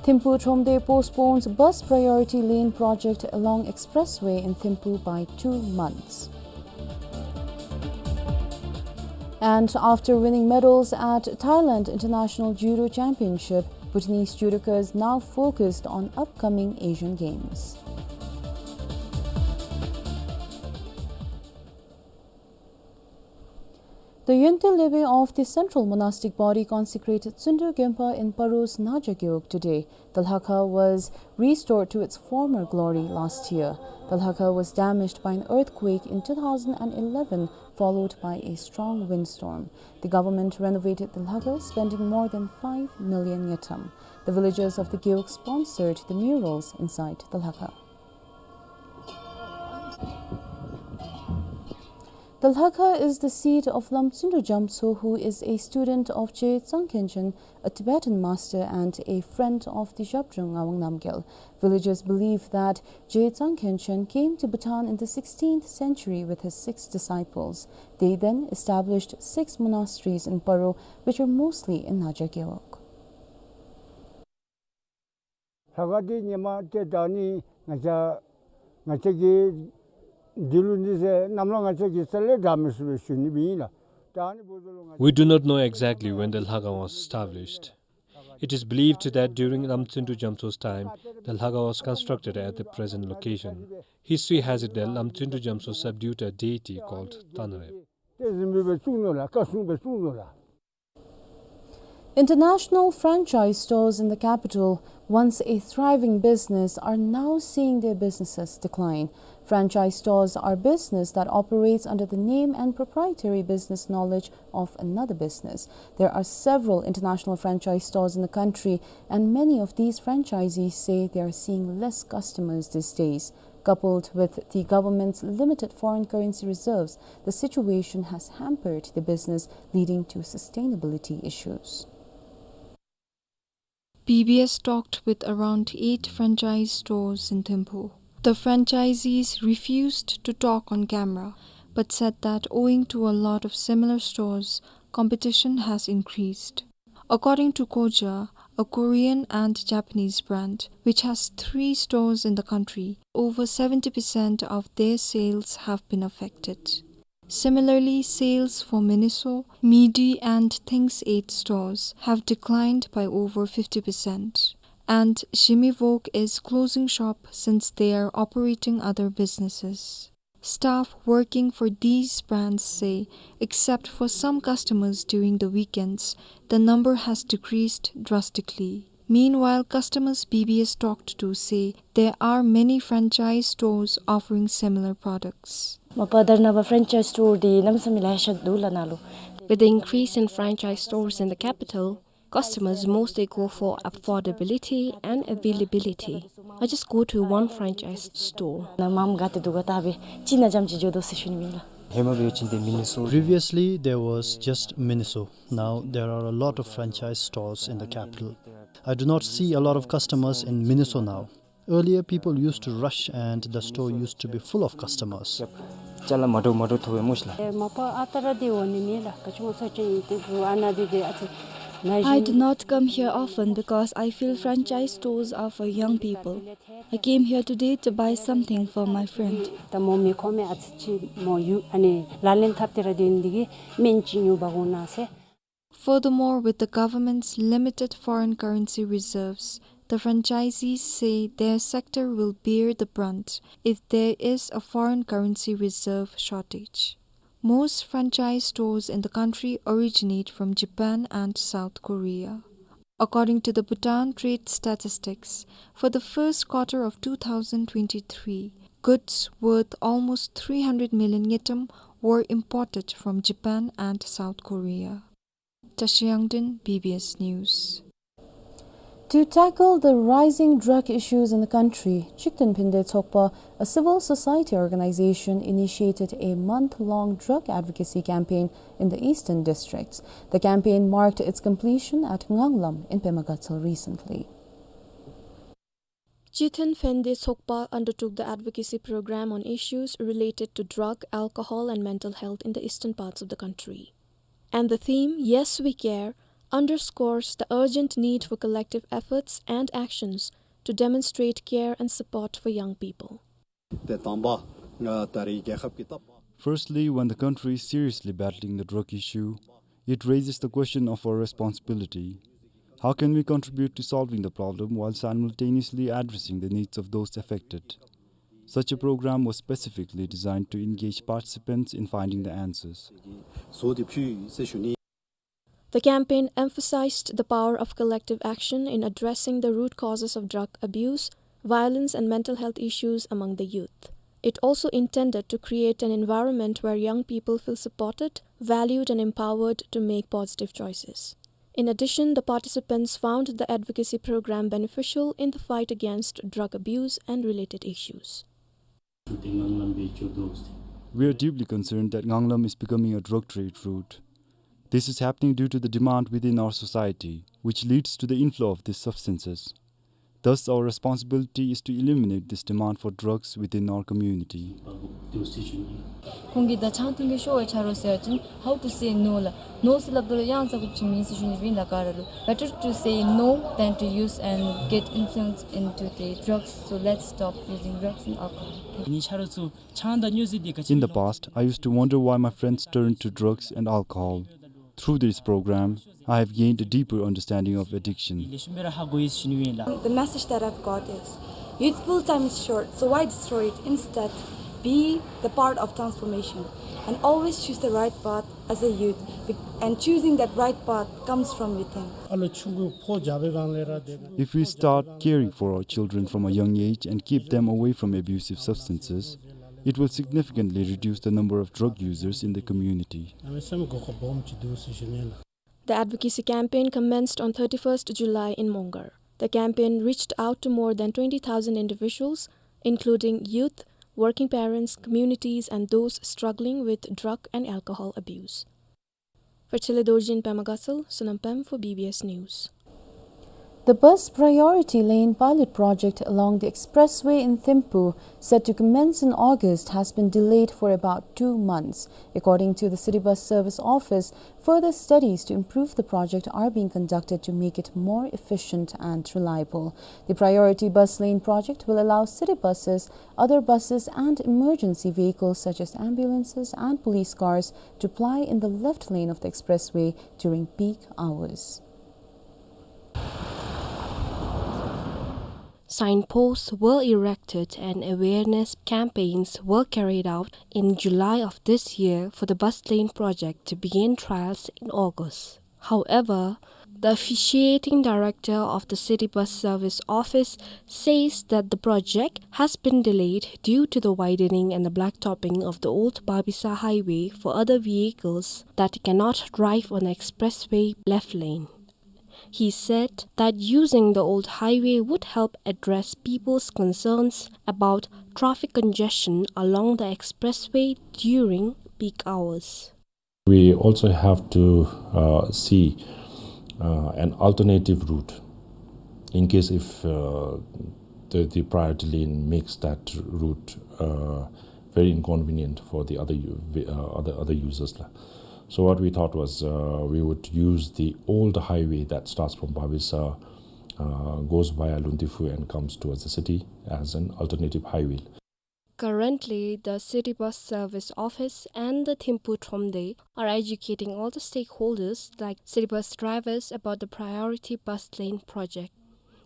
Thimphu Thromde postpones bus priority lane project along expressway in Thimphu by two months. And after winning medals at Thailand International Judo Championship, Bhutanese judokas now focused on upcoming Asian Games. The Yonten Lebe of the Central Monastic Body consecrated Tsundu Gempa in Paro's Naja Gewog today. The Lhakha was restored to its former glory last year. The Lhakha was damaged by an earthquake in two thousand eleven, followed by a strong windstorm. The government renovated the Lhakha, spending more than five million ngultrum. The villagers of the Gewog sponsored the murals inside the Lhakha. The Lhakha is the seat of Lamtsundu Jamtso, who is a student of Je Tsangkhenchen, a Tibetan master and a friend of the Zhabdrung Ngawang Namgyal. Villagers believe that Je Tsangkhenchen came to Bhutan in the sixteenth century with his six disciples. They then established six monasteries in Paro, which are mostly in Naja Gewog. ལྷ་ཁང་འདི་ཉི་མ་དེ་དང་ནི་ང་བཅས་ང་བཅས་ཀྱི་འདི་ལུ་འདི་ཟེར་གནམ་ལོ་ང་བཅས་ཀྱི་རྩ་ལས་བདག་མི་སྲིད་པའི་ཞུ་ནི་མེན་ལགས། ད་ནི་བུ་ཚུ་ལུ་ང་བཅས། We do not know exactly when the Lhakha was established. It is believed that during Lamtsundu Jamtso's time, the Lhakha was constructed at the present location. History has it that Lamtsundu Jamtso subdued a deity called Tanrep. དེ་བཟུམ་སྦེ་བཙུགས་ནུག་ལགས། བཀའ་གསུང་སྦེ་བཙུགས་ནུག་ལགས། International franchise stores in the capital, once a thriving business, are now seeing their businesses decline. Franchise stores are business that operates under the name and proprietary business knowledge of another business. There are several international franchise stores in the country, and many of these franchisees say they are seeing less customers these days. Coupled with the government's limited foreign currency reserves, the situation has hampered the business, leading to sustainability issues. B B S talked with around eight franchise stores in Thimphu. The franchisees refused to talk on camera, but said that owing to a lot of similar stores, competition has increased. According to Koja, a Korean and Japanese brand, which has three stores in the country, over seventy percent of their sales have been affected. Similarly, sales for Miniso, Midi and Things Eight stores have declined by over fifty percent. And Shimivok is closing shop since they are operating other businesses. Staff working for these brands say, except for some customers during the weekends, the number has decreased drastically. Meanwhile, customers B B S talked to say there are many franchise stores offering similar products. མ་པ་ད་རེས་ནངས་པ་franchise store འདི་གནམ་མེད་ས་མེད་ལེ་ཤ་འདུག་ལགས་ནཱ་ལུ། With the increase in franchise stores in the capital, customers mostly go for affordability and availability. I just go to one franchise store. ནཱ་མངམ་ག་ཏེ་འདུག་ག་ད་སྦེ་ཅིག་ནཱ་རྐྱངམ་ཅིག་འགྱོ་དོ་ཟེར་ཞུ་ནི་མེན་ལགས། ཧེ་མ་སྦེ་ཡོད་ཅིན་ཏེ་Miniso། Previously, there was just Miniso. Now there are a lot of franchise stores in the capital. I do not see a lot of customers in Miniso now. Earlier, people used to rush and the store used to be full of customers. ཅ་ལ་མ་འདྲཝ་མ་འདྲཝ་ཐོབ་པས་སྨོ་ཤིག་ལགས། ཨེ་མ་པ་ཨ་རྟག་ར་སྡོད་འོང་ནི་མེད་ལགས། ག་ཅི་སྨོ་ཟེར་ཅིན་ཨིན་ཏེ་འབྲུག་ཨ་ནཱ་སྡོད་དེ་ཨ་ཙི་ན་I do གཞི་not come here often because I feel franchise stores are for young people. I came here today to buy something for my friend. ད་མོ་མི་ཁོམ་མེད་ཨ་ཙི་ཅིག་མོ་ཡུ་ཨ་ནི་ལག་ལེན་འཐབ་སྟེ་ར་སྡོད་ནི་འདི་གིས་སྨན་ཅིག་ཉོ་འབག་འོང་གནང་ཟེར། Furthermore, with the government's limited foreign currency reserves, the franchisees say their sector will bear the brunt if there is a foreign currency reserve shortage. Most franchise stores in the country originate from Japan and South Korea. According to the Bhutan Trade Statistics, for the first quarter of two thousand twenty-three, goods worth almost three hundred million ngultrum were imported from Japan and South Korea. Tashi Yangden, B B S News. To tackle the rising drug issues in the country, Chikden Phende Tsokpa, a civil society organization, initiated a month-long drug advocacy campaign in the eastern districts. The campaign marked its completion at Nganglam in Pema Gatshel recently. Chikden Phende Tsokpa undertook the advocacy program on issues related to drug, alcohol, and mental health in the eastern parts of the country. And the theme, Yes, We Care, underscores the urgent need for collective efforts and actions to demonstrate care and support for young people. ཏེ་དང་པ་ང་ད་རེས་རྒྱལ་ཁབ་ཀྱི་སྟབས། Firstly, when the country is seriously battling the drug issue, it raises the question of our responsibility. How can we contribute to solving the problem while simultaneously addressing the needs of those affected? Such a program was specifically designed to engage participants in finding the answers. The campaign emphasized the power of collective action in addressing the root causes of drug abuse, violence, and mental health issues among the youth. It also intended to create an environment where young people feel supported, valued, and empowered to make positive choices. In addition, the participants found the advocacy program beneficial in the fight against drug abuse and related issues. We are deeply concerned that Nganglam is becoming a drug trade route. This is happening due to the demand within our society, which leads to the inflow of these substances. Thus, our responsibility is to eliminate this demand for drugs within our community. ཁོང་གིས་ད་ཆང་འཐུང་གི་ཤོག་ཨེ་ཆ་རོགས་ཟེར་བ་ཅིན་how to say no ལགས། No ཟེར་སླབ་ད་ལུ་གཡང་ཚ་དགོཔ་ཅིག་མེད་ཟེར་ཞུ་ནི་ཨིན་ལགས། ག་ར་ལུ་better to say no than to use and get influenced into the drugs. So let's stop using drugs and alcohol. ངེའི་ཆ་རོགས་ཚུ་ཆང་དང་སྨྱོ་རྫས་འདི་ག་ཅི། In the past, I used to wonder why my friends turned to drugs and alcohol. Through this program, I have gained a deeper understanding of addiction. ལེགས་ཤོམ་སྦེ་ར་ཧ་གོ་ཡི་ཟེར་ཞུ་ནི་ཨིན་ལགས། The message that I've got is, youthful time is short, so why destroy it? Instead, be the part of transformation and always choose the right path as a youth, be- and choosing that right path comes from within. ཨ་ལོ་ཆུང་ཀུ་ཕོ་རྒྱ་བའི་སྒང་ལས་ར་དེ། If we start caring for our children from a young age and keep them away from abusive substances, it will significantly reduce the number of drug users in the community. ཨ་མའི་སེམས་ཁར་སྦོམ་ཅིག་འདུག་ཟེར་ཞུ་ནི་ལགས། The advocacy campaign commenced on thirty-first July in Mongar. The campaign reached out to more than twenty thousand individuals, including youth, working parents, communities, and those struggling with drug and alcohol abuse. For Chele Dorji in Pema Gatshel, Sonam Pem for B B S News. The bus priority lane pilot project along the expressway in Thimphu, set to commence in August, has been delayed for about two months. According to the City Bus Service Office, further studies to improve the project are being conducted to make it more efficient and reliable. The priority bus lane project will allow city buses, other buses, and emergency vehicles such as ambulances and police cars to ply in the left lane of the expressway during peak hours. Signposts were erected and awareness campaigns were carried out in July of this year for the bus lane project to begin trials in August. However, the officiating director of the City Bus Service Office says that the project has been delayed due to the widening and the blacktopping of the old Babisa Highway for other vehicles that cannot drive on the expressway left lane. He said that using the old highway would help address people's concerns about traffic congestion along the expressway during peak hours. We also have to, uh, see, uh, an alternative route in case if, uh, the, the priority lane makes that route, uh, very inconvenient for the other u-, ve-, uh, other, other users la. So what we thought was, uh, we would use the old highway that starts from Bhavisa, uh, goes via Luntifu and comes towards the city as an alternative highway. Currently, the City Bus Service Office and the Thimphu Thromde are educating all the stakeholders, like city bus drivers, about the priority bus lane project.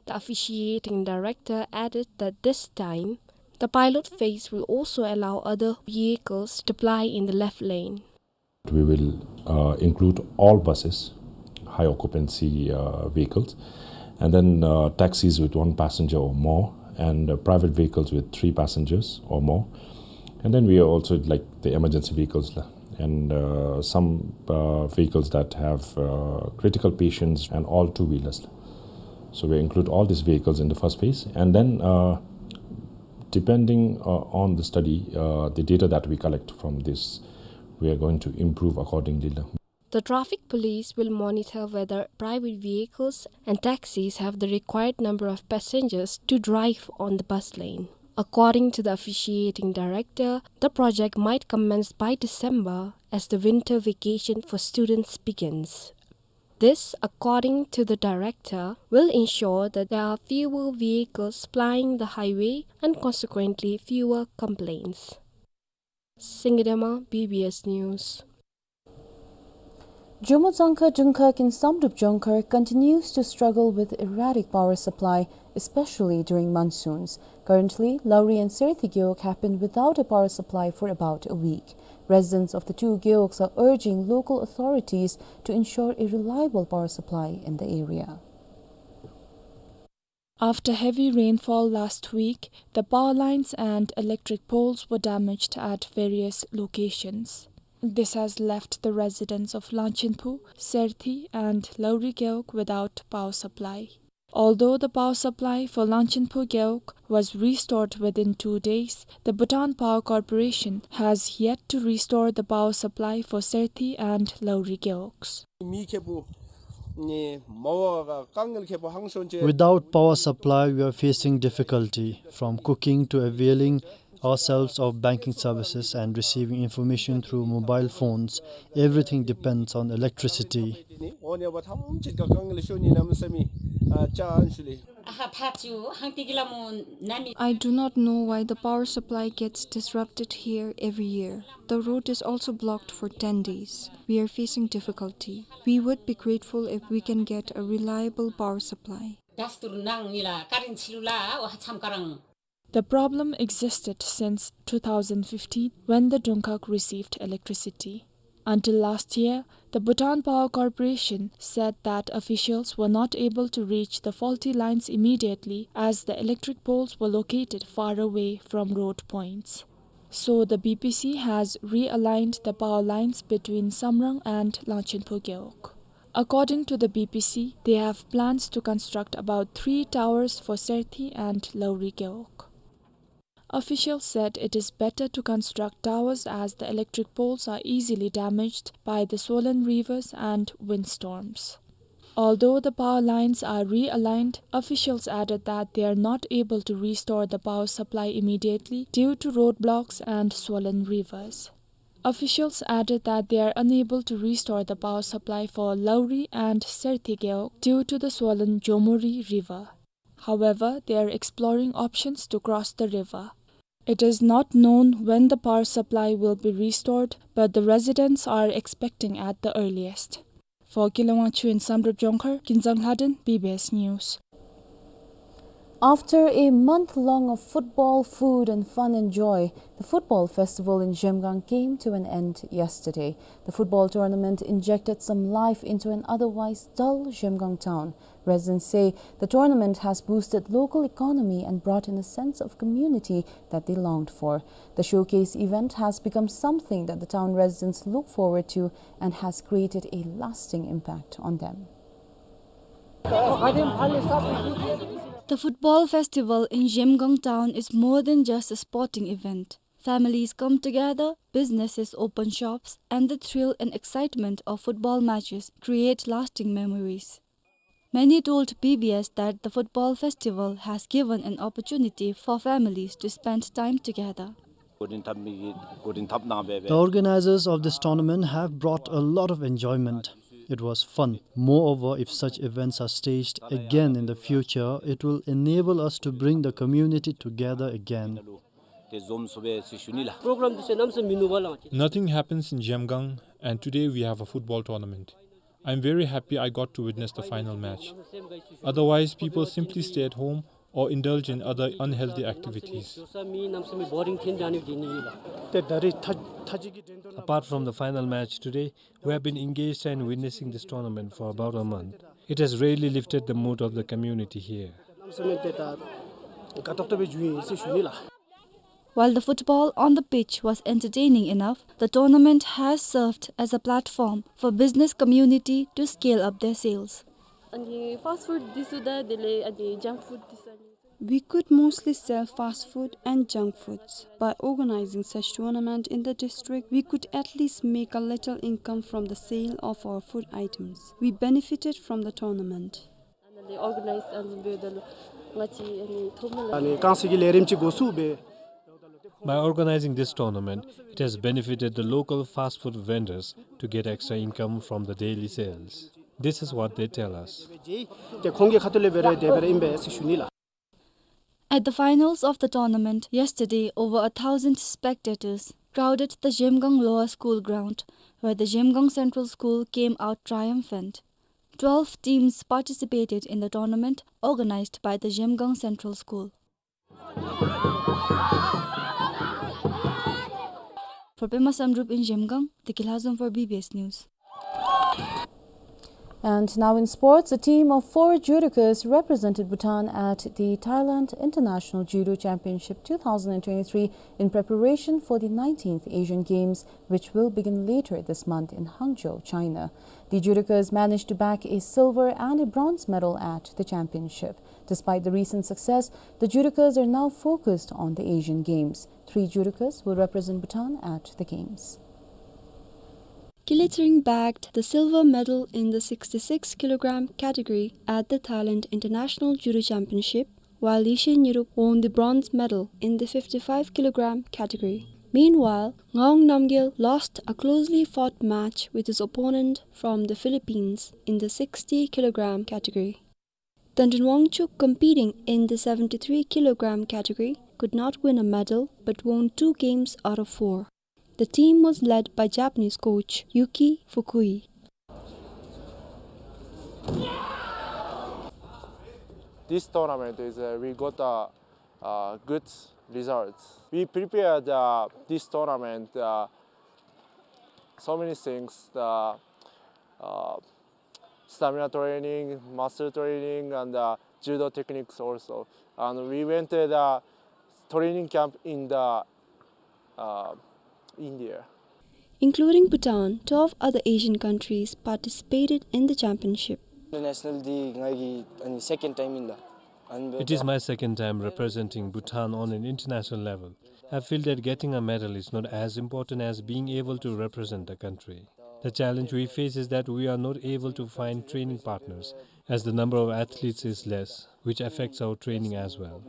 The officiating director added that this time, the pilot phase will also allow other vehicles to ply in the left lane. We will, uh, include all buses, high occupancy, uh, vehicles, and then, uh, taxis with one passenger or more, and, uh, private vehicles with three passengers or more. And then we are also, like, the emergency vehicles, la, and, uh, some, uh, vehicles that have, uh, critical patients and all two-wheelers. So we include all these vehicles in the first phase, and then, uh, depending, uh, on the study, uh, the data that we collect from this, we are going to improve accordingly, la. The traffic police will monitor whether private vehicles and taxis have the required number of passengers to drive on the bus lane. According to the officiating director, the project might commence by December as the winter vacation for students begins. This, according to the director, will ensure that there are fewer vehicles plying the highway and consequently fewer complaints. Singye Dema, B B S News. Jumudzangkha Dungkhag in Samdrup Jongkhar continues to struggle with erratic power supply, especially during monsoons. Currently, Lauri and Serthi Gewog have been without a power supply for about a week. Residents of the two gewogs are urging local authorities to ensure a reliable power supply in the area. After heavy rainfall last week, the power lines and electric poles were damaged at various locations. This has left the residents of Langchinpu, Serthi, and Lauri Gewog without power supply. Although the power supply for Langchinpu Gewog was restored within two days, the Bhutan Power Corporation has yet to restore the power supply for Serthi and Lauri Gewogs. Without power supply, we are facing difficulty from cooking to availing ourselves of banking services and receiving information through mobile phones. Everything depends on electricity. I do not know why the power supply gets disrupted here every year. The road is also blocked for ten days. We are facing difficulty. We would be grateful if we can get a reliable power supply. The problem existed since two thousand fifteen, when the Dungkhag received electricity. Until last year, the Bhutan Power Corporation said that officials were not able to reach the faulty lines immediately, as the electric poles were located far away from road points. So the B P C has realigned the power lines between Samrang and Langchinpu Gewog. According to the B P C, they have plans to construct about three towers for Serthi and Lauri Gewog. Officials said it is better to construct towers as the electric poles are easily damaged by the swollen rivers and windstorms. Although the power lines are realigned, officials added that they are not able to restore the power supply immediately due to roadblocks and swollen rivers. Officials added that they are unable to restore the power supply for Lauri and Serthi Gewog due to the swollen Jomuri River. However, they are exploring options to cross the river. It is not known when the power supply will be restored, but the residents are expecting at the earliest. For Gile Wangchuk in Samdrup Jongkhar, Kinzang Lhaden, B B S News. After a month long of football, food and fun and joy, the football festival in Zhemgang came to an end yesterday. The football tournament injected some life into an otherwise dull Zhemgang town. Residents say the tournament has boosted local economy and brought in a sense of community that they longed for. The showcase event has become something that the town residents look forward to and has created a lasting impact on them. The football festival in Zhemgang town is more than just a sporting event. Families come together, businesses open shops, and the thrill and excitement of football matches create lasting memories. Many told B B S that the football festival has given an opportunity for families to spend time together. འགོ་འདྲེན་འཐབ་མི་གིས་འགོ་འདྲེན་འཐབ་གནང་སྦེ་སྦེ། The organizers of this tournament have brought a lot of enjoyment. It was fun. Moreover, if such events are staged again in the future, it will enable us to bring the community together again. དེ་འཛོམས་ཚུགས་པས་ཟེར་ཞུ་ནི་ལགས། Program དུས་ཚོད་གནམ་མེད་ས་མེད་མིན་ནུག་པ་ལགས། Nothing happens in Zhemgang, and today we have a football tournament. I'm very happy I got to witness the final match. Otherwise, people simply stay at home or indulge in other unhealthy activities. Apart from the final match today, we have been engaged in witnessing this tournament for about a month. It has really lifted the mood of the community here. While the football on the pitch was entertaining enough, the tournament has served as a platform for business community to scale up their sales. अनि fast food दिसुदा देले अनि junk food दिसुदा नि। We could mostly sell fast food and junk foods. By organizing such tournament in the district, we could at least make a little income from the sale of our food items. We benefited from the tournament. अनि organize अनि बेदल ङाछि अनि थोमल अनि council གི་ལས་རིམ་ཅིག་འགོ་བཙུགས་སྦེ། By organizing this tournament, it has benefited the local fast food vendors to get extra income from the daily sales. This is what they tell us. དེ་ཁོང་གི་ཁ་ཐུག་ལས་འབད་རུང་དེ་སྦེ་ར་ཨིན་པས་ཟེར་ཞུ་ནི་ལགས། At the finals of the tournament yesterday, over a thousand spectators crowded the Zhemgang Lower School ground, where the Zhemgang Central School came out triumphant. Twelve teams participated in the tournament organized by the Zhemgang Central School. For Pema Samdrup in Zhemgang, Deki Lhazom for B B S News. And now in sports, a team of four judokas represented Bhutan at the Thailand International Judo Championship two thousand twenty-three in preparation for the nineteenth Asian Games, which will begin later this month in Hangzhou, China. The judokas managed to bag a silver and a bronze medal at the championship. Despite the recent success, the judokas are now focused on the Asian Games. Three judokas will represent Bhutan at the Games. Kili Tshering bagged the silver medal in the sixty-six kilogram category at the Thailand International Judo Championship, while Yeshe Nyirup won the bronze medal in the fifty-five kilogram category. Meanwhile, Ngawang Namgyel lost a closely fought match with his opponent from the Philippines in the sixty kilogram category. Tendrin Wangchuk, competing in the seventy-three kilogram category, could not win a medal but won two games out of four. The team was led by Japanese coach Yuki Fukui. This tournament is, uh, we got, uh, uh, good results. We prepared, uh, this tournament, uh, so many things, uh, uh, stamina training, muscle training, and, uh, judo techniques also. And we went to the training camp in the, uh, India. Including Bhutan, twelve other Asian countries participated in the championship. International འདི་ང་གི་ཨ་ནི་second time ཨིན་ལགས། It is my second time representing Bhutan on an international level. I feel that getting a medal is not as important as being able to represent the country. The challenge we face is that we are not able to find training partners, as the number of athletes is less, which affects our training as well.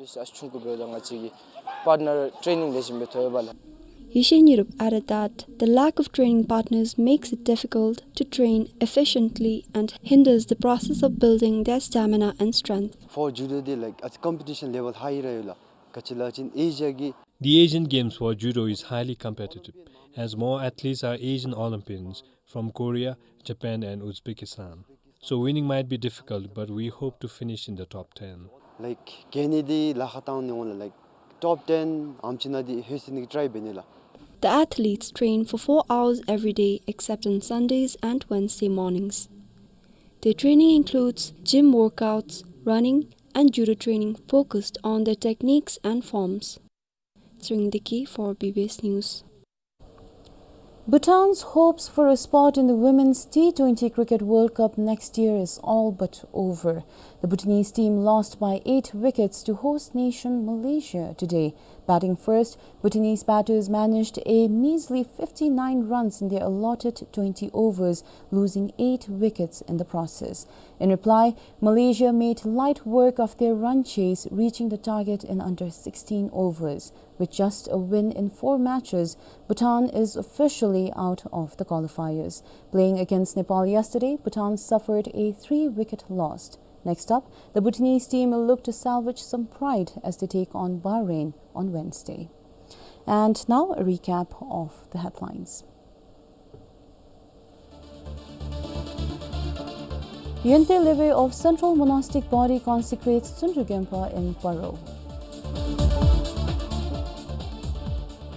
Yeshe Nyirup added that the lack of training partners makes it difficult to train efficiently and hinders the process of building their stamina and strength. For judo འདི་like at competition level high ར་ཡོད་ལགས། ག་ཅི་ལབ་ཅིན་Asia གི The Asian Games for judo is highly competitive, as more athletes are Asian Olympians from Korea, Japan, and Uzbekistan. So winning might be difficult, but we hope to finish in the top ten. Like ག་ནི་འདི་ལཱ་ཁག་བཏང་ནི་འོང་ལགས། Like top ten ཨམ་ཅིག་ནང་འདི་ལྷོད་ནི་གི་try འབད་ནི་ལགས། The athletes train for four hours every day except on Sundays and Wednesday mornings. Their training includes gym workouts, running, and judo training focused on their techniques and forms. Tshering Deki for B B S News. Bhutan's hopes for a spot in the Women's T twenty Cricket World Cup next year is all but over. The Bhutanese team lost by eight wickets to host nation Malaysia today. Batting first, Bhutanese batters managed a measly fifty-nine runs in their allotted twenty overs, losing eight wickets in the process. In reply, Malaysia made light work of their run chase, reaching the target in under sixteen overs. With just a win in four matches, Bhutan is officially out of the qualifiers. Playing against Nepal yesterday, Bhutan suffered a three-wicket loss. Next up, the Bhutanese team will look to salvage some pride as they take on Bahrain on Wednesday. And now, a recap of the headlines. Yente Leve of Central Monastic Body consecrates Tsundru Gempa in Paro.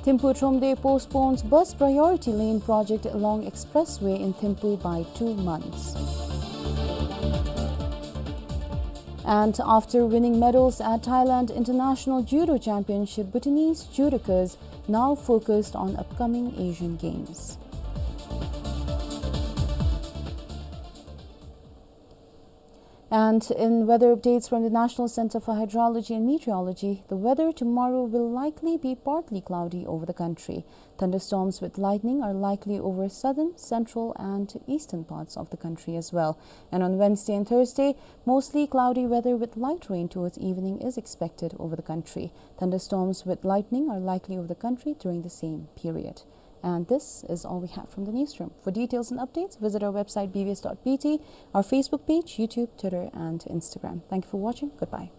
Thimphu Thromde postpones bus priority lane project along expressway in Thimphu by two months. And after winning medals at Thailand International Judo Championship, Bhutanese judokas now focused on upcoming Asian Games. And in weather updates from the National Center for Hydrology and Meteorology, the weather tomorrow will likely be partly cloudy over the country. Thunderstorms with lightning are likely over southern, central, and eastern parts of the country as well. And on Wednesday and Thursday, mostly cloudy weather with light rain towards evening is expected over the country. Thunderstorms with lightning are likely over the country during the same period. And this is all we have from the newsroom. For details and updates, visit our website B B S dot B T, our Facebook page, YouTube, Twitter, and Instagram. Thank you for watching. Goodbye.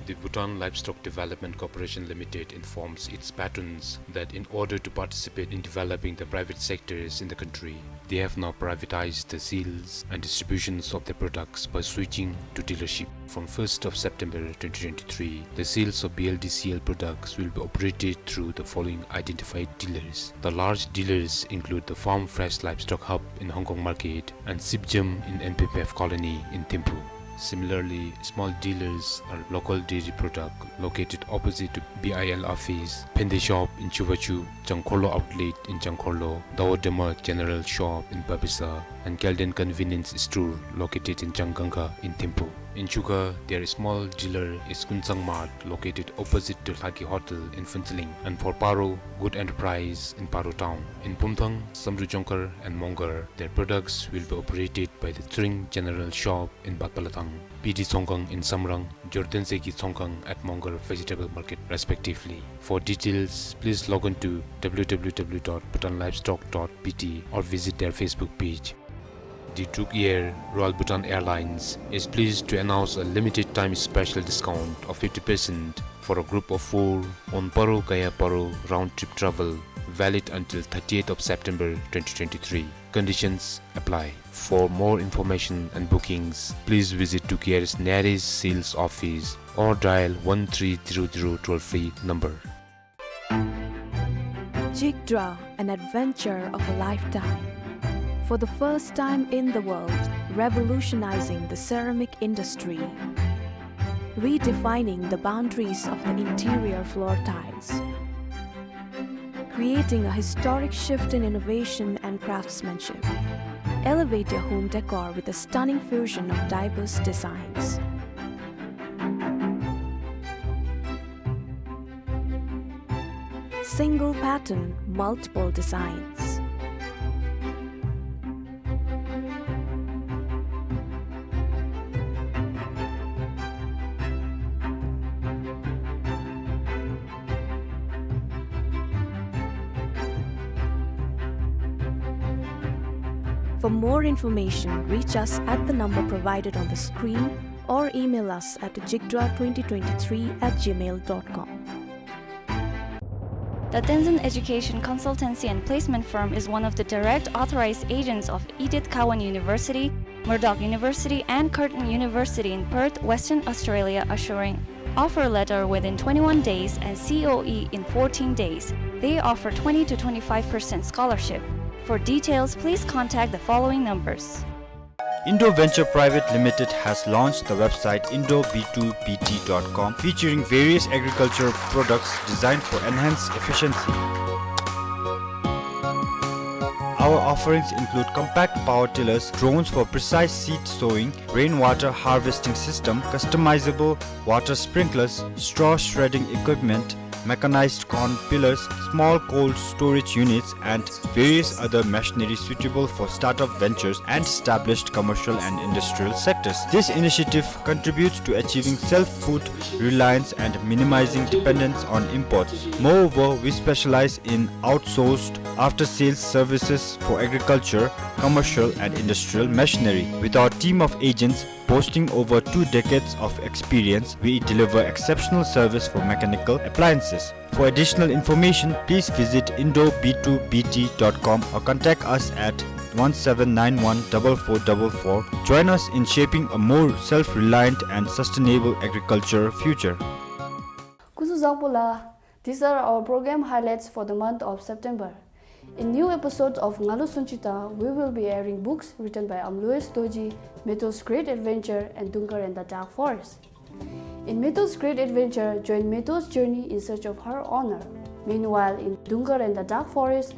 The Bhutan Livestock Development Corporation Limited informs its patrons that in order to participate in developing the private sectors in the country, they have now privatized the sales and distributions of their products by switching to dealership. From first of September twenty twenty-three, the sales of B L D C L products will be operated through the following identified dealers. The large dealers include the Farm Fresh Livestock Hub in Hong Kong Market and Sipjam in N P P F Colony in Thimphu. Similarly, small dealers are Local Dairy Product, located opposite to B I L office, Phende Shop in Chuvachu, Changkhorlo Outlet in Changkhorlo, Dawa Dema General Shop in Babisa, and Kelden Convenience Store, located in Changkangkha in Thimphu. In Chukha, their small dealer is Kunsang Mart, located opposite to Lhaki Hotel in Phuentsholing, and for Paro, Good Enterprise in Paro Town. In Pumthang, Samdrup Jongkhar and Mongar, their products will be operated by the Tshering General Shop in Batpalathang, P D Tsongkhang in Samrang, Jordenseki Tsongkhang at Mongar Vegetable Market, respectively. For details, please log on to W W W dot bhutan livestock dot B T or visit their Facebook page. The Druk Air, Royal Bhutan Airlines, is pleased to announce a limited time special discount of fifty percent for a group of four on Paro Gaya Paro round trip travel, valid until thirtieth of September twenty twenty-three. Conditions apply. For more information and bookings, please visit Druk Air's nearest sales office or dial one three zero zero toll-free number. Jigdra, an adventure of a lifetime. For the first time in the world, revolutionizing the ceramic industry, redefining the boundaries of the interior floor tiles, creating a historic shift in innovation and craftsmanship. Elevate your home decor with a stunning fusion of diverse designs. Single pattern, multiple designs. For more information, reach us at the number provided on the screen or email us at jigdra twenty twenty-three at gmail dot com. The Tenzin Education Consultancy and Placement Firm is one of the direct authorized agents of Edith Cowan University, Murdoch University, and Curtin University in Perth, Western Australia, assuring offer letter within twenty-one days and C O E in fourteen days. They offer twenty to twenty-five percent scholarship. For details, please contact the following numbers. Indo Venture Private Limited has launched the website indo B two B T dot com, featuring various agriculture products designed for enhanced efficiency. Our offerings include compact power tillers, drones for precise seed sowing, rainwater harvesting system, customizable water sprinklers, straw shredding equipment, mechanized corn pillers, small cold storage units, and various other machinery suitable for startup ventures and established commercial and industrial sectors. This initiative contributes to achieving self-food reliance and minimizing dependence on imports. Moreover, we specialize in outsourced after-sales services for agriculture, commercial, and industrial machinery. With our team of agents boasting over two decades of experience, we deliver exceptional service for mechanical appliances. For additional information, please visit indo B two B T dot com or contact us at one seven nine one double four double four. Join us in shaping a more self-reliant and sustainable agriculture future. སྐུ་གཟུགས་བཟང་པོ་ལགས། These are our program highlights for the month of September. In new episodes of Ngalo Sunchita, we will be airing books written by Amlois Dorji, Meto's Great Adventure, and Dungkar and the Dark Forest. In Meto's Great Adventure, join Meto's journey in search of her honor. Meanwhile, in Dungkar and the Dark Forest,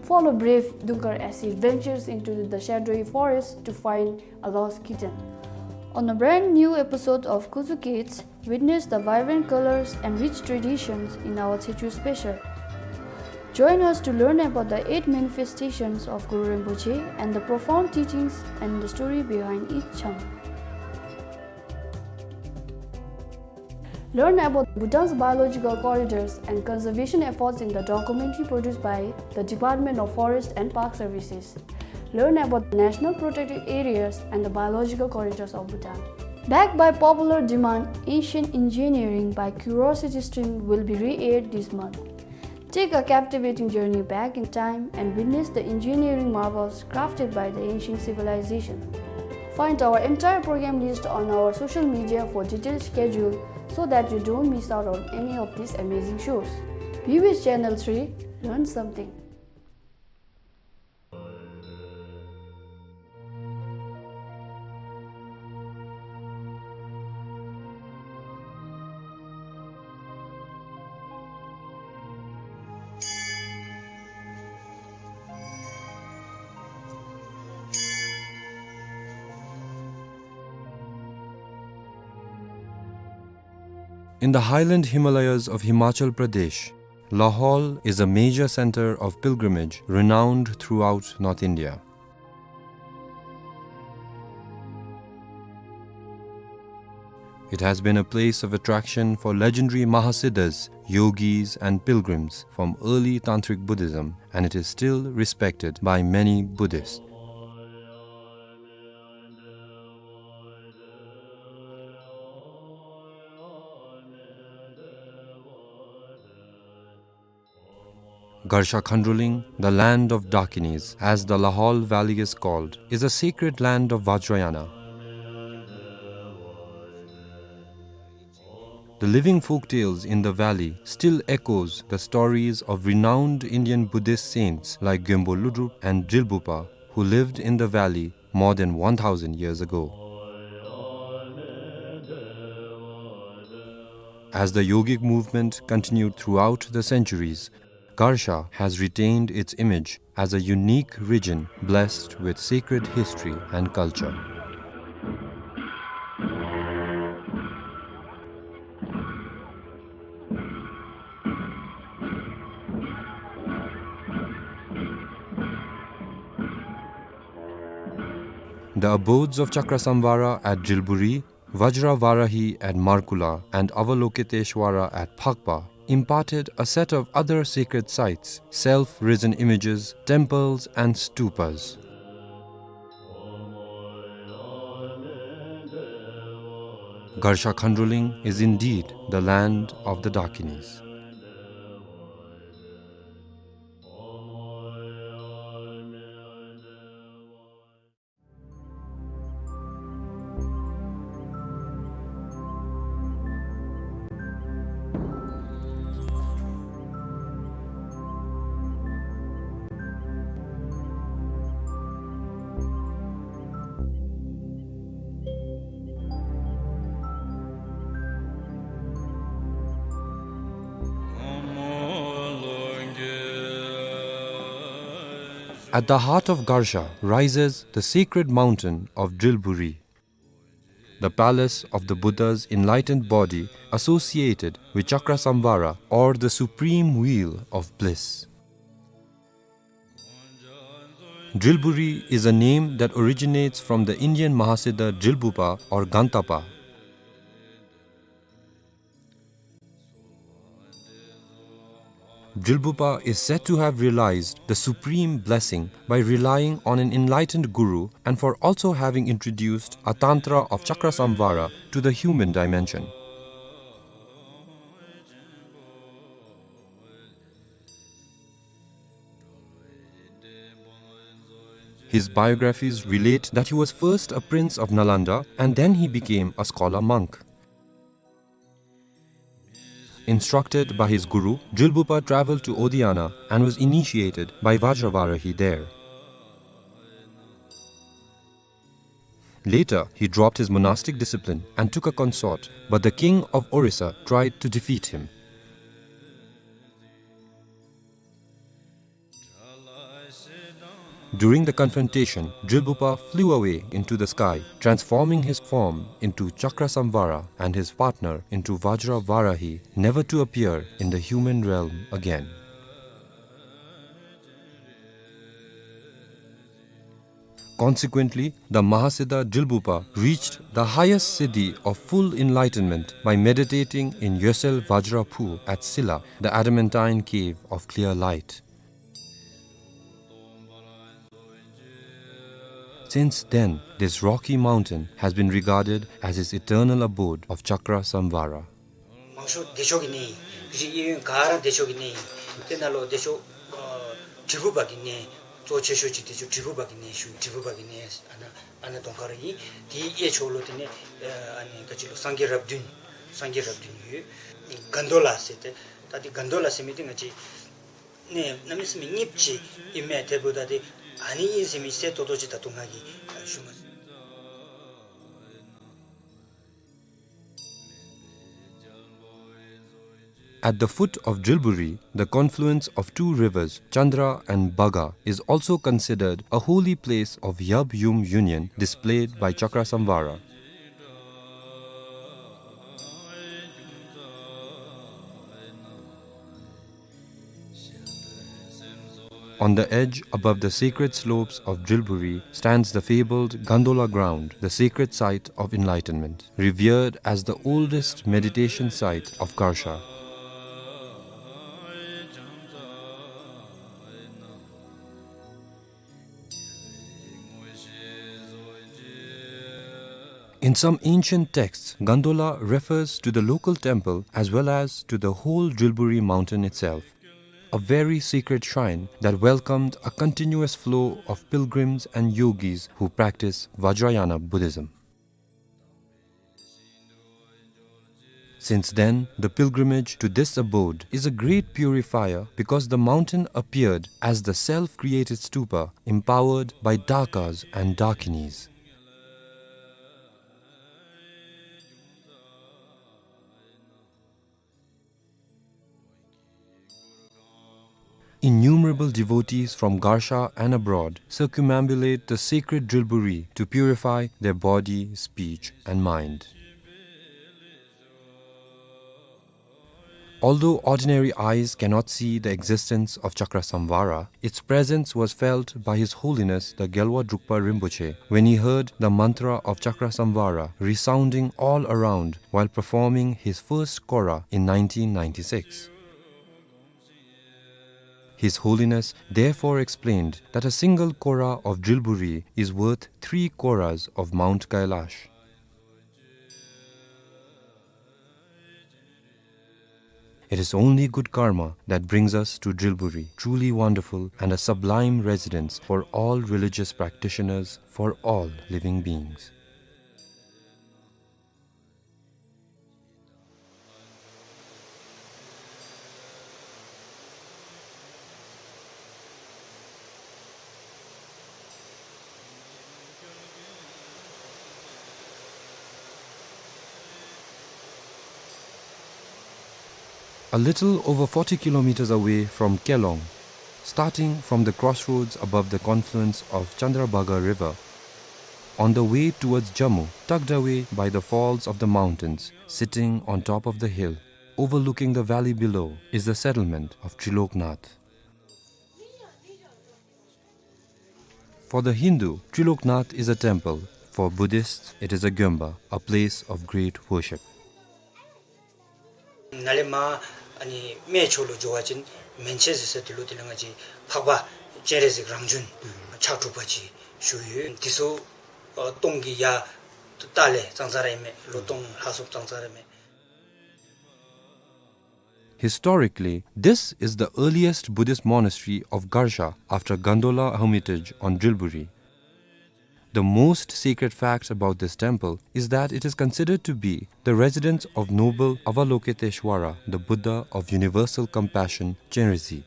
follow brave Dungkar as he ventures into the shadowy forest to find a lost kitten. On a brand new episode of Kuzu Kids, witness the vibrant colors and rich traditions in our Tshechu special. Join us to learn about the eight manifestations of Guru Rinpoche and the profound teachings and the story behind each chang. Learn about Bhutan's biological corridors and conservation efforts in the documentary produced by the Department of Forest and Park Services. Learn about the national protected areas and the biological corridors of Bhutan. Backed by popular demand, Ancient Engineering by Curiosity Stream will be re-aired this month. Take a captivating journey back in time and witness the engineering marvels crafted by the ancient civilization. Find our entire program list on our social media for detailed schedule so that you don't miss out on any of these amazing shows. B B S Channel three, learn something. In the highland Himalayas of Himachal Pradesh, Lahaul is a major center of pilgrimage renowned throughout North India. It has been a place of attraction for legendary Mahasiddhas, yogis, and pilgrims from early Tantric Buddhism, and it is still respected by many Buddhists. Garsha Khandroling, the land of Dakinis, as the Lahaul Valley is called, is a sacred land of Vajrayana. The living folk tales in the valley still echoes the stories of renowned Indian Buddhist saints like Gyönpo Lodrop and Drilbugpa, who lived in the valley more than one thousand years ago. As the yogic movement continued throughout the centuries, Garsha has retained its image as a unique region blessed with sacred history and culture. The abodes of Chakrasamvara at Drilburi, Vajra Varahi at Markula, and Avalokiteshwara at Phakpa imparted a set of other sacred sites, self-risen images, temples, and stupas. Garsha Khandroling is indeed the land of the Dakinis. At the heart of Garsha rises the sacred mountain of Drilburi, the palace of the Buddha's enlightened body associated with Chakrasamvara, or the supreme wheel of bliss. Drilburi is a name that originates from the Indian Mahasiddha Drilbupa or Gantapa. Drilbupa is said to have realized the supreme blessing by relying on an enlightened guru and for also having introduced a tantra of Chakrasamvara to the human dimension. His biographies relate that he was first a prince of Nalanda and then he became a scholar monk. Instructed by his guru, Drilbupa traveled to Odiyana and was initiated by Vajravarahi there. Later, he dropped his monastic discipline and took a consort, but the king of Orissa tried to defeat him. During the confrontation, Drilbupa flew away into the sky, transforming his form into Chakrasamvara and his partner into Vajravarahi, never to appear in the human realm again. Consequently, the Mahasiddha Drilbupa reached the highest siddhi of full enlightenment by meditating in Yosel Vajra Phu at Silla, the adamantine cave of clear light. Since then, this rocky mountain has been regarded as his eternal abode of Chakrasamvara. མང་ཤོས་བདེ་མཆོག་གི་གནས་ཨིན། རིགས་གཡས་གཡོན་ག་ར་བདེ་མཆོག་གི་གནས་ཨིན། དེ་ནང་ལུ་བདེ་མཆོག་ཨ་དྲིལ་བུ་པ་གི་གནས་གཙོ་ཆེ་ཤོས་ཅིག་བདེ་མཆོག་དྲིལ་བུ་པ་གི་གནས་ཞུ། དྲིལ་བུ་པ་གི་གནས་ཨ་ནཱ་ཨ་ནཱ་གདོང་ཁར་ཨིན། དེའི་གཡས་ཕྱོགས་ལུ་དེ་ནི་ཨ་ནི་ག་ཅི་ལོ་སངས་རྒྱས་རབས་བདུན། སངས་རྒྱས་རབས་བདུན་ཡོད། གན་དོ་ལ་ཟེར་ཏེ། ད་དེ་གན་དོ་ལ་ཟེར་མི་དེ་ང་བཅས་གནས་གནམ་མེད་ས་མེད་རྙིངམ་ཅིག་ཨིན་མས། དེ་འབདཝ་ད་དེ་ཨ་ནི་ཨིན་ཟེར་མི་གསལ་ཏོག་ཏོ་ཅིག་ད་ལྟོ་ང་གིས་ཞུ་མ་ཚུགས། At the foot of Drilburi, the confluence of two rivers, Chandra and Baga, is also considered a holy place of Yab Yum union displayed by Chakrasamvara. On the edge, above the sacred slopes of Drilburi, stands the fabled Gandola ground, the sacred site of enlightenment, revered as the oldest meditation site of Garsha. In some ancient texts, Gandola refers to the local temple as well as to the whole Drilburi mountain itself, a very sacred shrine that welcomed a continuous flow of pilgrims and yogis who practice Vajrayana Buddhism. Since then, the pilgrimage to this abode is a great purifier because the mountain appeared as the self-created stupa empowered by Dakas and Dakinis. Innumerable devotees from Garsha and abroad circumambulate the sacred Drilburi to purify their body, speech, and mind. Although ordinary eyes cannot see the existence of Chakrasamvara, its presence was felt by His Holiness the Gyalwa Drukpa Rinpoche when he heard the mantra of Chakrasamvara resounding all around while performing his first Kora in nineteen ninety-six. His Holiness therefore explained that a single Kora of Drilburi is worth three Koras of Mount Kailash. It is only good karma that brings us to Drilburi, truly wonderful and a sublime residence for all religious practitioners, for all living beings. A little over forty kilometers away from Kelong, Starting from the crossroads above the confluence of Chandrabhaga River, on the way towards Jammu, tucked away by the falls of the mountains, sitting on top of the hill, overlooking the valley below, is the settlement of Triloknath. For the Hindu, Triloknath is a temple. For Buddhists, it is a gyomba, a place of great worship. ནཱ་ལས་མར་ཨ་ནི་སྨད་ཕྱོགས་ལུ་འགྱོ་བ་ཅིན་མན་ཆད་ཟེར་ས་དེ་ལུ་དེ་ལས་ང་བཅས་འཕགས་པ་སྤྱན་རས་གཟིགས་རང་བྱོན་ཕྱག་དྲུག་པ་ཅིག་བཞུགས་ཡོད། དེ་ཚུ་ཨ་སྟོང་གི་ཡར་ལྟག་ལས་ཙང་ཙང་ར་ཨིན་མས། ལོ་སྟོང་ལྷག་སུ་ཙང་ཙང་ར་ཨིན་མས། Historically, this is the earliest Buddhist monastery of Garsha after Gandola Hermitage on Drilburi. The most sacred fact about this temple is that it is considered to be the residence of noble Avalokiteshvara, the Buddha of universal compassion, Chenrezig.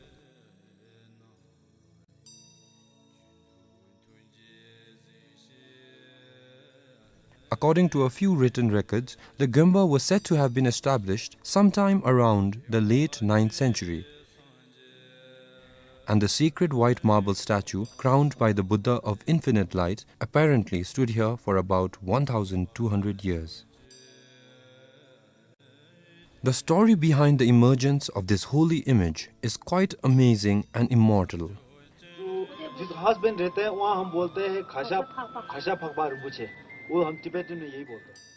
According to a few written records, the gyomba was said to have been established sometime around the late ninth century, and the sacred white marble statue crowned by the Buddha of Infinite Light apparently stood here for about one thousand two hundred years. The story behind the emergence of this holy image is quite amazing and immortal. जो जिस घास पे रहते हैं, वहाँ हम बोलते हैं खासा, खासा फकबा रिम्पोछे। वो हम तिब्बत में यही बोलते हैं।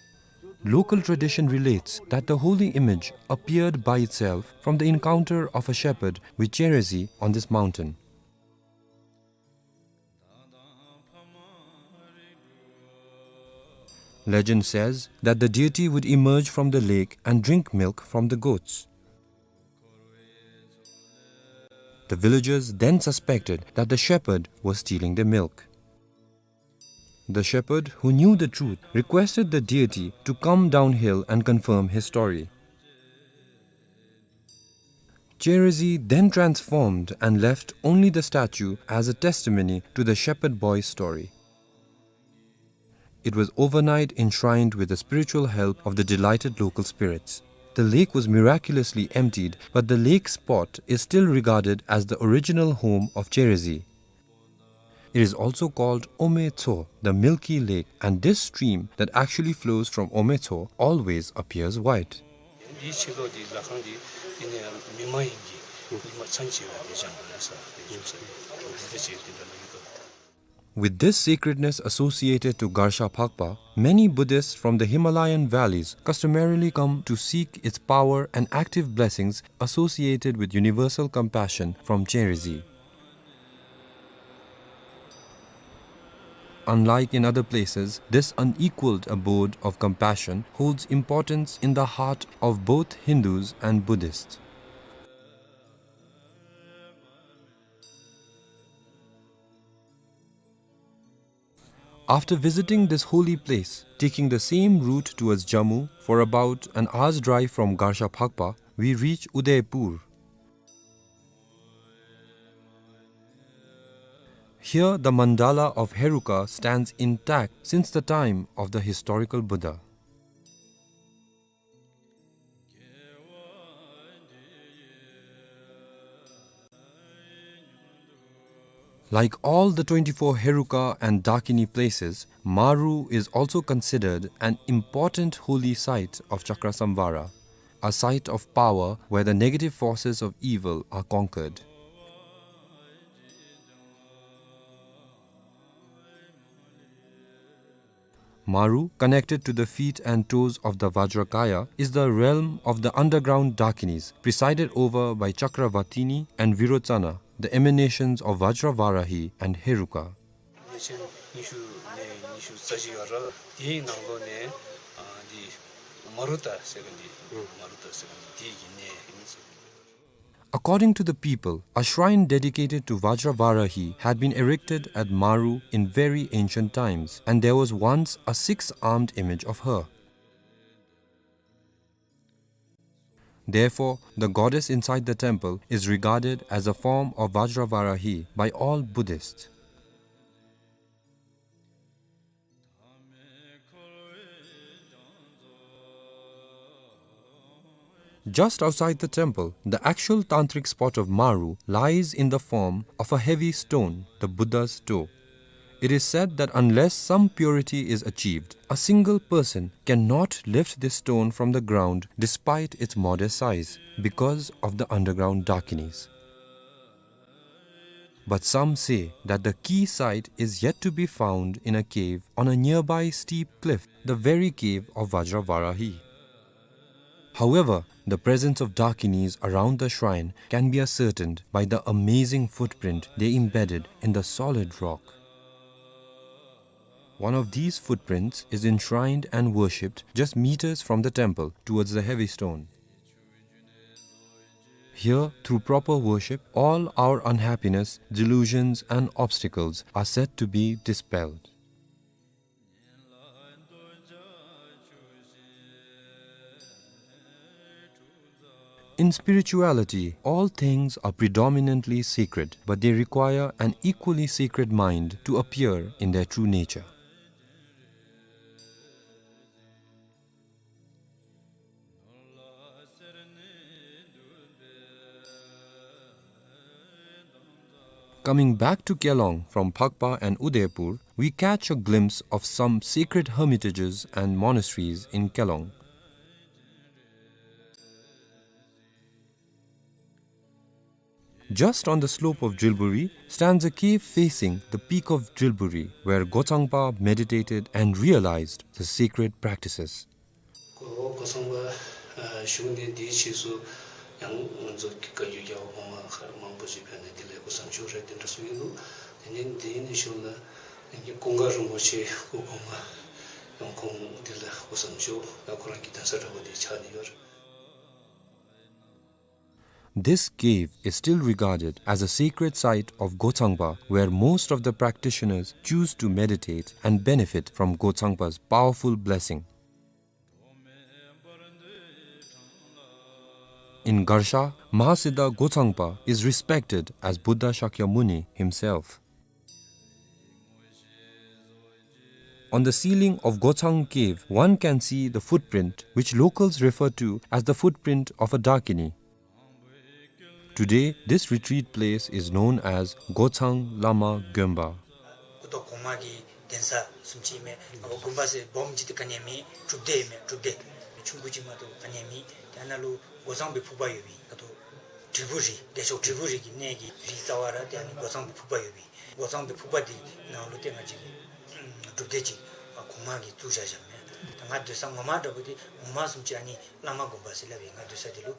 Local tradition relates that the holy image appeared by itself from the encounter of a shepherd with Chenrezig on this mountain. Legend says that the deity would emerge from the lake and drink milk from the goats. The villagers then suspected that the shepherd was stealing their milk. The shepherd, who knew the truth, requested the deity to come downhill and confirm his story. Chenrezig then transformed and left only the statue as a testimony to the shepherd boy's story. It was overnight enshrined with the spiritual help of the delighted local spirits. The lake was miraculously emptied, but the lake spot is still regarded as the original home of Chenrezig. It is also called Ometso, the milky lake, and this stream that actually flows from Ometso always appears white. འདི་ཕྱི་ལོགས་འདི་ལ་ཁང་འདི་འདི་ནས་མི་མ་ཡིན་གྱི་མི་མ་ཚང་ཆེ་བ་འདི་བཞག་པ་རེད་ས་རེད་བཞུགས་ས་རེད། འདི་འདྲ་བྱས་འདི་འདྲ་ལ་ཡོད་དོ། With this sacredness associated to Garsha Phakpa, many Buddhists from the Himalayan valleys customarily come to seek its power and active blessings associated with universal compassion from Chenrezig. Unlike in other places, this unequaled abode of compassion holds importance in the heart of both Hindus and Buddhists. After visiting this holy place, taking the same route towards Jammu for about an hour's drive from Garsha Phakpa, we reach Udaipur. Here, the mandala of Heruka stands intact since the time of the historical Buddha. Like all the twenty-four Heruka and Dakini places, Maru is also considered an important holy site of Chakrasamvara, a site of power where the negative forces of evil are conquered. Maru, connected to the feet and toes of the Vajrakaya, is the realm of the underground Dakinis, presided over by Chakravatini and Virochana, the emanations of Vajravarahi and Heruka. ཉིས་ཆེན་ཉི་ཤུ་ནས་ཉི་ཤུ་རྩ་གཅིག་བར་དེའི་ནང་ལོགས་ནས་ཨ་འདི་མ་རུ་ཏ་ཟེར་མཁན་འདི་མ་རུ་ཏ་ཟེར་མཁན་འདི་དེའི་གི་གནས་ཨིན་ཟེར། According to the people, a shrine dedicated to Vajravarahi had been erected at Maru in very ancient times, and there was once a six-armed image of her. Therefore, the goddess inside the temple is regarded as a form of Vajravarahi by all Buddhists. Just outside the temple, the actual tantric spot of Maru lies in the form of a heavy stone, the Buddha's toe. It is said that unless some purity is achieved, a single person cannot lift this stone from the ground despite its modest size because of the underground Dakinis. But some say that the key site is yet to be found in a cave on a nearby steep cliff, the very cave of Vajravarahi. However, the presence of Dakinis around the shrine can be ascertained by the amazing footprint they embedded in the solid rock. One of these footprints is enshrined and worshipped just meters from the temple towards the heavy stone. Here, through proper worship, all our unhappiness, delusions, and obstacles are said to be dispelled. In spirituality, all things are predominantly sacred, but they require an equally sacred mind to appear in their true nature. Coming back to Kelong from Phakpa and Udaipur, we catch a glimpse of some sacred hermitages and monasteries in Kelong. Just on the slope of Drilburi stands a cave facing the peak of Drilburi, where Gochangpa meditated and realized the sacred practices. གོ་གོ་ཚང་པ་ཨ་བཞུགས་ནི་འདིའི་ཕྱིས་སུ་ཡང་ང་ཚོ་བཀའ་བརྒྱུད་རྒྱལ་བ་གོང་མ་མཁའ་མང་པོ་ཅིག་ཕེབས་ནས་འདི་ལས་སྐུ་མཆོད་རེད་དེ་འདྲ་གསུངས་ཡོད་འདུག། དེ་ནས་འདི་ནས་བཞུགས་ན་ཀུན་དགའ་རིན་པོ་ཆེ་སྐུ་གོང་མ་ཡང་ཁོང་འདི་ལ་སྐུ་མཆོད་ད་ཁོ་རང་གི་གདན་ས་འདྲ་པོ་འདི་ཆགས་ནས་ཡོད་རེད། This cave is still regarded as a sacred site of Gochangpa, where most of the practitioners choose to meditate and benefit from Gochangpa's powerful blessing. In Garsha, Mahasiddha Gochangpa is respected as Buddha Shakyamuni himself. On the ceiling of Gochang Cave, one can see the footprint, which locals refer to as the footprint of a Dakini. Today, this retreat place is known as Gochang Lama Gonpa. སྐུ་ཐོག་གོང་མ་གི་གདན་ས་བཟུམ་ཅིག་མས། ཨ་གོང་མ་ཟེར་སྦོམ་ཅིག་དེ་ག་ནི་ཡང་མེད། གྲུབ་སྡེ་མས། གྲུབ་སྡེ་ཆུང་ཀུ་ཅིག་མ་གཏོགས་ག་ནི་ཡང་མེད། དེ་ནང་ལུ་སྒོ་ཚང་པའི་ཕུག་པ་ཡོད་པས། ད་ལྟོ་དྲིལ་བུ་རི་བདེ་མཆོག་དྲིལ་བུ་རི་གི་གནས་ཀྱི་རི་རྩ་བ་ར་དེ་ཨ་ནི་སྒོ་ཚང་པའི་ཕུག་པ་ཡོད་པས། སྒོ་ཚང་པའི་ཕུག་པ་དེ་ནང་ལུ་ཏེ་ང་བཅས་ཀྱི་གྲུབ་སྡེ་ཅིག་གོང་མ་གིས་བཙུགས་བཞག་བཞགཔ་མས། ད་ང་སྡོད་ས་ངོ་མ་འདྲ་པོ་དེ་ངོ་མ་བཟུམ་ཅིག་ཨ་ནི་བླ་མ་དགོན་པ་ཟེར་སླབ་ཨིན། ང་སྡོད་ས་དེ་ལུ།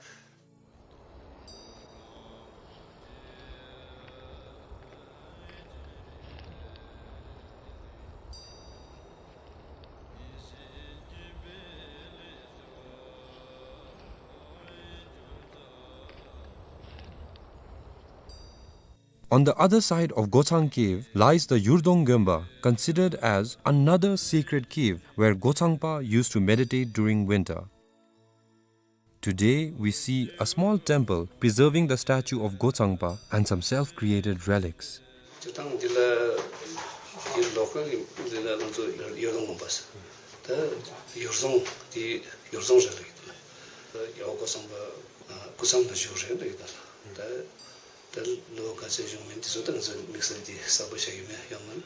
On the other side of Gochang Cave lies the Yurdong Gonpa, considered as another sacred cave where Gochangpa used to meditate during winter. Today, we see a small temple preserving the statue of Gochangpa and some self-created relics. སྤྱིར་བཏང་འདི་ལ་འདི་ལོ་ཀལ་འདི་ལ་ང་ཚོ་ཡོར་རྫོང་དགོན་པ་ཟེར། ད་ཡོར་རྫོང་འདི་ཡོར་རྫོང་རེད་ལབ་ཀྱི་འདུག་ལགས། ད་རྒྱལ་བ་སྐུ་ཚང་པ་སྐུ་མཚམས་ནང་བཞུགས་རེད་ལབ་ཀྱི་འདུག་ལགས། ད་ད་ལོ་ག་ཚོད་བཞུགས་མིན་འདི་ཚོ་ད་ང་ཚོ་དམིགས་བསལ་འདི་གསལ་པོ་ཆགས་ཡོད་མེད་ཡང་མིན།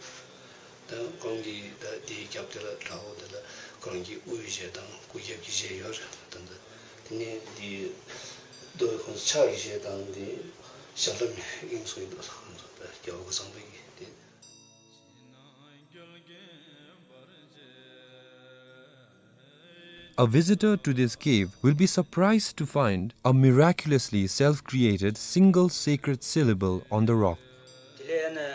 ད་ཁོང་གིས་ད་འདིའི་རྒྱབ་དེ་ལ་བྲག་འོག་དེ་ལ་ཁོ་རང་གི་དབུའི་གཞས་དང་སྐུ་རྒྱབ་ཀྱི་གཞས་ཡོད་རེད། ད་ད་དེ་ནས་འདི་རྡོ་ཁོང་ཕྱག་གི་གཞས་དང་འདི་ཞབས་ལ་མེ་ཨིན་སོང་ཡིན་འདུག་ལགས། ཁོང་ཚོ་ད་རྒྱལ་བ་སྐུ་ཚང་པ་གི་འདི། A visitor to this cave will be surprised to find a miraculously self-created single sacred syllable on the rock. དེ་ལས་ཨ་ནི་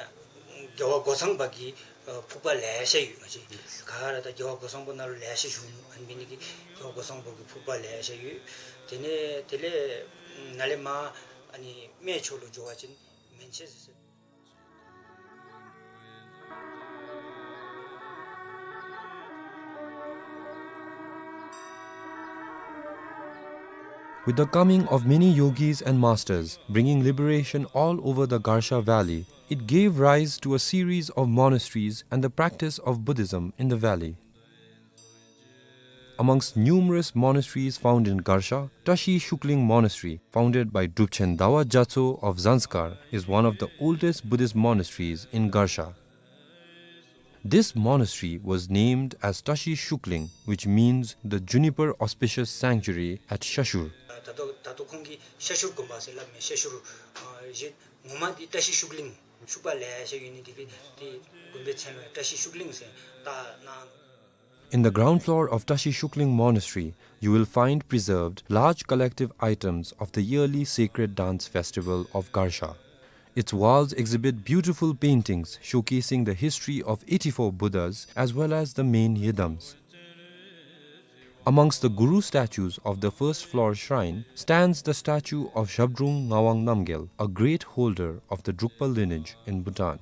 རྒྱལ་བ་སྐུ་ཚང་པ་གི་ཕུག་པ་ལེ་ཤ་ཡོད། ང་བཅས་ག་ར་ད་རྒྱལ་བ་སྐུ་ཚང་པ་ནང་ལུ་ལེ་ཤ་བཞུགས་ནུག། ཨ་ནི་འབད་ནི་གིས་རྒྱལ་བ་སྐུ་ཚང་པ་གི་ཕུག་པ་ལེ་ཤ་ཡོད། དེ་ནས་དེ་ལས་ནཱ་ལས་མར་ཨ་ནི་སྨད་ཕྱོགས་ལུ་འགྱོ་བ་ཅིན་མན་ཆད་ཟེར། With the coming of many yogis and masters bringing liberation all over the Garsha Valley, it gave rise to a series of monasteries and the practice of Buddhism in the valley. Amongst numerous monasteries found in Garsha, Tashi Shukling Monastery, founded by Drupchen Dawa Gyatso of Zanskar, is one of the oldest Buddhist monasteries in Garsha. This monastery was named as Tashi Shukling, which means the juniper auspicious sanctuary at Shashur. ད་ལྟོ་ད་ལྟོ་ཁོང་གིས་ཤ་ཤུར་དགོན་པ་ཟེར་སླབ་མས། ཤ་ཤུར་ཨ་ཡེ་ངོ་མ་འདི་བཀྲ་ཤིས་ཤུགས་གླིང་ཤུག་པ་ལེ་ཤ་ཡོད་ནི་འདི་གིས་འདི་དགོན་པའི་མཚན་ལུ་བཀྲ་ཤིས་ཤུགས་གླིང་ཟེར་བཏགས་གནང་། In the ground floor of Tashi Shukling Monastery, you will find preserved large collective items of the yearly sacred dance festival of Garsha. Its walls exhibit beautiful paintings showcasing the history of eighty-four Buddhas as well as the main yidams. Amongst the Guru statues of the first floor shrine stands the statue of Zhabdrung Ngawang Namgyel, a great holder of the Drukpa lineage in Bhutan.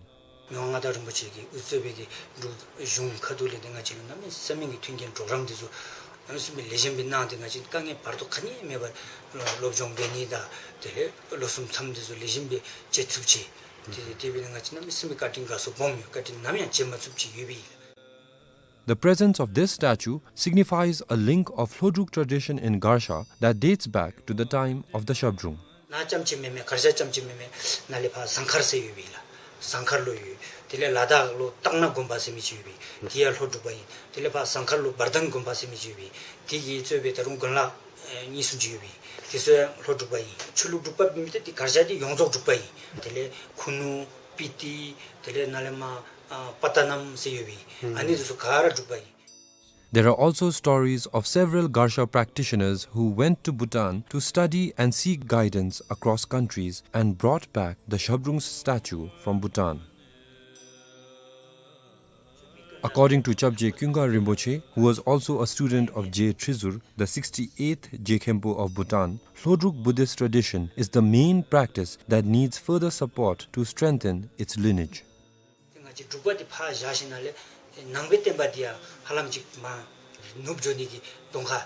མི་དབང་མངའ་བདག་རིན་པོ་ཆེ་གིས་དབུ་གཙོས་པའི་གི་འབྲུག་གཞུང་ཁ་ཐུག་ལས་འདི་ང་བཅས་ལུ་གནམ་མེད་ས་མེད་ཀྱི་མཐུན་རྐྱེན་གྲོགས་རམ་འདི་ཚུ་གནམ་མེད་ས་མེད་ལེགས་ཤོམ་སྦེ་གནང་སྟེ་ང་བཅས་དཀའ་ངལ་བར་དོ་ག་ནི་མེད་པར་སློབ་སྦྱོང་འབད་ནི་དང་དེ་ལས་ལོ་གསུམ་མཚམས་འདི་ཚུ་ལེགས་ཤོམ་སྦེ་བཅད་ཚུགསཔ་ཅིག། དེ་དེ་འབད་ནི་ང་བཅས་གནམ་མེད་ས་མེད་བཀའ་དྲིན་དགའ་ཚོར་སྦོམ་ཡོད། བཀའ་དྲིན་ནམ་ཡང་བརྗེད་མ་ཚུགསཔ་ཅིག་ཡོད་པས། The presence of this statue signifies a link of Hlodruk tradition in Garsha that dates back to the time of the Zhabdrung. ནཱ་རྐྱངམ་ཅིག་མེན་མས། གར་ཞ་རྐྱངམ་ཅིག་མེན་མས། ནཱ་ལས་ཕར་ཟངས་མཁར་ཟེར་ཡོད་པས་ལགས། ཟངས་མཁར་ལུ་ཡོད། དེ་ལས་ལ་དྭགས་ལུ་སྟག་སྣ་དགོན་པ་ཟེར་མི་ཅིག་ཡོད་པས། དེ་ཡང་ལྷོ་འབྲུག་པ་ཨིན། དེ་ལས་ཕར་ཟངས་མཁར་ལུ་བར་ལྡང་དགོན་པ་ཟེར་མི་ཅིག་ཡོད་པས། དེ་གིས་གཙོས་པའི་ད་རུང་དགོན་ལག་ཨེ་གཉིས་གསུམ་ཅིག་ཡོད་པས། དེ་ཚུ་ཡང་ལྷོ་འབྲུག་པ་ཨིན། ཆོས་ལུགས་འབྲུག་པ་མེན་ཏེ་དེ་གར་ཞ་དེ་ཡོངས་རྫོགས་འབྲུག་པ་ཨིན། དེ་ལས་ཁུ་ནུ་སྤི་ཏི་དེ་ལས་ནཱ་ལས་མར་ཨ་པ་ཏ་ནམ་ཟེར་ཡོད་པས། ཨ་ནི་ཚུ་ག་ར་འབྲུག་པ་ཨིན། There are also stories of several Garsha practitioners who went to Bhutan to study and seek guidance across countries and brought back the Zhabdrung's statue from Bhutan. According to Chapje Kyunga Rinpoche, who was also a student of Je Trizur, the sixty-eighth Je Khenpo of Bhutan, Hlodruk Buddhist tradition is the main practice that needs further support to strengthen its lineage. ང་བཅས་འབྲུག་པ་འདི་ཕར་བཞག་ཞིནམ་ལས་ནང་པའི་བསྟན་པ་འདི་ཡང་ཧ་ལམ་ཅིག་མར་ནུབ་འགྱོ་ནི་གི་གདོང་ཁ་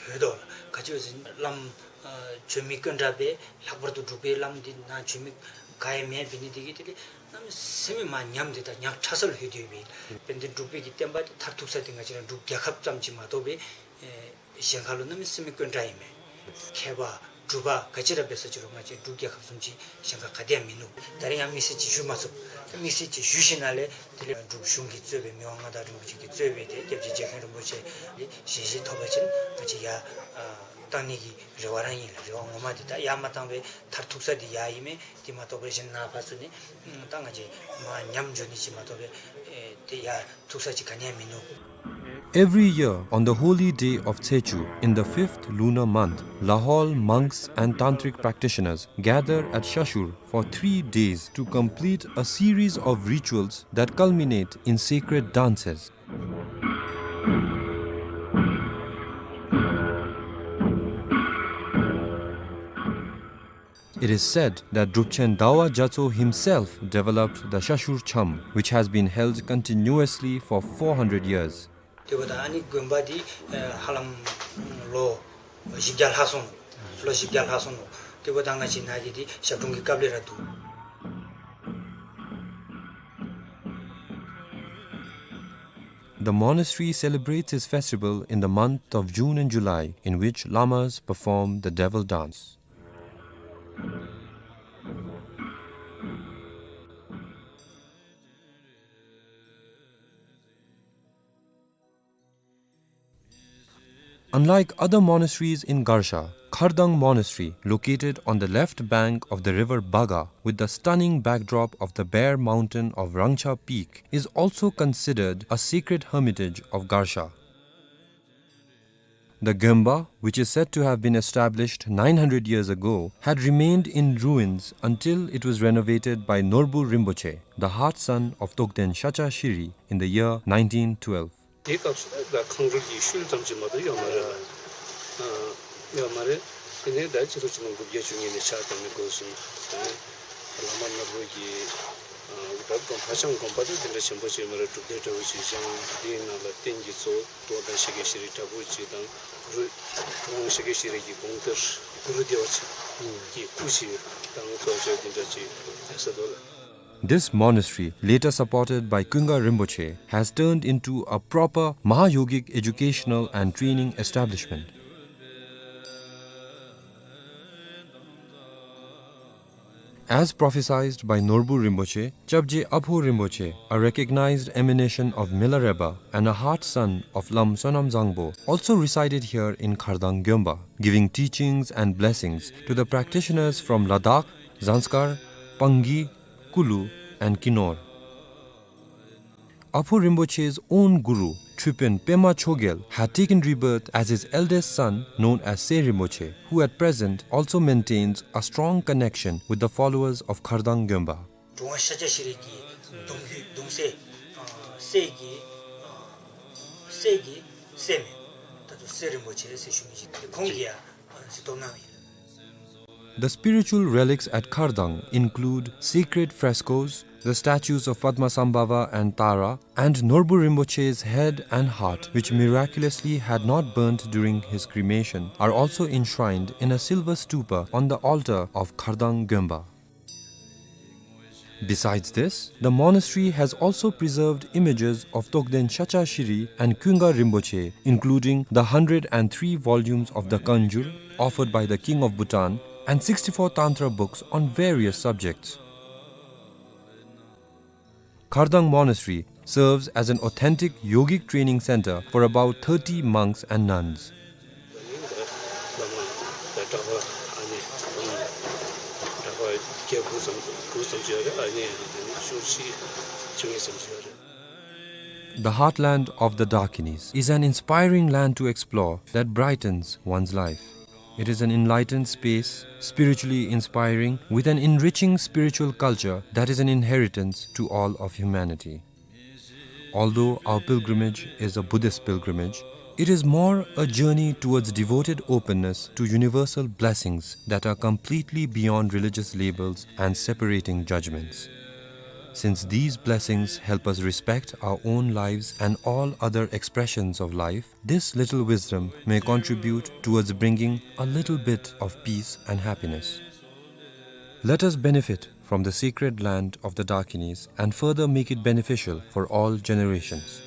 ཡོད་དོ་ལགས། ག་ཅི་སྦེ་ཟེར་ན་བླམ་ཨ་བྱོན་མི་དཀོན་དྲགས་པས། ལྷག་པར་དུ་འབྲུག་པའི་བླམ་འདི་ནཱ་བྱོན་མི་ག་ཡང་མེདཔ་འབད་ནི་འདི་གིས་དེ་ལས་གནམ་མེད་ས་མེད་མར་ཉམས་ཏེ་ད་ཉག་ཕྲ་ས་ལུ་ལྷོད་དེ་ཡོད་པས། དཔེར་ན་འབྲུག་པའི་གི་བསྟན་པ་འདི་མཐར་ཐུག་ས་འདི་ང་བཅས་ར་འབྲུག་རྒྱལ་ཁབ་ཙམ་ཅིག་མ་གཏོགས་པའི་ཨེ་གཞན་ཁ་ལུ་གནམ་མེད་ས་མེད་དཀོན་དྲགས་ཨིན་མས། མཁས་པ་འབྲུག་པ་ག་ཅི་ར་འབད་ས་ཅི་རུང་ང་བཅས་འབྲུག་རྒྱལ་ཁབ་བཟུམ་ཅིག་གཞན་ཁར་ག་ཏེ་ཡང་མིན་ནུག། ད་རེས་ཡང་དམིགས་བསལ་ཅིག་ཞུ་མ་ཚུགས། དམིགས་བསལ་ཅིག་ཞུ་ཞིནམ་ལས་དེ་ལས་འབྲུག་གཞུང་གིས་གཙོས་པའི་མི་དབང་མངའ་བདག་རིན་པོ་ཆེ་གིས་གཙོས་པའི་དེ་སྐྱབས་རྗེ་རྗེ་མཁན་རིན་པོ་ཆེ་གི་ཞལ་བཞེས་ཐོབ་པ་ཅིན་ང་བཅས་ཡར་ཨ་བཏང་ནི་གི་རེ་བ་ར་ཨིན་ལགས། རེ་བ་ངོ་མ་འདི་ད་ཡར་མ་བཏང་པའི་མཐར་ཐུག་ས་འདི་ཡར་ཨིན་མས། དེ་མ་གཏོགས་པའི་གཞན་ནཱ་ཕར་ཚུར་ནི་ད་ང་བཅས་མར་ཉམས་འགྱོ་ནི་ཅིག་མ་གཏོགས་པའི་ཨེ་དེ་ཡར་ཐུག་ས་ཅིག་ག་ནི་ཡང་མིན་ནུག། Every year, on the holy day of Tsechu, in the fifth lunar month, Lahaul monks and tantric practitioners gather at Shashur for three days to complete a series of rituals that culminate in sacred dances. It is said that Drupchen Dawa Gyatso himself developed the Shashur Cham, which has been held continuously for four hundred years. དེ་འབདཝ་ད་ཨ་ནི་དགོན་པ་འདི་ཨེ་ཧ་ལམ་ལོ་བཞི་བརྒྱ་ལྷག་སོང་ནུག། ལོ་བཞི་བརྒྱ་ལྷག་སོང་ནུག། དེ་འབདཝ་ད་ང་བཅས་ནཱ་གི་འདི་ཞབས་དྲུང་གི་སྐབས་ལས་ར་འདུག། The monastery celebrates its festival in the month of June and July, in which lamas perform the devil dance. Unlike other monasteries in Garsha, Khardang Monastery, located on the left bank of the river Baga, with the stunning backdrop of the bare mountain of Rangcha Peak, is also considered a sacred hermitage of Garsha. The Gyönpa, which is said to have been established nine hundred years ago, had remained in ruins until it was renovated by Norbu Rinpoche, the heart son of Tokden Shacha Shiri, in the year nineteen twelve. དེའི་སྐབས་སུ་ད་ཁང་རུལ་གྱི་ཤུལ་ཙམ་ཅིག་མ་གཏོགས་ཡོད་མ་རེད། ཨ་ཡོད་མ་རེད། དེ་ནས་ད་ཕྱི་ལོ་ཆིག་སྟོང་དགུ་བརྒྱ་བཅུ་གཉིས་ནས་ཕྱག་བཏབ་ནས་འགོ་བཟུང་། དེ་ནས་བླ་མ་ནོར་བུ་གིས་ཨ་ད་དགོན་ཧ་ཅང་དགོན་པ་དེ་དེ་འདྲ་ཆེན་པོ་ཅིག་མ་རེད། སྒྲུབ་སྡེ་འདྲ་བོ་ཅིག་བཞེངས། དེའི་ནང་ལ་རྟེན་གྱི་གཙོ་བོ་རྟོགས་ལྡན་ཤཱཀྱ་ཤྲཱི་འདྲ་བོ་ཅིག་དང་གུ་རུ་ཁོང་ཤཱཀྱ་ཤྲཱི་གི་དགོངས་གཏེར་གུ་རུ་དེ་བ་ཅིག་གི་སྐུ་ཅིག་དང་གཙོ་བོ་དེ་འདྲ་ཅིག་ཡོད་ས་འདུག་ལགས། This monastery, later supported by Kunga Rinpoche, has turned into a proper Mahayogic educational and training establishment. As prophesied by Norbu Rinpoche, Chapje Apho Rinpoche, a recognized emanation of Milarepa and a heart son of Lam Sonam Zangpo, also resided here in Khardang Gyomba, giving teachings and blessings to the practitioners from Ladakh, Zanskar, Pangi, Kulu, and Kinor. Apho Rinpoche's own guru, Tripin Pema Chogyal, had taken rebirth as his eldest son, known as Se Rinpoche, who at present also maintains a strong connection with the followers of Khardang Gyomba. འགྲོ་བ་ཤཱཀྱ་ཤྲཱི་གི་གདུང་བརྒྱུད་གདུང་སྲས་ཨ་སྲས་ཀྱི་ཨ་སྲས་ཀྱི་སྲས་མོ་ད་ལྟོ་སེ་རིན་པོ་ཆེ་ཟེར་ཞུ་མི་ཅིག་ཁོང་གིས་ཡང་གཟིགས་རྟོག་གནང་ཡོད། The spiritual relics at Khardang include sacred frescoes, the statues of Padmasambhava and Tara, and Norbu Rinpoche's head and heart, which miraculously had not burnt during his cremation, are also enshrined in a silver stupa on the altar of Khardang Gyomba. Besides this, the monastery has also preserved images of Togden Shakya Shri and Kunga Rinpoche, including the hundred and three volumes of the Kanjur offered by the King of Bhutan and sixty-four Tantra books on various subjects. Khardang Monastery serves as an authentic yogic training center for about thirty monks and nuns. The heartland of the Dakinis is an inspiring land to explore that brightens one's life. It is an enlightened space, spiritually inspiring, with an enriching spiritual culture that is an inheritance to all of humanity. Although our pilgrimage is a Buddhist pilgrimage, it is more a journey towards devoted openness to universal blessings that are completely beyond religious labels and separating judgments. Since these blessings help us respect our own lives and all other expressions of life, this little wisdom may contribute towards bringing a little bit of peace and happiness. Let us benefit from the sacred land of the Dakinis and further make it beneficial for all generations.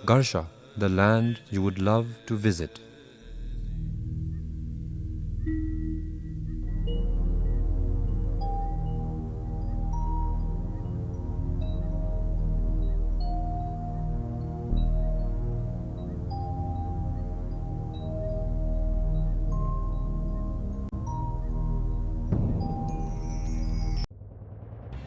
Garsha, the land you would love to visit.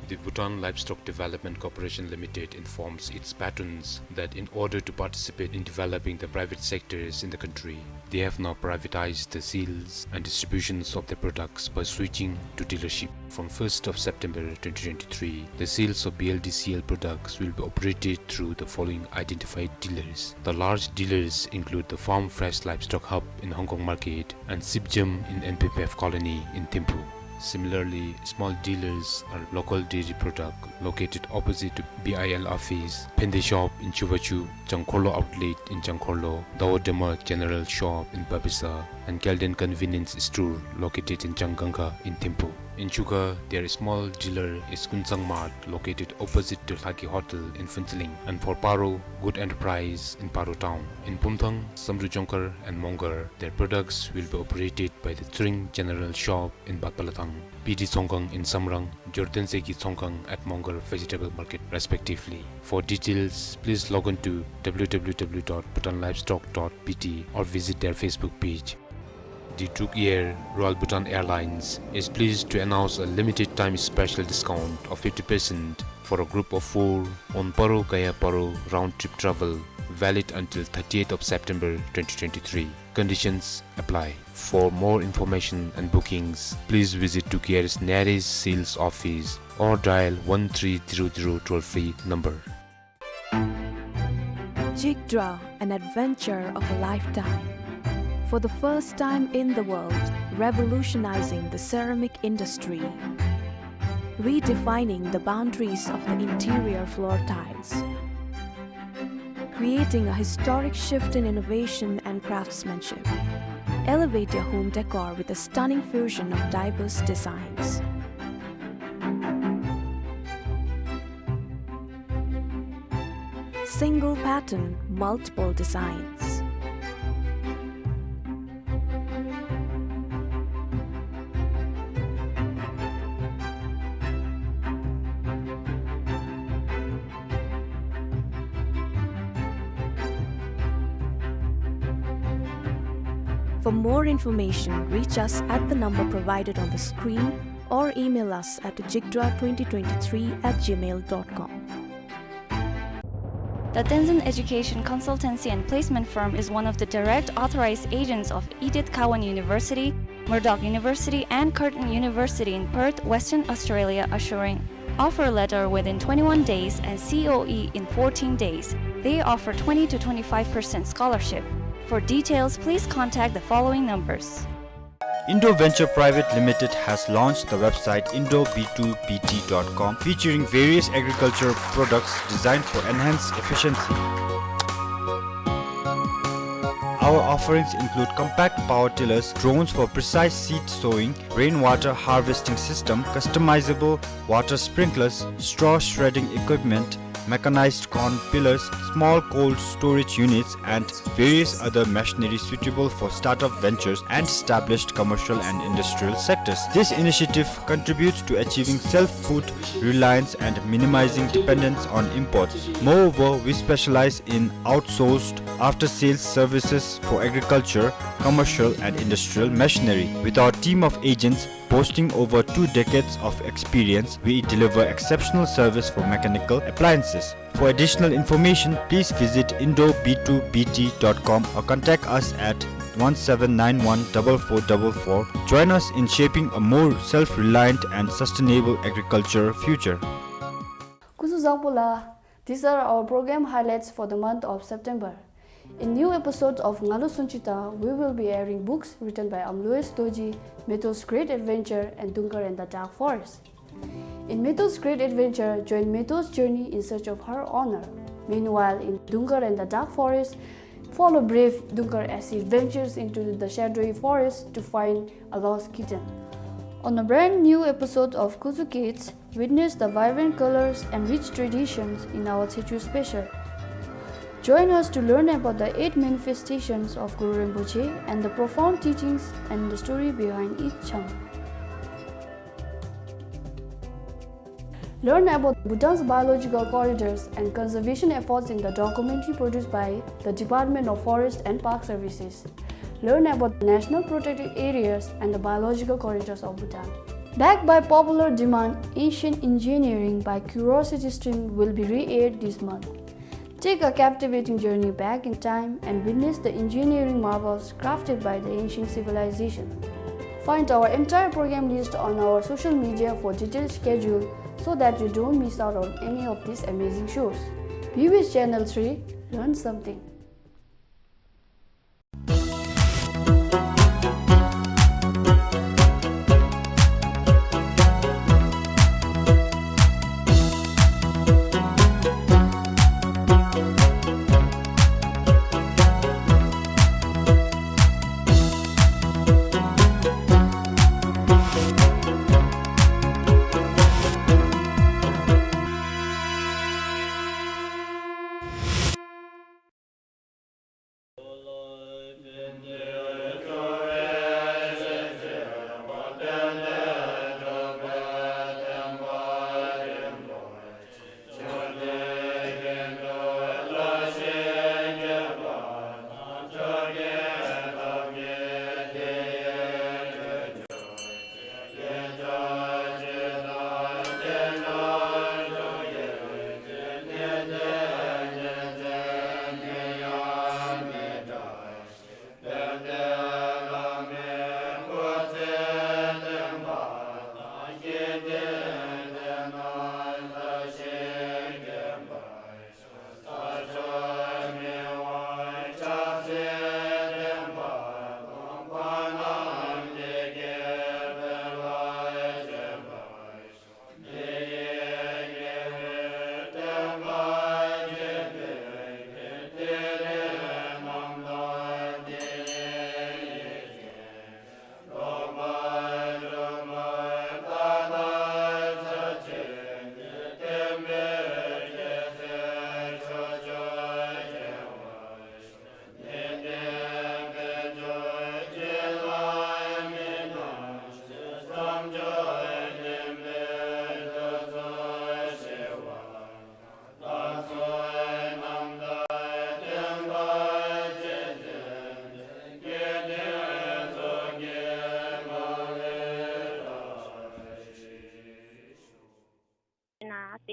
The Bhutan Livestock Development Corporation Limited informs its patrons that in order to participate in developing the private sectors in the country, they have now privatized the sales and distributions of their products by switching to dealership. From first of September twenty twenty-three, the sales of B L D C L products will be operated through the following identified dealers. The large dealers include the Farm Fresh Livestock Hub in Hong Kong Market and Sipjam in N P P F Colony in Thimphu. Similarly, small dealers are Local Dairy Product, located opposite to B I L office, Phende Shop in Chuvachu, Changkhorlo Outlet in Changkhorlo, Dawa Dema General Shop in Papisa, and Kelden Convenience Store, located in Changangkha in Thimphu. In Chukha, their small dealer is Kunsang Mart, located opposite to Lhaki Hotel in Phuentsholing, and for Paro, Good Enterprise in Paro Town. In Pumthang, Samdrup Jongkhar and Mongar, their products will be operated by the Tshering General Shop in Batpalathang, P D Tsongkhang in Samrang, Jordan Zegi Tsongkhang at Mongar Vegetable Market, respectively. For details, please log on to W W W dot bhutan livestock dot B T or visit their Facebook page. The Druk Air, Royal Bhutan Airlines, is pleased to announce a limited time special discount of fifty percent for a group of four on Paro Gaya Paro round trip travel, valid until thirtieth of September twenty twenty-three. Conditions apply. For more information and bookings, please visit Druk Air's nearest sales office or dial one three zero zero toll-free number. Jigdra, an adventure of a lifetime. For the first time in the world, revolutionizing the ceramic industry, redefining the boundaries of the interior floor tiles, creating a historic shift in innovation and craftsmanship. Elevate your home decor with a stunning fusion of diverse designs. single pattern, multiple designs. For more information, reach us at the number provided on the screen or email us at jigdra twenty twenty-three at gmail dot com. The Tenzin Education Consultancy and Placement Firm is one of the direct authorized agents of Edith Cowan University, Murdoch University, and Curtin University in Perth, Western Australia, assuring offer letter within twenty-one days and C O E in fourteen days. They offer twenty to twenty-five percent scholarship. For details, please contact the following numbers. Indo Venture Private Limited has launched the website indo B two B T dot com, featuring various agricultural products designed for enhanced efficiency. Our offerings include compact power tillers, drones for precise seed sowing, rainwater harvesting system, customizable water sprinklers, straw shredding equipment, mechanized corn pillers, small cold storage units, and various other machinery suitable for startup ventures and established commercial and industrial sectors. This initiative contributes to achieving self-food reliance and minimizing dependence on imports. Moreover, we specialize in outsourced after-sales services for agriculture, commercial, and industrial machinery. With our team of agents, boasting over two decades of experience, we deliver exceptional service for mechanical appliances. For additional information, please visit indo B two B T dot com or contact us at one seven nine one double four double four. Join us in shaping a more self-reliant and sustainable agriculture future. སྐུ་གཟུགས་བཟང་པོ་ལགས། These are our program highlights for the month of September. In new episode of Nga Lu Sunchita, we will be airing books written by Amlois Dorji, Meto's Great Adventure, and Dungkar and the Dark Forest. In Meto's Great Adventure, join Meto's journey in search of her honor. Meanwhile, in Dungkar and the Dark Forest, follow brave Dungkar as he ventures into the shadowy forest to find a lost kitten. On a brand new episode of Kuzu Kids, witness the vibrant colors and rich traditions in our Techo Special. Join us to learn about the eight manifestations of Guru Rinpoche and the profound teachings and the story behind each chang. Learn about Bhutan's biological corridors and conservation efforts in the documentary produced by the Department of Forest and Park Services. Learn about the national protected areas and the biological corridors of Bhutan. Backed by popular demand, Ancient Engineering by Curiosity Stream will be re-aired this month. Take a captivating journey back in time and witness the engineering marvels crafted by the ancient civilization. Find our entire program list on our social media for detailed schedule so that you don't miss out on any of these amazing shows. Be with Channel three, learn something.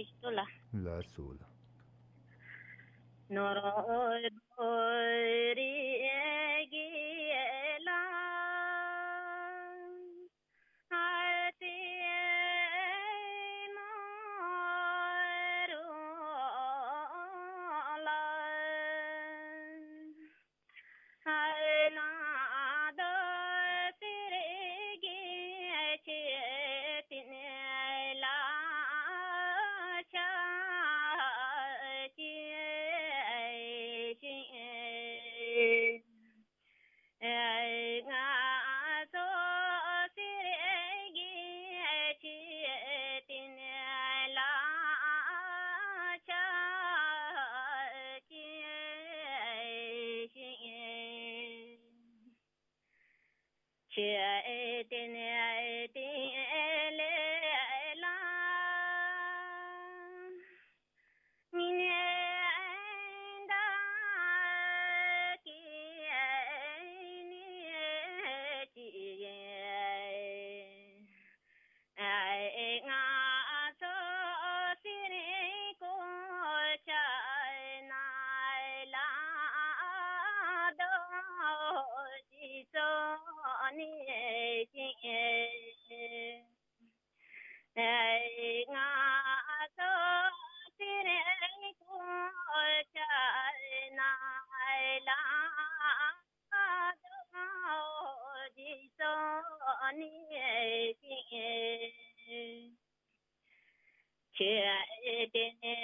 ལགས་སོ་ལགས། ནོར་བུ་རིགས་ཀྱི་ལྷ། ཨ་ཏི་མོ་རུ་ལ། ཨ་ན་དོ་སི་རི་གི་ཆེ་ཏི་ནེ་ལ་ཆ་ཅི་ཤི། ཨེ་ང་ཚོ་སི་རི་གི་ཆེ་ཏི་ནེ་ལ་ཆ་ཅི་ཤི། ཆེ་ཏི་ནེ་ཏི་ལེ་ལ་ཉི་ནེ་ད་ཀི་ནི་ཅི་ཨེ་ང་ཚོ་སི་རི་ཀོ་ཆ་ན་ལ་དོ་ཅི་ཚོ་ནི་ཅི་ཨེ་ང་ཚོ་སི་རི་ཀོ་ཆ་ན་ལ་དོ་ཅི་ཚོ་ནི་ཅི་ཨེ་ཆེ་ཏེ་